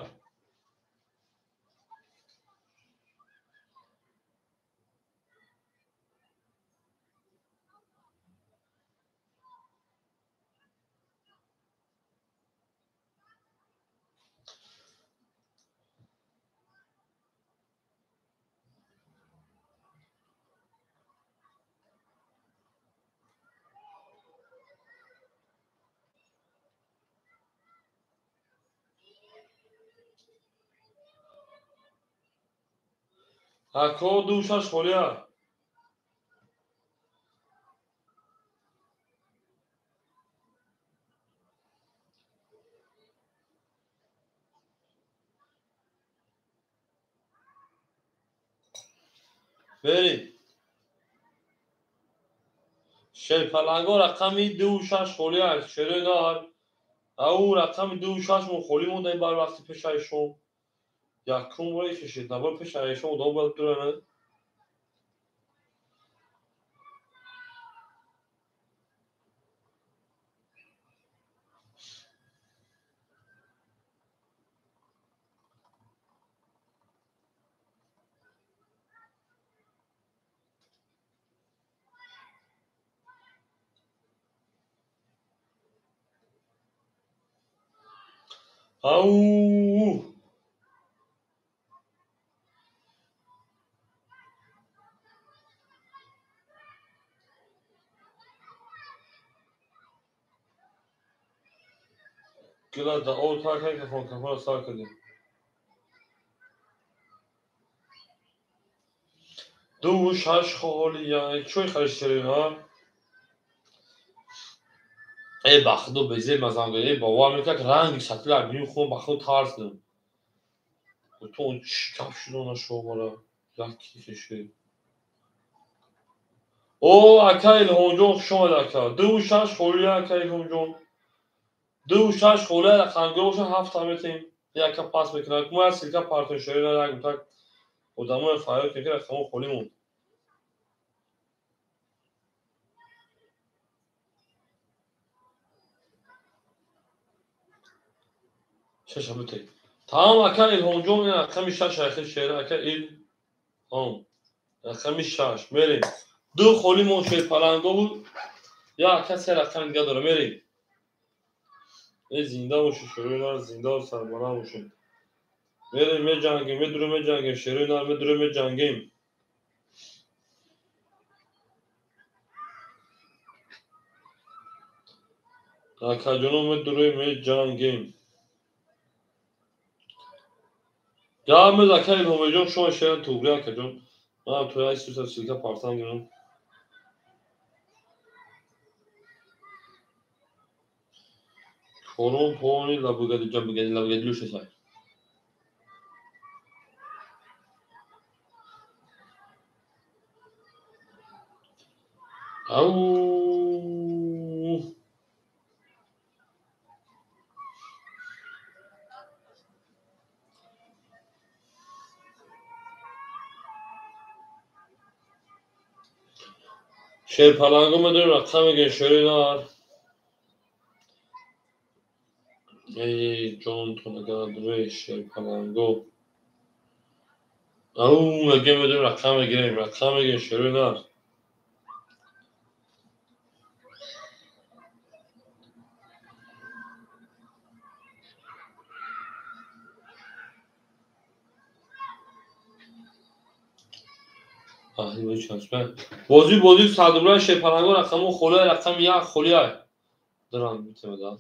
Ако 2 6 холия. Берем. Шерпаланго рақами 2 6 холия шерои нар. Ау рақами 2 6 мо холӣ мондаем бар вақти пешаи шом. Якум бора кашид, набор пешаи шом одам бояд дурана. Ау! Гила да о та кафон кафона сар кардем. 2 6 холия. Чой хариш ҳа? Э ба худо безеб мазан э бовар мекунад ранги сатила мехом ба худ тарсдам. То он чӣ гап шудона шомара яки хеши. О ака Илҳомҷон хуш омад ака. 2 6 холия ака Илҳомҷон. 2 6 холия рақамгир боша ҳафта метем. Яка пас мекунад. Мо як ссылка партон шерина як так одамоя фарёд кунем ки рақамо холӣ монд. Шаша бите. Тамом ака Илҳомҷон рақами шаш айхел шера ака Илҳом. Рақами шаш мерем. Ду холӣ монд шерпаланго буд. Я ака се рақами дига дора мерем. Э зинда бошед шерои нар зинда сарбаланд бошед. Мерем меҷангем, медурем меҷангем, шерои нар медурем меҷангем. Акаҷоно медурем меҷангем. Гап ака Илҳомиҷон шумо шера туғри акаҷон. Ман то як суса ссылка партан гирам. Корон пони лабугади ҷабугади лабугади лушесай. Ау! Шерпаланго медонем рақам мегӯем шерои нар. Эй ҷонтон агар надорӣ шерпаланго. Ау мегӯем медонем рақам мегирем, рақам мегирем шерои нар. Бозӣ бозӣ садубра шерпаланго рақамо холия рақами як холия. Дурам битемада.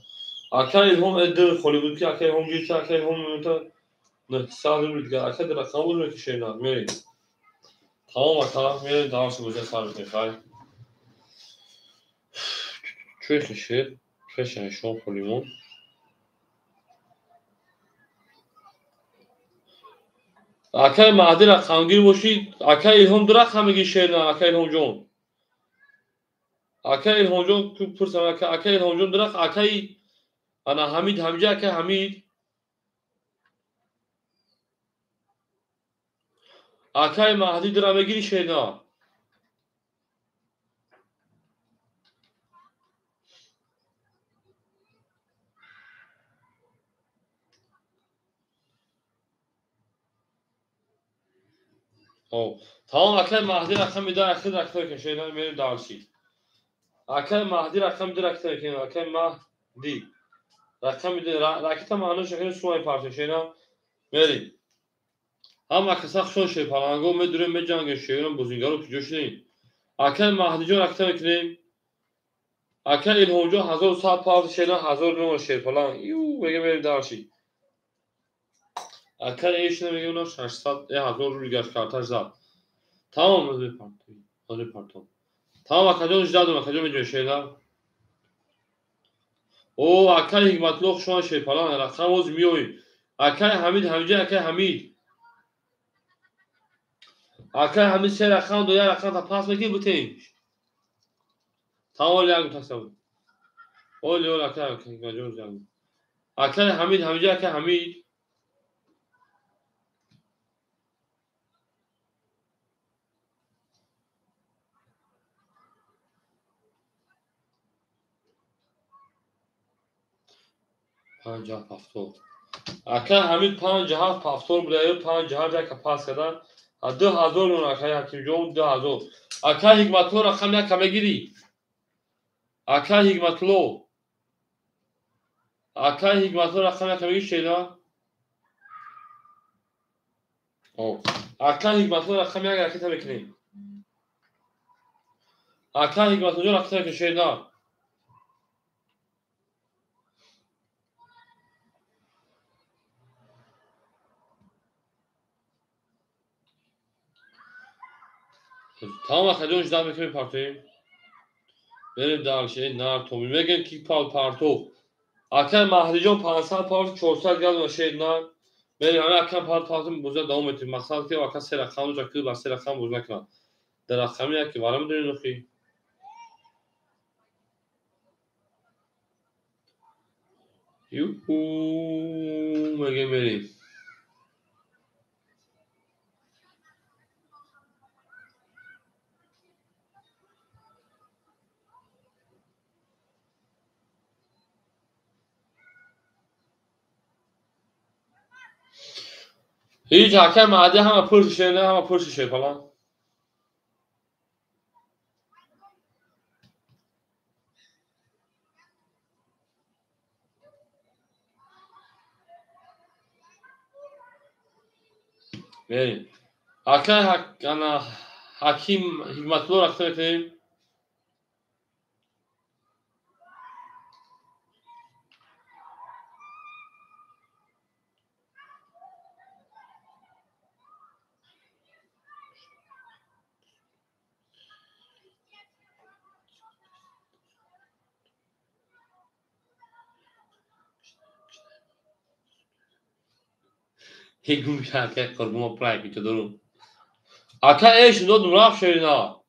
Ака Илҳом ду холӣ буд ки ака Илҳом ҷирча ака Илҳом 900 рубл дигар ака рақам буд мекушем мерем. Тамом ака мерем дарси бозия сар мекунем хай. Чӯй хишед пешаи шом холимон. Акаи Маҳдӣ рақамгир бошӣ, ака Илҳом ду рақам мегирӣ шерна, ака Илҳомҷон. Ака Илҳомҷон пурсам ака Илҳомҷон ду рақам акаи ана Ҳамид ҳамиҷа ака Ҳамид. Акаи Маҳдӣ дура мегирӣ шерна. Тамом акай Маҳди рақами 2 ахир ракета мекунем шерина мерем дальше. Акай Маҳди рақами 2 ракета мекунем. Акай Маҳди рақами 2 ракета маънош мекунем сумаи партия шерина мерем. Ҳама каса хушон шерпаланго медурем меҷангем шерина бозингаро куҷо шудем? Акай Маҳдиҷон ракета мекунем. Акай Илҳомҷон 1100 партия шерина 1000 мемона шерпаланг. Ю мегем мерем дальше. Акай эшина мегем 600 1000 рубл гашт карташ зад. Тамом ҳозир партом. Тамом акаҷон ждадум акаҷон меҷоем шерина. О акай Ҳикматулло хушомад шерпаланг рақам ҳозир меоем. Акай Ҳамид ҳамиҷа акай Ҳамид. Акай Ҳамид се рақам ду як рақам та пас мекунӣ бутем. Тамом як тасаввур. Оли оли акай Ҳикматҷон як. Акай Ҳамид ҳамиҷа акай Ҳамид. Панҷ ҳафт ҳафтод. Акай Ҳамид панҷ ҳафт ҳафтод буда, панҷ ҳафт яка пас кардан. 2000 мон акай Ҳакимҷон 2000. Акай Ҳикматулло рақам яка мегирӣ. Акай Ҳикматулло. Акай Ҳикматулло рақам яка мегирӣ шена? Акай Ҳикматулло рақам як ракета мекунем. Акай Ҳикматулло ракета мекунем шена. Тамом акаҷон ждат мекунем партоем. Мерем дальше. Нар томи мегем ки пал партов. Акай Маҳдиҷон 500 парт 400 газ шер нар. Мерем ҳама акай парт партом боза давом метем. Мақсад ки ака се рақам ҷа ки ба се рақам боз накунад. Дар рақами яки вара медонем нохи. Ю мегем мерем. Ҳеҷ акай Маҳди ҳама пурсише, не ҳама пурсише фалон. Мерем. Акай ана Ҳаким Ҳикматулло ракета мекунем. Акай қурбоно прайк дорум. Акай эш додум рафт шерина.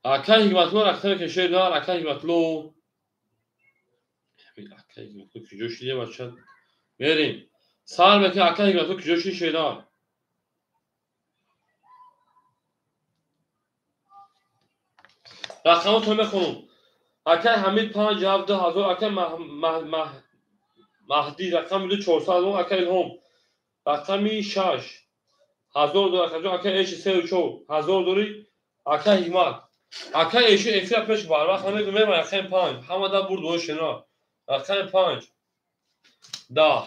Акай Ҳикматулло ракета мекунем шерина, акай Ҳикматулло. Акай Ҳикматулло куҷо шиди бача? Мерем. Сар мекунем акай Ҳикматулло куҷо шиди шерина. Рақамотро мехонам. Акай Ҳамид 5 7 2000, акай Маҳди рақами 2 400, акай Илҳом рақами 6 1000 дорӣ, акаҷон, акай Эши 3 4 1000 дорӣ, акай Ҳикмат. Акай Эши эфира пеш барвақт намегӯ мемай рақами 5 ҳама да бурд бош шена. Рақами 5 10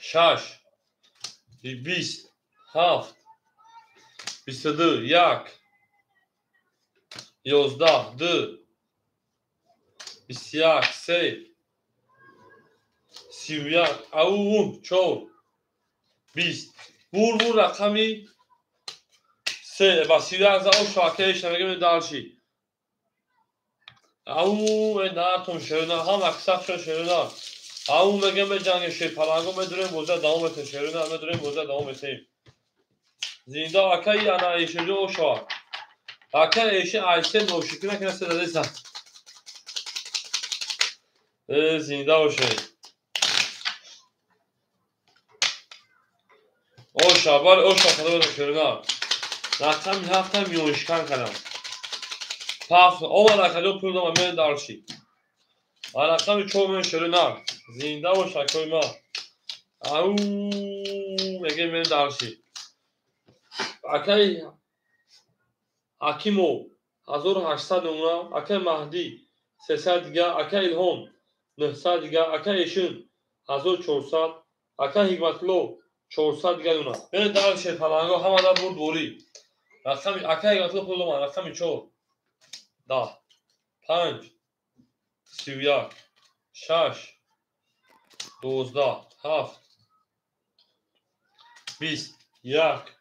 6 20 7 22 1 11 2 21 3 31 ау 4 20 бур бур рақами 3 ба 31 за ош акаеш намегем дальше. Ау нартон шерина ҳама аксар шерина. Ау мегем ҷанги шерпаланго медурем боза давом метем шерина медурем боза давом метем. Зинда акаи ана эшеҷо ошо. Акаи эши айсе ношикӣ накунад се дадеса. Зинда бошед. Оша, бале оша кадом шерина. Рақами 7 миёншикан кардам. Паф, омад акаҷон пул додам мен дарши. Рақами 4 мен шерина. Зинда бош акои ман. Ау мегем мен дарши. Акаи Ҳакимов 1800 дона, акаи Маҳдӣ 300 дига, акаи Илҳом 900 дига, акаи Эшин 1400, акаи Ҳикматулло 400 дига дона. Бе дар шерпаланго ҳамада бурдборӣ. Рақами акаи Ҳикматулло пул домад, рақами 4 10 5 31 6 12 7 20 1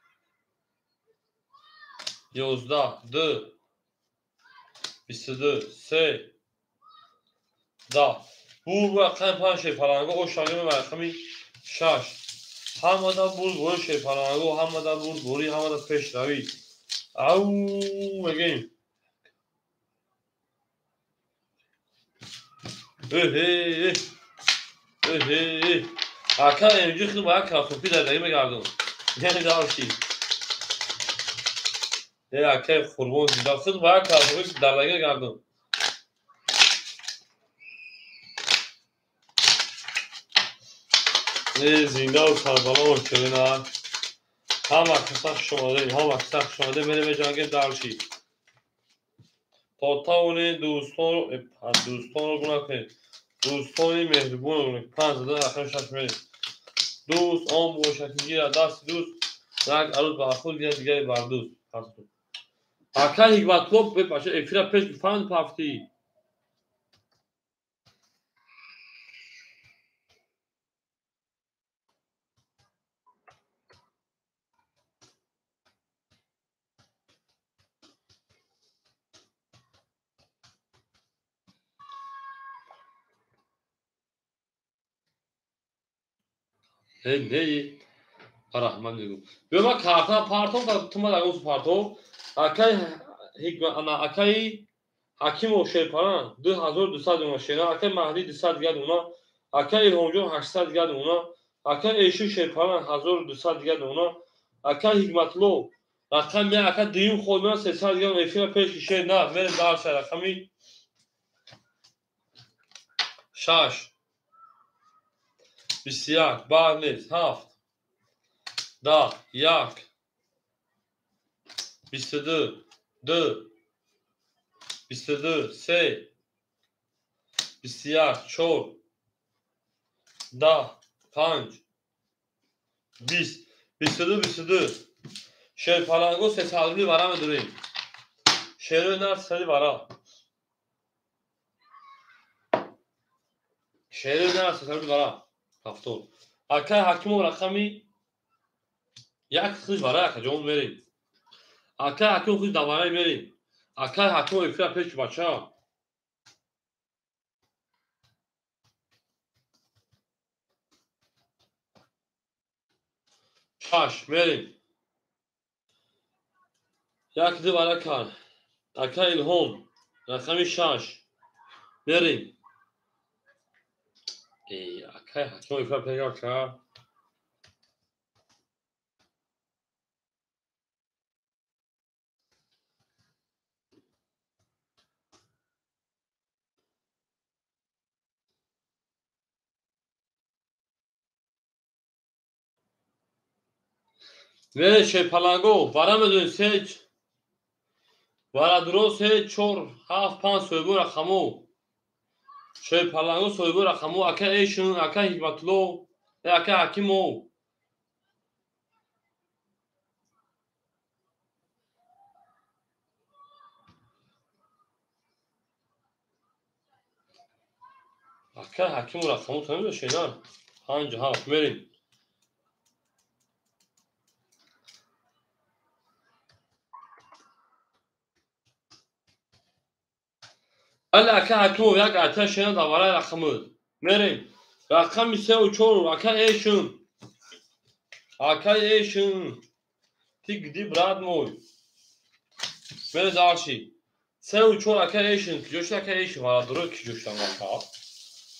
11 2 22 3 10. Бу рақами 5 шерпаланго, о шагирми рақами 6. Ҳамада бурдборӣ шерпаланго, ҳамада бурдборӣ, ҳамада пешравӣ. Ау мегӯем. Эҳе, эҳе, ака эмҷи хидм ба як кафтопи дардаги мегардон. Яъне давши. Э акаи Қурбон зинда хидм ба як кафтопи дардаги мегардон. Э зиндаву сарбаланд шудена. Ҳама каса хуш омадед, ҳама каса хуш омадед. Мерем меҷангем дарши. То тавонед дӯстонро, дӯстонро гуна кунед. Дӯстони меҳрубонро гуна кунед. 5 зада рақами 6 мерем. Дӯст он бошад ки гирад дасти дӯст, як арӯз бар худ гирад, дигаре бар дӯст. Акаи Ҳикматулло бепаша эфира пеш фанд пафтӣ. Не, раҳмат мегӯм. Биё ман карта партов, ту ман ягон партов. Акаи Ҳикма, ана акаи Ҳакимов шерпаран 2200 дона шера, акаи Маҳдӣ 200 дига дона, акаи Илҳомҷон 800 дига дона, акаи Эшу шерпаран 1200 дига дона, акаи Ҳикматулло рақами ака дуюм ход меояд 300 дига дона. Эфира пеши шер на, мерем дарша рақами 6 21 бар нест 7 10 1 22 2 22 3 21 4 10 5 20 22 22. Шерпаланго 300 рубли вара медорем. Шерои нар 300 вара. Шерои нар 300 рубли вара. 70. Акаи Ҳакимов рақами 1 хуш вара акаҷон мерем. Акаи Ҳакимов хуш давараи мерем. Акаи Ҳакимов эфира пеш бача. Шаш мерем. 1 2 вара кард. Акаи Илҳом рақами 6 мерем. Акаи Ҳакимов эфира пеш бача. Мерем шерпаланго вара медонем 3 вара дуро 3 4 7 5 соҳибо рақамо. Шерпаланго соҳибо рақамо ака Эшин, ака Ҳикматулло, ака Ҳакимов. Ака Ҳакимов рақамо то намедонем шернар. 5 7 мерем. Али ака Ҳакимов як ата шена давараи рақамуд. Мерем. Рақами 3 4 ака Эшин. Ака Эшин. Ты где, брат мой? Мере дальше. 3 4 ака Эшин. Киҷо шуд ака Эшин? Вара дуро киҷо шудам ака?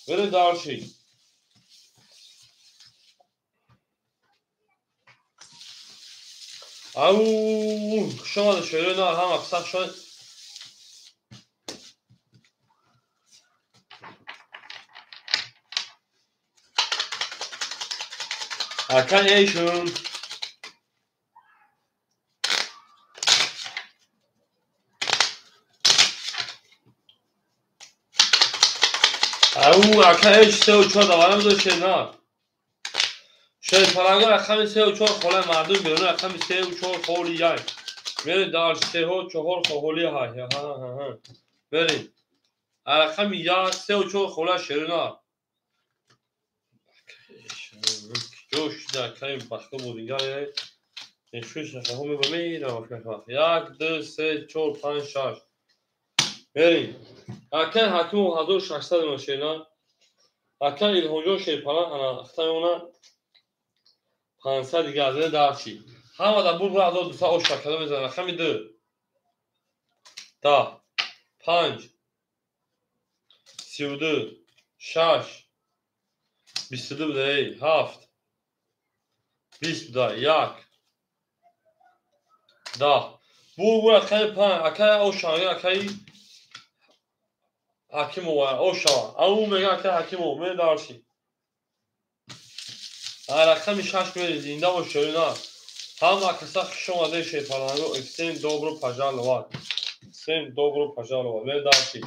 Мере дальше. Ау, хуш омадед шоирои нар, ҳама қисса хуш омадед. Ака Эшин. Ау, ака H 3 ва 4 даварам доште на. Шерпаланго рақами 3 ва 4 хола мардум берун рақами 3 ва 4 холи яй. Мерем дар 3 ва 4 холи ҳай. Ҳа ҳа ҳа. Мерем. Рақами 1 3 ва 4 хола шерина. Ҷош да кай бахта бозингар. Шуш рақамҳо мебарам. 1 2 3 4 5 6. Мерем. Акай Ҳакимов 1600 мошина. Акай Илҳомҷон Шерпалан ана ахтамона 500 дига аз дарчи. Ҳама дар бур 1200 ош шакада мезанад. Рақами 2 10 5 32 6 22 буда, 7 20 буда, 1 10. Бур рақами 5 акай ошанга акай Ҳакимова ошава. Ау мега акай Ҳакимов ме дарчи. Рақами 6 мери зинда бош шерина. Ҳама каса хуш омаде Шерпаланго. Всем добро пожаловать. Всем добро пожаловать. Ме дарчи.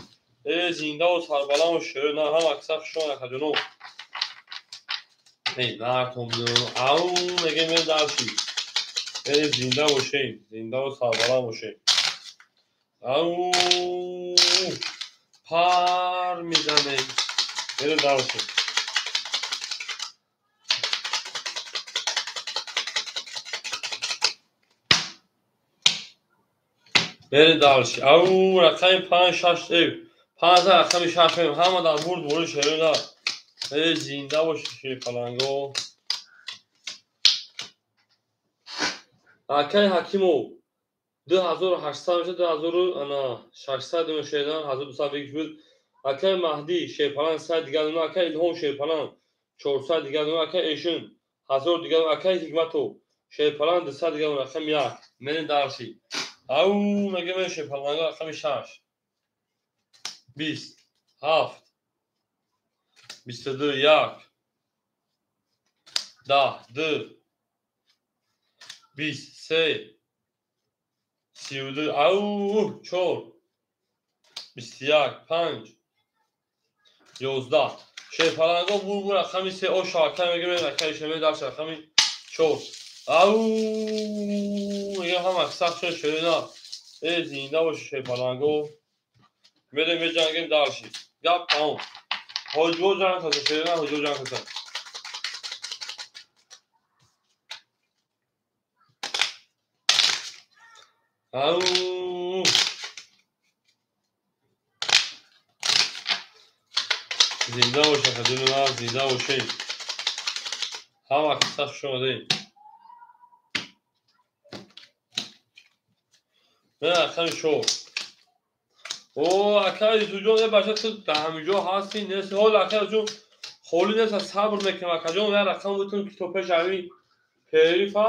Э зинда ва сарбаланд бош шерина. Ҳама каса хуш омаде акаҷоно. Эй нартон. Ау мега ме дарчи. Э зинда бошем. Зинда ва сарбаланд бошем. Ау пар мезанем. Мере дарчи. Мере дарчи. Ау рақами 5 6 5 рақами 6 мем. Ҳама дар бурд бори шерина. Э зинда бош Шерпаланго. Акай Ҳакимов 2800 меша 2600 мешена 1200 бигиш буд. Акай Маҳдӣ Шерпалан 100 дигар дона. Акай Илҳом Шерпалан 400 дигар дона. Акай Эшин 1000 дигар дона. Акай Ҳикматов Шерпалан 200 дигар дона. Рақами 1 мерем дарчи. Ау мега мен Шерпаланго рақами 6 20 7 22 1 10 2 20 3 32 ау 4 21 5 11. Шерпаланго бур рақами 3 оша акай мега мен акай шеме дарч рақами 4. Ау мега ҳама сахт шуд шерина. Э зинда бош Шерпаланго. Мерем меҷангем дарши. Гап тамом. Ҳоҷибо ҷанг каса шерина, ҳоҷибо ҷанг каса. Ау зинда бош акаҷони ман, зинда бошед. Ҳама каса хуш омадед. Мен рақами 4. О акай Юсуфҷон, е бача ту дар ҳаминҷо ҳастӣ нест? Ҳол акай Юсуфҷон холӣ нест, сабр мекунам акаҷон. Як рақам бутун ки то пеш ҳамин перифа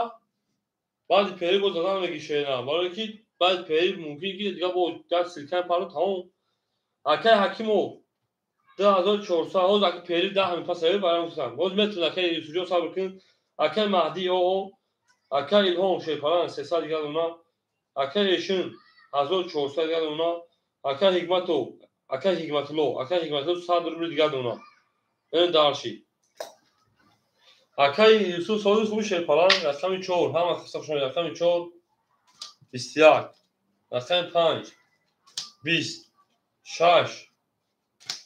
баъди периф бо задан мегишена. Барое ки баъди периф мумкин ки дига бо як силкаи паро тамом. Акай Ҳакимов 2400 ҳоз ака периф 10 ҳамин пас ҳамин барам гуфтам. Ҳоз метавон акай Юсуфҷон сабр кун. Акай Маҳдӣ о акай Илҳом Шерпалан 300 дигар дона. Акай Эшин 1400 дигар дона. Акай Ҳикматов, акай Ҳикматулло, акай Ҳикматулло 100 рубли дигар дона. Ин дарши. Акай Юсуф Содиқ хуби Шерпалан рақами 4 ҳама хаса хуш омадед. Рақами 4 21 рақами 5 20 6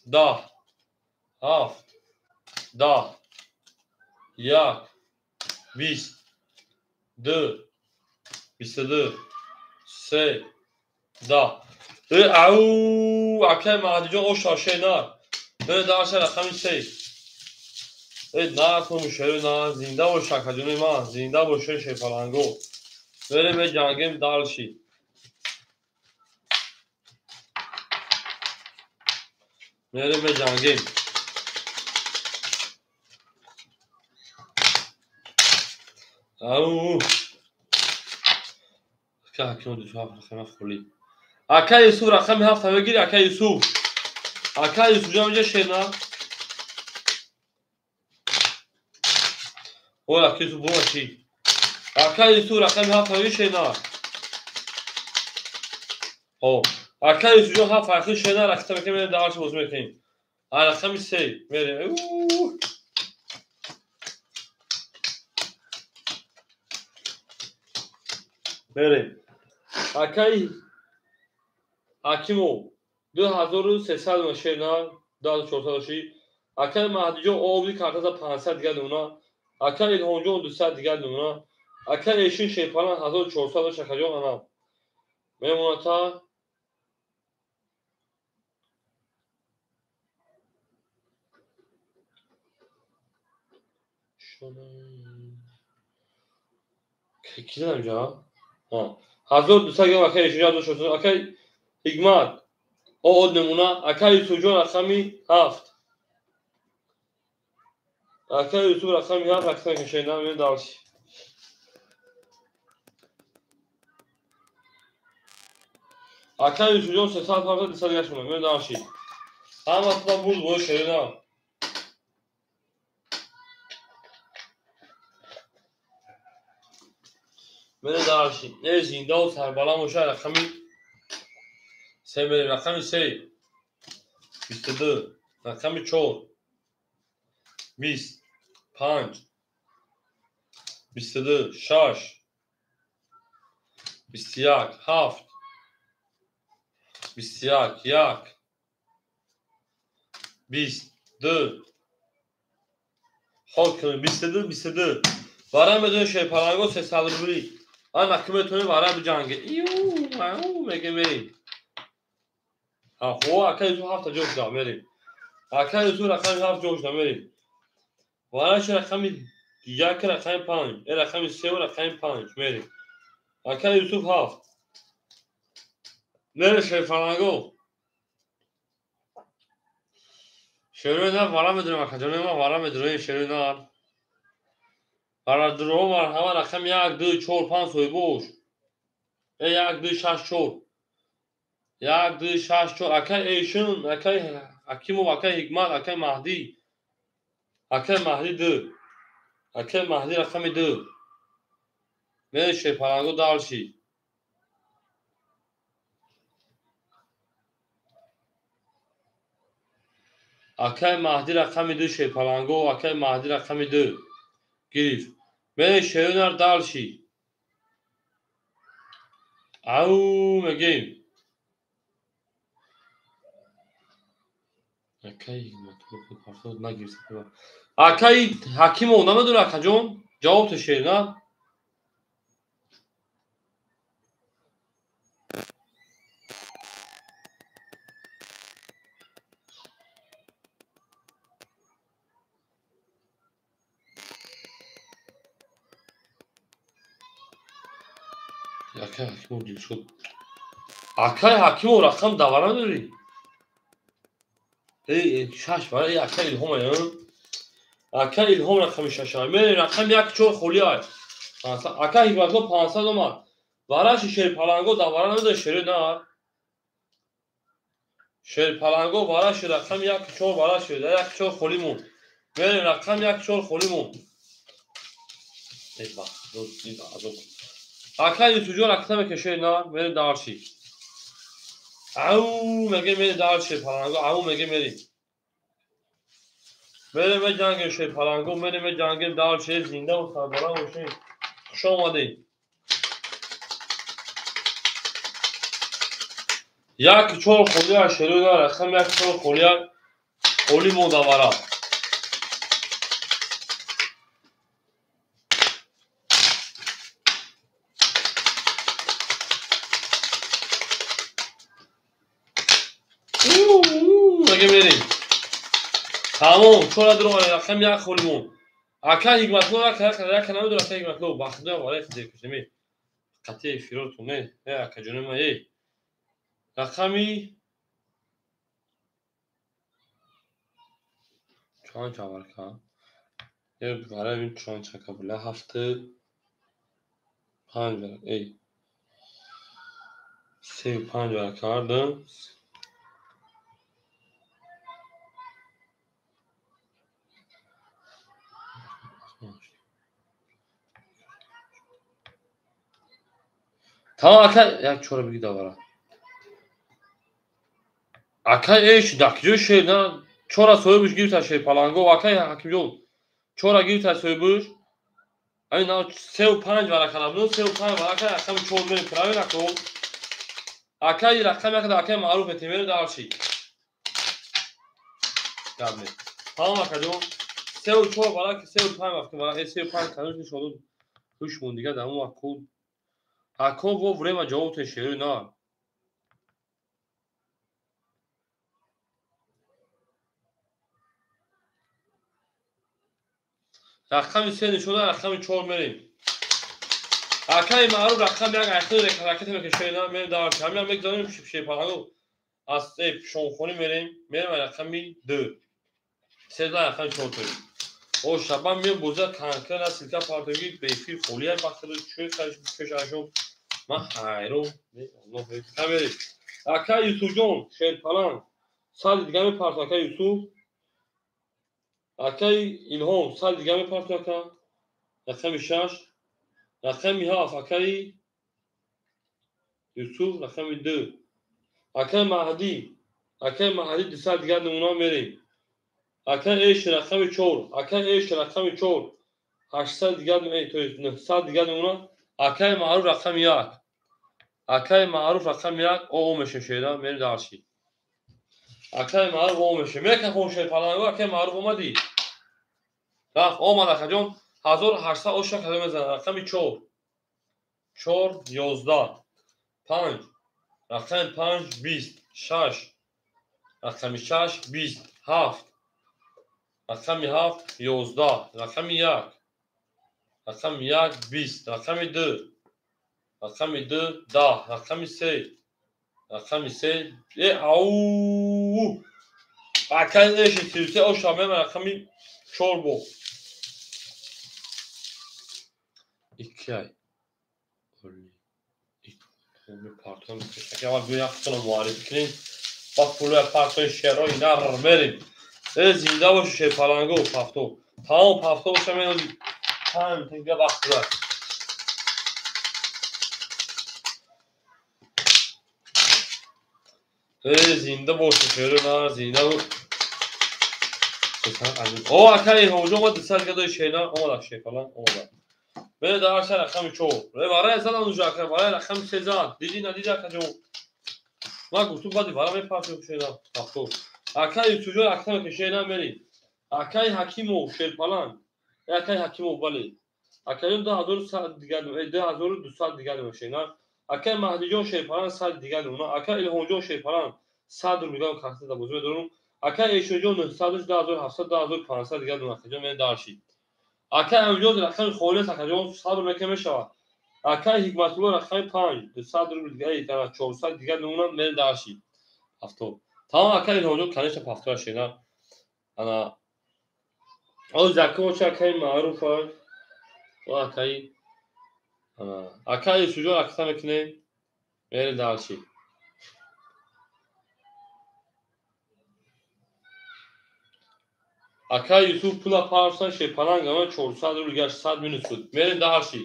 10 7 10 1 20 2 22 3 10. Ау акай Маҳдиҷон оша шена. Мере дарша рақами 3. Э нартон шерина, зинда бош акаҷони ман, зинда бошед Шерпаланго. Мерем меҷангем дарши. Мерем меҷангем. Ау ака Ҳакимов 27 рақами холӣ. Акай Юсуф рақами 7 мегири акай Юсуф. Акай Юсуфҷон инҷа шена. Ой акай Юсуф бо чӣ? Акай Юсуф рақами 7 мегири шена. О, акай Юсуфҷон 7 фарқи шена рақита мекунем, дарш боз мекунем. Рақами се мерем. Мерем. Акаи Ҳакимов 2300 дона шер на, 2400 доши. Акаи Маҳдиҷон обди картаза 500 дигар дона. Акаи Илҳомҷон 200 дигар дона. Акаи Эшин шерпалан 1400 дош, акаҷон ана. Мемоната ки задам инҷа? 1200 грамм акаи Эшинҷон 1400. Акаи Ҳикмат од намуна. Акаи Юсуфҷон рақами 7. Акаи Юсуф рақами 7 рақами кашида мебинем дальше. Акаи Юсуфҷон 300 ҳафта 200 дигар шуна мебинем дальше. Ҳаматон бурд бо шерина. Мерем дальше. Э зиндаву сарбаланд боша рақами се мерем. Рақами се 22, рақами 4 20, 5 22, 6 21, 7 21, 1 22. Ход кунем 22 22. Вара медонем шерпаланго 300 рубли. Ана ки метавонем вара биҷанге. Иу, ау меге мерем. Хо ака Юсуф ҳафта ҷо шуда мерем. Ака Юсуф рақами 7 ҷо шуда мерем. Вараши рақами 1 рақами 5, э рақами 3 рақами 5 мерем. Ака Юсуф 7. Мере шерпаланго. Шерои нар вара медонем акаҷони ман вара медонем шерои нар. Барадурҳо марҳама рақами 1 2 4 5 соҳибош. Э 1 2 6 4. 1 2 6 4. Акаи Эшин, акаи Ҳакимов, акаи Ҳикмат, акаи Маҳдӣ. Акаи Маҳдӣ 2. Акаи Маҳдӣ рақами 2. Мере шерпаланго дальше. Акаи Маҳдӣ рақами 2 шерпаланго, акаи Маҳдӣ рақами 2 гирифт. Мере шерунар дальше. Ау мегем. Акаи Ҳикматулло нагирифт. Акаи Ҳакимов намедонӣ акаҷон? Ҷавоб те шер на? Акаи Ҳакимов дилшод. Акаи Ҳакимов рақам давара надорӣ? Эй, 6 вара, эй, акаи Илҳом ай, Акаи Илҳом рақами 6 ай. Мерем рақами 1 4 холӣ ай. Акаи Ҳикматулло 500 омад. Вараши шерпаланго давара намедонӣ шери нар. Шерпаланго вараши рақами 1 4 вараши 1 4 холӣ монд. Мерем рақами 1 4 холӣ монд. Эй, бах, азоб. Акаи Юсуфҷон ракта мекашед на, мерем дальше. Ау меге мерем дальше шерпаланго, ау меге мерем. Мерем меҷангем шерпаланго, мерем меҷангем дальше, зиндаву сарбаланд бошем. Хуш омадед. 1 4 холӣ ай шерои на, рақами 1 4 холӣ ай, холӣ монда вара. Меге мерем. Тамом, чора дуромад, рақами 1 холӣ монд. Акаи Ҳикматулло як намедонам акаи Ҳикматулло, ба худо вале декушем. Қатъи эфиротон, э, акаҷони ман, э. Рақами чанд чаварка? Э, барои чанд чака була? 7 5 вара, эй. 3 5 вара кардам. Тамом ака, як чора биги давара. Ака эш дакҷо шер на Чора соҳибш гирифта шерпаланго, акай Ҳакимҷон. Чора гирифта соҳибш. Ҳамин 3 5 варақа набуд, 3 5 варақа рақами 4 мерем, правильно ко? Акай рақами як акай маъруф метем, мерем дальше. Гап нест. Тамом акаҷон. 3 4 варақа, 3 5 вақти варақа, 3 5 кануш нишоду ҳуш мон дига дар он вақт ако во время ҷавоб тен шерои на. Рақами 3 нишода, рақами 4 мерем. Акаи маъруф рақами 1 айхил ракета мекашена, мерем дальше. Ҳамин мегзанем шепаланго аз шонхонӣ мерем, мерем рақами 2. Сезда рақами 4 тои. О шабам меом боза конкретно ссылка партоги ба эфир холия бахтиро чӯй кашашон. Ман ҳайрон. Мерем. Ака Юсуфҷон, шерпаланг. Сади дига мепарто ака Юсуф. Акаи Илҳом сади дига мепарто ака. Рақами 6. Рақами 7 акаи Юсуф, рақами 2. Акаи Маҳдӣ. Акаи Маҳдӣ 200 дига намуна мерем. Акаи Эш рақами 4. Акаи Эш рақами 4. 800 дига, то есть 900 дига намуна. Акаи Маъруф рақами 1. Акаи Маъруф рақами 1 о мешем шеда, мерем дальше. Акаи Маъруф о мешем. Мекахон шерпаланго, акаи Маъруф омадӣ? Рафт, омад акаҷон. 1800 оша кадом мезанад? Рақами 4. 4 11. 5. Рақами 5 20. 6. Рақами 6 20. 7. Рақами 7 11. Рақами 1. Рақами 1 20. Рақами 2. Рақами 2 10. Рақами 3. Рақами 3. Э, ау! Акаи Эши 33 оша мема рақами 4 бо. Икки ай. Партои аввал биё яхтона муаррифӣ кунем. Ба пулоя партои шерои нар мерем. Э, зинда боши шерпаланго, пафто. Тамом пафто боша менози. 5 дақиқа вақт дорад. Э, зинда боши шерои нар, зинда бош. О, акаи Илҳомҷон омад 200 дига дои шерна, омад шерпаланг, омад. Мере дальше рақами 4. Э, варай задан уже ака, варай рақами 3 зад. Диди надиди акаҷон? Ман гуфтум баъди вара мепартем шерна. Пафто. Акаи Юсуфҷон акта мекашена мерем. Акаи Ҳакимов шерпаланг. Э, акаи Ҳакимов бале. Акаҷон 2100 дига, 2200 дига мешена. Акаи Маҳдиҷон шерпаланг 100 дига намуна. Акаи Илҳомҷон шерпаланг 100 рубл дига картада да бозӣ медорам. Акаи Эшонҷон 900, 2700, 2500 дига намуна. Акаҷон мерем дальше. Акаи Амҷод рақами холӣ аст, акаҷон, сабр мекунем мешавад. Акаи Ҳикматулло рақами 5, 200 рубл дига, 400 дига намуна мерем дальше. Ҳафтод. Тамом акаи Илҳомҷон, конечно, пафтора шена. Ана оз якум акаи маъруф аст. О акаи ана акаи Юсуфҷон акта мекунем. Мерем дальше. Акаи Юсуф пула парсан шерпаланг ама 400 рубл гашт 100 минус шуд. Мерем дальше.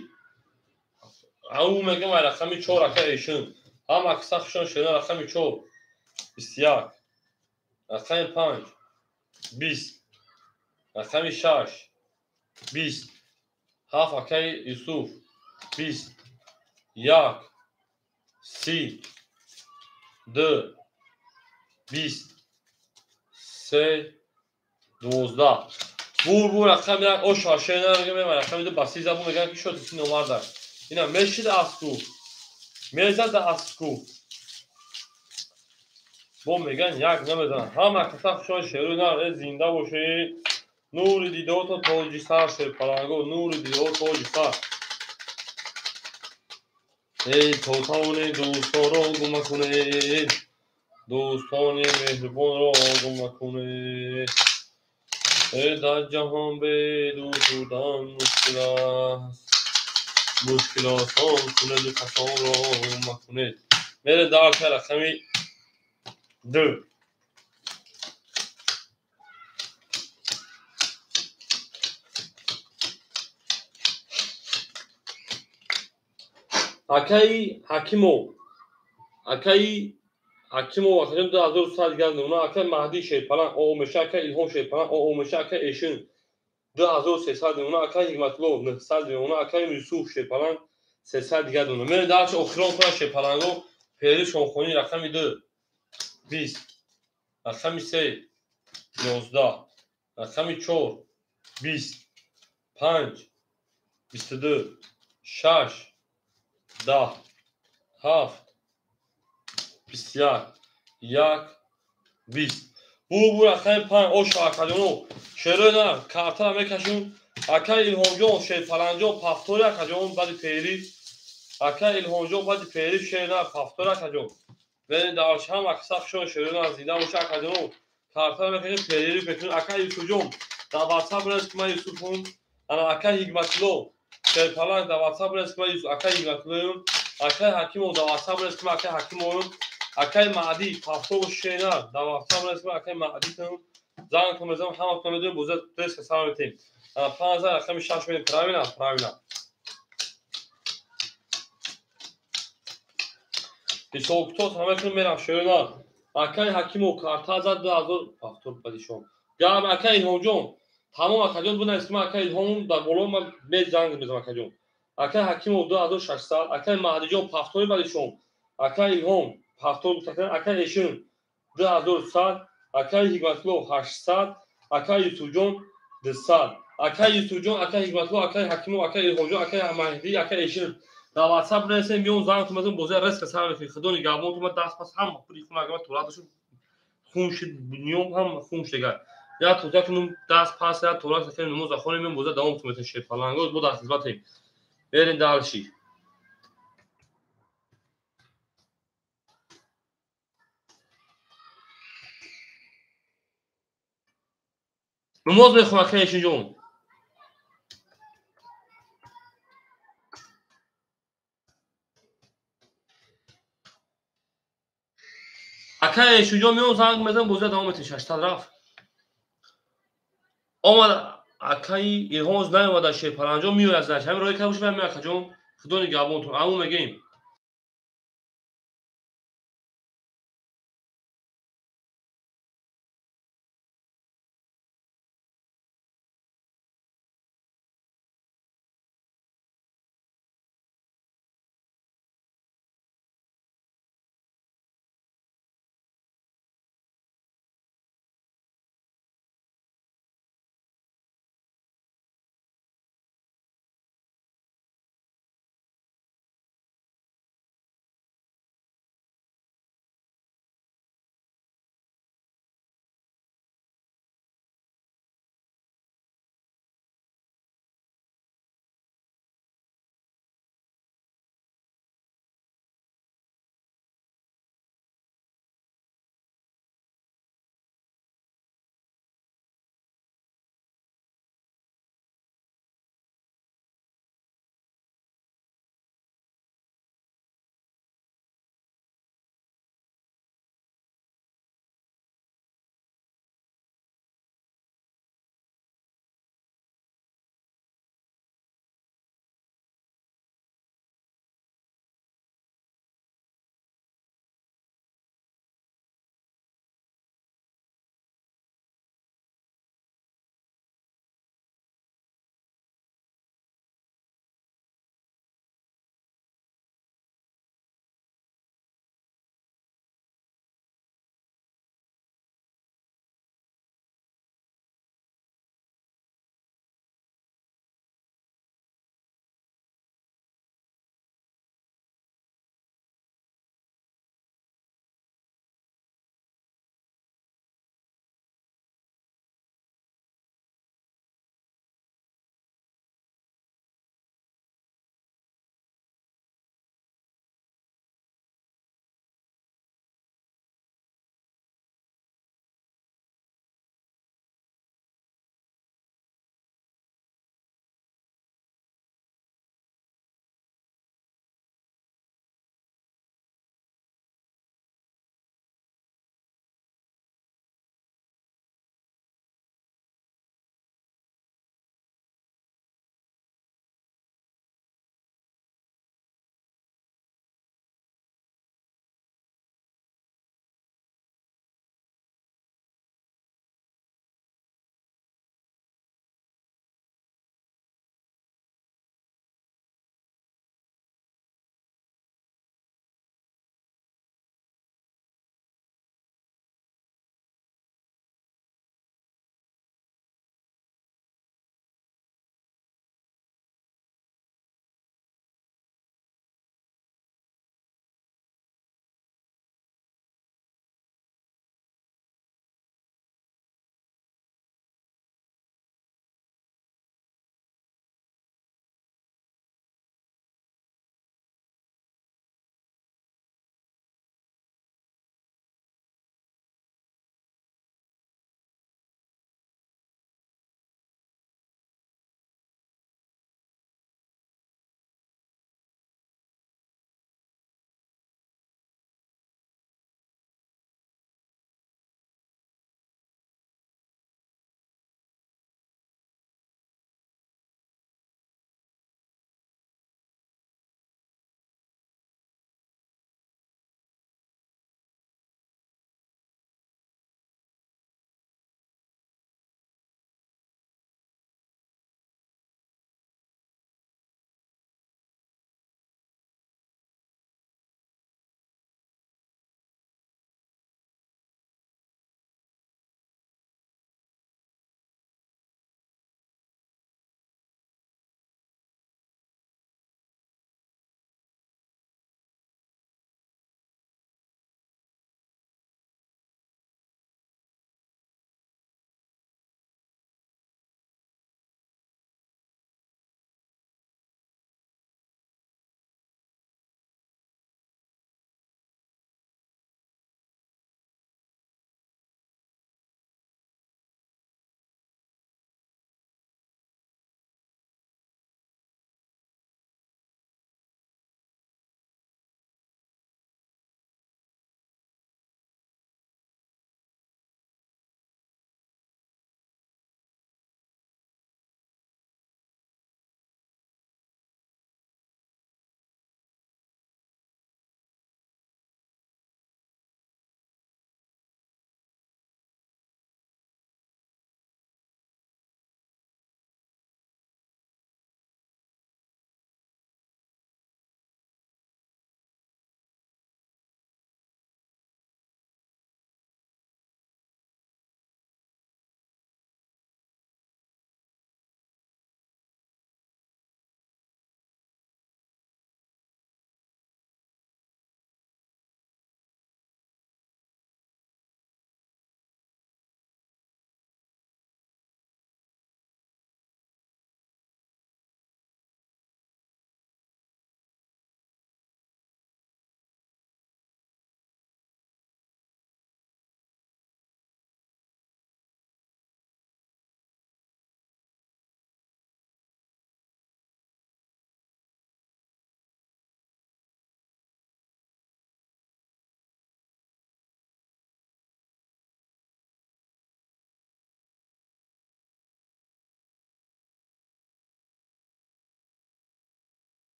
Ау мегам ай рақами 4 ака Эшин. Ҳам акса хушон шена рақами 4. 21. Рақами 5. 20. Рақами 6. 20. 7 акаи Юсуф. 20. 1. 30. 2. 20. 3. 12. Бур бур рақами 1 о шашена мегам рақами 2 ба 30 забун мегам ки шоти си номарда. Ина мешид аску. Мезад аску. Бо меган як намезанад. Ҳама каса хушон шеру нар, э зинда бошед. Нури дидото тоҷи сар шерпаланго, нури дидо тоҷи сар. Эй то тавоне дӯстонро гум накунед. Дӯстони меҳрубонро гум накунед. Э дар ҷаҳон бе дӯст будан мушкил аст. Мушкил осон кунеду касонро гум накунед. Мерем дальше рақами 2. Акаи Ҳакимов, акаи Ҳакимов акаҷон 2100 дигар нуна, акай Маҳдӣ Шерпаланг о меша, акай Илҳом Шерпаланг о меша, акай Эшин 2300 нуна, акай Ҳикматулло 900 нуна, акай Юсуф Шерпаланг 300 дигар нуна. Мерем дарчи охирон кунам Шерпаланго, пери Шонхонӣ рақами 2 20, рақами 3 11, рақами 4 20, 5 22, 6 10, 7 21, 1 20. Бу рақами 5 оша акаҷоно шерои на картара мекашем. Акай Илҳомҷон Шерпаланҷон пафтори акаҷон баъди пери. Акай Илҳомҷон баъди пери шер на пафтори акаҷон. Берин дарч ҳам акса хушон шерои на зинда боша акаҷоно. Картара мекашем пери мекунем. Акай Юсуфҷон дар WhatsApp бинавис ки ман Юсуфум. Ана акай Ҳикматулло Шерпаланг дар WhatsApp бинавис ки ман Юсуф акай Ҳикматуллоюм. Акай Ҳакимов дар WhatsApp бинавис ки ман акай Ҳакимовым. Акай Маҳдӣ пафтор шена дар WhatsApp бинавис ки ман акай Маҳдитам. Занг кун мезанам ҳаматон медонем боза деска сар метем. Ана 5 рақами 6 медем. Правильно, правильно. Ҳисобкитоб ҳаматон мерам шена. Акай Ҳакимов карта зад 2000 пафтор бадишон. Гап акай Илҳомҷон тамом акаҷон бинавис ки ман акай Илҳомум дар боло ман мезанг мезанам акаҷон. Акай Ҳакимов 2600, акай Маҳдиҷон пафтори бадишон, акай Илҳом пафтор гуфтакан, акай Эшин 2100, акай Ҳикматулло 800, акай Юсуфҷон 200, акай Юсуфҷон, акай Ҳикматулло, акай Ҳакимов, акай Илҳомҷон, акай Маҳдӣ, акай Эшин дар WhatsApp бинависем, миён занг мезанам, бозия резка сар мекунем. Худо нигаҳбон, ман даст пас ҳама пули хун агар ман туалет шуд, хун шуд, ниём ҳама хун шуд дигар. Я тоза кунум даст пас, я туалет кунем, намоз хонем, миён бозия давом метем. Шерпалангоз бо дар хизматем. Берин дальше. Намоз мехонам акай Эшинҷон. Акай Эшинҷон миён занг мезанам, бозия давом метем. 600 рафт. Омад акай Илҳом наомада Шерпаланҷон меояд занаш. Ҳамин роҳи кабуш меояд акаҷон. Худо нигаҳбонтон. Аму мегӯем.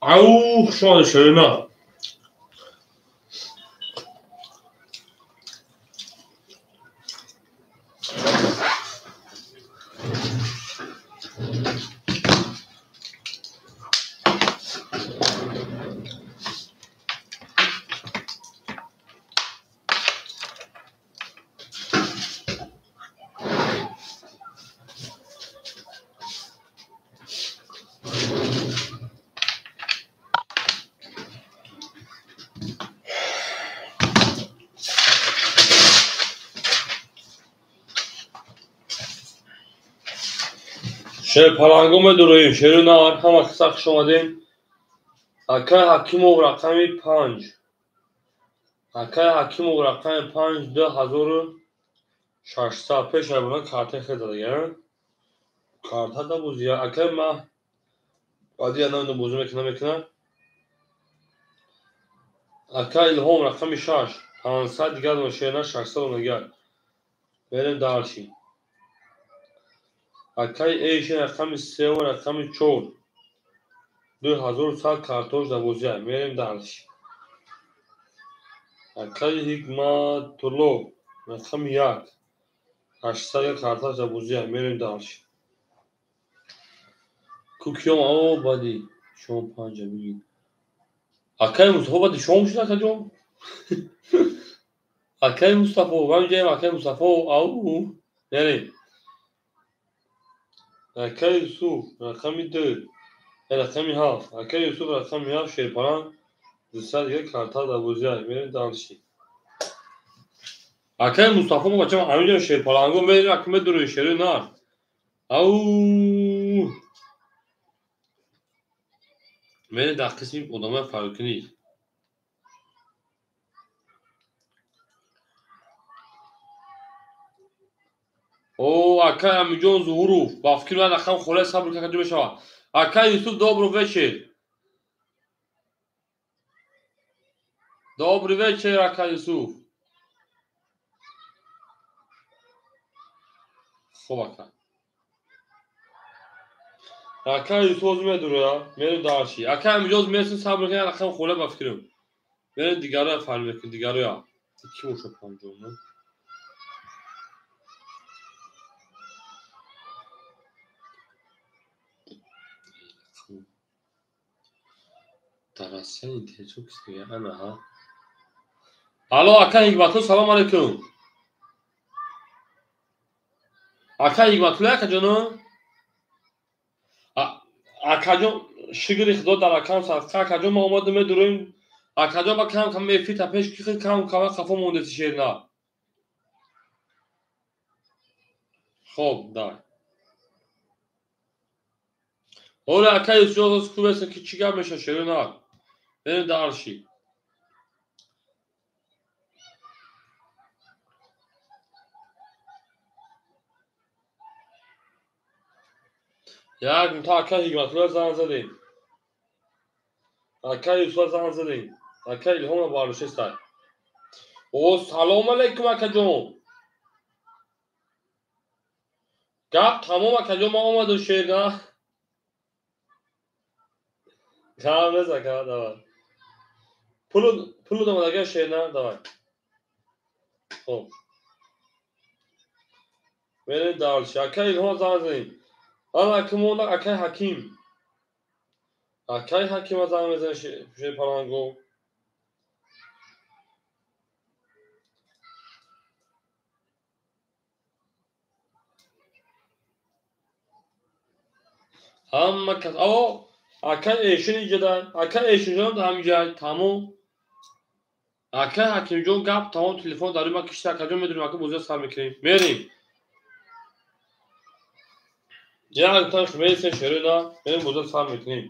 Ау, хуш омадед, шерина. Шерпаланго медуроем, шеру нар, ҳама қисса хуш омадем. Акай Ҳакимов рақами 5. Акай Ҳакимов рақами 5 2600 пеш айбона карта хел задага. Карта да бозия. Акай ма баъди намедонам бозӣ мекунам мекунам. Акай Илҳом рақами 6 500 дигар шерна 600 дигар. Берем дарши. Акай Эйшин рақами 3 ва рақами 4 2100 картош дар бозия. Мерем дарши. Акай Ҳикматулло рақами 1 800 картош дар бозия. Мерем дарши. Кукиём о баъди шом панҷа бигир. Акай Мустафо баъди шом шуд, акаҷон? Акай Мустафо, ҳамҷаем акай Мустафо, ау, мерем. Акай Юсуф рақами 2, рақами 7. Акай Юсуф рақами 7 шерпаланг 200 дигар карта дар бозия. Мерем дарши. Акай Мустафо мо бачам ҳаминҷо шерпаланго мерем, ака медурои шери нар. Ау! Мерем дар қисми одамои фарёдкунӣ. О, акай Амиҷон Зуҳуров, ба фикри ман рақам холе сабр карда мешавад. Акай Юсуф, добрый вечер. Добрый вечер, акай Юсуф. Хоб, ака. Акай Юсуф ҳозир медуроя, мерем дарши. Акай Амиҷон мерсин сабр кунед, рақам холе ба фикрам. Мерем дигароя фарёд мекунем, дигароя. Ки бошад панҷоҳ? Дар Россия интернет кис мегӯяд? Ана ҳа. Алло, акай Ҳикматулло, салом алейкум. Акай Ҳикматулло, акаҷоно? Акаҷон, шукри Худо дар акам садқа. Акаҷон, ма омадем медуроем. Акаҷон, ба кам кам эфир та пеш ки кам кам қафо мондеси шерна. Хоб, дай. Оре, акай Юсуф, кубеса ки чӣ гап мешавад шерна? Берем дарши. Як та акай Ҳикматулло занг задем. Акай Юсуф занг задем. Акай Илҳом бардоштестай. О, салом алейкум, акаҷон. Гап тамом, акаҷон, ман омадам шерна. Гап нест, ака, давай. Пулу домадага шерна, давай. Хоб. Мерем дарши. Акай Илҳом занг задем. Ана ака монда акай Ҳаким. Акай Ҳакима занг мезанем шерпаланго. Ҳама кас о акай Эшин иҷода, акай Эшинҷон ҳаминҷа тамом. Акай Ҳакимҷон гап тамом, телефон дар ма кишта, акаҷон медонем, ака бозиро сар мекунем. Мерем. Як тан мересем шерина, мерем бозиро сар мекунем.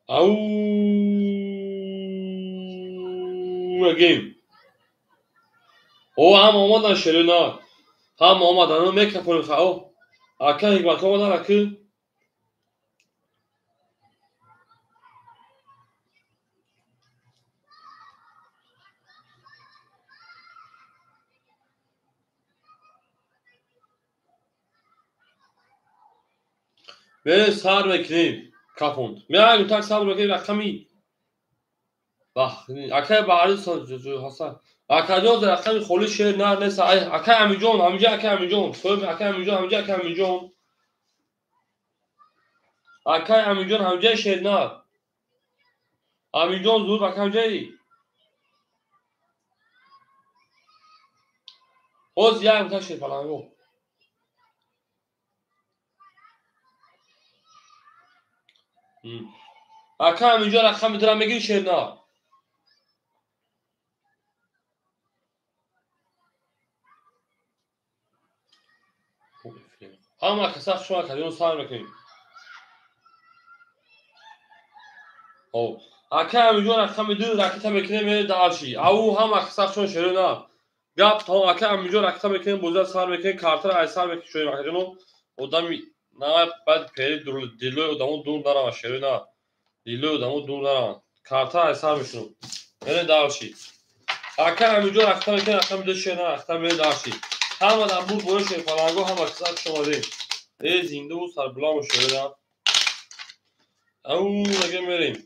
Ау, мегем. О, ҳама омадан шерина. Ҳама омадан, мекафонем ха. О, ака Ҳикмат омадан, аки. Мерем сар мекунем капонд. Меаем так сар мекунем рақами акай баҳри ҳасан. Акаҷон рақами холи шер нар нест. Акай Амиҷон, ҳамиҷа акай Амиҷон. Соҳиб акай Амиҷон, ҳамиҷа акай Амиҷон. Акай Амиҷон, ҳамиҷа шер нар. Амиҷон зуд акай ҳамиҷаи. Ҳоз як мта шер паланго. Акай Амиҷон рақами дира мегири шер нар. Ҳама каса хушма кадино сар мекунем. Акай Амиҷон рақами ду ракета мекунем мерем дарши. Ау ҳама каса хушма шеро на. Гап то акай Амиҷон ракета мекунем боза сар мекунем картара ай сар мекунем шоем акаҷоно. Одами на баъд пери дилои одамо дур нарава шеро на. Дилои одамо дур нарава. Картара ай сар мешунам. Мерем дарши. Акай Амиҷон ракета мекунем рақами ду шеро на ракета мерем дарши. Ҳама дар бур боё шер паланго ҳама каса хуш омадем. Э зиндаву сарбуланд шеро. Ау мега мерем.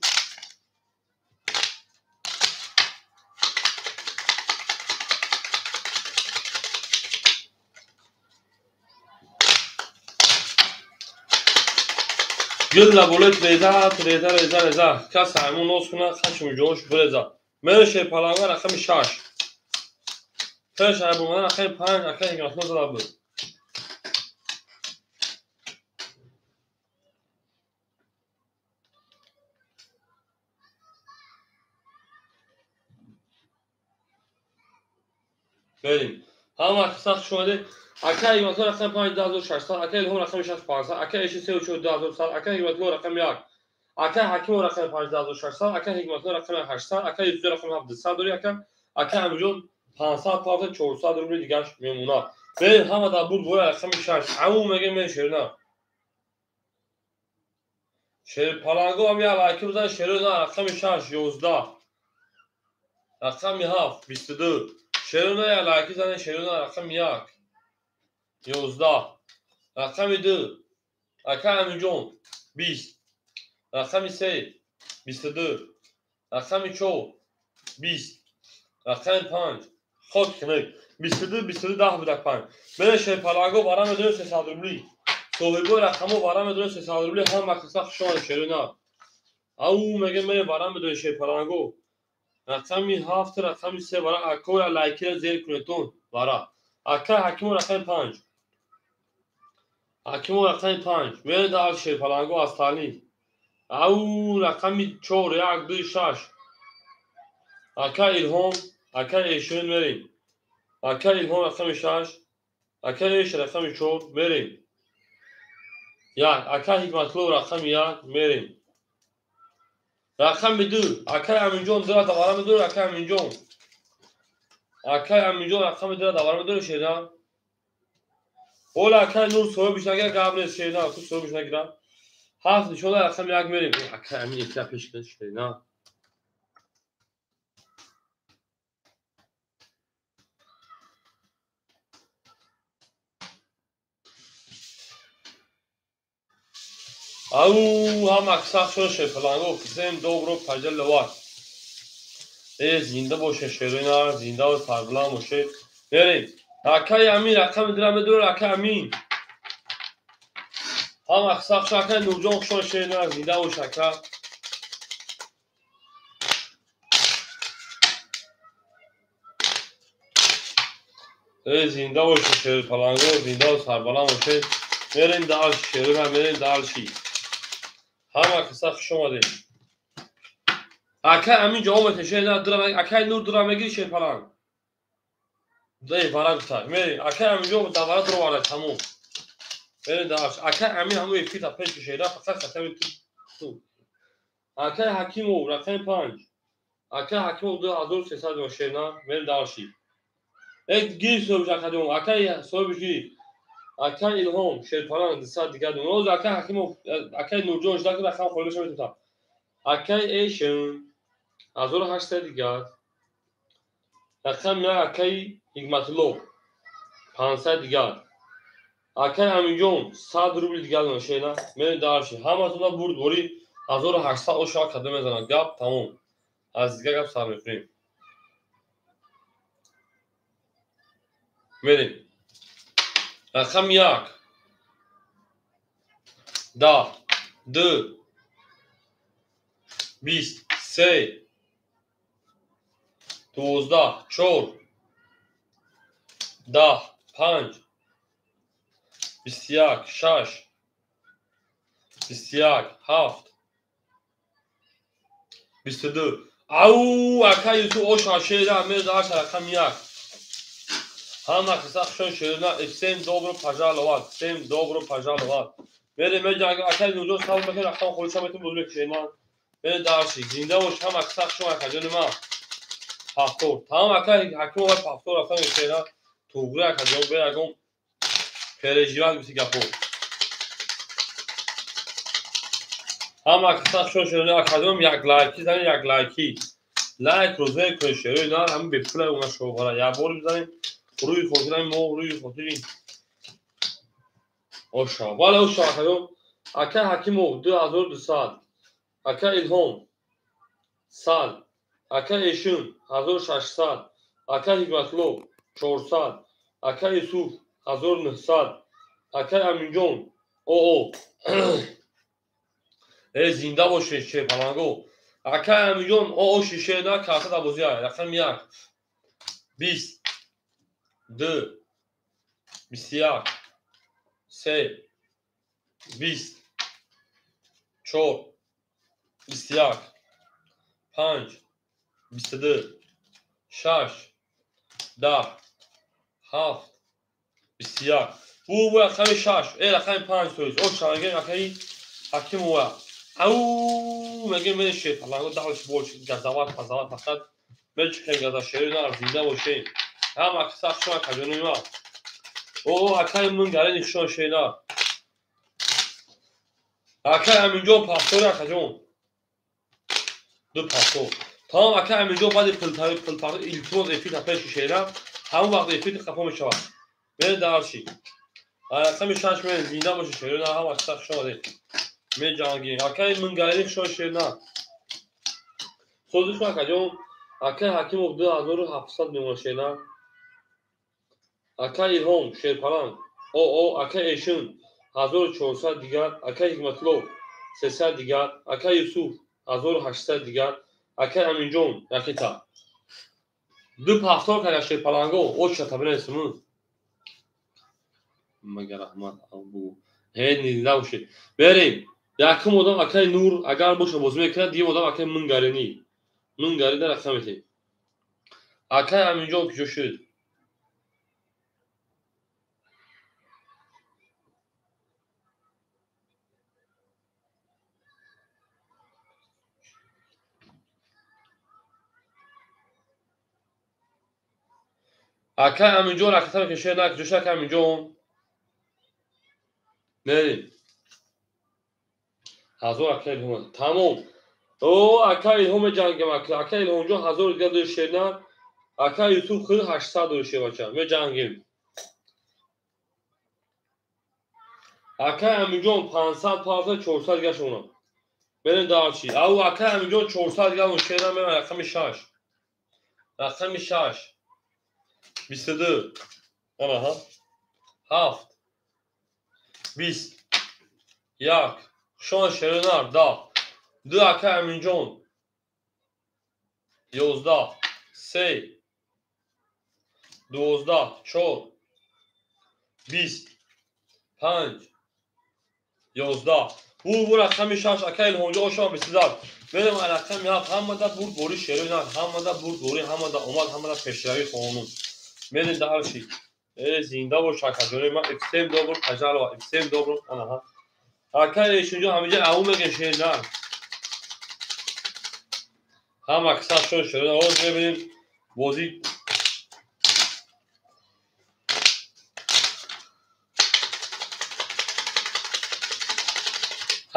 Гилла болои треза, треза, реза, реза. Кас ҳамон ноз куна, хашм ҷош биреза. Мере шер паланга рақами 6. Пеш айбомадан рақами 5 акай ҳикматулло зада буд. Берим. Ҳама каса хуш омадед. Акай ҳикматулло рақами 5 2600, акай Илҳом рақами 6 500, акай Эши 3 4100, акай Ҳикматулло рақами 1, акай Ҳакимов рақами 5 2600, акай Ҳикматулло рақами 800, акай Юсуф рақами 7 200 дори ака, акай Амиҷон 500 павта 400 рубли дигаш мемонад. Берим ҳама дар буд боя рақами 6. Ҳамун мегем мен шерина. Шер паланго ҳам як лайки бизан шерина рақами 6 11. Рақами 7 22. Шерина як лайки зане шерина рақами 1 11. Рақами 2 акай Амиҷон 20. Рақами 3 22. Рақами 4 20. Рақами 5 хок кунед 22 22 10 будак 5. Бере шерпаланго вара медонед 300 рубли. Соҳибои рақамо вара медонед 300 рубли. Ҳама каса хуш омадед шерина. Ау мегем мерем вара медонед шерпаланго. Рақами 7 рақами 3 вара акоя лайкира зер кунедтон вара. Акай Ҳакимов рақами 5. Ҳакимов рақами 5. Мерем дар шерпаланго аз Талин. Ау рақами 4 1 2 6. Акай Илҳом, акай Эшон мерем. Акай Илҳом рақами 6, акай Эш рақами 4 мерем. 1 акай Ҳикматулло рақами 1 мерем. Рақами 2 акай Амиҷон дира давара медорад акай Амиҷон. Акай Амиҷон рақами 2 давара медорад шера. Ола акай Нур соҳибиш нагира гап нест шера, ту соҳибиш нагира. 7 нишона рақами 1 мерем. Акай Амин эфира пеш кунад шера. Ау ҳама каса шо шерпаланго кисем добро пажаловат. Э зинда боше шерина, зинда ва сарбуланд боше. Мерем. Акай Амин рақами дира медорад акай Амин. Ҳама каса шо акай Нурҷон шо шерина, зинда бош ака. Э зинда боше шерпаланго, зинда ва сарбуланд боше. Мерем дар шерина, мерем дарши. Ҳама каса хуш омадед. Акай Амин ҷавоб метаҳад шерина дира акай Нур дира мегири шерпаланг. Эй вара гуфта. Мерем акай Аминҷон давара дуроварда тамом. Мерем дарш. Акай Амин ҳамон эфир пеш шерина фақат хатами ту. Акай Ҳакимов рақами 5. Акай Ҳакимов 2300 шерина мерем дарши. Эй гир соҳибш акаҷон, акай соҳибш гир. Акай Илҳом шерпаланг 200 дигар дун. Оз акай Ҳакимов, акай Нурҷон жда ки рақам холӣ мешавад метавонад. Акай Эшн 1800 дигар. Рақами 1 акай Ҳикматулло 500 дигар. Акай Аминҷон 100 рубли дигар дона шена. Мерем дарши. Ҳаматона бурдборӣ 1800 оша када мезанад. Гап тамом. Аз дигар гап сар мекунем. Мерем. Рақами 1 10 2 20 3 12 4 10 5 21 6 21 7 22. Ау, ака Юсуф оша шера мезаш рақами 1. Ҳама қисса хушон шерина. Всем добро пожаловать. Всем добро пожаловать. Мере меҷанг ака Нурҷон салом бахир рақам холиша метун бузург мекушена. Мере дарши зинда бош ҳама қисса хушон акаҷони ма. Пахтор. Тамом ака Ҳакимова пахтор рафтан мекушена. Туғри акаҷон бе ягон переживать бити гапо. Ҳама қисса хушон шерина акаҷон як лайки занед як лайки. Лайк ро зер кунед шерои нар ҳама бепула уна шоғара. Як бор бизанед рӯи хотираи мо рӯи хотири оша. Вале оша акаҷон. Ака Ҳакимов 2200. Ака Илҳом 100. Ака Эшин 1600. Ака Ҳикматулло 400. Ака Юсуф 1900. Ака Аминҷон оо. Э зинда бошед шерпаланго. Ака Аминҷон оо шишена карта дабозия. Рақами 1 20 2 21 3 20 4 21 5 22 6 10 7 21. Бу рақами 6, рақами 5 тоист. Оша мегем акаи Ҳакимова. Ау мегем мене шерпаланго даҳш бош газават пазават фақат мечухем газа шери нар зинда бошем. Ҳама қисса хушон акаҷони ма. О акаи Мунгарини хушон шена. Акаи Аминҷон пахтори акаҷон. Ду пахтор. Тамом акаи Аминҷон баъди пултари илтимос эфир тапеши шена. Ҳамон вақт эфир қафо мешавад. Мере дарши. Рақами 6 мерем зинда бошед шерина ҳама қисса хушон омадед. Меҷангем. Акаи Мунгарини хушон шена. Созиш акаҷон. Акаи Ҳакимов 2700 мемона шена. Ака Илҳом шерпаланг. О ака Эшин 1400 дигар. Ака Ҳикматулло 300 дигар. Ака Юсуф 1800 дигар. Ака Аминҷон ракета. Ду пахтор карда шерпаланго. Оча табинесиму. Мага раҳмат абу. Ҳе низда бошед. Берем. Якум одам акаи Нур агар боша бозӣ мекунад, дигар одам акаи Мунгарини. Мунгарида рақам метем. Акаи Аминҷон куҷо шуд? Акаи Аминҷон ракета мекашед, на куҷо шуд акаи Аминҷон? Мерем. 1000 акаи Илҳом. Тамом. О акаи Илҳом меҷангем ака. Акаи Илҳомҷон 1000 дигар дори шена. Акаи Юсуф худ 800 дори шебача. Меҷангем. Акаи Аминҷон 500 павта 400 дигар шона. Мерем дарчи. Ау акаи Аминҷон 400 дигар шена мерем рақами 6. Рақами 6. 22. Анаҳа. 7 20 1 Шон шеринар 10 2 акаи Аминҷон 11 3 12 4 20 5 11. Бу рақами 6 акаи Илҳомҷон ошо 27. Мерем рақами 7. Ҳамада бурдборӣ шеринар, ҳамада бурдборӣ, ҳамада омад, ҳамада пешравӣ қонун. Мерем дарши. Э зинда бош акаҷони ма. Всем добро пожаловать. Всем добро. Анаҳа. Акаи Эшинҷон ҳамиҷа ау мегем шеринар. Ҳама қисса шуд шеринар. Ҳозир мебинем бозӣ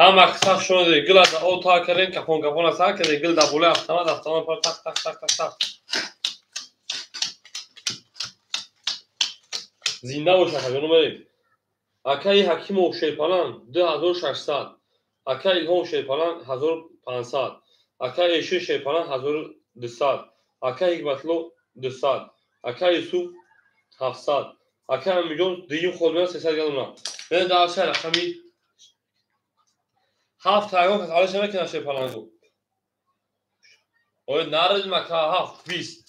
ҳама қисса шуд. Гил аз о та кардем, капон капон сар кардем, гил дар болои автомат, автомат пар тақ тақ тақ тақ тақ. Зинда бош акаҷон мерем. Акаи Ҳакимов Шерпаланг 2600. Акаи Илҳом Шерпаланг 1500. Акаи Эшир Шерпаланг 1200. Акаи Ҳикматулло 200. Акаи Юсуф 700. Акаи Амиҷон дуюм ход меяд 300 галона. Бе дальше рақами 7 тагон кас алиш намекунад Шерпалангу. Ой нарадим ака 7 20.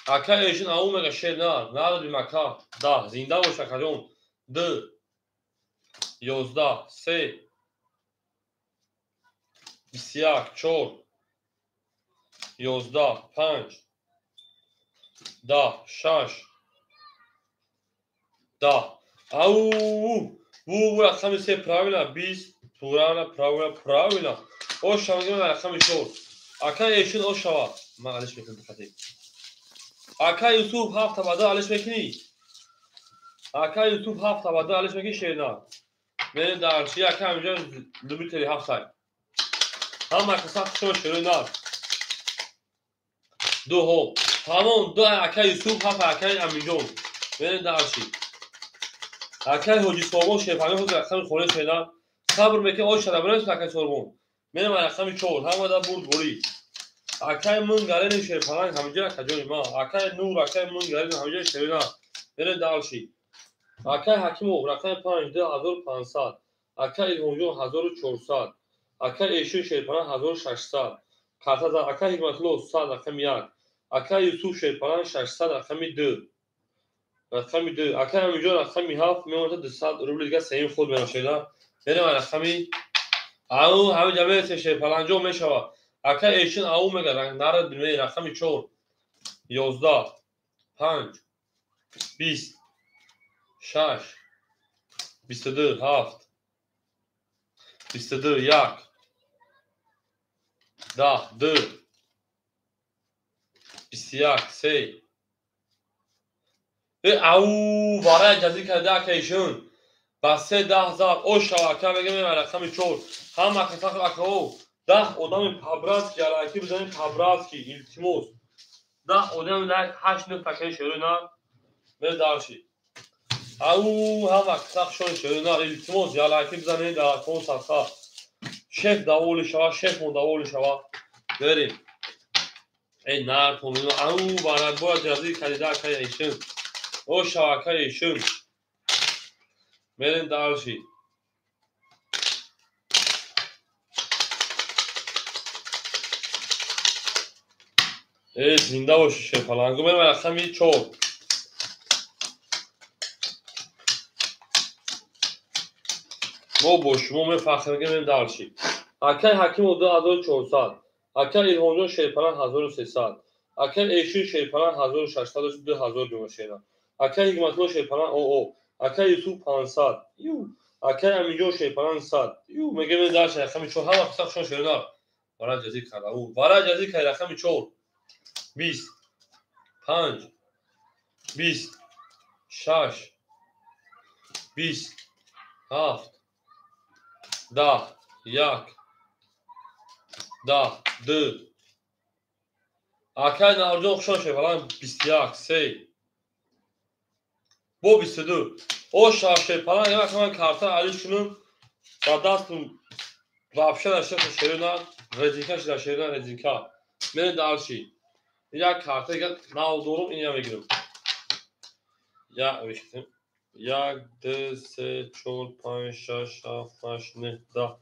Ака Эшин ау мега шер нар, нарадим ака 10. Зинда бош акаҷон. 2 11 3 21 4 11 5 10 6 10. Ау ву рақами 3 правильно 20 правильно правильно правильно. Ош шава рақами 4. Ака Эшин ош шава. Ман алиш мекунам диққат. Ака Юсуф 7 табада алиш мекунӣ? Ака Юсуф 7 табада алиш мекунӣ шерна? Мен дарши ака ҳаминҷо любители 7 сай. Ҳама каса шумо шерна. Ду ҳо. Тамом ду ака Юсуф 7 акаи Аминҷон. Мен дарши. Акаи Ҳоҷи Сорбон шерпанӣ худ рақами хонаи шерна. Сабр мекунӣ ош шада бирас акаи Сорбон. Менам рақами 4 ҳама да бурд бурӣ. Акаи Мунгарини Шерпаланг ҳаминҷо акаҷони ма. Акаи Нур, акаи Мунгарини ҳаминҷо шерна. Мерем дарши. Акаи Ҳакимов рақами 5 2500. Акаи Илҳомҷон 1400. Акаи Эшир Шерпаланг 1600. Карта за акаи Ҳикматулло 100 рақами 1. Акаи Юсуф Шерпаланг 600 рақами 2. Рақами 2. Акаи Аминҷон рақами 7 мемонад 200 рубли дига сеюм худ меошеда. Мерем рақами ау ҳаминҷа мересе Шерпаланҷон мешавад. Акаи Эшин ау мега нарад ме рақами 4 11 5 20 6 22 7 22 1 10 2 21 3. Ау варая ҷазир карда акаи Эшин. Ба 3 10 зад. Ош шава ака мега мева рақами 4. Ҳама каса акао 10 одами по-братски алаки бизанем по-братски илтимос. 10 одами лайк 8 9 такаи шерона. Ме дарши. Ау ҳама каса шон шерона илтимос ялаки бизанем дар кон сафха. Шеф даволи шава, шефмон даволи шава. Берем. Эй нар томино ау барад бояд ҷазир кардида акаи Эшин. Ош шава акаи Эшин. Мерем дарши. Эй зинда боши Шерпалангу. Мерем рақами 4. Мо бо шумо мефахр мекунем дарши. Акаи Ҳакимов 2400. Акаи Илҳомҷон Шерпаланг 1300. Акаи Эшир Шерпаланг 1600 2000 ҷума шера. Акаи Ҳикматулло Шерпаланг ОО. Акаи Юсуф 500. Ю. Акаи Аминҷон Шерпаланг 100. Ю мегем дарши рақами 4 ҳама каса шон шерна. Вара ҷазир карда. У вара ҷазир карда рақами 4. 20 5 20 6 20 7 10 1 10 2. Акаи Наврӯзҷон хушон Шерпаланг 21 3 бо 22. Ош шава Шерпаланг як ман карта алиш кунам ба дастум вообще нашта шерона резинка шуда шерона резинка. Мерем дарши. Як карта дигар нав дорум ин я мегирам. Я вихтем. 1 2 3 4 5 6 7 8 9 10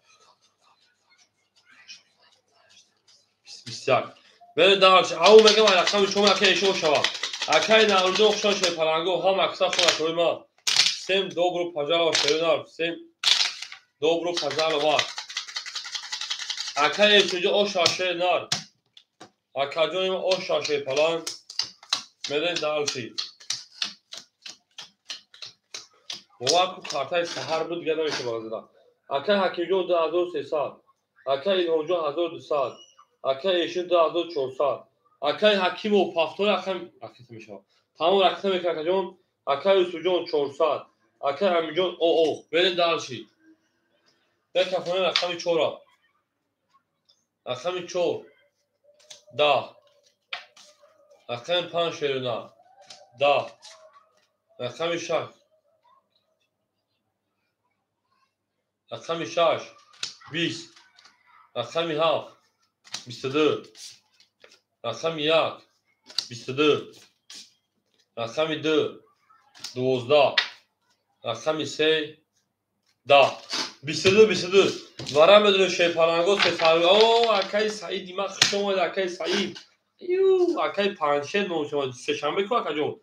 21. Мерем дарши. Ау мегам рақами 4 акаи Эшин шава. Акаи Наврӯзҷон хушон Шерпалангу ҳама каса хушон акаи ма. Всем добро пожаловать шерона. Всем добро пожаловать. Акаи Эшинҷон ош шава шернар. Акаҷони ма ош шава Шерпаланг. Мерем дарши. Бовар кун картаи саҳар буд дига намеша багазида. Акаи Ҳакимҷон 2300. Акаи Илҳомҷон 1200. Акаи Эшин 2400. Акаи Ҳакимов пафтори рақам ракета мешавад. Тамом ракета мекунад акаҷон. Акаи Юсуфҷон 400. Акаи Аминҷон ОО. Берем дарши. Бекафони рақами 4. Рақами 4 10. Рақами 5 шерона 10. Рақами 6 Рақами 6 20. Рақами 7 22. Рақами 1 22. Рақами 2 12. Рақами 3 10. 22 22. Вара медонем шерпаланго сесар. О, акаи Саид, ма хуш омад, акаи Саид. Ю, акаи Панҷшер ном шумо. Сешанбе ку акаҷон.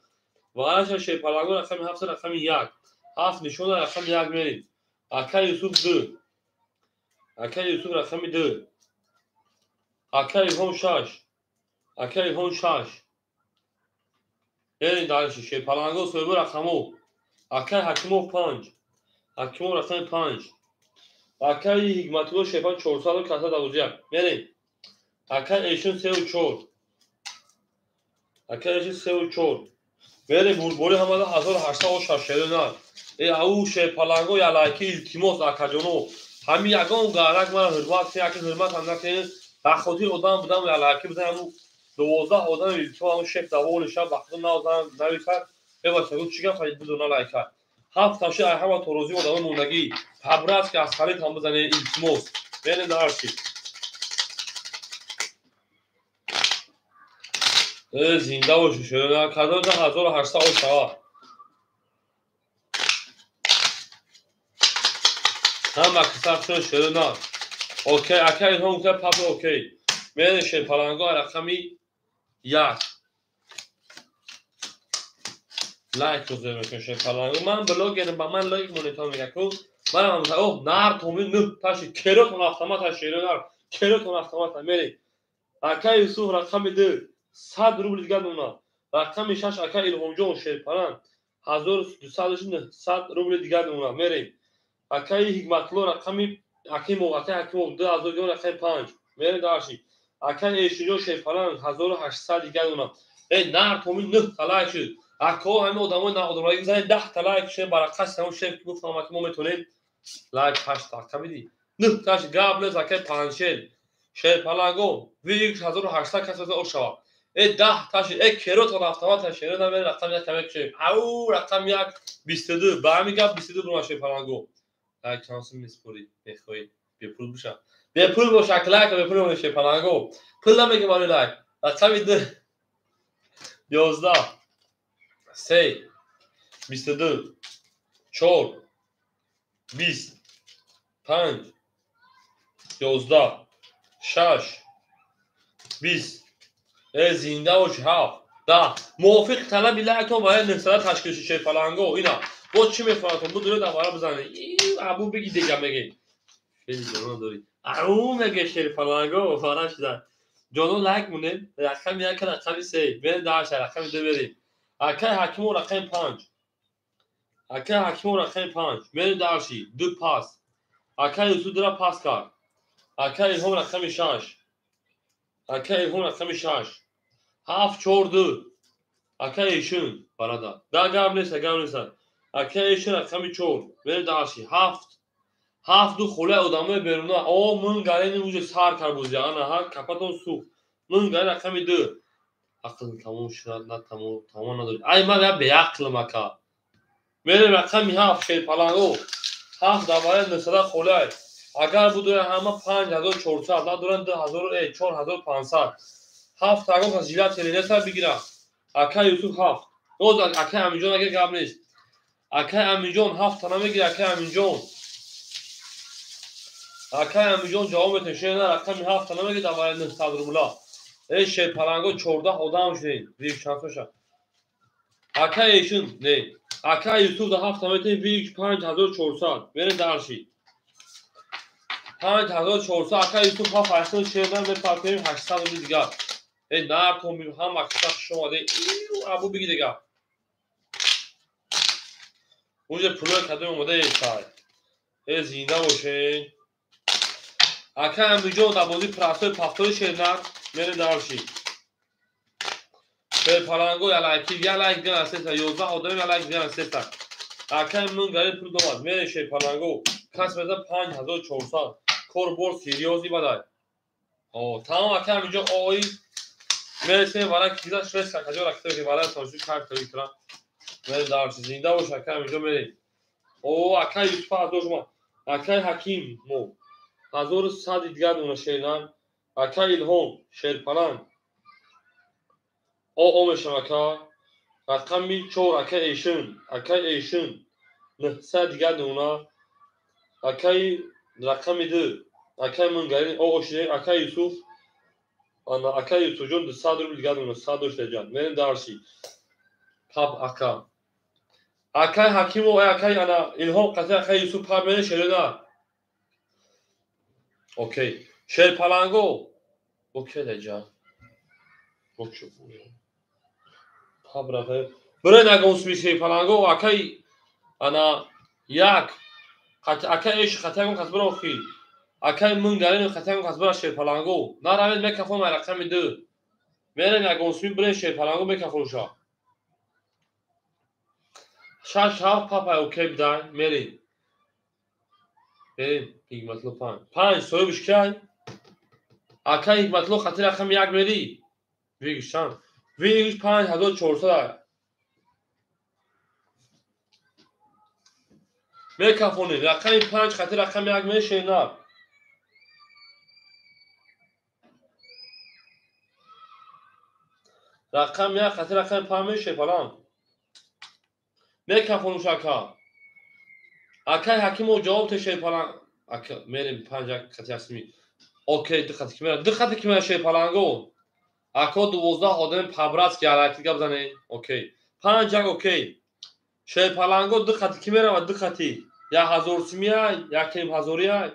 Вараша шерпаланго рақами 7 рақами 1. 7 нишона рақами 1 мерем. Акаи Юсуф 2. Акаи Юсуф рақами 2. Акаи Илҳом 6. Акаи Илҳом 6. Берем дальше. Шерпаланго соҳиби рақамо. Акаи Ҳакимов 5. Ҳакимов рақами 5. Акаи Ҳикматулло шерпан 400 каса 21. Мерем. Акаи Эшун 3 4. Акаи Эшун 3 4. Мерем бурбори ҳамада 1806 шерона. Э ау шерпаланго я лайки илтимос акаҷоно. Ҳами ягон гарак мара ҳурмат кунед, аки ҳурмат ҳам накунед, ба хотири одам будам я лайки бизан ҳаму 12 одам илтимос ҳаму шеф даволи шаб ба худо навзан нависад. Бебача гуфт чӣ гап бидуна лайка. Ҳафт таши ай ҳама торози одамои мондагӣ. Табраз ки аз харид ҳам бизанед илтимос. Берем дарси. Э зинда бошед шерона. Кадом 1800 шава. Ҳама кисар шуд шерона. Окей, акай Илҳом гуфта папа окей. Мерем шерпаланго рақами 1. Лайк ро зер мекунем шерпаланго. Ман блогерам, ба ман лайк монитор мега ку. Манам ҳам оҳ нар томи 9 таши керотон автомат шерона. Керотон автомат мерем. Акай Юсуф рақами 2 100 рубл дигар мемонад. Рақами 6 акай Илҳомҷон шерпаланг 1200 100 рубл дигар мемонад. Мерем. Акаи Ҳикматулло рақами Ҳакимов, акаи Ҳакимов 2000 дигар рақами 5. Мерем дарши. Акаи Эшинҷон шерпаланг 1800 дигар мемонад. Э нар томи 9 та лайк шуд. Ако ҳамин одамои наодамоӣ бизанед 10 та лайк шуд, барақас ҳамон шеф ки гуфтам ки мо метавонем лайк 8 та бидӣ. 9 таш гап нест акаи Панҷшер. Шерпаланго вик 1800 кас о шава. Э 10 таш э керотон автомат шерона мерем рақами 1 камек шуд. Ау рақами 1 22. Ба ҳамин гап 22 бурма шерпаланго. Лайк чанд сум меспорӣ? Мехоҳӣ бепул боша? Бепул боша, лайк бепул боша шерпаланго. Пул намегӣ барои лайк. Рақами 2 11 3 22 4 20 5 11 6 20. Э зинда бош 7 10. Мувофиқи талаби лайктон бояд 900 ташкил шуд шерпаланго. Ина боз чӣ мефаҳматон? Будуред аввала бизанед. Абу биги дега меге. Хеле ҷонон дорӣ. Ау меге шерпаланго фара шуда. Ҷонон лайк монед. Рақами 1 рақами 3. Берем дарша рақами 2 берем. Акаи Ҳакимов рақами 5. Акаи Ҳакимов рақами 5. Мерем дарши. 2 пас. Акаи Юсуф 2 пас кард. Акаи Илҳом рақами 6. Акаи Илҳом рақами 6. 7 4 2. Акаи Эшун бародар. Да гап нест, гап нест. Акаи Эшун рақами 4. Мерем дарши. 7 7 2 холаи одамои беруна. О мун гарени уже сар кард бозӣ. Ана ҳа капатон сӯхт. Мун гарени рақами 2. Ақл тамом шуд, на тамом, тамом надорӣ. Ай ман я беақлам ака. Мерем рақами 7 шерпаланго. 7 дар барои 900 холай. Агар будура ҳама 5400, надоранд 2000, 4500. 7 тагон кас жилат телевизор бигира. Акаи Юсуф 7. Боз акаи Аминҷон агар гап нест. Акаи Аминҷон 7 та намегира акаи Аминҷон. Акаи Аминҷон ҷавоб метавад. Шер на рақами 7 та намегира дар барои 900 рубла. Э шерпаланго 14 одам шудем. Вик шансоша. Акаи Эшун не. Акаи Юсуф да 7 та метавад вик 5400. Берем дарши. 5400 акаи Юсуф 7 800 шердан мепартоем 800 рубли дигар. Э нар том ҳама киса хуш омаде. Абу биги дигар. Уже пулои кадом омада сай. Э зинда бошед. Акаи Аминҷон дар бозии простой пафтори шернар мерем дарши. Шерпаланго я лайки, я лайк дигар сеста, 11 одам я лайк дигар сеста. Акаи мун гари пул домад. Мерем шерпаланго. Кас меза 5400. Кор бор серьёзный бадай. О, тамом акаи Аминҷон ои мересем вара киза шрест какаҷо ракта ки вара тоҷик карта викра. Мерем дарши. Зинда бош акаи Аминҷон мерем. О, акаи Юсуф 1000 шума. Акай Ҳаким мо 1100 дигар дона шернар. Акай Илҳом шерпаланг. О мешам ака. Рақами 4 акай Эйшин. Акай Эйшин 900 дигар дона. Акай рақами 2 акай Мунгарин о шиде. Акай Юсуф ана акай Юсуфҷон 200 рубл дигар дона 100 доштаҷан. Мерем дарси. Пап ака. Акай Ҳакимов акай ана Илҳом қати акай Юсуф пап мере шерена. Окей. Шерпаланго. Окей даҷа. Окей. Пап рафе. Бире нагон суми шерпаланго акай ана як акай эш хатагон қас бира охи. Акай Мунгарин хатагон қас бира шерпаланго. Наравед мекафон ай рақами 2. Мере нагон суми бире шерпаланго мекафонша. 6 7 папай окей бидай мерем. Мерем Ҳикматло 5. 5 соҳибш кай? Акай Ҳикматло хати рақами 1 мери. Вигиш чанд? Вигиш 5400. Мекафонем рақами 5 хати рақами 1 мери шернар. Рақами 1 хати рақами 5 мери шерпаланг. Мекафонуш ака. Акай Ҳакимов ҷавоб те шерпаланг. Ака мерем 5 хати асми. Окей, ду хати ки мера. Ду хати ки мера шерпаланго. Ако 12 одам по-братски ҳаракат гап занен. Окей. 5 окей. Шерпаланго ду хати ки мера ва ду хати. 1000 сумия, 1500.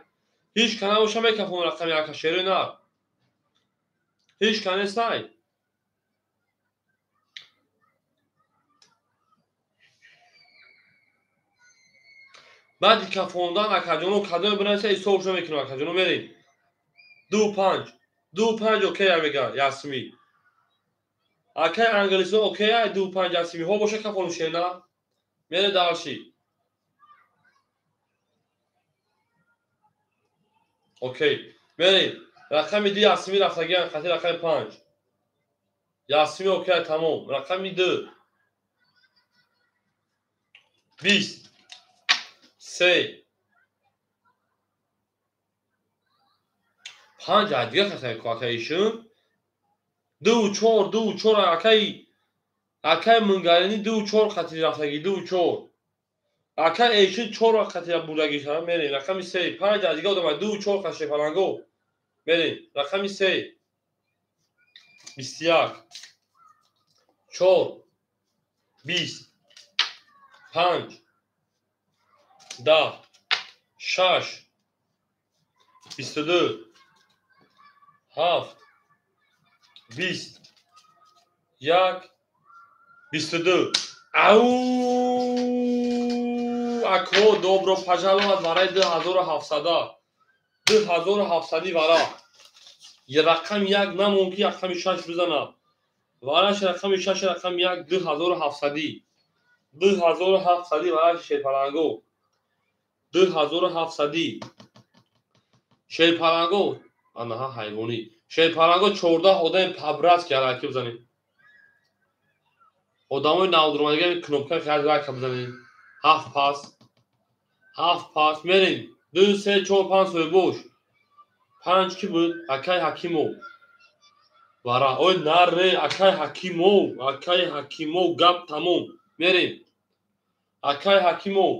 Ҳеҷ кана боша мекафон рақами ака шерои нар. Ҳеҷ кана нестай. Баъди кафондан акаҷоно кадоме бинависа ҳисобшо мекунам акаҷоно мерем. 2 5. 2 5 окей мега Ясми. Акай англисон окей 2 5 Ясми. Ҳо боша кафону шена. Мере дарши. Окей. Мерем. Рақами 2 Ясми рафтагиан хати рақами 5. Ясми окей тамом. Рақами 2. 20. 3 5 дигар хасай акаишун 2 4 2 4 акай акай Мунгарини 2 4 хати рафтаги 2 4 акай Эйшин 4 хати бурдагиша мерем рақами 3 5 дигар одам 2 4 хати шепаланго мерем рақами 3 21 4 20 5 10 6 22 7 20 1 22. Ау ако добро пожаловать вараи 2700. 2700 вара. Рақами 1 намон ки рақами 6 бизанад. Вараш рақами 6 рақами 1 2700. 2700 вараш шерпаланго. 2700 шерпаланго анаҳа ҳайвонӣ шерпаланго 14 одами по-братски ҳаракат бизанем. Одамои навдуромадага кнопка хеле лайка бизанем. 7 пас 7 пас мерем 2 3 4 5 соҳибош 5 ки буд? Акай Ҳакимов вара ой наре акай Ҳакимов акай Ҳакимов гап тамом мерем акай Ҳакимов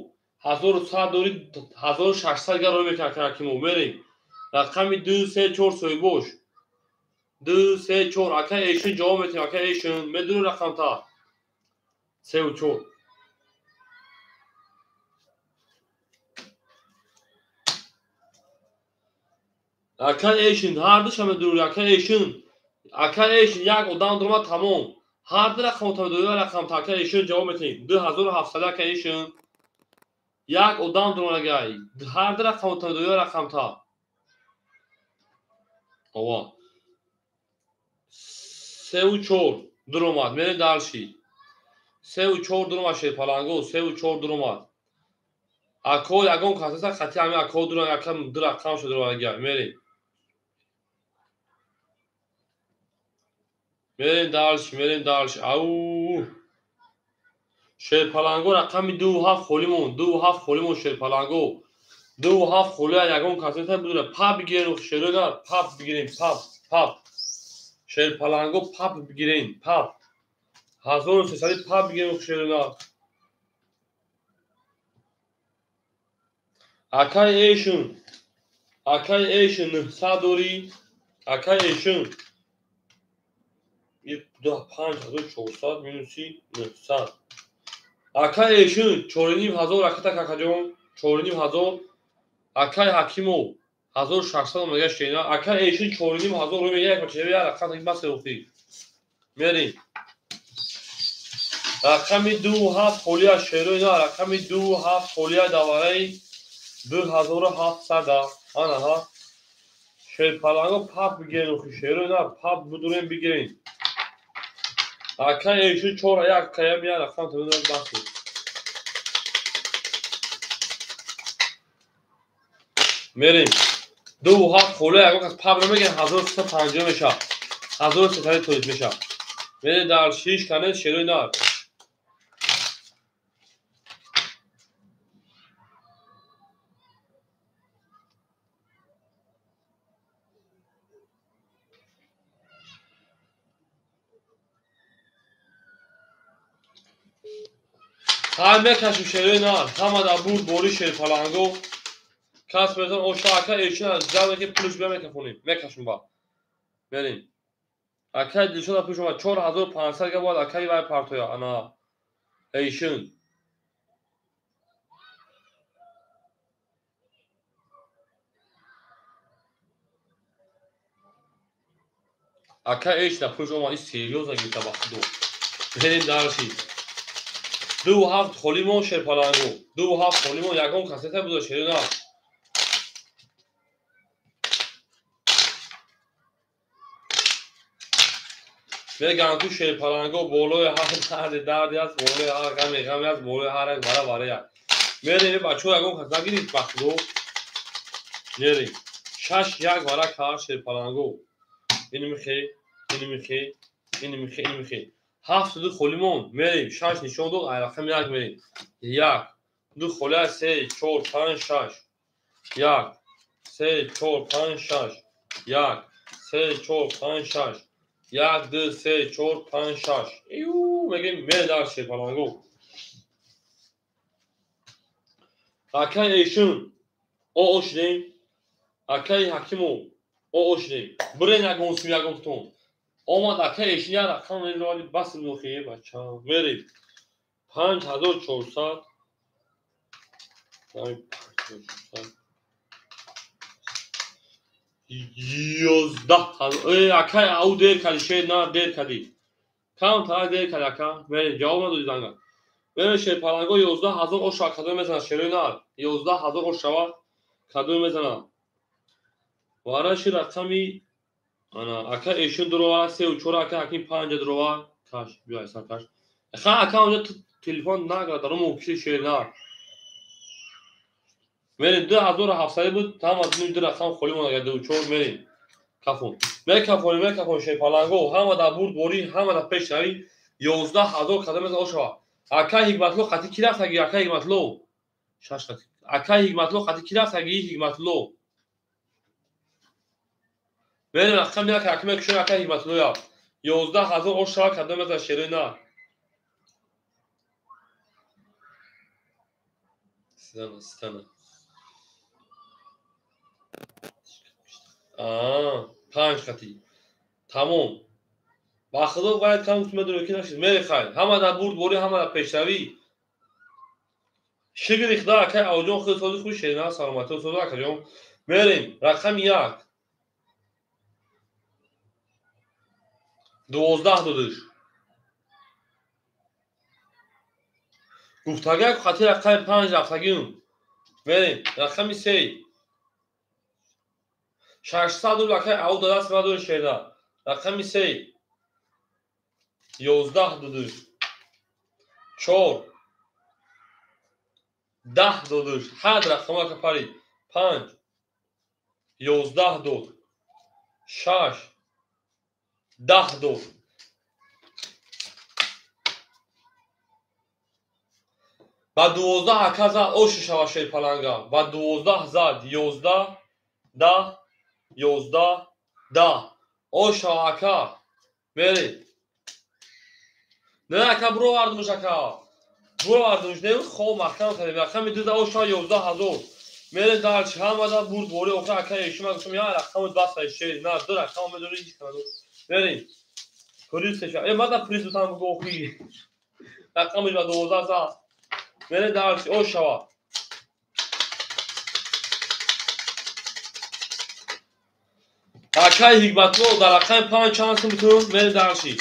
1100 дори 1600 гар рой мекунад акай Ҳакимов мерем рақами 2 3 4 соҳибош 2 3 4 акай Эйшин ҷавоб метиҳем акай Эйшин медуни рақамта 3 4 акай Эйшин ҳар душа медури акай Эйшин акай Эйшин як одам дурума тамом ҳар ду рақамта медури рақамта акай Эйшин ҷавоб метиҳем 2700 акай Эйшин як одам дуромагай ҳар ду рақамта медури рақамта ова 3 4 дуромад мерем дарши 3 4 дуромад шерпаланго 3 4 дуромад ако ягон касаса хати ҳами ако дура якам ду рақам шуд дуромагай мерем мерем дарши мерем дарши ау шерпаланго рақами 2 7 холӣ монд 2 7 холӣ монд шерпаланго 2 7 холия ягон касета будура пап бигирен шерои нар, пап бигирен, пап, пап. Шерпаланго пап бигирен, пап. 1300 пап бигирен шерои нар. Акай эшун. Акай эшун 900 дорӣ. Акай эшун. 5400 минуси 900. Акай эшун 4500 ракета какаҷон, 4500. Акай Ҳакимов 1600 мега шена. Акай эшун 4500 рӯ мега як бача як рақам бас охи. Мерим. Рақами 2 7 холия шерои на, рақами 2 7 холия давараи 2700. Ана ҳа. Шерпаланго пап бигирен охи шерои на, пап будурем бигирен. Акай эшун 4 1 каям як рақам табидам бас. Мерим. 2 7 холия ягон кас пап намегирен, 1350 меша. 1300 тоиз меша. Мерем дар шиш канел шерои нар. Ҳар мекашим шерои нар. Ҳама дар бурд бори шерпаланго. Кас мезан оша ака эшин аз ҷаве ки пулш бия мекафонем. Мекашим ба. Мерем. Акай Дилшода пулш омад 4500 га бояд акай вай партоя ана эшин. Акай эшина пулш омад, ис серьёзно гирифта ба худо. Мерем дарши. 2 7 холимон шерпаланго. 2 7 холимон ягон касета буда шерои нар. Мегӯянд ку шерпаланго болои ҳар дарде дарде аст, болои ҳар ғаме ғаме аст, болои ҳар як вара варе аст. Мерем бачаҳо ягон кас нагирифт ба худо. Мерем. 6 1 вара кар шерпаланго. Ин михе, ин михе, ин михе, ин михе. 7 2 холимон мерем. 6 нишон дод, ай рақами 1 мерем. 1 2 холия 3 4 5 6. 1 3 4 5 6. 1 3 4 5 6. 1 2 3 4 5 6. Ю мегем мерем дар шерпаланго. Акай эшун о шудем. Акай Ҳакимов о шудем. Бирен ягон сум ягон тон. Омад акай эшун як рақам мезавали бас нохи бача. Мерем. 5400. 5400. 11,000. Акай ау дер кади шер на дер кади. Кам та дер кади ака. Мерем ҷавоб надоди занга. Мерем шерпаланго 11,000 оша кадом мезанад шерои нар. 11,000 ошава кадом мезанад. Вараши рақами ана ака эшун дурова 3 4 ака Ҳаким 5 дурова. Каш биё айсан каш. Ха ака онҷо телефон награ даром укши шер нар. Мерем 2700 буд, ҳама ду рақам холӣ монда 2 4 мерем. Кафон. Мекафонем, мекафон шерпаланго, ҳама дар бурд борӣ, ҳама дар пешравӣ 11,000 кадом мезанад ошава. Акай Ҳикматло қати ки рафтаги? Акай Ҳикматло. 6 қати. Акай Ҳикматло қати ки рафтаги? Ҳикматло. Мерем рақам як ҳаким мекушем акай Ҳикматлоя. 11,000 ошава кадом мезанад шерои нар. Стана, стана. 5 қати. Тамом. Ба худо бояд кам медонем ки нашид. Мере хай. Ҳама дар бурд борӣ, ҳама дар пешравӣ. Шукри худо акай Авҷон худ сози худ шерина саломатӣ сози акаҷон. Мерем рақами 1. 12 додиш. Гуфтагак қати рақами 5 рафтагим. Мерем рақами 3. 600 рубл акай ау дадаст надори шерина. Рақами 3. 11 додиш. 4. 10 додиш. Ҳад рақам ака парид. 5. 11 дод. 6. 10 дод. Ба 12 ака зад, ош шава шерпаланга. Ба 12 зад, 11, 10, 11, 10. Ош шава ака. Мерем. Не ака бировардумш ака. Бировардумш, не хоб маҳкам кардем. Рақами 2 ош шава 11,000. Мерем дальше, ҳамада бурдборӣ охир ака ешима гуфтам, я рақами 2 шер, на ду рақам медорӣ ҳеҷ канадо. Мерем. Приз шава. Э мада приз бутам бугу охир. Рақамиш ба 12 зад. Мерем дальше, ош шава. Акай Ҳикматулло дар рақами 5 чанд сум бутун? Мерем дальше.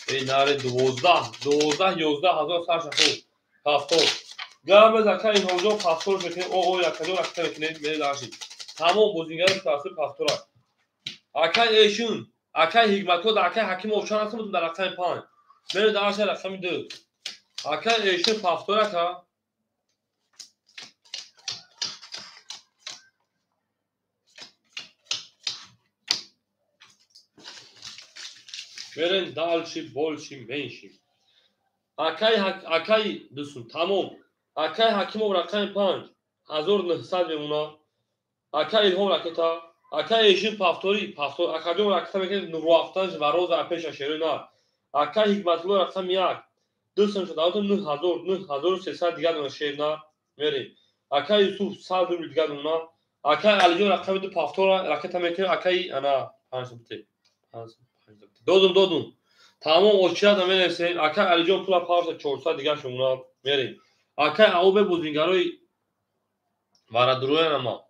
Эй наре 12, 12, 11,000 сарша хуб. 70. Гамез акай Илҳомҷон пафтор мекунем, о о якаҷон ракета мекунем, мерем дальше. Тамом бозингари тасвир пафтора. Акай Эшун, акай Ҳикматулло дар акай Ҳакимов чанд сум бутун дар рақами 5? Мерем дальше рақами 2. Акай Эшун пафтор ака. Мерем дальше, больше, меньше. Акай акай дусун тамом. Акай Ҳакимов рақами 5 1900 мемона. Акай Илҳом ракета. Акай Эшин пафтори, пафтор. Акаҷон ракета мекунед нурвафтанш ва роза пеша шерои нар. Акай Ҳикматулло рақами 1 дусун шуд. 9000, 9300 дигар дона шер нар. Мерем. Акай Юсуф 100 рубл дигар дона. Акай Алиҷон рақами 2 пафтора ракета мекунед. Акай ана 5 бите. 5 додум, додум. Тамом очият менависем. Акай Алиҷон пула павса 400 дигар шумона. Мерем. Акай Аубе бозингарои варадуроян ама.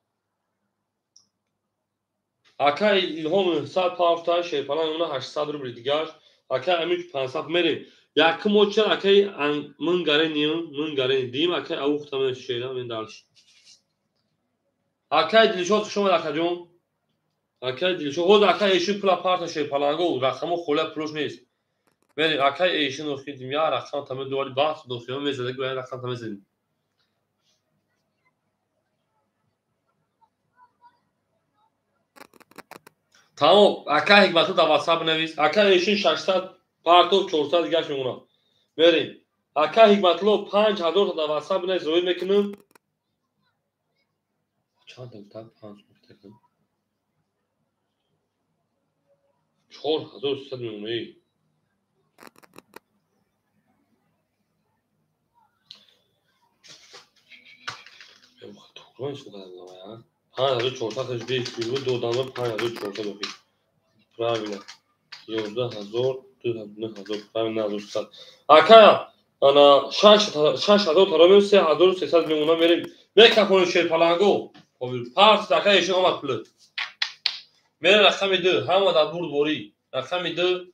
Акай Илҳом 900 павта, шерпалан она 800 рубл дигар. Акай Амир 500 мерем. Якум очият акай Мынгарениум, Мынгарени дим, акай Аухта мен шера мен дальше. Акай Дилшод хуш омад акаҷон. Акай Дилшод, ҳозир акай Эшин пула парта шерпаланго, рақамо хола пулош нест. Мерем, акай Эшин охидим, я рақам тама дували баҳс дохиён мезада, гӯя рақам тама задим. Тамом, акай Ҳикматулло дар WhatsApp навис. Акай Эшин 600 партов 400 дигар мемонад. Мерем. Акай Ҳикматулло 5000 дар WhatsApp навис, зоир мекунем. Чанд та 5 мекунем? 4300 мемонад. 5400 беш додама 5400 охи. Правильно. 11000 9000 правильно 9300. Ака ана 6000 таромем 3300 мемона мерем. Мекафони шерпаланго. Парс ака ешин омад пул. Мере рақами 2 ҳама дар бурдборӣ. Рақами 2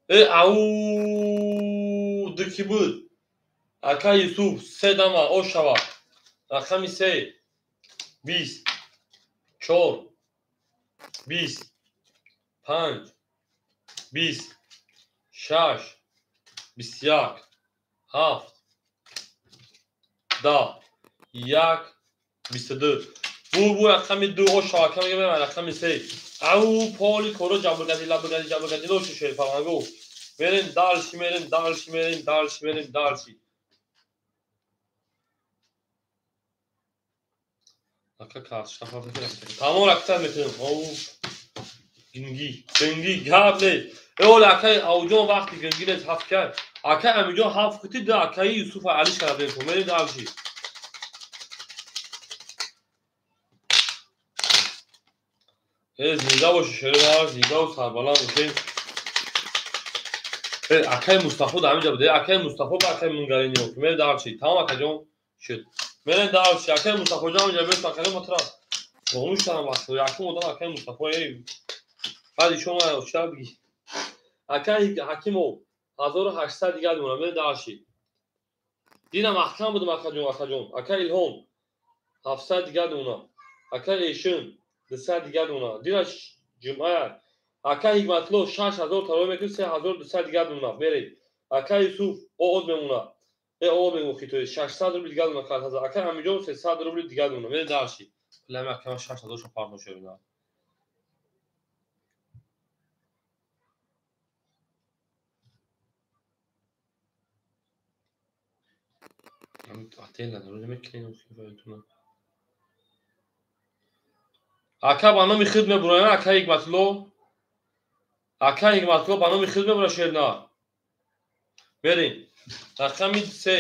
э ау ду ки буд? Ака Юсуф 3 дама ош шава. Рақами 3 20 4 20 5 20 6 21 7 10 1 22. Бу рақами 2 ош шава, ака мегӯям рақами 3. Ау поли коро ҷабргади лабгади ҷабргади лоши шерпаланго. Мерем дальше, мерем дальше, мерем дальше, мерем дальше. Ака карточка фарқ. Тамом ракета мекунем. Оу гинги, гинги гап не. Э ола акай Ауҷон вақти гинги нест ҳафт кард. Акай Амиҷон ҳафт кути ду акаи Юсуф Алиш кардем. Мерем дальше. Э зинда боши шеро, зинда ва сарбаланд бошед. Э акай Мустафо дар ҳаминҷа буд. Акай Мустафо ба акай Мунгарини. Мерем дальше. Тамом акаҷон шуд. Мерем дальше. Акай Мустафо ҷон ҳаминҷа бес акай матра. Хомӯш кардам вақт. Якум одам акай Мустафо эй. Баъд ишон чӣ бигӣ? Акай Ҳакимов 1800 дигар мемонад. Мерем дальше. Динам маҳкам будам акаҷон, акаҷон. Акай Илҳом 700 дигар мемонад. Акай Эшин 200 дигар мемонад. Динаш ҷумъа. Акай Ҳикматулло 6000 тарои мекунад, 3200 дигар мемонад. Мерем. Акай Юсуф оод мемонад. Э оод мемонад хитои 600 рубл дигар мемонад. Акай Амиҷон 300 рубл дигар мемонад. Мерем дальше. Пулами акай 6000 шо фарқ мешавад. Отдельно мекунем. Ака, ба номи худ мебуроям, ака Ҳикматулло. Ака Ҳикматулло, ба номи худ мебура шернар. Берем. Рақами се.